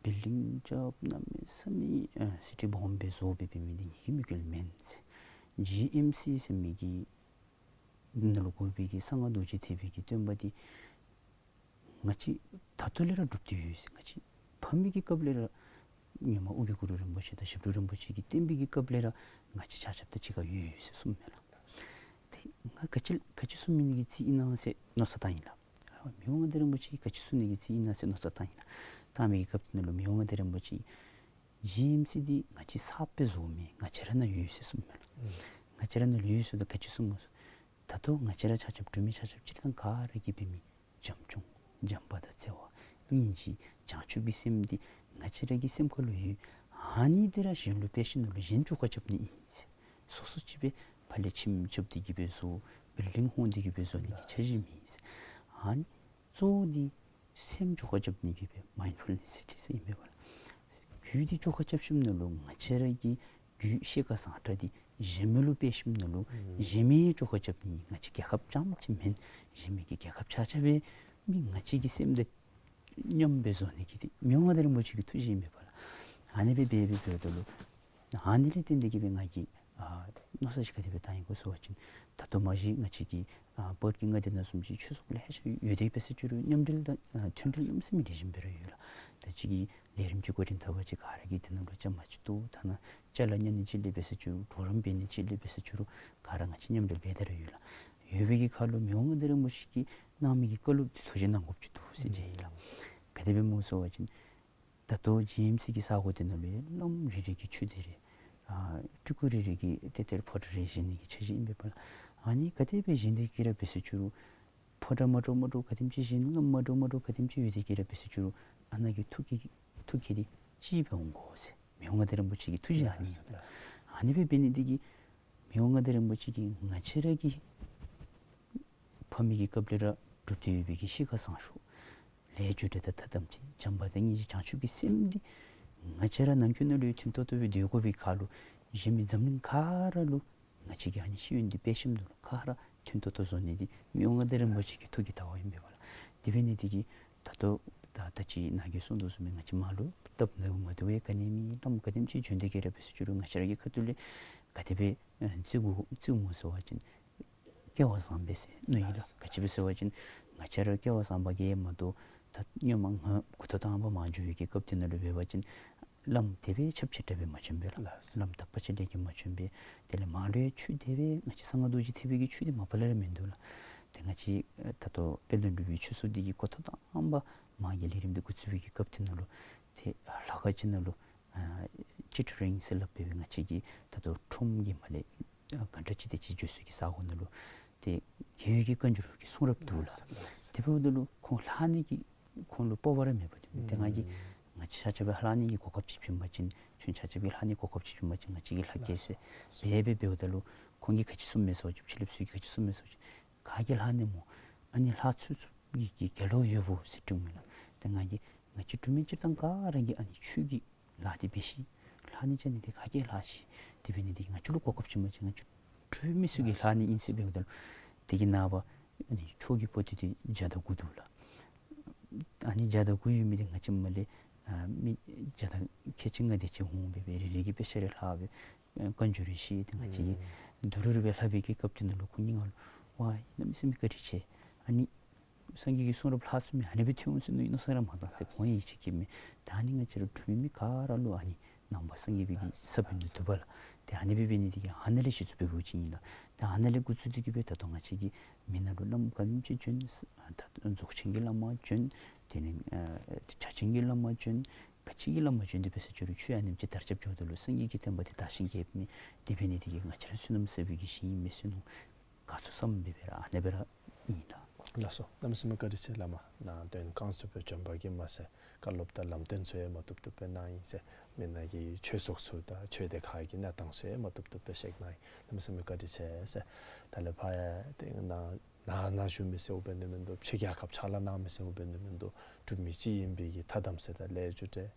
བིལ་ཌིང་རྐྱབ་གནམ་མེད་ས་མེད་ཨ་སི་ཊི་སྦོམ་སྦེ་བཟོ་སྦེ་འབད་མི་འདི་ངེ་གི་མི་ཀལ་མེན་ཟེར། ཇི་ཨེམ་སི་ཟེར་མི་གི་ནང་ལུ་དགོ་པའི་གི་གསང་སྔགས་རྡོ་རྗེ་ཐེག་པའི་གི་སྟོན་པ་འདི་ང་བཅས་ད་ལྟོ་ལས་ར་སྒྲུབ་སྟེ་ཡོད་ཟེར། ང་བཅས་ཕ་མེས་ཀྱི་སྐབས་ལས་ར་ཧེ་མ་ཨོ་རྒྱན་གུ་རུ་རིན་པོ་ཆེ་དང་ཞབས་དྲུང་རིན་པོ་ཆེ་གིས་བསྟན་པའི་གི་སྐབས་ལས་ར་ང་བཅས་ཆ་ཁྱབ་དང་གཅིག་ཁར་ཡོད་ཡོད་ཟེར་གསུངམ་མས་ལགས། ཏེ་ང་ག་ཅི་ག་ཅི་གསུང་མི་ནི་གི་རྩིས་ཨིན་ན་ཟེར་མནོ་བསམ་བཏང་ཡི་ལགས། མི་དབང་མངའ་བདག་རིན་པོ་ཆེ་གིས་ག་ཅི་གསུང་ནི་གི་རྩིས་ཨིན་ན་ཟེར་མནོ་བསམ་བཏང་ཡི་ལགས། བཏང་མི་གི་སྐབས་དེ་ནང་ལུ་མི་དབང་མངའ་བདག་རིན་པོ་ཆེ་གིས་ཇི་ཨེམ་སི་འདི་ང་བཅས་གསརཔ་སྦེ་བཟོཝ་མེན། ང་བཅས་ར་ནང་ཡོད་ཟེར་གསུངམ་མས་ལགས། ང་བཅས་ར་ནང་ལུ་ཡོད་ཟེརཝ་ད་ག་ཅི་གསུངམ་སྨོ་ཟེར། ད་ལྟོ་ང་བཅས་ར་ཆ་ཁྱབ་འབྲུག་མི་ཆ་ཁྱབ་སྤྱིར་བཏང་ག་ར་གིས་འབད་མི་བྱམས་སྐྱོང་བྱམས་པ་དང་བརྩེ་བ་སྙིང་རྗེ་བྱང་ཆུབ་ཀྱི་སེམས་འདི་ང་བཅས་ར་གི་སེམས་ཁ་ལུ་ཡོད། ཨ་ནི་འདི་ར་གཞན་ལུ་སྤེལ་ཞིནམ་ལས་གཞན་བཅོས་ཁ་རྐྱབ་ནི་ཨིན་ཟེར། སོ་སོ་ཅིག་སྦེ་ཕར་ལས་ཁྱིམ་རྐྱབ་སྟེ་གི་སྦེ་བཟོ་བིལ་ཌིང་ཧོང་སྟེ་གི་སྦེ་བཟོ་ནི་གི་འཆར་གཞི་མེད་ཟེར། ཨ་ནི་གཙོ་བོ་འདི་སེམས་བཅོས་ཁ་རྐྱབ་ནི་གི་སྦེ་མའིནཌ་ཕུལ་ནེསི་ཟེར་ཨིན་པས་ལགས། རྒྱུད་འདི་བཅོས་ཁ་རྐྱབ་ཞིནམ་ལས་ང་བཅས་ར་གི་རྒྱུད་ཤེས་དགའ་བཟང་དྲགས་འདི་གཞན་མི་ལུ་སྤེལ་ཞིནམ་ལས་གཞན་མི་བཅོས་ཁ་རྐྱབ་ནི། ང་བཅས་རྒྱལ་ཁབ་རྐྱངམ་ཅིག་མེན། གཞན་མི་གི་རྒྱལ་ཁབ་ཆ་ཁྱབ་སྦེ་མི་ང་བཅས་ཀྱི་སེམས་དང་མཉམ་སྦེ་བཟོ་ནི་གི་འདི་མི་དབང་མངའ་བདག་རིན་པོ་ཆེ་གི་ཐུགས་བཞེད་ཨིན་པས་ལགས། ཨ་ནི་སྦེ་འབད་འབད་འབདཝ་ད་ལུ་ཨ་ནི་ལས་བརྟེན་ཏེ་གི་སྦེ་ང་གིས་ཨ་མནོ་བསམ་ཅིག་ག་དེ་སྦེ་བཏང་ཡི་གོ་ཟེར་བ་ཅིན་ད་ལྟོ་མ་གཞི་ང་བཅས་ཀྱི་ཨ་བོད་ཀྱི་མངའ་སྡེ་ནང་བཟུམ་ཅིག་ཆོས་ཚོགས་ལེ་ཤ་ཡོད་དེ་འབད་ཟེར་ཅི་རུང་མཉམ་འབྲེལ་དང་ཨ་མཐུན་འབྲེལ་གནམ་མེད་ས་མེད་ལེགས་ཤོམ་སྦེ་ར་ཡོད་ལགས། ད་ཅི་གི་ལས་རིམ་ཅིག་འགོ་འདྲེན་འཐབ་པ་ཅིན་ག་ར་གིས་དེ་ནང་ལུ་བཅའ་མར་ཅིག་གཏོགས། ཐ་ན་ཅ་ལ་ཉར་ནི་ཅིག་ལས་འབད་ཟེར་ཅི་རུང་གྲོགས་རམ་འབད་ནི་ཅིག་ལས་འབད་ཟེར་ཅི་རུང་ག་ར་ང་བཅས་མཉམ་འབྲེལ་འབད་དེ་ར་ཡོད་ལགས། ཡོད་པའི་གི་ཁར་ལུ་མི་དབང་མངའ་བདག་རིན་པོ་ཆེ་གིས་གནང་མི་གི་བཀའ་སློབ་འདི་ཐུགས་བཞེད་གནང་དགོཔ་ཅིག་འདུག་ཟེར་མཇལ་ཡི་ལགས། ག་དེ་སྦེ་སྨོ་ཟེར་བ་ཅིན་ད་ལྟོ་ཇི་ཨེམ་སི་གི་ས་གོ་དེ་ནང་ལུ་ཡང་བླམ་རེ་རེ་གིས་ཆོས་སྡེ་རེ་ཨ་སྤྲུལ་སྐུ་རེ་རེ་གིས་ཏེ་ཏེ་ཕོ་བྲང་རེ་བཞེངས་ནི་གི་འཆར་གཞི་ཨིན་པས་ལགས། ཨ་ནི་ག་དེ་སྦེ་བཞེངས་ཏེ་གི་ར་འབད་ཟེར་ཅི་རུང་ཕོ་བྲང་མ་འདྲཝ་མ་འདྲཝ་ག་དེམ་ཅིག་བཞེངས་བླམ་མ་འདྲཝ་མ་འདྲཝ་ག་དེམ་ཅིག་ཡོད་དེ་གི་ར་འབད་ཟེར་ཅི་རུང་ཨ་ནཱ་གི་ཐུགས་བསྐྱེད་ཐུགས་བསྐྱེད་འདི་གཅིག་སྦེ་འོང་དགོ་ཟེར་མི་དབང་མངའ་བདག་རིན་པོ་ཆེ་གི་ཐུགས་བཞེད་ཨ་ནི་ཨིན་པས་ལགས། ཨ་ནི་སྦེ་འབད་ནི་འདི་གིས་མི་དབང་མངའ་བདག་རིན་པོ་ཆེ་གིས་ང་བཅས་ར་གི་ཕ་མེས་ཀྱི་སྐབས་ལས་ར་སྒྲུབ་སྟེ་ཡོད་པའི་གི་ཤེས་དགའ་བཟང་ཤོས་ལས་རྒྱུ་འབྲས་དང་ཐ་དམ་ཚིག་བྱམས་པ་དང་སྙིང་རྗེ་བྱང་ཆུབ་ཀྱི་སེམས་འདི་ང་བཅས་ར་ནང་འཁོད་ནང་ལུ་ཡང་མཐུན་ཏོག་ཏོ་སྦེ་སྡོད་དགོ་པའི་ཁར་ལུ་གཞན་མི་འཛམ་གླིང་ག་ར་ལུ་ང་བཅས་ཀྱིས་ཨ་ནི་ཤེས་ཡོན་འདི་སྤེལ་ཞིནམ་ལས་ག་ར་མཐུན་ཏོག་ཏོ་བཟོ་ནི་འདི་མི་དབང་མངའ་བདག་རིན་པོ་ཆེ་གི་ཐུགས་ཀྱི་ལྟ་བ་ཨིན་པས་ལགས། དེ་འབད་ནི་འདི་གིས་ད་ལྟོ་ད་ད་ཅི་ནཱ་གིས་གསུངས་དོ་བཟུམ་སྦེ་ང་བཅས་མར་ལུ་སྟབས་བདེཝ་མ་བདེཝ་ག་ནི་མེད། བླམ་ག་དེམ་ཅིག་བྱོན་ཏེ་གི་ར་འབད་ཟེར་ཅི་རུང་ང་བཅས་ར་གི་ཁ་ཐུག་ལས་ག་དེ་སྦེ་ཨ་བརྩི་དགོ་བརྩི་དགོཔ་སྨོ་ཟེར་བ་ཅིན་སྐལ་བ་བཟང་པས་ཟེར་མནོ་ཡི་ལགས། ག་ཅི་སྦེ་ཟེར་བ་ཅིན་ང་བཅས་ར་སྐལ་བ་བཟང་པ་གིས་མ་གཏོགས་ད་སྔོན་མ་ང་འགོ་ཐོག་དང་པ་མར་འགྱོ་བའི་གི་སྐབས་དེ་ནང་ལུ་འབད་བ་ཅིན་བླམ་དེ་སྦེ་ཁྱབ་ཆེ་དྲགས་སྦེ་མ་བྱོན་པས་ལགས། ལགས། བླམ་དག་པ་ཅིག་ལས་ཀྱང་མ་བྱོན་པས། དེ་ལས་མར་ལུ་ཡང་ཆོས་དེ་སྦེ་ང་བཅས་གསང་སྔགས་རྡོ་རྗེ་ཐེག་པའི་གི་ཆོས་དེ་མ་པ་ལས་ར་མིན་འདུག་ལགས། ཏེ་ང་བཅས་ད་ལྟོ་དཔལ་ལྡན་འབྲུག་པའི་ཆོས་ཚོགས་འདི་གི་འགོ་ཐོག་དང་པ་མ་གི་ལས་རིམ་འདི་འགོ་བཙུགས་པའི་གི་སྐབས་དེ་ནང་ལུ་ཏེ་ལྷ་ཁང་ཅིག་ནང་ལུ་ཨ་ཅིཊ་རིང་ཟེར་སླབ་སྦེ་ང་བཅས་ཀྱི་ད་ལྟོ་ཁྲོམ་གྱི་མར་ལས་ཨ་གྷན་ཊ་ཅིག་དེ་ཅིག་འགྱོ་ས་གི་ས་གོ་ནང་ལུ་ཏེ་རྒྱལ་བའི་བཀའ་འགྱུར་གྱི་གསུང་རབ་འདུག་ལགས། ལགས། དེ་འབདཝ་ད་ལུ་ཁོང་ལྷག་ནི་གི་ཁོང་ལུ་སྤོབས་པ་ར་མེད་པ་འདུག། ཏེ་ང་གིས་ང་བཅས་ཆ་ཁྱབ་ལྷག་ནི་གི་གོ་སྐབས་ཅིག་བྱུང་པ་ཅིན་ཁྱོད་ཆ་ཁྱབ་ཀྱིས་ལྷག་ནི་གོ་སྐབས་ཅིག་བྱུང་པ་ཅིན་ང་བཅས་ཀྱིས་ལྷག་གེ་ཟེར་སྦེ་སྦེ་འབདཝ་ད་ལུ་ ཁོང་གིས་ག་ཅི་གསུངམ་མས་ཟེར་བ་ཅིན་ཕྱི་གླིངཔ་ཚུ་གིས་ག་ཅི་གསུངམ་མས་ཟེར་བ་ཅིན་ག་གིས་ལྷག་ནི་སྨོ། ཨ་ནི་ལྷག་ཚུགས་ཚུགས་ཀྱི་གི་དགེ་སློང་ཡོདཔ་ཟེར་དྲིཝ་མས་ལགས། ཏེ་ང་གིས་ང་བཅས་འབྲུག་མི་སྤྱིར་བཏང་ག་ར་གིས་ཨ་ནི་ཆོས་ཀྱི་ལཱ་འདི་འབད་ཤིག། ལྷག་ནི་ཅིག་ཨ་ནི་འདི་ག་གིས་ལྷག་ཤིག། དེ་འབད་ནི་འདི་ང་བཅས་ལུ་གོ་སྐབས་ཅིག་མ་ཅིག་ང་བཅས་འབྲུག་མི་ཚུ་གིས་ལྷག་ནི་ཨིན་ཟེར་འབདཝ་ད་ལུ་དེ་གི་ནངས་པ་ཨ་ནི་ཆོས་ཀྱི་པོ་ཏི་འདི་བརྒྱ་དང་དགུ་འདུག་ལགས། ཨ་ནི་བརྒྱ་དང་དགུ་ཡོད་མི་འདི་ང་བཅས་མ་ལས་ཨ་མི་བརྒྱ་དང་ཁལ་གཅིག་ལྔ་དེ་ཅིག་འོང་སྦེ་སྦེ་རེ་རེ་གིས་དཔེ་ཆ་རེ་ལྷག་སྦེ་བཀའ་འགྱུར་རེ་བཤད། ཏེ་ང་བཅས་ཀྱིས་ཨུམ་དུ་རུ་རུ་སྦེ་ལྷག་པའི་གི་སྐབས་དེ་ནང་ལུ་ཁོང་གཉིས་ང་ལུ་ཝའི་གནམ་མེད་ས་མེད་བཀའ་དྲིན་ཆེ། ཨ་ནི་སངས་རྒྱས་ཀྱི་གསུང་རབ་ལྷག་ཚུགས་མི་ཨ་ནི་སྦེ་ཐོན་འོང་ཟེར་མནོ་མནོ་བསམ་ར་མ་བཏང་ཟེར། ཁོང་ཡང་ཡིད་ཆེས་བསྐྱེད་མི། ད་ཨ་ནི་ང་བཅས་ར་འབྲུག་མི་མི་ག་ར་ལུ་ཨ་ནི་ནང་པ་སངས་རྒྱས་པའི་གི་ས་བོན་འདི་བཏབ་པས་ལགས། ཏེ་ཨ་ནི་སྦེ་འབད་ནི་འདི་གིས་ཨ་ནཱ་ལས་གཞི་བཙུགས་འབད་འབདཝ་ཅིག་ཨིན་ལགས། ཏེ་ཨ་ནཱ་ལས་འགོ་བཙུགས་ཏེ་གིས་སྦེ་ད་ལྟོ་ང་བཅས་ཀྱིས་མི་ནང་ལུ་བླམ་ག་དེམ་ཅིག་བྱོན། ད་རྫོགས་ཆེན་གྱི་བླ་མ་བྱོན། དེ་ལས་ཨ་ཕྱག་ཆེན་གྱི་བླ་མ་བྱོན། ག་ཅི་གི་བླ་མ་བྱོན་ཏེ་འབད་ས་ཅིག་རུང་ཆོས་ཨ་ནེམ་ཅིག་དར་ཁྱབ་འགྱོཝ་ད་ལུ་སངས་རྒྱས་ཀྱི་བསྟན་པ་འདི་དར་ཞིང་རྒྱས་མི་འདི་འབད་ནི་འདི་གིས་ང་བཅས་ར་བསོད་ནམས་བསགས་པའི་གི་ཞིང་ཨིན་མས་ཟེར་མནོ་དགའ་ཚོར་བསམ་སྦེ་སྦེ་ར་ཨ་ནེ་སྦེ་ར་ཨིན་ལགས། ལགས་སོ། གནམ་མེད་ས་མེད་བཀའ་དྲིན་ཆེ་བླ་མ། ནཱ་འདོན་ཁང་ཚུ་སྦེ་བྱོན་པ་གིས་མ་ཚད་བཀའ་སློབ་དང་ལམ་སྟོན་ཚུ་ཡང་མ་བཏུབ་བཏུབ་སྦེ་གནང་ཡི་ཟེར། མི་ནང་གི་ཆོས་ཚོགས་ཚུ་དང་ཆོས་སྡེ་ཁག་གི་གནས་སྟངས་ཚུ་ཡང་མ་བཏུབ་བཏུབ་སྦེ་བཤད་གནང་ཡི། གནམ་མེད་ས་མེད་བཀའ་དྲིན་ཆེ་ཟེར། ད་ལས་ཕར་ཡང་ཏེ་ནཱ་ནཱ་ནཱ་བཞུགས་མི་ཟེར་འོང་འབད་ནི་མིན་འདུག། ཕྱི་རྒྱལ་ཁབ་ཕྱག་ལཱ་གནང་མི་ཟེར་འོང་འབད་ནི་མིན་འདུག། འབྲུག་མི་གཅིག་ཨིན་པའི་གི་ཐ་དམ་ཚིག་དང་ལས་རྒྱུ་འབྲས།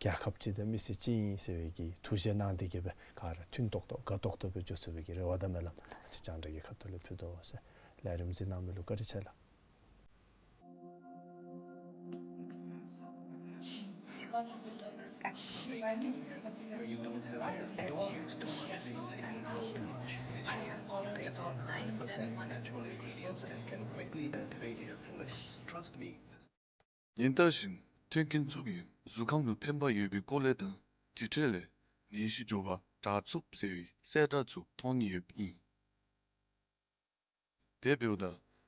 རྒྱལ་ཁབ་གཅིག་དང་མི་སེར་གཅིག་ཨིན་ཟེར་བའི་གི་ཐུགས་བཞེད་གནང་སྟེ་གིས་སྦེ་ག་ར་མཐུན་ཏོག་ཏོ་དགའ་ཏོག་ཏོ་སྦེ་འགྱོ་ཚུགས་པའི་གི་རེ་བ་དང་སྨོན་ལམ་ང་བཅས་རྒྱང་བསྒྲགས་ཀྱི་ཁ་ཐུག་ལས་ཕུལ་དོ་ཟེར། ལས་རིམ་གཟིགས་གནང་མི་ལུ་བཀའ་དྲིན་ཆེ་ལགས། ཉིན་ལྟར་བཞིན་མཐུན་རྐྱེན་ཚུ་གིས་གཟུགས་ཁམས་ལུ་ཕན་པ་ཡོད་པའི་སྐོར་ལས་དང་དེ་འཕྲོ་ལས་ནད་གཞི་མགྱོགས་པར་དྲག་ཚུགསཔ་ཟེར་བའི་གསལ་བསྒྲགས་ཚུ་མཐོང་ནི་ཡོདཔ་ཨིན། དེ་འབདཝ་ད་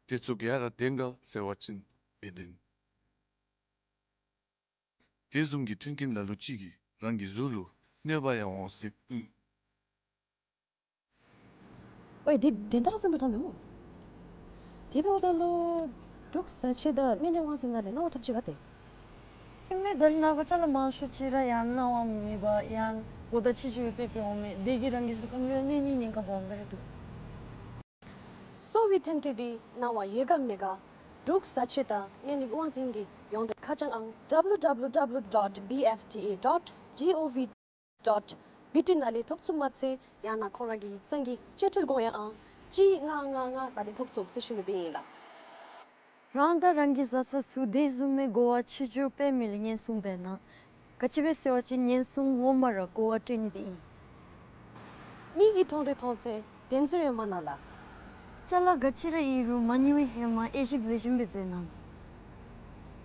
དེ་ཚུ་ག་ར་བདེན་ག་ཟེར་བ་ཅིན་མི་བདེན། དེ་བཟུམ་གྱི་མཐུན་རྐྱེན་ལ་ལུ་ཅིག་གིས་རང་གི་གཟུགས་ལུ་གནོད་པ་ཡང་འོང་སྲིདཔ་ཨིན། ཝའི་དེ་བདེན་མཐའ་གསུངས་པའི་ཐོག་མེན་མོ། དེ་འབདཝ་ད་ལུ་འབྲུག་བཟའ་ཆས་དང་སྨན་རིགས་དབང་འཛིན་ནང་ལས་གནང་བ་ཐོབ་ཅི་ག་ཏེ། ཨིན་མས། ད་ནངས་པ་ཅ་ལ་མང་ཤོས་ཅིག་ར་ཡང་གནང་བ་མེད་པར་ཡང་གོ་བརྡ་ཕྱི་འགྱུར་སྤེལ་སྤེལ་འོང་མས། དེ་གིས་རང་གི་གཟུགས་ཁམས་ལུ་གནོད་ནི་ཉེན་ཁ་སྦོམ་སྦེ་ར་འདུག། གསོ་བའི་མཐུན་རྐྱེན་འདི་གནང་བ་ཡོད་ག་མེད་ག་འབྲུག་བཟའ་ཆས་དང་སྨན་རིགས་དབང་འཛིན་གྱི་ཡོངས་འབྲེལ་ཁ་བྱང་ཨང་W W W dot B F T A dot G O V dot B T ནང་ལས་ཐོབ་ཚུགསཔ་མ་ཚད་ཡང་ན་ཁོང་ར་གི་ཡིག་ཚང་གི་དཔྱ་ཁྲལ་དགོངས་ཡངས་ཨང་གཅིག་ལྔ་ལྔ་ལྔ་ནང་ལས་ཐོབ་ཚུགས་ཟེར་ཞུ་ནི་སྦེ་ཨིན་ལགས། རང་དང་རང་གི་བཟའ་ཚང་ཚུ་དེ་བཟུམ་མའི་གོ་བ་ཕྱི་འགྱུར་སྤེལ་མི་ལུ་ཉེན་སྲུང་འབད་གནང་། ག་ཅི་སྦེ་ཟེར་བ་ཅིན་ཉེན་སྲུང་ངོ་མ་ར་གོ་བ་སྤྲོད་ནི་འདི་ཨིན། མིག་གིས་མཐོང་རིགས་མཐོང་ཚད་བདེན་འཛིན་ཡོད་མ་གནང་ལགས། ཅ་ལ་ག་ཅི་ར་ཨིན་རུང་མ་ཉུང་བའི་ཧེ་མ་དབྱེ་ཞིབ་ལེགས་ཤོམ་སྦེ་མཛད་གནང་།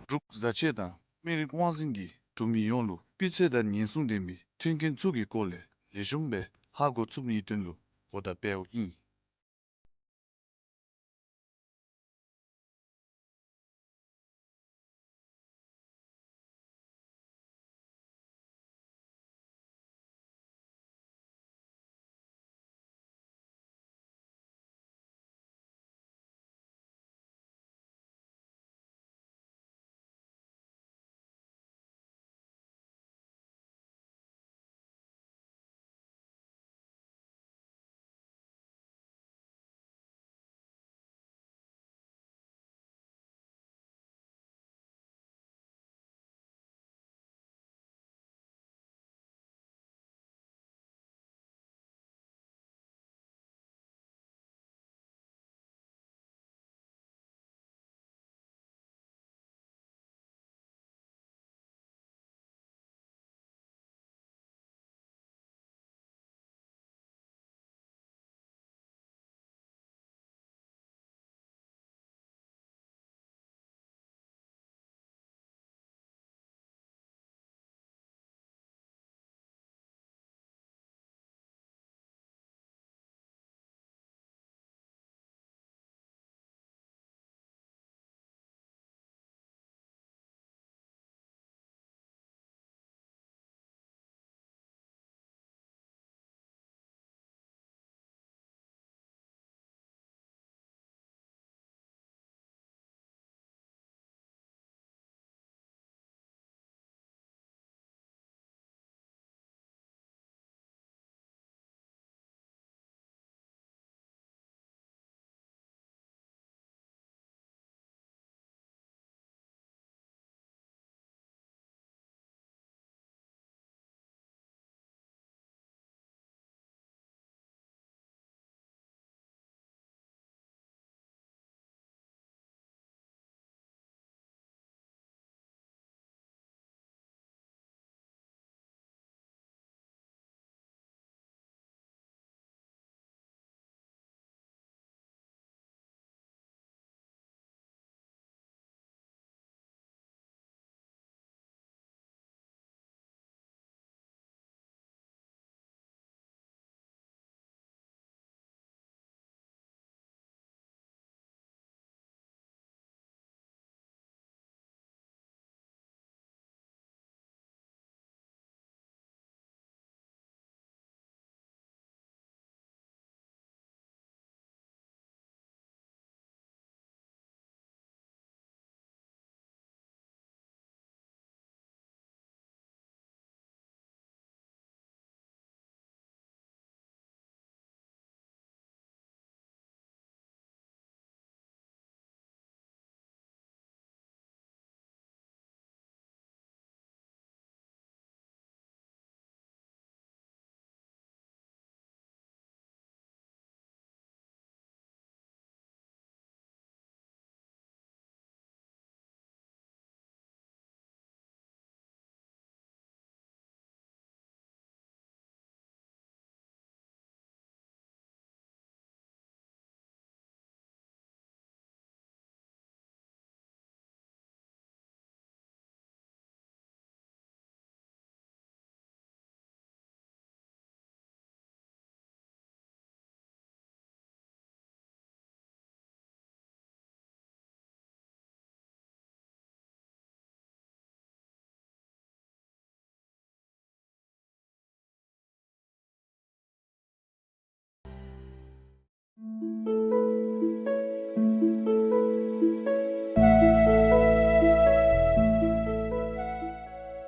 འབྲུག་བཟའ་ཆས་དང་སྨན་རིགས་དབང་འཛིན་གྱིས་འབྲུག་མི་ཡོངས་ལུ་སྤུས་ཚད་དང་ཉེན་སྲུང་ལྡན་པའི་མཐུན་རྐྱེན་ཚུ་གི་སྐོར་ལས་ལེགས་ཤོམ་སྦེ་ཧ་གོ་ཚུགས་ནིའི་དོན་ལུ་གོ་བརྡ་སྤེལཝ་ཨིན།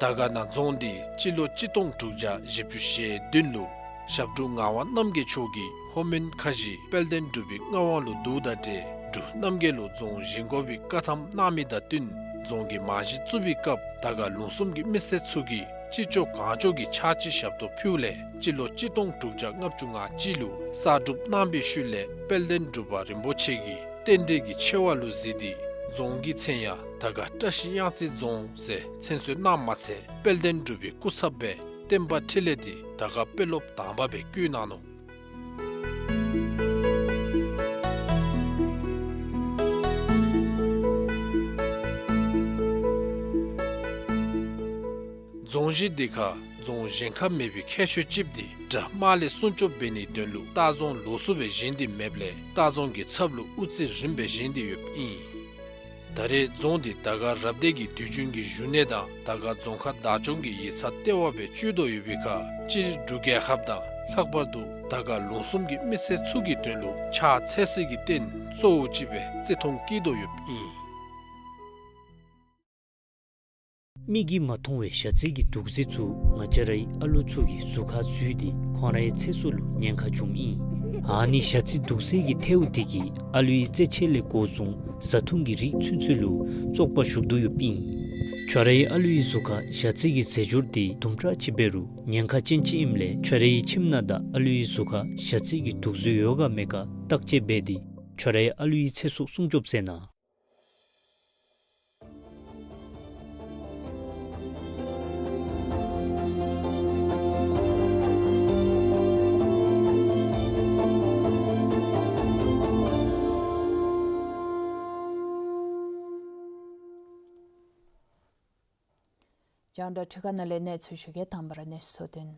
དར་དཀར་ན་རྫོང་འདི་སྤྱི་ལོ་གཅིག་སྟོང་དྲུག་བརྒྱ་བཞི་བཅུ་ཞེ་བདུན་ལུ་ཞབས་དྲུང་ངག་དབང་རྣམ་རྒྱལ་མཆོག་གིས་ལྷོ་མོན་ཁ་བཞི་དཔལ་ལྡན་འབྲུག་པའི་མངའ་དབང་ལུ་བསྡུཝ་དང་འབྲེལ་འབྲུག་རྣམ་རྒྱལ་ལུ་རྫོང་བཞེངས་དགོ་པའི་བཀའ་ཐམ་གནང་མི་དང་བསྟུན་རྫོང་གི་རྨང་གཞི་བཙུགས་པའི་སྐབས་དར་དཀར་ལུང་གསུམ་གྱི་མི་སེར་ཚུ་གིས་ཅི་ལྕོགས་གང་ལྕོགས་ཀྱི་ཕྱག་ཕྱིད་ཞབས་ཏོག་ཕུལཝ་ལས་སྤྱི་ལོ་གཅིག་སྟོང་དྲུག་བརྒྱ་ལྔ་བཅུ་ང་གཅིག་ལུ་གསར་སྒྲུབ་གནང་བའི་ཤུལ་ལས་དཔལ་ལྡན་འབྲུག་པ་རིན་པོ་ཆེ་གིས་རྟེན་འབྲེལ་གྱི་ཆེ་བ་ལུ་གཟིགས་ཏེ་རྫོང་གི་མཚན་ཡང་དར་དཀར་བཀྲ་ཤིས་གཡང་རྩེ་རྫོང་ཟེར་མཚན་གསོལ་གནངམ་མ་ཚད་དཔལ་ལྡན་འབྲུག་པའི་སྐུ་ཚབ་སྦེ་བསྟན་པ་འཕྲིན་ལས་འདི་དར་དཀར་དཔོན་སློབ་དང་པ་སྦེ་བསྐོ་གནང་ནུག། རྫོང་གཞི་འདི་ཁར་རྫོང་བཞེངས་ཁ་མེད་པའི་ཁྱད་ཆོས་ཅིག་འདི་དགྲ་དམག་ལས་སྲུང་སྐྱོབ་འབད་ནིའི་དོན་ལུ་ལྟ་རྫོང་ལོགས་སུ་སྦེ་བཞེངས་ཏེ་མེདཔ་ལས་ལྟ་རྫོང་གི་ཚབ་ལུ་དབུ་རྩེ་རིངམ་སྦེ་བཞེངས་ཏེ་ཡོདཔ་ཨིན། ད་རེས་རྫོང་འདི་དར་དཀར་རབ་སྡེ་གི་དུས་རྒྱུན་གྱི་བཞུགས་གནས་དང་དར་དཀར་རྫོང་ཁག་བདག་སྐྱོང་གི་ཡིག་ཚང་ལྟེ་བ་སྦེ་སྤྱོད་དོ་ཡོད་པའི་ཁར་སྤྱིར་འབྲུག་རྒྱལ་ཁབ་དང་ལྷག་པར་དུ་དར་དཀར་ལུང་གསུམ་གྱི་མི་སེར་ཚུ་གི་དོན་ལུ་ཕྱག་འཚལ་སའི་རྟེན་གཙོ་བོ་ཅིག་སྦེ་བརྩི་མཐོང་བསྐྱེད་དོ་ཡོདཔ་ཨིན། མིག་གིས་མ་མཐོང་བའི་ཞ་རྩི་གི་དུག་རྫས་ཚུ་ང་བཅས་རའི་ཨ་ལུ་ཚུ་གི་གཟུགས་ཁར་འཛུལ་ཏེ་ཁོང་རའི་ཚེ་སྲོག་ལུ་ཉེན་ཁ་འབྱུངམ་ཨིན། ཨ་ནི་ཞ་རྩི་དུག་རྫས་ཀྱི་ཐལཝ་འདི་གིས་ཨ་ལུའི་རྩེད་ཆས་ལས་འགོ་བཟུང་བཟའ་འཐུང་གི་རིགས་ཚུན་ཚོད་ལུ་བཙོག་པ་ཞུགས་དོ་ཡོདཔ་ཨིན། ཁྱོད་རའི་ཨ་ལུའི་གཟུགས་ཁར་ཞ་རྩི་གི་རྫས་སྦྱོར་འདི་དུམ་གྲ་ཅིག་འབད་རུང་ཉེན་ཁ་ཅན་ཅིག་ཨིནམ་ལས་ཁྱོད་རའི་ཁྱིམ་ནང་དང་ཨ་ལུའི་གཟུགས་ཁར་ཞ་རྩི་གི་དུག་རྫས་ཡོད་ག་མེད་ག་བརྟག་དཔྱད་འབད་དེ་ཁྱོད་རའི་ཨ་ལུའི་ཚེ་སྲོག་སྲུང་སྐྱོབ་མཛད་གནང་། རྒྱང་བསྒྲགས་འཕྲུལ་ཁང་ནང་ལས་གནས་ཚུལ་ཞུ་གེ། དང་པ་ར་གནས་ཚུལ་དོན།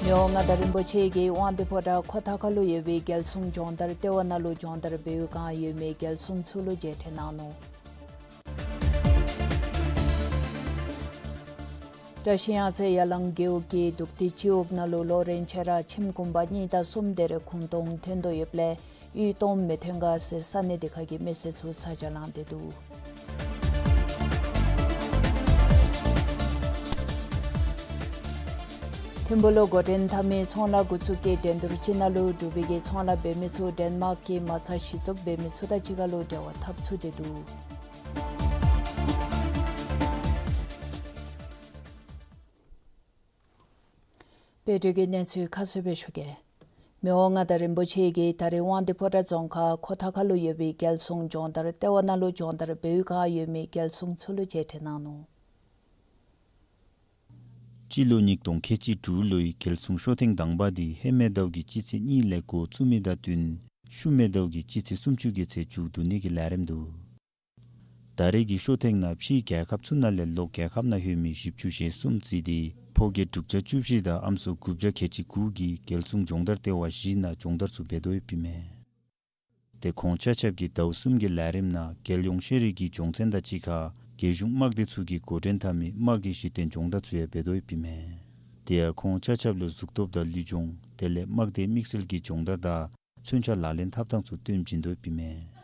མི་དབང་མངའ་བདག་རིན་པོ་ཆེ་གིས་དབང་འདུས་ཕོ་བྲང་ཁོ་ཐང་ཁ་ལུ་ཡོད་པའི་རྒྱལ་སྲུང་སྦྱོང་བརྡར་ལྟེ་བ་ནང་ལུ་སྦྱོང་བརྡར་འབད་བའི་བསྒང་ཡོད་མི་རྒྱལ་སྲུང་ཚུ་ལུ་མཇལ་ཕྲད་གནང་ནུག། བཀྲ་ཤིས་གཡང་རྩེ་ཡ་ལང་རྒེད་འོག་གི་དུག་ཏི་སྤྱི་འོག་ནང་ལུ་ལོ་རེ་བྱས་ར་ཁྱིམ་གུང་པ་གཉིས་དང་གསུམ་དེ་རེ་ཁུངས་སྟོང་ཐོན་དོ་ཡོདཔ་ལས་གཡུས་སྟོངམ་མི་ཐོན་ག་ཟེར་ས་གནས་དེ་ཁ་གི་མི་སེར་ཚུ་ཚ་གྱང་ལངས་ཏེ་འདུག། ཐིམ་ཕུག་ལུ་འགོ་འདྲེན་འཐབ་མི་ཚོང་ལཱ་འགོ་བཙུགས་ཀྱི་འགྲན་བསྡུར་ཅིག་ནང་ལུ་འབྲུག་པའི་གི་ཚོང་ལཱ་འབད་མི་ཚུ་ཌེན་མཱརཀ་གི་མ་རྩ་གཞི་བཙུགས་འབད་མི་ཚུ་དང་གཅིག་ཁར་ལུ་འབྲེལ་བ་འཐབ་ཚུགས་ཏེ་འདུག། དཔལ་འབྱོར་གྱི་གནས་ཚུལ་ཁ་གསལ་སྦེ་ཞུ་གེ། མི་དབང་མངའ་བདག་རིན་པོ་ཆེ་གིས་ད་རིས་དབང་འདུས་ཕོ་བྲང་རྫོང་ཁག་ཁོ་ཐང་ཁ་ལུ་ཡོད་པའི་རྒྱལ་སྲུང་སྦྱོང་བརྡར་ལྟེ་བ་ནང་ལུ་སྦྱོང་བརྡར་འབད་བའི་བསྒང་ཡོད་མི་རྒྱལ་སྲུང་ཚུ་ལུ་མཇལ་ཕྲད་གནང་ནུག། སྤྱི་ལོ་ཉིས་སྟོང་ཁལ་གཅིག་དྲུག་ལོའི་རྒྱལ་སྲུང་ཤོ་ཐེངས་དང་པ་འདི་ཧེ་མའི་ཟླཝ་གི་སྤྱི་ཚེས་གཉིས་ལས་འགོ་བཙུགས་མི་དང་བསྟུན་ཤུལ་མའི་ཟླཝ་གི་སྤྱི་ཚེས་སུམ་ཅུ་གི་ཚེ་མཇུག་བསྡུ་ནི་གི་ལས་རིམ་འདུག། ད་རེས་ཀྱི་ཤོ་ཐེངས་ནང་ཕྱིའི་རྒྱལ་ཁབ་ཚུ་ནང་ལས་ལོག་རྒྱལ་ཁབ་ནང་ལྷོད་མི་བཞི་བཅུ་ཞེ་གསུམ་བརྩིས་ཏེ་ཕོ་སྐྱེས་དྲུག་བརྒྱ་བཅུ་བཞི་དང་ཨམ་སྲུ་དགུ་བརྒྱ་ཁལ་གཅིག་དགུ་གིས་རྒྱལ་སྲུང་སྦྱོང་བརྡར་ལྟེ་བ་བཞི་ནང་སྦྱོང་བརྡར་ཚུ་འབད་དོ་ཡོདཔ་ཨིན་མས། དེ་ཁོང་ཆ་ཁྱབ་ཀྱིས་ཟླཝ་གསུམ་གྱི་ལས་རིམ་ནང་རྒྱལ་ཡོངས་ཤེས་རིག་གི་སྦྱོང་ཚན་དང་གཅིག་ཁར་རྒྱལ་གཞུང་དམག་སྡེ་ཚུ་གིས་འགོ་འདྲེན་འཐབ་མི་དམག་གི་གཞི་རྟེན་སྦྱོང་བརྡར་ཚུ་ཡང་འབད་དོ་ཡོདཔ་ཨིན་མས། དེ་ཡང་ཁོང་ཆ་ཁྱབ་ལུ་གཟུགས་སྟོབས་དང་ལུས་སྦྱོང་དེ་ལས་དམག་སྡེའི་དམིགས་བསལ་གྱི་སྦྱོང་བརྡར་དང་མཚོན་ཆ་ལག་ལེན་འཐབ་ཐངས་ཚུ་སྟོན་བྱིན་དོ་ཡོདཔ་ཨིན་མས།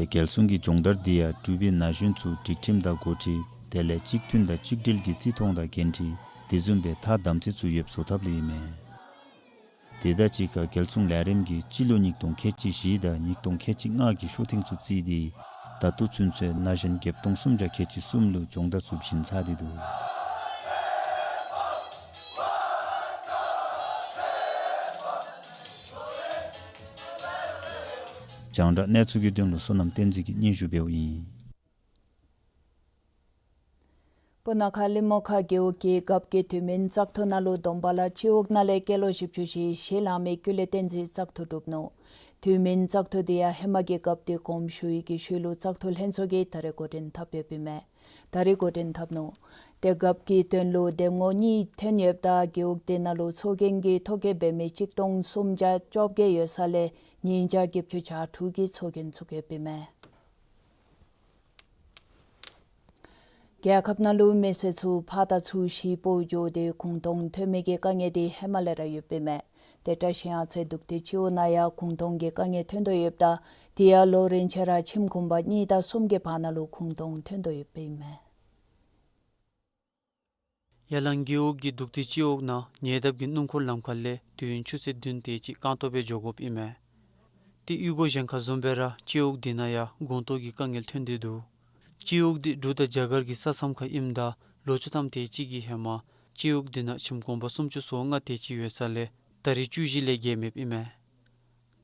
དེ་རྒྱལ་སྲུང་གི་སྦྱོང་བརྡར་འདི་ཡང་འབྲུག་པའི་ན་གཞོན་ཚུ་སྒྲིག་ཁྲིམས་དང་འགོ་ཁྲིདཔ་དེ་ལས་གཅིག་མཐུན་དང་གཅིག་སྒྲིལ་གྱི་བརྩི་མཐོང་དང་འགན་འཁྲི་དེ་བཟུམ་སྦེ་ཐ་དམ་ཚིག་ཚུ་ཡོདཔ་བཟོ་ཐབས་ལུ་ཨིན་མས། དེ་དང་གཅིག་ཁར་རྒྱལ་སྲུང་ལས་རིམ་གྱིས་སྤྱི་ལོ་ཉིས་སྟོང་ཁལ་གཅིག་བཞི་དང་ཉིས་སྟོང་ཁལ་གཅིག་ལྔ་གི་ཤོ་ཐེངས་ཚུ་བརྩིས་ཏེ་ད་ལྟོ་ཚུན་ཚོད་ན་གཞོན་བརྒྱད་སྟོང་སུམ་བརྒྱ་ཁལ་གཅིག་གསུམ་ལུ་སྦྱོང་བརྡར་ཚུ་བྱིན་ཚར་ཏེ་འདུག། རྒྱང་བསྒྲགས་གནས་ཚུལ་གྱི་དོན་ལུ་བསོད་ནམས་བསྟན་འཛིན་གྱིས་སྙན་ཞུ་འབདཝ་ཨིན། སྤུ་ན་ཁ་ལི་མོ་ཁ་རྒེད་འོག་གི་རྒཔོ་གི་དུས་མིན་བཙག་འཐུ་ནང་ལུ་བསྡོམས་པ་ལ་སྤྱི་འོག་ནང་ལས་སྐྱེས་ལོ་བཞི་བཅུ་ཞེ་བཞི་ལང་མི་ཀུན་ལེགས་བསྟན་འཛིན་བཙག་འཐུ་གྲུབ་ནུག། དུས་མིན་བཙག་འཐུ་འདི་ཡང་ཧེ་མ་གི་རྒཔོ་འདི་དགོངསམ་ཞུ་ཡི་གི་ཤུལ་ལུ་བཙག་འཐུ་ལྷན་ཚོགས་ཀྱིས་ད་རེས་འགོ་འདྲེན་འཐབ་ཡོདཔ་ཨིན་མས། ད་རེས་འགོ་འདྲེན་འཐབ་ནུག། དེ་རྒཔོ་གི་དོན་ལུ་འདེམས་ངོ་གཉིས་ཐོན་ཡོདཔ་ད་རྒེད་འོག་དེ་ནང་ལུ་ཚོགས་རྒྱན་གྱི་ཐོ་བཀོད་འབད་མི་གཅིག་སྟོང་སུམ་བརྒྱ་བཅོ་བརྒྱད་ཡོད་ས་ལས་ཉིས་བརྒྱ་བརྒྱད་ཅུ་གྱ་དྲུག་གིས་ཚོགས་རྒྱན་ཚུ་བཀོདཔ་ཨིན་མས། རྒྱལ་ཁབ་ནང་ལུ་མི་སེར་ཚུ་ཕར་དང་ཚུར་ཞི་སྤོ་འགྱོ་སྟེ་གུང་སྟོང་ཐོན་མི་གི་དཀའ་ངལ་འདི་ཧེ་མ་ལས་ར་ཡོདཔ་ཨིན་མས། ཏེ་བཀྲིས་གཡང་རྩེ་གདུགས་ཏི་སྤྱི་འོག་ནང་ཡང་གུང་སྟོང་གི་དཀའ་ངལ་ཐོན་དོ་ཡོདཔ་ད་དེ་ཡང་ལོ་རེ་ཆ་ར་ཁྱིམ་གུང་པ་གཉིས་དང་གསུམ་གྱི་བར་ན་ལུ་གུང་སྟོང་ཐོན་དོ་ཡོདཔ་ཨིན་མས། ཡ་ལང་རྒེད་འོག་གི་གདུགས་ཏི་སྤྱི་འོག་ནང་ཉེ་འདབས་ཀྱི་སྣུམ་འཁོར་ལམ་ཁ་ལས་དུས་ཡུན་ཆུ་ཚོད་བདུན་དེ་ཅིག་རྐང་སྟོང་སྦེ་འགྱོ་དགོཔ་ཨིན་མས། ཏེ་གཡུས་སྒོ་གཞན་ཁར་བཟུམ་སྦེ་ར་སྤྱི་འོག་འདི་ནང་ཡང་གུང་སྟོང་གི་དཀའ་ངལ་ཐོན་ཏེ་འདུག། སྤྱི་འོག་འདི་འབྲུག་དང་རྒྱ་གར་གྱི་ས་མཚམས་ཁར་ཨིནམ་ད་ལོ་བཅུ་ཐམ་དེ་ཅིག་གི་ཧེ་མ་སྤྱི་འོག་འདི་ནང་ཁྱིམ་གུང་པ་སུམ་ཅུ་སོ་ལྔ་དེ་ཅིག་ཡོད་ས་ལས་ད་རེས་བཅུ་བཞི་ལས་བརྒལ་མེདཔ་ཨིན་མས།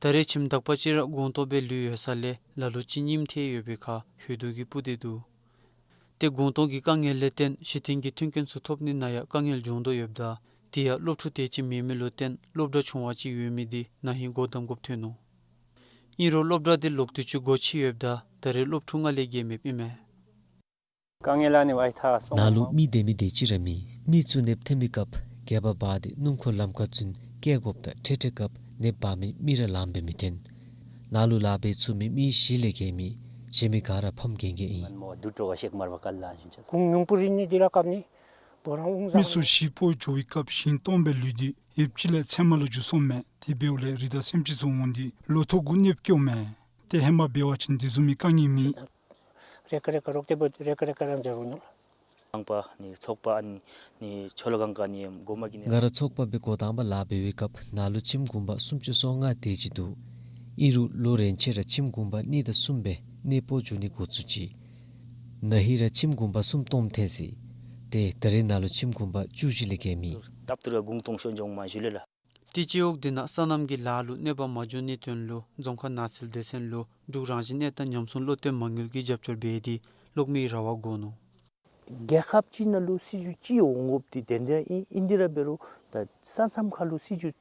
ད་རེས་ཁྱིམ་དག་པ་ཅིག་ར་གུང་སྟོང་སྦེ་ལུས་ཡོད་ས་ལས་ལ་ལུ་ཅིག་རྙིངམ་ཐལ་ཡོད་པའི་ཁར་ཧོད་དུ་གིས་སྤུར་ཏེ་འདུག། ཏེ་གུང་སྟོང་གི་དཀའ་ངལ་ལས་བརྟེན་གཞི་རྟེན་གྱི་མཐུན་རྐྱེན་ཚུ་ཐོབ་ནི་ནང་ཡང་དཀའ་ངལ་འབྱུང་དོ་ཡོདཔ་ད་དེ་ཡང་སློབ་ཕྲུག་དེ་ཅིག་མེད་མི་ལུ་བརྟེན་སློབ་གྲྭ་ཆུང་བ་ཅིག་ཡོད་མི་འདི་ན་ཧིང་སྒོ་བསྡམ་དགོཔ་ཐོན་ནུག། ཨིན་རུང་སློབ་གྲྭ་འདི་ལོག་དུས་ཅིག་སྒོ་ཕྱེ་ཡོདཔ་ད་ད་རེས་སློབ་ཕྲུག་ལྔ་ལས་བརྒལ་མེདཔ་ཨིན་མས། དཀའ་ངལ་ནི་ཝའི་ཐ་སོང་། ནཱ་ལུ་མི་སྡོད་མི་དེ་ཅིག་ར་མེད། མི་ཚུ་གནོདཔ་ཐོན་མི་སྐབས་སྒལ་པ་འབག་སྟེ་སྣུམ་འཁོར་ལམ་ཁར་བཙུགས་བསྐྱལ་དགོཔ་ད་འཕྲལ་འཕྲལ་སྐབས་གནོདཔ་འབག་མི་མི་ར་ལངམ་སྦེ་མི་ཐོན། ནཱ་ལུ་ལཱ་འབད་ཚུགས་མི་མི་བཞི་ལས་བརྒལ་མེད། གཞན་མི་ག་ར་ཕམ་གན་གི་ཨིན། གུང་ཉུང་པོ་རིང་ནི་འདི་ར་སྐབས་ནི་བུ་རོན་ཨུང་ཟ། མི་ཚུ་ཞི་སྤོ་འགྱོ་བའི་སྐབས་ཞིང་སྟོངམ་སྦེ་ལུས་ཏེ་ཡུདཔ་ཅིག་ལས་ཚལ་མ་ལུ་འགྱོ་སོངམ་མས། དེ་འབདཝ་ལས་རི་དྭགས་སེམས་ཅན་ཚུ་འོང་སྟེ་ལོ་ཐོག་གུ་གནོདཔ་བཀལཝ་མས། ཏེ་ཧེ་མ་འབད་བ་ཅིན་དེ་བཟུམ་མའི་དཀའ་ངལ་མེད། རེ་ཀ་རེ་ཀ་རོག་ཏེ་བུ་རེ་ཀ་རེ་ཀ་རང་འཇར་རུང་ནོ། ཁང་པ་ནི་ཚོགས་པ་ཨ་ནི་ནི་ཆོ་ལོ་གང་ག་ནི་གོ་མ་གི་ནི། ང་ར་ཚོགས་པ་སྦེ་འགོ་དང་པ་ལཱ་འབད་བའི་སྐབས་ནཱ་ལུ་ཁྱིམ་གུང་པ་སུམ་ཅུ་སོ་ལྔ་དེ་ཅིག་འདུག། ཨིན་རུང་ལོ་རེ་ཆ་ར་ཁྱིམ་གུང་པ་གཉིས་དང་གསུམ་སྦེ་གནས་སྤོ་འགྱོ་ནི་འགོ་བཙུགས་ཅི། ན་ཧིང་ར་ཁྱིམ་གུང་པ་གསུམ་སྟོངམ་ཐོན་ཅི། ཏེ་ད་རེས་ནཱ་ལུ་ཁྱིམ་གུང་པ་བཅུ་བཞི་ལས་བརྒལ་མེད། ཏབ་ཏུ་ར་གུང་སྟོང་ཤོར་འགྱོཝ་མས་ཞུ་ལེ་ལགས། ཏེ་སྤྱི་འོག་འདི་ནང་སོ་ནམ་གྱི་ལཱ་ལུ་གནོདཔ་མ་འབྱུང་ནིའི་དོན་ལུ་རྫོང་ཁག་ནགས་ཚལ་སྡེ་ཚན་ལུ་འབྲུག་རང་བཞིན་གནས་སྟངས་ཉམས་སྲུང་བློ་སྟོན་མ་དངུལ་གྱི་རྒྱབ་སྐྱོར་འབད་དེ་གློག་མེའི་ར་བ་བསྒོར་ནུག། རྒྱལ་ཁབ་ཅིག་ནང་ལུ་སྲིད་བྱུས་ཅིག་འོང་དགོཔ་འདི་དེ་འདྲ་ཨིན། ཨིན་དེ་ར་འབད་རུང་ད་ས་མཚམས་ཁར་ལུ་སྲིད་བྱུས་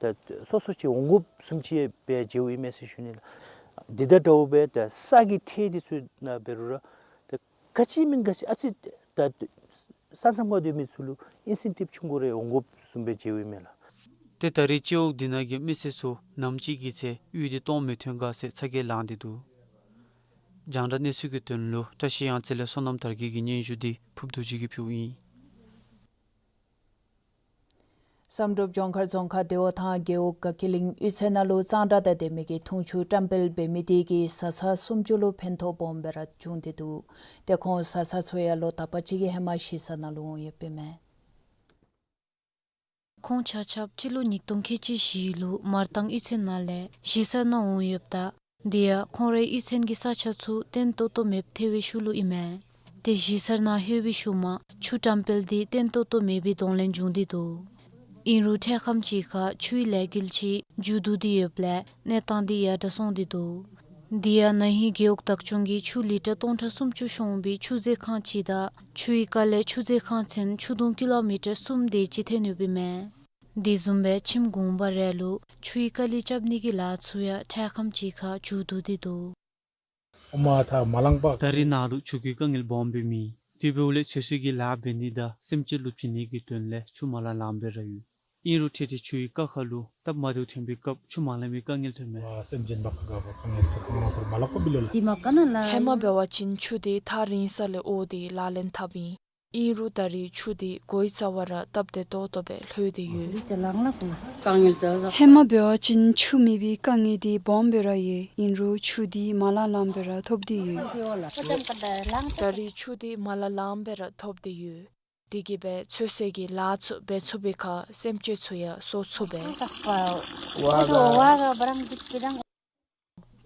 ད་སོ་སོ་ཅིག་འོང་དགོཔ་བཟུམ་ཅིག་སྦེ་མཇལཝ་ཨིན་མས་ཟེར་ཞུ་ནི་ལགས། འདི་དང་འདྲཝ་སྦེ་ད་ས་གི་ཁྲལ་འདི་ཚུ་ནང་འབད་རུང་ར་ད་ག་ཅི་མེན་ག་ཅི་ཨ་ཙི་ད་ས་མཚམས་ཁར་སྡོད་མི་ཚུ་ལུ་ཨིན་སེན་ཊིབ་ཆུང་ཀུ་རེ་འོང་དགོཔ་བཟུམ་སྦེ་མཇལཝ་ཨིན་མས་ལགས། ཏེ་ད་རེས་སྤྱི་འོག་འདི་ནང་གི་མི་སེར་ཚུ་ནམ་ཅིག་གི་ཚེ་གཡུས་འདི་སྟོངམ་མི་ཐོན་ག་ཟེར་ཚ་གྱང་ལངས་ཏེ་འདུག། རྒྱང་བསྒྲགས་གནས་ཚུལ་གྱི་དོན་ལུ་བཀྲིས་གཡང་རྩེ་ལས་བསོད་ནམས་དར་རྒྱས་ཀྱི་སྙན་ཞུ་འདི་ཕུབ་རྡོ་རྗེ་གིས་ཕུལཝ་ཨིན། བསམ་གྲུབ་ལྗོངས་མཁར་རྫོང་ཁག་བདེ་བ་ཐང་རྒེད་འོག་དགའ་སྐྱིད་གླིང་གཡུས་ཚན་ནང་ལུ་གཙང་སྦྲ་དང་ལྡན་མི་གི་འཐུང་ཆུ་བཀྲམ་སྤེལ་འབད་མི་དེ་གིས་བཟའ་ཚང་སུམ་ཅུ་ལུ་ཕན་ཐོགས་སྦོམ་སྦེ་ར་བྱུང་སྟེ་འདུག། ཏེ་ཁོང་བཟའ་ཚང་ཚུ་ཡང་ལོ་དག་པ་ཅིག་གི་ཧེ་མ་གཞིས་གསར་ནང་ལུ་འོང་ཡོདཔ་ཨིན་མས། ཁོང་ཆ་ཁྱབ་སྤྱི་ལོ་ཉིས་སྟོང་ཁལ་གཅིག་བཞི་ལུ་མར་ཐང་གཡུས་ཚན་ནང་ལས་གཞིས་གསར་ནང་འོང་ཡོདཔ་ད་དེ་ཡང་ཁོང་རའི་གཡུས་ཚན་གྱི་ས་ཆ་ཚུ་བརྟན་ཏོག་ཏོ་མེདཔ་ཐལ་བའི་ཤུལ་ལུ་ཨིན་མས། ཏེ་གཞིས་གསར་ནང་ལྷོད་པའི་ཤུལ་མ་ཆུ་བཀྲམ་སྤེལ་འདི་བརྟན་ཏོག་ཏོ་མེད་པའི་གདོང་ལེན་བྱུང་སྟེ་འདུག། ཨིན་རུང་འཕྲལ་ཁམས་ཅིག་ཁར་ཆུའི་ལས་འགུལ་ཅིག་མཇུག་བསྡུ་སྟེ་ཡོདཔ་ལས་གནས་སྟངས་འདི་ཡར་དྲག་སོང་སྟེ་འདུག། དེ་ཡང་ན་ཧིང་རྒེད་འོག་བདག་སྐྱོང་གིས་ཆུ་ལི་ཊར་སྟོང་ཕྲག་སུམ་ཅུ་ཤོང་བའི་ཆུ་རྫས་ཁང་ཅིག་དང་ཆུའི་རྐ་ལས་ཆུ་རྫས་ཁང་ཚུན་ཆུ་དུང་ཀི་ལོ་མི་ཊར་གསུམ་དེ་ཅིག་ཐོན་ཡོདཔ་ཨིན་མས། དེ་བཟུམ་སྦེ་ཁྱིམ་གུང་པ་རེ་ལུ་ཆུའི་རྐ་ལི་རྐྱབ་ནི་གི་ལཱ་ཚུ་ཡང་འཕྲལ་ཁམས་ཅིག་ཁར་མཇུག་བསྡུ་སྟེ་འདུག། ཨོ་མ་ཐ་མ་ལང་པ། ད་རེས་ནཱ་ལུ་ཆུ་གི་དཀའ་ངལ་སྦོམ་སྦེ་མེད། དེ་འབདཝ་ལས་ཚོད་བསྲེ་གི་ལཱ་འབད་ནི་དང་སེམས་ཅན་ལུ་བྱིན་ནི་གི་དོན་ལས་ཆུ་མ་ལང་ལངམ་སྦེ་ར་ཡོད། ཨིན་རུང་ཐེངས་ཐེངས་ཆུའི་རྐ་ཁ་ལུ་སྟབས་མ་བདེཝ་ཐོན་པའི་སྐབས་ཆུ་མ་ལང་བའི་དཀའ་ངལ་ཐོན་མས། ཨ་སེམས་ཅན་བ་ཁ་ཁ་བ་དཀའ་ངལ་ཐོན་མ་ཐོན་མ་ལང་པ་བི་ལོ་ལགས། ཧེ་མ་འབད་བ་ཅིན་ཆུ་དེ་ཐག་རིང་ས་ལས་འོ་དེ་ལག་ལེན་འཐབ་ཨིན། ཨིན་རུང་ད་རེས་ཆུ་དེ་གོ་བའི་རྩ་བ་ར་སྟབས་བདེ་ཏོག་ཏོ་སྦེ་ལྷོད་དེ་ཡོད། ཧེ་མ་འབད་བ་ཅིན་ཆུ་མེད་པའི་དཀའ་ངལ་དེ་སྦོམ་སྦེ་ར་ཡོད། ཨིན་རུང་ཆུ་དེ་མ་ལང་ལངམ་སྦེ་ར་ཐོབ་སྟེ་ཡོད། ད་རེས་ཆུ་དེ་མ་ལང་ལངམ་སྦེ་ར་ཐོབ་སྟེ་ཡོད། དེ་གིས་སྦེ་ཚོད་བསྲེ་གི་ལཱ་ཚུ་འབད་ཚུགས་པའི་ཁར་སེམས་ཅན་ཚུ་ཡང་གསོ་ཚུགས་པས།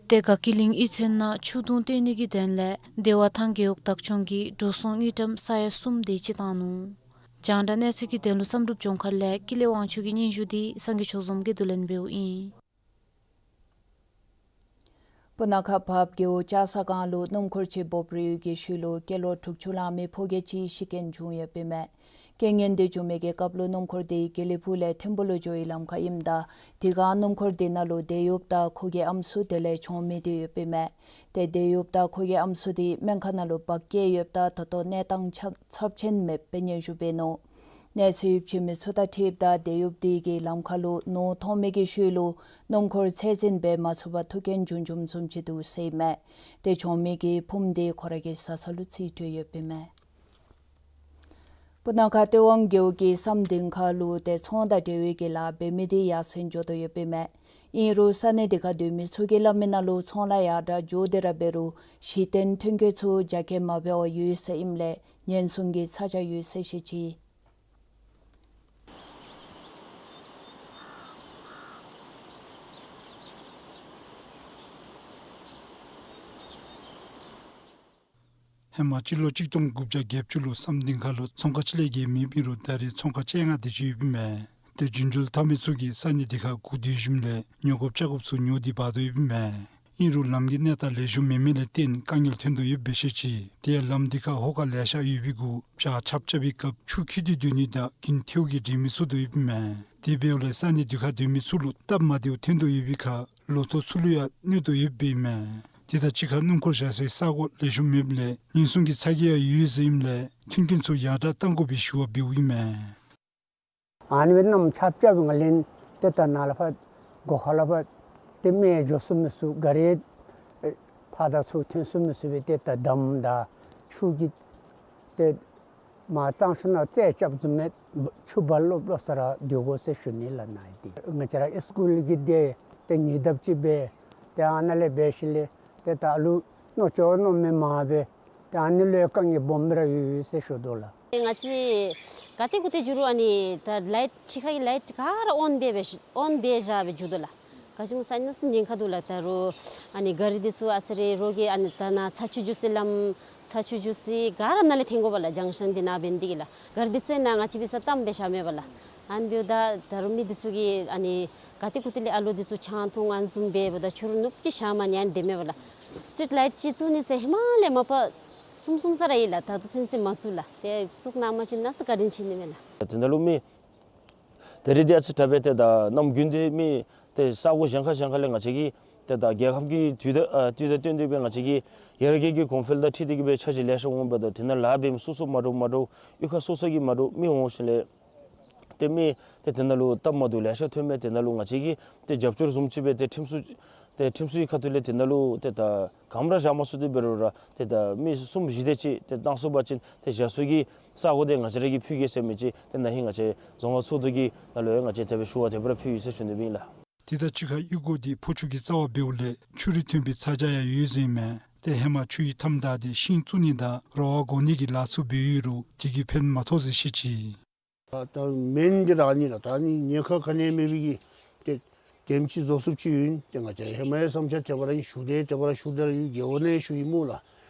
ཏེ་དགའ་སྐྱིད་གླིང་གཡུས་ཚན་ནང་ཆུ་དུང་བཏོན་ནི་གི་དོན་ལས་བདེ་བ་ཐང་རྒེད་འོག་བདག་སྐྱོང་གིས་འགྲོ་སོང་དངུལ་ཀྲམ་ས་ཡ་གསུམ་དེ་ཅིག་བཏང་ནུག། རྒྱང་བསྒྲགས་གནས་ཚུལ་གྱི་དོན་ལུ་བསམ་གྲུབ་ལྗོངས་མཁར་ལས་ཀུན་ལེགས་དབང་ཕྱུག་གི་སྙན་ཞུ་འདི་སངས་རྒྱས་ཆོས་འཛོམས་ཀྱིས་བསྡུ་ལེན་འབདཝ་ཨིན། སྤུ་ན་ཁ་བར་རྒེད་འོག་ལྕགས་ས་སྒང་ལུ་སྣུམ་འཁོར་ཅིག་འབོབ་རིལ་བའི་ཤུལ་ལུ་སྐྱེས་ལོ་དྲུག་ཅུ་ལང་མི་ཕོ་སྐྱེས་ཅིག་ཤི་རྐྱེན་བྱུང་ཡོདཔ་ཨིན་མས། རྐྱེན་ངན་དེ་བྱུང་མི་གི་སྐབས་ལུ་སྣུམ་འཁོར་དེ་དགེ་ལེགས་ཕུག་ལས་ཐིམ་ཕུག་ལུ་འགྱོ་བའི་ལམ་ཁར་ཨིནམ་ད་དེ་སྒང་སྣུམ་འཁོར་དེ་ནང་ལུ་སྡོད་ཡོདཔ་ད་ཁོ་གི་ཨམ་སྲུ་དེ་ལས་གྱོང་མི་དེ་ཡོདཔ་ཨིན་མས། ཏེ་སྡོད་ཡོདཔ་ད་ཁོ་གི་ཨམ་སྲུ་དེ་སྨན་ཁང་ནང་ལུ་འབག་བསྐྱལ་ཡོདཔ་ད་ད་ལྟོ་གནས་སྟངས་ཚབས་ཆེན་མེདཔ་སྦེ་སྙན་ཞུ་འབད་ནུག། གནས་ཚུལ་ཞིབ་མི་ཚུ་དང་འཁྲིལཝ་ད་སྡོད་ཡུལ་དེ་གི་ལམ་ཁ་ལུ་ནོར་མཐོང་མི་གི་ཤུལ་ལུ་སྣུམ་འཁོར་ཚད་འཛིན་འབད་མ་ཚུགས་པར་ཐུག་རྐྱེན་བྱུང་བྱུངམ་བཟུམ་ཅིག་འདུག་ཟེར་ཨིན་མས། ཏེ་གྱོང་མི་གི་བུམོ་དེ་ཁོ་ར་གི་བཟའ་ཚང་ལུ་རྩིས་སྤྲོད་ཡོདཔ་ཨིན་མས། སྤུ་ན་ཁ་སྟོད་ཝང་རྒེད་འོག་གི་སམ་སྡིངས་ཁ་ལུ་ཏེ་ཚོང་དང་འབྲེལ་བའི་གི་ལཱ་འབད་མི་འདི་ཡར་སེང་འགྱོ་དོ་ཡོདཔ་ཨིན་མས། ཨིན་རུང་ས་གནས་འདི་ཁར་སྡོད་མི་ཚུ་གིས་སླབ་མི་ནང་ལུ་ཚོང་ལཱ་ཡར་དྲག་འགྱོ་སྟེ་ར་འབད་རུང་གཞི་རྟེན་ཐོན་སྐྱེད་ཚུ་རྒྱ་སྐྱེད་མ་འབད་བར་ཡོད་ཟེར་ཨིནམ་ལས་ཉེན་སྲུང་གི་ཚ་གྱང་ཡོད་ཟེར་བཤད་ཅི། ཧེ་མ་སྤྱི་ལོ་གཅིག་སྟོང་དགུ་བརྒྱ་བརྒྱད་ཅུ་ལུ་སམ་སྡིངས་ཁ་ལུ་ཚོང་ཁང་གཅིག་ལས་བརྒལ་མེདཔ་ཨིན་རུང་ད་རེས་ཚོང་ཁང་བཅོ་ལྔ་དེ་ཅིག་ཡོདཔ་ཨིན་མས། ཏེ་རྒྱུན་འགྲུལ་འཐབ་མི་ཚུ་གིས་ས་གནས་དེ་ཁར་སྒུག་སྡོད་ཞིནམ་ལས་ཉོ་དགོཔ་བཅའ་དགོཔ་ཚུ་ཉོ་སྟེ་འབག་དོ་ཡོདཔ་ཨིན་མས། ཨིན་རུང་ལམ་གྱི་གནས་སྟངས་ལེགས་ཤོམ་མེད་མི་ལས་བརྟེན་དཀའ་ངལ་ཐོན་དོ་ཡོདཔ་སྦེ་བཤད་ཅི། དེ་ཡང་ལམ་དེ་ཁར་ཧོ་ཀ་ལེ་ཤ་ཡོད་པའི་གུ་བྱཱར་ཆརཔ་རྐྱབ་པའི་སྐབས་ཆུ་འཁྱིལ་ཏེ་སྡོད་ནི་དང་གིན་ཐལཝ་གིས་འདྲེན་མི་ཚུགས་དོ་ཡོདཔ་ཨིན་མས། དེ་འབདཝ་ལས་ས་གནས་དེ་ཁར་སྡོད་མི་ཚུ་ལུ་སྟབས་མ་བདེཝ་ཐོན་དོ་ཡོད་པའི་ཁར་ལོ་ཐོག་ཚུ་ལུ་ཡང་གནོད་དོ་ཡོདཔ་ཨིན་མས། དེ་དང་གཅིག་ཁར་སྣུམ་འཁོར་བཞག་སའི་ས་གོ་ལེགས་ཤོམ་མེདཔ་ལས་ཉེན་སྲུང་གི་ཚ་གྱང་ཡང་ཡོད་ཟེར་ཨིནམ་ལས་མཐུན་རྐྱེན་ཚུ་ཡར་དྲག་གཏང་དགོ་པའི་ཞུ་བ་འབདཝ་ཨིན་མས། ཨ་ནི་སྦེ་གནམ་ཆརཔ་རྐྱབ་པའི་སྒང་ལས་ཏེ་ད་ནཱ་ལས་ཕར་སྒོ་ཁ་ལས་ཕར་ཏེ་སྨན་འགྱོ་ཚུགས་མི་ཚུགས། ག་རི་ཨེ་ཕར་དང་ཚུར་ཐོན་ཚུགས་མི་ཚུགས་པའི་ཏེ་ད་འདམ་དང་ཆུ་གིས་ཏེ་མར་གཙང་ཆུ་ནང་རྩད་རྐྱབ་བཟུམ་སྦེ་ཆུ་འབག་ལོག་ལོག་ས་ར་སྡོད་དགོ་ཟེར་ཞུ་ནི་ལགས། ནཱ་ཡི་ཏེ་ང་བཅས་ར་ཨིས་ཀུལ་གྱི་དེ་ཏེ་ཉེ་འདབས་ཅིག་སྦེ་ཏེ་ཨ་ནཱ་ལས་འབད་ཞིནམ་ལས་ཏེ་ད་ཨ་ལུ་མནོ་ཅོག་མནོ་མི་མང་སྦེ་ཏེ་ཨ་ནི་ལུ་ཡང་དཀའ་ངལ་སྦོམ་སྦེ་ར་ཡོད་ཡོད་ཟེར་ཞུ་དོ་ལགས། ང་བཅས་ག་ཏེ་གུ་ཏེ་འགྱོ་རུང་ཨ་ནི་ད་ལའིཊ་ཕྱི་ཁའི་ལའིཊ་ག་ར་ཨོན་སྦེ་སྦེ་ཨོན་སྦེ་བཞག་སྦེ་འགྱོ་དོ་ལགས། ག་ཅི་སྨོ་ཟེར་ན་ས་གནས་ཉེན་ཁ་འདུག་ལགས། ད་རུང་ཨ་ནི་ག་རི་འདི་ཚུ་ཨ་ཙི་རེ་རོགས་ཀྱིས་ཨ་ནི་ད་ནཱ་ཚ་ཆུ་འགྱོ་སའི་ལམ་ཚ་ཆུ་འགྱོ་སའི་ག་ར་ནཱ་ལས་འཐེན་དགོ་པས་ལགས། ཇང་ཤན་འདི་ནཱ་འབད་ནི་དེ་གིས་ལགས། ག་རི་འདི་ཚུ་ཡང་ནཱ་ང་བཅས་འབད་སར་བཏམས་སྦེ་བཞག་མེད་པས་ལགས། ཨ་ནི་འབདཝ་ད་ད་རུང་མི་འདི་ཚུ་གིས་ཨ་ནི་ག་ཏེ་གུ་ཏེ་ལས་ཨ་ལུ་འདི་ཚུ་ཆང་འཐུང་ཨ་ནི་བཟུམ་འབད་འབདཝ་ད་ཕྱི་རུ་ནུབ་ཅིག་བཞག་མ་ནི་ཨ་ནི་བདེ་མེད་པས་ལགས། སི་ཊིཊ་ལའིཊ་ཅིག་བཙུགས་ནི་ཟེར་ཧེ་མ་ལས་མ་པ་གསུངས་གསུངས་ས་ར་ཡོད་ལགས། ད་ལྟོ་ཚུན་ཚོད་མ་བཙུགས་ལགས། ཏེ་བཙུགས་གནང་མ་བཅུག་ན་ཟེར་བཀའ་དྲིན་ཆེ་ནི་མས་ལགས། དེ་ནང་ལུ་མི་ད་རིས་འདི་ཨ་ཙི་དྲག་པས། ཏེ་ད་གནམ་དགུན་འདི་མི་ཏེ་ས་གོ་གཞན་ཁར་གཞན་ཁར་ལས་ང་བཅས་ཀྱིས་ཏེ་ད་རྒྱལ་ཁབ་ཀྱི་དུས་དང་ཨ་དུས་དང་བསྟུན་ཏེ་སྦེ་ང་བཅས་ཀྱི་ཡར་རྒྱས་ཀྱི་གོང་འཕེལ་དང་འཁྲིལ་ཏེ་གི་སྦེ་འཆར་གཞི་ལེ་ཤ་འོང་པས། ད་དེ་ནང་ལཱ་འབད་མི་སོ་སོ་མ་འདྲཝ་མ་འདྲཝ་གཡུས་ཁ་སོ་སོ་གི་མ་འདྲཝ་མི་འོང་ཞིནམ་ལས་ཏེ་མི་ཏེ་དེ་ནང་ལུ་སྟབས་མ་བདེཝ་ལེ་ཤ་ཐོན་མས། དེ་ནང་ལུ་ང་བཅས་ཀྱིས་ཏེ་རྒྱབ་སྐྱོར་བཟུམ་ཅིག་སྦེ་ཏེ་ཁྲིམས་སྲུང་ཏེ་ཁྲིམས་སྲུང་གི་ཁ་ཐུག་ལས་དེ་ནང་ལུ་ཏེ་ད་ག་ར་བཞག་མ་ཚུགས་ཏེ་འབད་རུང་ར་ཏེ་ད་མི་གསུམ་བཞི་དེ་ཅིག་ཏེ་བཏང་ཚུགས་པ་ཅིན་ཏེ་བཞག་ས་གི་ས་གོ་དེ་ང་བཅས་ར་གིས་ཕུལ་གེ་ཟེར་མི་ཅིག་ཏེ་ན་ཧིང་ང་བཅས་རྫོང་ཁག་ཚོགས་འདུ་གི་ནང་ལུ་ཡང་ང་བཅས་དེ་སྦེ་ཞུ་བ་དེ་སྦེ་ར་ཕུལ་ཡི་ཟེར་ཞུ་ནི་སྦེ་ཨིན་ལགས། དེ་དང་གཅིག་ཁར་གཡུས་སྒོ་འདི་ཕོ་ཆུ་གི་རྩ་བར་འབདཝ་ལས་ཆུ་རུད་ཐོན་པའི་ཚ་གྱང་ཡང་ཡོད་ཟེར་ཨིན་མས། ཏེ་ཧེ་མ་ཆུའི་མཐའམ་བདའ་སྟེ་ཤིང་བཙུགས་ནི་དང་ར་བ་བགོ་ནི་གི་ལཱ་ཚུ་འབད་ཡོད་རུང་དེ་གིས་ཕན་མ་ཐོགས་ཟེར་བཤད་ཅི། ད་ད་སྨན་འདི་ར་ཨ་ནི་ལགས། ད་ཨ་ནི་ཉེན་ཁ་ག་ནི་ཡང་མེད་པའི་གི་ཏེ་དེམ་ཅིག་བཟོ་ཚུགསཔ་ཅིག་ཡོད་ན་ཏེ་ང་བཅས་ཧེ་མ་ཡང་བསམ་འཆར་དེ་སྦེ་ར་ཨིན་ཞུ་སྟེ་དེ་སྦེ་ར་ཞུ་སྟེ་ར་ཡོད། རྒེད་འོག་ནང་ཞུ་ཡི་སྨོ་ལགས།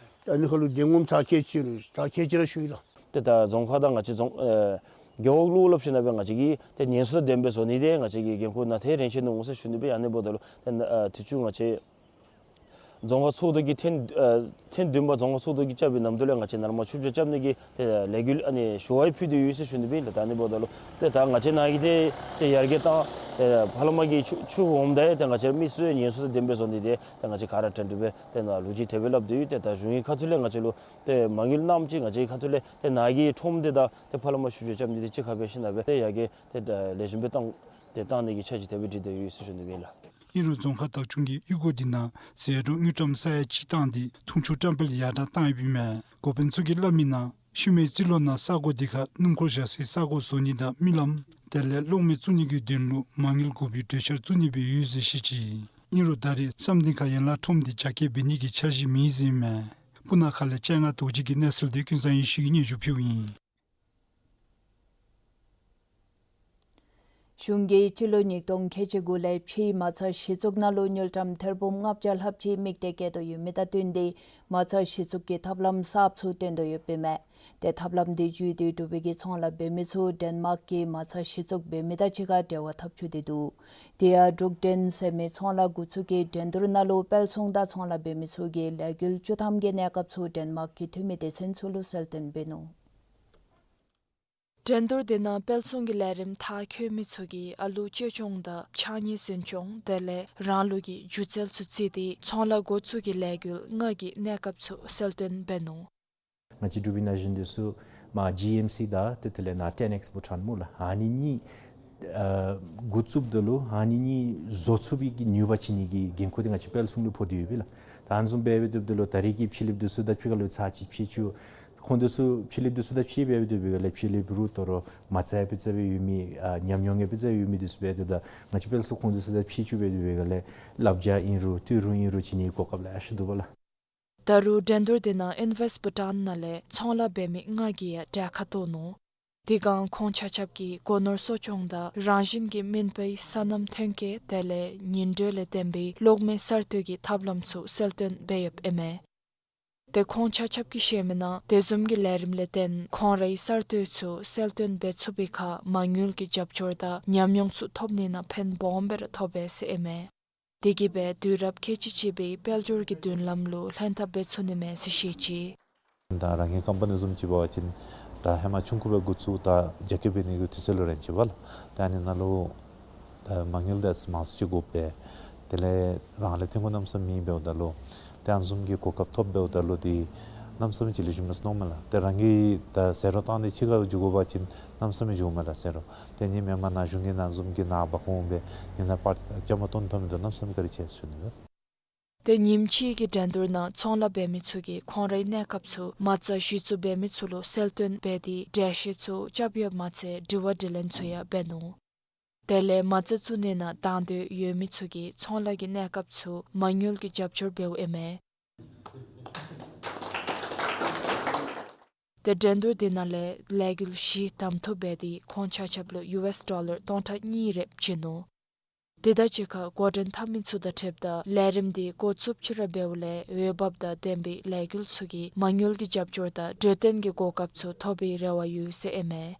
ཨ་ནི་ཁར་ལུ་དེ་ངོམ་ཚ་ཁལ་གཅིག་རུང་ཚ་ཁལ་གཅིག་ར་ཞུ་ཡི་ལགས། ཏེ་ད་རྫོང་ཁག་དང་ང་བཅས་རྫོང་ཨེ་རྒེད་འོག་ལུ་སླབ་ཞིནམ་ལས་ང་བཅས་ཀྱིས་ཏེ་ཉེན་སྲུང་དང་ལྡནམ་སྦེ་བཟོ་ནི་དེ་ང་བཅས་ཀྱི་འགན་ཁུར་ནང་ཐད་རན་ཆི་ནུག་ཟེར་ཞུ་ནི་སྦེ། ཨ་ནི་འབདཝ་ད་ལུ་ཏེ་ཨ་དུས་ཅི་ང་བཅས་རྫོང་ཁག་ཚོགས་འདུ་གི་ཐེངས་ཨ་ཐེངས་བདུན་པ་རྫོང་ཁག་ཚོགས་འདུ་གི་རྐྱབ་པའི་ནམ་དུས་ལས་ང་བཅས་ནཱ་ལས་མར་ཆུ་བྱ་རྐྱབ་ནི་གི་ཏེ་ལས་འགུལ་ཨ་ནི་ཞུ་བ་ཡང་ཕུལ་ཏེ་ཡོད་ཟེར་ཞུ་ནི་སྦེ་ཨིན་ལགས། ད་ཨ་ནི་འབདཝ་ད་ལུ་ཏེ་ད་ང་བཅས་ནཱ་གི་ཏེ་ཏེ་ཡར་རྒྱས་བཏང་ཏེ་ཕར་ལས་མར་གྱི་ཆུ་ཆུ་འོངམ་ད་ཡང་ཏེ་ང་བཅས་མི་སེར་ཉེན་སྲུང་དང་ལྡནམ་སྦེ་བཟོ་ནི་དེ་ཏེ་ང་བཅས་ག་ར་གྲ་སྒྲིག་སྦེ་ཏེ་ནཱ་ལུ་ཅིག་དེ་སྦེ་སླབ་སྟེ་ཡོད། ཏེ་ད་གཞུང་གི་ཁ་ཐུག་ལས་ང་བཅས་ལུ་ཏེ་མ་དངུལ་གནངམ་ཅིག་ང་བཅས་ཁ་ཐུག་ལས་ཏེ་ནཱ་གི་ཁྲོམ་དེ་དང་ཏེ་ཕར་ལས་མར་ཆུ་བྱ་རྐྱབ་ནི་དེ་གཅིག་ཁར་འབད་ཞིནམ་ལས་ཏེ་ཡར་རྒྱས་ཏེ་ད་ལེགས་ཤོམ་སྦེ་བཏང་ཏེ་བཏང་ནི་གི་འཆར་གཞི་དེ་སྦེ་སྒྲིག་སྟེ་ཡོད་ཟེར་ཞུ་ནི་སྦེ་ཨིན་ལགས། ཨིན་རུང་རྫོང་ཁག་བདག་སྐྱོང་གིས་གཡུས་སྒོ་འདི་ནང་ཟད་འགྲོ་དངུལ་ཀྲམ་ས་ཡ་གཅིག་བཏང་སྟེ་འཐུང་ཆུ་བཀྲམ་སྤེལ་ཡར་དྲག་བཏང་ཡོདཔ་ཨིན་མས། འགོ་དཔོན་ཚུ་གིས་སླབ་མིའི་ནང་ཤུལ་མའི་རྩིས་ལོ་ནང་ས་གོ་འདི་ཁར་སྣུམ་འཁོར་བཞག་སའི་ས་གོ་བཟོ་ནི་དང་རྨི་ལམ་དེ་ལས་གློག་མེ་བཙུགས་ནི་གི་དོན་ལུ་མ་དངུལ་དགོ་པའི་གྲོས་འཆར་བཙུགས་ནི་སྦེ་ཡོད་ཟེར་བཤད་ཅི། ཨིན་རུང་ད་རེས་སམ་སྡིངས་ཁ་ཡན་ལག་ཁྲོམ་འདི་རྒྱ་སྐྱེད་འབད་ནི་གི་འཆར་གཞི་མེད་ཟེར་ཨིན་མས། སྤུ་ན་ཁ་ལས་སྤྱན་སྔ་རྡོ་རྗེ་གི་གནས་ཚུལ་འདི་ཀུན་བཟང་ཡེ་ཤེས་ཀྱིས་སྙན་ཞུ་ཕུལཝ་ཨིན། གཞུང་གིས་སྤྱི་ལོ་ཉིས་སྟོང་ཁལ་གཅིག་དགུ་ལས་ཕྱིའི་མ་རྩ་གཞི་བཙུགས་ནང་ལུ་དངུལ་ཀྲམ་ཐེར་འབུམ་ལྔ་བརྒྱ་ལྷགཔ་ཅིག་དམིགས་གཏད་བསྐྱེད་དོ་ཡོད་མི་དང་བསྟུན་ཏེ་མ་རྩ་གཞི་བཙུགས་ཀྱི་ཐབས་ལམ་གསརཔ་ཚུ་བཏོན་དོ་ཡོདཔ་ཨིན་མས། ཏེ་ཐབས་ལམ་འདི་བརྒྱུད་དེ་འབྲུག་པའི་གི་ཚོང་ལཱ་འབད་མི་ཚུ་ཌེན་མཱརཀ་གི་མ་རྩ་གཞི་བཙུགས་འབད་མི་དང་གཅིག་ཁར་འབྲེལ་བ་འཐབ་ཚུགས་ཏེ་འདུག། དེ་ཡང་འབྲུག་ཌེན་ཟེར་མི་ཚོང་ལཱ་འགོ་བཙུགས་ཀྱི་འགྲན་བསྡུར་ནང་ལུ་དཔལ་ཚོང་དང་ཚོང་ལཱ་འབད་མི་ཚུ་གིས་ལས་འགུལ་བཅུ་ཐམ་གྱི་གནས་སྐབས་ཚུ་ཌེན་མཱརཀ་གི་འཐུས་མི་སྡེ་ཚན་ཚུ་ལུ་གསལ་སྟོན་འབད་ནུག། འགྲན་བསྡུར་དེ་ནང་དཔལ་ཚོང་གི་ལས་རིམ་མཐར་འཁྱོལ་མི་ཚུ་གིས་ཨ་ལུ་བཅོས་སྐྱོང་དང་ཕྱགས་སྙིགས་སུན་སྐྱོང་དེ་ལས་རང་ལུགས་ཀྱི་སྒྱུ་རྩལ་ཚུ་བརྩིས་ཏེ་ཚོང་ལཱ་འགོ་བཙུགས་ཀྱི་ལས་འགུལ་ལྔ་གི་གནས་སྐབས་ཚུ་གསལ་སྟོན་འབད་ནུག། ང་བཅས་འབྲུག་པའི་ན་གཞོན་འདི་ཚུ་མར་ཇི་ཨེམ་སི་དང་ཏེ་དེ་ལས་ནཱ་ཊེན་ཨེགསི་བྷུ་ཊཱན་སྨོ་ལགས། ཨ་ནི་གཉིས་ཨ་འགོ་བཙུགསཔ་ད་ལུ་ཨ་ནི་གཉིས་བཟོ་ཚུགས་པའི་གི་ནུས་པ་བྱིན་ནི་གི་འགན་ཁུར་འདི་ང་བཅས་དཔལ་ཚོང་ལུ་ཕོག་སྟེ་ཡོད་པས་ལགས། ད་ཨ་ནི་བཟུམ་སྦེ་འབདཝ་ད་ལུ་ད་རེས་ཀྱི་ཕྱི་གླིངཔ་འདི་ཚུ་ད་ཕྱི་ཁ་ལུ་ཚར་གཅིག་ཕྱེད་ཅུ་ ཁོང་འདི་ཚུ་ཕྱི་གླིངཔ་འདི་ཚུ་དང་ཕྱད་འབད་སྡོད་པའི་སྒང་ལས་ཕྱི་གླིངཔ་རུང་དོ་རུང་མ་རྩ་ཡང་དཔེ་ཚུ་སྦེ་ཡོད་མི་ཨ་ཉམས་མྱོང་ཡང་དཔེ་ཚུ་ཡོད་མི་འདི་ཚུ་འབད་སྡོདཔ་ད་ང་བཅས་དཔེ་ཚུ་ཁོང་འདི་ཚུ་དང་ཕྱད་བཅུག་འབད་སྡོད་པའི་སྒང་ལས་བསླབ་བྱ་ཨིན་རུང་ཏི་རུ་ཨིན་རུང་བྱིན་ནིའི་གོ་སྐབས་ལེ་ཤ་འདུག་པ་ལགས། ད་རུང་འགྲན་བསྡུར་དེ་ནང་ཨིན་ཝེསཊ་བྷུ་ཊཱན་ནང་ལས་ཚོང་ལཱ་འབད་མི་ལྔ་གིས་ཡང་གྲལ་ཁར་གཏོགས་ནུག། དེ་སྒང་ཁོང་ཆ་ཁྱབ་ཀྱིས་སྒོ་ནོར་གསོ་སྐྱོང་དང་རང་བཞིན་གྱི་སྨིན་པའི་སོ་ནམ་ཐོན་སྐྱེད་དེ་ལས་ཉིང་འགྲོས་ལས་བརྟེན་པའི་གློག་མེ་གསར་གཏོད་ཀྱི་ཐབས་ལམ་ཚུ་གསལ་སྟོན་འབད་ཡོདཔ་ཨིན་མས། ཏེ་ཁོང་ཆ་ཁྱབ་ཀྱིས་བཤད་མི་ནང་དེ་བཟུམ་གྱི་ལས་རིམ་ལས་བརྟེན་ཁོང་རའི་གསར་གཏོད་ཚུ་གསལ་སྟོན་འབད་ཚུགས་པའི་ཁར་མ་དངུལ་གྱི་རྒྱབ་སྐྱོར་དང་ཉམས་མྱོང་ཚུ་ཐོབ་ནི་ནང་ཕན་སྦོམ་སྦེ་ར་ཐོགས་པས་ཟེར་ཨིན་མས། དེ་གིས་སྦེ་དུས་རབས་ཁལ་གཅིག་གཅིག་པའི་དཔལ་འབྱོར་གྱི་མདུན་ལམ་ལུ་ལྷན་ཐབས་འབད་ཚུགས་ནི་མས་ཟེར་བཤད་ཅི། ད་རང་གི་ཀམ་པ་ནི་བཟུམ་ཅིག་འབད་བ་ཅིན་ད་ཧེ་མ་ཆུང་ཀུ་སྦེ་འགོ་བཙུགས་ད་རྒྱ་སྐྱེད་འབད་ནི་གི་དུས་ཚོད་ལུ་རན་ཅི་པ་ལགས། ད་ཨ་ནི་ནང་ལུ་ད་མ་དངུལ་དེ་མང་སུ་ཅིག་དགོ་པས། དེ་ལས་རང་ལས་ཐོན་ཁུངས་གནམ་མེད་ས་མེད་མེད་འབདཝ་ད་ལུ་ཏེ་ཨ་ནི་བཟུམ་གྱི་གོ་སྐབས་ཐོབ་འབདཝ་ད་ལུ་ཏེ་གནམ་མེད་ས་མེད་ཅིག་ལེགས་ཤོམ་མས་ཟེར་མནོཝ་མས་ལགས། ཏེ་རང་གིས་ད་ཟད་འགྲོ་བཏང་སྟེ་ཕྱི་ཁར་འགྱོ་དགོ་པ་ཅིན་གནམ་མེད་ས་མེད་འགྱོཝ་མས་ལགས་ཟད་འགྲོ། ཏེ་ངེའི་མེན་པར་ན་གཞུང་གིས་ཨ་ནི་བཟུམ་གྱི་ནངས་པ་གུང་སྦེ་ངེའི་ནང་པར་བཅའ་མར་གཏོགས་ཐོབ་མི་འདི་གནམ་མེད་ས་མེད་བཀའ་དྲིན་ཆེ་ཟེར་ཞུ་ནི་ལགས། ཏེ་ཉིནམ་གཅིག་གི་འགྲན་བསྡུར་ནང་ཚོང་ལཱ་འབད་མི་ཚུ་གིས་ཁོང་རའི་གནས་སྐབས་ཚུ་མ་རྩ་གཞི་བཙུགས་འབད་མི་ཚུ་ལུ་གསལ་སྟོན་འབད་དེ་འགྲེལ་བཤད་ཚུ་རྐྱབ་ཡོདཔ་མ་ཚད་དྲི་བ་དྲིས་ལན་ཚུ་ཡང་འབད་ནུག། དེ་ལས་མ་རྩ་བཙུགས་ནི་ནང་དང་འདོད་ཡོད་མི་ཚུ་གིས་ཚོང་ལཱ་གི་གནས་སྐབས་ཚུ་མ་དངུལ་གྱི་རྒྱབ་སྐྱོར་འབདཝ་ཨིན་མས། ཏེ་འགྲན་བསྡུར་དེ་ནང་ལས་ལས་འགུལ་བཞི་གདམ་འཐུ་འབད་དེ་ཁོང་ཆ་ཁྱབ་ལུ་ཡུ་ཨེསི་ཌོ་ལར་སྟོང་ཕྲག་གཉིས་རེ་བྱིན་ནུག། དེ་དང་གཅིག་ཁར་འགོ་འདྲེན་འཐབ་མི་ཚུ་དང་འཁྲིལཝ་ད་ལས་རིམ་དེ་འགོ་བཙུགསཔ་ཅིག་ར་འབདཝ་ལས་འོས་འབབ་དང་ལྡན་པའི་ལས་འགུལ་ཚུ་གིས་མ་དངུལ་གྱི་རྒྱབ་སྐྱོར་དང་འབྲུ་དོན་གྱི་གོ་སྐབས་ཚུ་ཐོབ་པའི་རེ་བ་ཡོད་ཟེར་ཨིན་མས།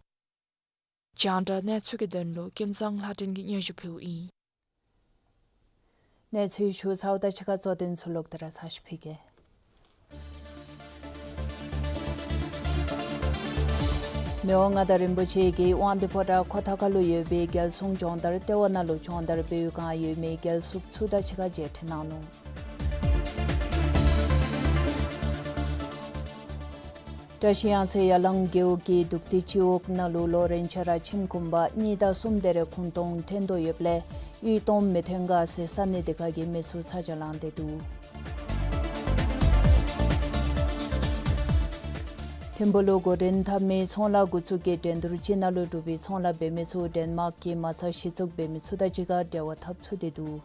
རྒྱང་བསྒྲགས་གནས་ཚུལ་གྱི་དོན་ལུ་ཀུན་བཟང་ལྷ་སྒྲོན་གྱིས་སྙན་ཞུ་ཕུལཝ་ཨིན། གནས་ཚུལ་ཞུ་ཚརཝ་དང་གཅིག་ཁར་གཙོ་དོན་ཚུ་ལོག་སྟེ་ར་ཚར་ཅིག་ཕུལ་གེ། མི་དབང་མངའ་བདག་རིན་པོ་ཆེ་གིས་དབང་འདུས་ཕོ་བྲང་ཁོ་ཐང་ཁ་ལུ་ཡོད་པའི་རྒྱལ་སྲུང་སྦྱོང་བརྡར་ལྟེ་བ་ནང་ལུ་སྦྱོང་བརྡར་འབད་བའི་བསྒང་ཡོད་མི་རྒྱལ་སྲུངཔ་ཚུ་དང་གཅིག་ཁར་མཇལ་འཕྲད་གནང་ནུག། བཀྲ་ཤིས་གཡང་རྩེ་ཡ་ལང་རྒེད་འོག་གི་དུག་ཏི་སྤྱི་འོག་ནང་ལུ་ལོ་རེ་ཆ་ར་ཁྱིམ་གུང་པ་གཉིས་དང་གསུམ་དེ་རེ་ཁུངས་སྟོང་ཐོན་དོ་ཡོདཔ་ལས་གཡུས་སྟོངམ་མི་ཐོན་ག་ཟེར་ས་གནས་དེ་ཁ་གི་མི་ཚུ་ཚ་གྱང་ལང་སྟེ་འདུག། ཐིམ་ཕུག་ལུ་འགོ་འདྲེན་འཐབ་མི་ཚོང་ལཱ་འགོ་བཙུགས་ཀྱི་འགྲན་བསྡུར་ཅིག་ནང་ལུ་འབྲུག་པའི་ཚོང་ལཱ་འབད་མི་ཚུ་ཌེན་མཱརཀ་གི་མ་རྩ་གཞི་བཙུགས་འབད་མི་ཚུ་དང་གཅིག་ཁར་འབྲེལ་བ་འཐབ་ཚུགས་ཏེ་འདུག།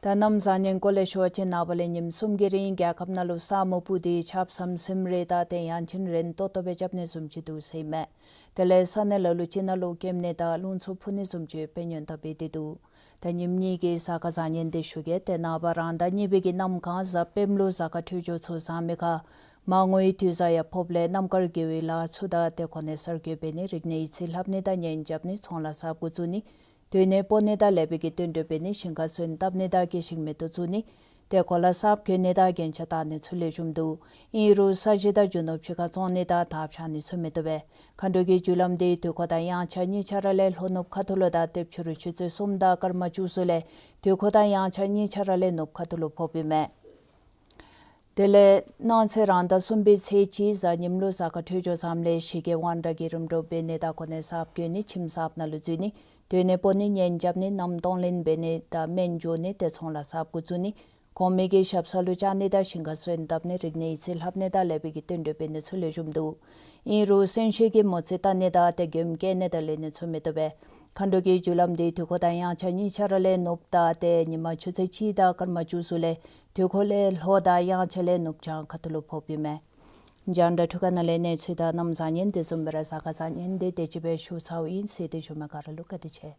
ད་གནམ་བཟང་ངན་སྐོར་ལས་ཞུ་བ་ཅིན་ནངས་པ་ལས་ཉིནམ་གསུམ་གྱི་རིང་རྒྱལ་ཁབ་ནང་ལུ་ས་སྨུག་སྤུབས་ཏེ་ཆརཔ་ཟམ་ཟིམ་རེ་དང་ཏེ་ཡང་ཅིན་རན་ཏོག་ཏོ་སྦེ་རྐྱབ་ནི་བཟུམ་ཅིག་འདུག་ཟེར་ཨིན་མས། དེ་ལས་ས་གནས་ལ་ལུ་ཅིག་ནང་ལུ་སྐེམ་ནི་དང་རླུང་འཚུབ་འཕུ་ནི་བཟུམ་ཅིག་དཔེ་ཉེན་བརྡ་འབད་དེ་འདུག། ད་ཉིནམ་གཉིས་ཀྱི་གཟའ་སྐར་བཟང་ངན་དེ་ཞུ་གེ། ཏེ་ནངས་པ་རང་ཟླ་གཉིས་པའི་གི་གནམ་གང་གཟའ་སྤེནམ་ལུ་གཟའ་སྐར་འཕྲོད་སྦྱོར་ཚུ་བཟང་མི་ཁར་མར་ངོའི་དུས་བཟང་ཡང་ཕོགཔ་ལས་གནམ་དཀར་དགེ་བའི་ལཱ་ཚུ་དང་ཏེ་གོ་གནས་གསར་བསྐོ་འབད་ནི་རིག་གནས་ཡིག་རྩིས་ལྷབ་ནི་དང་གཉེན་རྐྱབ་ནི་ཚོང་ལཱ་གསརཔ་འགོ་བཙུགས་ནི་སྡོད་གནས་སྤོ་ནི་དང་ལེགས་པའི་གི་བསྟུན་གྲོས་འབད་ནི་ཞིང་ཁ་སོན་བཏབ་ནི་དང་སྐྱེད་ཤིང་མེ་ཏོག་བཙུགས་ནི་ཏེ་གོ་ལ་གསརཔ་གྱོན་ནི་དང་རྒྱན་ཆ་བཏགས་ནི་ཚུ་ལེགས་ཤོམ་འདུག། ཨིན་རུང་ས་གཞི་དང་རྒྱུ་ནོར་ཕྱི་ཁར་བཙོང་ནི་དང་དར་འཕྱར་ནི་ཚུ་མི་བཏུབ་པས། མཁའ་འགྲོ་གི་རྒྱུ་ལམ་དེ་དུས་འཁོར་དང་དབྱངས་འཆར་གཉིས་ཆ་ར་ལས་ལྷོ་ནུབ་ཁ་ཐུག་ལུ་དང་ཏེ་ཕྱི་རུ་ཆུ་ཚོད་གསུམ་དང་སྐར་མ་བཅུ་གསུམ་ལས་དུས་འཁོར་དང་དབྱངས་འཆར་གཉིས་ཆ་ར་ལས་ནུབ་ཁ་ཐུག་ལུ་ཕོགཔ་ཨིན་མས། དེ་ལས་གནངས་ཚེ་རང་ཟླ་གསུམ་པའི་ཚེས་གཅིག་གཟའ་ཉིམ་ལུ་གཟའ་སྐར་འཕྲོད་སྦྱོར་བཟངམ་ལས་ཞི་རྒྱས་དབང་དྲག་གི་རིམ་གྲོ་འབད་ནི་དང་གོ་གནས་གསརཔ་གྱོན་ནི་ཁྱིམ་གསརཔ་ནང་ལུ་འཛུལ་ནི་སྡོད་གནས་སྤོ་ནི་གཉེན་རྐྱབ་ནི་མནའམ་གཏོང་ལེན་འབད་ནི་དང་སྨན་འགྱོ་ནི་ཏེ་ཚོང་ལཱ་གསརཔ་འགོ་བཙུགས་ནི་གོང་མའི་གི་ཞབས་ས་ལུ་བཅར་ནི་དང་ཞིང་ཁ་སོན་བཏབ་ནི་རིག་གནས་ཡིག་རྩིས་ལྷབ་ནི་དང་ལེགས་པའི་གི་བསྟུན་གྲོས་འབད་ནི་ཚུ་ལེགས་ཤོམ་འདུག། ཨིན་རུང་གསོན་གཤིན་གྱི་མོ་རྩིས་བལྟ་ནི་དང་ཏེ་མགྱོནམ་སྐྱེ་ནི་དང་ལེན་ནི་ཚུ་མི་བཏུབ་པས། མཁའ་འགྲོ་གི་རྒྱུ་ལམ་དེ་དུས་འཁོར་དང་དབྱངས་འཆར་གཉིས་ཆ་ར་ལས་ནུབ་དང་ཏེ་ཉིན་མ་ཆུ་ཚོད་གཅིག་དང་སྐར་མ་བཅུ་གསུམ་ལས་དུས་འཁོར་ལས་ལྷོ་དང་དབྱངས་འཆར་ལས་ནུབ་བྱང་ཁ་ཐུག་ལུ་ཕོགཔ་ཨིན་མས། རྒྱང་བསྒྲགས་འཕྲུལ་ཁང་ནང་ལས་གནས་ཚུལ་དང་གནམ་བཟང་ངན་དེ་བཟུམ་སྦེ་ར་གཟའ་སྐར་བཟང་ངན་དེ་དེ་ཅིག་སྦེ་ཞུ་ཚརཝ་ཨིན། གཟིགས་ཏེ་བཞུགས་མི་ག་ར་ལུ་བཀའ་དྲིན་ཆེ།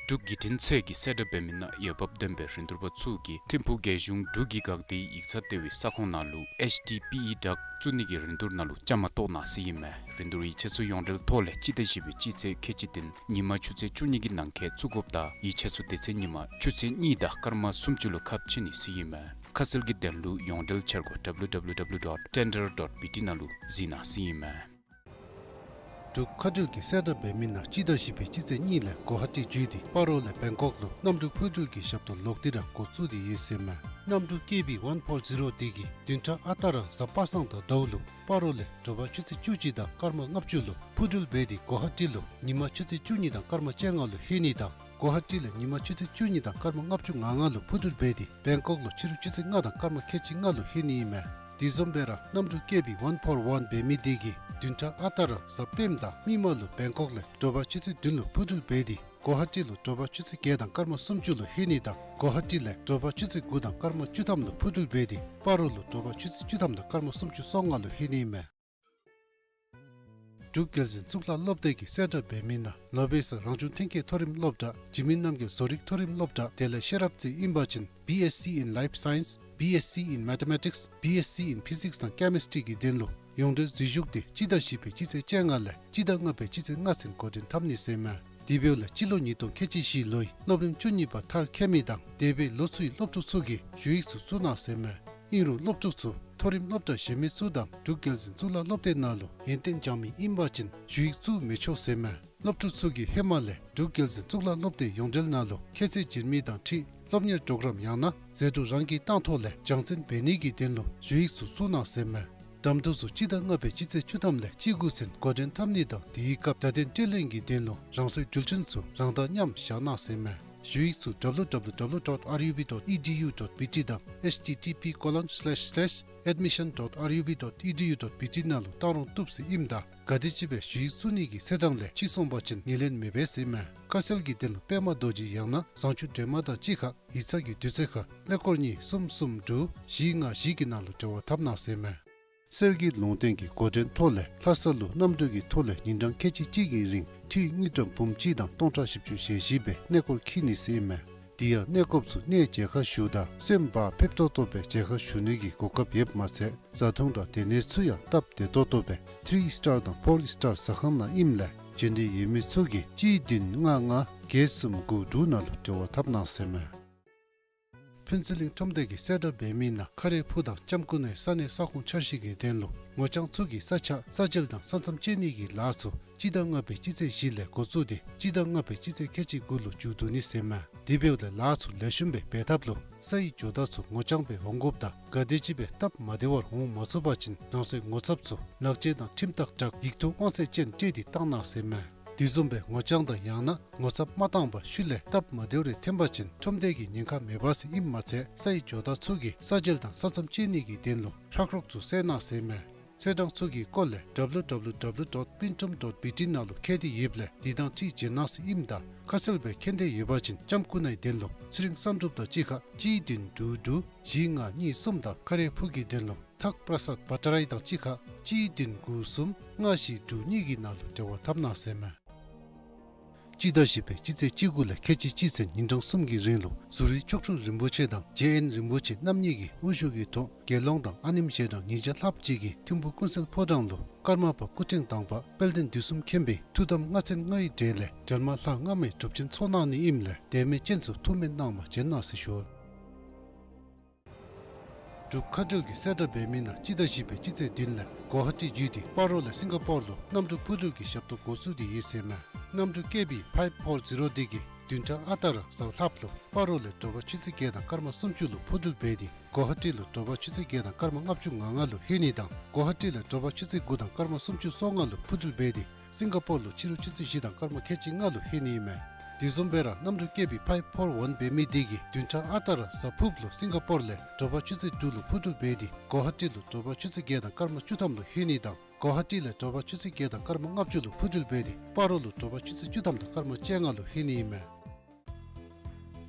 འབྲུག་བརྒྱུད་འཕྲིན་ཚད་ཀྱི་གསལ་བསྒྲགས་འབད་མི་ནང་འོས་འབབ་ལྡན་པའི་རིན་བསྡུར་པ་ཚུ་གིས་ཐིམ་ཕུག་རྒྱལ་གཞུང་འབྲུག་གི་འགག་སྡེའི་ཡིག་ཚང་ལྟེ་བའི་ས་ཁོངས་ནང་ལུ་ཨེཆ་ཌི་པི་ཨི་ཌག་བཙུགས་ནི་གི་རིན་བསྡུར་ནང་ལུ་བཅའ་མར་གཏོགས་གནང་ཟེར་ཨིན་མས། རིན་བསྡུར་ཡིག་ཆ་ཚུ་ཡོངས་འབྲེལ་ཐོག་ལས་སྤྱི་ཟླ་བཞི་པའི་སྤྱི་ཚེས་ཁལ་གཅིག་བདུན་ཉིན་མ་ཆུ་ཚོད་བཅུ་གཉིས་ཀྱི་ནང་འཁོད་བཙུགས་དགོཔ་དང་ཡིག་ཆ་ཚུ་དེ་ཚེ་ཉིན་མ་ཆུ་ཚོད་གཉིས་དང་སྐར་མ་སུམ་ཅུ་ལུ་ཁ་ཕྱེ་ནི་ཟེར་ཨིན་མས། ཁ་གསལ་གྱི་དོན་ལུ་ཡོངས་འབྲེལ་འཆར་སྒོ་W W W dot tender dot B T ནང་ལུ་གཟིགས་གནང་ཟེར་ཨིན་མས། འབྲུག་མཁའ་འགྲུལ་གྱི་གསལ་བསྒྲགས་འབད་མི་ནང་སྤྱི་ཟླ་བཞི་པའི་སྤྱི་ཚེས་གཉིས་ལས་གོ་ཧ་ཊི་བརྒྱུད་དེ་སྤ་རོ་ལས་བེང་ཀོག་ལུ་གནམ་གྲུ་འཕུར་འགྲུལ་གྱི་ཞབས་ཏོག་ལོག་སྟེ་ར་འགོ་བཙུགས་ཏེ་ཡོད་ཟེར་ཨིན་མས། གནམ་གྲུ་ཀེ་བི་ཝན་ཕོར་ཛི་རོ་དེ་གིས་བདུན་ཕྲག་ཨ་རྟག་ར་གཟའ་པ་སངས་དང་ཟླཝ་ལུ་སྤ་རོ་ལས་དྲོ་པ་ཆུ་ཚོད་བཅུ་གཅིག་དང་སྐར་མ་ལྔ་བཅུ་ལུ་འཕུར་འགྲུལ་འབད་དེ་གོ་ཧ་ཊི་ལུ་ཉིན་མ་ཆུ་ཚོད་བཅུ་གཉིས་དང་སྐར་མ་བཅོ་ལྔ་ལུ་ལྷོད་ནི་དང་། གོ་ཧ་ཊི་ལས་ཉིན་མ་ཆུ་ཚོད་བཅུ་གཉིས་དང་སྐར་མ་ལྔ་བཅུ་ང་ལྔ་ལུ་འཕུར་འགྲུལ་འབད་དེ་བེང་ཀོག་ལུ་ཕྱི་རུ་ཆུ་ཚོད་ལྔ་དང་སྐར་མ་ཁལ་གཅིག་ལྔ་ལུ་ལྷོད་ནི་ཨིན་མས། དེ་བཟུམ་སྦེ་ར་གནམ་གྲུ་ཀེ་བི་ཝན་ཕོར་ཝན་འབད་མི་དེ་གིས་བདུན་ཕྲག་ཨ་རྟག་ར་གཟའ་སྤེནམ་དང་མིག་དམར་ལུ་བེང་ཀོག་ལས་དྲོ་པ་ཆུ་ཚོད་བདུན་ལུ་འཕུར་འགྲུལ་འབད་དེ་གོ་ཧ་ཊི་ལུ་དྲོ་པ་ཆུ་ཚོད་བརྒྱད་དང་སྐར་མ་སུམ་ཅུ་ལུ་ལྷོད་ནི་དང་གོ་ཧ་ཊི་ལས་དྲོ་པ་ཆུ་ཚོད་དགུ་དང་སྐར་མ་བཅུ་ཐམ་ལུ་འཕུར་འགྲུལ་འབད་དེ་སྤ་རོ་ལུ་དྲོ་པ་ཆུ་ཚོད་བཅུ་ཐམ་དང་སྐར་མ་སུམ་ཅུ་སོ་ལྔ་ལུ་ལྷོད་ནི་ཨིན་མས། འབྲུག་རྒྱལ་འཛིན་གཙུག་ལག་སློབ་སྡེ་གི་གསལ་བསྒྲགས་འབད་མི་ནང་ལོ་པེ་སར་རང་བྱུང་ཐོན་སྐྱེད་མཐོ་རིམ་སློབ་གྲྭ་འཇིགས་མེད་རྣམ་རྒྱལ་བཟོ་རིག་མཐོ་རིམ་སློབ་གྲྭ་དེ་ལས་ཤེས་རབ་རྩེ་ཨིན་པ་ཅིན་B S c in Life Science, B S c in Mathematics, B S c in Physics དང་Chemistry གི་དོན་ལུ་ཡོངས་འབྲེལ་འཛུལ་ཞུགས་དེ་སྤྱི་ཟླ་བཞི་པའི་སྤྱི་ཚེས་བཅོ་ལྔ་ལས་སྤྱི་ཟླ་ལྔ་པའི་སྤྱི་ཚེས་ལྔ་ཚུན་འགོ་འདྲེན་འཐབ་ནི་ཟེར་ཨིན་མས། དེ་འབདཝ་ལས་སྤྱི་ལོ་ཉིས་སྟོང་ཁལ་གཅིག་བཞི་ལོའི་སློབ་རིམ་བཅུ་གཉིས་པ་མཐར་འཁྱོལ་མི་དང་འདས་པའི་ལོ་ཚུའི་སློབ་ཕྲུག་ཚུ་གིས་ཞུ་ཡིག་ཚུ་བཙུགས་གནང་ཟེར་ཨིན་མས། ཨིན་རུང་སློབ་ཕྲུག་ཚུ་མཐོ་རིམ་སློབ་གྲྭ་གཞན་མི་ཚུ་དང་འབྲུག་རྒྱལ་འཛིན་གཙུག་ལག་སློབ་སྡེ་ནང་ལུ་ཡོན་ཏན་སྦྱང་མི་ཨིན་པ་ཅིན་ཞུ་ཡིག་བཙུགས་མི་ཆོག་ཟེར་ཨིན་མས། སློབ་ཕྲུག་ཚུ་གིས་ཧེ་མ་ལས་འབྲུག་རྒྱལ་འཛིན་གཙུག་ལག་སློབ་སྡེ་ཡོངས་འབྲེལ་ནང་ལུ་ཁྱད་ཚད་བྱིན་མི་དང་འཁྲིལ་སློབ་གཉེར་པྲོག་རམ་ཡང་ན་ཟད་འགྲོ་རང་གིས་བཏང་ཐོག་ལས་སྦྱང་བརྩོན་འབད་ནི་གི་དོན་ལུ་ཞུ་ཡིག་ཚུ་བཙུགས་གནང་ཟེར་ཨིན་མས། གདམ་འཐུ་ཚུ་སྤྱི་ཟླ་ལྔ་པའི་སྤྱི་ཚེས་བཅུ་ཐམ་ལས་བཅུ་དགུ་ཚུན་འགོ་འདྲེན་འཐབ་ནི་དང་དེའི་སྐབས་བརྡ་དོན་སྤྲོད་ལེན་གྱི་དོན་ལུ་རང་སོའི་འགྲུལ་འཕྲིན་ཚུ་རང་དང་མཉམ་བཞག་གནང་ཟེར་ཨིན་མས། ཞུ་ཡིག་ཚུ་W W W dot R U B dot E D U dot B T དང་H T T P colon slash slash admission dot R U B dot E D U dot B T ནང་ལུ་བཏང་རུང་བཏུབ་ཟེར་ཨིནམ་ད་ག་དེམ་ཅིག་སྦེ་ཞུ་ཡིག་བཙུགས་ནི་གི་ཚེས་གྲངས་ལས་ཕྱི་སོང་པ་ཅིན་ངོས་ལེན་མི་འབད་ཟེར་ཨིན་མས། ཁ་གསལ་གྱི་དོན་ལུ་པདྨ་རྡོ་རྗེ་ཡང་ན་བཟང་སྤྱོད་སྒྲོལ་མ་དང་གཅིག་ཁར་ཡིག་ཚང་གི་དུས་ཚོད་ཁར་ཀླད་ཀོར་གཉིས་གསུམ་གསུམ་དྲུག་བཞི་ལྔ་བཞི་གི་ནང་ལུ་འབྲེལ་བ་འཐབ་གནང་ཟེར་ཨིན་མས། གསེར་གྱི་ལུང་བསྟན་གྱི་འགོ་འདྲེན་ཐོག་ལས་ལྷ་ས་ལུ་གནམ་གྲུ་གི་ཐོག་ལས་ཉིན་གྲངས་ཁལ་གཅིག་གཅིག་གི་རིང་འཐུས་དངུལ་ཀྲམ་འབུམ་གཅིག་དང་སྟོང་ཕྲག་བཞི་བཅུ་ཞེ་བཞི་སྦེ་གནས་སྐོར་འཁྱིད་ནི་ཟེར་ཨིན་མས། དེ་ཡང་གནས་སྐོརཔ་ཚུ་གནས་མཇལ་ཁ་ཞུཝ་ད་སེམས་བག་ཕེབས་ཏོག་ཏོ་སྦེ་མཇལ་ཁ་ཞུ་ནི་གི་གོ་སྐབས་ཡོདཔ་མ་ཚད་བཟའ་འཐུང་དང་སྡོད་གནས་ཚུ་ཡང་སྟབས་བདེ་ཏོག་ཏོ་སྦེ་ཐི་རི་སི་ཊར་དང་ཕོར་སི་ཊར་ཟ་ཁང་ནང་ཨིནམ་ལས་བྱོན་འདོད་ཡོད་མི་ཚུ་གིས་གཅིག་བདུན་ལྔ་ལྔ་བརྒྱད་གསུམ་དགུ་དྲུག་ནང་ལུ་འབྲེལ་བ་འཐབ་གནང་ཟེར་ཨིན་མས། ཕུན་ཚོགས་གླིང་ཁྲོམ་སྡེ་གི་གསལ་བསྒྲགས་འབད་མི་ནང་ཁ་རས་ཕུག་དང་ལྕམ་སྐུ་ནའི་ས་གནས་ས་ཁོངས་འཆར་གཞི་གི་དོན་ལུ་ངོ་རྐྱང་ཚུ་གི་ས་ཆ་ས་འཇལ་དང་ས་མཚམས་བཅད་ནི་གི་ལཱ་ཚུ་སྤྱི་ཟླ་ལྔ་པའི་སྤྱི་ཚེས་བཞི་ལས་འགོ་བཙུགས་ཏེ་སྤྱི་ཟླ་ལྔ་པའི་སྤྱི་ཚེས་ཁལ་གཅིག་དགུ་ལུ་མཇུག་བསྡུ་ནི་ཟེར་ཨིན་མས། དེ་འབདཝ་ལས་ལཱ་ཚུ་ལེགས་ཤོམ་སྦེ་འབད་ཐབས་ལུ་ས་ཡི་ཇོ་བདག་ཚུ་ངོ་རྐྱང་སྦེ་འོང་དགོཔ་དང་ག་དེམ་ཅིག་སྦེ་སྟབས་མ་བདེ་བར་འོང་མ་ཚུགས་པ་ཅིན་རང་སོའི་ངོ་ཚབ་ཚུ་ལག་འཁྱེར་དང་ཁྲིམས་ཐག་བྲག་ཡིག་ཐོག་དབང་ཚད་ཅན་སྤྲོད་དེ་བཏང་གནང་ཟེར་ཨིན་མས། དེ་བཟུམ་སྦེ་ངོ་རྐྱང་དང་ཡང་ན་ངོ་ཚབ་མ་བཏང་པར་ཤུལ་ལས་སྟབས་མ་བདེཝ་རེ་ཐོན་པ་ཅིན་ཁྲོམ་སྡེ་གི་ཉེན་ཁ་མེད་པ་ཟེར་ཨིནམ་མ་ཚད་ས་ཡི་ཇོ་བདག་ཚུ་གིས་ས་འཇལ་དང་ས་མཚམས་བཅད་ནི་གི་དོན་ལུ་ཧྲག་རོག་ཚུ་བསལ་གནང་ཟེར་ཨིན་མས། ཚེས་གྲངས་ཚུ་གི་སྐོར་ལས་W W W dot pintum dot B T ནང་ལུ་མཁྱེན་ཏེ་ཡོདཔ་ལས་དེ་དང་འཁྲིལ་བྱོན་གནང་ཟེར་ཨིནམ་ད་ཁ་གསལ་སྦེ་མཁྱེན་འདོད་ཡོད་པ་ཅིན་ལྕམ་སྐུ་ནའི་དོན་ལུ་ཚེ་རིང་བསམ་གྲུབ་དང་གཅིག་ཁར་གཅིག་བདུན་དྲུག་དྲུག་བཞི་ལྔ་གཉིས་གསུམ་དང་ཁ་རས་ཕུག་གི་དོན་ལུ་ཐག་པྲ་སཱད་བ་ཊ་རའི་དང་གཅིག་ཁར་གཅིག་བདུན་དགུ་གསུམ་ལྔ་བཞི་དྲུག་གཉིས་ཀྱི་ནང་ལུ་འབྲེལ་བ་འཐབ་གནང་ཟེར་ཨིན་མས། སྤྱི་ཟླ་བཞི་པའི་སྤྱི་ཚེས་བཅུ་དགུ་ལས་ཁལ་གཅིག་གཅིག་ཚུན་ཉིན་གྲངས་གསུམ་གྱི་རིང་ལུ་ཟུ་རིག་མཆོག་སྤྲུལ་རིན་པོ་ཆེ་དང་ཇེ་ཨེན་རིན་པོ་ཆེ་རྣམ་གཉིས་ཀྱི་དབུ་བཞུགས་ཀྱི་ཐོག་དགེ་སློང་དང་ཨ་ནེམ་ཞལ་གྲངས་ཉིས་བརྒྱ་ལྷགཔ་ཅིག་གིས་ཐིམ་ཕུག་ཀུན་གསལ་ཕོ་བྲང་ལུ་ཀརྨ་པ་སྐུ་ཕྲེང་དང་པ་དཔལ་ལྡན་དུས་གསུམ་མཁྱེན་པའི་ཐུགས་དམ་ལྔ་ཚན་ལྔའི་གྲས་ལས་འབྲེལ་མ་ལྷ་སྔ་མའི་སྒྲུབ་ཆེན་ཚོགས་གནང་ནི་ཨིནམ་ལས་དད་མོས་ཅན་ཚུ་ཐུགས་སྨོན་གནང་བར་བྱོན་གནང་ཟེར་ཞུ། འབྲུག་མཁའ་འགྲུལ་གྱི་གསལ་བསྒྲགས་འབད་མི་ནང་སྤྱི་ཟླ་བཞི་པའི་སྤྱི་ཚེས་བདུན་ལས་གོ་ཧ་ཊི་བརྒྱུད་དེ་སྤ་རོ་ལས་སིང་ག་པོར་ལུ་གནམ་གྲུ་འཕུར་འགྲུལ་གྱི་ཞབས་ཏོག་འགོ་བཙུགས་ཏེ་ཡོད་ཟེར་ཨིན་མས། གནམ་གྲུ་ཀེ་བི་ཕའིབ་ཕོར་ཛི་རོ་དེ་གིས་བདུན་ཕྲག་ཨ་རྟག་ར་གཟའ་ལྷགཔ་ལུ་སྤ་རོ་ལས་དྲོ་པ་ཆུ་ཚོད་བརྒྱད་དང་སྐར་མ་སུམ་ཅུ་ལུ་འཕུར་འགྲུལ་འབད་དེ་གོ་ཧ་ཊི་ལུ་དྲོ་པ་ཆུ་ཚོད་བརྒྱད་དང་སྐར་མ་ལྔ་བཅུ་ང་ལྔ་ལུ་ལྷོད་ནི་དང་གོ་ཧ་ཊི་ལས་དྲོ་པ་ཆུ་ཚོད་དགུ་དང་སྐར་མ་སུམ་ཅུ་སོ་ལྔ་ལུ་འཕུར་འགྲུལ་འབད་དེ་སིང་ག་པོར་ལུ་ཕྱི་རུ་ཆུ་ཚོད་བཞི་དང་སྐར་མ་ཁལ་གཅིག་ལྔ་ལུ་ལྷོད་ནི་ཨིན་མས། དེ་བཟུམ་སྦེ་ར་གནམ་གྲུ་ཀེ་བི་ཕའིབ་ཕོར་ཝན་འབད་མི་དེ་གིས་བདུན་ཕྲག་ཨ་རྟག་ར་གཟའ་ཕུརཔ་ལུ་སིང་ག་པོར་ལས་དྲོ་པ་ཆུ་ཚོད་དྲུག་ལུ་འཕུར་འགྲུལ་འབད་དེ་གོ་ཧ་ཊི་ལུ་དྲོ་པ་ཆུ་ཚོད་བརྒྱད་དང་སྐར་མ་བཅུ་ཐམ་ལུ་ལྷོད་ནི་དང་གོ་ཧ་ཊི་ལས་དྲོ་པ་ཆུ་ཚོད་བརྒྱད་དང་སྐར་མ་ལྔ་བཅུ་ལུ་འཕུར་འགྲུལ་འབད་དེ་སྤ་རོ་ལུ་དྲོ་པ་ཆུ་ཚོད་བཅུ་ཐམ་དང་སྐར་མ་བཅོ་ལྔ་ལུ་ལྷོད་ནི་ཨིན་མས།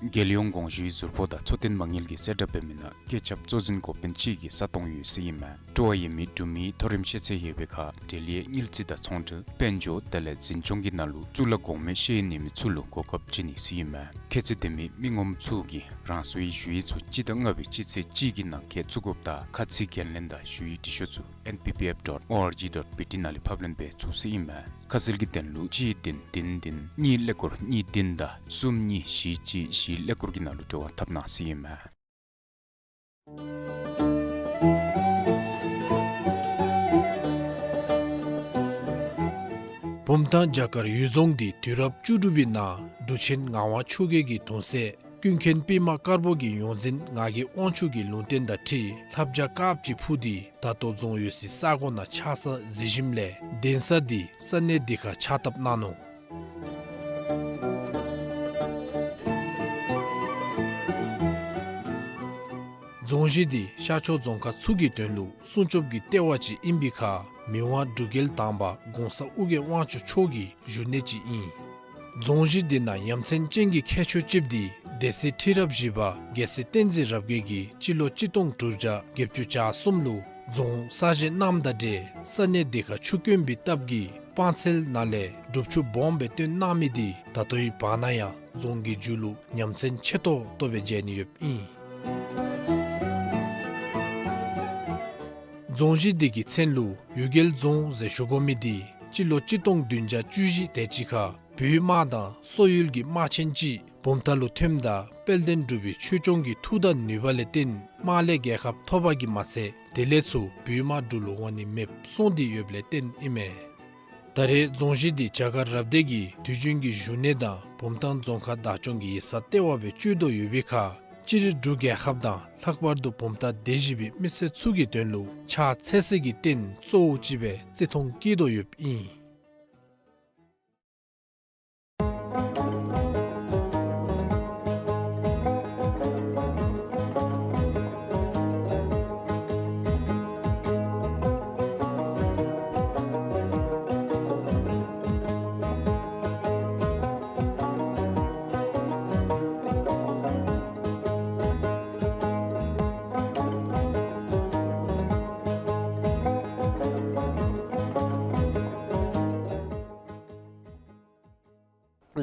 རྒྱལ་ཡོངས་གོང་ཞུའི་ཟུར་ཕོགས་དང་འཚོ་རྟེན་མ་དངུལ་གྱི་གསལ་བསྒྲགས་འབད་མི་ནང་སྐད་ཁྱབ་གཙོ་འཛིན་འགོ་དཔོན་གཅིག་གིས་ས་སྟོང་ཡོད་ཟེར་ཨིན་མས། སྤྲོ་བ་ཡོད་མི་འབྲུག་མི་མཐོ་རིམ་ཤེས་ཚད་ཡོད་པའི་ཁར་འབྲེལ་ཡོད་དངུལ་རྩིས་དང་ཚོང་འབྲེལ་དཔལ་འབྱོར་དེ་ལས་འཛིན་སྐྱོང་གི་ནང་ལུ་གཙུག་ལག་གོང་མའི་ཤེས་ཡོན་ཡོད་མི་ཚུ་ལུ་གོ་སྐབས་བྱིན་ནི་ཟེར་ཨིན་མས། ཁྱད་ཚད་ལྡན་མི་མི་ངོམ་ཚུ་གིས་རང་སོའི་ཞུ་ཡིག་ཚུ་སྤྱི་ཟླ་ལྔ་པའི་སྤྱི་ཚེས་གཅིག་གི་ནང་འཁོད་བཙུགས་དགོཔ་དང་ཁ་ཚིག་འགན་ལེན་དང་ཞུ་ཡིག་འབྲི་ཤོག་ཚུ་N P P F dot O R G dot B T ནང་ལས་ཕབ་ལེན་འབད་ཚུགས་ཟེར་ཨིན་མས། ཁ་གསལ་གྱི་དོན་ལུ་གཅིག་བདུན་བདུན་བདུན་གཉིས་ཀླད་ཀོར་གཉིས་བདུན་དང་གསུམ་གཉིས་བཞི་གཅིག་བཞི་ཀླད་ཀོར་གྱི་ནང་ལུ་འབྲེལ་བ་འཐབ་གནང་ཟེར་ཨིན་མས། བུམ་ཐང་བྱ་དཀར་གཡུལ་རྫོང་འདི་དུས་རབས་བཅུ་དྲུག་པའི་ནང་འབྲུག་ཆེན་ངག་དབང་ཆོས་རྒྱལ་གྱི་གདུང་སྲས་ཀུན་མཁྱེན་པདྨ་དཀར་པོ་གི་ཡོངས་འཛིན་ངག་གི་དབང་ཕྱུག་གི་ལུང་བསྟན་དང་འཁྲིལ་ལྷ་བྱ་དཀརཔོ་ཅིག་འཕུར་ཏེ་ད་ལྟོ་རྫོང་ཡོད་སའི་ས་གོ་ནང་ཆགས་ས་གཟིགས་ཞིནམ་ལས་གདན་ས་འདི་ས་གནས་འདི་ཁར་ཕྱག་བཏབ་གནང་ནུག། རྫོང་གཞི་འདི་ཤར་ཕྱོགས་རྫོང་ཁག་ཚུ་གི་དོན་ལུ་སྲུང་སྐྱོབ་ཀྱི་ལྟེ་བ་ཅིག་ཨིན་པའི་ཁར་མི་དབང་འབྲུག་རྒྱལ་དང་པ་གོང་ས་ཨོ་རྒྱན་དབང་ཕྱུག་མཆོག་གི་བཞུགས་གནས་ཅིག་ཨིན། རྫོང་གཞི་འདི་ནང་ཡ་མཚན་ཅན་གྱི་ཁྱད་ཆོས་ཅིག་འདི་སྡེ་སྲིད་ཁྲི་རབས་བཞི་པ་རྒྱལ་སྲས་བསྟན་འཛིན་རབ་རྒྱས་ཀྱིས་སྤྱི་ལོ་གཅིག་སྟོང་དྲུག་བརྒྱ་བརྒྱད་ཅུ་གྱ་གསུམ་ལུ་རྫོང་གསར་བཞེངས་གནངམ་དང་འབྲེལ་ས་གནས་འདི་ཁར་ཆུ་དཀོན་པའི་སྟབས་ཀྱིས་སྤང་ཚལ་ནང་ལས་སྒྲུབ་ཆུ་སྦོམ་སྦེ་བཏོན་གནང་མི་འདི་ད་ལྟོའི་བར་ན་ཡང་རྫོང་གི་མཇུག་ལུ་ཡ་མཚན་ཆེ་ཏོག་ཏོ་སྦེ་མཇལ་ནི་ཡོདཔ་ཨིན། རྫོང་གཞི་འདི་གི་མཚན་ལུ་གཡུལ་རྒྱལ་རྫོང་ཟེར་ཞུ་དགོ་མི་འདི་སྤྱི་ལོ་གཅིག་སྟོང་བདུན་བརྒྱ་བཅུ་བཞི་དེ་ཅིག་ཁར་བོད་དམག་དང་སོག་ཡུལ་གྱི་དམག་ཆེན་ཅིག་བུམ་ཐང་ལུ་ཐོནམ་ད་དཔལ་ལྡན་འབྲུག་པའི་ཆོས་སྐྱོང་གི་མཐུ་དང་ནུས་པ་ལས་བརྟེན་དམག་ལས་རྒྱལ་ཁ་ཐོབ་པ་གིས་མ་ཚད་དེ་ལས་ཚུར་བོད་དམག་འབྲུག་ལུ་འོང་ནི་མེདཔ་སོང་སྟེ་ཡོདཔ་ལས་བརྟེན་ཨིན་མས། ད་རེས་རྫོང་གཞི་འདི་བྱ་དཀར་རབ་སྡེ་གི་དུས་རྒྱུན་གྱི་བཞུགས་གནས་དང་བུམ་ཐང་རྫོང་ཁག་བདག་སྐྱོང་གི་ཡིག་ཚང་ལྟེ་བ་སྦེ་སྤྱོད་དོ་ཡོད་པའི་ཁར་སྤྱིར་འབྲུག་རྒྱལ་ཁབ་དང་ལྷག་པར་དུ་བུམ་ཐང་སྡེ་བཞི་པའི་མི་སེར་ཚུ་གི་དོན་ལུ་ཕྱག་འཚལ་སའི་རྟེན་གཙོ་བོ་ཅིག་སྦེ་བརྩི་མཐོང་བསྐྱེད་དོ་ཡོདཔ་ཨིན།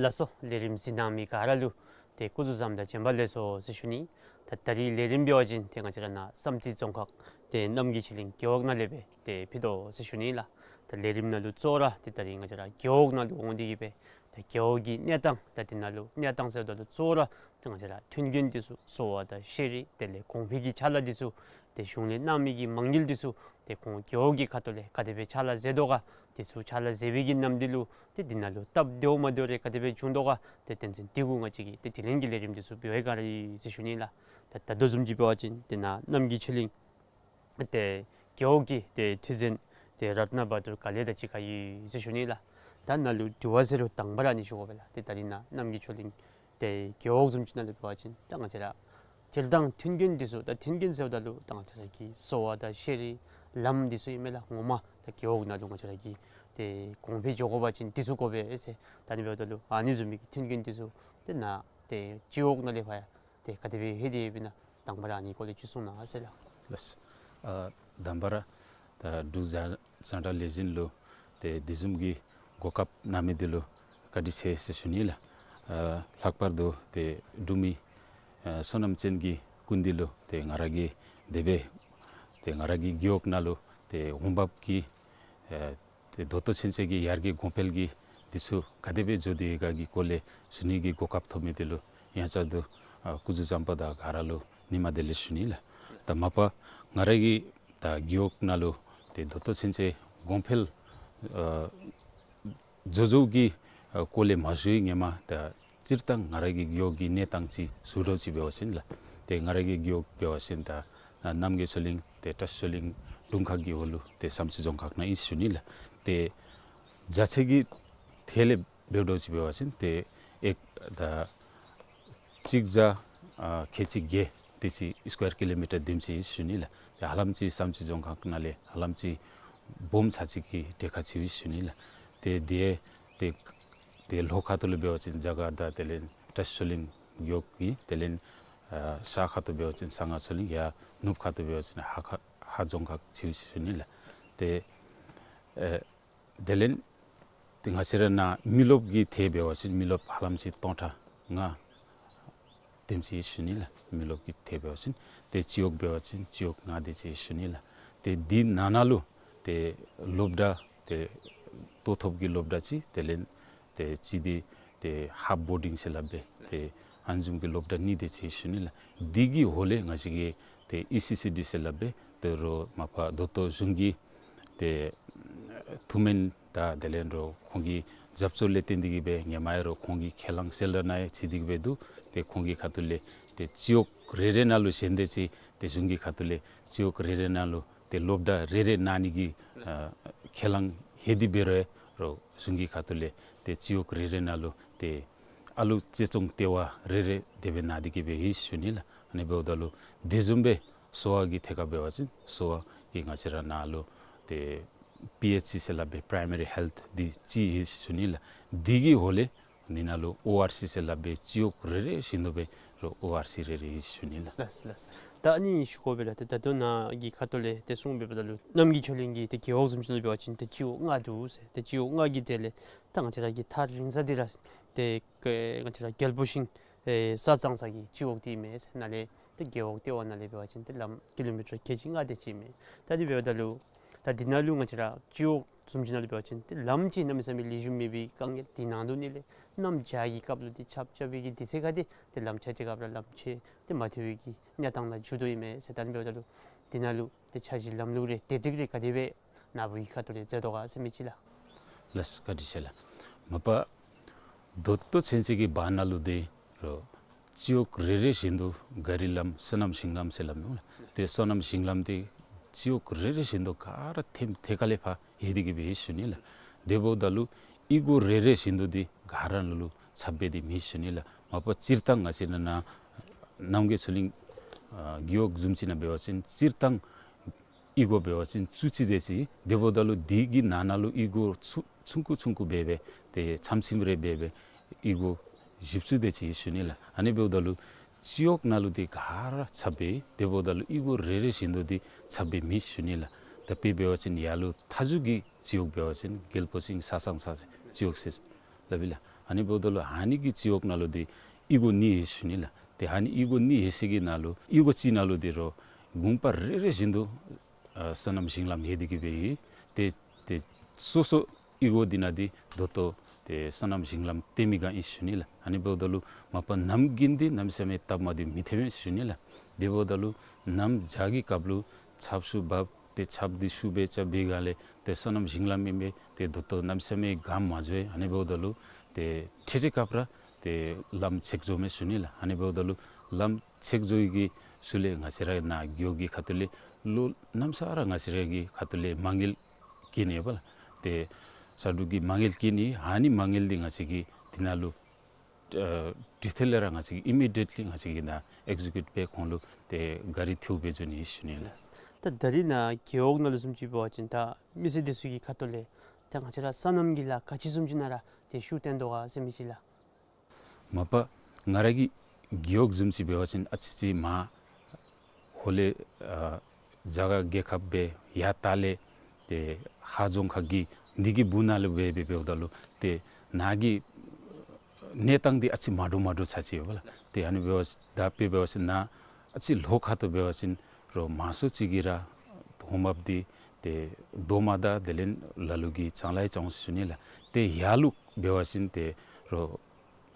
ལགས་སོ། ལས་རིམ་གཟིགས་གནང་མི་ག་ར་ལུ་ཏེ་སྐུ་གཟུགས་བཟང་དང་བྱོན་པ་ལེགས་སོ་ཟེར་ཞུ་ནི། ད་ད་རིས་ལས་རིམ་འབད་བ་ཅིན་ཏེ་ང་བཅས་ར་ནཱ་བསམ་རྩེ་རྫོང་ཁག་ཏེ་རྣམ་རྒྱལ་ཆོས་གླིང་རྒེད་འོག་ནང་ལས་སྦེ་ཏེ་ཕུལ་དོ་ཟེར་ཞུ་ནི་ལགས། ད་ལས་རིམ་ནང་ལུ་གཙོ་བོ་ར་ཏེ་ད་རིས་ང་བཅས་ར་རྒེད་འོག་ནང་ལུ་འོང་སྟེ་གིས་སྦེ་ད་རྒེད་འོག་གི་གནས་སྟངས་ད་དེ་ནང་ལུ་གནས་སྟངས་ཟེརཝ་ད་ལུ་གཙོ་བོ་ར་ཏེ་ང་བཅས་ར་མཐུན་རྐྱེན་འདི་ཚུ་གསོ་བ་དང་ཤེས་རིག་དེ་ལས་གོང་འཕེལ་གྱི་ཕྱག་ལཱ་འདི་ཚུ་ཏེ་གཞུང་ལས་གནང་མི་གི་མ་དངུལ་འདི་ཚུ་ཏེ་ཁོང་རྒེད་འོག་གི་ཁ་ཐུག་ལས་ག་དེ་སྦེ་ཕྱག་ལཱ་མཛད་དོ་ག། དེ་ཚུ་ཕྱག་ལཱ་མཛད་པའི་གི་ནམ་དུས་ལུ་ཏེ་འདི་ནང་ལུ་སྟབས་བདེཝ་མ་བདེཝ་རེ་ག་དེ་སྦེ་བྱུང་དོ་ག། ཏེ་དོན་ཚན་འདི་གུ་ང་བཅས་ཀྱིས་ཏེ་དྲི་ལན་གྱི་ལས་རིམ་འདི་ཚུ་འབད་བའི་སྒང་ར་ཨིན་ཟེར་ཞུ་ནི་ལགས། ད་ད་ལྟོ་བཟུམ་ཅིག་འབད་བ་ཅིན་ཏེ་ནཱ་རྣམ་རྒྱལ་ཆོས་གླིང་ཏེ་རྒེད་འོག་གི་ཏེ་ཁྲི་འཛིན་ཏེ་རཏྣ་བ་དུར་ག་ལས་ད་ཅི་ཁར་ཡོད་ཟེར་ཞུ་ནི་ལགས། ད་ནཱ་ལུ་དྲི་བ་ཟེར་རུང་དང་པ་ར་ཨ་ནི་ཞུ་དགོ་པས་ལགས། ཏེ་ད་རིས་ནཱ་རྣམ་རྒྱལ་ཆོས་གླིང་ཏེ་རྒེད་འོག་བཟུམ་ཅིག་ནང་ལུ་འབད་བ་ཅིན་ད་ང་བཅས་ར་སྤྱིར་བཏང་མཐུན་རྐྱེན་འདི་ཚུ་ད་མཐུན་རྐྱེན་ཟེརཝ་ད་ལུ་ད་ང་བཅས་ར་གི་གསོ་བ་དང་ཤེས་རིག་ལམ་འདི་ཚུ་ཨིན་མས་ལགས། ངོ་མ་ད་རྒེད་འོག་ནང་ལུ་ང་བཅས་ར་གི་ཏེ་གོང་འཕེལ་འགྱོ་དགོ་པ་ཅིན་འདི་ཚུ་དགོ་པས་ཟེར། ད་ཨ་ནི་འབདཝ་ད་ལུ་ཨ་ནི་བཟུམ་མའི་གི་མཐུན་རྐྱེན་འདི་ཚུ་ཏེ་ནཱ་ཏེ་སྤྱི་འོག་ནང་ལས་ཕར་ཡང་ཏེ་ག་དེ་སྦེ་ལྷོད་དེ་ཡོདཔ་ཨིན་ན་དང་པ་ར་ཨ་ནི་སྐོར་ལས་ཅིག་གསུང་གནང་ཟེར་ལགས། ལགས། ཨ་དང་པ་ར་ད་འབྲུག་རྒྱང་རྒྱང་བསྒྲགས་ལས་འཛིན་ལུ་ཏེ་འདི་བཟུམ་གྱི་གོ་སྐབས་གནང་མི་འདི་ལུ་བཀའ་དྲིན་ཆེ་ཟེར་ཞུ་ནི་ལགས། ཨ་ལྷག་པར་དུ་ཏེ་འབྲུག་མི་ཨ་བསོད་ནམས་ཅན་གྱི་སྐུ་མདུན་ལུ་ཏེ་ང་ར་གིས་དེ་སྦེ་ཏེ་ང་ར་གི་རྒེད་འོག་ནང་ལུ་ཏེ་འོང་འབབ་ཀྱི་ཨ་ཏེ་ད་ལྟོ་ཚུན་ཚོད་ཀྱི་ཡར་རྒྱས་གོང་འཕེལ་གྱི་འདི་ཚུ་ག་དེ་སྦེ་འགྱོ་དེས་ག་གི་སྐོར་ལས་ཞུ་ནི་གི་གོ་སྐབས་ཐོབ་མི་འདི་ལུ་ཡང་བསྐྱར་དུ་ཨ་སྐུ་གཟུགས་བཟང་པོ་དང་ག་ར་ལུ་ཉི་མ་བདེ་ལེགས་ཞུ་ནི་ལགས། ད་མ་པ་ང་ར་གི་ད་རྒེད་འོག་ནང་ལུ་ཏེ་ད་ལྟོ་ཚུན་ཚོད་གོང་འཕེལ་ཨ་འགྱོ་འགྱོཝ་གི་ཨ་སྐོར་ལས་མ་ཞུ་བའི་ཧེ་མ་ད་སྤྱིར་བཏང་ང་ར་གི་རྒེད་འོག་གི་གནས་སྟངས་ཅིག་ཞུ་དོ་ཅིག་འབད་བ་ཅིན་ལགས། ཏེ་ང་ར་གི་རྒེད་འོག་འབད་བ་ཅིན་ད་ཨ་རྣམ་རྒྱལ་ཆོས་གླིང་ཏེ་བཀྲིས་ཆོས་གླིང་དྲུང་ཁག་གི་འོག་ལུ་ཏེ་བསམ་རྩེ་རྫོང་ཁག་ནང་ཨིན་ཞུ་ནི་ལགས། ཏེ་རྒྱ་ཆེ་གི་ཐད་ལས་འབདཝ་ད་ཅིག་འབད་བ་ཅིན་ཏེ་ཨེཀ་ད་གཅིག་བརྒྱ་ཨ་ཁལ་གཅིག་བརྒྱད་དེ་ཅིག་སི་ཀུ་ཝེར་ཀི་ལོ་མི་ཊར་དེམ་ཅིག་ཨིན་ཞུ་ནི་ལགས། ཏེ་ཧ་ལམ་ཅིག་བསམ་རྩེ་རྫོང་ཁག་ནང་ལས་ཧ་ལམ་ཅིག་སྦོམ་ས་ཅིག་གི་གྲས་ཁར་ཅིག་ཨིན་ཞུ་ནི་ལགས། ཏེ་དེ་ཏེ་ཏེ་ལྷོ་ཁ་ཐུག་ལུ་འབད་བ་ཅིན་རྒྱ་གར་དང་དེ་ལས་བཀྲིས་ཆོས་གླིང་ རྒེད་འོག་གི་དེ་ལས་ཨ་ཤར་ཁ་ཐུག་འབད་བ་ཅིན་གསང་སྔགས་ཚོ་གླིང་། ཡར་ནུབ་ཁ་ཐུག་འབད་བ་ཅིན་ཧཱ་ཁ་ཧཱ་རྫོང་ཁག་ཅིག་ཞུ་ནི་ལགས། ཏེ་ཨེ་དེ་ལས་ཏེ་ང་བཅས་ར་ནཱ་མི་རློབས་ཀྱི་ཐད་འབད་བ་ཅིན་མི་རློབས་ཧ་ལམ་ཅིག་སྟོང་ཕྲག་ལྔ་དེམ་ཅིག་ཞུ་ནི་ལགས། མི་རློབས་ཀྱི་ཐད་འབད་བ་ཅིན། ཏེ་སྤྱི་འོག་འབད་བ་ཅིན་སྤྱི་འོག་ལྔ་དེ་ཅིག་ཞུ་ནི་ལགས། ཏེ་འདི་ནང་ན་ལུ་ཏེ་སློབ་གྲྭ་ཏེ་ལྟོ་ཐོབ་ཀྱི་སློབ་གྲྭ་ཅིག། དེ་ལས་ཏེ་ཅིག་འདི་ཏེ་ཧཱཕ་བོར་ཌིང་ཟེར་སླབ་པས། ཏེ་ཨ་ནི་བཟུམ་གྱི་སློབ་གྲྭ་གཉིས་དེ་ཅིག་ཞུ་ནི་ལགས། འདི་གི་འོག་ལས་ང་བཅས་ཀྱི་ཏེ་ཨི་སི་སི་ཌི་ཟེར་སླབ་པས། ཏེ་རོགས་མ་པ་ད་ལྟོ་གཞུང་གིས་ཏེ་ཐུགས་སྨོན་དང་དེ་ལས་རོགས་ཁོང་གི་རྒྱབ་སྐྱོར་ལས་བརྟེན་ཏེ་གིས་སྦེ་ཧེ་མ་ཡང་རོགས་ཁོང་གི་ཁས་བླངས་གསལ་བསྒྲགས་ནང་ཡང་ཅིག་འདི་གིས་སྦེ་འདུག། ཏེ་ཁོང་གི་ཁ་ཐུག་ལས་ཏེ་སྤྱི་འོག་རེ་རེ་ནང་ལུ་གཞན་དེ་ཅིག་ཏེ་གཞུང་གི་ཁ་ཐུག་ལས་སྤྱི་འོག་རེ་རེ་ནང་ལུ་ཏེ་སློབ་གྲྭ་རེ་རེ་གནང་ནི་གི་ཨ་ཁས་བླངས་ལྷོད་དེ་འབད་རུང་རོགས་གཞུང་གི་ཁ་ཐུག་ལས་ཏེ་སྤྱི་འོག་རེ་རེ་ནང་ལུ་ཏེ་ཨ་ལུ་གཅེས་སྐྱོང་ལྟེ་བ་རེ་རེ་དེ་སྦེ་གནང་སྟེ་གིས་སྦེ་ཡོད་ཞུ་ནི་ལགས། ཨ་ནི་འབདཝ་ད་ལུ་དེ་བཟུམ་སྦེ་གསོ་བ་གི་ཐད་ཁར་འབད་བ་ཅིན་གསོ་བ་གི་ང་བཅས་ར་ནཱ་ལུ་ཏེ་པི་ཨེཆ་སི་ཟེར་སླབ་པའི་པྲའི་མ་རི་ཧེལཐ་འདི་ཅིག་ཡོད་ཞུ་ནི་ལགས། འདི་གི་འོག་ལས་འདི་ནང་ལུ་ཨོ་ཨར་སི་ཟེར་སླབ་པའི་སྤྱི་འོག་རེ་རེ་བཞིན་དུ་སྦེ་རོགས་ཨོ་ཨར་སི་རེ་རེ་ཡོད་ཞུ་ནི་ལགས། ལགས་ལགས། ད་ཨ་ནི་ཞུ་དགོ་པས་ལགས། ཏེ་ད་ལྟོ་ནཱ་གི་ཁ་ཐུག་ལས་ཏེ་གསུངས་འབདཝ་ད་ལུ་གནམ་གྱི་ཆོས་གླིང་གི་ཏེ་རྒེད་འོག་བཟུམ་ཅིག་ལུ་འབད་བ་ཅིན་ཏེ་སྤྱི་འོག་ལྔ་འདུག་ཟེར། ཏེ་སྤྱི་འོག་ལྔ་གི་གྲས་ལས་ད་ང་བཅས་ར་གི་ཐག་རིང་ས་འདི་ར་ཏེ་ང་བཅས་ར་རྒྱལ་པོ་ཤིང་ཨེ་ས་གཙང་ས་གི་སྤྱི་འོག་འདི་ཨིན་མས་ཟེར། ནཱ་ལས་ཏེ་རྒེད་འོག་ལྟེ་བ་ནང་ལས་འབད་བ་ཅིན་ཏེ་ལམ་ཀི་ལོ་མི་ཊར་ཁལ་གཅིག་ལྔ་དེ་ཅིག་ཨིན་མས། ད་འདི་འབདཝ་ད་ལུ་ད་འདི་ནང་ལུ་ང་བཅས་ར་སྤྱི་འོག་བཟུམ་ཅིག་ནང་ལུ་འབད་བ་ཅིན་ཏེ་ལམ་ཅིག་གནམ་མེད་ས་མེད་ལེགས་ཤོམ་མེད་པའི་དཀའ་ངལ་འདི་ནང་དུ་ནི་ལས་གནམ་བྱཱར་གྱི་སྐབས་ལུ་ཏེ་ཆརཔ་རྐྱབ་པའི་གི་དུས་ཚོད་ཁར་ཏེ་ཏེ་ལམ་ཆ་ཅིག་སྐབས་ར་ལམ་ཆད་ཏེ་མ་ཐོབ་པའི་གི་གནས་སྟངས་ནང་འགྱུར་དོ་ཨིན་མས་ཟེར། ད་ཨ་ནི་འབདཝ་ད་ལུ་འདི་ནང་ལུ་ཏེ་འཆར་གཞི་ལམ་ལུགས་རེ་བདེ་སྒྲིག་རེ་ག་དེ་སྦེ་ནཱ་བུ་གི་ཁ་ཐུག་ལས་མཛད་དོ་ག་ཟེར་མི་ཅིག་ལགས། ལགས་བཀའ་དྲིན་ཆེ་ལགས། མ་པ་ད་ལྟོ་ཚུན་ཚོད་ཀྱི་བར་ན་ལུ་འདི་རོགས་སྤྱི་འོག་རེ་རེ་བཞིན་དུ་ག་རི་ལམ་སོ་ནམ་ཞིང་ལམ་ཟེར་སླབ་ནུག་ལགས། ཏེ་སོ་ནམ་ཞིང་ལམ་འདི་སྤྱི་འོག་རེ་རེ་བཞིན་དུ་ག་ར་ཐེམ་ཐད་ཀར་ལས་ཕར་ཡོད་དེ་གིས་སྦེ་ཡོད་ཞུ་ནི་ལགས། དེ་འབདཝ་ད་ལུ་གཡུས་སྒོ་རེ་རེ་བཞིན་དུ་འདི་ག་ར་ནང་ལུ་ཆརཔ་འབད་དེ་མེད་ཞུ་ནི་ལགས། མ་པ་སྤྱིར་བཏང་ང་བཅས་ནཱ་ནཱ་རྣམ་རྒྱལ་ཆོས་གླིང་ཨ་རྒེད་འོག་བཟུམ་ཅིག་ནང་འབད་བ་ཅིན་སྤྱིར་བཏང་གཡུས་སྒོ་འབད་བ་ཅིན་བཅུ་གཅིག་དེ་ཅིག། དེ་འབདཝ་ད་ལུ་འདི་གི་ནང་ན་ལུ་གཡུས་སྒོ་ཆུང་ཆུང་ཀུ་ཆུང་ཀུ་སྦེ་སྦེ་ཏེ་ཚམས་ཚིམ་རེ་སྦེ་སྦེ་གཡུས་སྒོ་བཞི་བཅུ་དེ་ཅིག་ཞུ་ནི་ལགས། ཨ་ནི་འབདཝ་ད་ལུ་སྤྱི་འོག་ནང་ལུ་འདི་ག་ར་ཆརཔ་འབད། དེ་འབདཝ་ད་ལུ་གཡུས་སྒོ་རེ་རེ་བཞིན་དུ་འདི་ཆརཔ་འབད་མེད་ཞུ་ནི་ལགས། ད་དཔེ་འབད་བ་ཅིན་ཡར་ལུ་མཐའ་མཇུག་གི་སྤྱི་འོག་འབད་བ་ཅིན་རྒྱལ་པོ་ཤིང་ས་གཙང་ས་སྤྱི་འོག་ཟེར་སླབ་ཨིན་ལགས། ཨ་ནི་འབདཝ་ད་ལུ་ཨ་ནི་གི་སྤྱི་འོག་ནང་ལུ་འདི་གཡུས་སྒོ་གཉིས་ཡོད་ཞུ་ནི་ལགས། ཏེ་ཨ་ནི་གཡུས་སྒོ་གཉིས་ཡོད་ས་གི་ནང་ལུ་གཡུས་སྒོ་གཅིག་ནང་ལུ་འདི་རོགས་དགོན་པ་རེ་རེ་བཞིན་དུ་ཨ་སོ་ནམ་ཞིང་ལམ་ཡོད་དེ་གིས་སྦེ་ཡོད། ཏེ་ཏེ་སོ་སོ་གཡུས་སྒོ་འདི་ནང་འདི་ད་ལྟོ་ཏེ་སོ་ནམ་ཞིང་ལམ་བཏོན་མི་སྒང་ཨིན་ཞུ་ནི་ལགས། ཨ་ནི་འབདཝ་ད་ལུ་མ་པ་གནམ་དགུན་འདི་གནམ་མེད་ས་མེད་སྟབས་མ་བདེཝ་མི་ཐོན་མས་ཞུ་ནི་ལགས། དེ་འབདཝ་ད་ལུ་གནམ་བྱཱར་གྱི་སྐབས་ལུ་ཆརཔ་ཚུ་འབབ། ཏེ་ཆརཔ་འདི་ཤུགས་སྦེ་རྐྱབ་པའི་སྒང་ལས་ཏེ་སོ་ནམ་ཞིང་ལམ་ཨིན་པས། ཏེ་ད་ལྟོ་གནམ་མེད་ས་མེད་གངམ་འགྱོཝ་ཨིན། ཨ་ནི་འབདཝ་ད་ལུ་ཏེ་འཕྲལ་འཕྲལ་སྐབས་ར་ཏེ་ལམ་ཆད་འགྱོཝ་མས་ཞུ་ནི་ལགས། ཨ་ནི་འབདཝ་ད་ལུ་ལམ་ཆད་འགྱོ་བའི་གི་ཤུལ་ལས་ང་བཅས་ར་ནཱ་རྒེད་འོག་གི་ཁ་ཐུག་ལས་ལོ་གནམ་ས་ར་ང་བཅས་ར་གི་ཁ་ཐུག་ལས་མ་དངུལ་བཀལ་ནི་ཡོདཔ་ལགས། ཏེ་ས་འབྲུག་གི་མ་དངུལ་བཀལ་ནི། ཨ་ནི་མ་དངུལ་འདི་ང་བཅས་ཀྱིས་འདི་ནང་ལུ་ཨ་འབྲི་ཐད་ལས་ར་ང་བཅས་ཀྱིས་ཨི་མི་ཌི་ཡེཊ་ལི་ང་བཅས་ཀྱིས་ནཱ་ཨེག་ཟི་ཀིའུཊ་འབད་ཁོང་ལུ་ཏེ་ག་རི་འཐུ་སྦེ་འགྱོ་ནི་ཞུ་ནི་ལགས། ད་ད་རིས་ནཱ་རྒེད་འོག་ནང་ལུ་བཟུམ་ཅིག་འབད་བ་ཅིན་ད་མི་སེར་འདི་ཚུ་གི་ཁ་ཐུག་ལས་ད་ང་བཅས་ར་སོ་ནམ་གྱི་ལཱ་ག་ཅི་བཟུམ་ཅིག་ནང་ར་ཏེ་ཤུགས་བཏོན་དོ་ག་ཟེར་མི་ཅིག་ལགས། མ་པ་ང་ར་གི་རྒེད་འོག་བཟུམ་ཅིག་འབད་བ་ཅིན་ཨ་ཙི་ཅིག་མར་ཧོ་ལས་ཨ་རྒྱ་གར་རྒྱལ་ཁབ་སྦེ་ཡར་ལྟག་ལས་ཏེ་ཧཱ་རྫོང་ཁག་གི་འདི་གི་སྦུག་ན་ལུ་སྦེ་འབད་འབདཝ་ད་ལུ་ཏེ་ནཱ་གི་གནས་སྟངས་འདི་ཨ་ཙི་མ་འདྲཝ་མ་འདྲཝ་ཚར་ཅིག་ཡོདཔ་ལགས། ཏེ་ཨ་ནི་འབད་བ་ད་དཔེ་འབད་བ་ཅིན་ནཱ་ཨ་ཙི་ལྷོ་ཁ་ཐུག་འབད་བ་ཅིན་རོགས་མང་ཤོས་ཅིག་གིས་ར་ཧོང་འབབ་འདི་ཏེ་རྡོག་མ་དང་དེ་ལས་ལ་ལུ་གིས་ལྕང་ལཱ་ཡང་རྐྱབ་འོང་ཞུ་ནི་ལགས། ཏེ་ཡར་ལུ་འབད་བ་ཅིན་ཏེ་རོགས་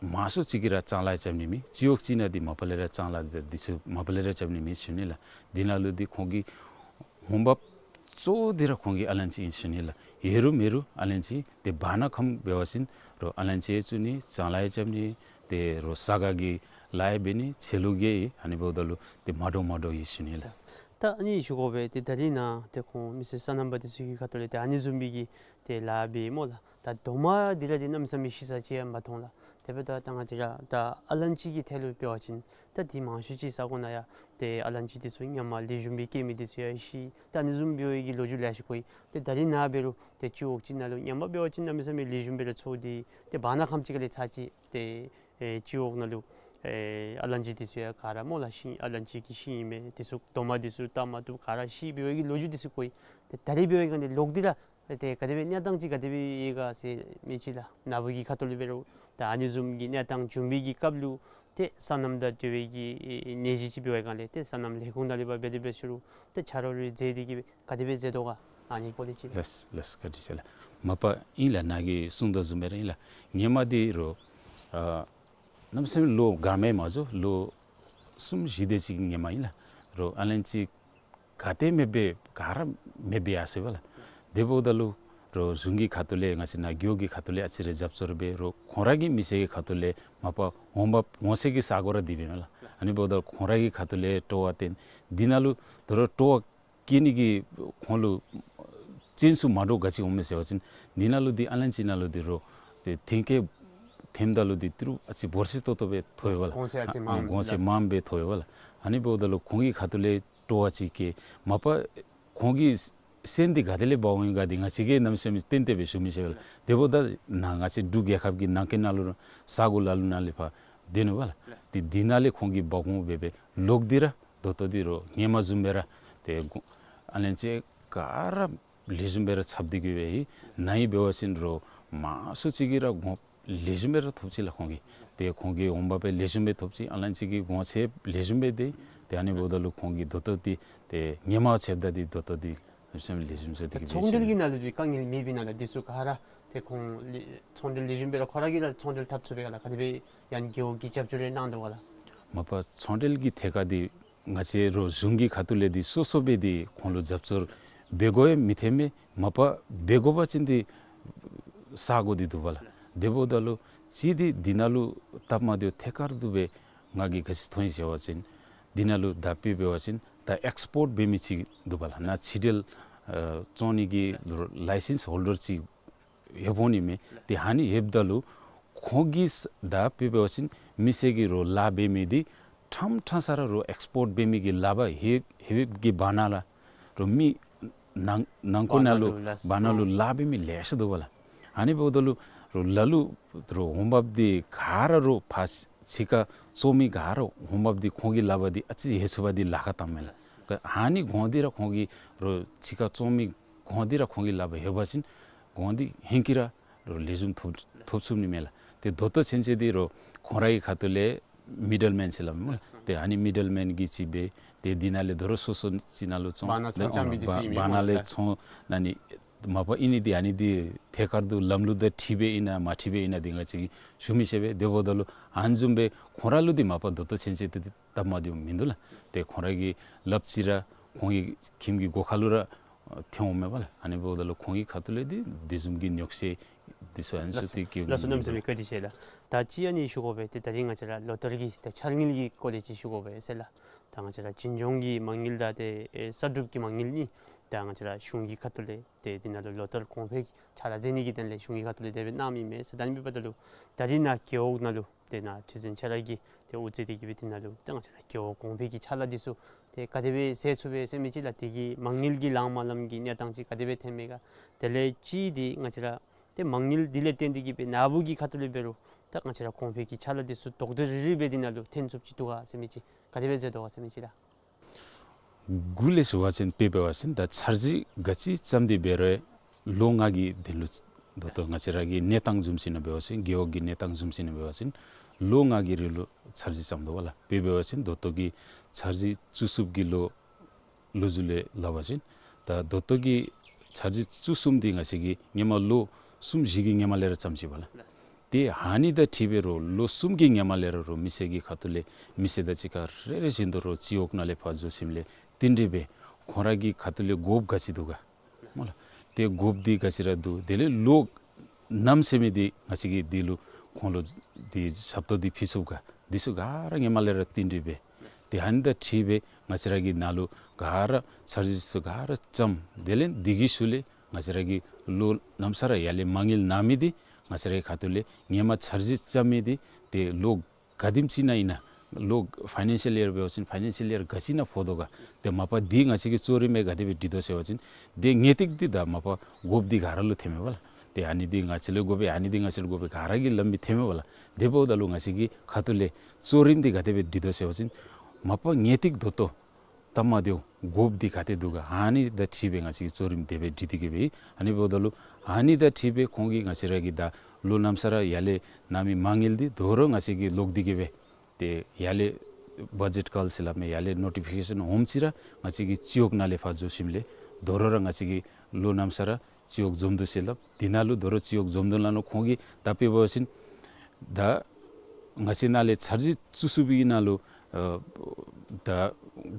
མང་ཤོས་ཅིག་གིས་ར་ལྕང་ལཱ་རྐྱབ་ནི་མེད། སྤྱི་འོག་ཅིག་ནང་འདི་མ་པ་ལས་ར་ལྕང་ལཱ་འདི་ཚུ་མ་པ་ལས་ར་རྐྱབ་ནི་མེད་ཞུ་ནི་ལགས། འདི་ནང་ལུ་འདི་ཁོང་གི་ཧོང་འབབ་གཙོ་བོ་འདི་ར་ཁོང་གི་ཨ་ལན་ཅི་ཨིན་ཞུ་ནི་ལགས། ཡོད་རུང་མེད་རུང་ཨ་ལན་ཅི། ཏེ་བར་ན་ཁམས་འབད་བ་ཅིན་རོགས་ཨ་ལན་ཅི་ཡང་བཙུགས་ནི། ལྕང་ལཱ་ཡང་རྐྱབ་ནི། ཏེ་རོགས་ས་ག་གི་ལཱ་ཡང་འབད་ནི། ཆོས་ལུགས་ཀྱི་ཨ་ནི་འབདཝ་ད་ལུ་ཏེ་མ་འདྲཝ་མ་འདྲཝ་ཨིན་ཞུ་ནི་ལགས། ད་ཨ་ནི་ཞུ་དགོ་པས། ཏེ་ད་རིས་ནཱ་ཏེ་ཁོང་མི་སེར་སོ་ནམ་པ་འདི་ཚུ་གི་ཁ་ཐུག་ལས་ཏེ་ཨ་ནི་བཟུམ་མའི་གི་ཏེ་ལཱ་འབད་སྨོ་ལགས། ད་རྡོག་མ་འདི་ར་འདི་གནམ་མེད་ས་མེད་ཤི་ས་ཅིག་ཡང་མ་མཐོང་ལགས། དེ་འབདཝ་ད་ད་ང་བཅས་ར་ད་ཨ་ལན་ཅི་གི་ཐད་ལུ་འབད་བ་ཅིན་ད་འདི་མང་ཤོས་ཅིག་ས་གོ་ནང་ཡང་ཏེ་ཨ་ལན་ཅི་འདི་ཚུ་ཧེ་མ་ལེགས་ཤོམ་སྦེ་བཀལ་མི་འདི་ཚུ་ཡང་ཤི། ད་ཨ་ནི་བཟུམ་འབད་བའི་གི་ལོ་རྒྱུས་ལེ་ཤ་གོ་ཡི། ཏེ་ད་རིས་ནཱ་འབད་རུང་ཏེ་སྤྱི་འོག་ཅིག་ནང་ལུ་ཧེ་མ་འབད་བ་ཅིན་གནམ་མེད་ས་མེད་ལེགས་ཤོམ་སྦེ་ར་ཚོར་ཏེ་ཏེ་བར་ན་ཁམས་ཅིག་ཁ་ལས་ཚར་ཅིག་ཏེ་ཨེ་སྤྱི་འོག་ནང་ལུ་ ཨེ་ཨ་ལན་ཅི་འདི་ཚུ་ཡང་ག་ར་སྨོ་ལགས་ཤིང་ཨ་ལན་ཅི་གི་ཤིང་ཨིན་མས། འདི་ཚུ་རྡོག་མ་འདི་ཚུ་བཏབ་མ་བཏུབ་ག་ར་ཤི་འབད་བའི་གི་ལོ་རྒྱུས་འདི་ཚུ་གོ་ཡི། ཏེ་ད་རིས་འབད་བའི་སྒང་འདི་ལོག་སྟེ་ར་ཏེ་ག་དེ་སྦེ་གནས་སྟངས་ཅིག་ག་དེ་སྦེ་ཡོད་ག་ཟེར་མི་ཅིག་ལགས། ནཱ་བུ་གི་ཁ་ཐུག་ལས་འབད་རུང་ད་ཨ་ནི་བཟུམ་གྱི་གནས་སྟངས་བྱུང་བའི་གི་སྐབས་ལུ་ཏེ་སོ་ནམ་དང་འབྲེལ་བའི་གི་ནད་གཞི་ཅིག་འབད་བའི་སྒང་ལས་ཏེ་སོ་ནམ་ལས་ཁུངས་ནང་ལས་ཕར་འབད་དེ་འབད་ཟེར་རུང་ཏེ་ཆ་རོགས་རེ་མཛད་དེ་གི་སྦེ་ག་དེ་སྦེ་མཛད་དོ་ག། ཨ་ནི་སྐོར་ལས་ཅིག་ལགས། ལགས་ལགས། བཀའ་དྲིན་ཆེ་ལགས། མ་པ་ཨིན་ལགས། ནཱ་གིས་གསུངས་དོ་བཟུམ་སྦེ་ར་ཨིན་ལགས། ཧེ་མ་འདི་རུང་ཨ་གནམ་མེད་ས་མེད་ལོ་འགོར་མས་མ་གཞི་ལོ་གསུམ་བཞི་དེ་ཅིག་ཧེ་མ་ཨིན་ལགས། རུང་ཨ་ལན་ཅི་ག་ཏེ་མེད་པའི་ག་ར་མེད་པའི་ཡར་སོ་ཡི་བ་ལགས། དེ་འབདཝ་ད་ལུ་རུང་གཞུང་གི་ཁ་ཐུག་ལས་ང་བཅས་ནཱ་རྒེད་འོག་གི་ཁ་ཐུག་ལས་ཨ་ཙི་རེ་རྒྱབ་སྐྱོར་འབད་རུང་ཁོང་ར་གི་མི་སེར་གྱི་ཁ་ཐུག་ལས་མ་པ་འོང་འབབ་འོང་སའི་གི་ས་གོ་ར་འདི་འབད་མས་ལགས། ཨ་ནི་འབདཝ་ད་ཁོང་ར་གི་ཁ་ཐུག་ལས་སྤྲོ་བ་བཏོན་འདི་ནང་ལུ་ད་རུང་སྤྲོ་བ་བསྐྱེད་ནི་གི་ཁོང་ལུ་ཅན་སུ་མ་འདྲཝ་ག་ཅི་འོང་མས་ཟེར་བ་ཅིན་འདི་ནང་ལུ་འདི་ཨ་ལན་ཅི་ནང་ལུ་འདི་རུང་ཏེ་ཐོན་སྐྱེད་ཐོནམ་ད་ལུ་འདི་ཏི་རུ་ཨ་ཙི་འབོར་ཆེ་ཏོག་ཏོ་སྦེ་ཐོབ་ཡི་བ་ལགས། གོང་ཚད་ཨ་ཙི་ཨ་མངམ་གོང་ཚད་ལགས། མངམ་སྦེ་ཐོབ་ཡི་བ་ལགས། ཨ་ནི་འབདཝ་ད་ལུ་ཁོང་གི་ཁ་ཐུག་ལས་སྤྲོ་བ་ཅིག་སྐྱེ། མ་པ་ཁོང་གི་སོན་འདི་ག་ཏེ་ལས་འབག་འོང་ཡི་ག་འདི་ང་བཅས་ཀྱིས་གནམ་མེད་ས་མེད་ཏན་ཏན་སྦེ་ཞུ་མི་ཤེས་བ་ལགས། དེ་འབདཝ་ད་ནཱ་ང་བཅས་འབྲུག་རྒྱལ་ཁབ་ཀྱི་ནང་འཁོད་ནང་ལུ་ས་གོ་ལ་ལུ་ནང་ལས་ཕར་འདི་ནུག་བ་ལགས། ཏེ་འདི་ནང་ལས་ཁོང་གིས་འབག་འོང་འབད་སྦེ་ལོག་སྟེ་ར་ད་ལྟོ་འདི་རུང་ཧེ་མ་བཟུམ་སྦེ་ར་ཏེ་གོ་ཨ་ལན་ཅི་ག་ར་ལེགས་ཤོམ་སྦེ་ར་ཚབ་སྟེ་གི་སྦེ་ཨིན། ནཱ་ཨིན་འབད་བ་ཅིན་རུང་མང་སུ་ཅིག་གིས་ར་གོང་ལེགས་ཤོམ་སྦེ་ར་ཐོབ་ཅི་ལགས་ཁོང་གིས། ཏེ་ཁོང་གི་འོང་འབབ་སྦེ་ལེགས་ཤོམ་སྦེ་ཐོབ་ཅི། ཨ་ལན་ཅི་གི་གོང་ཚད་ལེགས་ཤོམ་སྦེ་སྡོད། ཏེ་ཨ་ནི་འབདཝ་ད་ལུ་ཁོང་གིས་ད་ལྟོ་འདི་ཏེ་ཧེ་མ་ཆེཝ་ད་འདི་ད་ལྟོ་འདི་ལེགས་ཤོམ་ལེགས་ཤོམ་ཟེར་ཏེ་གི་སྦེ་ཚོང་འབྲེལ་གྱི་ནང་ལུ་འདི་དཀའ་ངལ་མེད་པའི་ནང་ལུ་འདི་ཚུ་ག་ར་ཏེ་ཁོང་ལས་ཚོང་འབྲེལ་ལེགས་ཤོམ་སྦེ་ར་ཁོ་ར་གིས་ར་ཚོང་འབྲེལ་འཐབ་ཚུགས་པས་ག་ལགས། ག་དེ་སྦེ་ཡང་རྒེད་འོག་གིས་རྒྱབ་སྐྱོར་རེ་གནང་དོ་ག་ལགས། མ་པ་ཚོང་འབྲེལ་གྱི་ཐད་ཁར་འདི་ང་བཅས་རོགས་གཞུང་གི་ཁ་ཐུག་ལས་འདི་སོ་སོ་སྦེ་འདི་ཁོང་ལུ་རྒྱབ་སྐྱོར་འབད་དགོ་ཡང་མི་ཐོན་མས། མ་པ་འབད་དགོ་པ་ཅིན་འདི་ས་གོ་འདི་འདུག་པ་ལགས། དེ་འབདཝ་ད་ལུ་ཅིག་འདི་འདི་ནང་ལུ་སྟབས་མ་བདེཝ་ཐད་ཀར་དུ་སྦེ་ང་གིས་ག་ཅི་མཐོང་ཡི་ཟེར་བ་ཅིན་འདི་ནང་ལུ་ད་དཔེ་འབད་བ་ཅིན་ད་ཨེགསི་པོརཊ་འབད་མི་ཅིག་འདུག་པ་ལགས། ནཱ་ཕྱི་འབྲེལ་ཨ་བཙོང་ནི་གི་ལའི་སེནསི་ཧོལ་ཌར་ཅིག་ཡོདཔ་འོང་ནི་མས། ཏེ་ཨ་ནི་ཡོདཔ་ད་ལུ་ཁོང་གིས་ད་དཔེ་འབད་བ་ཅིན་མི་སེར་གྱི་རོགས་ལཱ་འབད་མི་འདི་ཕྲང་ཕྲང་ས་ར་རོགས་ཨེགསི་པོརཊ་འབད་མི་གི་ལཱ་འབད་ཡོད་ཡོདཔ་གི་བར་ན་ལུ་རོགས་མི་ནང་ནང་འཁོད་ནང་ལུ་བར་ན་ལུ་ལཱ་བར་ན་ལུ་ལཱ་འབད་མི་ལེ་ཤ་འདུག་པ་ལགས། ཨ་ནི་འབདཝ་ད་ལུ་རོགས་ལ་ལུ་རོགས་འོང་འབབ་འདི་ག་ར་རོགས་ཕར་ཕྱི་ཁར་བཙོང་མི་ག་ར་འོང་འབབ་འདི་ཁོང་གི་ལཱ་འབད་འདི་ཨ་ཙི་ཡོད་ཚུགས་པ་འདི་ལཱ་ཁག་བཏངམ་མས་ལགས། ཨ་ནི་གོང་འདི་ར་ཁོང་གིས་རོགས་ཕྱི་ཁར་བཙོང་མི་གོང་འདི་ར་ཁོང་གི་ལཱ་འབད་ཡོད་པ་ཅིན་གོང་འདི་ཧེང་སྐལ་ར་རོགས་ལེགས་ཤོམ་ཐོབ་ཐོབ་ཚུགས་ནི་མས་ལགས། ཏེ་ད་ལྟོ་ཚུན་ཚོད་འདི་རོགས་ཁོང་ར་གི་ཁ་ཐུག་ལས་མི་ཌལ་མེན་ཟེར་སླབ་མས་ལགས། ཏེ་ཨ་ནི་མི་ཌལ་མེན་གྱིས་ཅིག་འབད་ཏེ་འདི་ནང་ལས་ད་རུང་སོ་སོ་ཅིག་ནང་ལུ་བཙོང་བར་ན་ཚོང་རྐྱབ་མི་འདི་ཚུ་ཨིན་མས་བར་ན་ལས་ལགས། ཚོང་ཨ་ནི་མ་པ་ཨིན་ནི་འདི་ཨ་ནི་འདི་ཐད་ཀར་དུ་ལམ་ལུགས་དང་འཁྲིལ་སྦེ་ཨིན་ན་མ་འཁྲིལ་སྦེ་ཨིན་ན་འདི་ང་བཅས་ཀྱིས་ཞུ་མི་ཤེས་པས། དེ་འབདཝ་ད་ལུ་ཨ་ནི་བཟུམ་སྦེ་ཁོང་ར་ལུ་འདི་མ་པ་ད་ལྟོ་ཚུན་ཚོད་འདི་སྟབས་མ་བདེཝ་མིན་འདུག་ལགས། ཏེ་ཁོང་ར་གིས་སླབ་ཅི་ར་ཁོང་གི་ཁྱིམ་གྱི་སྒོ་ཁ་ལུ་ར་ཐོན་འོང་མས་པ་ལགས། ཨ་ནི་འབདཝ་ད་ལུ་ཁོང་གི་ཁ་ཐུག་ལས་འདི་འདི་བཟུམ་གྱི་ཉོགས་བཤད་འདི་ཚུ་ཨ་ནི་ཚུ་ཏེ་སྐྱེ་ལགས་སོ། གནམ་མེད་ས་མེད་བཀའ་དྲིན་ཆེ་ལགས། ད་ཅི་ཨ་ནི་ཞུ་དགོ་པས། ཏེ་ད་རིས་ང་བཅས་ར་ལོ་ལྟར་གྱི་ཏེ་འཆར་དངུལ་གྱི་སྐོར་ལས་ཅིག་ཞུ་དགོ་པས་ཟེར་ལགས། ད་ང་བཅས་ར་བྱིན་མཆོང་གི་མ་དངུལ་དང་ཏེ་ཨེ་གསར་སྒྲུབ་ཀྱི་མ་དངུལ་གཉིས་ད་ང་བཅས་ར་གཞུང་གི་ཁ་ཐུག་ལས་ཏེ་འདི་ནང་ལུ་ལོ་ལྟར་གོང་འཕེལ་གྱི་ཕྱག་ལཱ་མཛད་ནི་གི་དོན་ལས་གཞུང་གི་ཁ་ཐུག་ལས་དེ་སྦེ་གནངམ་ཨིན་མས་ཟེར། ད་ཨ་ནི་འབདཝ་ད་ལུ་ད་རིས་ནཱ་རྒེད་འོག་ནང་ལུ་ཏེ་ནཱ་ཁྲི་འཛིན་ཁྱོད་ར་གིས་ཏེ་དབུ་མཛད་དེ་གི་སྦེ་འདི་ནང་ལུ་ཏེ་ང་བཅས་ར་རྒེད་འོག་གོང་འཕེལ་གྱི་ཕྱག་ལཱ་འདི་ཚུ་ཏེ་ག་དེ་སྦེ་མཛད་ཚུགས་པས་ཟེར་མི་ཅིག་ལགས། དེ་གི་མ་དངུལ་གྱི་ལངམ་ལངམ་གྱི་གནས་སྟངས་ཅིག་ག་དེ་སྦེ་ཐོན་མས་ག། དེ་ལས་ཅིག་འདི་ང་བཅས་ར་ཏེ་མ་དངུལ་འདི་ལས་བརྟེན་ཏེ་གི་སྦེ་ནཱ་བུ་གི་ཁ་ཐུག་ལས་འབད་རུང་ད་ང་བཅས་ར་གོང་འཕེལ་གྱི་ཕྱག་ལཱ་འདི་ཚུ་དོག་དོག་རིལ་རི་སྦེ་འདི་ནང་ལུ་ཐོན་ཚུགསཔ་ཅིག་འདུག་ག་ཟེར་མི་ཅིག་ག་དེ་སྦེ་མཛད་དོ་ག་ཟེར་མི་ཅིག་ལགས། གུ་ལས་ཞུ་བ་ཅིན་དཔེ་འབད་བ་ཅིན་ད་འཆར་གཞི་ག་ཅི་བརྩམས་ཏེ་འབད་རུང་ལོ་ལྔ་གི་དོན་ལུ་ད་ལྟོ་ང་བཅས་ར་གི་གནས་སྟངས་བཟུམ་ཅིག་ནང་འབད་བ་ཅིན་རྒེད་འོག་གི་གནས་སྟངས་བཟུམ་ཅིག་ནང་འབད་བ་ཅིན་ལོ་ལྔ་གི་རིང་ལུ་འཆར་གཞི་བརྩམས་དོ་བ་ལགས། དཔེ་འབད་བ་ཅིན་ད་ལྟོ་གི་འཆར་གཞི་བཙུགས་ཚུགསཔ་གི་ལོ་ལོ་རྒྱུས་ལས་སླབ་པ་ཅིན་ད་ད་ལྟོ་གི་འཆར་གཞི་བཙུགས་ཚུགསཔ་འདི་ང་བཅས་ཀྱིས་ཧེ་མ་ལོ་གསུམ་བཞི་གི་ཧེ་མ་ལས་ར་བརྩམས་ཅི་བ་ལགས། ཏེ་ཨ་ནི་དང་འཁྲིལ་སྦེ་རོགས་ལོ་གསུམ་གྱི་ཧེ་མ་ལས་ར་རོགས་མི་སེར་གྱི་ཁ་ཐུག་ལས་མི་སེར་དང་གཅིག་ཁར་རེ་རེ་བཞིན་དུ་རོགས་སྤྱི་འོག་ནང་ལས་ཕར་འཛུལ་ཞིནམ་ལས་བསྟུན་གྲོས་འབད་ཁོང་ར་གི་ཁ་ཐུག་ལས་དགོཔ་ག་ཅི་འདུག་ག་སྨོ་ལགས། ཏེ་དགོཔ་འདི་ག་ཅི་ར་འདུག། དེ་ལས་ལོ་ནམ་ཟེར་མི་འདི་ང་བཅས་ཀྱིས་འདི་ལུ་ཁོང་ལུ་འདི་ཞབས་ཏོག་འདི་ཕུལ་ཚུགས་ག་འདི་ཚུ་ག་ར་ཧེ་མ་ལས་ར་བསྟུན་གྲོས་འབད། ཏེ་ཨ་ནི་དང་འཁྲིལ་སྦེ་ང་བཅས་ར་གི་ནཱ་ལུ་ག་ར་འཆར་གཞི་ཚུ་ག་ར་བརྩམས། དེ་ལས་འདི་གི་ཤུལ་ལས་ང་བཅས་ར་གི་ལོ་ནམ་ས་ར་ཡར་ལས་མ་དངུལ་གནང་མི་འདི་ང་བཅས་ར་གི་ཁ་ཐུག་ལས་ཧེ་མ་འཆར་གཞི་བརྩམས་མི་འདི་ཏེ་ལོ་ག་དེམ་ཅིག་ནང་ཨིན་ན་ལོ་ཕའི་ནན་ཤལ་ཡར་འབད་བ་ཅིན་ཕའི་ནན་ཤལ་ཡར་ག་ཅི་ནང་ཕོག་དོ་ག། ཏེ་མ་པ་འདི་ང་བཅས་ཀྱིས་གཙོ་རིམ་སྦེ་ག་དེ་སྦེ་སྒྲིག་དོ་ཟེར་བ་ཅིན་ཏེ་ངེས་ཏིག་འདི་ད་མ་པ་དགོཔ་འདི་ག་ར་ལུ་ཐོནམ་མས་པ་ལགས། ཏེ་ཨ་ནི་འདི་ང་བཅས་ལུ་དགོ་པས། ཨ་ནི་འདི་ང་བཅས་ལུ་དགོ་པས། ག་ར་གིས་སླབ་མི་ཐོནམ་མས་པ་ལགས། དེ་འབདཝ་ད་ལུ་ང་བཅས་ཀྱི་ཁ་ཐུག་ལས་གཙོ་རིམ་འདི་ག་དེ་སྦེ་སྒྲིག་དོ་ཟེར་བ་ཅིན་མ་པ་ངེས་ཏིག་ཏོག་ཏོ་སྟབས་མ་བདེཝ་དགོཔ་འདི་ག་ཏེ་འདུག་ག། ཨ་ནི་དང་འཁྲིལ་སྦེ་ང་བཅས་ཀྱིས་གཙོ་རིམ་དེ་སྦེ་སྒྲིག་སྟེ་གི་སྦེ། ཨ་ནི་འབདཝ་ད་ལུ་ཨ་ནི་དང་འཁྲིལ་སྦེ་ཁོང་གིས་ང་བཅས་ར་གི་ད་ལོ་ན་མ་སར་ཡར་ལས་གནང་མི་མ་དངུལ་འདི་དོ་རུང་ང་བཅས་ཀྱིས་ལོག་སྟེ་གི་སྦེ་ཏེ་ཡར་ལས་བ་ཇེཊ་ཀཱལ་ཟེར་སླབ་མི་ཡར་ལས་ནོ་ཊི་ཕི་ཀེ་ཤཱན་འོངམ་ཅིག་ར་ང་བཅས་ཀྱིས་སྤྱི་འོག་ནང་ལས་ཕར་འགྱོ་ཞིནམ་ལས་དོ་རུང་ར་ང་བཅས་ཀྱིས་ལོ་ན་མ་སར་སྤྱི་འོག་འཛོམས་འདུ་ཟེར་སླབ། དེ་ནང་ལུ་དོ་རུང་སྤྱི་འོག་འཛོམས་འདུ་ནང་ལུ་ཁོང་གིས་ད་དཔེ་འབད་བ་ཅིན་ད་ང་བཅས་ནང་ལས་འཆར་གཞི་བཙུགས་བཙུགས་པའི་ནང་ལུ་ཨ་ད་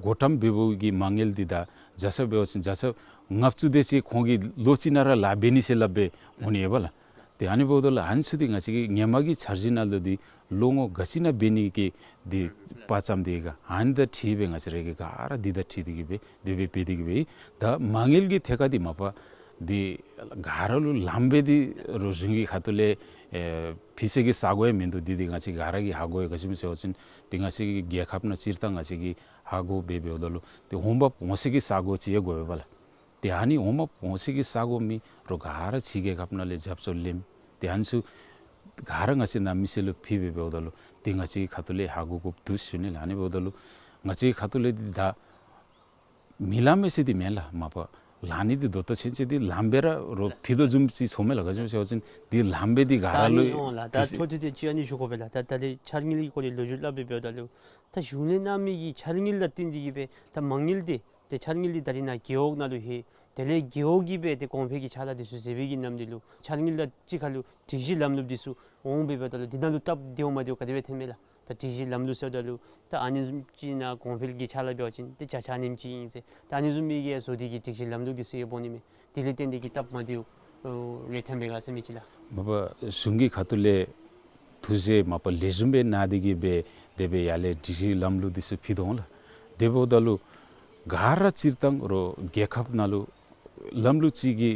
བགོ་བཀྲམ་འབད་བའི་གི་མ་དངུལ་འདི་ད་བརྒྱ་ཆ་འབད་བ་ཅིན་བརྒྱ་ཆ་ལྔ་བཅུ་དེ་ཅིག་ཁོང་གིས་ལོ་གཅིག་ནང་ར་ལཱ་འབད་ནི་ཟེར་སླབ་སྦེ་འོང་ནི་ཡོད་པ་ལགས། ཏེ་ཨ་ནི་འབདཝ་ད་ལུ་ཨ་ནི་ཚུ་འདི་ང་བཅས་ཀྱིས་ཧེ་མ་གི་འཆར་གཞི་ནང་ལུ་འདི་ལོ་ངོ་ག་ཅི་ནང་འབད་ནི་གི་འདི་དཔེ་བརྩམས་ཏེ་ག། ཨ་ནི་དང་འཁྲིལ་སྦེ་ང་བཅས་ར་གིས་ག་ར་འདི་དང་འཁྲིལ་ཏེ་གི་སྦེ་དེ་སྦེ་འབད་དེ་གི་སྦེ། ད་མ་དངུལ་གྱི་ཐད་ཁར་འདི་མ་པ་འདི་ག་ར་ལུ་ལངམ་སྦེ་འདི་རོགས་གཞུང་གི་ཁ་ཐུག་ལས་ཨེ་ཕུལ་སའི་གི་ས་གོ་ཡང་མིན་འདུག། འདི་འདི་ང་བཅས་ག་ར་གིས་ཧ་གོ་ཡི། ག་ཅི་སྨོ་ཟེར་བ་ཅིན་འདི་ང་བཅས་ཀྱི་རྒྱལ་ཁབ་ནང་སྤྱིར་བཏང་ང་བཅས་ཀྱིས་ཧ་གོ་སྦེ་འབདཝ་ད་ལུ་འདི་འོང་འབབ་འོང་སའི་གི་ས་གོ་ཅིག་ཡང་དགོ་པས་པ་ལགས། ཏེ་ཨ་ནི་འོང་འབབ་འོང་སའི་གི་ས་གོ་མེད་རོགས་ག་ར་ཕྱི་རྒྱལ་ཁབ་ནང་ལས་རྒྱབ་སྐྱོར་ལེནམ་ཏེ་ཨ་ནི་ཚུ་ག་ར་ང་བཅས་ནང་མི་སེར་ལུ་ཕུལ་སྦེ་འབདཝ་ད་ལུ་འདི་ང་བཅས་ཁ་ཐུག་ལས་ཧ་གོ་དགོཔ་འདུག་ཞུ་ནི་ལགས། ཨ་ནི་འབདཝ་ད་ལུ་ང་བཅས་ཁ་ཐུག་ལས་འདི་ད་མི་ལང་མི་ཟེར་འདི་མེན་ལགས། མ་པ་ལང་ནི་འདི་ད་ལྟོ་ཚུན་ཚོད་འདི་ལངམ་སྦེ་ར་རོགས་ཕུལ་དོ་བཟུམ་ཅིག་ཚོརཝ་མས་ལགས། ག་ཅི་སྨོ་ཟེར་བ་ཅིན་འདི་ལངམ་སྦེ་འདི་ག་ར་ལུ་ད་ཨ་ནི་འོང་ལགས། ད་ཕུལ་སའི་འཕྲོ་མཐུད་དེ་ཅིག་ཨ་ནི་ཞུ་དགོ་པས་ལགས། ད་ད་རེས་འཆར་དངུལ་གྱི་སྐོར་ལས་ལོ་རྒྱུས་སླབ་སྦེ་འབདཝ་ད་ལུ་ད་གཞུང་ལས་གནང་མི་གི་འཆར་དངུལ་དང་བསྟུན་ཏེ་གི་སྦེ་ད་མ་དངུལ་འདི་ཏེ་འཆར་དངུལ་འདི་ད་རེས་ནཱ་རྒེད་འོག་ནང་ལུ་ལྷོད། དེ་ལས་རྒེད་འོག་གིས་སྦེ་ཏེ་གོང་འཕེལ་གྱི་ཕྱག་ལཱ་འདི་ཚུ་མཛད་པའི་གི་ནམ་དུས་ལུ་འཆར་དངུལ་དང་གཅིག་ཁར་ལུ་སྒྲིག་གཞི་ལམ་ལུགས་འདི་ཚུ་འོང་སྦེ་འབདཝ་ད་ལུ་འདི་ནང་ལུ་སྟབས་བདེཝ་མ་བདེཝ་ག་དེ་སྦེ་ཐོནམ་མས་ལགས། ད་སྒྲིག་གཞི་ལམ་ལུགས་ཟེརཝ་ད་ལུ་ད་ཨ་ནི་བཟུམ་ཅིག་ནང་གོང་འཕེལ་གྱི་ཕྱག་ལཱ་འབད་བ་ཅིན་ཏེ་བརྒྱ་ཆ་ཨ་ནེམ་ཅིག་ཨིན་ཟེར་ད་ཨ་ནི་བཟུམ་མའི་གི་བཟོ་སྟེ་གི་སྒྲིག་གཞི་ལམ་ལུགས་འདི་ཚུ་ཡང་འབད་ནི་མས། དེ་ལས་བརྟེན་ཏེ་གི་སྟབས་མ་བདེཝ་རེ་ཐོན་པས་ག་ཟེར་མི་ཅིག་ལགས། མ་པ་གཞུང་གི་ཁ་ཐུག་ལས་ཐུགས་རྗེ་མ་པ་ལེགས་ཤོམ་སྦེ་གནང་སྟེ་གི་སྦེ་དེ་སྦེ་ཡར་ལས་སྒྲིག་གཞི་ལམ་ལུགས་འདི་ཚུ་ཕུལ་དོ་ལགས། དེ་འབདཝ་ད་ལུ་ག་ར་སྤྱིར་བཏང་རོགས་རྒྱལ་ཁབ་ནང་ལུ་ལམ་ལུགས་གཅིག་གི་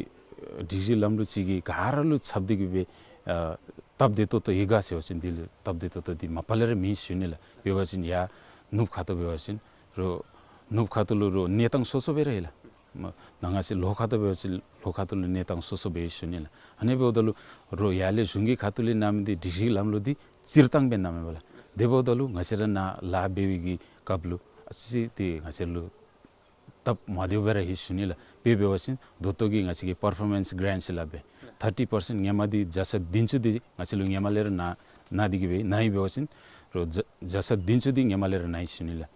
སྒྲིག་གཞི་ལམ་ལུགས་གཅིག་གིས་ག་ར་ལུ་ཁྱབ་སྟེ་གི་སྦེ་ཨ་སྟབས་བདེ་ཏོག་ཏོ་ཡོད་ག་ཟེར་བ་ཅིན་འདི་ལུ་སྟབས་བདེ་ཏོག་ཏོ་འདི་མ་པ་ལས་ར་མེད་ཞུ་ནི་ལགས། འབད་བ་ཅིན་ཡར་ནུབ་ཁ་ཐུག་འབད་བ་ཅིན་རོགས་ནུབ་ཁ་ཐུག་ལུ་རོགས་གནས་སྟངས་སོ་སོ་སྦེ་ར་ཡོད་ལགས། མ་ནང་ང་བཅས་ལྷོ་ཁ་ཐུག་འབད་བ་ཅིན་ལྷོ་ཁ་ཐུག་ལུ་གནས་སྟངས་སོ་སོ་སྦེ་ཡོད་ཞུ་ནི་ལགས། ཨ་ནི་འབདཝ་ད་ལུ་རོགས་ཡར་ལས་གཞུང་གི་ཁ་ཐུག་ལས་གནང་མི་འདི་སྒྲིག་གཞི་ལམ་ལུགས་འདི་སྤྱིར་བཏང་སྦེ་གནངམ་མས་པ་ལགས། དེ་འབདཝ་ད་ལུ་ང་བཅས་ར་ནཱ་ལཱ་འབད་བའི་གི་སྐབས་ལུ་ཨ་ཙི་ཅིག་འདི་ང་བཅས་ལུ་སྟབས་མ་བདེཝ་སྦེ་ར་ཡོད་ཞུ་ནི་ལགས། དཔེ་འབད་བ་ཅིན་ད་ལྟོ་གི་ང་བཅས་ཀྱི་པར་ཕོར་མེནསི་གྲཱནཊ་ཟེར་སླབ་སྦེ་ཐར་ཊི་པར་སེནཊ་ཧེ་མ་འདི་བརྒྱ་ཆ་བདུན་ཅུ་འདི་ང་བཅས་ལུ་ཧེ་མ་ལས་ར་གནང་གནང་སྟེ་གི་སྦེ་གནང་ཡི། འབད་བ་ཅིན་རོགས་བརྒྱ་བརྒྱ་ཆ་བདུན་ཅུ་འདི་ཧེ་མ་ལས་ར་གནང་ཡི་ཞུ་ནི་ལགས།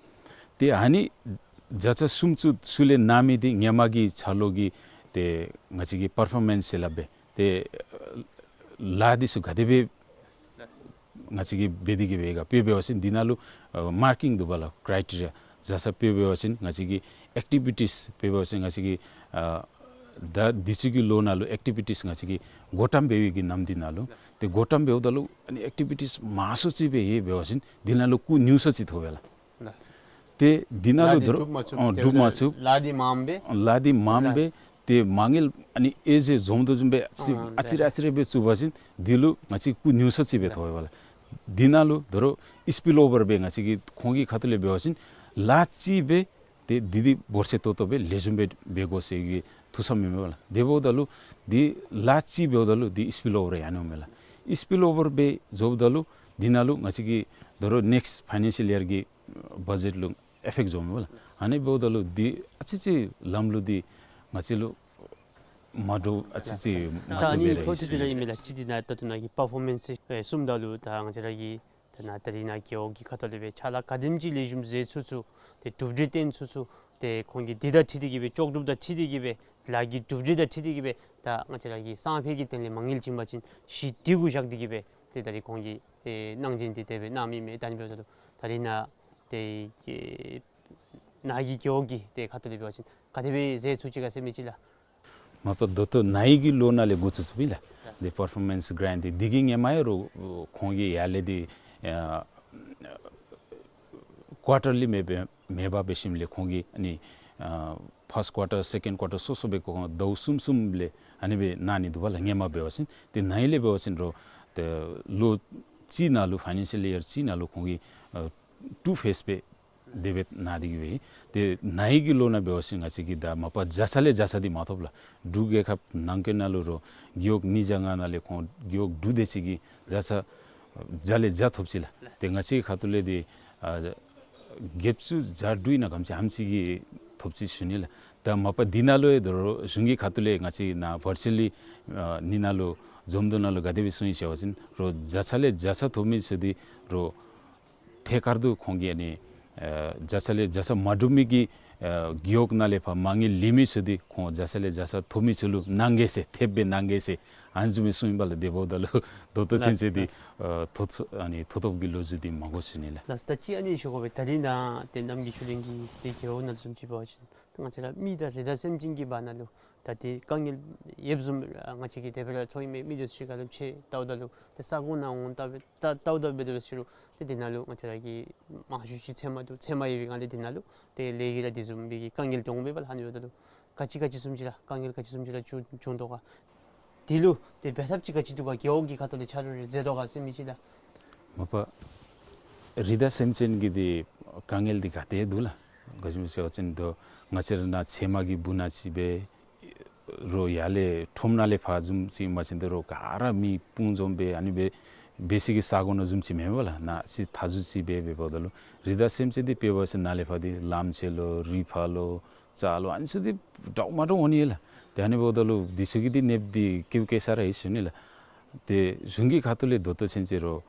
ཏེ་ཨ་ནི་བརྒྱ་ཆ་སུམ་ཅུ་ཚུ་ལས་གནང་མི་འདི་ཧེ་མ་གི་འཆར་ལོ་གི་ཏེ་ང་བཅས་ཀྱི་པར་ཕོར་མེནསི་ཟེར་སླབ་སྦེ་ཏེ་ལཱ་འདི་ཚུ་ག་དེ་སྦེ་ང་བཅས་ཀྱིས་འབད་དེ་གི་སྦེ་ག་དཔེ་འབད་བ་ཅིན་འདི་ནང་ལུ་ཨ་མར་ཀིང་འདུག་པ་ལགས། ཀྲའི་ཊི་རི་ཡ། བཟའ་ཚང་དཔེ་འབད་བ་ཅིན་ང་བཅས་ཀྱི་ཨེཀ་ཊི་བི་ཊིས་དཔེ་འབད་བ་ཅིན་ང་བཅས་ཀྱི་ཨ་ད་དུས་ཅི་གི་ལོ་ནང་ལུ་ཨེཀ་ཊི་བི་ཊིས་ང་བཅས་ཀྱིས་བགོ་བཀྲམ་འབད་བའི་གི་ནམ་འདི་ནང་ལུ་ཏེ་བགོ་བཀྲམ་འབདཝ་ད་ལུ་ཨ་ནི་ཨེཀ་ཊི་བི་ཊིས་མང་སུ་ཅིག་སྦེ་ཡོད་འབད་བ་ཅིན་འདི་ནང་ལུ་སྐུ་ཉུང་སུ་ཅིག་ཐོབ་པས་ལགས། ཏེ་འདི་ནང་ལུ་ལཱ་འདི་དོ་རུང་གྲུབ་མ་ཚུགས། ཨ་གྲུབ་མ་ཚུགས། ལཱ་འདི་མངམ་སྦེ། ལཱ་འདི་མངམ་སྦེ། ཏེ་མ་དངུལ་ཨ་ནི་ཨེ་ཟེར་འཛོམས་དོ་བཟུམ་སྦེ་ཨ་ཙི་ཨ་ཙི་རེ་ཨ་ཙི་རེ་སྦེ་བཙུགས་པ་ཅིན་འདི་ལུ་ང་བཅས་སྐུ་ཉུང་སུ་ཅིག་སྦེ་ཐོབ་པས་ལགས། འདི་ནང་ལུ་དོ་རུང་སི་པིལ་ཨོ་ཝར་སྦེ་ང་བཅས་ཀྱི་ཁོང་གི་ཁ་ཐུག་ལས་འབད་བ་ཅིན་ལཱ་ཅིག་སྦེ་ཏེ་འདི་འདི་འབོར་ཆེ་ཏོག་ཏོ་སྦེ་ལེགས་ཤོམ་སྦེ་འབད་དགོ་ཟེར་གྱི་ཐུགས་བསམ་ཨིན་མས་ལགས། དེ་འབདཝ་ད་ལུ་འདི་ལཱ་ཅིག་འབདཝ་ད་ལུ་འདི་སི་པིལ་ཨོ་ཝར་ཡང་ནི་འོང་མས་ལགས། སི་པིལ་ཨོ་ཝར་སྦེ་འཛོམསཔ་ད་ལུ་འདི་ནང་ལུ་ང་བཅས་ཀྱི་དོ་རུང་ནེཀསཊ་ཕའི་ནན་ཤལ་ཡར་གྱི་བ་ཇེཊ་ལུ་ཨེཕ་ཕེཀཊ་འཛོམས་མས་ལགས། ཨ་ནི་འབདཝ་ད་ལུ་འདི་ཨ་ཙི་ཅིག་ལམ་ལུགས་འདི་ང་བཅས་ལུ་མ་འདྲཝ་ཨ་ཙི་ཅིག་མ་ད་ཨ་ནི་བདེ་བ་འཕྲོ་མཐུད་དེ་ལས་ཨིན་མས་ལགས། གཅིག་འདི་ནང་ད་ལྟོ་ནཱ་གི་པར་ཕོར་མེནསི་ཨེ་གསུངམ་ད་ལུ་ད་ང་བཅས་ར་གི་ད་ནཱ་ད་རིས་ནཱ་རྒེད་འོག་གི་ཁ་ཐུག་ལས་སྦེ་ཕྱག་ལཱ་ག་དེམ་ཅིག་ལེགས་ཤོམ་མཛད་ཚུགས་ཚུགས་ཏེ་གྲུབ་འབྲས་བཏོན་ཚུགས་ཚུགས་ཏེ་ཁོང་གིས་འདི་དང་འཁྲིལ་ཏེ་གི་སྦེ་ལྕོགས་གྲུབ་དང་འཁྲིལ་ཏེ་གི་སྦེ་ལཱ་གི་གྲུབ་འབྲས་དང་འཁྲིལ་ཏེ་གི་སྦེ་ད་ང་བཅས་ར་གི་སང་ཕོད་ཀྱི་དོན་ལས་མ་དངུལ་བྱིན་པ་ཅིན་གཞི་འདི་གུ་བཞག་སྟེ་གི་སྦེ་ཏེ་ད་རིས་ཁོང་གིས་ཨེ་གནང་སྦྱིན་འདི་དེ་སྦེ་གནང་མི་མས། ད་ཨ་ནི་འབདཝ་ད་ལུ་ད་རིས་ནཱ་ཏེ་ནཱ་གི་རྒེད་འོག་གི་ཏེ་ཁ་ཐུག་ལས་འབད་བ་ཅིན་ག་དེ་སྦེ་མཛད་ཚུགས་ཅི་ག་ཟེར་མི་ཅིག་ལགས། མ་པ་ད་ལྟོ་ནཱ་གི་ལོ་ནང་ལས་འགོ་བཙུགས་བཙུགསཔ་ཨིན་ལགས། ཏེ་པར་ཕོར་མེནསི་གྲཱནཊ་འདི་འདི་གི་ཧེ་མ་ཡང་རོགས་ཁོང་གིས་ཡར་ལས་འདི་ཨ་ཀུའར་ཊར་ལི་མེ་འབད་མེ་འབད་འབད་ཞིནམ་ལས་ཁོང་གིས་ཨ་ནི་ཨ་ཕཱསཊ་ཀུའར་ཊར་སེ་ཀེནཌ་ཀུའར་ཊར་སོ་སོ་སྦེ་ཁོང་ཟླཝ་གསུམ་གསུམ་ལས་ཨ་ནི་སྦེ་གནང་ནི་འདུག་པ་ལགས། ཧེ་མ་འབད་བ་ཅིན། ཏེ་ནཱ་ལས་འབད་བ་ཅིན་རོགས་ཏེ་ལོ་གཅིག་ནང་ལུ་ཕའི་ནན་ཤལ་ཡར་གཅིག་ནང་ལུ་ཁོང་གིས་ཨ་ཊུ་ཕེསི་སྦེ་ དེ་སྦེ་ནང་འདི་གིས་སྦེ་ཏེ་ནཱ་གི་ལོ་ནང་འབད་བ་ཅིན་ང་བཅས་ཀྱིས་ད་མ་པ་བརྒྱ་ཆ་ལས་བརྒྱ་ཆ་འདི་མ་ཐོབ་ལགས། འབྲུག་རྒྱལ་ཁབ་ནང་འཁོད་ནང་ལུ་རོགས་རྒེད་འོག་ཉིས་བརྒྱ་ལྔ་ནང་ལས་ཁོང་རྒེད་འོག་དྲུག་དེ་ཅིག་གིས་བརྒྱ་ཆ་བརྒྱ་ལས་བརྒྱ་ཐོབ་ཅི་ལགས། ཏེ་ང་བཅས་ཁ་ཐུག་ལས་འདི་ཨ་བརྒྱད་ཅུ་གྱ་དྲུག་ཨིན་ན་ག་ཅི་ཨ་ནེམ་ཅིག་གིས་ཐོབ་ཅི་ཞུ་ནི་ལགས། ད་མ་པ་འདི་ནང་ལུ་ཡང་ད་རོགས་གཞུང་གི་ཁ་ཐུག་ལས་ང་བཅས་ནཱ་བར་ཅུ་ལི་ཨ་ནི་ནང་ལུ་འཛོམས་འདུ་ནང་ལུ་ག་དེ་སྦེ་གསུངས་ཡི་ཟེར་བ་ཅིན་རོགས་བརྒྱ་ཆ་ལས་བརྒྱ་ཆ་ཐོབ་མི་ཚུ་འདི་རོགས་ཐད་ཀར་དུ་ཁོང་གིས་ཨ་ནི་ཨ་བརྒྱ་ཆ་ལས་བརྒྱ་ཆ་མ་འགྲུབ་མི་གི་ཨ་རྒེད་འོག་ནང་ལས་ཕར་མ་དངུལ་ལེན་མི་ཚུ་འདི་ཁོང་བརྒྱ་ཆ་ལས་བརྒྱ་ཆ་ཐོབ་མི་ཚུ་ལུ་གནང་གེ་ཟེར་ཐེབས་སྦེ་གནང་གེ་ཟེར་ཨ་ནི་བཟུམ་སྦེ་གསུངས་ཡི་པ་ལགས། དེ་འབདཝ་ད་ལུ་ད་ལྟོ་ཚུན་ཚོད་འདི་ལགས། ཨ་ཐོབ་ཨ་ནི་ཐོབ་ཐོབ་ཀྱི་ལོ་རྒྱུས་འདི་མ་གོ་ཞུ་ནི་ལགས། ལགས། ད་ཅི་ཨ་ནི་ཞུ་དགོ་པས། ད་རིས་ནཱ་ཏེ་རྣམ་རྒྱལ་ཆོས་གླིང་གི་ཏེ་རྒེད་འོག་ནང་བཟུམ་ཅིག་འབད་བ་ཅིན་ད་ང་བཅས་ར་མི་དང་རི་དྭགས་སེམས་ཅན་གྱི་བར་ན་ལུ་ད་ཏེ་དཀའ་ངལ་ཡོདཔ་བཟུམ་ང་བཅས་ཀྱི་དེ་སྦེ་ར་ཚོགས་མི་མི་སྡེ་ཚུ་ག་ལུ་ཕྱད་བལྟཝ་ད་ལུ་ཏེ་ས་གོ་ནང་འོང་བལྟ་བལྟ་བལྟཝ་ད་འབད་དེ་འབད་ཞུ་རུང་ཏེ་དེ་ནང་ལུ་ང་བཅས་ར་གི་མང་ཤོས་ཅིག་ཚལ་མ་འདུག། ཚལ་མ་ཡོད་པའི་ངང་ལས་དེ་ནང་ལུ་ཏེ་ལས་ཀྱི་ར་དེ་བཟུམ་སྦེ་གི་དཀའ་ངལ་འདི་འོང་པས་པ་ལགས། ཨ་ནི་འབདཝ་ད་ལུ་ག་ཅི་ག་ཅི་བཟུམ་ཅིག་ར་དཀའ་ངལ་ག་ཅི་བཟུམ་ཅིག་ར་བྱུང་བྱུང་དོ་ག། དེ་ལུ་ཏེ་འབད་ཐབས་ཅིག་ག་ཅི་འདུག་ག། རྒེད་འོག་གི་ཁ་ཐུག་ལས་ཆ་རོགས་རེ་མཛད་དོ་ག་ཟེར་མི་ཅིག་ལགས། མ་པ་རི་དྭགས་སེམས་ཅན་གྱི་འདི་དཀའ་ངལ་འདི་ག་ཏེ་འདུག་ལགས། ག་ཅི་སྨོ་ཟེར་བ་ཅིན་ད་ང་བཅས་ར་ནཱ་ཚལ་མ་གི་སྦུག་ན་ཅིག་སྦེ་རོགས་ཡར་ལས་ཁྲོམ་ནང་ལས་ཕར་བཟུམ་ཅིག་མ་ཅིན་ད་རོགས་ག་ར་མི་སྤུངས་འཛོམས་སྦེ་ཨ་ནི་སྦེ་འབད་ས་གི་ས་གོ་ནང་བཟུམ་ཅིག་མེན་པ་ལགས། ནཱ་ཅིག་ཐག་ཆོད་ཅིག་སྦེ་འབདཝ་ད་ལུ་རི་དྭགས་སེམས་ཅན་འདི་དཔེ་འབད་བ་ཅིན་ནཱ་ལས་ཕར་འདི་ལམ་ཅིག་ལུ་རི་ཕར་ལུ་ཅ་ལུ་ཨ་ནི་ཚུ་འདི་འདྲཝ་མ་འདྲཝ་འོང་ནི་ལགས། ཏེ་ཨ་ནི་འབདཝ་ད་ལུ་འདི་ཚུ་གི་འདི་གནོདཔ་འདི་སྐྱེཝ་སྐྱེ་ས་ར་ཨིན་ཞུ་ནི་ལགས། ཏེ་གཞུང་གི་ཁ་ཐུག་ལས་ད་ལྟོ་ཚུན་ཚོད་རོགས་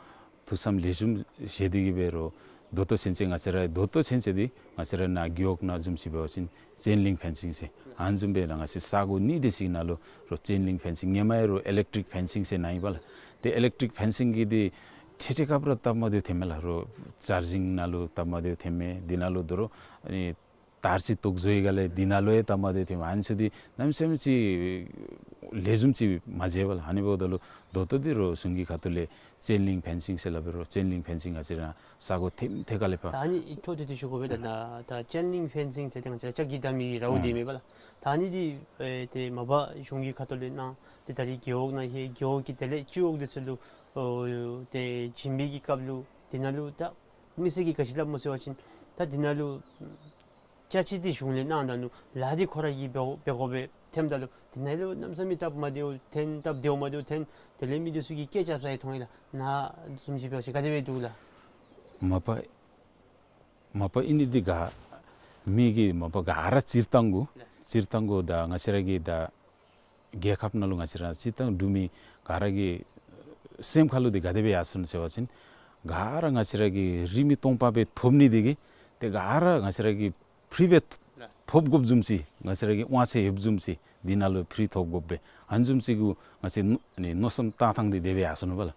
ཐུགས་བསམ་ལེགས་ཤོམ་བཞེས་ཏེ་གི་སྦེ་རོགས་ད་ལྟོ་ཚུན་ཚོད་ང་བཅས་ར་ད་ལྟོ་ཚུན་ཚོད་འདི་ང་བཅས་ར་ནཱ་རྒེད་འོག་ནང་བཟུམ་ཅིག་འབད་བ་ཅིན་ཅེན་ལིང་ཕེན་སིང་ཟེར་ཨ་ནི་བཟུམ་སྦེ་ལགས། ང་བཅས་ས་གོ་གཉིས་དེ་ཅིག་ནང་ལུ་རོགས་ཅེན་ལིང་ཕེན་སིང་ཧེ་མ་ཡང་རོགས་ཨི་ལེག་ཊིག་ཕེན་སིང་ཟེར་ནཱ་ཨིན་པ་ལགས། ཏེ་ཨི་ལེག་ཊིག་ཕེན་སིང་གི་འདི་འཕྲལ་འཕྲལ་སྐབས་ར་སྟབས་མ་བདེཝ་ཐོནམ་མས་ལགས། རོགས་ཅར་ཇིང་ནང་ལུ་སྟབས་མ་བདེཝ་ཐོནམ་མས། འདི་ནང་ལུ་ད་རོགས་ཨ་ནི་དར་ཅིག་བཏོག་བཟོ་བའི་སྒང་ལས་འདི་ནང་ལུ་ཡང་སྟབས་མ་བདེཝ་ཐོནམ་མས། ཨ་ནི་ཚུ་འདི་གནམ་མེད་ས་མེད་ཅིག་ལེགས་ཤོམ་ཅིག་མ་མཇལ་བས་ལགས། ཨ་ནི་འབདཝ་ད་ལུ་ད་ལྟོ་འདི་རོགས་གཞུང་གི་ཁ་ཐུག་ལས་ཅེན་ལིང་ཕེན་སིང་ཟེར་སླབ་པའི་རོགས་ཅེན་ལིང་ཕེན་སིང་ང་བཅས་ར་ས་གོ་ཐེམ་ཐད་ཀ་ལས་ཕར། ད་ཨ་ནི་འཕྲོ་མཐུད་དེ་ཞུ་དགོ་པས། ད་ད་ད་ཅེན་ལིང་ཕེན་སིང་ཟེར་ཏེ་ང་བཅས་ར་ལྕགས་ཀྱི་འདབ་མ་གི་རཝ་འདི་ཨིན་མས་པ་ལགས། ད་ཨ་ནི་འདི་ཨེ་ཏེ་མ་པ་གཞུང་གི་ཁ་ཐུག་ལས་གནང་སྟེ་ད་རིས་རྒེད་འོག་ནང་ལྷོད་རྒེད་འོག་གི་དེ་ལས་སྤྱི་འོག་འདི་ཚུ་ལུ་ཨོ་ཏེ་བྱིན་པའི་གི་སྐབས་ལུ་འདི་ནང་ལུ་ད་མི་སེར་གྱིས་ག་ཅི་སླབ་སྨོ་ཟེར་བ་ཅིན་ད་འདི་ནང་ལུ་ཅ་ཆས་འདི་གཞུང་ལས་གནང་ད་ནུག། ལཱ་འདི་ཁོ་ར་གིས་འབད་འབད་དགོ་པས་ཐོནམ་ད་ལུ་འདི་ནང་ལུ་གནམ་མེད་ས་མེད་སྟབས་མ་བདེཝ་ཐོན། སྟབས་བདེཝ་མ་བདེཝ་ཐོན། དེ་ལས་མི་སྡེ་ཚུ་གིས་སྐད་རྐྱབ་ས་ཡང་མཐོང་ཡི་ལགས། ནཱ་བཟུམ་ཅིག་འབད་བ་ཅིན་ག་དེ་སྦེ་འདུག་ལགས། མ་པ་མ་པ་ཨིན་ནི་འདི་ག་མི་གིས་མ་པ་ག་ར་སྤྱིར་བཏང་གུ་སྤྱིར་བཏང་གུ་ད་ང་བཅས་ར་གི་ད་རྒྱལ་ཁབ་ནང་ལུ་ང་བཅས་ར་སྤྱིར་བཏང་འབྲུག་མི་ག་ར་གི་སེམས་ཁ་ལུ་འདི་ག་དེ་སྦེ་ཡར་སོང་ནུག་ཟེར་བ་ཅིན་ག་ར་ང་བཅས་ར་གི་རིན་མེད་སྟོང་པ་སྦེ་ཐོབ་ནི་འདི་གིས་ཏེ་ག་ར་ང་བཅས་ར་གིས་ཕི་རི་སྦེ་ཐོབ་དགོཔ་བཟུམ་ཅིག་ང་བཅས་ར་གི་དབང་ཚད་ཡོདཔ་བཟུམ་ཅིག་འདི་ནང་ལུ་ཕི་རི་ཐོབ་དགོཔ་སྦེ་ཨ་ནི་བཟུམ་ཅིག་གུ་ང་བཅས་མནོ་ནི་མནོ་བསམ་བཏང་ཐངས་འདི་དེ་སྦེ་ཡར་སོང་ནུག་པ་ལགས།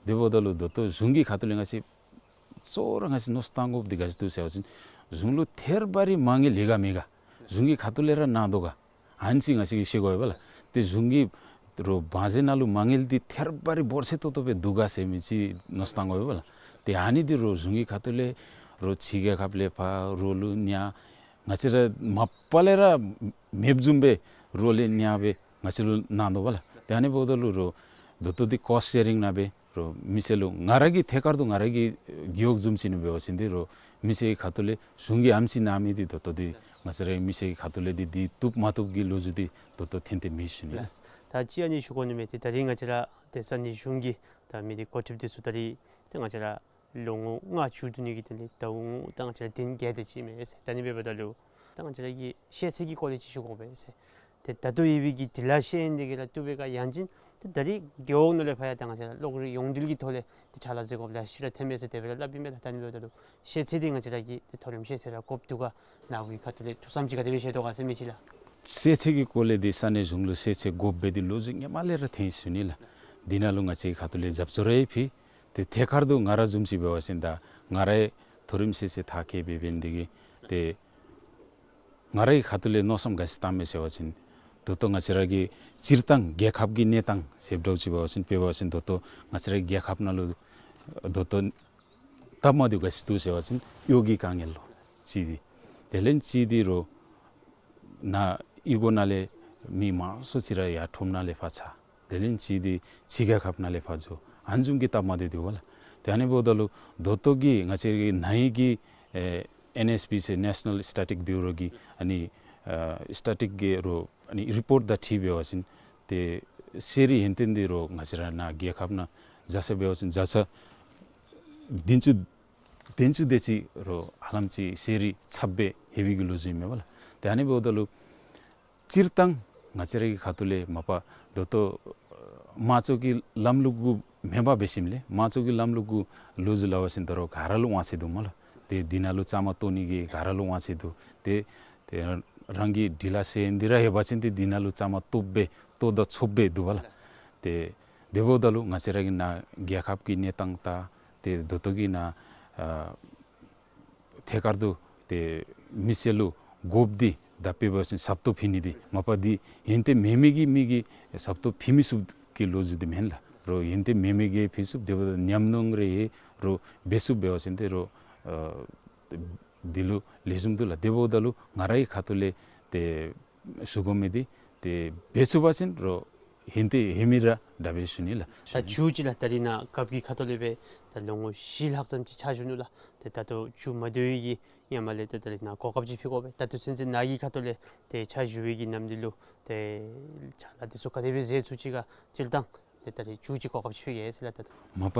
དེ་འབདཝ་ད་ལུ་ད་ལྟོ་གཞུང་གི་ཁ་ཐུག་ལས་ང་བཅས་གཙོ་བོ་ར་ང་བཅས་མནོ་བསམ་བཏང་དགོཔ་འདི་ག་ཅི་འདུག་ཟེར་བ་ཅིན་གཞུང་ལུ་ཐད་རི་བ་རི་མ་དངུལ་ལེ་ཤ་མེད་ག། གཞུང་གི་ཁ་ཐུག་ལས་ར་གནང་དོ་ག། ཨ་ནི་ཅིག་ང་བཅས་ཀྱིས་ཤེས་དགོ་པས་ལགས། ཏེ་གཞུང་གི་རོགས་བང་མཛོད་ནང་ལུ་མ་དངུལ་འདི་ཐད་རི་བ་རི་འབོར་ཆེ་ཏོག་ཏོ་སྦེ་འདུག་ག་ཟེར་མི་ཅིག་མནོ་བསམ་བཏང་དགོ་པས་ལགས། ཏེ་ཨ་ནི་འདི་རོགས་གཞུང་གི་ཁ་ཐུག་ལས་རོགས་ཕྱི་རྒྱལ་ཁབ་ལས་ཕར་རོགས་ལུ་ཉར་ང་བཅས་ར་མ་པ་ལས་ར་མེདཔ་བཟུམ་སྦེ་རོགས་ལས་ཉར་སྦེ་ང་བཅས་ལུ་གནང་དོ་པ་ལགས། ཏེ་ཨ་ནི་འབདཝ་ད་ལུ་རོགས་ད་ལྟོ་འདི་ཀོསཊ་ཤེ་རིང་ནང་སྦེ་རོགས་མི་སེར་ལུ་ང་ར་གི་ཐད་ཀར་དུ་ང་ར་གི་རྒེད་འོག་བཟུམ་ཅིག་ནང་འབད་བ་ཅིན་འདི་རོགས་མི་སེར་གྱི་ཁ་ཐུག་ལས་གཞུང་གིས་ཨ་ནེམ་ཅིག་གནང་མི་འདི་ད་ལྟོ་འདི་ང་བཅས་ར་མི་སེར་གྱི་ཁ་ཐུག་ལས་འདི་འདི་བཏུབ་མ་བཏུབ་ཀྱི་ལོ་རྒྱུས་འདི་ད་ལྟོ་ཐོན་ཏེ་མེད་ཞུ་ནི། ལགས། ད་ཅི་ཨ་ནི་ཞུ་དགོ་ནི་མས། ཏེ་ད་རིས་ང་བཅས་ར་ཏེ་ས་གནས་གཞུང་གི་ད་མི་སྡེ་འགོ་ཁྲིདཔ་འདི་ཚུ་ད་རིས་ཏེ་ང་བཅས་ར་ལོ་ངོ་ལྔ་མཇུག་བསྡུ་ནི་གི་དོན་ལས་ཟླཝ་ངོ་ད་ང་བཅས་ར་བདུན་བརྒྱད་དེ་ཅིག་མས་ཟེར། ད་ཨ་ནི་འབདཝ་ད་ལུ་ད་ང་བཅས་ར་གི་ཤེས་ཚད་ཀྱི་སྐོར་ལས་ཅིག་ཞུ་དགོ་པས་ཟེར། ཏེ་ད་ལྟོ་ཡོད་པའི་གི་འབྲི་ལྷག་ཤེས་ཡོན་འདི་གིས་ར་བཏུབ་པས་ག། ཡང་ཅིན་ཏེ་ད་རིས་རྒེད་འོག་ནང་ལས་ཕར་ཡང་ད་ང་བཅས་ར་གློག་རིག་ཡོངས་འབྲེལ་གྱི་ཐོག་ལས་ཏེ་ཕྱག་ལཱ་མཛད་དགོཔ་ལེ་ཤ་ར་ཐོན་མས་ཟེར་དེ་སྦེ་ར་སླབ་ཨིན་མས་ལགས། ད་ཨ་ནི་འབདཝ་ད་ལུ་ཤེས་ཚད་འདི་ང་བཅས་ར་གིས་ཏེ་མཐོ་རིམ་ཤེས་ཚད་ར་དགོཔ་འདུག་ག། ནཱ་གི་ཁ་ཐུག་ལས་ཐུགས་བསམ་ཅིག་ག་དེ་སྦེ་བཞེས་དོ་ག་ཟེར་མི་ཅིག་ལགས། ཤེས་ཚད་ཀྱི་སྐོར་ལས་འདི་ས་གནས་གཞུང་ལུ་ཤེས་ཚད་དགོཔ་སྦེ་འདི་ལོ་རྒྱུས་སྔོན་མ་ལས་ར་ཐོན་ཞུ་ནི་ལགས། འདི་ནང་ལུ་ང་བཅས་ཁ་ཐུག་ལས་རྒྱབ་སྐྱོར་རེ་ཕུལ། ཏེ་ཐད་ཀར་དུ་ང་ར་བཟུམ་ཅིག་འབད་བ་ཅིན་ད་ང་ར་མཐོ་རིམ་ཤེས་ཚད་མཐར་འཁྱོལ་སྦེ་འབད་ནི་འདི་གིས་ཏེ་ང་རའི་ཁ་ཐུག་ལས་མནོ་བསམ་ག་ཅི་བཏངམ་མས་ཟེར་བ་ཅིན་ད་ལྟོ་ང་བཅས་ར་གི་སྤྱིར་བཏང་རྒྱལ་ཁབ་ཀྱི་གནས་སྟངས་ཟེརཝ་ཅིག་འབད་བ་ཅིན་དཔེ་འབད་བ་ཅིན་ད་ལྟོ་ང་བཅས་རའི་རྒྱལ་ཁབ་ནང་ལུ་ད་ལྟོ་སྟབས་མ་བདེཝ་ག་ཅི་འདུག་ཟེར་བ་ཅིན་གཡོག་གི་དཀའ་ངལ་ལོ་གཅིག་འདི། དེ་ལས་གཅིག་འདི་རོགས་ནཱ་གཡུས་སྒོ་ནང་ལས་མི་མང་སུ་ཅིག་ར་ཡར་ཁྲོམ་ནང་ལས་ཕར་ཆགས། དེ་ལས་གཅིག་འདི་ཕྱི་རྒྱལ་ཁབ་ནང་ལས་ཕར་འགྱོ། ཨ་ནི་བཟུམ་གྱི་སྟབས་མ་བདེཝ་འདུག་པ་ལགས། ཏེ་ཨ་ནི་འབདཝ་ད་ལུ་ད་ལྟོ་གི་ང་བཅས་ཀྱི་ནཱ་གི་ཨེ་ ཨེན་ཨེསི་བི་ཟེར་National Statistic Bureau གི་ཨ་ནི་ཨ་སི་ཊེ་ཊིག་གི་རོ་ཨ་ནི་རི་པོརཊ་དང་འཁྲིལ་འབད་བ་ཅིན་ཏེ་ཤེས་རིག་ཡོན་ཏན་འདི་རོ་ང་བཅས་ར་ནཱ་རྒྱལ་ཁབ་ནང་བརྒྱ་ཆ་འབད་བ་ཅིན་བརྒྱ་ཆ་བདུན་ཅུ་བདུན་ཅུ་དེ་ཅིག་རོ་ཧ་ལམ་ཅིག་ཤེས་རིག་ཚབ་སྦེ་ལྷོད་པའི་གི་ལོ་རྒྱུས་ཨིན་མས་པ་ལགས། ཏེ་ཨ་ནི་འབདཝ་ད་ལུ་སྤྱིར་བཏང་ང་བཅས་ར་གི་ཁ་ཐུག་ལས་མ་པ་ད་ལྟོ་དམངས་གཙོ་གི་ལམ་ལུགས་གུ་མེན་པར་འབད་ཞིནམ་ལས་དམངས་གཙོ་གི་ལམ་ལུགས་གུ་ལོ་རྒྱུས་སླབ་པ་ཅིན་ད་རུང་ག་ར་ལུ་དབང་ཚད་འདུག་སྨོ་ལགས། ཏེ་འདི་ནང་ལུ་བཅའ་མར་གཏོགས་ནི་གི་ག་ར་ལུ་དབང་ཚད་འདུག། ཏེ་ཏེ་རང་གིས་འདི་ལ་ཟེར་འདི་ར་ཡོད་པ་ཅིན་ཏེ་འདི་ནང་ལུ་བཅའ་མར་གཏོགས་སྦེ་གཏོགས་དང་ཚོགས་སྦེ་འདུག་པ་ལགས། ཏེ་དེ་འབདཝ་ད་ལུ་ང་བཅས་ར་གི་ནཱ་རྒྱལ་ཁབ་ཀྱི་གནས་སྟངས་དང་ཏེ་ད་ལྟོ་གི་ནཱ་ཨ་ཐད་ཀར་དུ་ཏེ་མི་སེར་ལུ་དགོཔ་འདི་ད་དཔེ་འབད་བ་ཅིན་ཟབ་ཏོག་ཕུལ་ནི་འདི་མ་པ་འདི་ཡོན་ཏན་མེད་མི་གིས་མི་གིས་ཟབ་ཏོག་ཕུལ་མི་ཚུགསཔ་གི་ལོ་རྒྱུས་འདི་མེན་ལགས། རོ་ཡོན་ཏན་མེད་མི་གིས་ཕུལ་ཚུགསཔ། དེ་འབདཝ་ད་ཉམས་མྱོང་རེ་ཡོད་རོ་འབད་ཚུགསཔ་འབད་བ་ཅིན་ཏེ་རོ་ཨ་འདི་ལུ་ལེགས་ཤོམ་འདུག་ལགས། དེ་འབདཝ་ད་ལུ་ང་ར་གི་ཁ་ཐུག་ལས་ཏེ་ཞུ་དགོ་མི་འདི་ཏེ་འབད་ཚུགས་པ་ཅིན་རོ་ཧིང་ཏེ་ཧེ་མི་ར་དྲག་པས་ཞུ་ནི་ལགས། ད་མཇུག་ཅིག་ལགས། ད་རིས་ནཱ་རྒཔོ་གི་ཁ་ཐུག་ལས་སྦེ་ད་ལོ་ངོ་བཞི་ལྷག་ཙམ་ཅིག་ཕྱག་ཞུ་ནུག་ལགས། ཏེ་ད་ལྟོ་མཇུག་མ་བསྡུ་བའི་གི་ཧེ་མ་ལས་ཏེ་ད་རིས་ནཱ་གོ་སྐབས་ཅིག་ཕུལ་དགོ་པས། ད་ལྟོ་ཚུན་ཚོད་ནཱ་གི་ཁ་ཐུག་ལས་ཏེ་ཕྱག་ཞུ་བའི་གི་ནམ་དུས་ལུ་ཏེ་ཕྱག་ལཱ་འདི་ཚུ་ག་དེ་སྦེ་མཛད་ཚུགས་ཅི་ག་སྤྱིར་བཏང་ཏེ་ད་རིས་མཇུག་ཅིག་གོ་སྐབས་ཅིག་ཕུལ་གེ་ཟེར་ལགས། ད་ལྟོ་མ་པ་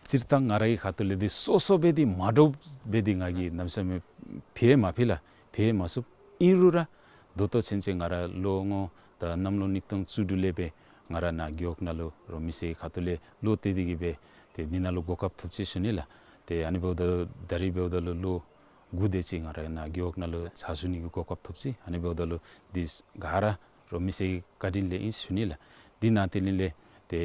སྤྱིར་བཏང་ང་ར་གི་ཁ་ཐུག་ལས་འདི་སོ་སོ་སྦེ་འདི་མ་འདྲཝ་སྦེ་འདི་ང་གིས་གནམ་མེད་ས་མེད་ཕུལ་མ་ཕུལ་ལགས། ཕུལ་མ་ཚུགས། ཨིན་རུང་ར་ད་ལྟོ་ཚུན་ཚོད་ང་ར་ལོ་ངོ་ད་གནམ་ལོ་ཉིས་སྟོང་བཅུ་དྲུག་ལས་སྦེ་ང་ར་ནཱ་རྒེད་འོག་ནང་ལུ་རོ་མི་སེར་གྱི་ཁ་ཐུག་ལས་བློ་གཏད་དེ་གིས་སྦེ་ཏེ་འདི་ནང་ལུ་གོ་སྐབས་ཐོབ་ཅི་ཞུ་ནི་ལགས། ཏེ་ཨ་ནི་འབདཝ་ད་ད་རིས་འབདཝ་ད་ལུ་ལོ་དགུ་དེ་ཅིག་ང་ར་ནཱ་རྒེད་འོག་ནང་ལུ་ཕྱག་ཞུ་ནི་གི་གོ་སྐབས་ཐོབ་ཅི། ཨ་ནི་འབདཝ་ད་ལུ་འདི་ག་ར་རོ་མི་སེར་གྱི་བཀའ་དྲིན་ལས་ཨིན་ཞུ་ནི་ལགས། འདི་ནང་དེ་ལས་ལས་ཏེ་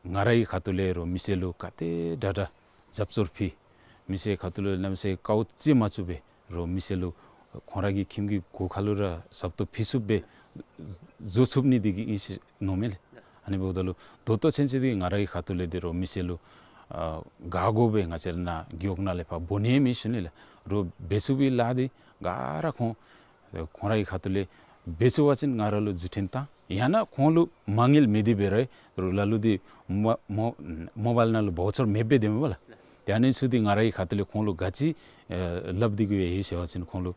ང་ར་གི་ཁ་ཐུག་ལས་རོ་མི་སེར་ལུ་ག་དེ་དྲག་དྲག་རྒྱབ་སྐྱོར་ཕུལ། མི་སེར་ཁ་ཐུག་ལུ་གནམ་མེད་ས་མེད་དཀའཝ་སྤྱད་མ་ཚུགས་པས། རོ་མི་སེར་ལུ་ཁོང་ར་གི་ཁྱིམ་གྱི་སྒོ་ཁ་ལུ་ར་ཟབ་ཏོག་ཕུལ་ཚུགསཔ་སྦེ་བཟོ་ཚུགས་ནི་འདི་གིས་ཨིན་ཟེར་མནོཝ་མས་ལགས། ཨ་ནི་འབདཝ་ད་ལུ་ད་ལྟོ་ཚུན་ཚོད་འདི་ང་ར་གི་ཁ་ཐུག་ལས་འདི་རོ་མི་སེར་ལུ་ཨ་ག་དགོ་སྦེ་ང་བཅས་ར་ནཱ་རྒེད་འོག་ནང་ལས་ཕར་འབོ་ནི་མེད་ཞུ་ནི་ལགས། རོ་འབད་ཚུགས་པའི་ལཱ་འདི་ག་ར་ཁོང་ཁོང་ར་གི་ཁ་ཐུག་ལས་འབད་ཚུགས་པ་ཅིན་ང་ར་ལུ་རྫུ་འཕྲིན་བཏང་། ཡང་ན་ཁོང་ལུ་མ་དངུལ་མེད་དེ་འབད་རུང་རོ་ལ་ལུ་འདི་མོ་མོ་མོ་བཱའིལ་ནང་ལུ་བའུ་ཅར་མེདཔ་སྦེ་སྡོདཔ་མས་པ་ལགས། ཏེ་ཨ་ནི་ཚུ་འདི་ང་ར་གི་ཁ་ཐུག་ལས་ཁོང་ལུ་ག་ཅི་ཨེ་སླབ་སྟེ་གིས་སྦེ་ཡོད་ཟེར་བ་ཅིན་ཁོང་ལུ་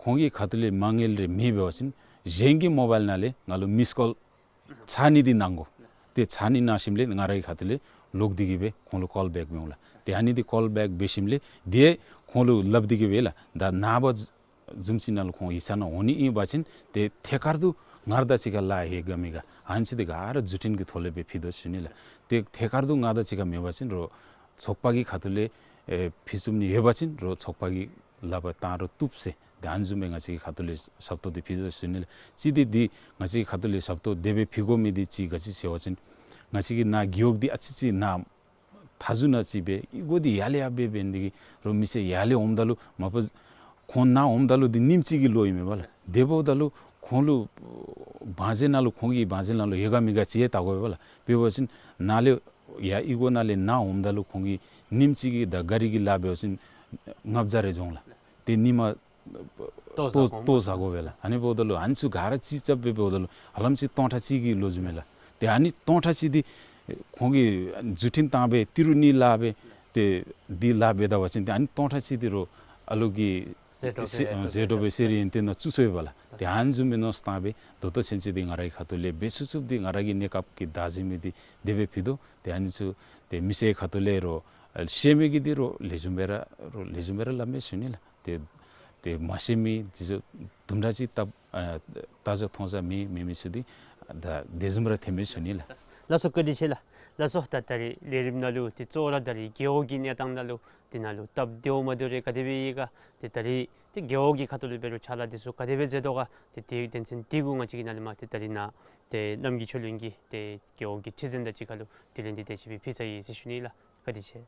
ཁོང་གི་ཁ་ཐུག་ལས་མ་དངུལ་རེ་མེད་འབད་བ་ཅིན་གཞན་གྱི་མོ་བཱའིལ་ནང་ལས་ང་ལུ་མིསི་ཀོལ་རྩ་ནི་འདི་གནང་དགོ། ཏེ་རྩ་ནི་གནང་ཞིནམ་ལས་ང་ར་གི་ཁ་ཐུག་ལས་ལོག་སྟེ་གིས་སྦེ་ཁོང་ལུ་ཀོལ་བེཀ་འབད་འོང་ལགས། ཏེ་ཨ་ནི་འདི་ཀོལ་བེཀ་འབད་ཞིནམ་ལས་ཏེ་ཁོང་ལུ་སླབ་སྟེ་གིས་སྦེ་ལགས། ད་ནངས་པ་བཟུམ་ཅིག་ནང་ལུ་ཁོང་ཡིག་ཚང་ནང་འོང་ནི་ཨིན་པ་ཅིན་ཏེ་ཐད་ཀར་དུ་ང་ར་དང་གཅིག་ཁར་ལཱ་ཡོད་ག་མེད་ག་ཨ་ནི་ཚུ་འདི་ག་ར་རྫུ་འཕྲིན་གྱི་ཐོག་ལས་སྦེ་ཕུལ་དོ་ཞུ་ནི་ལགས། ཏེ་ཐད་ཀར་དུ་ང་ར་དང་གཅིག་ཁར་མེད་པ་ཅིན་རོ་ཚོགས་པ་གི་ཁ་ཐུག་ལས་ཨེ་ཕུལ་ཚུགས་ནི་ཡོད་པ་ཅིན་རོ་ཚོགས་པ་གི་ལག་པར་བཏང་རུང་བཏུབ་ཟེར། ཏེ་ཨ་ནི་བཟུམ་སྦེ་ང་བཅས་ཀྱི་ཁ་ཐུག་ལས་ཞབས་ཏོག་འདི་ཕུལ་དོ་ཞུ་ནི་ལགས། གཅིག་འདི་འདི་ང་བཅས་ཀྱི་ཁ་ཐུག་ལས་ཞབས་ཏོག་དེ་སྦེ་ཕུལ་དགོ་མི་འདི་གཅིག་ག་ཅི་ཟེར་བ་ཅིན་ང་བཅས་ཀྱི་ནཱ་རྒེད་འོག་འདི་ཨ་ཙི་ཅིག་ནཱ་མཐའ་མཇུག་ནང་ཅིག་སྦེ་ཨི་གོ་འདི་ཡར་ལས་ཡར་སྦེ་འབད་ནི་འདི་གིས་རོ་མི་སེར་ཡར་ལས་འོངམ་ད་ལུ་མ་པ་ཁོང་ནཱ་འོངམ་ད་ལུ་འདི་ཉིནམ་གཅིག་གི་ལོ་ཨིན་མས་པ་ལགས། དེ་འབདཝ་ད་ལུ་ཁོང་ལུ་བང་མཛོད་ནང་ལུ་ཁོང་གི་བང་མཛོད་ནང་ལུ་ཡོད་ག་མེད་ག་ཅིག་ཡང་བལྟ་དགོ་པས་པ་ལགས། དཔེ་འབད་བ་ཅིན་ནཱ་ལས་ཡར་ཨི་གོ་ནང་ལས་ནཱ་འོངམ་ད་ལུ་ཁོང་གིས་ཉིནམ་གཅིག་གི་ད་གཱ་རི་གི་ལཱ་འབད་བ་ཅིན་ལྔ་བརྒྱ་རེ་འཛོང་ལགས། ཏེ་ཉིནམ་ལྟོ་བཟའ་ལྟོ་དགོ་ལྟོ་བཟའ་དགོ་པས་ལགས། ཨ་ནི་འབདཝ་ད་ལུ་ཨ་ནི་ཚུ་ག་ར་ཅིག་རྐྱབ་སྦེ་འབདཝ་ད་ལུ་ཧ་ལམ་ཅིག་སྟོང་ཕྲག་གཅིག་གི་ལོ་རྒྱུས་མས་ལགས། ཏེ་ཨ་ནི་སྟོང་ཕྲག་གཅིག་འདི་ཁོང་གིས་རྫུ་འཕྲིན་བཏང་སྦེ་ཏི་རུ་ནི་ལཱ་འབད་དེ་འདི་ལཱ་འབད་ད་པ་ཅིན་ཏེ་ཨ་ནི་སྟོང་ཕྲག་གཅིག་འདི་རོ་ཨ་ལུ་གི་ཟད་འགྲོ་སྦེ་ཟད་འགྲོ་སྦེ་ཟེར་ཡོན་ཏན་ནང་བཙུགས་སོ་ཡོད་པ་ལགས། ཏེ་ཨ་ནི་བཟུམ་སྦེ་མནོ་བསམ་བཏང་སྦེ་ད་ལྟོ་ཚུན་ཚོད་འདི་ང་ར་གི་ཁ་ཐུག་ལས་འབད་ཚུགས་ཚུགསཔ་འདི་ང་ར་གི་གནས་སྐབས་ཀྱི་བདག་འཛིན་མི་འདི་དེ་སྦེ་ཕུལ་དོ། ཏེ་ཨ་ནི་ཚུ་ཏེ་མི་སེར་ཁ་ཐུག་ལས་རོ་ཤེས་མི་གིས་འདི་རོ་ལེགས་ཤོམ་སྦེ་ར་རོ་ལེགས་ཤོམ་སྦེ་ར་སླབ་མས་ཞུ་ནི་ལགས། ཏེ་ཏེ་མ་ཤེས་མི་འདི་ཚུ་དུམ་གྲ་ཅིག་བལྟ་ཨ་བལྟ་ས་མཐོང་ས་མེད་མེད་མི་ཚུ་འདི་ད་དེ་བཟུམ་ར་ཐོན་མས་ཞུ་ནི་ལགས། ལགས་སོ་བཀའ་དྲིན་ཆེ་ལགས། ལགས་སོ་ད་ད་རིས་ལས་རིམ་ནང་ལུ་ཏེ་གཙོ་བོ་ར་ད་རིས་རྒེད་འོག་གི་གནས་སྟངས་ནང་ལུ་འདི་ནང་ལུ་སྟབས་བདེཝ་མ་བདེཝ་རེ་ག་དེ་སྦེ་ཡོད་ག་ཏེ་ད་རིས་ཏེ་རྒེད་འོག་གི་ཁ་ཐུག་ལས་འབད་རུང་ཕྱག་ལཱ་འདི་ཚུ་ག་དེ་སྦེ་མཛད་དོ་ག་ཏེ་དེ་དོན་ཚན་འདི་གུ་ང་བཅས་ཀྱིས་ནཱ་ལས་མར་ཏེ་ད་རིས་ནཱ་ཏེ་རྣམ་རྒྱལ་ཆོས་གླིང་གི་ཏེ་རྒེད་འོག་གི་ཁྲི་འཛིན་དང་གཅིག་ཁར་ལུ་དྲི་ལན་འདི་དེ་ཅིག་སྦེ་ཕུལ་ཚར་ཡི་ཟེར་ཞུ་ནི་ལགས། བཀའ་དྲིན་ཆེ།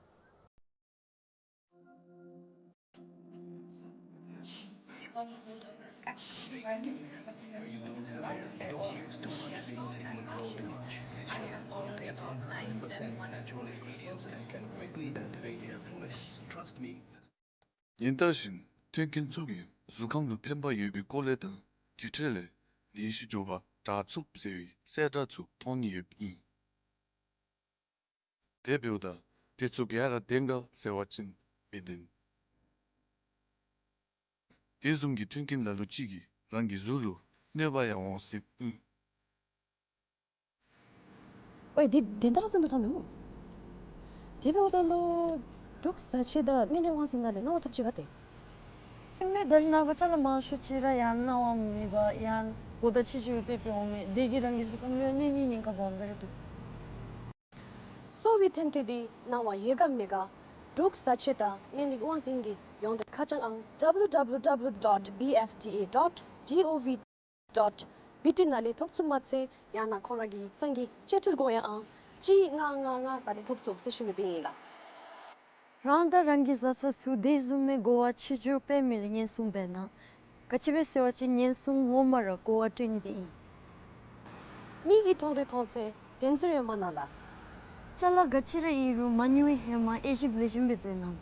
ཡིན་ད་བཞིན་མཐུན་རྐྱེན་ཚུ་གིས་གཟུགས་ཁམས་ལུ་ཕན་པ་ཡོད་པའི་སྐོར་ལས་དང་དེ་འཕྲོ་ལས་ནད་གཞི་འབྱུང་བ་དྲག་ཚུགས་ཟེར་བའི་གསལ་བསྒྲགས་ཚུ་མཐོང་ནི་ཡོདཔ་ཨིན། དེ་འབདཝ་ད་དེ་ཚུ་ག་ར་བདེན་ག་ཟེར་བ་ཅིན་མི་བདེན། དེ་བཟུམ་གྱི་མཐུན་རྐྱེན་ལ་ལུ་ཅིག་གིས་རང་གི་གཟུགས་ལུ་གནོད་པ་ཡང་འོང་སྲིད་ཨིན། ཨོའི་འདི་དོན་དག་བཟུམ་སྦེ་མཐོང་མི་འོང་། དེ་འབདཝ་ད་ལུ་འབྲུག་བཟའ་ཆས་དང་སྨན་རིགས་དབང་འཛིན་ནང་ལས་གནང་བ་ཐོབ་ཅི་ག་ཏེ། ཨིན་མས། ད་ནངས་པ་ཅ་ལ་མང་ཤོས་ཅིག་ར་ཡང་གནང་བ་མེད་པར་ཡང་གོ་བརྡ་ཕྱི་འགྱུར་སྤེལ་སྤེལ་འོང་མས། དེ་གིས་རང་གི་གཟུགས་ཁམས་ལུ་གནོད་ནི་ཉེན་ཁ་སྦོམ་སྦེ་ར་འདུག། གསོ་བའི་ཐོན་སྐྱེད་འདི་གནང་བ་ཡོད་ག་མེད་ག་འབྲུག་བཟའ་ཆས་དང་སྨན་རིགས་དབང་འཛིན་གྱི་ཡོངས་འབྲེལ་ཁ་བྱང་ཨང་W W W dot B F D A dot G O V dot B T ནང་ལས་ཐོབ་ཚུགས་མ་ཚད་ཡང་ན་ཁོང་ར་གི་ཡིག་ཚང་གི་བཅད་ཁྲིད་དགོངས་ཡངས་ཨང་གཅིག་ལྔ་ལྔ་ལྔ་ནང་ལས་ཐོབ་ཚུགས་ཟེར་ཞུ་ནི་སྦེ་ཨིན་ལགས། རང་དང་རང་གི་བཟའ་ཚང་ཚུ་དེ་བཟུམ་མའི་གོ་བ་ཕྱི་འགྱུར་སྤེལ་མི་ལུ་ཉེན་སྲུང་འབད་གནང་། ག་ཅི་སྦེ་ཟེར་བ་ཅིན་ཉེན་སྲུང་ངོ་མ་ར་གོ་བ་སྤྲོད་ནི་དེ་ཨིན། མིག་གིས་མཐོང་རུང་མཐོང་ཚད་བདེན་འཛིན་ཡོད་མ་གནང་ལགས། ཅ་ལ་ག་ཅི་ར་ཨིན་རུང་མ་ཉུང་བའི་ཧེ་མ་དབྱེ་ཞིབ་ལེགས་ཤོམ་སྦེ་མཛད་གནང་།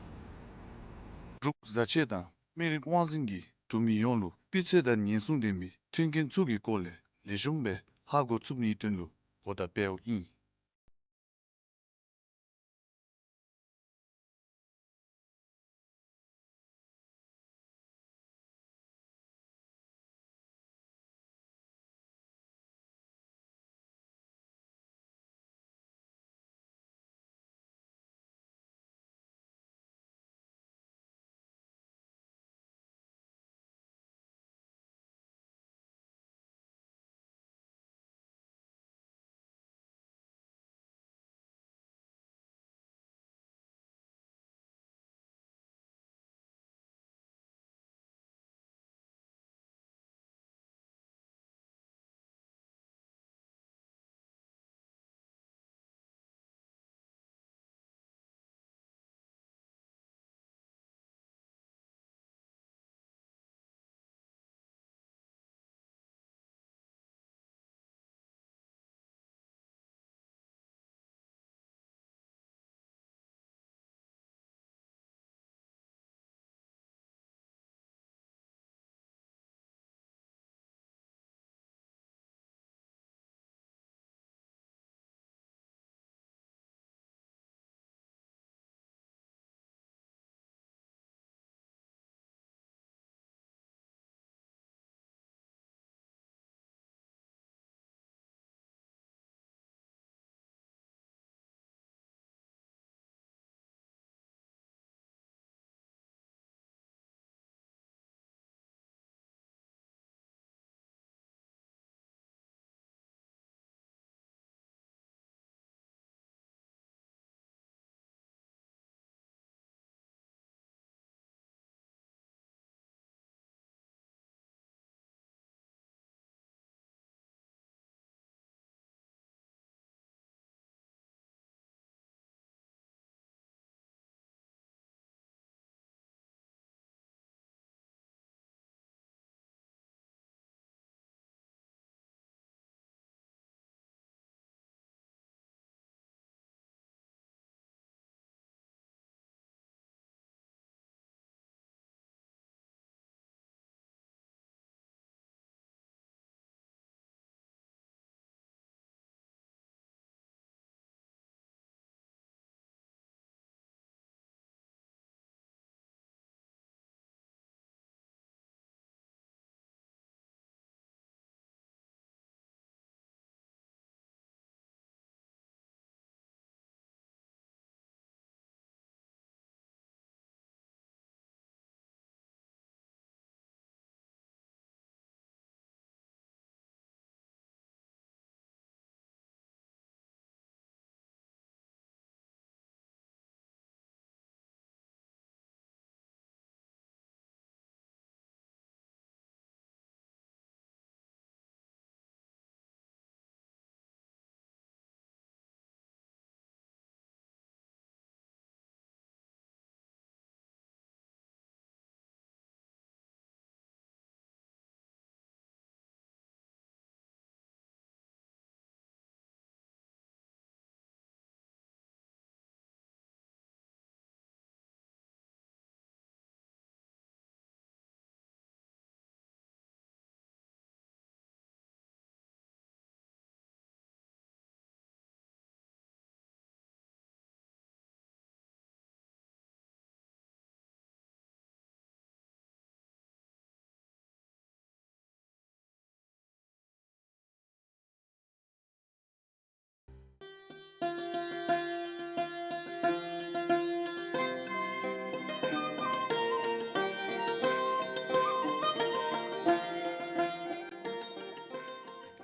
འབྲུག་བཟའ་ཆས་དང་སྨན་རིགས་དབང་འཛིན་གྱིས་འབྲུག་མི་ཡོངས་ལུ་སྤུས་ཚད་དང་ཉེན་སྲུང་ལྡན་པའི་མཐུན་རྐྱེན་ཚུ་གི་སྐོར་ལས་ལེགས་ཤོམ་སྦེ་ཧ་གོ་ཚུགས་ནིའི་དོན་ལུ་གོ་བརྡ་སྤེལཝ་ཨིན།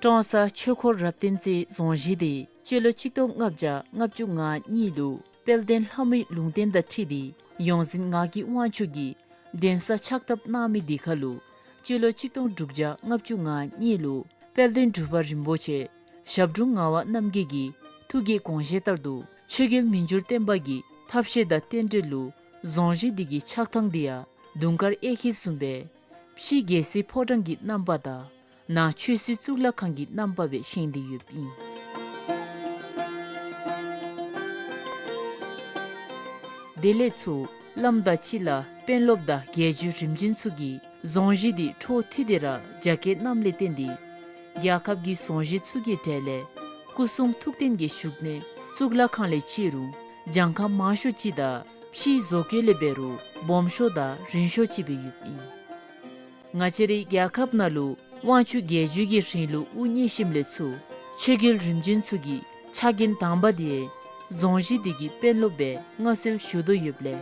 ཀྲོང་གསར་ཆོས་འཁོར་རབ་བརྟན་རྩེ་རྫོང་གཞི་དེ་སྤྱི་ལོ་ཆིག་སྟོང་ལྔ་བརྒྱ་ལྔ་བཅུ་ང་གཉིས་ལུ་དཔལ་ལྡན་ལྷ་མོའི་ལུང་བསྟན་དང་འཁྲིལ་ཏེ་ཡོངས་འཛིན་ངག་གི་དབང་ཕྱུག་གིས་གདན་ས་ཕྱག་བཏབ་གནང་མི་དེ་ཁར་ལུ་སྤྱི་ལོ་ཆིག་སྟོང་དྲུག་བརྒྱ་ལྔ་བཅུ་ང་གཉིས་ལུ་དཔལ་ལྡན་འབྲུག་པ་རིན་པོ་ཆེ་ཞབས་དྲུང་ངག་དབང་རྣམ་རྒྱལ་གྱི་ཐུགས་ཀྱི་དགོངས་བཞེད་ལྟར་དུ་ཆོས་རྒྱལ་མི་འགྱུར་བརྟན་པ་གི་ཐབས་ཤེས་དང་རྟེན་འབྲེལ་ལུ་རྫོང་གཞི་འདི་གི་ཆགས་ཐངས་འདི་ཡང་དུང་དཀར་གཡས་འཁྱིལ་བཟུམ་སྦེ་ཕྱི་རྒྱལ་སྲིད་ཕོ་བྲང་གི་རྣམ་པ་དང་ནང་ཆོས་སྲིད་གཙུག་ལག་ཁང་གི་རྣམ་པ་སྦེ་བཞེངས་ཏེ་ཡོདཔ་ཨིན། དེ་ལས་ཚུར་བླམ་དང་སྤྱི་བླ་དཔོན་སློབ་དང་རྒྱལ་བརྒྱུད་རིམ་བྱོན་ཚུ་གིས་རྫོང་གཞི་འདི་འཕྲོ་མཐུད་དེ་ར་རྒྱ་སྐྱེད་གནངམ་ལས་བརྟེན་ཏེ་རྒྱལ་ཁབ་ཀྱི་རྫོང་གཞི་ཚུ་གི་གྲས་ལས་སྐུ་གསུང་ཐུགས་རྟེན་གྱི་བཞུགས་གནས་གཙུག་ལག་ཁང་ལས་བཅད་རུང་གྱངས་ཁ་མང་ཤོས་ཅིག་དང་ཕྱིའི་བཟོ་བཀོད་ལས་འབད་རུང་སྦོམ་ཤོས་དང་རིང་ཤོས་ཅིག་སྦེ་ཡོདཔ་ཨིན། ང་བཅས་རའི་རྒྱལ་ཁབ་ནང་ལུ་དབང་ཕྱུག་རྒྱལ་བརྒྱུད་ཀྱི་རིང་ལུགས་དབུ་བརྙེས་ཞིནམ་ལས་ཚུར་ཆོས་རྒྱལ་རིམ་བྱོན་ཚུ་གི་ཕྱག་འགན་དང་པ་དེ་རྫོང་གཞི་འདི་གི་དཔོན་སློབ་སྦེ་མངའ་གསོལ་ཞུ་དོ་ཡོདཔ་ལས་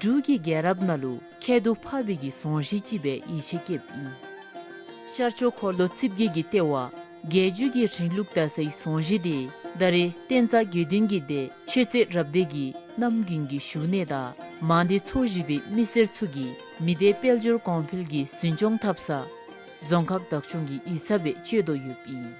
འབྲུག་གི་རྒྱལ་རབས་ནང་ལུ་ཁྱད་དུ་འཕགས་པའི་གི་རྫོང་གཞི་ཅིག་སྦེ་ཡིད་ཆེས་བསྐྱེདཔ་ཨིན། ཤར་ཕྱོགས་འཁོར་ལོ་རྩིབས་བརྒྱད་ཀྱི་ལྟེ་བ་རྒྱལ་བརྒྱུད་ཀྱི་རིང་ལུགས་དར་སའི་རྫོང་གཞི་དེ་ད་རེས་བསྟན་རྩ་དགེ་འདུན་གྱི་སྡེ་ཆོས་རྩེ་རབ་སྡེ་གི་རྣམ་རྒྱུན་གྱི་བཞུགས་གནས་དང་མང་སྡེ་ཚོ་བཞི་པའི་མི་སེར་ཚུ་གིས་མི་སྡེ་དཔལ་འབྱོར་གོང་འཕེལ་གྱི་འཛིན་སྐྱོང་འཐབ་ས་རྫོང་ཁག་བདག་སྐྱོང་གི་ཡིག་ཚང་སྦེ་སྤྱོད་དོ་ཡོདཔ་ཨིན།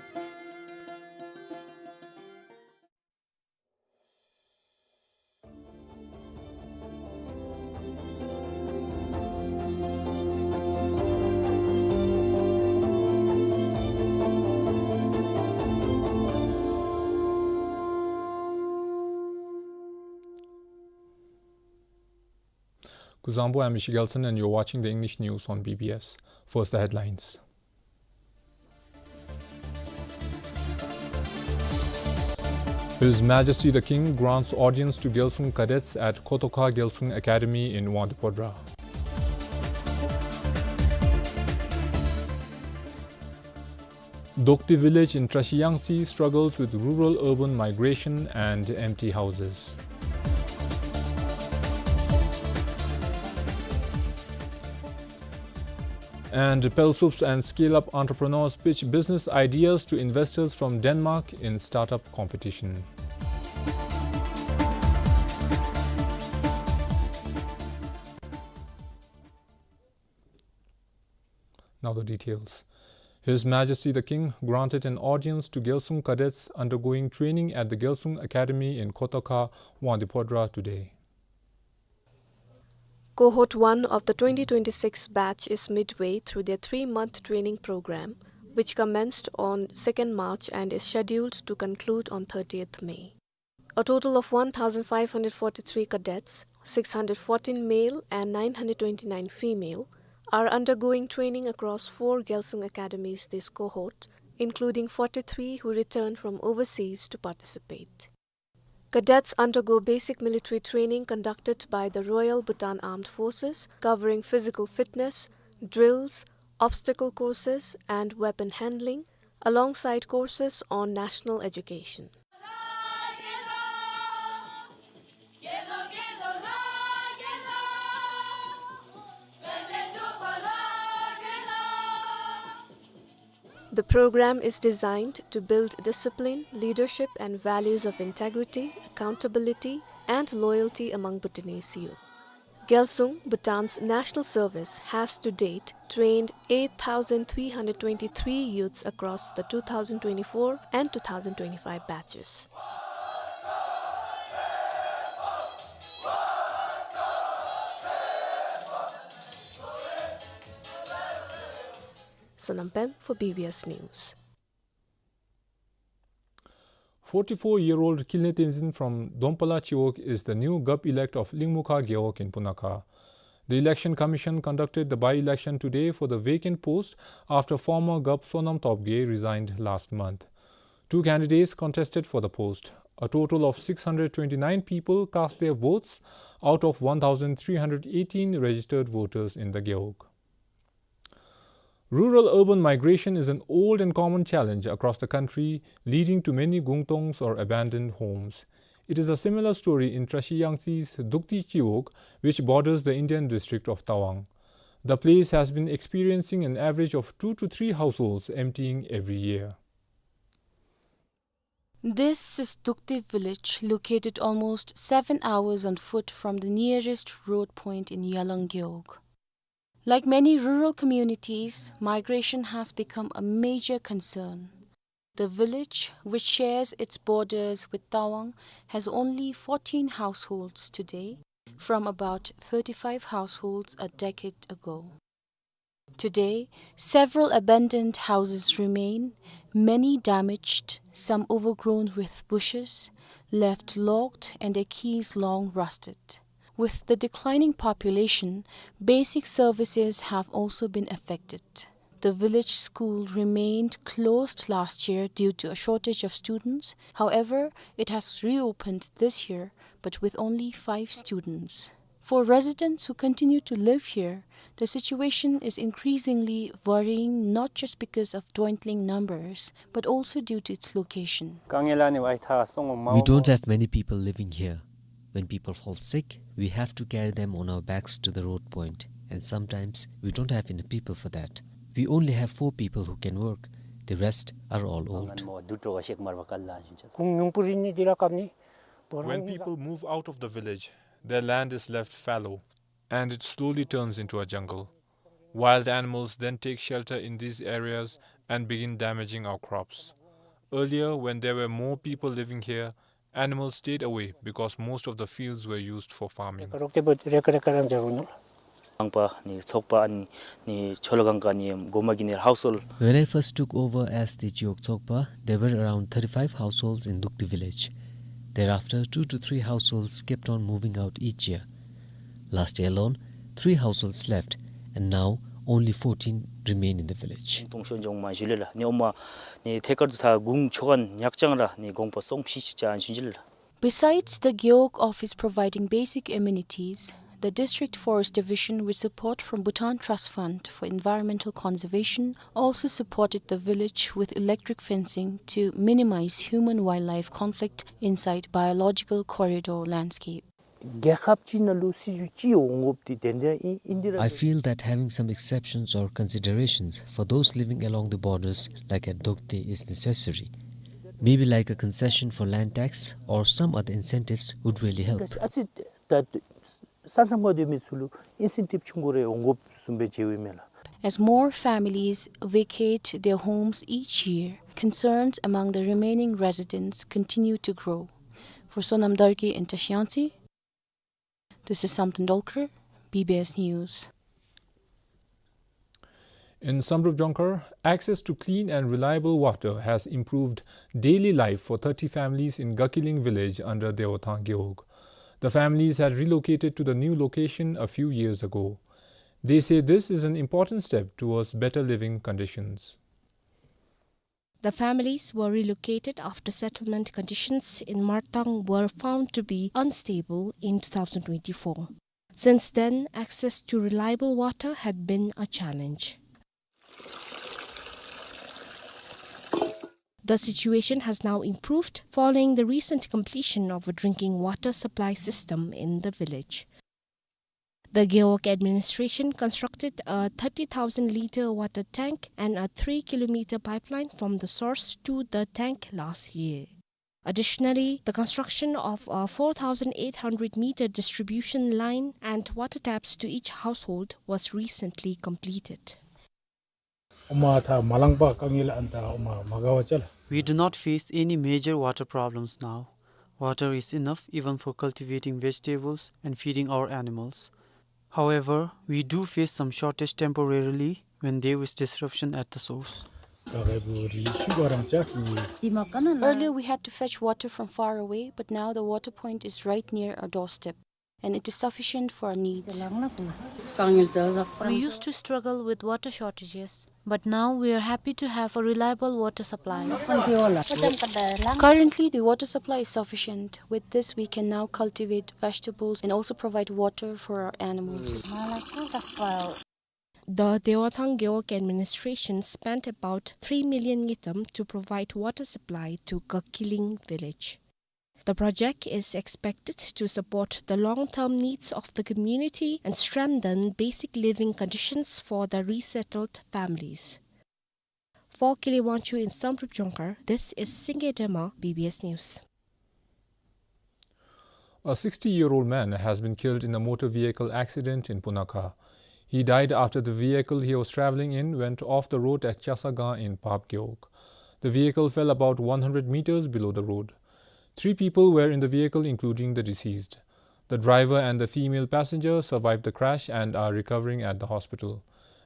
Kuzuzangpo, I'm Ishi Gelson and you're watching the English news on B B S. First, the headlines. His Majesty the King grants audience to Gyalsung cadets at Khotokha Gyalsung Academy in Wangdue Phodrang. Dokti village in Trashi Yangtse struggles with rural-urban migration and empty houses. And Pelsups and scale-up entrepreneurs pitch business ideas to investors from Denmark in startup competition. Now the details. His Majesty the King granted an audience to Gyalsung cadets undergoing training at the Gyalsung Academy in Khotokha, Wangdue Phodrang today. Cohort one of the twenty twenty-six batch is midway through their three-month training program, which commenced on second March and is scheduled to conclude on thirtieth May. A total of one thousand five hundred forty-three cadets, six hundred fourteen male and nine hundred twenty-nine female, are undergoing training across four Gyalsung academies this cohort, including forty-three who returned from overseas to participate. Cadets undergo basic military training conducted by the Royal Bhutan Armed Forces, covering physical fitness, drills, obstacle courses, and weapon handling, alongside courses on national education. The program is designed to build discipline, leadership, and values of integrity, accountability, and loyalty among Bhutanese youth. Gyalsung, Bhutan's national service, has to date trained eight thousand three hundred twenty-three youths across the two thousand twenty-four and two thousand twenty-five batches. Sonam Pem for B B S News. Forty-four-year-old Kilne Tenzin from Dompala Chiwog is the new Gap-elect of Lingmukha Gewog in Punakha. The Election Commission conducted the by-election today for the vacant post after former Gap Sonam Topge resigned last month. Two candidates contested for the post. A total of six hundred twenty-nine people cast their votes out of one thousand three hundred eighteen registered voters in the Gewog. Rural-urban migration is an old and common challenge across the country, leading to many gungtongs or abandoned homes. It is a similar story in Trashi Yangtse's Dukti Chiwog, which borders the Indian district of Tawang. The place has been experiencing an average of two to three households emptying every year. This is Dukti village, located almost seven hours on foot from the nearest road point in Yalang Gewog. Like many rural communities, migration has become a major concern. The village, which shares its borders with Tawang, has only fourteen households today, from about thirty-five households a decade ago. Today, several abandoned houses remain, many damaged, some overgrown with bushes, left locked and their keys long rusted. With the declining population, basic services have also been affected. The village school remained closed last year due to a shortage of students. However, it has reopened this year, but with only five students. For residents who continue to live here, the situation is increasingly worrying, not just because of dwindling numbers, but also due to its location. དཀའ་ངལ་ནི་ཝའི་ཐ་སོང་ངོ་མ། We don't have many people living here. When people fall sick, we have to carry them on our backs to the road point, and sometimes we don't have enough people for that. We only have four people who can work. The rest are all old. ཁོང་ཉུང་པོ་རིག་ནི་འདི་ར་སྐབས་ནི། When people move out of the village, their land is left fallow, and it slowly turns into a jungle. Wild animals then take shelter in these areas and begin damaging our crops. Earlier, when there were more people living here, animals stayed away because most of the fields were used for farming. རོགས་ཏེ་བུ་རེ་ཀ་རེ་ཀ་རང་འཇར་རུ་ནོ། ཁང་པ་ནི་ཚོགས་པ་ཨ་ནི་ནི་ཆོ་ལོ་གང་ག་ནི་གོ་མ་གི་ནི་ཧའུ་སི་ཧོལཌ། When I first took over as the Gewog Tsokpa, there were around thirty-five households in Dukti village. Thereafter, two to three households kept on moving out each year. Last year alone, three households left, and now only fourteen remain in the village. ཏོང་ཤོ་འཇོང་མ་ཞུ་ལེ་ལ་ནི་ཨོ་མ་ནི་ཐད་ཀར་དུ་ཐ་གུང་ཆོ་ག་ཉག་ཅང་ར་ནི་དགོངས་པ་སོང་ཕྱི་ཕྱི་ཅང་ཞུ་ལེ་ལ། Besides the Gewog office providing basic amenities, the District Forest Division, with support from Bhutan Trust Fund for Environmental Conservation, also supported the village with electric fencing to minimize human-wildlife conflict inside biological corridor landscape. རྒྱལ་ཁབ་ཅིག་ནང་ལུ་སྲིད་བྱུས་ཅིག་འོང་དགོཔ་འདི་དེ་འདྲ་ཨིན་ཨིན་འདི་ར། I feel that having some exceptions or considerations for those living along the borders, like at Dukti, is necessary. Maybe like a concession for land tax or some other incentives would really help. ཨ་ཙི་ད་ས་མཚམས་ཁར་སྡོད་མི་ཚུ་ལུ་ཨིན་སེན་ཊིབ་ཆུང་ཀུ་རེ་འོང་དགོཔ་བཟུམ་སྦེ་མཇལཝ་ཨིན་མས་ལགས། As more families vacate their homes each year, concerns among the remaining residents continue to grow. For Sonam Dargay in Tashi Yangtse, this is Samten Dolkar, B B S News. In Samdrup Jongkhar, access to clean and reliable water has improved daily life for thirty families in Gakiling village under Dewathang Gewog. The families had relocated to the new location a few years ago. They say this is an important step towards better living conditions. The families were relocated after settlement conditions in Martang were found to be unstable in two thousand twenty-four. Since then, access to reliable water had been a challenge. The situation has now improved following the recent completion of a drinking water supply system in the village. The Gewog administration constructed a thirty thousand litre water tank and a three kilometre pipeline from the source to the tank last year. Additionally, the construction of a four thousand eight hundred metre distribution line and water taps to each household was recently completed. ཨོ་མ་ཐ་མ་ལང་པ་དཀའ་ངལ་ཨ་ནི་ད་ཨོ་མ་མ་དགའ་བ་ཅ་ལགས། We do not face any major water problems now. Water is enough even for cultivating vegetables and feeding our animals. However, we do face some shortage temporarily when there is disruption at the source. ད་ག་བུ་རི་ཤུ་ག་རང་ཅ་ནི། Earlier, we had to fetch water from far away, but now the water point is right near our doorstep, and it is sufficient for our needs. We used to struggle with water shortages, but now we are happy to have a reliable water supply. Currently, the water supply is sufficient. With this, we can now cultivate vegetables and also provide water for our animals. The Dewathang Gewog administration spent about three million ngultrum to provide water supply to Gakiling village. The project is expected to support the long-term needs of the community and strengthen basic living conditions for the resettled families. For Kili Wangchuk in Samdrup Jongkhar, this is Singye Dema, B B S News. A sixty-year-old man has been killed in a motor vehicle accident in Punakha. He died after the vehicle he was traveling in went off the road at Chasagang in Pap Gewog. The vehicle fell about one hundred meters below the road. Three people were in the vehicle, including the deceased. The driver and the female passenger survived the crash and are recovering at the hospital.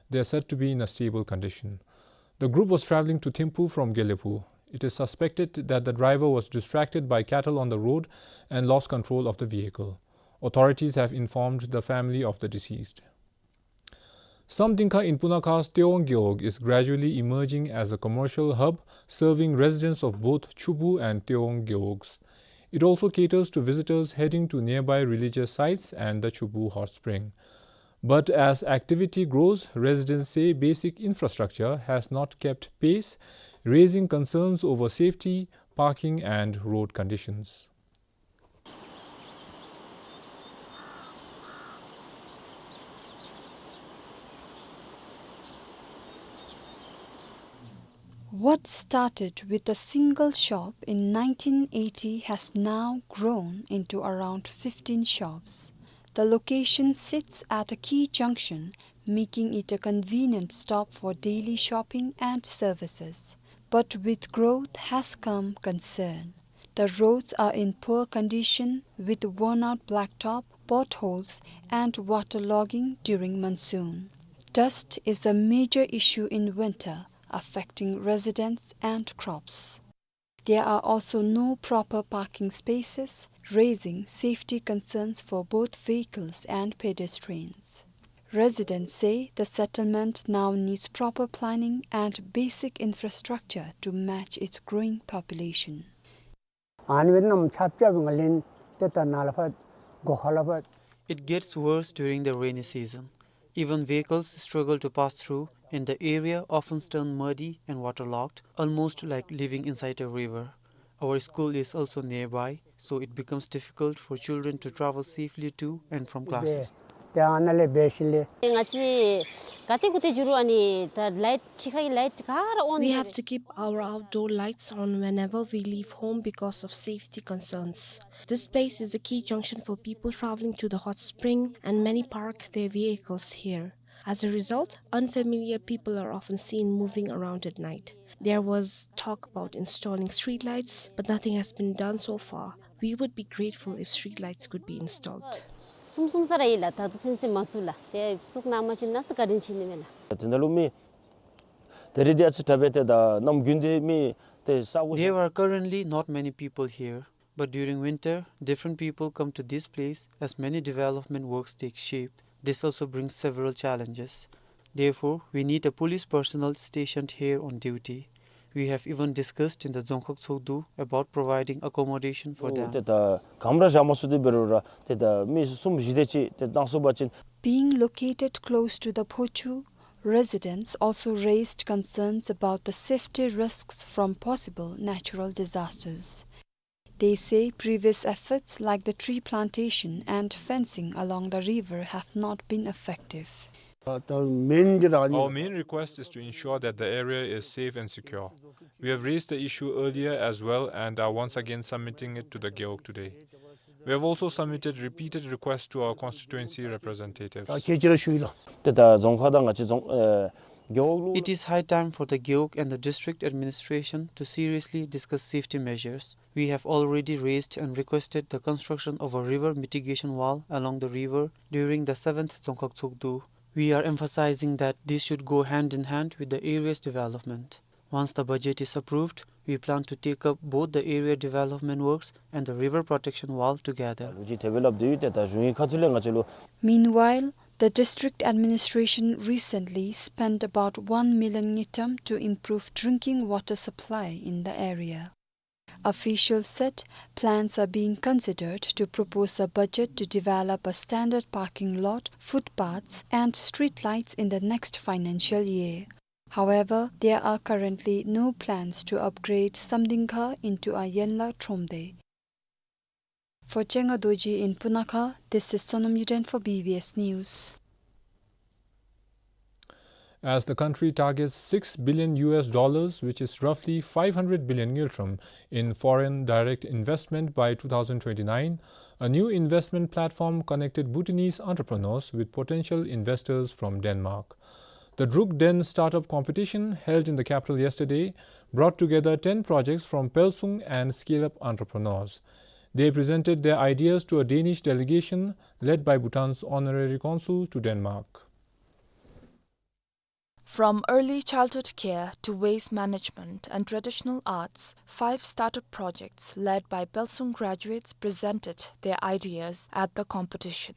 They are said to be in a stable condition. The group was traveling to Thimphu from Gelephu. It is suspected that the driver was distracted by cattle on the road and lost control of the vehicle. Authorities have informed the family of the deceased. Samdingkha in Punakha's Tewong Gewog is gradually emerging as a commercial hub serving residents of both Chubuk and Tewong Gewogs. It also caters to visitors heading to nearby religious sites and the Chubuk Hot Spring. But as activity grows, residents say basic infrastructure has not kept pace, raising concerns over safety, parking and road conditions. What started with a single shop in nineteen eighty has now grown into around fifteen shops. The location sits at a key junction, making it a convenient stop for daily shopping and services. But with growth has come concern. The roads are in poor condition with worn-out blacktop, potholes, and waterlogging during monsoon. Dust is a major issue in winter, affecting residents and crops. There are also no proper parking spaces, raising safety concerns for both vehicles and pedestrians. Residents say the settlement now needs proper planning and basic infrastructure to match its growing population. ཨ་ནི་སྦེ་གནམ་ཆརཔ་རྐྱབ་ནང་ལས་ཏེ་ད་ནཱ་ལས་ཕར་སྒོ་ཁ་ལས་ཕར། It gets worse during the rainy season. Even vehicles struggle to pass through, and the area often turn muddy and waterlogged, almost like living inside a river. Our school is also nearby, so it becomes difficult for children to travel safely to and from classes. ཏེ་ཨ་ནཱ་ལས་འབད་ཞིནམ་ལས། ང་བཅས་ག་ཏེ་གུ་ཏེ་འགྱོ་རུང་ཨ་ནི་ད་ལའིཊ་ཕྱི་ཁའི་ལའིཊ་ག་ར་on We have to keep our outdoor lights on whenever we leave home because of safety concerns. This place is a key junction for people traveling to the hot spring, and many park their vehicles here. As a result, unfamiliar people are often seen moving around at night. There was talk about installing streetlights, but nothing has been done so far. We would be grateful if streetlights could be installed. གསུམ་གསུམ་ས་ར་ཡི་ལགས། ད་ལྟོ་ཚུན་ཚོད་མ་ཚུགས་ལགས། ཏེ་བཙུགས་གནང་པ་ཅིན་གནམ་མེད་ས་མེད་བཀའ་དྲིན་ཆེ་ནི་མས་ལགས། ད་ལྟོ་ལུ་མི་ད་རིས་འདི་ཨ་ཙི་དྲག་པས། ཏེ་ད་གནམ་དགུན་འདི་མི་ཏེ་ས་གོ། There are currently not many people here, but during winter, different people come to this place as many development works take shape. This also brings several challenges. Therefore, we need a police personnel stationed here on duty. We have even discussed in the Dzongkhag Tshogdu about providing accommodation for them. ཏེ་ད་ག་ར་བཞག་མ་ཚུགས་ཏེ་འབད་རུང་ར་ཏེ་ད་མི་གསུམ་བཞི་དེ་ཅིག་ཏེ་བཏང་ཚུགས་པ་ཅིན། Being located close to the Phochu, residents also raised concerns about the safety risks from possible natural disasters. They say previous efforts like the tree plantation and fencing along the river have not been effective. Our main request is to ensure that the area is safe and secure. We have raised the issue earlier as well and are once again submitting it to the Gewog today. We have also submitted repeated requests to our constituency representatives. ད་ཁྱེད་ཅི་ར་ཞུ་ཡི་ལགས། ཏེ་ད་རྫོང་ཁག་དང་ང་བཅས་རྫོང་ཨེ་རྒེད་འོག་ལུ། It is high time for the Gewog and the district administration to seriously discuss safety measures. We have already raised and requested the construction of a river mitigation wall along the river during the seventh Dzongkhag Tshogdu. We are emphasizing that this should go hand in hand with the area's development. Once the budget is approved, we plan to take up both the area development works and the river protection wall together. ལུ་ཅིག་དེ་སྦེ་སླབ་སྟེ་ཡོད། ཏེ་ད་གཞུང་གི་ཁ་ཐུག་ལས་ང་བཅས་ལུ། Meanwhile, the district administration recently spent about one million ngultrum to improve drinking water supply in the area. Officials said plans are being considered to propose a budget to develop a standard parking lot, footpaths, and streetlights in the next financial year. However, there are currently no plans to upgrade Samdingkha into a Yenla Thromde. For Chenga Dorji in Punakha, this is Sonam Yuden for B B S News. As the country targets six billion U S dollars, which is roughly five hundred billion ngultrum, in foreign direct investment by two thousand twenty-nine, a new investment platform connected Bhutanese entrepreneurs with potential investors from Denmark. The Druk Den Startup Competition, held in the capital yesterday, brought together ten projects from Pelsung and scale-up entrepreneurs. They presented their ideas to a Danish delegation led by Bhutan's honorary consul to Denmark. From early childhood care to waste management and traditional arts, five startup projects led by Pelsung graduates presented their ideas at the competition.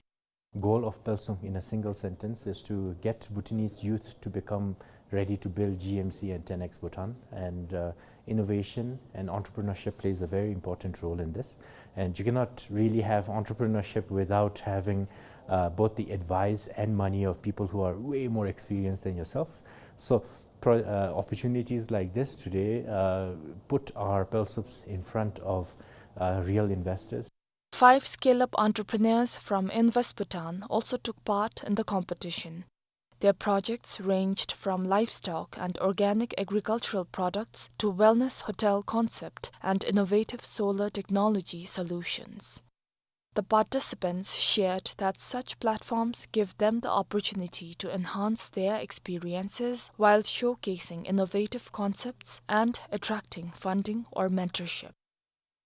Goal of Pelsung, in a single sentence, is to get Bhutanese youth to become ready to build G M C and ten X Bhutan. And, uh, innovation and entrepreneurship plays a very important role in this. And you cannot really have entrepreneurship without having, uh, both the advice and money of people who are way more experienced than yourselves. So, pro-, uh, opportunities like this today, uh, put our Pelsups in front of, uh, real investors. Five scale-up entrepreneurs from Invest Bhutan also took part in the competition. Their projects ranged from livestock and organic agricultural products to wellness hotel concept and innovative solar technology solutions. The participants shared that such platforms give them the opportunity to enhance their experiences while showcasing innovative concepts and attracting funding or mentorship.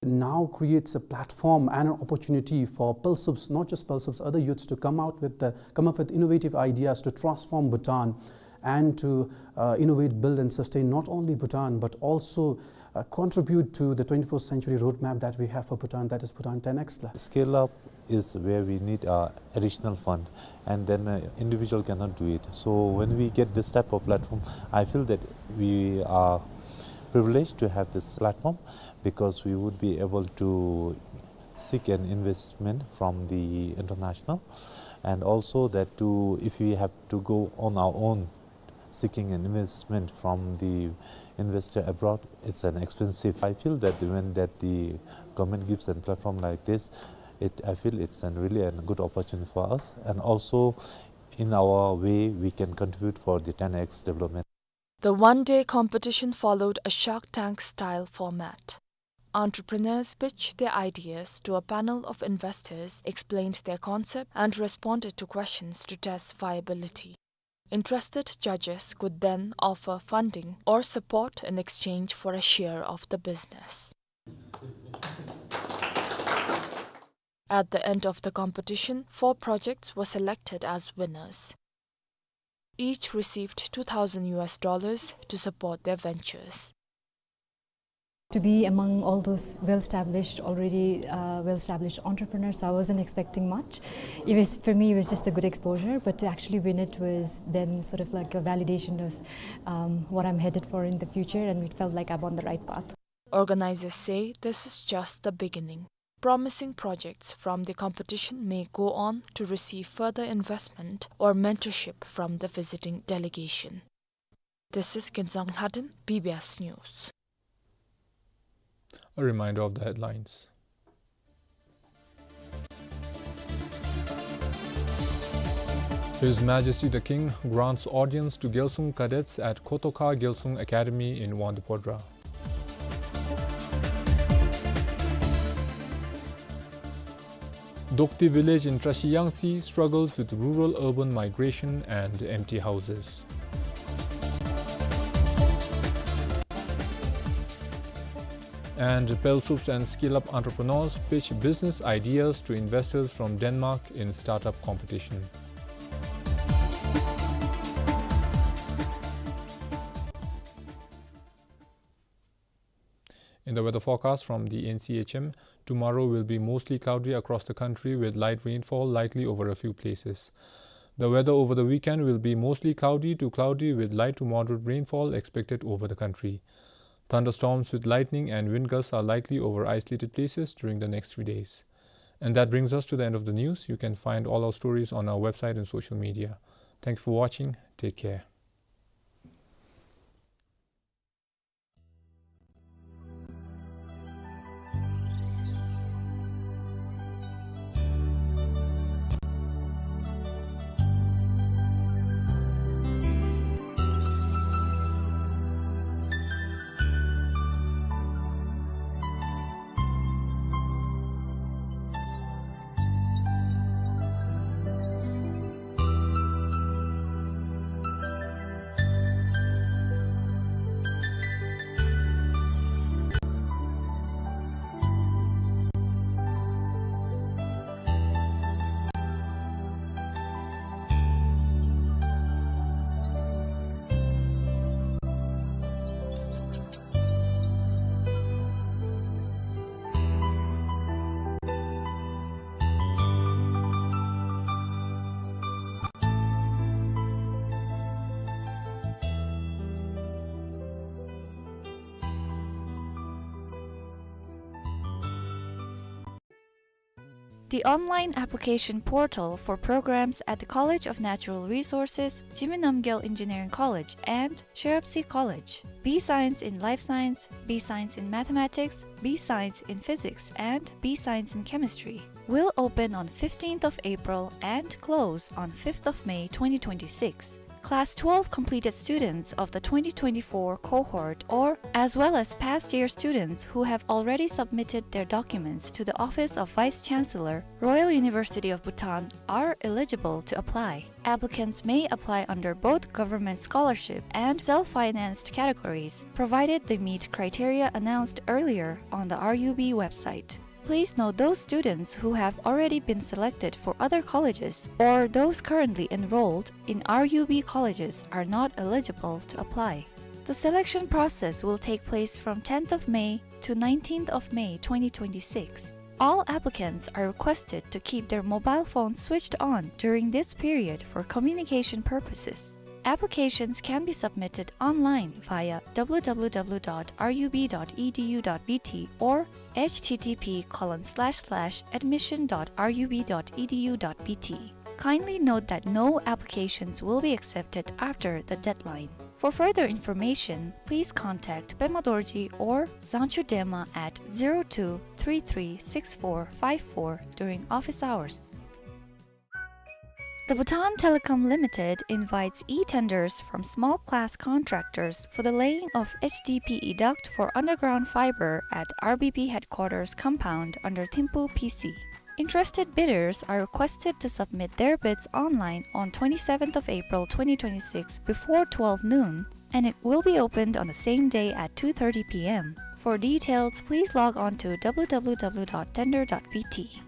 Now creates a platform and an opportunity for Pelsups, not just Pelsups, other youths to come out with the, come up with innovative ideas to transform Bhutan and to, uh, innovate, build and sustain not only Bhutan, but also, uh, contribute to the twenty-first century roadmap that we have for Bhutan, that is Bhutan ten X la. Scale up is where we need, uh, additional fund, and then, uh, individual cannot do it. So when we get this type of platform, I feel that we are privileged to have this platform, because we would be able to seek an investment from the international, and also that too, if we have to go on our own seeking an investment from the investor abroad, it's an expensive. I feel that when that the government gives a platform like this, it, I feel it's an really a good opportunity for us, and also in our way we can contribute for the ten X development. The one-day competition followed a Shark Tank style format. Entrepreneurs pitched their ideas to a panel of investors, explained their concept, and responded to questions to test viability. Interested judges could then offer funding or support in exchange for a share of the business. At the end of the competition, four projects were selected as winners. Each received two thousand U S dollars to support their ventures. To be among all those well-established, already, uh, well-established entrepreneurs, I wasn't expecting much. It was, for me, it was just a good exposure, but to actually win it was then sort of like a validation of, um, what I'm headed for in the future, and it felt like I'm on the right path. Organizers say this is just the beginning. Promising projects from the competition may go on to receive further investment or mentorship from the visiting delegation. This is Kensang Lhaden, B B S News. A reminder of the headlines. His Majesty the King grants audience to Gyalsung cadets at Khotokha Gyalsung Academy in Wangdue Phodrang. Dokte village in Trashiyangtse struggles with rural-urban migration and empty houses. And Pelsups and scale-up entrepreneurs pitch business ideas to investors from Denmark in startup competition. In the weather forecast from the N C H M, tomorrow will be mostly cloudy across the country with light rainfall likely over a few places. The weather over the weekend will be mostly cloudy to cloudy with light to moderate rainfall expected over the country. Thunderstorms with lightning and wind gusts are likely over isolated places during the next three days. And that brings us to the end of the news. You can find all our stories on our website and social media. Thank you for watching. Take care. The online application portal for programs at the College of Natural Resources, Jigme Namgyel Engineering College, and Shiropatsi College, B Science in Life Science, B Science in Mathematics, B Science in Physics, and B Science in Chemistry, will open on fifteenth of April and close on fifth of May twenty twenty-six. Class twelve completed students of the twenty twenty-four cohort, or as well as past year students who have already submitted their documents to the Office of Vice Chancellor, Royal University of Bhutan, are eligible to apply. Applicants may apply under both government scholarship and self-financed categories, provided they meet criteria announced earlier on the R U B website. Please note, those students who have already been selected for other colleges or those currently enrolled in R U B colleges are not eligible to apply. The selection process will take place from tenth of May to nineteenth of May twenty twenty-six. All applicants are requested to keep their mobile phones switched on during this period for communication purposes. Applications can be submitted online via w w w dot r u b dot e d u dot b t or h t t p colon slash slash admission dot r u b dot e d u dot b t. Kindly note that no applications will be accepted after the deadline. For further information, please contact Pema Dorji or Zangchu Dema at zero two three three six four five four during office hours. The Bhutan Telecom Limited invites e-tenders from small class contractors for the laying of H D P E duct for underground fiber at R B P headquarters compound under Thimphu P C. Interested bidders are requested to submit their bids online on twenty-seventh of April twenty twenty-six before twelve noon, and it will be opened on the same day at two thirty p m. For details, please log on to w w w dot tender dot b t.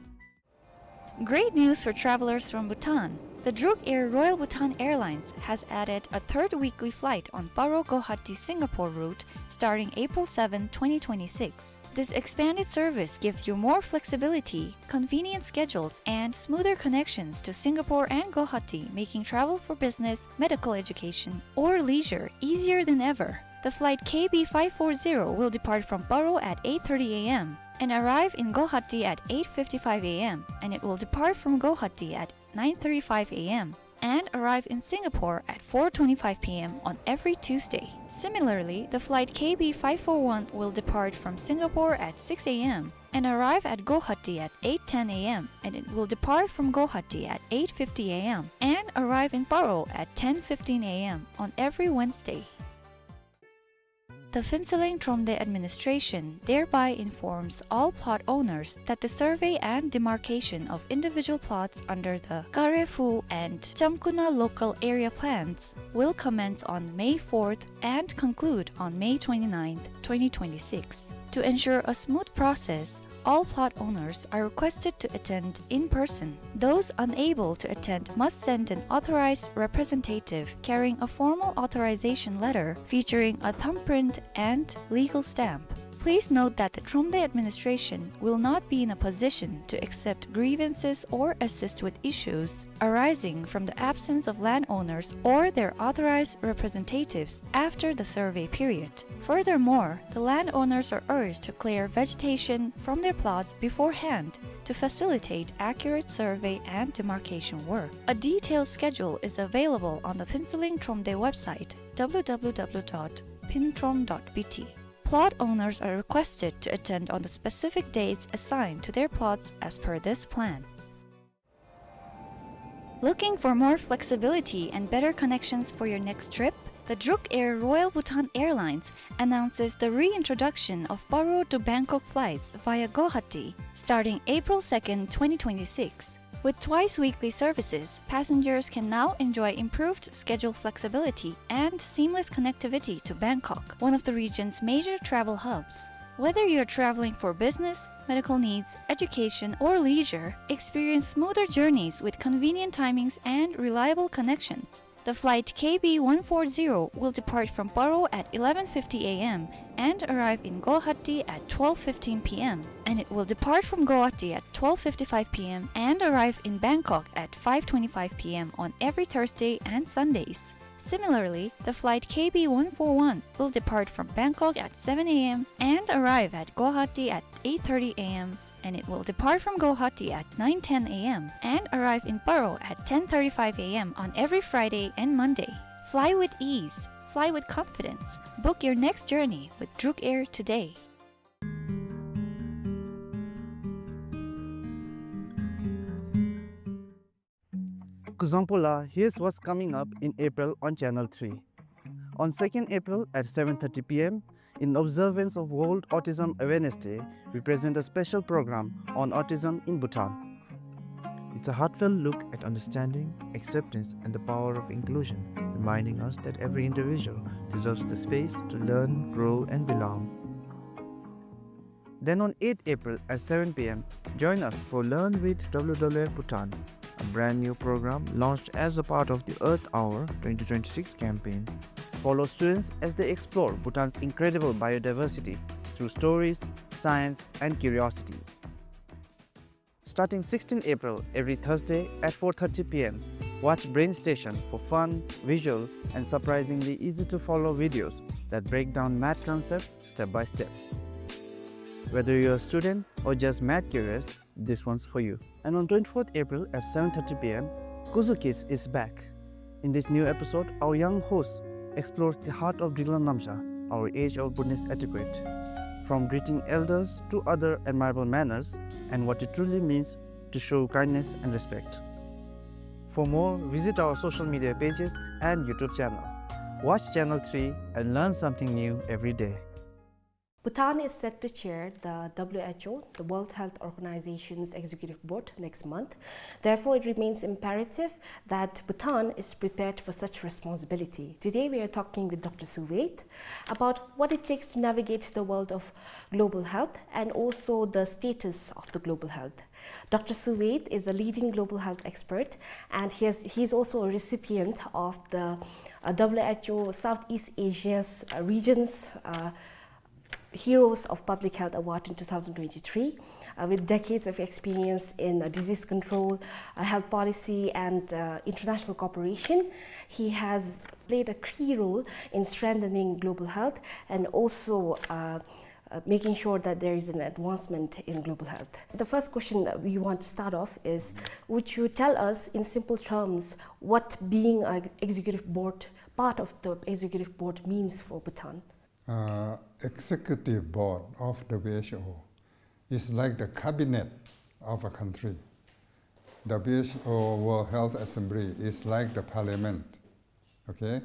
Great news for travelers from Bhutan. The Druk Air Royal Bhutan Airlines has added a third weekly flight on Paro Guwahati Singapore route starting April seventh, twenty twenty-six. This expanded service gives you more flexibility, convenient schedules, and smoother connections to Singapore and Guwahati, making travel for business, medical education, or leisure easier than ever. The flight K B five four zero will depart from Paro at eight thirty a m and arrive in Guwahati at eight fifty-five a m, and it will depart from Guwahati at nine thirty-five a m and arrive in Singapore at four twenty-five p m on every Tuesday. Similarly, the flight K B five four one will depart from Singapore at six a m and arrive at Guwahati at eight ten a m, and it will depart from Guwahati at eight fifty a m and arrive in Paro at ten fifteen a m on every Wednesday. The Phuentsholing Thromde administration thereby informs all plot owners that the survey and demarcation of individual plots under the Kare Phu and Chamkuna local area plans will commence on May fourth and conclude on May twenty-ninth, twenty twenty-six. To ensure a smooth process, all plot owners are requested to attend in person. Those unable to attend must send an authorized representative carrying a formal authorization letter featuring a thumbprint and legal stamp. Please note that the Thromde administration will not be in a position to accept grievances or assist with issues arising from the absence of landowners or their authorized representatives after the survey period. Furthermore, the landowners are urged to clear vegetation from their plots beforehand to facilitate accurate survey and demarcation work. A detailed schedule is available on the Phuentsholing Thromde website, w w w dot phuenthromde dot b t. Plot owners are requested to attend on the specific dates assigned to their plots as per this plan. Looking for more flexibility and better connections for your next trip? The Druk Air Royal Bhutan Airlines announces the reintroduction of Paro to Bangkok flights via Guwahati starting April second, twenty twenty-six. With twice weekly services, passengers can now enjoy improved schedule flexibility and seamless connectivity to Bangkok, one of the region's major travel hubs. Whether you're traveling for business, medical needs, education, or leisure, experience smoother journeys with convenient timings and reliable connections. The flight K B one four zero will depart from Paro at eleven fifty a m and arrive in Guwahati at twelve fifteen p m, and it will depart from Guwahati at twelve fifty-five p m and arrive in Bangkok at five twenty-five p m on every Thursday and Sundays. Similarly, the flight K B one four one will depart from Bangkok at seven a m and arrive at Guwahati at eight thirty a m, and it will depart from Guwahati at nine ten a m and arrive in Paro at ten thirty-five a m on every Friday and Monday. Fly with ease. Fly with confidence. Book your next journey with Druk Air today. Kuzuzangpo la, here's what's coming up in April on Channel three. On second April at seven thirty p m, in observance of World Autism Awareness Day, we present a special program on autism in Bhutan. It's a heartfelt look at understanding, acceptance, and the power of inclusion, reminding us that every individual deserves the space to learn, grow, and belong. Then on eighth April at seven p m, join us for Learn with W W F Bhutan, a brand new program launched as a part of the Earth Hour twenty twenty-six campaign. Follow students as they explore Bhutan's incredible biodiversity through stories, science, and curiosity. Starting sixteenth April, every Thursday at four thirty p m, watch Brain Station for fun, visual, and surprisingly easy-to-follow videos that break down math concepts step by step. Whether you're a student or just math curious, this one's for you. And on twenty-fourth April at seven thirty p m, Kuzu Kids is back. In this new episode, our young host explores the heart of Driklang Namsha, our age-old Bhutanese etiquette, from greeting elders to other admirable manners and what it truly means to show kindness and respect. For more, visit our social media pages and YouTube channel. Watch Channel three and learn something new every day. Bhutan is set to chair the W H O, the World Health Organization's Executive Board, next month. Therefore, it remains imperative that Bhutan is prepared for such responsibility. Today, we are talking with Doctor Suwet about what it takes to navigate the world of global health and also the status of the global health. Doctor Suwet is a leading global health expert, and he has, he is also a recipient of the, uh, W H O Southeast Asia's, uh, region's, uh, Heroes of Public Health Award in two thousand twenty-three. Uh, with decades of experience in, uh, disease control, uh, health policy, and, uh, international cooperation, he has played a key role in strengthening global health and also, uh, uh, making sure that there is an advancement in global health. The first question that we want to start off is, would you tell us in simple terms what being an executive board, part of the executive board means for Bhutan? Uh, executive board of W H O is like the cabinet of a country. W H O World Health Assembly is like the parliament. Okay?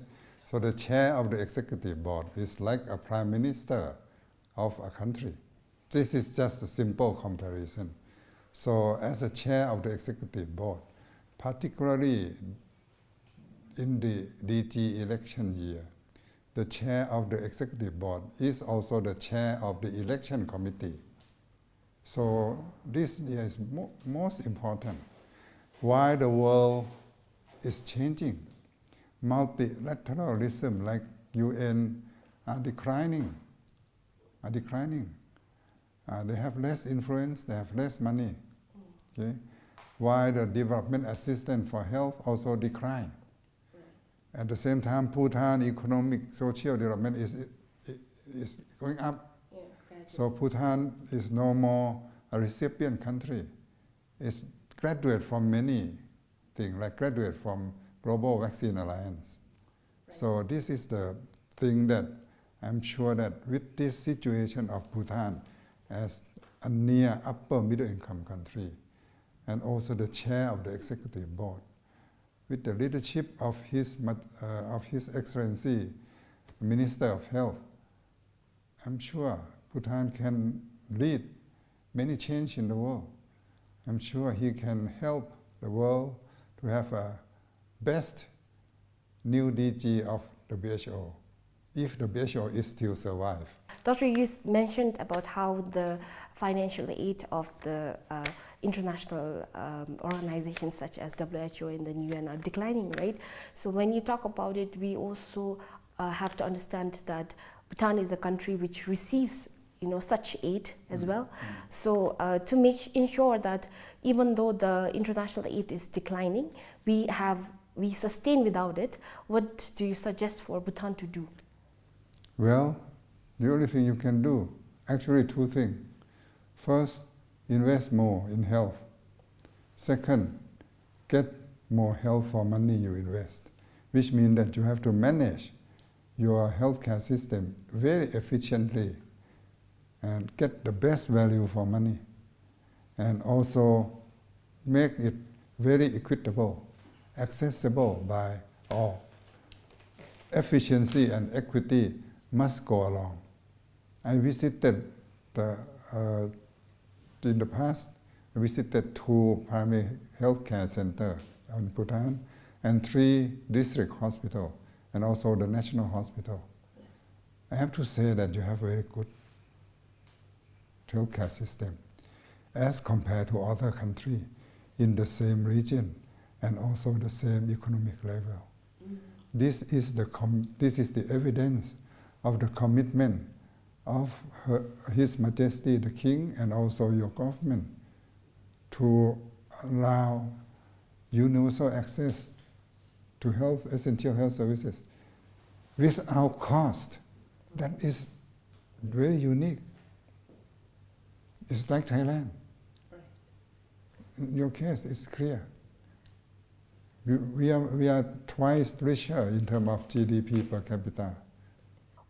So the chair of the executive board is like a prime minister of a country. This is just a simple comparison. So as a chair of the executive board, particularly in the D G election year, the chair of the executive board is also the chair of the election committee. So this is mo-, most important. Why the world is changing? Multilateralism like U N are declining, are declining. Uh, they have less influence, they have less money. Okay? Why the development assistance for health also decline? At the same time, Bhutan economic, social development is, is going up. Yeah, gradually. So Bhutan is no more a recipient country. It's graduate from many things, like graduate from Global Vaccine Alliance. Right. So this is the thing that I'm sure that with this situation of Bhutan as a near upper middle income country, and also the chair of the executive board, with the leadership of His Mat-, uh, of His Excellency, Minister of Health, I'm sure Bhutan can lead many change in the world. I'm sure he can help the world to have a best new D G of the W H O, if the W H O is still survive. Doctor, you s-, mentioned about how the financial aid of the, uh, international, um, organizations such as W H O and the U N are declining, right? So when you talk about it, we also, uh, have to understand that Bhutan is a country which receives, you know, such aid as well. So, uh, to make, ensure that even though the international aid is declining, we have, we sustain without it, what do you suggest for Bhutan to do? Well, the only thing you can do, actually two things. First, invest more in health. Second, get more health for money you invest, which means that you have to manage your healthcare system very efficiently and get the best value for money, and also make it very equitable, accessible by all. Efficiency and equity must go along. I visited the, uh, in the past, I visited two primary healthcare center in Bhutan and three district hospital and also the national hospital. I have to say that you have very good healthcare system as compared to other country in the same region and also the same economic level. This is the com-, this is the evidence of the commitment of Her, His Majesty the King and also your government to allow universal access to health, essential health services without cost. That is very unique. It's like Thailand. In your case, it's clear. We, we are, we are twice richer in terms of G D P per capita.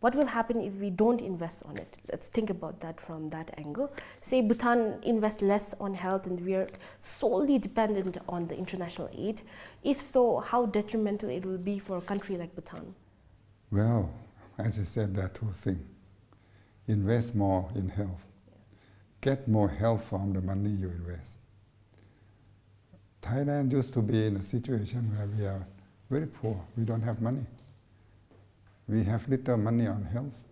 What will happen if we don't invest on it? Let's think about that from that angle. Say Bhutan invests less on health and we are solely dependent on the international aid. If so, how detrimental it will be for a country like Bhutan? Well, as I said, there are two things. Invest more in health. Get more health from the money you invest. Thailand used to be in a situation where we are very poor. We don't have money. We have little money on health.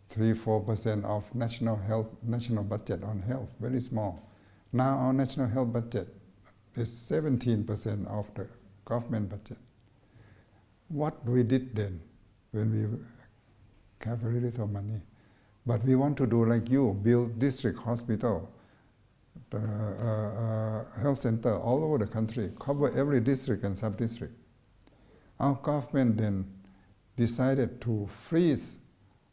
Three, four percent of national health, national budget on health, very small. Now our national health budget is seventeen percent of the government budget. What we did then when we have very little money? But we want to do like you, build district hospital, uh, uh, uh, health center all over the country, cover every district and sub-district. Our government then decided to freeze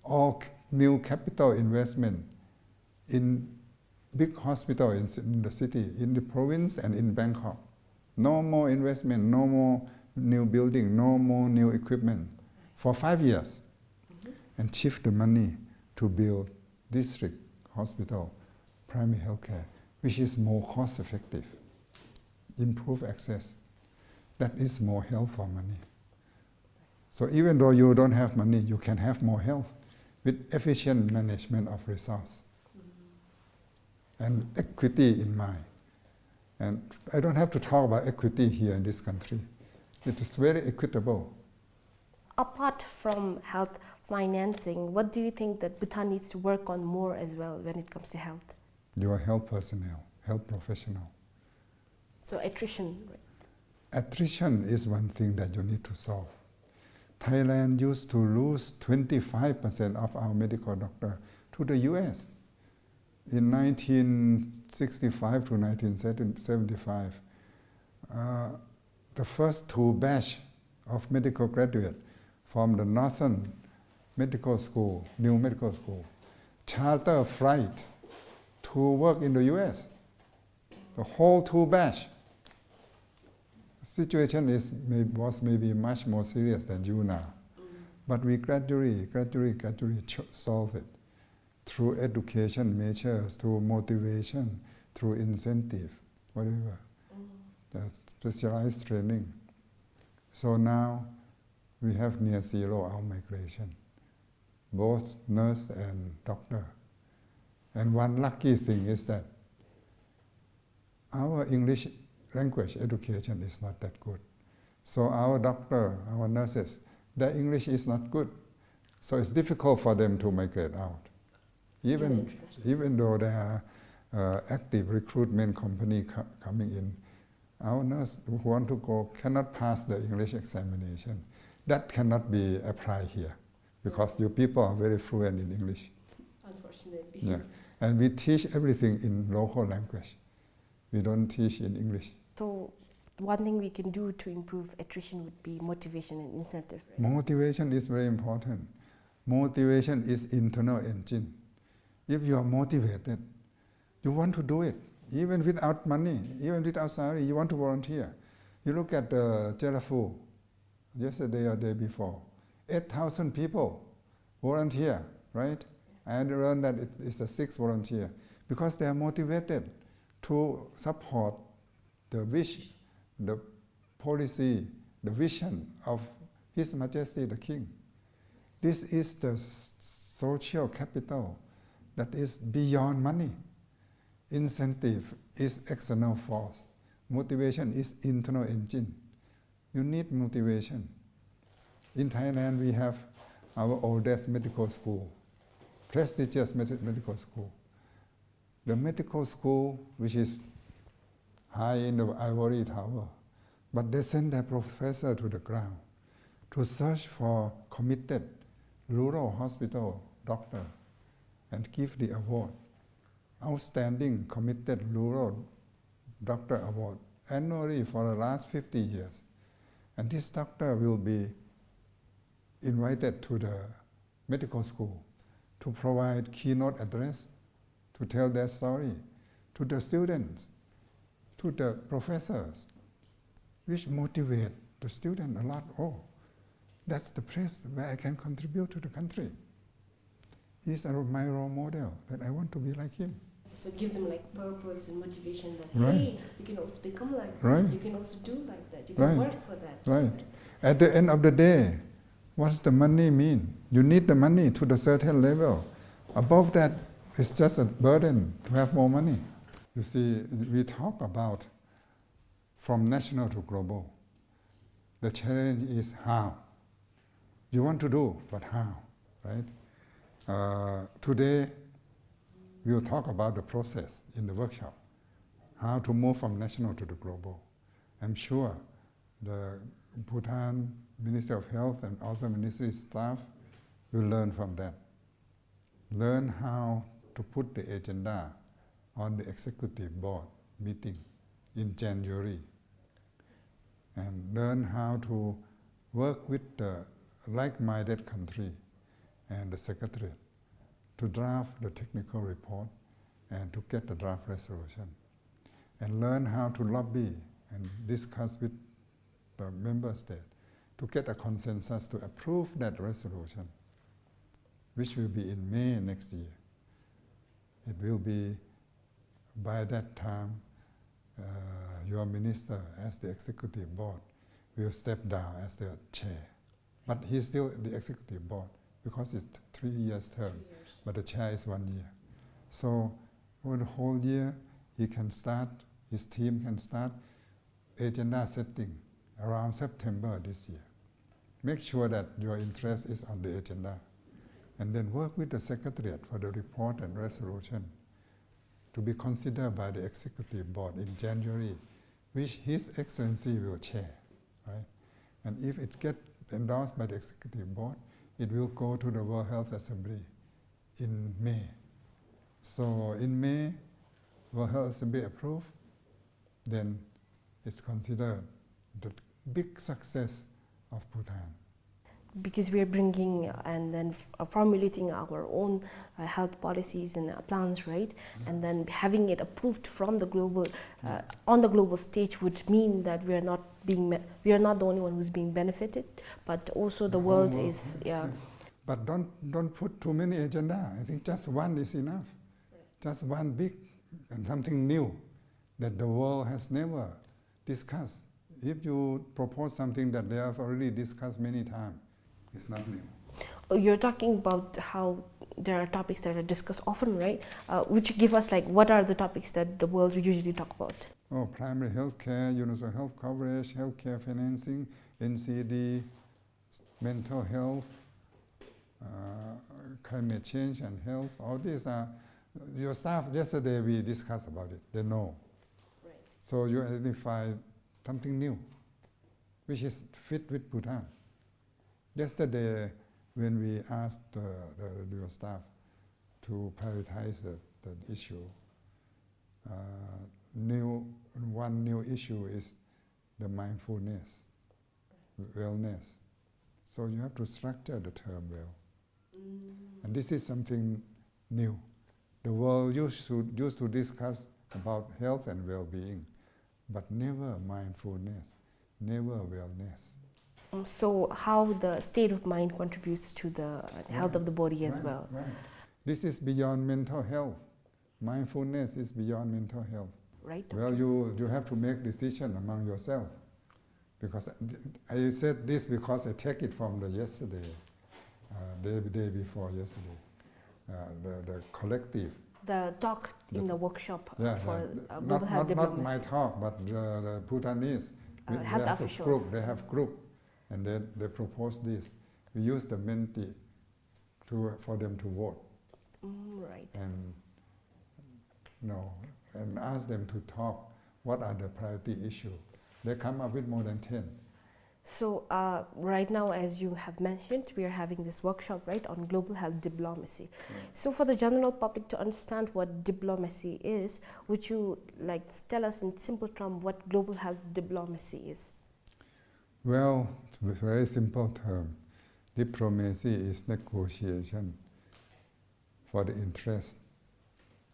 all c-, new capital investment in big hospital in ci-, in the city, in the province and in Bangkok. No more investment, no more new building, no more new equipment for five years. And shift the money to build district hospital, primary healthcare, which is more cost effective, improve access. That is more health for money. So even though you don't have money, you can have more health with efficient management of resource and equity in mind. And I don't have to talk about equity here in this country. It is very equitable. Apart from health financing, what do you think that Bhutan needs to work on more as well when it comes to health? Your health personnel, health professional. So attrition, right? Attrition is one thing that you need to solve. Thailand used to lose twenty-five percent of our medical doctor to the U S. In nineteen sixty-five to nineteen seventy-five, uh, the first two batch of medical graduate from the Northern Medical School, new medical school, charter flight to work in the U S. The whole two batch. Situation is may-, was maybe much more serious than you now. But we gradually, gradually, gradually ch-, solve it through education measures, through motivation, through incentive, whatever. The specialized training. So now we have near zero outmigration, both nurse and doctor. And one lucky thing is that our English language education is not that good. So our doctor, our nurses, their English is not good. So it's difficult for them to migrate out. Even, even though there are, uh, active recruitment company co-, coming in, our nurse who want to go cannot pass the English examination. That cannot be applied here because your people are very fluent in English. Unfortunately. Yeah. And we teach everything in local language. We don't teach in English. So one thing we can do to improve attrition would be motivation and incentive, right? Motivation is very important. Motivation is internal engine. If you are motivated, You want to do it, even without money, even without salary, you want to volunteer. You look at, uh, Chalafu, yesterday or day before, eight thousand people volunteer, right? I learned that it, it's the sixth volunteer, because they are motivated to support the wish, the policy, the vision of His Majesty the King. This is the s-, social capital that is beyond money. Incentive is external force. Motivation is internal engine. You need motivation. In Thailand, we have our oldest medical school, prestigious med-, medical school. The medical school, which is high in the ivory tower, but they send their professor to the ground to search for committed rural hospital doctor and give the award, outstanding committed rural doctor award, annually for the last fifty years. And this doctor will be invited to the medical school to provide keynote address, to tell their story to the students, to the professors, which motivate the student a lot. Oh, that's the place where I can contribute to the country. He's a, my role model, that I want to be like him. So give them, like, purpose and motivation that, right, hey, you can also become like that. Right. You can also do like that. You can, right, work for that. Right. At the end of the day, what's the money mean? You need the money to the certain level. Above that, it's just a burden to have more money. You see, we talk about from national to global. The challenge is how. You want to do, but how, right? Uh, today, we'll talk about the process in the workshop, how to move from national to the global. I'm sure the Bhutan Ministry of Health and other ministry staff will learn from that. Learn how to put the agenda on the executive board meeting in January, and learn how to work with the like-minded country and the secretariat to draft the technical report and to get the draft resolution, and learn how to lobby and discuss with the member state to get a consensus to approve that resolution, which will be in May next year. It will be, by that time, uh, your minister as the executive board will step down as the chair. But he's still the executive board because it's th-, three years term, three years, but the chair is one year. So for the whole year, he can start, his team can start agenda setting around September this year. Make sure that your interest is on the agenda, and then work with the secretariat for the report and resolution to be considered by the executive board in January, which His Excellency will chair, right? And if it get endorsed by the executive board, it will go to the World Health Assembly in May. So in May, World Health Assembly approve, then it's considered the big success of Bhutan. Because we are bringing, uh, and then f-, uh, formulating our own, uh, health policies and, uh, plans, right? Yeah. And then having it approved from the global, uh, yeah, on the global stage would mean that we are not being me-, we are not the only one who's being benefited, but also the, the whole world, world is, yes, yeah. But don't, don't put too many agenda. I think just one is enough. Just one big and something new that the world has never discussed. If you propose something that they have already discussed many times, it's not new. Oh, you're talking about how there are topics that are discussed often, right? Uh, would you give us, like, what are the topics that the world usually talk about? Oh, primary health care, universal health coverage, health care financing, N C D, mental health, uh, climate change and health. All these are, your staff yesterday we discussed about it. They know. Right. So you identify something new, which is fit with Bhutan. Yesterday, when we asked the, the, your staff to prioritize the, the issue, uh, new, one new issue is the mindfulness, wellness. So you have to structure the term well. Mm. And this is something new. The world used to, used to discuss about health and well-being, but never mindfulness, never wellness. Um, so how the state of mind contributes to the, uh, health of the body as well. Right, right. This is beyond mental health. Mindfulness is beyond mental health. Right, doctor. Well, you, you have to make decision among yourself. Because I said this because I take it from the yesterday, uh, day, day before yesterday, uh, the, the collective. The talk in the workshop, uh, for, uh, global health diplomacy. Not, not, not my talk, but the, the Bhutanese. Uh, health officials. They have group, and then they propose this. We use the Menti to, for them to vote. Mm, right. And, you know, and ask them to talk what are the priority issue. They come up with more than ten. So, uh, right now, as you have mentioned, we are having this workshop, right, on global health diplomacy. Yeah. So, for the general public to understand what diplomacy is, would you, like, tell us in simple term what global health diplomacy is? Well, to a very simple term, diplomacy is negotiation for the interest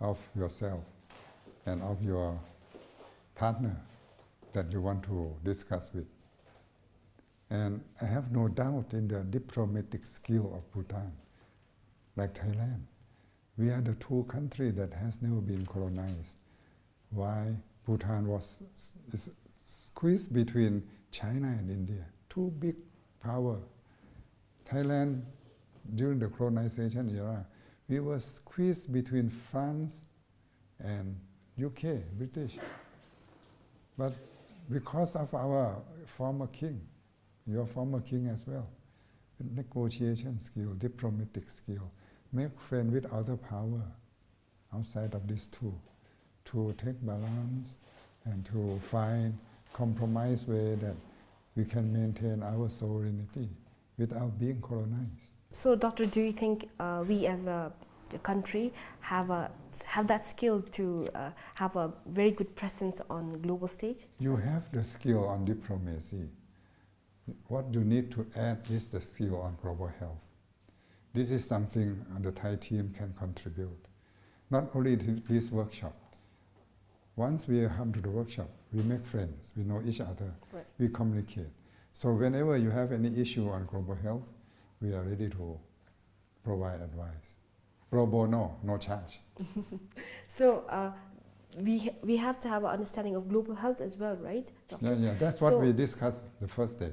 of yourself and of your partner that you want to discuss with. And I have no doubt in the diplomatic skill of Bhutan, like Thailand. We are the two country that has never been colonized. Why Bhutan was s-, is squeezed between China and India, two big power. Thailand, during the colonization era, we were squeezed between France and U K, British. But because of our former king, your former king as well, with negotiation skill, diplomatic skill, make friend with other power outside of these two, to take balance and to find compromise way that we can maintain our sovereignty without being colonized. So, Doctor, do you think, uh, we as a, a country have a, have that skill to, uh, have a very good presence on global stage? You have the skill on diplomacy. What you need to add is the skill on global health. This is something, uh, the Thai team can contribute. Not only th-, this workshop. Once we come to the workshop, we make friends, we know each other, right, we communicate. So whenever you have any issue on global health, we are ready to provide advice. Pro bono, no charge. So, uh, we ha-, we have to have an understanding of global health as well, right, Doctor? Yeah, yeah, that's what we discussed the first day.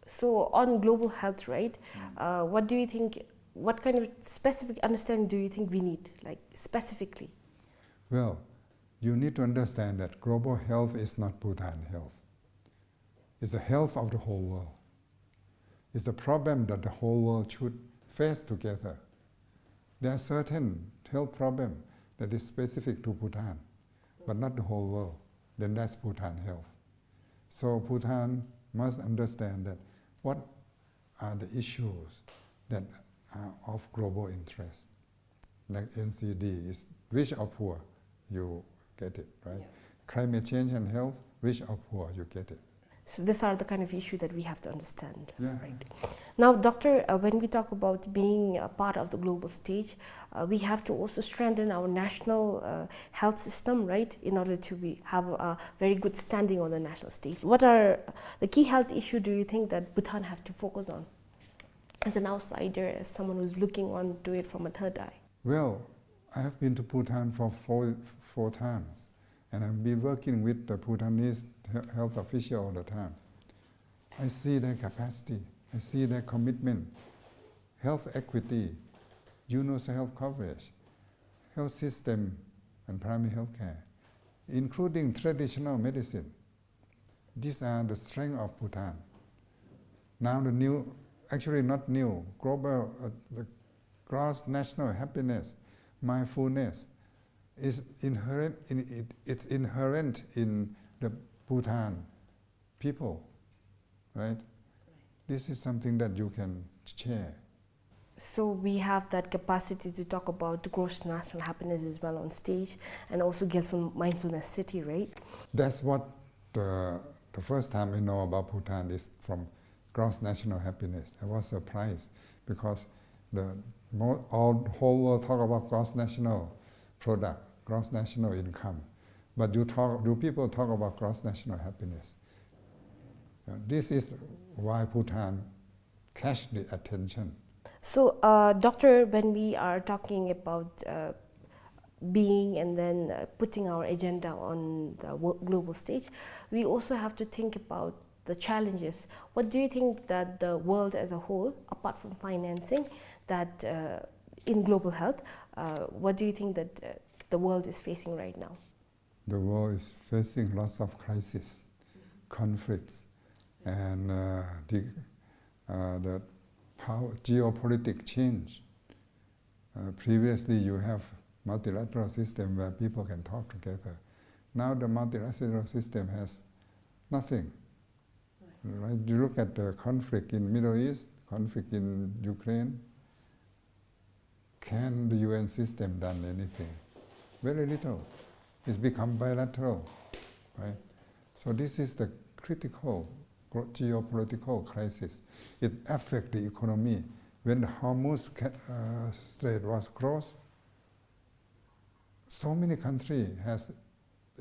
So on global health, right, uh, what do you think, what kind of specific understanding do you think we need, like, specifically? Well, you need to understand that global health is not Bhutan health. It's the health of the whole world. It's the problem that the whole world should face together. There are certain health problem that is specific to Bhutan, but not the whole world. Then that's Bhutan health. So Bhutan must understand that what are the issues that are of global interest. Like N C D is rich or poor, you get it, right? Yeah. Climate change and health, rich or poor, you get it. So these are the kind of issue that we have to understand, yeah, right? Now, Doctor, uh, when we talk about being a part of the global stage, uh, we have to also strengthen our national, uh, health system, right? In order to be, have a very good standing on the national stage. What are the key health issue do you think that Bhutan have to focus on? As an outsider, as someone who's looking on to it from a third eye? Well, I have been to Bhutan for four, four times, and I've been working with the Bhutanese he-, health official all the time. I see their capacity, I see their commitment, health equity, universal health coverage, health system, and primary health care, including traditional medicine. These are the strength of Bhutan. Now the new, actually not new, global, uh, the gross national happiness, mindfulness is inherent in it, it's inherent in the Bhutan people, right? This is something that you can share. So we have that capacity to talk about the gross national happiness as well on stage, and also Gelfand Mindfulness City, right? That's what the, the first time I know about Bhutan is from gross national happiness. I was surprised because the mo-, all whole world talk about gross national, product, gross national income. But you talk, you people talk about gross national happiness. Uh, this is why Bhutan catch the attention. So, uh, Doctor, when we are talking about uh, being and then uh, putting our agenda on the wo- global stage, we also have to think about the challenges. What do you think that the world as a whole, apart from financing, that uh, in global health, uh, what do you think that uh, the world is facing right now? The world is facing lots of crises, conflicts, and uh, the, uh, the power, geopolitic change. Uh, previously, you have multilateral system where people can talk together. Now the multilateral system has nothing. Right? You look at the conflict in Middle East, conflict in Ukraine. Can the U N system done anything? Very little. It's become bilateral, right? So this is the critical gro- geopolitical crisis. It affects the economy. When the Hormuz ca- uh, Strait was closed, so many countries has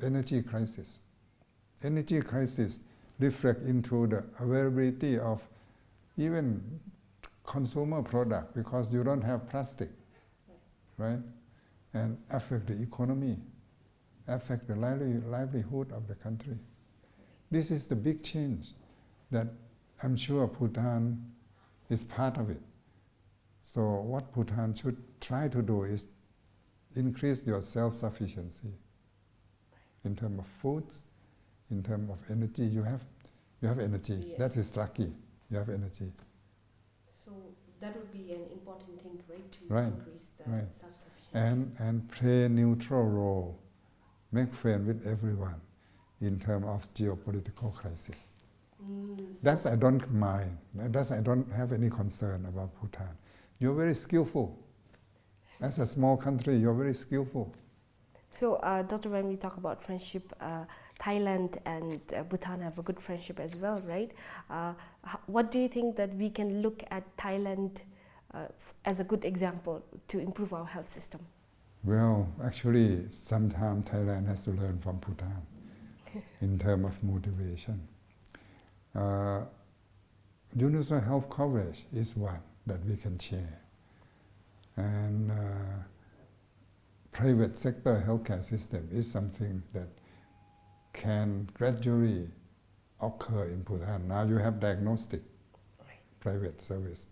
energy crisis. Energy crisis reflect into the availability of even consumer product because you don't have plastic, right? And affect the economy, affect the lively- livelihood of the country. This is the big change that I'm sure Bhutan is part of it. So what Bhutan should try to do is increase your self-sufficiency in terms of foods, in terms of energy. You have, you have energy. Yes. That is lucky. You have energy. So that would be an important thing, right, to Right, increase the right. Self-sufficiency. And, and play neutral role. Make friend with everyone in terms of geopolitical crisis. Mm, so That's I don't mind. That's I don't have any concern about Bhutan. You're very skillful. As a small country, you're very skillful. So, uh, Doctor, when we talk about friendship, uh, Thailand and uh, Bhutan have a good friendship as well, right? Uh, h- what do you think that we can look at Thailand uh, f- as a good example to improve our health system? Well, actually, sometimes Thailand has to learn from Bhutan in terms of motivation. Uh, universal health coverage is one that we can share. And uh, private sector healthcare system is something that can gradually occur in Bhutan. Now you have diagnostic, private service.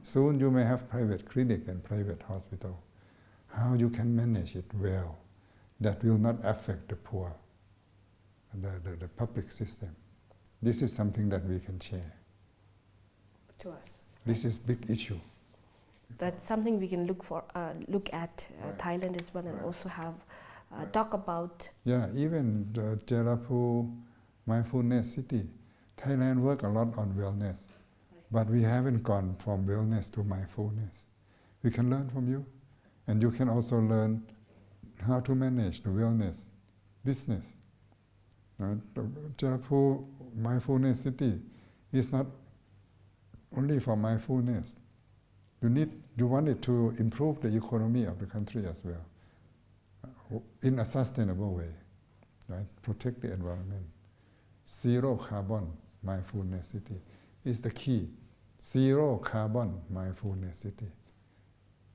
Soon you may have private clinic and private hospital. How you can manage it well that will not affect the poor, the, the, the public system. This is something that we can share. To us. This is big issue. That's something we can look for, uh, look at. Uh, Right. Thailand is one, and Right. Also have uh, Right. Talk about. Yeah, even the Theraphu Mindfulness City, Thailand work a lot on wellness, but we haven't gone from wellness to mindfulness. We can learn from you, and you can also learn how to manage the wellness business. Right? The Theraphu Mindfulness City is not only for mindfulness. You need, you want it to improve the economy of the country as well, uh, in a sustainable way, right? Protect the environment. Zero carbon mindfulness city is the key. Zero carbon mindfulness city.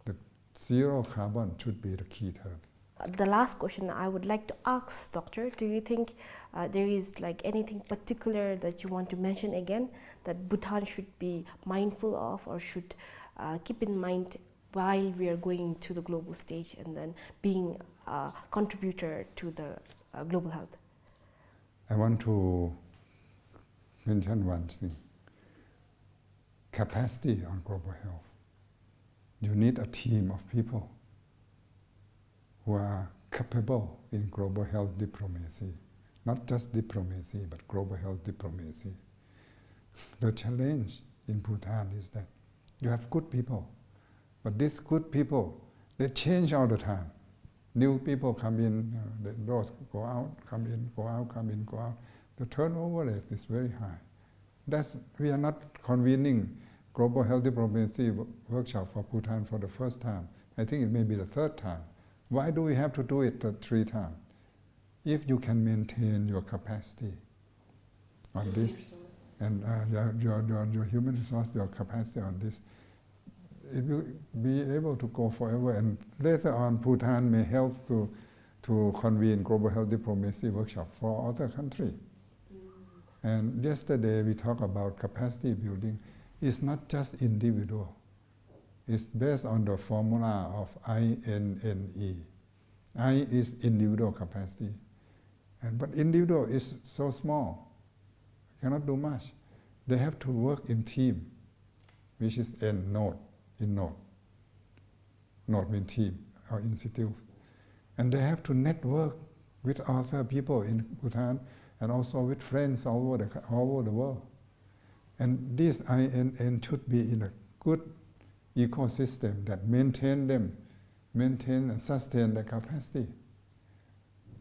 The zero carbon should be the key term. Uh, The last question I would like to ask, Doctor, do you think uh, there is like anything particular that you want to mention again that Bhutan should be mindful of or should uh, keep in mind while we are going to the global stage and then being a contributor to the uh, global health? I want to mention one thing. Capacity on global health. You need a team of people who are capable in global health diplomacy. Not just diplomacy, but global health diplomacy. The challenge in Bhutan is that you have good people, but these good people, they change all the time. New people come in, uh, the, those go out, come in, go out, come in, go out. The turnover rate is very high. That's, we are not convening Global Health Diplomacy wo- Workshop for Bhutan for the first time. I think it may be the third time. Why do we have to do it the three times? If you can maintain your capacity on this, and, uh, your, your, your, your human resource, your capacity on this, it will be able to go forever. And later on, Bhutan may help to, to convene global health diplomacy workshop for other country. And yesterday we talked about capacity building. It's not just individual. It's based on the formula of I N N E. I is individual capacity. And, but individual is so small, cannot do much. They have to work in team, which is N, node, in node. Node mean team or institute. And they have to network with other people in Bhutan and also with friends all over the, all over the world. And this I N N should be in a good ecosystem that maintain them, maintain and sustain the capacity.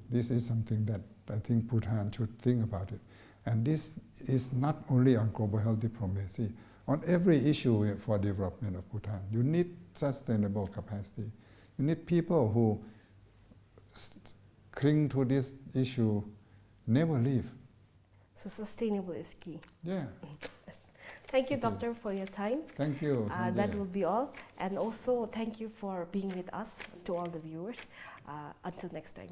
This is something that I think Bhutan should think about it. And this is not only on global health diplomacy, on every issue for development of Bhutan. You need sustainable capacity. You need people who s-, cling to this issue, never leave. So sustainable is key. Yeah. Yes. Thank you, Doctor, for your time. Thank you, uh, that Sanjay. Will be all. And also, thank you for being with us, to all the viewers. Uh, until next time.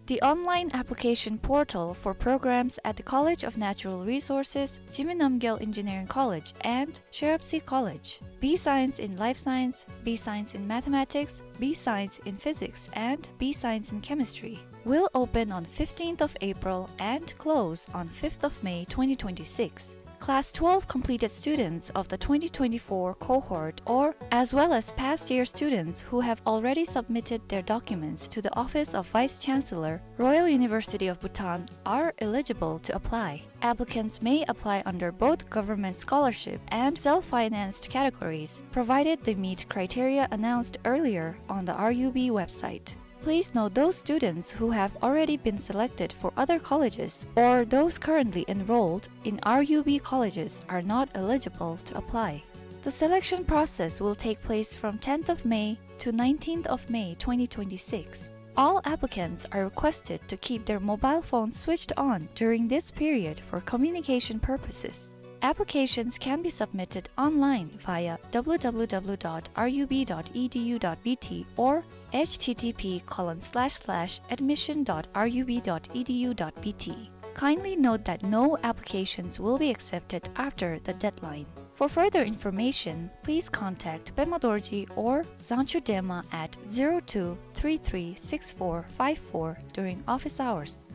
The online application portal for programs at the College of Natural Resources, Jigme Namgyel Engineering College, and Shiropatsi College. B Science in Life Science, B Science in Mathematics, B Science in Physics, and B Science in Chemistry will open on fifteenth of April and close on fifth of May twenty twenty-six. Class twelve completed students of the twenty twenty-four cohort, or as well as past year students who have already submitted their documents to the Office of Vice Chancellor, Royal University of Bhutan, are eligible to apply. Applicants may apply under both government scholarship and self-financed categories, provided they meet criteria announced earlier on the R U B website. Please note, those students who have already been selected for other colleges or those currently enrolled in R U B colleges are not eligible to apply. The selection process will take place from tenth of May to nineteenth of May twenty twenty-six. All applicants are requested to keep their mobile phones switched on during this period for communication purposes. Applications can be submitted online via W W W dot R U B dot E D U dot B T or H T T P colon slash slash admission dot R U B dot E D U dot B T. Kindly note that no applications will be accepted after the deadline. For further information, please contact Pema Dorji or Zangchu Dema at zero two three three six four five four during office hours.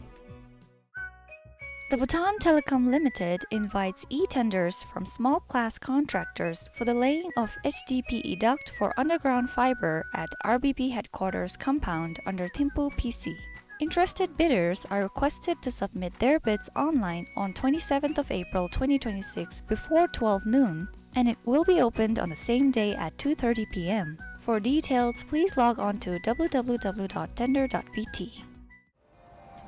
The Bhutan Telecom Limited invites e-tenders from small class contractors for the laying of H D P E duct for underground fiber at R B B headquarters compound under Thimphu P C. Interested bidders are requested to submit their bids online on twenty-seventh of April twenty twenty-six before twelve noon, and it will be opened on the same day at two thirty P M. For details, please log on to W W W dot tender dot B T.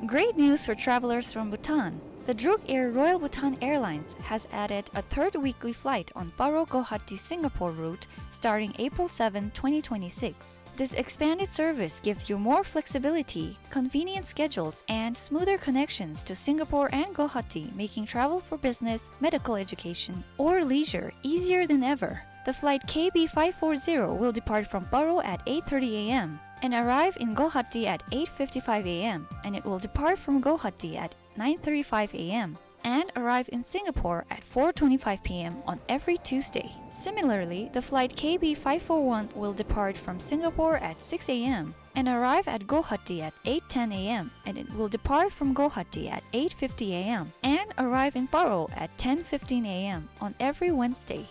Great news for travelers from Bhutan. The Druk Air Royal Bhutan Airlines has added a third weekly flight on Paro Guwahati Singapore route starting April seventh, twenty twenty-six. This expanded service gives you more flexibility, convenient schedules, and smoother connections to Singapore and Guwahati, making travel for business, medical education, or leisure easier than ever. The flight K B five four zero will depart from Paro at eight thirty A M and arrive in Guwahati at eight fifty-five A M, and it will depart from Guwahati at nine thirty-five A M and arrive in Singapore at four twenty-five P M on every Tuesday. Similarly, the flight K B five four one will depart from Singapore at six A M and arrive at Guwahati at eight ten A M, and it will depart from Guwahati at eight fifty A M and arrive in Paro at ten fifteen A M on every Wednesday.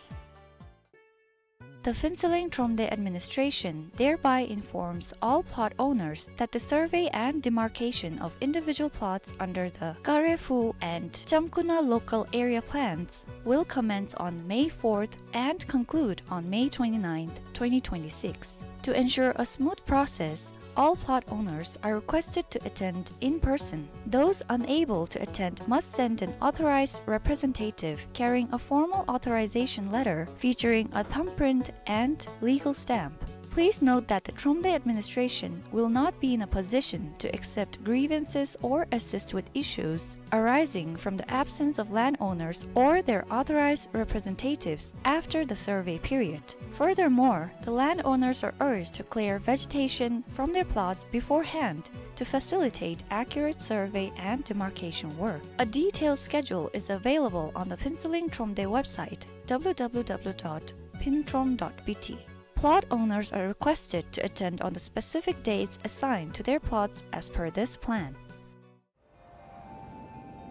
The Phuentsholing Thromde administration thereby informs all plot owners that the survey and demarcation of individual plots under the Kare Phu and Chamkuna local area plans will commence on May fourth and conclude on May twenty-ninth, twenty twenty-six. To ensure a smooth process, all plot owners are requested to attend in person. Those unable to attend must send an authorized representative carrying a formal authorization letter featuring a thumbprint and legal stamp. Please note that the Thromde administration will not be in a position to accept grievances or assist with issues arising from the absence of landowners or their authorized representatives after the survey period. Furthermore, the landowners are urged to clear vegetation from their plots beforehand to facilitate accurate survey and demarcation work. A detailed schedule is available on the Phuentsholing Thromde website, w w w dot phuentrom dot b t. Plot owners are requested to attend on the specific dates assigned to their plots as per this plan.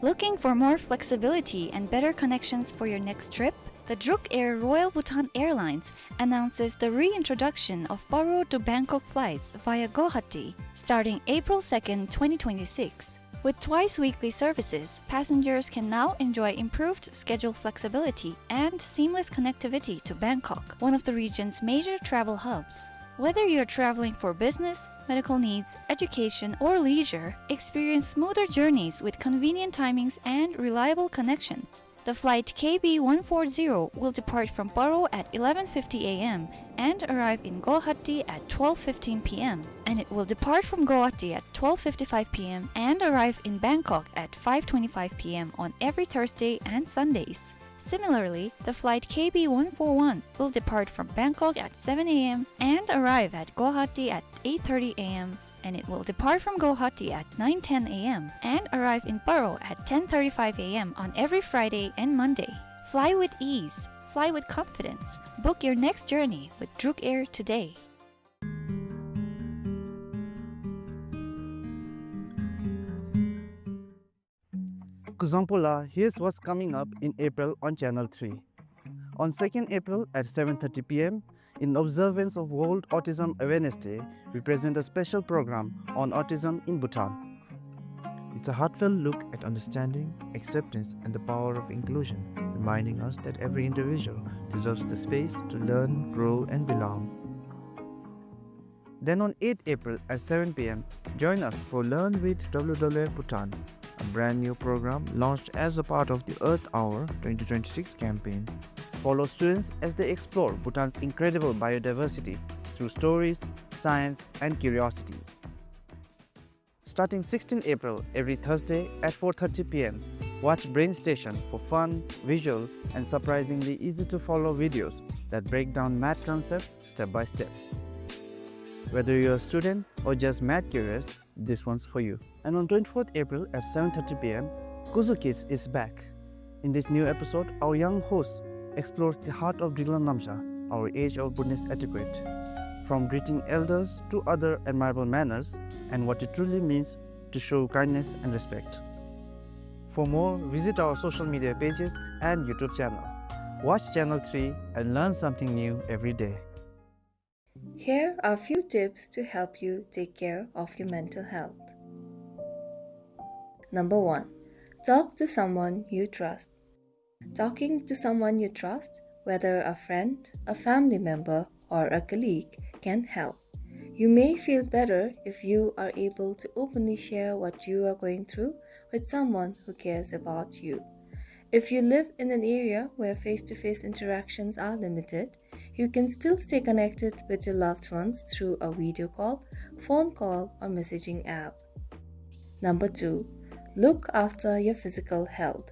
Looking for more flexibility and better connections for your next trip? The Druk Air Royal Bhutan Airlines announces the reintroduction of Paro to Bangkok flights via Guwahati starting April second, twenty twenty-six. With twice weekly services, passengers can now enjoy improved schedule flexibility and seamless connectivity to Bangkok, one of the region's major travel hubs. Whether you're traveling for business, medical needs, education, or leisure, experience smoother journeys with convenient timings and reliable connections. The flight K B one four zero will depart from Paro at eleven fifty a m and arrive in Guwahati at twelve fifteen p m, and it will depart from Guwahati at twelve fifty-five p m and arrive in Bangkok at five twenty-five p m on every Thursday and Sundays. Similarly, the flight K B one four one will depart from Bangkok at seven a m and arrive at Guwahati at eight thirty a m, and it will depart from Guwahati at nine ten a m and arrive in Paro at ten thirty-five a m on every Friday and Monday. Fly with ease. Fly with confidence. Book your next journey with Druk Air today. Kuzuzangpo la, here's what's coming up in April on Channel three. On second April at seven thirty p m, in observance of World Autism Awareness Day, we present a special program on autism in Bhutan. It's a heartfelt look at understanding, acceptance, and the power of inclusion, reminding us that every individual deserves the space to learn, grow, and belong. Then on eighth April at seven p m, join us for Learn with W W F Bhutan, a brand new program launched as a part of the Earth Hour twenty twenty-six campaign. Follow students as they explore Bhutan's incredible biodiversity through stories, science, and curiosity. Starting sixteenth April, every Thursday at four thirty p m, watch Brain Station for fun, visual, and surprisingly easy-to-follow videos that break down math concepts step by step. Whether you're a student or just math curious, this one's for you. And on twenty-fourth April at seven thirty p m, Kuzu Kids is back. In this new episode, our young host explores the heart of Driklang Namsha, our age-old Bhutanese etiquette. From greeting elders to other admirable manners and what it truly means to show kindness and respect. For more, visit our social media pages and YouTube channel. Watch Channel three and learn something new every day. Here are few tips to help you take care of your mental health. Number one, talk to someone you trust. Talking to someone you trust, whether a friend, a family member, or a colleague, can help. You may feel better if you are able to openly share what you are going through with someone who cares about you. If you live in an area where face-to-face interactions are limited, you can still stay connected with your loved ones through a video call, phone call, or messaging app. Number two, look after your physical health.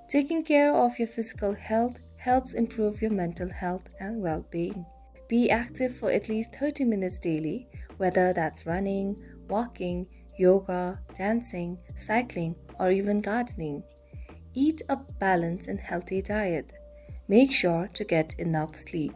Taking care of your physical health helps improve your mental health and well-being. Be active for at least thirty minutes daily, whether that's running, walking, yoga, dancing, cycling, or even gardening. Eat a balanced and healthy diet. Make sure to get enough sleep.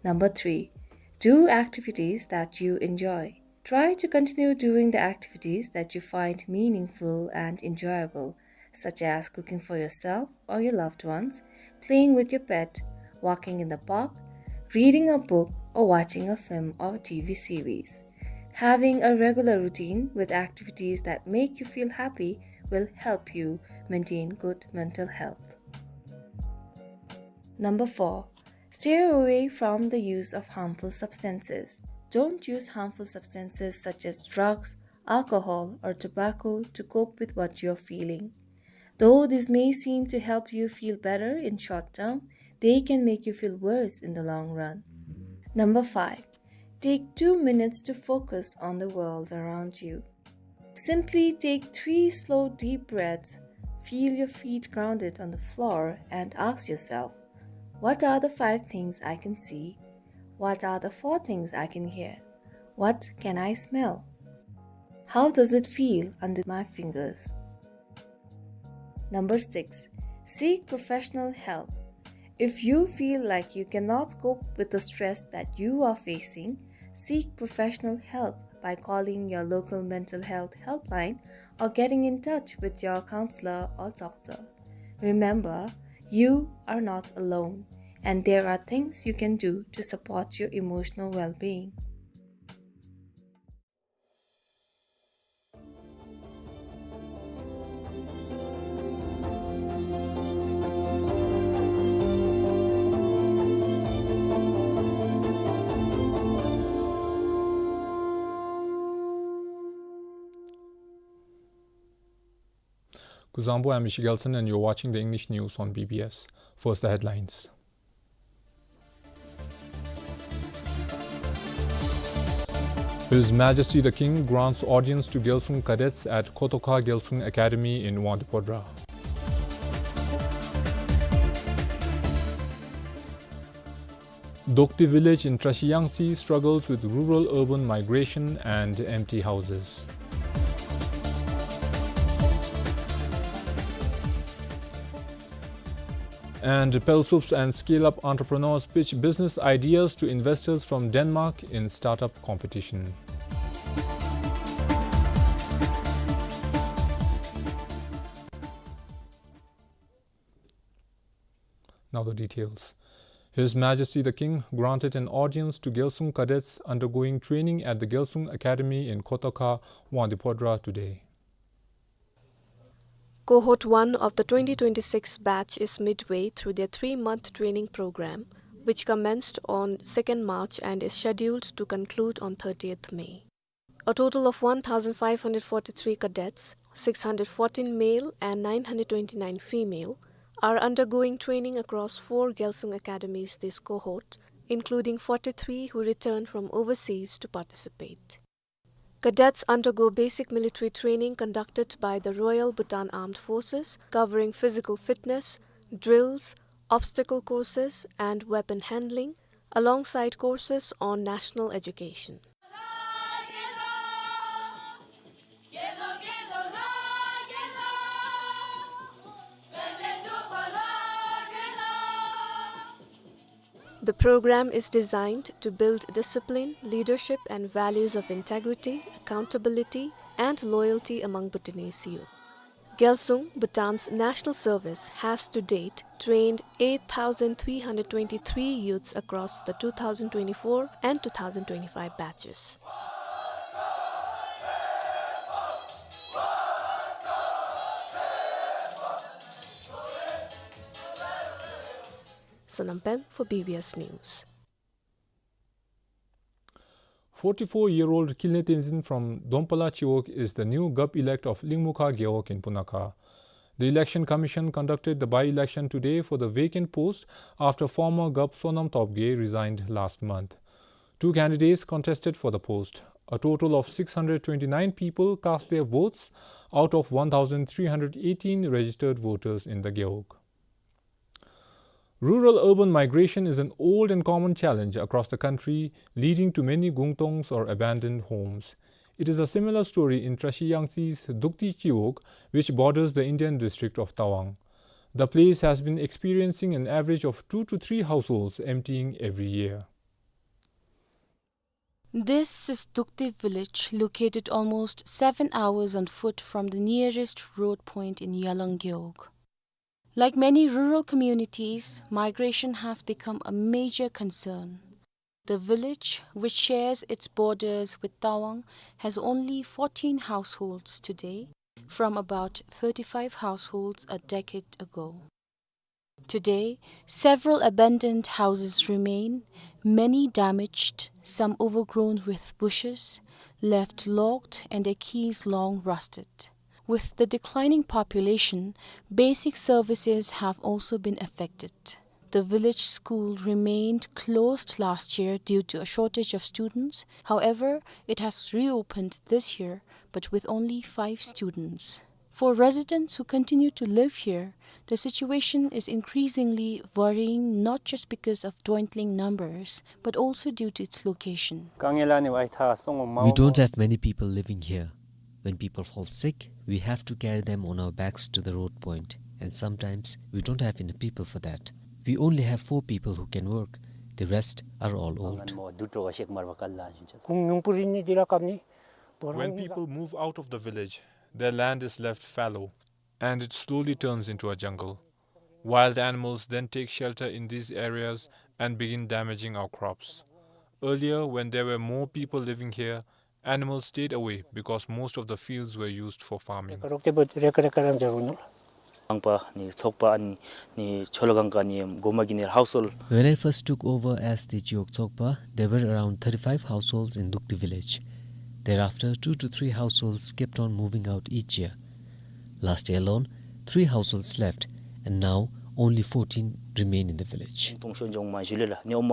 Number three, do activities that you enjoy. Try to continue doing the activities that you find meaningful and enjoyable, such as cooking for yourself or your loved ones, playing with your pet, walking in the park, reading a book, or watching a film or T V series. Having a regular routine with activities that make you feel happy will help you maintain good mental health. Number four, steer away from the use of harmful substances. Don't use harmful substances such as drugs, alcohol, or tobacco to cope with what you're feeling. Though this may seem to help you feel better in short term, they can make you feel worse in the long run. Number five, Take two minutes to focus on the world around you. Simply take three slow, deep breaths, feel your feet grounded on the floor, and ask yourself, "What are the five things I can see? What are the four things I can hear? What can I smell? How does it feel under my fingers?" Number six, seek professional help. If you feel like you cannot cope with the stress that you are facing, seek professional help by calling your local mental health helpline or getting in touch with your counselor or doctor. Remember, you are not alone, and there are things you can do to support your emotional well-being. Kuzuzangpo, I'm Michelle Gelson, and you're watching the English news on B B S. First, the headlines. His Majesty the King grants audience to Gyalsung cadets at Kotoka Gyalsung Academy in Wangdue Phodrang. Dokte village in Trashiyangtse struggles with rural-urban migration and empty houses. And Pelsops and Scale Up entrepreneurs pitch business ideas to investors from Denmark in startup competition. Now the details. His Majesty the King granted an audience to Gyalsung cadets undergoing training at the Gyalsung Academy in Kotoka, Wangdue Phodrang today. Cohort one of the twenty twenty-six batch is midway through their three-month training program, which commenced on second March and is scheduled to conclude on thirtieth May. A total of one thousand five hundred forty-three cadets, six hundred fourteen male and nine hundred twenty-nine female, are undergoing training across four Gyalsung academies this cohort, including forty-three who returned from overseas to participate. Cadets undergo basic military training conducted by the Royal Bhutan Armed Forces, covering physical fitness, drills, obstacle courses, and weapon handling, alongside courses on national education. The program is designed to build discipline, leadership, and values of integrity, accountability, and loyalty among Bhutanese youth. Gyalsung, Bhutan's national service, has to date trained eight thousand three hundred twenty-three youths across the two thousand twenty-four and two thousand twenty-five batches. Sonam Pem for B B S News. Forty-four-year-old Kilne Tenzin from Dompala Chiwog is the new Gap-elect of Lingmukha Gewog in Punakha. The Election Commission conducted the by-election today for the vacant post after former Gap Sonam Topge resigned last month. Two candidates contested for the post. A total of six hundred twenty-nine people cast their votes out of one thousand three hundred eighteen registered voters in the Gewog. Rural-urban migration is an old and common challenge across the country, leading to many gungtongs or abandoned homes. It is a similar story in Trashiyangtse's Dukti Chiwog, which borders the Indian district of Tawang. The place has been experiencing an average of two to three households emptying every year. This is Dukti village, located almost seven hours on foot from the nearest road point in Yalang Gewog. Like many rural communities, migration has become a major concern. The village, which shares its borders with Tawang, has only fourteen households today, from about thirty-five households a decade ago. Today, several abandoned houses remain, many damaged, some overgrown with bushes, left locked and their keys long rusted. With the declining population, basic services have also been affected. The village school remained closed last year due to a shortage of students. However, it has reopened this year, but with only five students. For residents who continue to live here, the situation is increasingly worrying, not just because of dwindling numbers, but also due to its location. We don't have many people living here. When people fall sick, we have to carry them on our backs to the road point, and sometimes we don't have enough people for that. We only have four people who can work. The rest are all old. When people move out of the village, their land is left fallow, and it slowly turns into a jungle. Wild animals then take shelter in these areas and begin damaging our crops. Earlier, when there were more people living here, animals stayed away because most of the fields were used for farming. ཁང་པ་ནི་ཚོགས་པ་ཨ་ནི་ནི་ཆོ་ལོ་གང་ག་ནི་གོ་མ་གི་ནི་household. When I first took over as the Gewog Tsokpa, there were around thirty-five households in Dukti village. Thereafter, two to three households kept on moving out each year. Last year alone, three households left, and now only fourteen remain in the village. ཏོང་ཤོ་འཇོང་མ་ཞུ་ལེ་ལ། ནི་ཨོ་མ་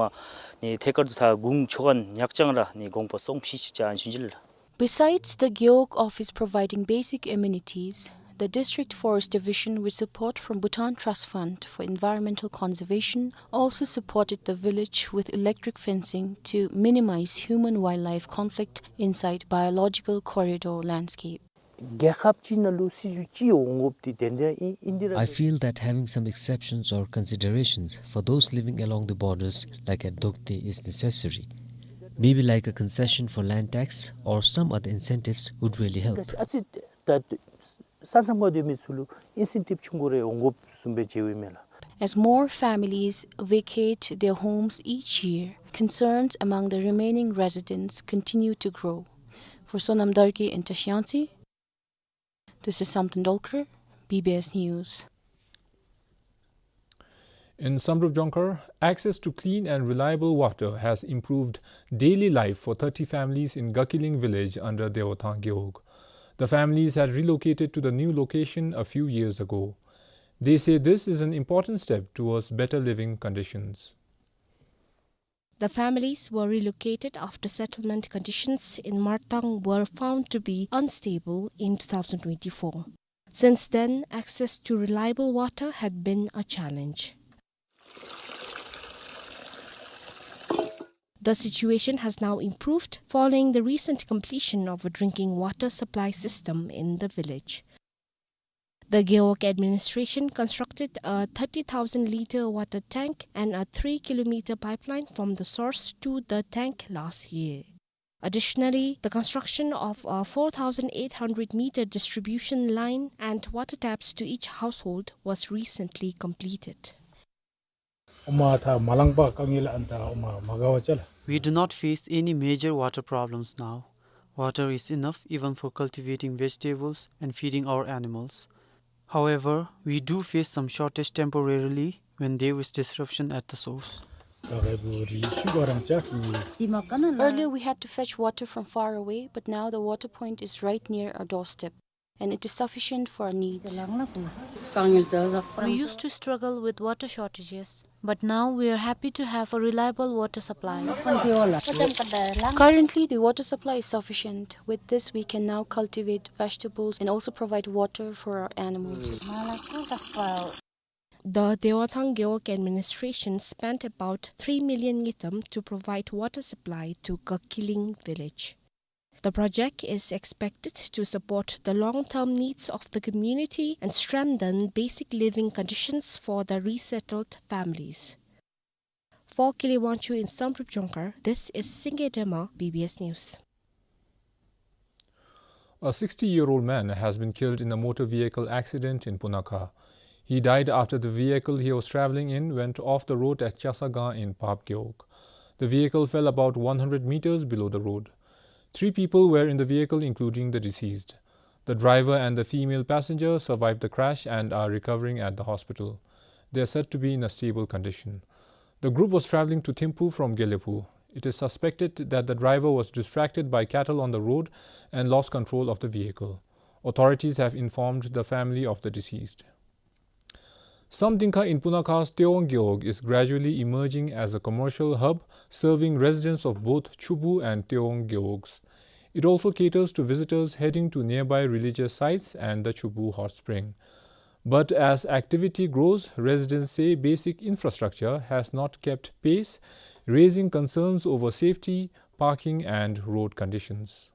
ནི་ཐད་ཀར་དུ་ཐ་གུང་ཆོ་ག་ཉག་ཅང་ར་ནི་དགོངས་པ་སོང་ཕྱི་ཕྱི་ཅང་ཞུ་ལེ་ལ། Besides the Gewog office providing basic amenities, the District Forest Division, with support from Bhutan Trust Fund for Environmental Conservation, also supported the village with electric fencing to minimize human-wildlife conflict inside biological corridor landscape. རྒྱལ་ཁབ་ཅིག་ནང་ལུ་སྲིད་བྱུས་ཅིག་འོང་དགོཔ་འདི་དེ་འདྲ་ཨིན། ཨིན་འདི་ར། I feel that having some exceptions or considerations for those living along the borders, like at Dukti, is necessary. Maybe like a concession for land tax or some other incentives would really help. ཨ་ཙི་ད་ས་མཚམས་ཁར་སྡོད་མི་ཚུ་ལུ་incentive ཆུང་ཀུ་རེ་འོང་དགོཔ་བཟུམ་སྦེ་མཇལཝ་མས་ལགས། As more families vacate their homes each year, concerns among the remaining residents continue to grow. For Sonam Darkey in Trashiyangtse, this is Samten Dolkar, B B S News. In Samdrup Jongkhar, access to clean and reliable water has improved daily life for thirty families in Gakiling village under Dewothang Gewog. The families had relocated to the new location a few years ago. They say this is an important step towards better living conditions. The families were relocated after settlement conditions in Martang were found to be unstable in two thousand twenty-four. Since then, access to reliable water had been a challenge. The situation has now improved following the recent completion of a drinking water supply system in the village. The Gewog administration constructed a thirty thousand litre water tank and a three kilometre pipeline from the source to the tank last year. Additionally, the construction of a four thousand eight hundred metre distribution line and water taps to each household was recently completed. ཨོ་མ་ཐ་མ་ལང་པ་དཀའ་ངལ་ཨ་ནི་ད་ཨོ་མ་མ་དགའ་བ་ཅ་ལགས། We do not face any major water problems now. Water is enough even for cultivating vegetables and feeding our animals. However, we do face some shortage temporarily when there is disruption at the source. ད་ག་བུ་རི་ཤུ་ག་རང་ཅ་ནི། Earlier, we had to fetch water from far away, but now the water point is right near our doorstep, and it is sufficient for our needs. We used to struggle with water shortages, but now we are happy to have a reliable water supply. Currently, the water supply is sufficient. With this, we can now cultivate vegetables and also provide water for our animals. The Dewothang Gewog administration spent about three million ngultrum to provide water supply to Gakiling village. The project is expected to support the long-term needs of the community and strengthen basic living conditions for the resettled families. For Kile Wangchuk in Samdrup Jongkhar, this is Singye Dema, B B S News. A sixty-year-old man has been killed in a motor vehicle accident in Punakha. He died after the vehicle he was traveling in went off the road at Chasagang in Pap Gewog. The vehicle fell about one hundred meters below the road. Three people were in the vehicle, including the deceased. The driver and the female passenger survived the crash and are recovering at the hospital. They are said to be in a stable condition. The group was traveling to Thimphu from Gelephu. It is suspected that the driver was distracted by cattle on the road and lost control of the vehicle. Authorities have informed the family of the deceased. Samdingkha in Punakha's Tewong Gewog is gradually emerging as a commercial hub, serving residents of both Chubu and Tewong Gewogs. It also caters to visitors heading to nearby religious sites and the Chubu hot spring. But as activity grows, residents say basic infrastructure has not kept pace, raising concerns over safety, parking and road conditions.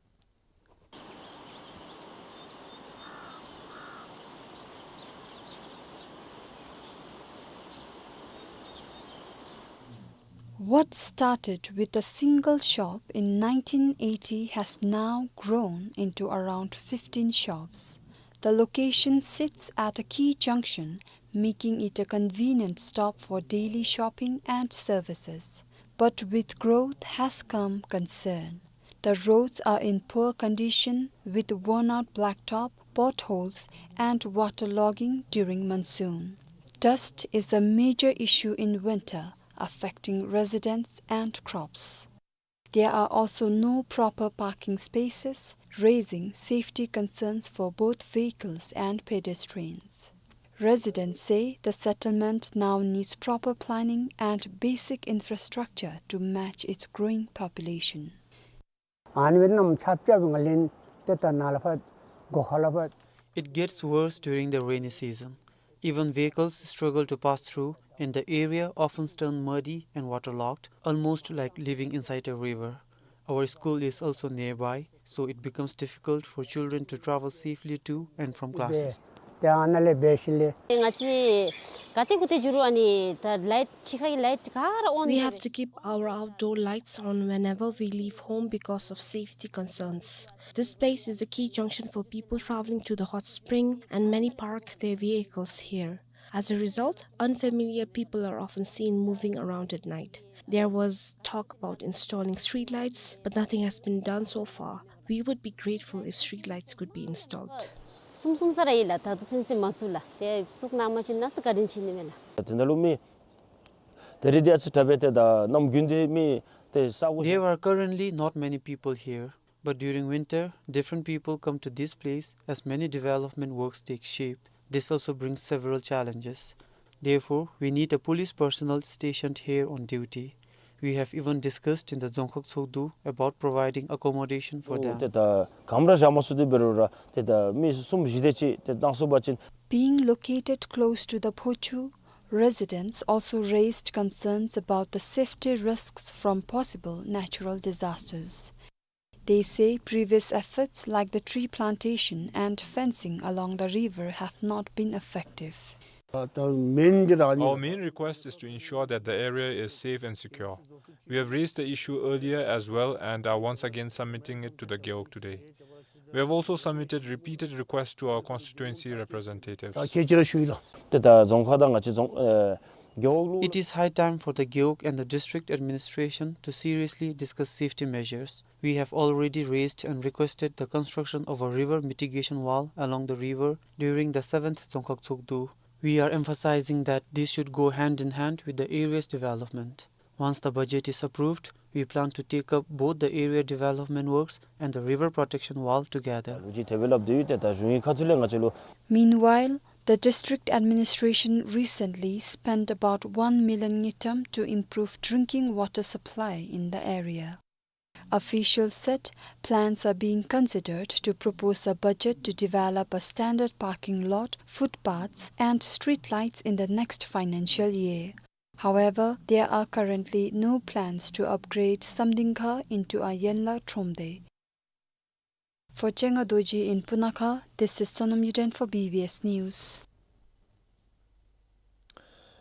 What started with a single shop in nineteen eighty has now grown into around fifteen shops. The location sits at a key junction, making it a convenient stop for daily shopping and services. But with growth has come concern. The roads are in poor condition with worn-out blacktop, potholes, and waterlogging during monsoon. Dust is a major issue in winter, affecting residents and crops. There are also no proper parking spaces, raising safety concerns for both vehicles and pedestrians. Residents say the settlement now needs proper planning and basic infrastructure to match its growing population. ཨ་ནི་སྦེ་གནམ་ཆརཔ་རྐྱབ་ང་ལེན་ཏེ་ད་ནཱ་ལས་ཕར་སྒོ་ཁ་ལས་ཕར། It gets worse during the rainy season. Even vehicles struggle to pass through, and the area often turn muddy and waterlogged, almost like living inside a river. Our school is also nearby, so it becomes difficult for children to travel safely to and from classes. ཏེ་ཨ་ནཱ་ལས་འབད་ཞིནམ་ལས། ང་བཅས་ག་ཏེ་གུ་ཏེ་འགྱོ་རུང་ཨ་ནི་ད་ལའིཊ་ཕྱི་ཁའི་ལའིཊ་ག་ར་ཨོན། We have to keep our outdoor lights on whenever we leave home because of safety concerns. This place is a key junction for people traveling to the hot spring, and many park their vehicles here. As a result, unfamiliar people are often seen moving around at night. There was talk about installing streetlights, but nothing has been done so far. We would be grateful if streetlights could be installed. གསུམ་གསུམ་ས་ར་ཡི་ལགས། ད་ལྟོ་ཚུན་ཚོད་མ་ཚུགས་ལགས། ཏེ་བཙུགས་གནང་པ་ཅིན་གནམ་མེད་ས་མེད་བཀའ་དྲིན་ཆེ་ནི་མས་ལགས། ཏེ་ད་ལུ་མི་ད་རིས་འདི་ཨ་ཙི་དྲག་པས། ཏེ་ད་གནམ་དགུན་འདི་མི་ཏེ་ས་གོ། There are currently not many people here, but during winter, different people come to this place as many development works take shape. This also brings several challenges. Therefore, we need a police personnel stationed here on duty. We have even discussed in the Dzongkhag Tshogdu about providing accommodation for them. ཏེ་ད་གམ་ར་བཞག་མ་ཚུགས་ཏེ་འབད་རུང་ར་ཏེ་ད་མི་གསུམ་བཞི་དེ་ཅིག་ཏེ་གནང་ཚུགས་པ་ཅིན། Being located close to the Phochu, residents also raised concerns about the safety risks from possible natural disasters. They say previous efforts like the tree plantation and fencing along the river have not been effective. ད་མེན་འདི་ར་ཨ་ནི། Our main request is to ensure that the area is safe and secure. We have raised the issue earlier as well and are once again submitting it to the Gewog today. We have also submitted repeated requests to our constituency representatives. ད་ཁྱེད་ཅིག་ར་ཞུ་ཡི་ལགས། ཏེ་ད་རྫོང་ཁག་དང་ང་བཅས་རྫོང་ཨེ་རྒེད་འོག་ལུ། It is high time for the Gewog and the district administration to seriously discuss safety measures. We have already raised and requested the construction of a river mitigation wall along the river during the seventh Dzongkhag Tshogdu. We are emphasizing that this should go hand in hand with the area's development. Once the budget is approved, we plan to take up both the area development works and the river protection wall together. ལུ་ཅིག་ཏེ་འབད་སླབ་དོ་ཡོད། ཏེ་ད་གཞུང་གི་ཁ་ཐུག་ལས་ང་བཅས་ལུ། Meanwhile, the district administration recently spent about one million ngultrum to improve drinking water supply in the area. Officials said plans are being considered to propose a budget to develop a standard parking lot, footpaths, and streetlights in the next financial year. However, there are currently no plans to upgrade Samdingkha into a Yenla Thromde. For Chenga Dorji in Punakha, this is Sonam Yuden for B B S News.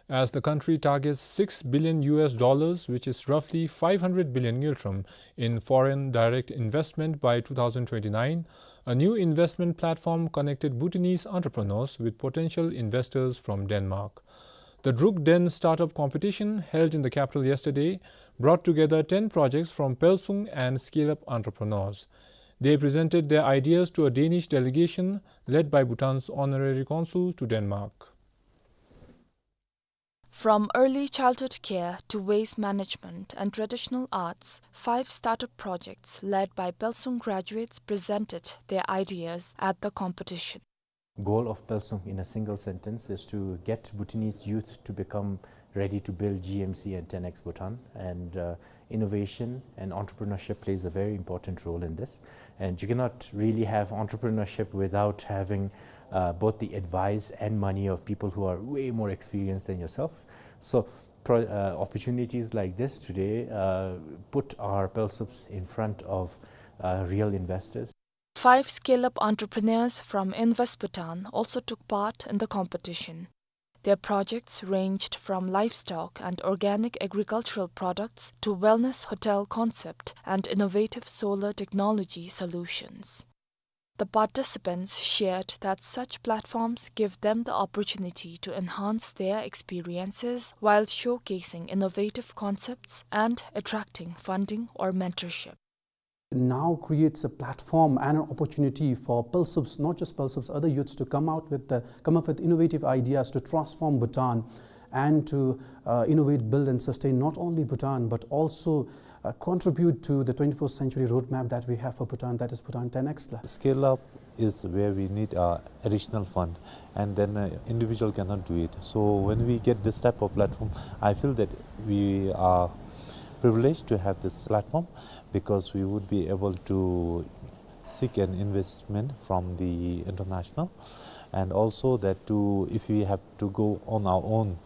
As the country targets six billion U S dollars, which is roughly five hundred billion ngultrum, in foreign direct investment by two thousand twenty-nine, a new investment platform connected Bhutanese entrepreneurs with potential investors from Denmark. The Druk Den Startup Competition, held in the capital yesterday, brought together ten projects from Pelsung and scale-up entrepreneurs. They presented their ideas to a Danish delegation led by Bhutan's honorary consul to Denmark. From early childhood care to waste management and traditional arts, five startup projects led by Pelsung graduates presented their ideas at the competition. Goal of PELSUMP, in a single sentence, is to get Bhutanese youth to become ready to build G M C and ten X Bhutan. And, uh, innovation and entrepreneurship plays a very important role in this. And you cannot really have entrepreneurship without having, uh, both the advice and money of people who are way more experienced than yourselves. So, pro-, uh, opportunities like this today, uh, put our PELSUPs in front of, uh, real investors. Five scale-up entrepreneurs from Invest Bhutan also took part in the competition. Their projects ranged from livestock and organic agricultural products to wellness hotel concept and innovative solar technology solutions. The participants shared that such platforms give them the opportunity to enhance their experiences while showcasing innovative concepts and attracting funding or mentorship. Now creates a platform and an opportunity for PELSUPs, not just PELSUPs, other youths to come out with the, come up with innovative ideas to transform Bhutan and to, uh, innovate, build and sustain not only Bhutan, but also, uh, contribute to the twenty-first century roadmap that we have for Bhutan, that is Bhutan ten X la. Scale up is where we need, uh, additional fund, and then, uh, individual cannot do it. So when we get this type of platform, I feel that we are privileged to have this platform, because we would be able to seek an investment from the international, and also that too, if we have to go on our own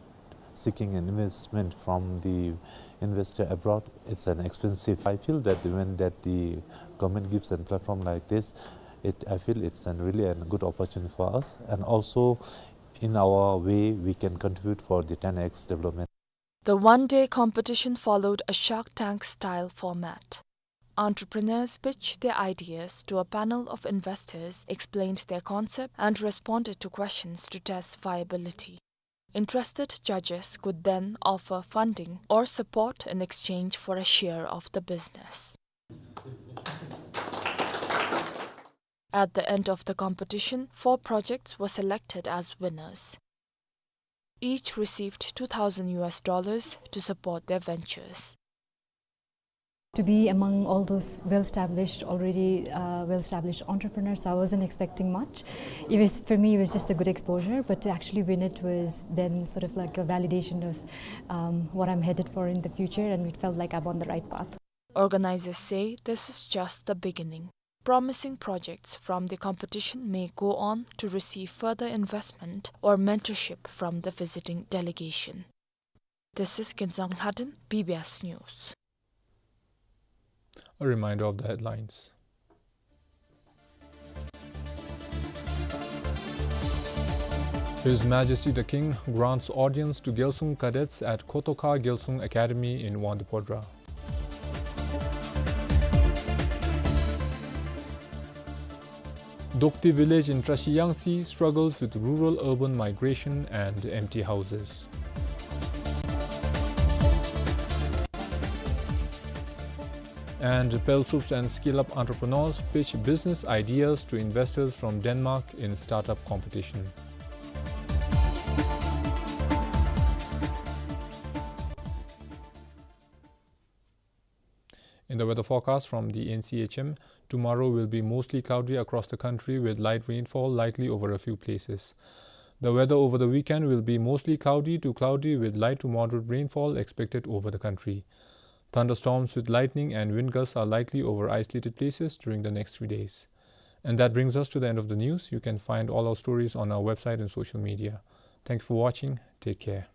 seeking an investment from the investor abroad, it's an expensive. I feel that when that the government gives a platform like this, it, I feel it's an really a good opportunity for us, and also in our way we can contribute for the ten X development. The one-day competition followed a Shark Tank style format. Entrepreneurs pitched their ideas to a panel of investors, explained their concept, and responded to questions to test viability. Interested judges could then offer funding or support in exchange for a share of the business. At the end of the competition, four projects were selected as winners. Each received two thousand U S dollars to support their ventures. To be among all those well-established, already, uh, well-established entrepreneurs, I wasn't expecting much. It was, for me, it was just a good exposure, but to actually win it was then sort of like a validation of, um, what I'm headed for in the future, and it felt like I'm on the right path. Organizers say this is just the beginning. Promising projects from the competition may go on to receive further investment or mentorship from the visiting delegation. This is Kensang Lhaden, B B S News. A reminder of the headlines. His Majesty the King grants audience to Gyalsung cadets at Kotoka Gyalsung Academy in Wangdue Phodrang. Dokte village in Trashiyangsi struggles with rural-urban migration and empty houses. And PELSUPs and scale-up entrepreneurs pitch business ideas to investors from Denmark in startup competition. In the weather forecast from the N C H M, tomorrow will be mostly cloudy across the country with light rainfall likely over a few places. The weather over the weekend will be mostly cloudy to cloudy with light to moderate rainfall expected over the country. Thunderstorms with lightning and wind gusts are likely over isolated places during the next three days. And that brings us to the end of the news. You can find all our stories on our website and social media. Thank you for watching. Take care.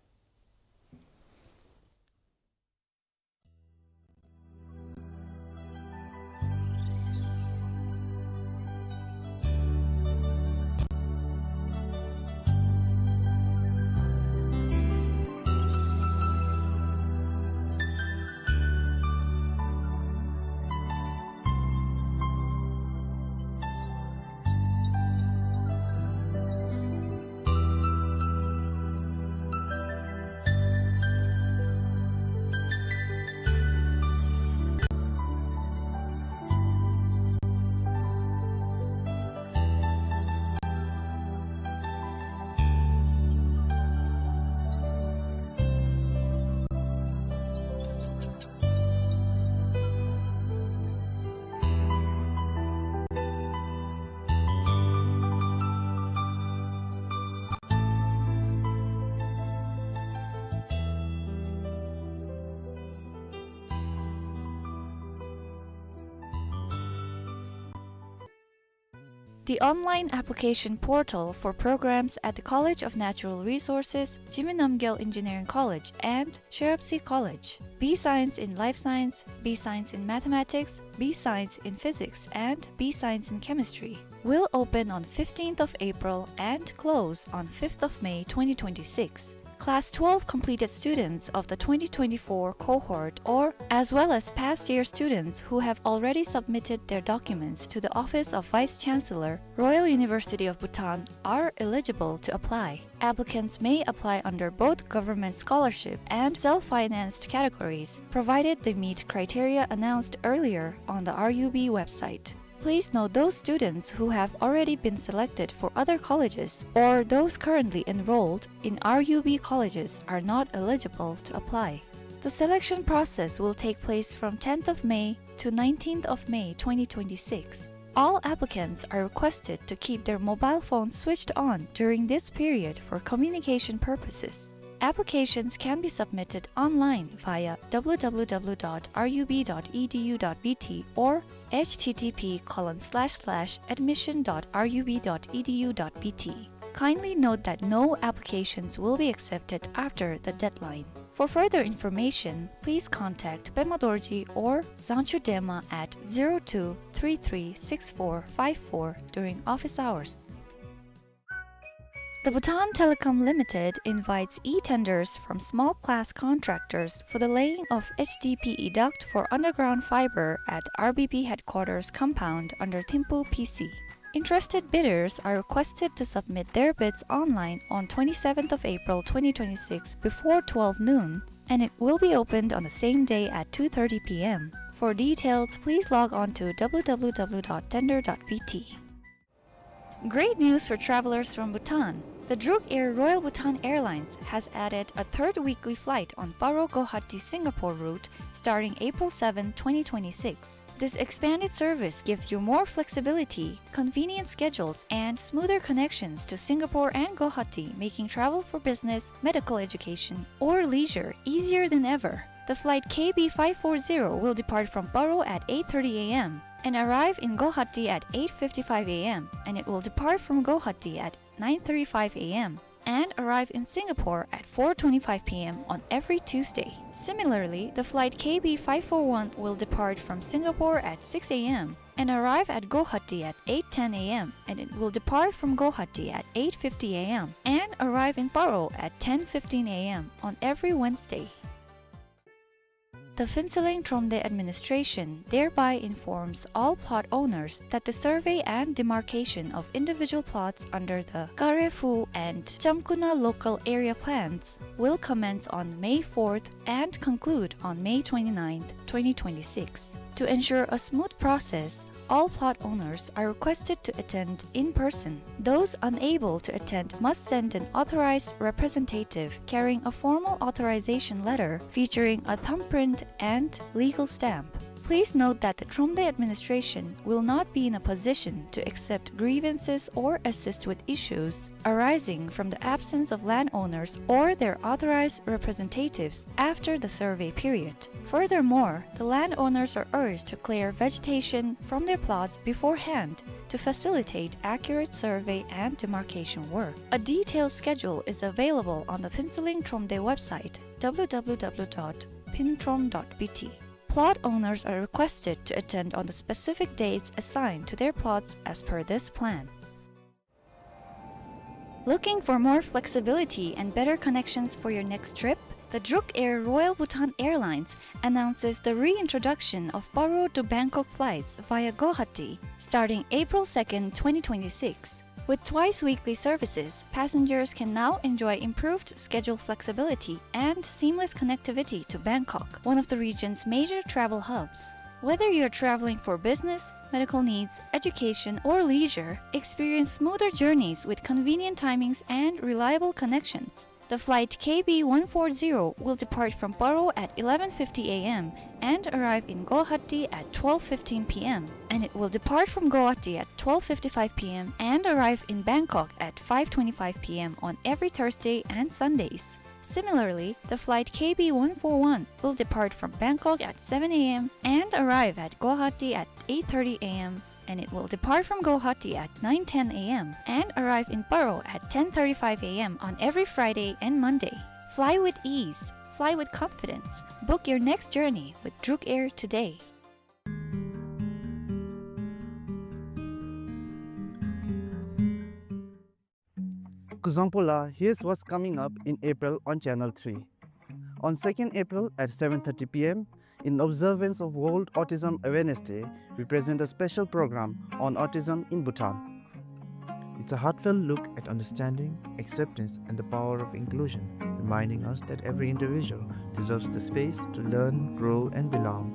The online application portal for programs at the College of Natural Resources, Jigme Namgyel Engineering College, and Sherabtse College. B Science in Life Science, B Science in Mathematics, B Science in Physics, and B Science in Chemistry will open on fifteenth of April and close on fifth of May twenty twenty-six. Class twelve completed students of the twenty twenty-four cohort or as well as past year students who have already submitted their documents to the Office of Vice Chancellor, Royal University of Bhutan are eligible to apply. Applicants may apply under both government scholarship and self-financed categories, provided they meet criteria announced earlier on the R U B website. Please note those students who have already been selected for other colleges or those currently enrolled in R U B colleges are not eligible to apply. The selection process will take place from tenth of May to nineteenth of May twenty twenty-six. All applicants are requested to keep their mobile phones switched on during this period for communication purposes. Applications can be submitted online via w w w dot r u b dot e d u dot b t or h t t p colon slash slash admission dot r u b dot e d u dot b t. Kindly note that no applications will be accepted after the deadline. For further information, please contact Pema Dorji or Zangchu Dema at zero two three three six four five four during office hours. The Bhutan Telecom Limited invites e-tenders from small class contractors for the laying of H D P E duct for underground fiber at R B P headquarters compound under Thimphu P C. Interested bidders are requested to submit their bids online on twenty-seventh of April twenty twenty-six before twelve noon, and it will be opened on the same day at two thirty p m. For details, please log on to w w w dot tender dot b t. Great news for travelers from Bhutan. The Druk Air Royal Bhutan Airlines has added a third weekly flight on Paro Guwahati Singapore route starting April seventh, twenty twenty-six. This expanded service gives you more flexibility, convenient schedules, and smoother connections to Singapore and Guwahati, making travel for business, medical education, or leisure easier than ever. The flight K B five four zero will depart from Paro at eight thirty a m and arrive in Guwahati at eight fifty-five a m, and it will depart from Guwahati at nine thirty-five a m and arrive in Singapore at four twenty-five p m on every Tuesday. Similarly, the flight K B five four one will depart from Singapore at six a m and arrive at Guwahati at eight ten a m, and it will depart from Guwahati at eight fifty a m and arrive in Paro at ten fifteen a m on every Wednesday. The Phuentsholing Thromde administration thereby informs all plot owners that the survey and demarcation of individual plots under the Karephu and Chamkuna local area plans will commence on May fourth and conclude on May twenty-ninth, twenty twenty-six. To ensure a smooth process, all plot owners are requested to attend in person. Those unable to attend must send an authorized representative carrying a formal authorization letter featuring a thumbprint and legal stamp. Please note that the Thromde administration will not be in a position to accept grievances or assist with issues arising from the absence of landowners or their authorized representatives after the survey period. Furthermore, the landowners are urged to clear vegetation from their plots beforehand to facilitate accurate survey and demarcation work. A detailed schedule is available on the Phuentsholing Thromde website, w w w dot phuentrom dot b t. Plot owners are requested to attend on the specific dates assigned to their plots as per this plan. Looking for more flexibility and better connections for your next trip? The Druk Air Royal Bhutan Airlines announces the reintroduction of Paro to Bangkok flights via Guwahati starting April second, twenty twenty-six. With twice weekly services, passengers can now enjoy improved schedule flexibility and seamless connectivity to Bangkok, one of the region's major travel hubs. Whether you're traveling for business, medical needs, education, or leisure, experience smoother journeys with convenient timings and reliable connections. The flight K B one four zero will depart from Paro at eleven fifty a m and arrive in Guwahati at twelve fifteen p m, and it will depart from Guwahati at twelve fifty-five p m and arrive in Bangkok at five twenty-five p m on every Thursday and Sundays. Similarly, the flight K B one four one will depart from Bangkok at seven a m and arrive at Guwahati at eight thirty a m and it will depart from Guwahati at nine ten a m and arrive in Paro at ten thirty-five a m on every Friday and Monday. Fly with ease. Fly with confidence. Book your next journey with Druk Air today. Kuzuzangpo la, here's what's coming up in April on Channel three. On second April at seven thirty p m, in observance of World Autism Awareness Day, we present a special program on autism in Bhutan. It's a heartfelt look at understanding, acceptance, and the power of inclusion, reminding us that every individual deserves the space to learn, grow, and belong.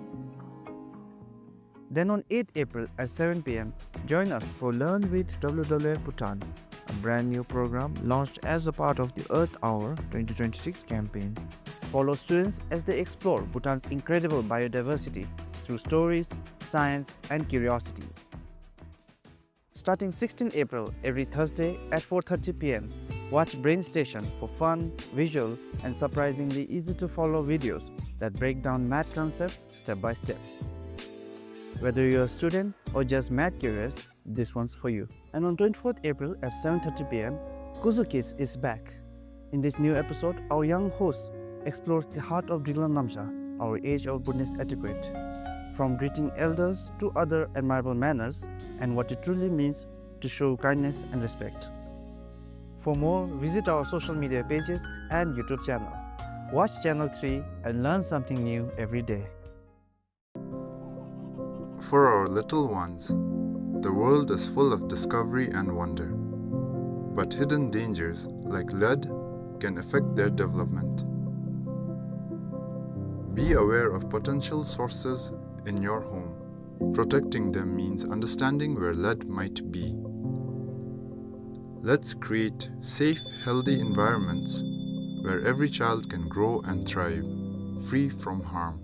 Then on eighth April at seven p m, join us for Learn with W W F Bhutan, a brand new program launched as a part of the Earth Hour twenty twenty-six campaign. Follow students as they explore Bhutan's incredible biodiversity through stories, science, and curiosity. Starting sixteenth April, every Thursday at four thirty p m, watch Brain Station for fun, visual, and surprisingly easy-to-follow videos that break down math concepts step by step. Whether you're a student or just math curious, this one's for you. And on twenty-fourth April at seven thirty p m, Kuzu Kids is back. In this new episode, our young host explores the heart of Driklang Namsha, our age-old Bhutanese etiquette, from greeting elders to other admirable manners and what it truly means to show kindness and respect. For more, visit our social media pages and YouTube channel. Watch Channel three and learn something new every day. For our little ones, the world is full of discovery and wonder, but hidden dangers like lead can affect their development. Be aware of potential sources in your home. Protecting them means understanding where lead might be. Let's create safe, healthy environments where every child can grow and thrive, free from harm.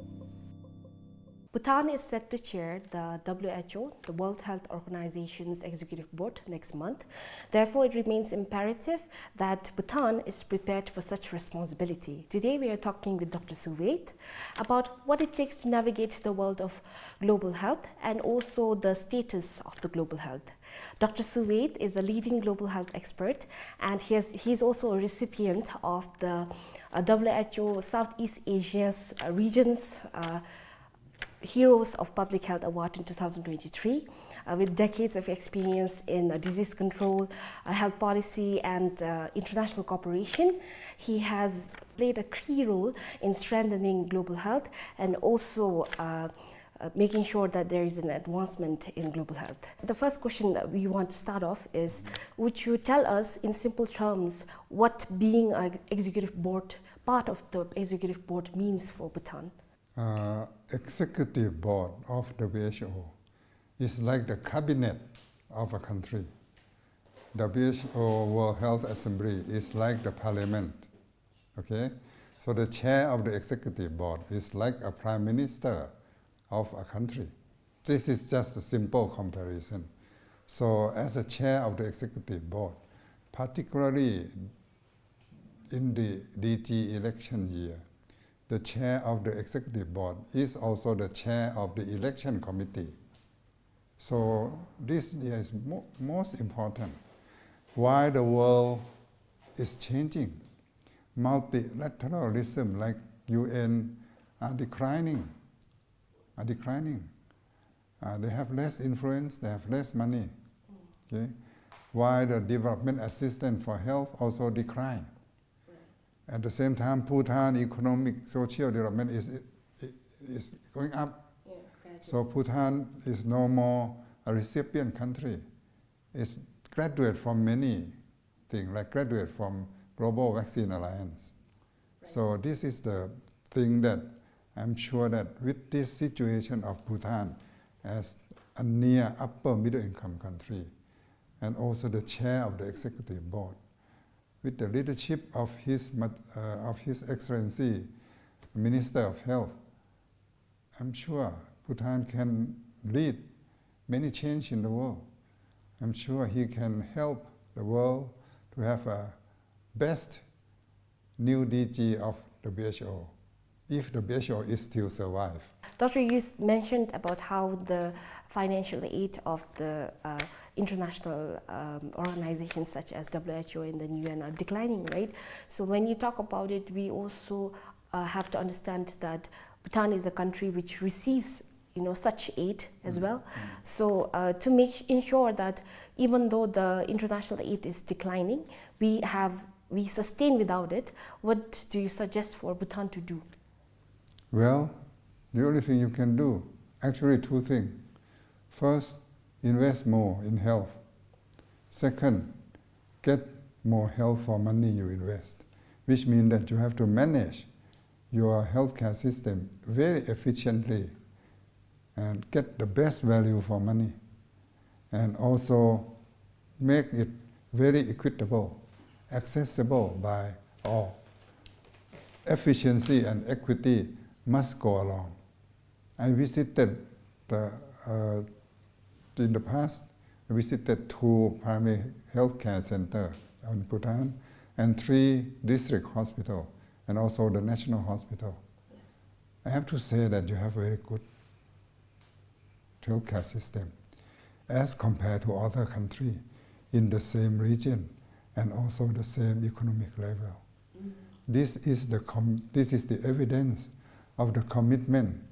Bhutan is set to chair the W H O, the World Health Organization's Executive Board, next month. Therefore, it remains imperative that Bhutan is prepared for such responsibility. Today, we are talking with Doctor Suvait about what it takes to navigate the world of global health and also the status of the global health. Doctor Suvait is a leading global health expert, and he has, he is also a recipient of the, uh, W H O Southeast Asia's, uh, region's, uh, Heroes of Public Health Award in two thousand twenty-three. Uh, with decades of experience in, uh, disease control, uh, health policy, and, uh, international cooperation, he has played a key role in strengthening global health and also, uh, uh, making sure that there is an advancement in global health. The first question that we want to start off is, would you tell us in simple terms what being an executive board, part of the executive board, means for Bhutan? Uh, executive board of W H O is like the cabinet of a country. W H O World Health Assembly is like the parliament. Okay? So the chair of the executive board is like a prime minister of a country. This is just a simple comparison. So as a chair of the executive board, particularly in the D G election year, the chair of the executive board is also the chair of the election committee. So this is mo-, most important. Why the world is changing? Multilateralism like U N are declining, are declining. Uh, they have less influence, they have less money. Okay? Why the development assistance for health also decline. At the same time, Bhutan economic, social development is, is going up. Yeah, gradually. So Bhutan is no more a recipient country. It's graduate from many things, like graduate from Global Vaccine Alliance. Right. So this is the thing that I'm sure that with this situation of Bhutan as a near upper middle income country, and also the chair of the executive board, with the leadership of His Mat-, uh, of His Excellency, Minister of Health, I'm sure Bhutan can lead many change in the world. I'm sure he can help the world to have a best new D G of the W H O. if the B H O is still survive. Doctor, you s- mentioned about how the financial aid of the uh, international um, organizations such as W H O and the U N are declining, right? So when you talk about it, we also uh, have to understand that Bhutan is a country which receives, you know, such aid as well. So uh, to make ensure that even though the international aid is declining, we have we sustain without it. What do you suggest for Bhutan to do? Well, the only thing you can do, actually two things. First, invest more in health. Second, get more health for money you invest, which means that you have to manage your healthcare system very efficiently and get the best value for money, and also make it very equitable, accessible by all. Efficiency and equity must go along. I visited the, uh, in the past, I visited two primary healthcare center in Bhutan and three district hospital and also the national hospital. I have to say that you have very good healthcare system as compared to other country in the same region and also the same economic level. This is the com- this is the evidence of the commitment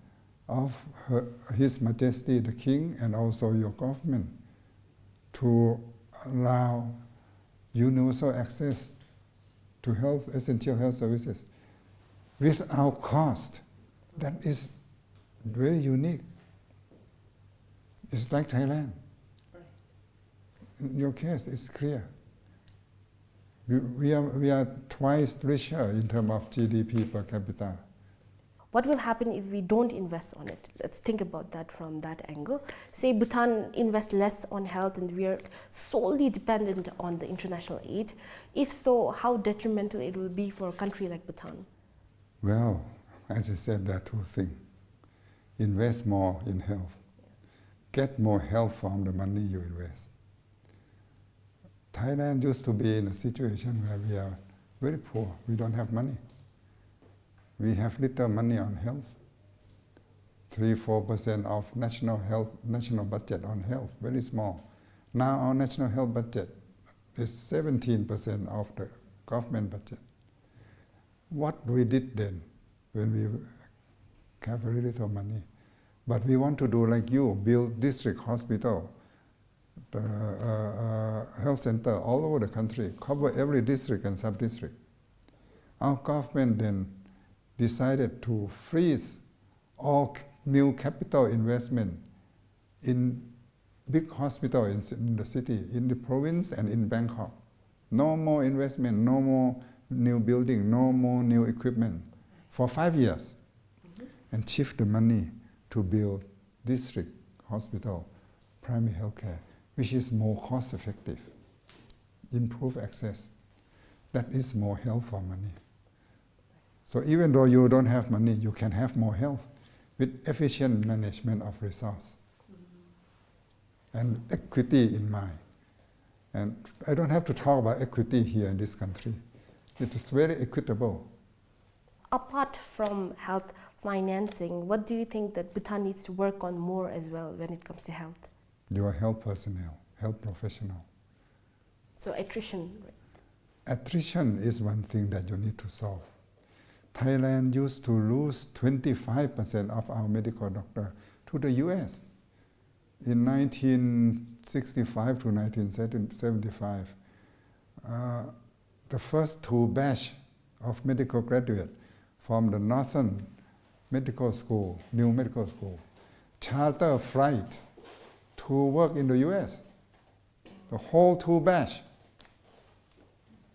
of Her, His Majesty the King and also your government to allow universal access to health, essential health services without cost. That is very unique. It's like Thailand. In your case, it's clear. We, we are, we are twice richer in terms of G D P per capita. What will happen if we don't invest on it? Let's think about that from that angle. Say Bhutan invests less on health and we are solely dependent on the international aid. If so, how detrimental it will be for a country like Bhutan? Well, as I said, there are two things. Invest more in health. Get more health from the money you invest. Thailand used to be in a situation where we are very poor. We don't have money. We have little money on health. Three, four percent of national health, national budget on health, very small. Now our national health budget is seventeen percent of the government budget. What we did then, when we have very little money, but we want to do like you, build district hospital, uh, uh, uh, health center all over the country, cover every district and sub-district. Our government then decided to freeze all c- new capital investment in big hospital in, ci- in the city, in the province and in Bangkok. No more investment, no more new building, no more new equipment for five years. And shift the money to build district hospital, primary healthcare, which is more cost effective, improve access. That is more health for money. So even though you don't have money, you can have more health with efficient management of resource and equity in mind. And I don't have to talk about equity here in this country. It is very equitable. Apart from health financing, what do you think that Bhutan needs to work on more as well when it comes to health? Your health personnel, health professional. So attrition. Attrition is one thing that you need to solve. Thailand used to lose twenty-five percent of our medical doctor to the U S. In nineteen sixty-five to nineteen seventy-five, uh, the first two batch of medical graduate from the Northern Medical School, New Medical School, charter flight to work in the U S. The whole two batch.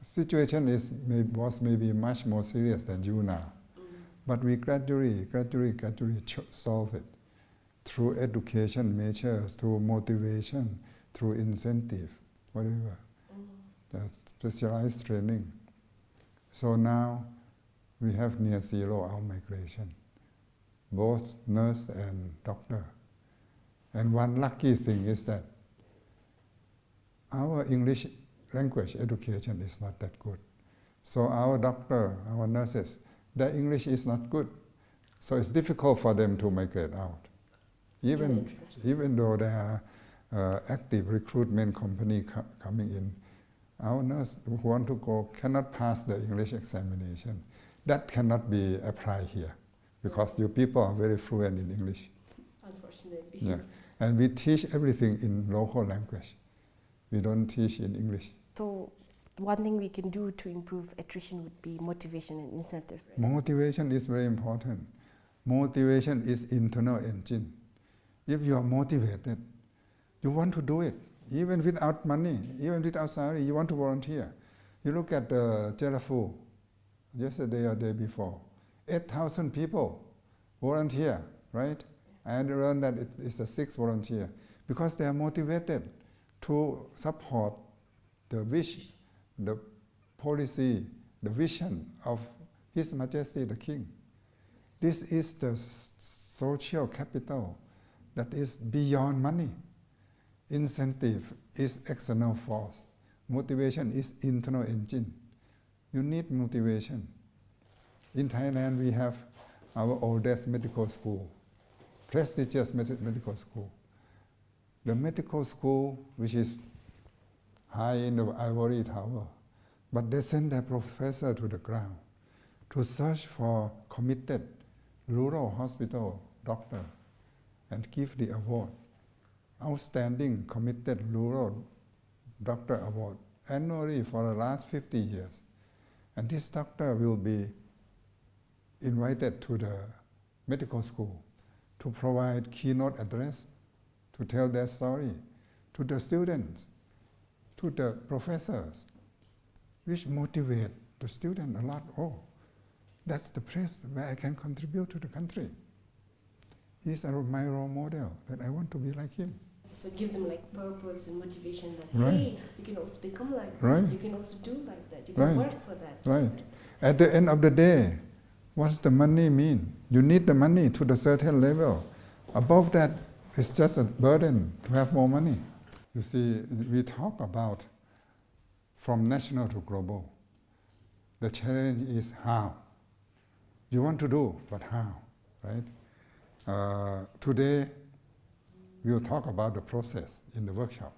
Situation is, may, was maybe much more serious than you now. But we gradually, gradually, gradually ch- solve it through education measures, through motivation, through incentive, whatever. The specialized training. So now we have near zero outmigration, both nurse and doctor. And one lucky thing is that our English language education is not that good. So our doctor, our nurses, their English is not good. So it's difficult for them to migrate out. Even, even though there are uh, active recruitment company co- coming in, our nurse who want to go cannot pass the English examination. That cannot be applied here because your people are very fluent in English. Unfortunately. Yeah. And we teach everything in local language. We don't teach in English. So one thing we can do to improve attrition would be motivation and incentive, right? Motivation is very important. Motivation is internal engine. If you are motivated, you want to do it, even without money, even without salary, you want to volunteer. You look at the Chalafu, yesterday or day before, eight thousand people volunteer, right? I learned that it, it's a six volunteer because they are motivated to support the wish, the policy, the vision of His Majesty the King. This is the s- social capital that is beyond money. Incentive is external force. Motivation is internal engine. You need motivation. In Thailand, we have our oldest medical school, prestigious med- medical school. The medical school, which is high in the ivory tower, but they send their professor to the ground to search for committed rural hospital doctor and give the award, outstanding committed rural doctor award annually for the last fifty years. And this doctor will be invited to the medical school to provide keynote address, to tell their story to the students, to the professors, which motivate the student a lot. Oh, that's the place where I can contribute to the country. He's a, my role model that I want to be like him. So give them like purpose and motivation that, right, hey, you can also become like that. Right. You can also do like that. You can, right, work for that. Right. At the end of the day, what's the money mean? You need the money to the certain level. Above that, it's just a burden to have more money. You see, we talk about from national to global. The challenge is how. You want to do, but how, right? Uh, today, we will talk about the process in the workshop,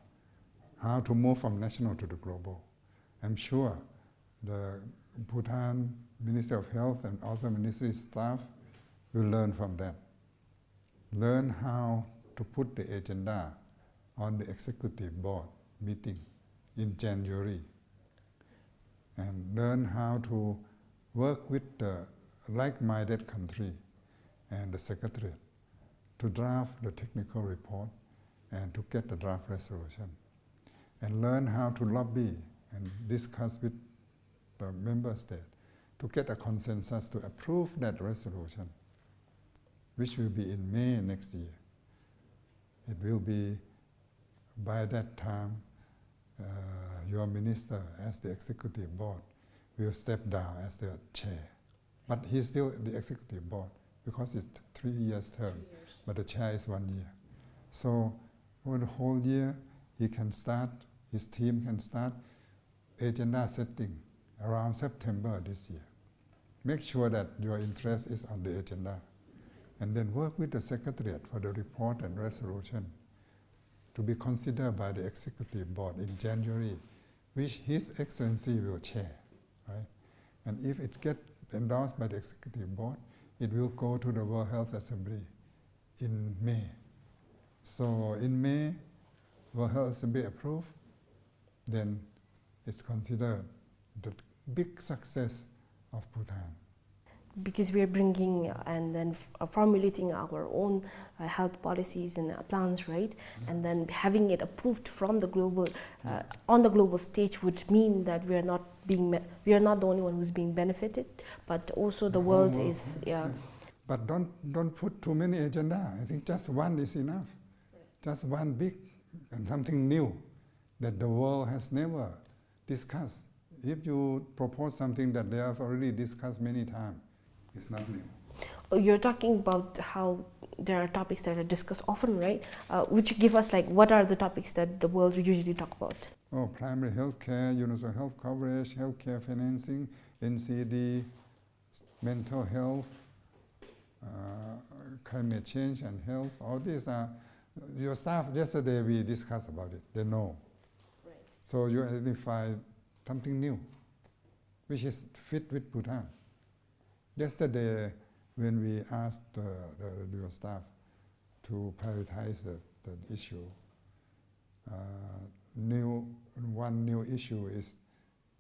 how to move from national to the global. I'm sure the Bhutan Ministry of Health and other ministry staff will learn from that. Learn how to put the agenda on the executive board meeting in January, and learn how to work with the like-minded country and the secretariat to draft the technical report and to get the draft resolution, and learn how to lobby and discuss with the member state to get a consensus to approve that resolution, which will be in May next year. It will be by that time, uh, your minister as the executive board will step down as the chair. But he's still the executive board because it's th- three years term, three years, but the chair is one year. So for the whole year, he can start, his team can start agenda setting around September this year. Make sure that your interest is on the agenda. And then work with the secretariat for the report and resolution to be considered by the executive board in January, which His Excellency will chair, right? And if it get endorsed by the executive board, it will go to the World Health Assembly in May. So in May, World Health Assembly approve, then it's considered the big success of Bhutan. Because we are bringing and then f- uh, formulating our own uh, health policies and uh, plans, right? And then having it approved from the global, uh, on the global stage would mean that we are not being, me- we are not the only one who's being benefited, but also the world is, yeah. But don't, don't put too many agenda. I think just one is enough. Just one big and something new that the world has never discussed. If you propose something that they have already discussed many times, it's not new. Oh, you're talking about how there are topics that are discussed often, right? Uh, would you give us, like, what are the topics that the world usually talk about? Oh, primary health care, universal health coverage, health care financing, N C D, mental health, uh, climate change and health. All these are your staff. Yesterday we discussed about it. They know. Right. So you identify something new, which is fit with Bhutan. Yesterday, when we asked the, the, your staff to prioritize the, the issue, uh, new, one new issue is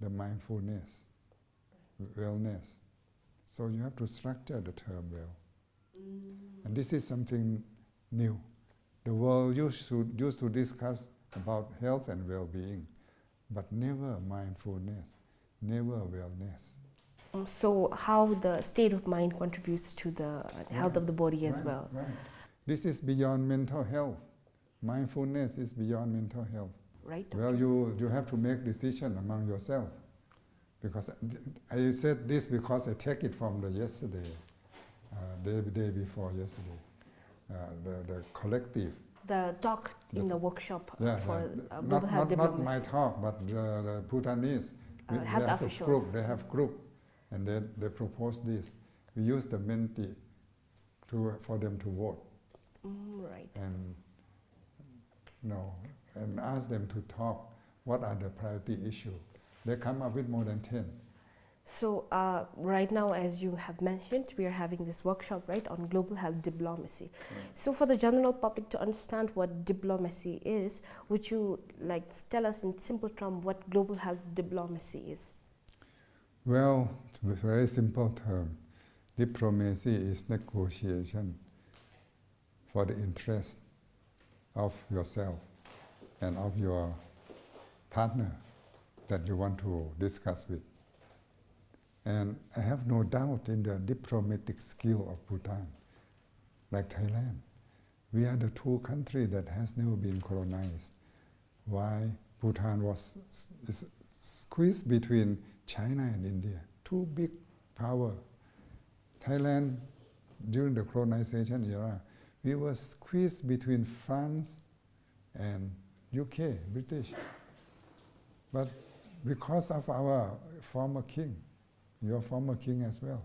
the mindfulness, wellness. So you have to structure the term well. And this is something new. The world used to, used to discuss about health and well-being, but never mindfulness, never wellness. So how the state of mind contributes to the health of the body as well. Right. This is beyond mental health. Mindfulness is beyond mental health. Right, Well, doctor? you, you have to make decision among yourself. Because I said this because I take it from the yesterday, uh, day, day before yesterday, uh, the, the collective. The talk in The- the workshop uh, Yeah, for yeah. uh, Not, global health not, not my diplomacy. Talk, but the, the Bhutanese. Uh, We- they health have a officials. Group, they have group, and then they propose this. We use the Menti to, for them to vote Mm, right. and, you know, and ask them to talk. What are the priority issue? They come up with more than ten. So uh, right now, as you have mentioned, we are having this workshop, right, on global health diplomacy. So for the general public to understand what diplomacy is, would you like tell us in simple term what global health diplomacy is? Well, to a very simple term, diplomacy is negotiation for the interest of yourself and of your partner that you want to discuss with. And I have no doubt in the diplomatic skill of Bhutan, like Thailand. We are the two country that has never been colonized. Why Bhutan was s- is squeezed between China and India, two big power. Thailand, during the colonization era, we were squeezed between France and U K, British. But because of our former king, your former king as well,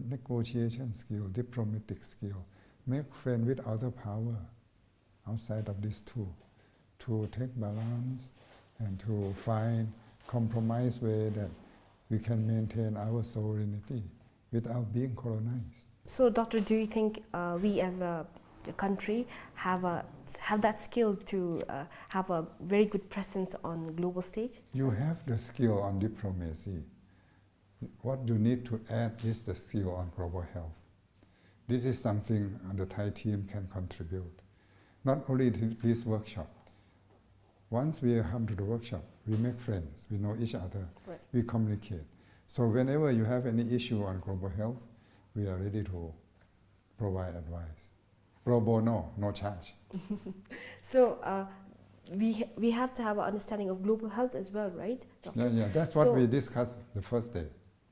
negotiation skill, diplomatic skill, make friend with other power outside of these two, to take balance and to find compromise way that we can maintain our sovereignty without being colonized. So, Doctor, do you think uh, we as a, a country have a have that skill to uh, have a very good presence on global stage? You have the skill on diplomacy. What you need to add is the skill on global health. This is something the Thai team can contribute. Not only th- this workshop. Once we come to the workshop, we make friends, we know each other, Right. We communicate. So whenever you have any issue on global health, we are ready to provide advice. Pro bono, no charge. So, uh, we ha- we have to have an understanding of global health as well, right, Doctor? Yeah, yeah, that's what So- we discussed the first day.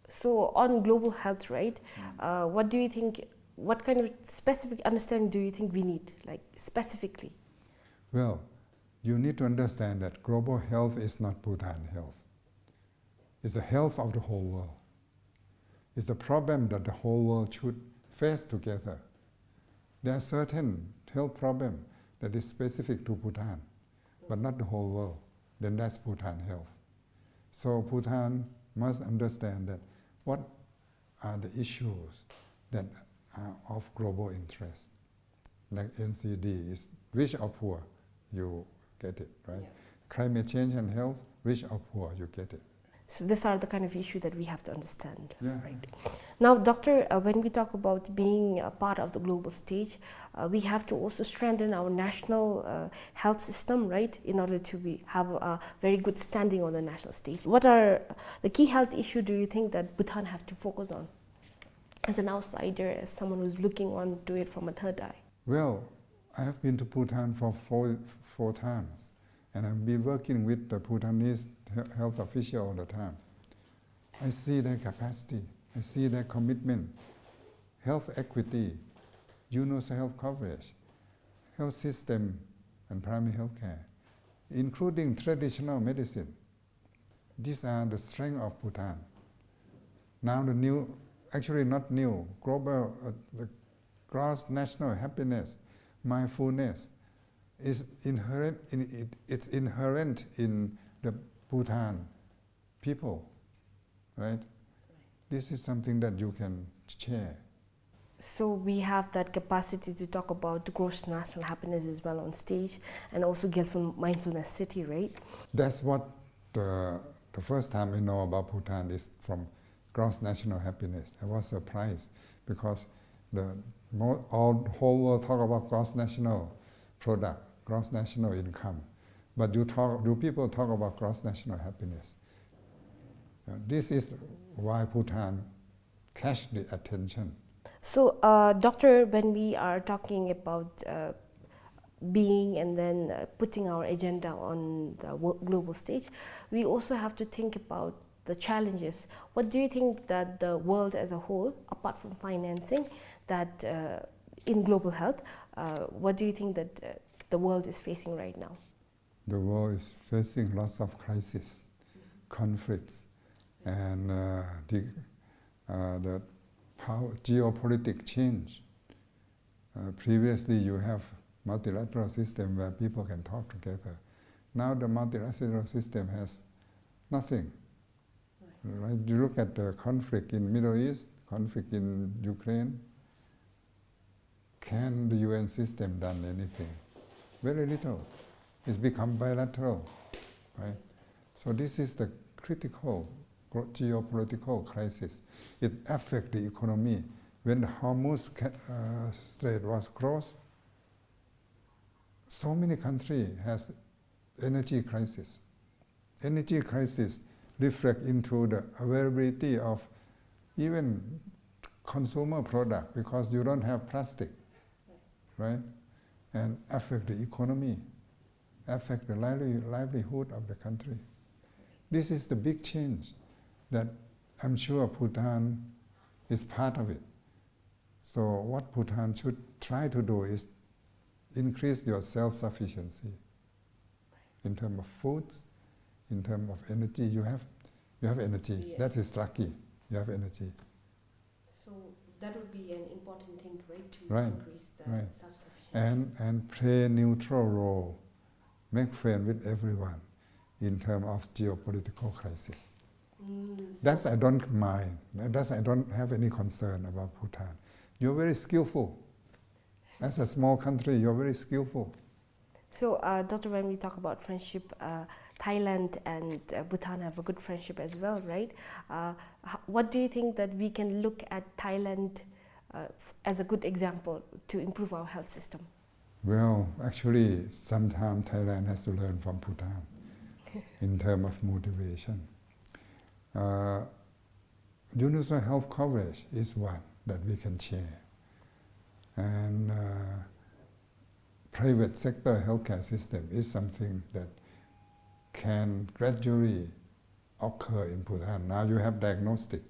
So, on global health, right? Uh, what do you think? What kind of specific understanding do you think we need, like, specifically? Well, you need to understand that global health is not Bhutan health. It's the health of the whole world. It's the problem that the whole world should face together. There are certain health problems that is specific to Bhutan, but not the whole world. Then that's Bhutan health. So Bhutan must understand that what are the issues that are of global interest. Like N C D is rich or poor, you get it, right? Yeah. Climate change and health, rich or poor, you get it. So these are the kind of issue that we have to understand, Yeah. Right? Now, Doctor, uh, when we talk about being a part of the global stage, uh, we have to also strengthen our national uh, health system, right, in order to be, have a very good standing on the national stage. What are the key health issue do you think that Bhutan have to focus on? As an outsider, as someone who's looking on to it from a third eye? Well, I have been to Bhutan for four, four times, and I've been working with the Bhutanese he- health official all the time. I see their capacity, I see their commitment, health equity, universal health coverage, health system, and primary health care, including traditional medicine. These are the strength of Bhutan. Now the new Actually not new. Global, uh, the gross national happiness, mindfulness, is inherent in it, it's inherent in the Bhutan people, right? This is something that you can share. So we have that capacity to talk about the gross national happiness as well on stage, and also Gyalfun Mindfulness City, right? That's what the, the first time we know about Bhutan is from gross national happiness. I was surprised because the mo-, all whole world talk about gross national product, gross national income. But you talk, you people talk about gross national happiness. Uh, this is why Bhutan catch the attention. So, uh, Doctor, when we are talking about uh, being and then uh, putting our agenda on the wo- global stage, we also have to think about the challenges. What do you think that the world as a whole, apart from financing, that uh, in global health, uh, what do you think that uh, the world is facing right now? The world is facing lots of crisis, conflicts, and uh, the, uh, the power, geopolitic change. Uh, previously, you have multilateral system where people can talk together. Now the multilateral system has nothing. Right? You look at the conflict in Middle East, conflict in Ukraine. Can the U N system done anything? Very little. It's become bilateral, right? So this is the critical gro- geopolitical crisis. It affects the economy. When the Hormuz ca- uh, Strait was closed, so many countries has energy crisis. Energy crisis reflect into the availability of even consumer product because you don't have plastic, right? And affect the economy, affect the lively- livelihood of the country. This is the big change that I'm sure Bhutan is part of it. So what Bhutan should try to do is increase your self-sufficiency in terms of foods, in terms of energy. You have, you have energy. Yes. That is lucky. You have energy. So that would be an important thing, right, to Right, increase the right. Self-sufficiency. And, and play neutral role. Make friend with everyone in terms of geopolitical crisis. Mm, so That's I don't mind. That's I don't have any concern about Bhutan. You're very skillful. As a small country, you're very skillful. So, uh, Doctor, when we talk about friendship, uh, Thailand and uh, Bhutan have a good friendship as well, right? Uh, h- what do you think that we can look at Thailand uh, f- as a good example to improve our health system? Well, actually, sometimes Thailand has to learn from Bhutan in terms of motivation. Uh, universal health coverage is one that we can share. And uh, private sector healthcare system is something that can gradually occur in Bhutan. Now you have diagnostic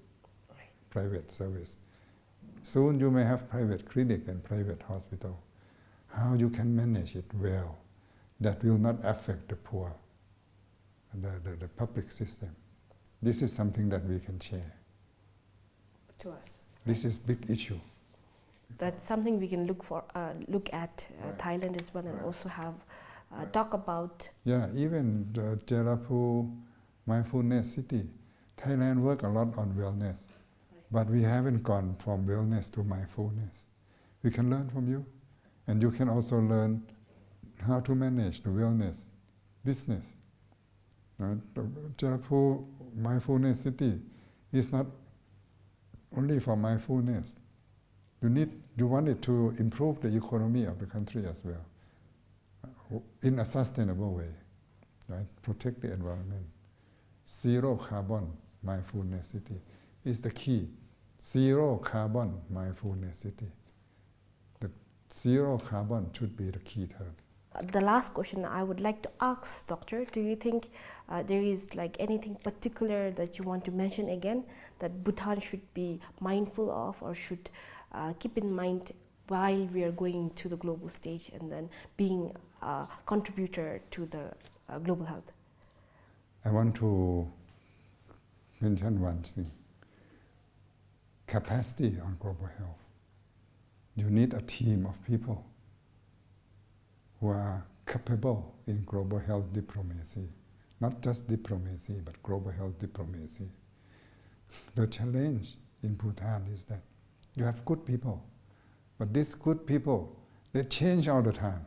private service. Soon you may have private clinic and private hospital. How you can manage it well that will not affect the poor, the, the, the public system. This is something that we can share. To us. This is big issue. That's something we can look for, uh, look at uh, Right. Thailand as well, and Right. Also have uh, Right. Talk about. Yeah, even the Jailabhoo Mindfulness City, Thailand work a lot on wellness, but we haven't gone from wellness to mindfulness. We can learn from you, and you can also learn how to manage the wellness business. Right? The Jailabhoo Mindfulness City is not only for mindfulness. You need, you want it to improve the economy of the country as well, uh, in a sustainable way, right? Protect the environment. Zero carbon mindfulness city is the key. Zero carbon mindfulness city. The zero carbon should be the key term. Uh, The last question I would like to ask, Doctor, do you think uh, there is like anything particular that you want to mention again that Bhutan should be mindful of or should uh, keep in mind while we are going to the global stage and then being a contributor to the uh, global health? I want to mention one thing. capacity on global health. You need a team of people who are capable in global health diplomacy. Not just diplomacy, but global health diplomacy. The challenge in Bhutan is that you have good people, but these good people, they change all the time.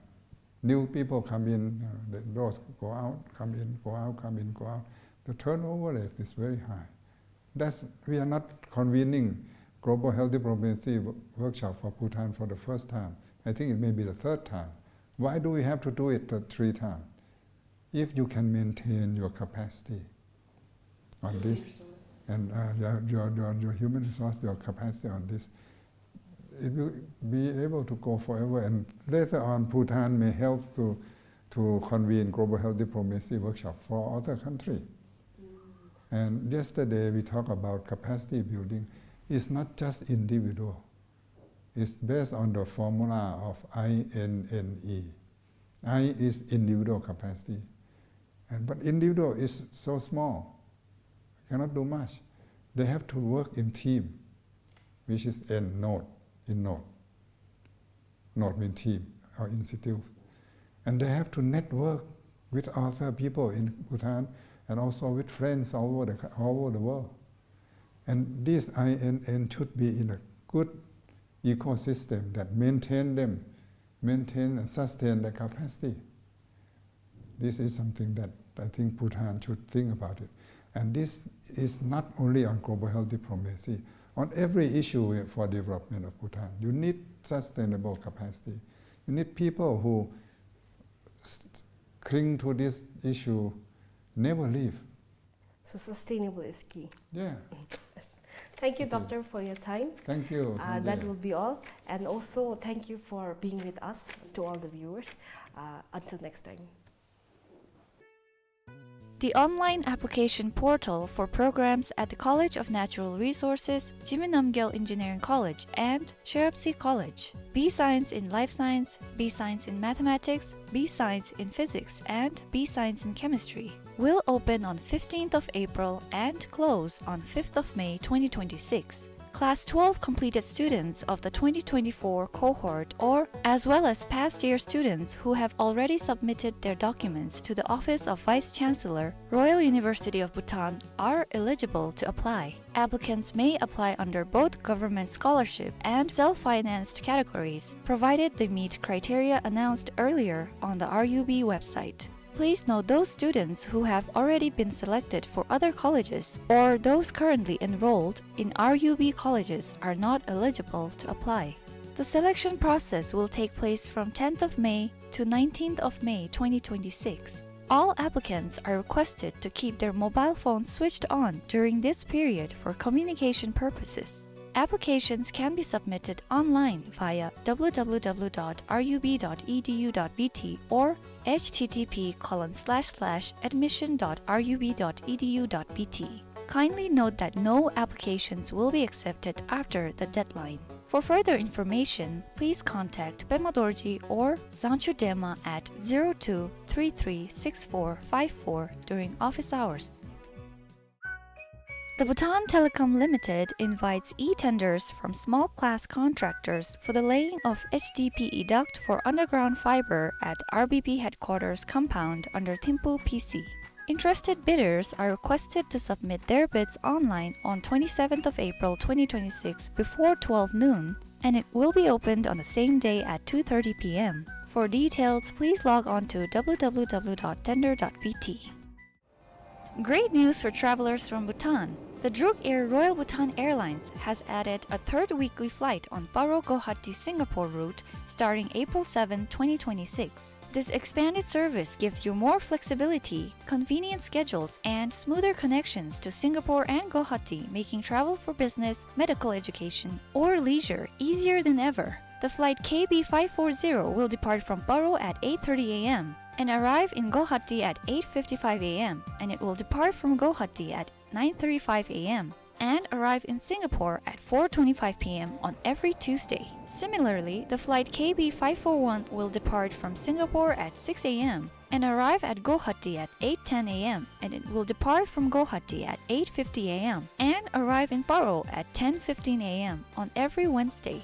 New people come in, uh, the, those go out, come in, go out, come in, go out. The turnover rate is very high. That's, we are not convening Global Health Diplomacy wo-, Workshop for Bhutan for the first time. I think it may be the third time. Why do we have to do it the three times? If you can maintain your capacity on this, and, uh, your, your, your, your human resource, your capacity on this, it will be able to go forever. And later on, Bhutan may help to, to convene Global Health Diplomacy Workshop for other country. And yesterday we talked about capacity building. It's not just individual. It's based on the formula of I N N E. I is individual capacity. And, but individual is so small, cannot do much. They have to work in team, which is N, node, in node. Node mean team or institute. And they have to network with other people in Bhutan and also with friends all over the, all over the world. And this I N N should be in a good ecosystem that maintain them, maintain and sustain the capacity. This is something that I think Bhutan should think about it. And this is not only on global health diplomacy, on every issue for development of Bhutan. You need sustainable capacity. You need people who s-, cling to this issue, never leave. So sustainable is key. Yeah. Yes. Thank you, Doctor, for your time. Thank you, uh, that Sanjay. Will be all. And also, thank you for being with us, to all the viewers. Uh, until next time. The online application portal for programs at the College of Natural Resources, Jigme Namgyel Engineering College, and Sherabtse College. B Science in Life Science, B Science in Mathematics, B Science in Physics, and B Science in Chemistry will open on fifteenth of April and close on fifth of May twenty twenty-six. Class twelve completed students of the twenty twenty-four cohort, or as well as past year students who have already submitted their documents to the Office of Vice Chancellor, Royal University of Bhutan, are eligible to apply. Applicants may apply under both government scholarship and self-financed categories, provided they meet criteria announced earlier on the R U B website. Please note, those students who have already been selected for other colleges or those currently enrolled in R U B colleges are not eligible to apply. The selection process will take place from tenth of May to nineteenth of May twenty twenty-six. All applicants are requested to keep their mobile phones switched on during this period for communication purposes. Applications can be submitted online via W W W dot R U B dot E D U dot B T or H T T P colon slash slash admission dot R U B dot E D U dot B T. Kindly note that no applications will be accepted after the deadline. For further information, please contact Pema Dorji or Zangchu Dema at zero two three three six four five four during office hours. The Bhutan Telecom Limited invites e-tenders from small class contractors for the laying of H D P E duct for underground fiber at R B B headquarters compound under Thimphu P C. Interested bidders are requested to submit their bids online on twenty-seventh of April twenty twenty-six before twelve noon, and it will be opened on the same day at two thirty P M. For details, please log on to W W W dot tender dot B T. Great news for travelers from Bhutan. The Druk Air Royal Bhutan Airlines has added a third weekly flight on Paro Guwahati Singapore route starting April seventh, twenty twenty-six. This expanded service gives you more flexibility, convenient schedules, and smoother connections to Singapore and Guwahati, making travel for business, medical education, or leisure easier than ever. The flight K B five four zero will depart from Paro at eight thirty A M and arrive in Guwahati at eight fifty-five A M, and it will depart from Guwahati at nine thirty-five A M and arrive in Singapore at four twenty-five P M on every Tuesday. Similarly, the flight K B five four one will depart from Singapore at six A M and arrive at Guwahati at eight ten a m, and it will depart from Guwahati at eight fifty a m and arrive in Paro at ten fifteen a m on every Wednesday.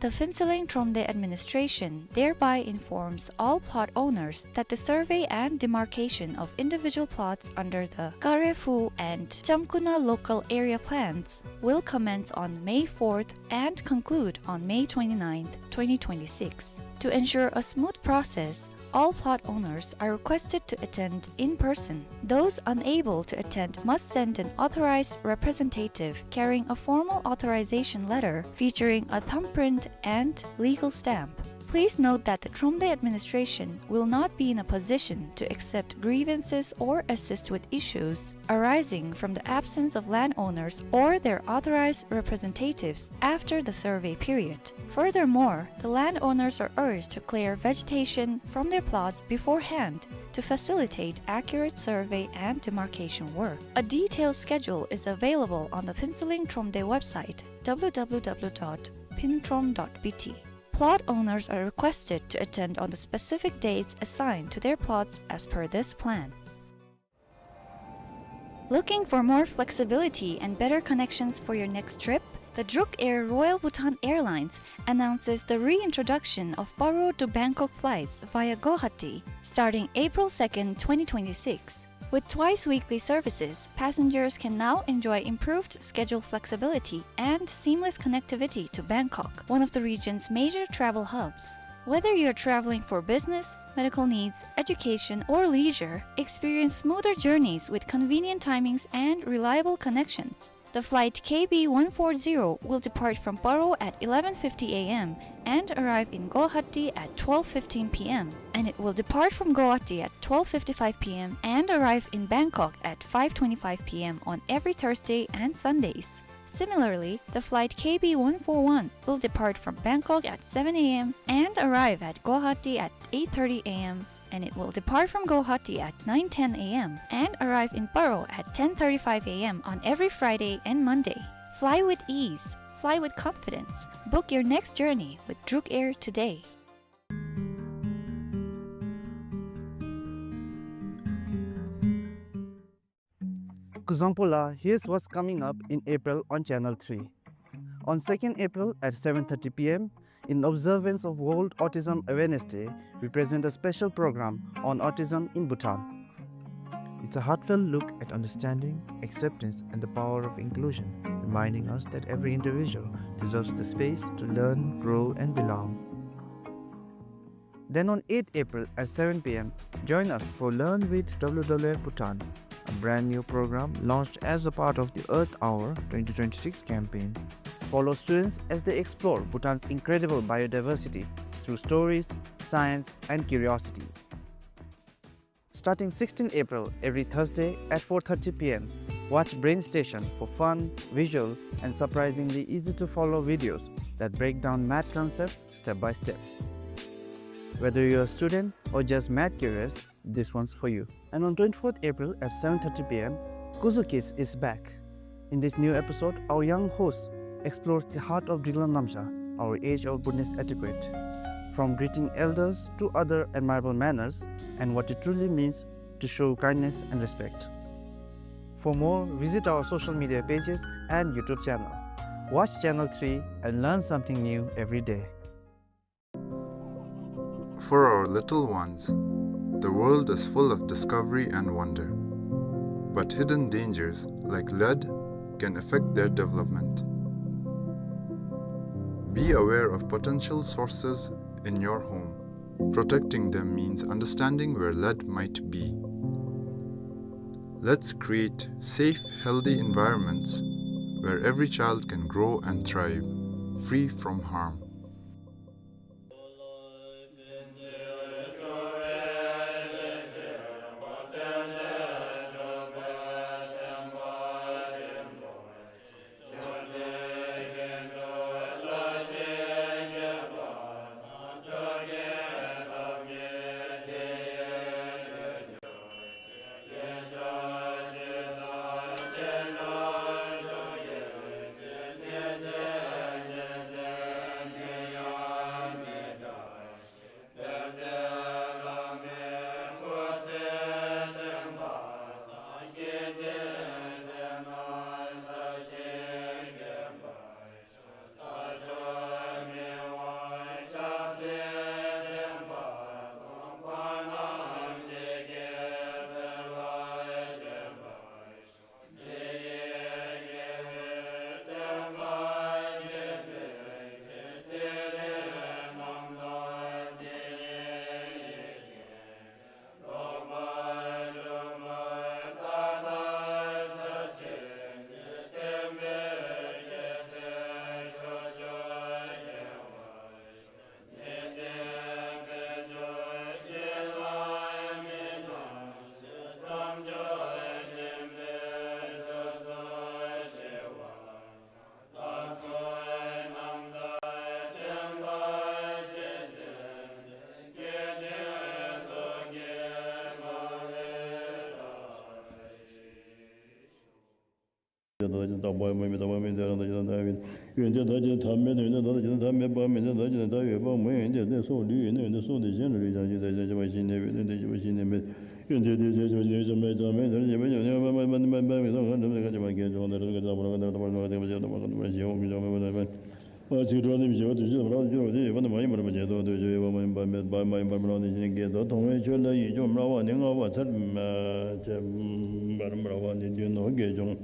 The Phuentsholing Thromde administration thereby informs all plot owners that the survey and demarcation of individual plots under the Kare Phu and Chamkuna local area plans will commence on May fourth and conclude on May twenty-ninth, twenty twenty-six. To ensure a smooth process, all plot owners are requested to attend in person. Those unable to attend must send an authorized representative carrying a formal authorization letter featuring a thumbprint and legal stamp. Please note that the Thromde administration will not be in a position to accept grievances or assist with issues arising from the absence of landowners or their authorized representatives after the survey period. Furthermore, the landowners are urged to clear vegetation from their plots beforehand to facilitate accurate survey and demarcation work. A detailed schedule is available on the Phuentsholing Thromde website, w w w dot phuentrom dot b t. Plot owners are requested to attend on the specific dates assigned to their plots as per this plan. Looking for more flexibility and better connections for your next trip? The Druk Air Royal Bhutan Airlines announces the reintroduction of Paro to Bangkok flights via Guwahati starting April second, twenty twenty-six. With twice weekly services, passengers can now enjoy improved schedule flexibility and seamless connectivity to Bangkok, one of the region's major travel hubs. Whether you're traveling for business, medical needs, education, or leisure, experience smoother journeys with convenient timings and reliable connections. The flight K B one four zero will depart from Paro at eleven fifty a m and arrive in Guwahati at twelve fifteen p m, and it will depart from Guwahati at twelve fifty-five p m and arrive in Bangkok at five twenty-five p m on every Thursday and Sundays. Similarly, the flight K B one four one will depart from Bangkok at seven a m and arrive at Guwahati at eight thirty a m, and it will depart from Guwahati at nine ten a m and arrive in Paro at ten thirty-five a m on every Friday and Monday. Fly with ease. Fly with confidence. Book your next journey with Druk Air today. Kuzuzangpo la, here's what's coming up in April on Channel three. On second April at seven thirty p m, in observance of World Autism Awareness Day, we present a special program on autism in Bhutan. It's a heartfelt look at understanding, acceptance, and the power of inclusion, reminding us that every individual deserves the space to learn, grow, and belong. Then on eighth April at seven p m, join us for Learn with W W F Bhutan, a brand new program launched as a part of the Earth Hour twenty twenty-six campaign. Follow students as they explore Bhutan's incredible biodiversity through stories, science, and curiosity. Starting sixteenth April, every Thursday at four thirty p m, watch Brain Station for fun, visual, and surprisingly easy-to-follow videos that break down math concepts step by step. Whether you're a student or just math curious, this one's for you. And on twenty-fourth April at seven thirty p m, Kuzu Kids is back. In this new episode, our young host explores the heart of Driklang Namsha, our age-old Bhutanese etiquette, from greeting elders to other admirable manners and what it truly means to show kindness and respect. For more, visit our social media pages and YouTube channel. Watch Channel three and learn something new every day. For our little ones, the world is full of discovery and wonder. But hidden dangers, like lead, can affect their development. Be aware of potential sources in your home. Protecting them means understanding where lead might be. Let's create safe, healthy environments where every child can grow and thrive, free from harm. དེ་དག་ཅིག་རྟག་པ་མེད་མི་རྟག་པ་མེད་དེ་རང་དག་ཅིག་རྟག་ཡོད་ཡོན་ཏན་དག་ཅིག་ཐ་མལ་ཡོན་ཏན་དག་ཅིག་ཐ་མལ་པ་མེད་ཡོན་ཏན་དག་ཅིག་ཐ་ཡོད་པ་མེད་ཡོན་ཏན་དེ་སྲོག་ལུས་ཡོན་ཏན་ཡོན་ཏན་སྲོག་དེ་གཞན་ལུས་ཀྱང་ཅི་ཟེར་ཤེས་པ་ཤེས་ནས་ཡོན་ཏན་ཤེས་པ་ཤེས་ནས་མེད་ཡོན་ཏན་དེ་ཤེས་པ་ཤེས་ནས་ཡོན་ཏན་མེད་ཀྱང་མེད་དེ་ཤེས་པ་ཤེས་ནས་ཡོན་ཏན་མེད་པ་མེད་ཀྱང་མེད་དེ་ཤེས་པ་ཤེས་ནས་མེད་ཡོན་ཏན་དེ་ཤེས་པ་ཤེས་ནས་མེད་ཡོན་ཏན་མེད་ཚིག་གྲོགས་ནི་བཞི་པ་དུས་ཕྱིས་སུ་རང་བཞིན་གྱི་ཡོད་པ་ནི་མ་ཡིན་པར་མ་ཡིན་པར་མ་ཡིན་པར་མ་རང་བཞིན་གྱི་དོ་མཐོང་བའི་ཆོས་ལ་ཡིད་འཇོག་སྨྲ་བ་ནི་ལྔ་པ་ཚར་མ་བྱེད་པར་སྨྲ་བ་ནི་བདུན་ནོ། དགེ་སྦྱོང་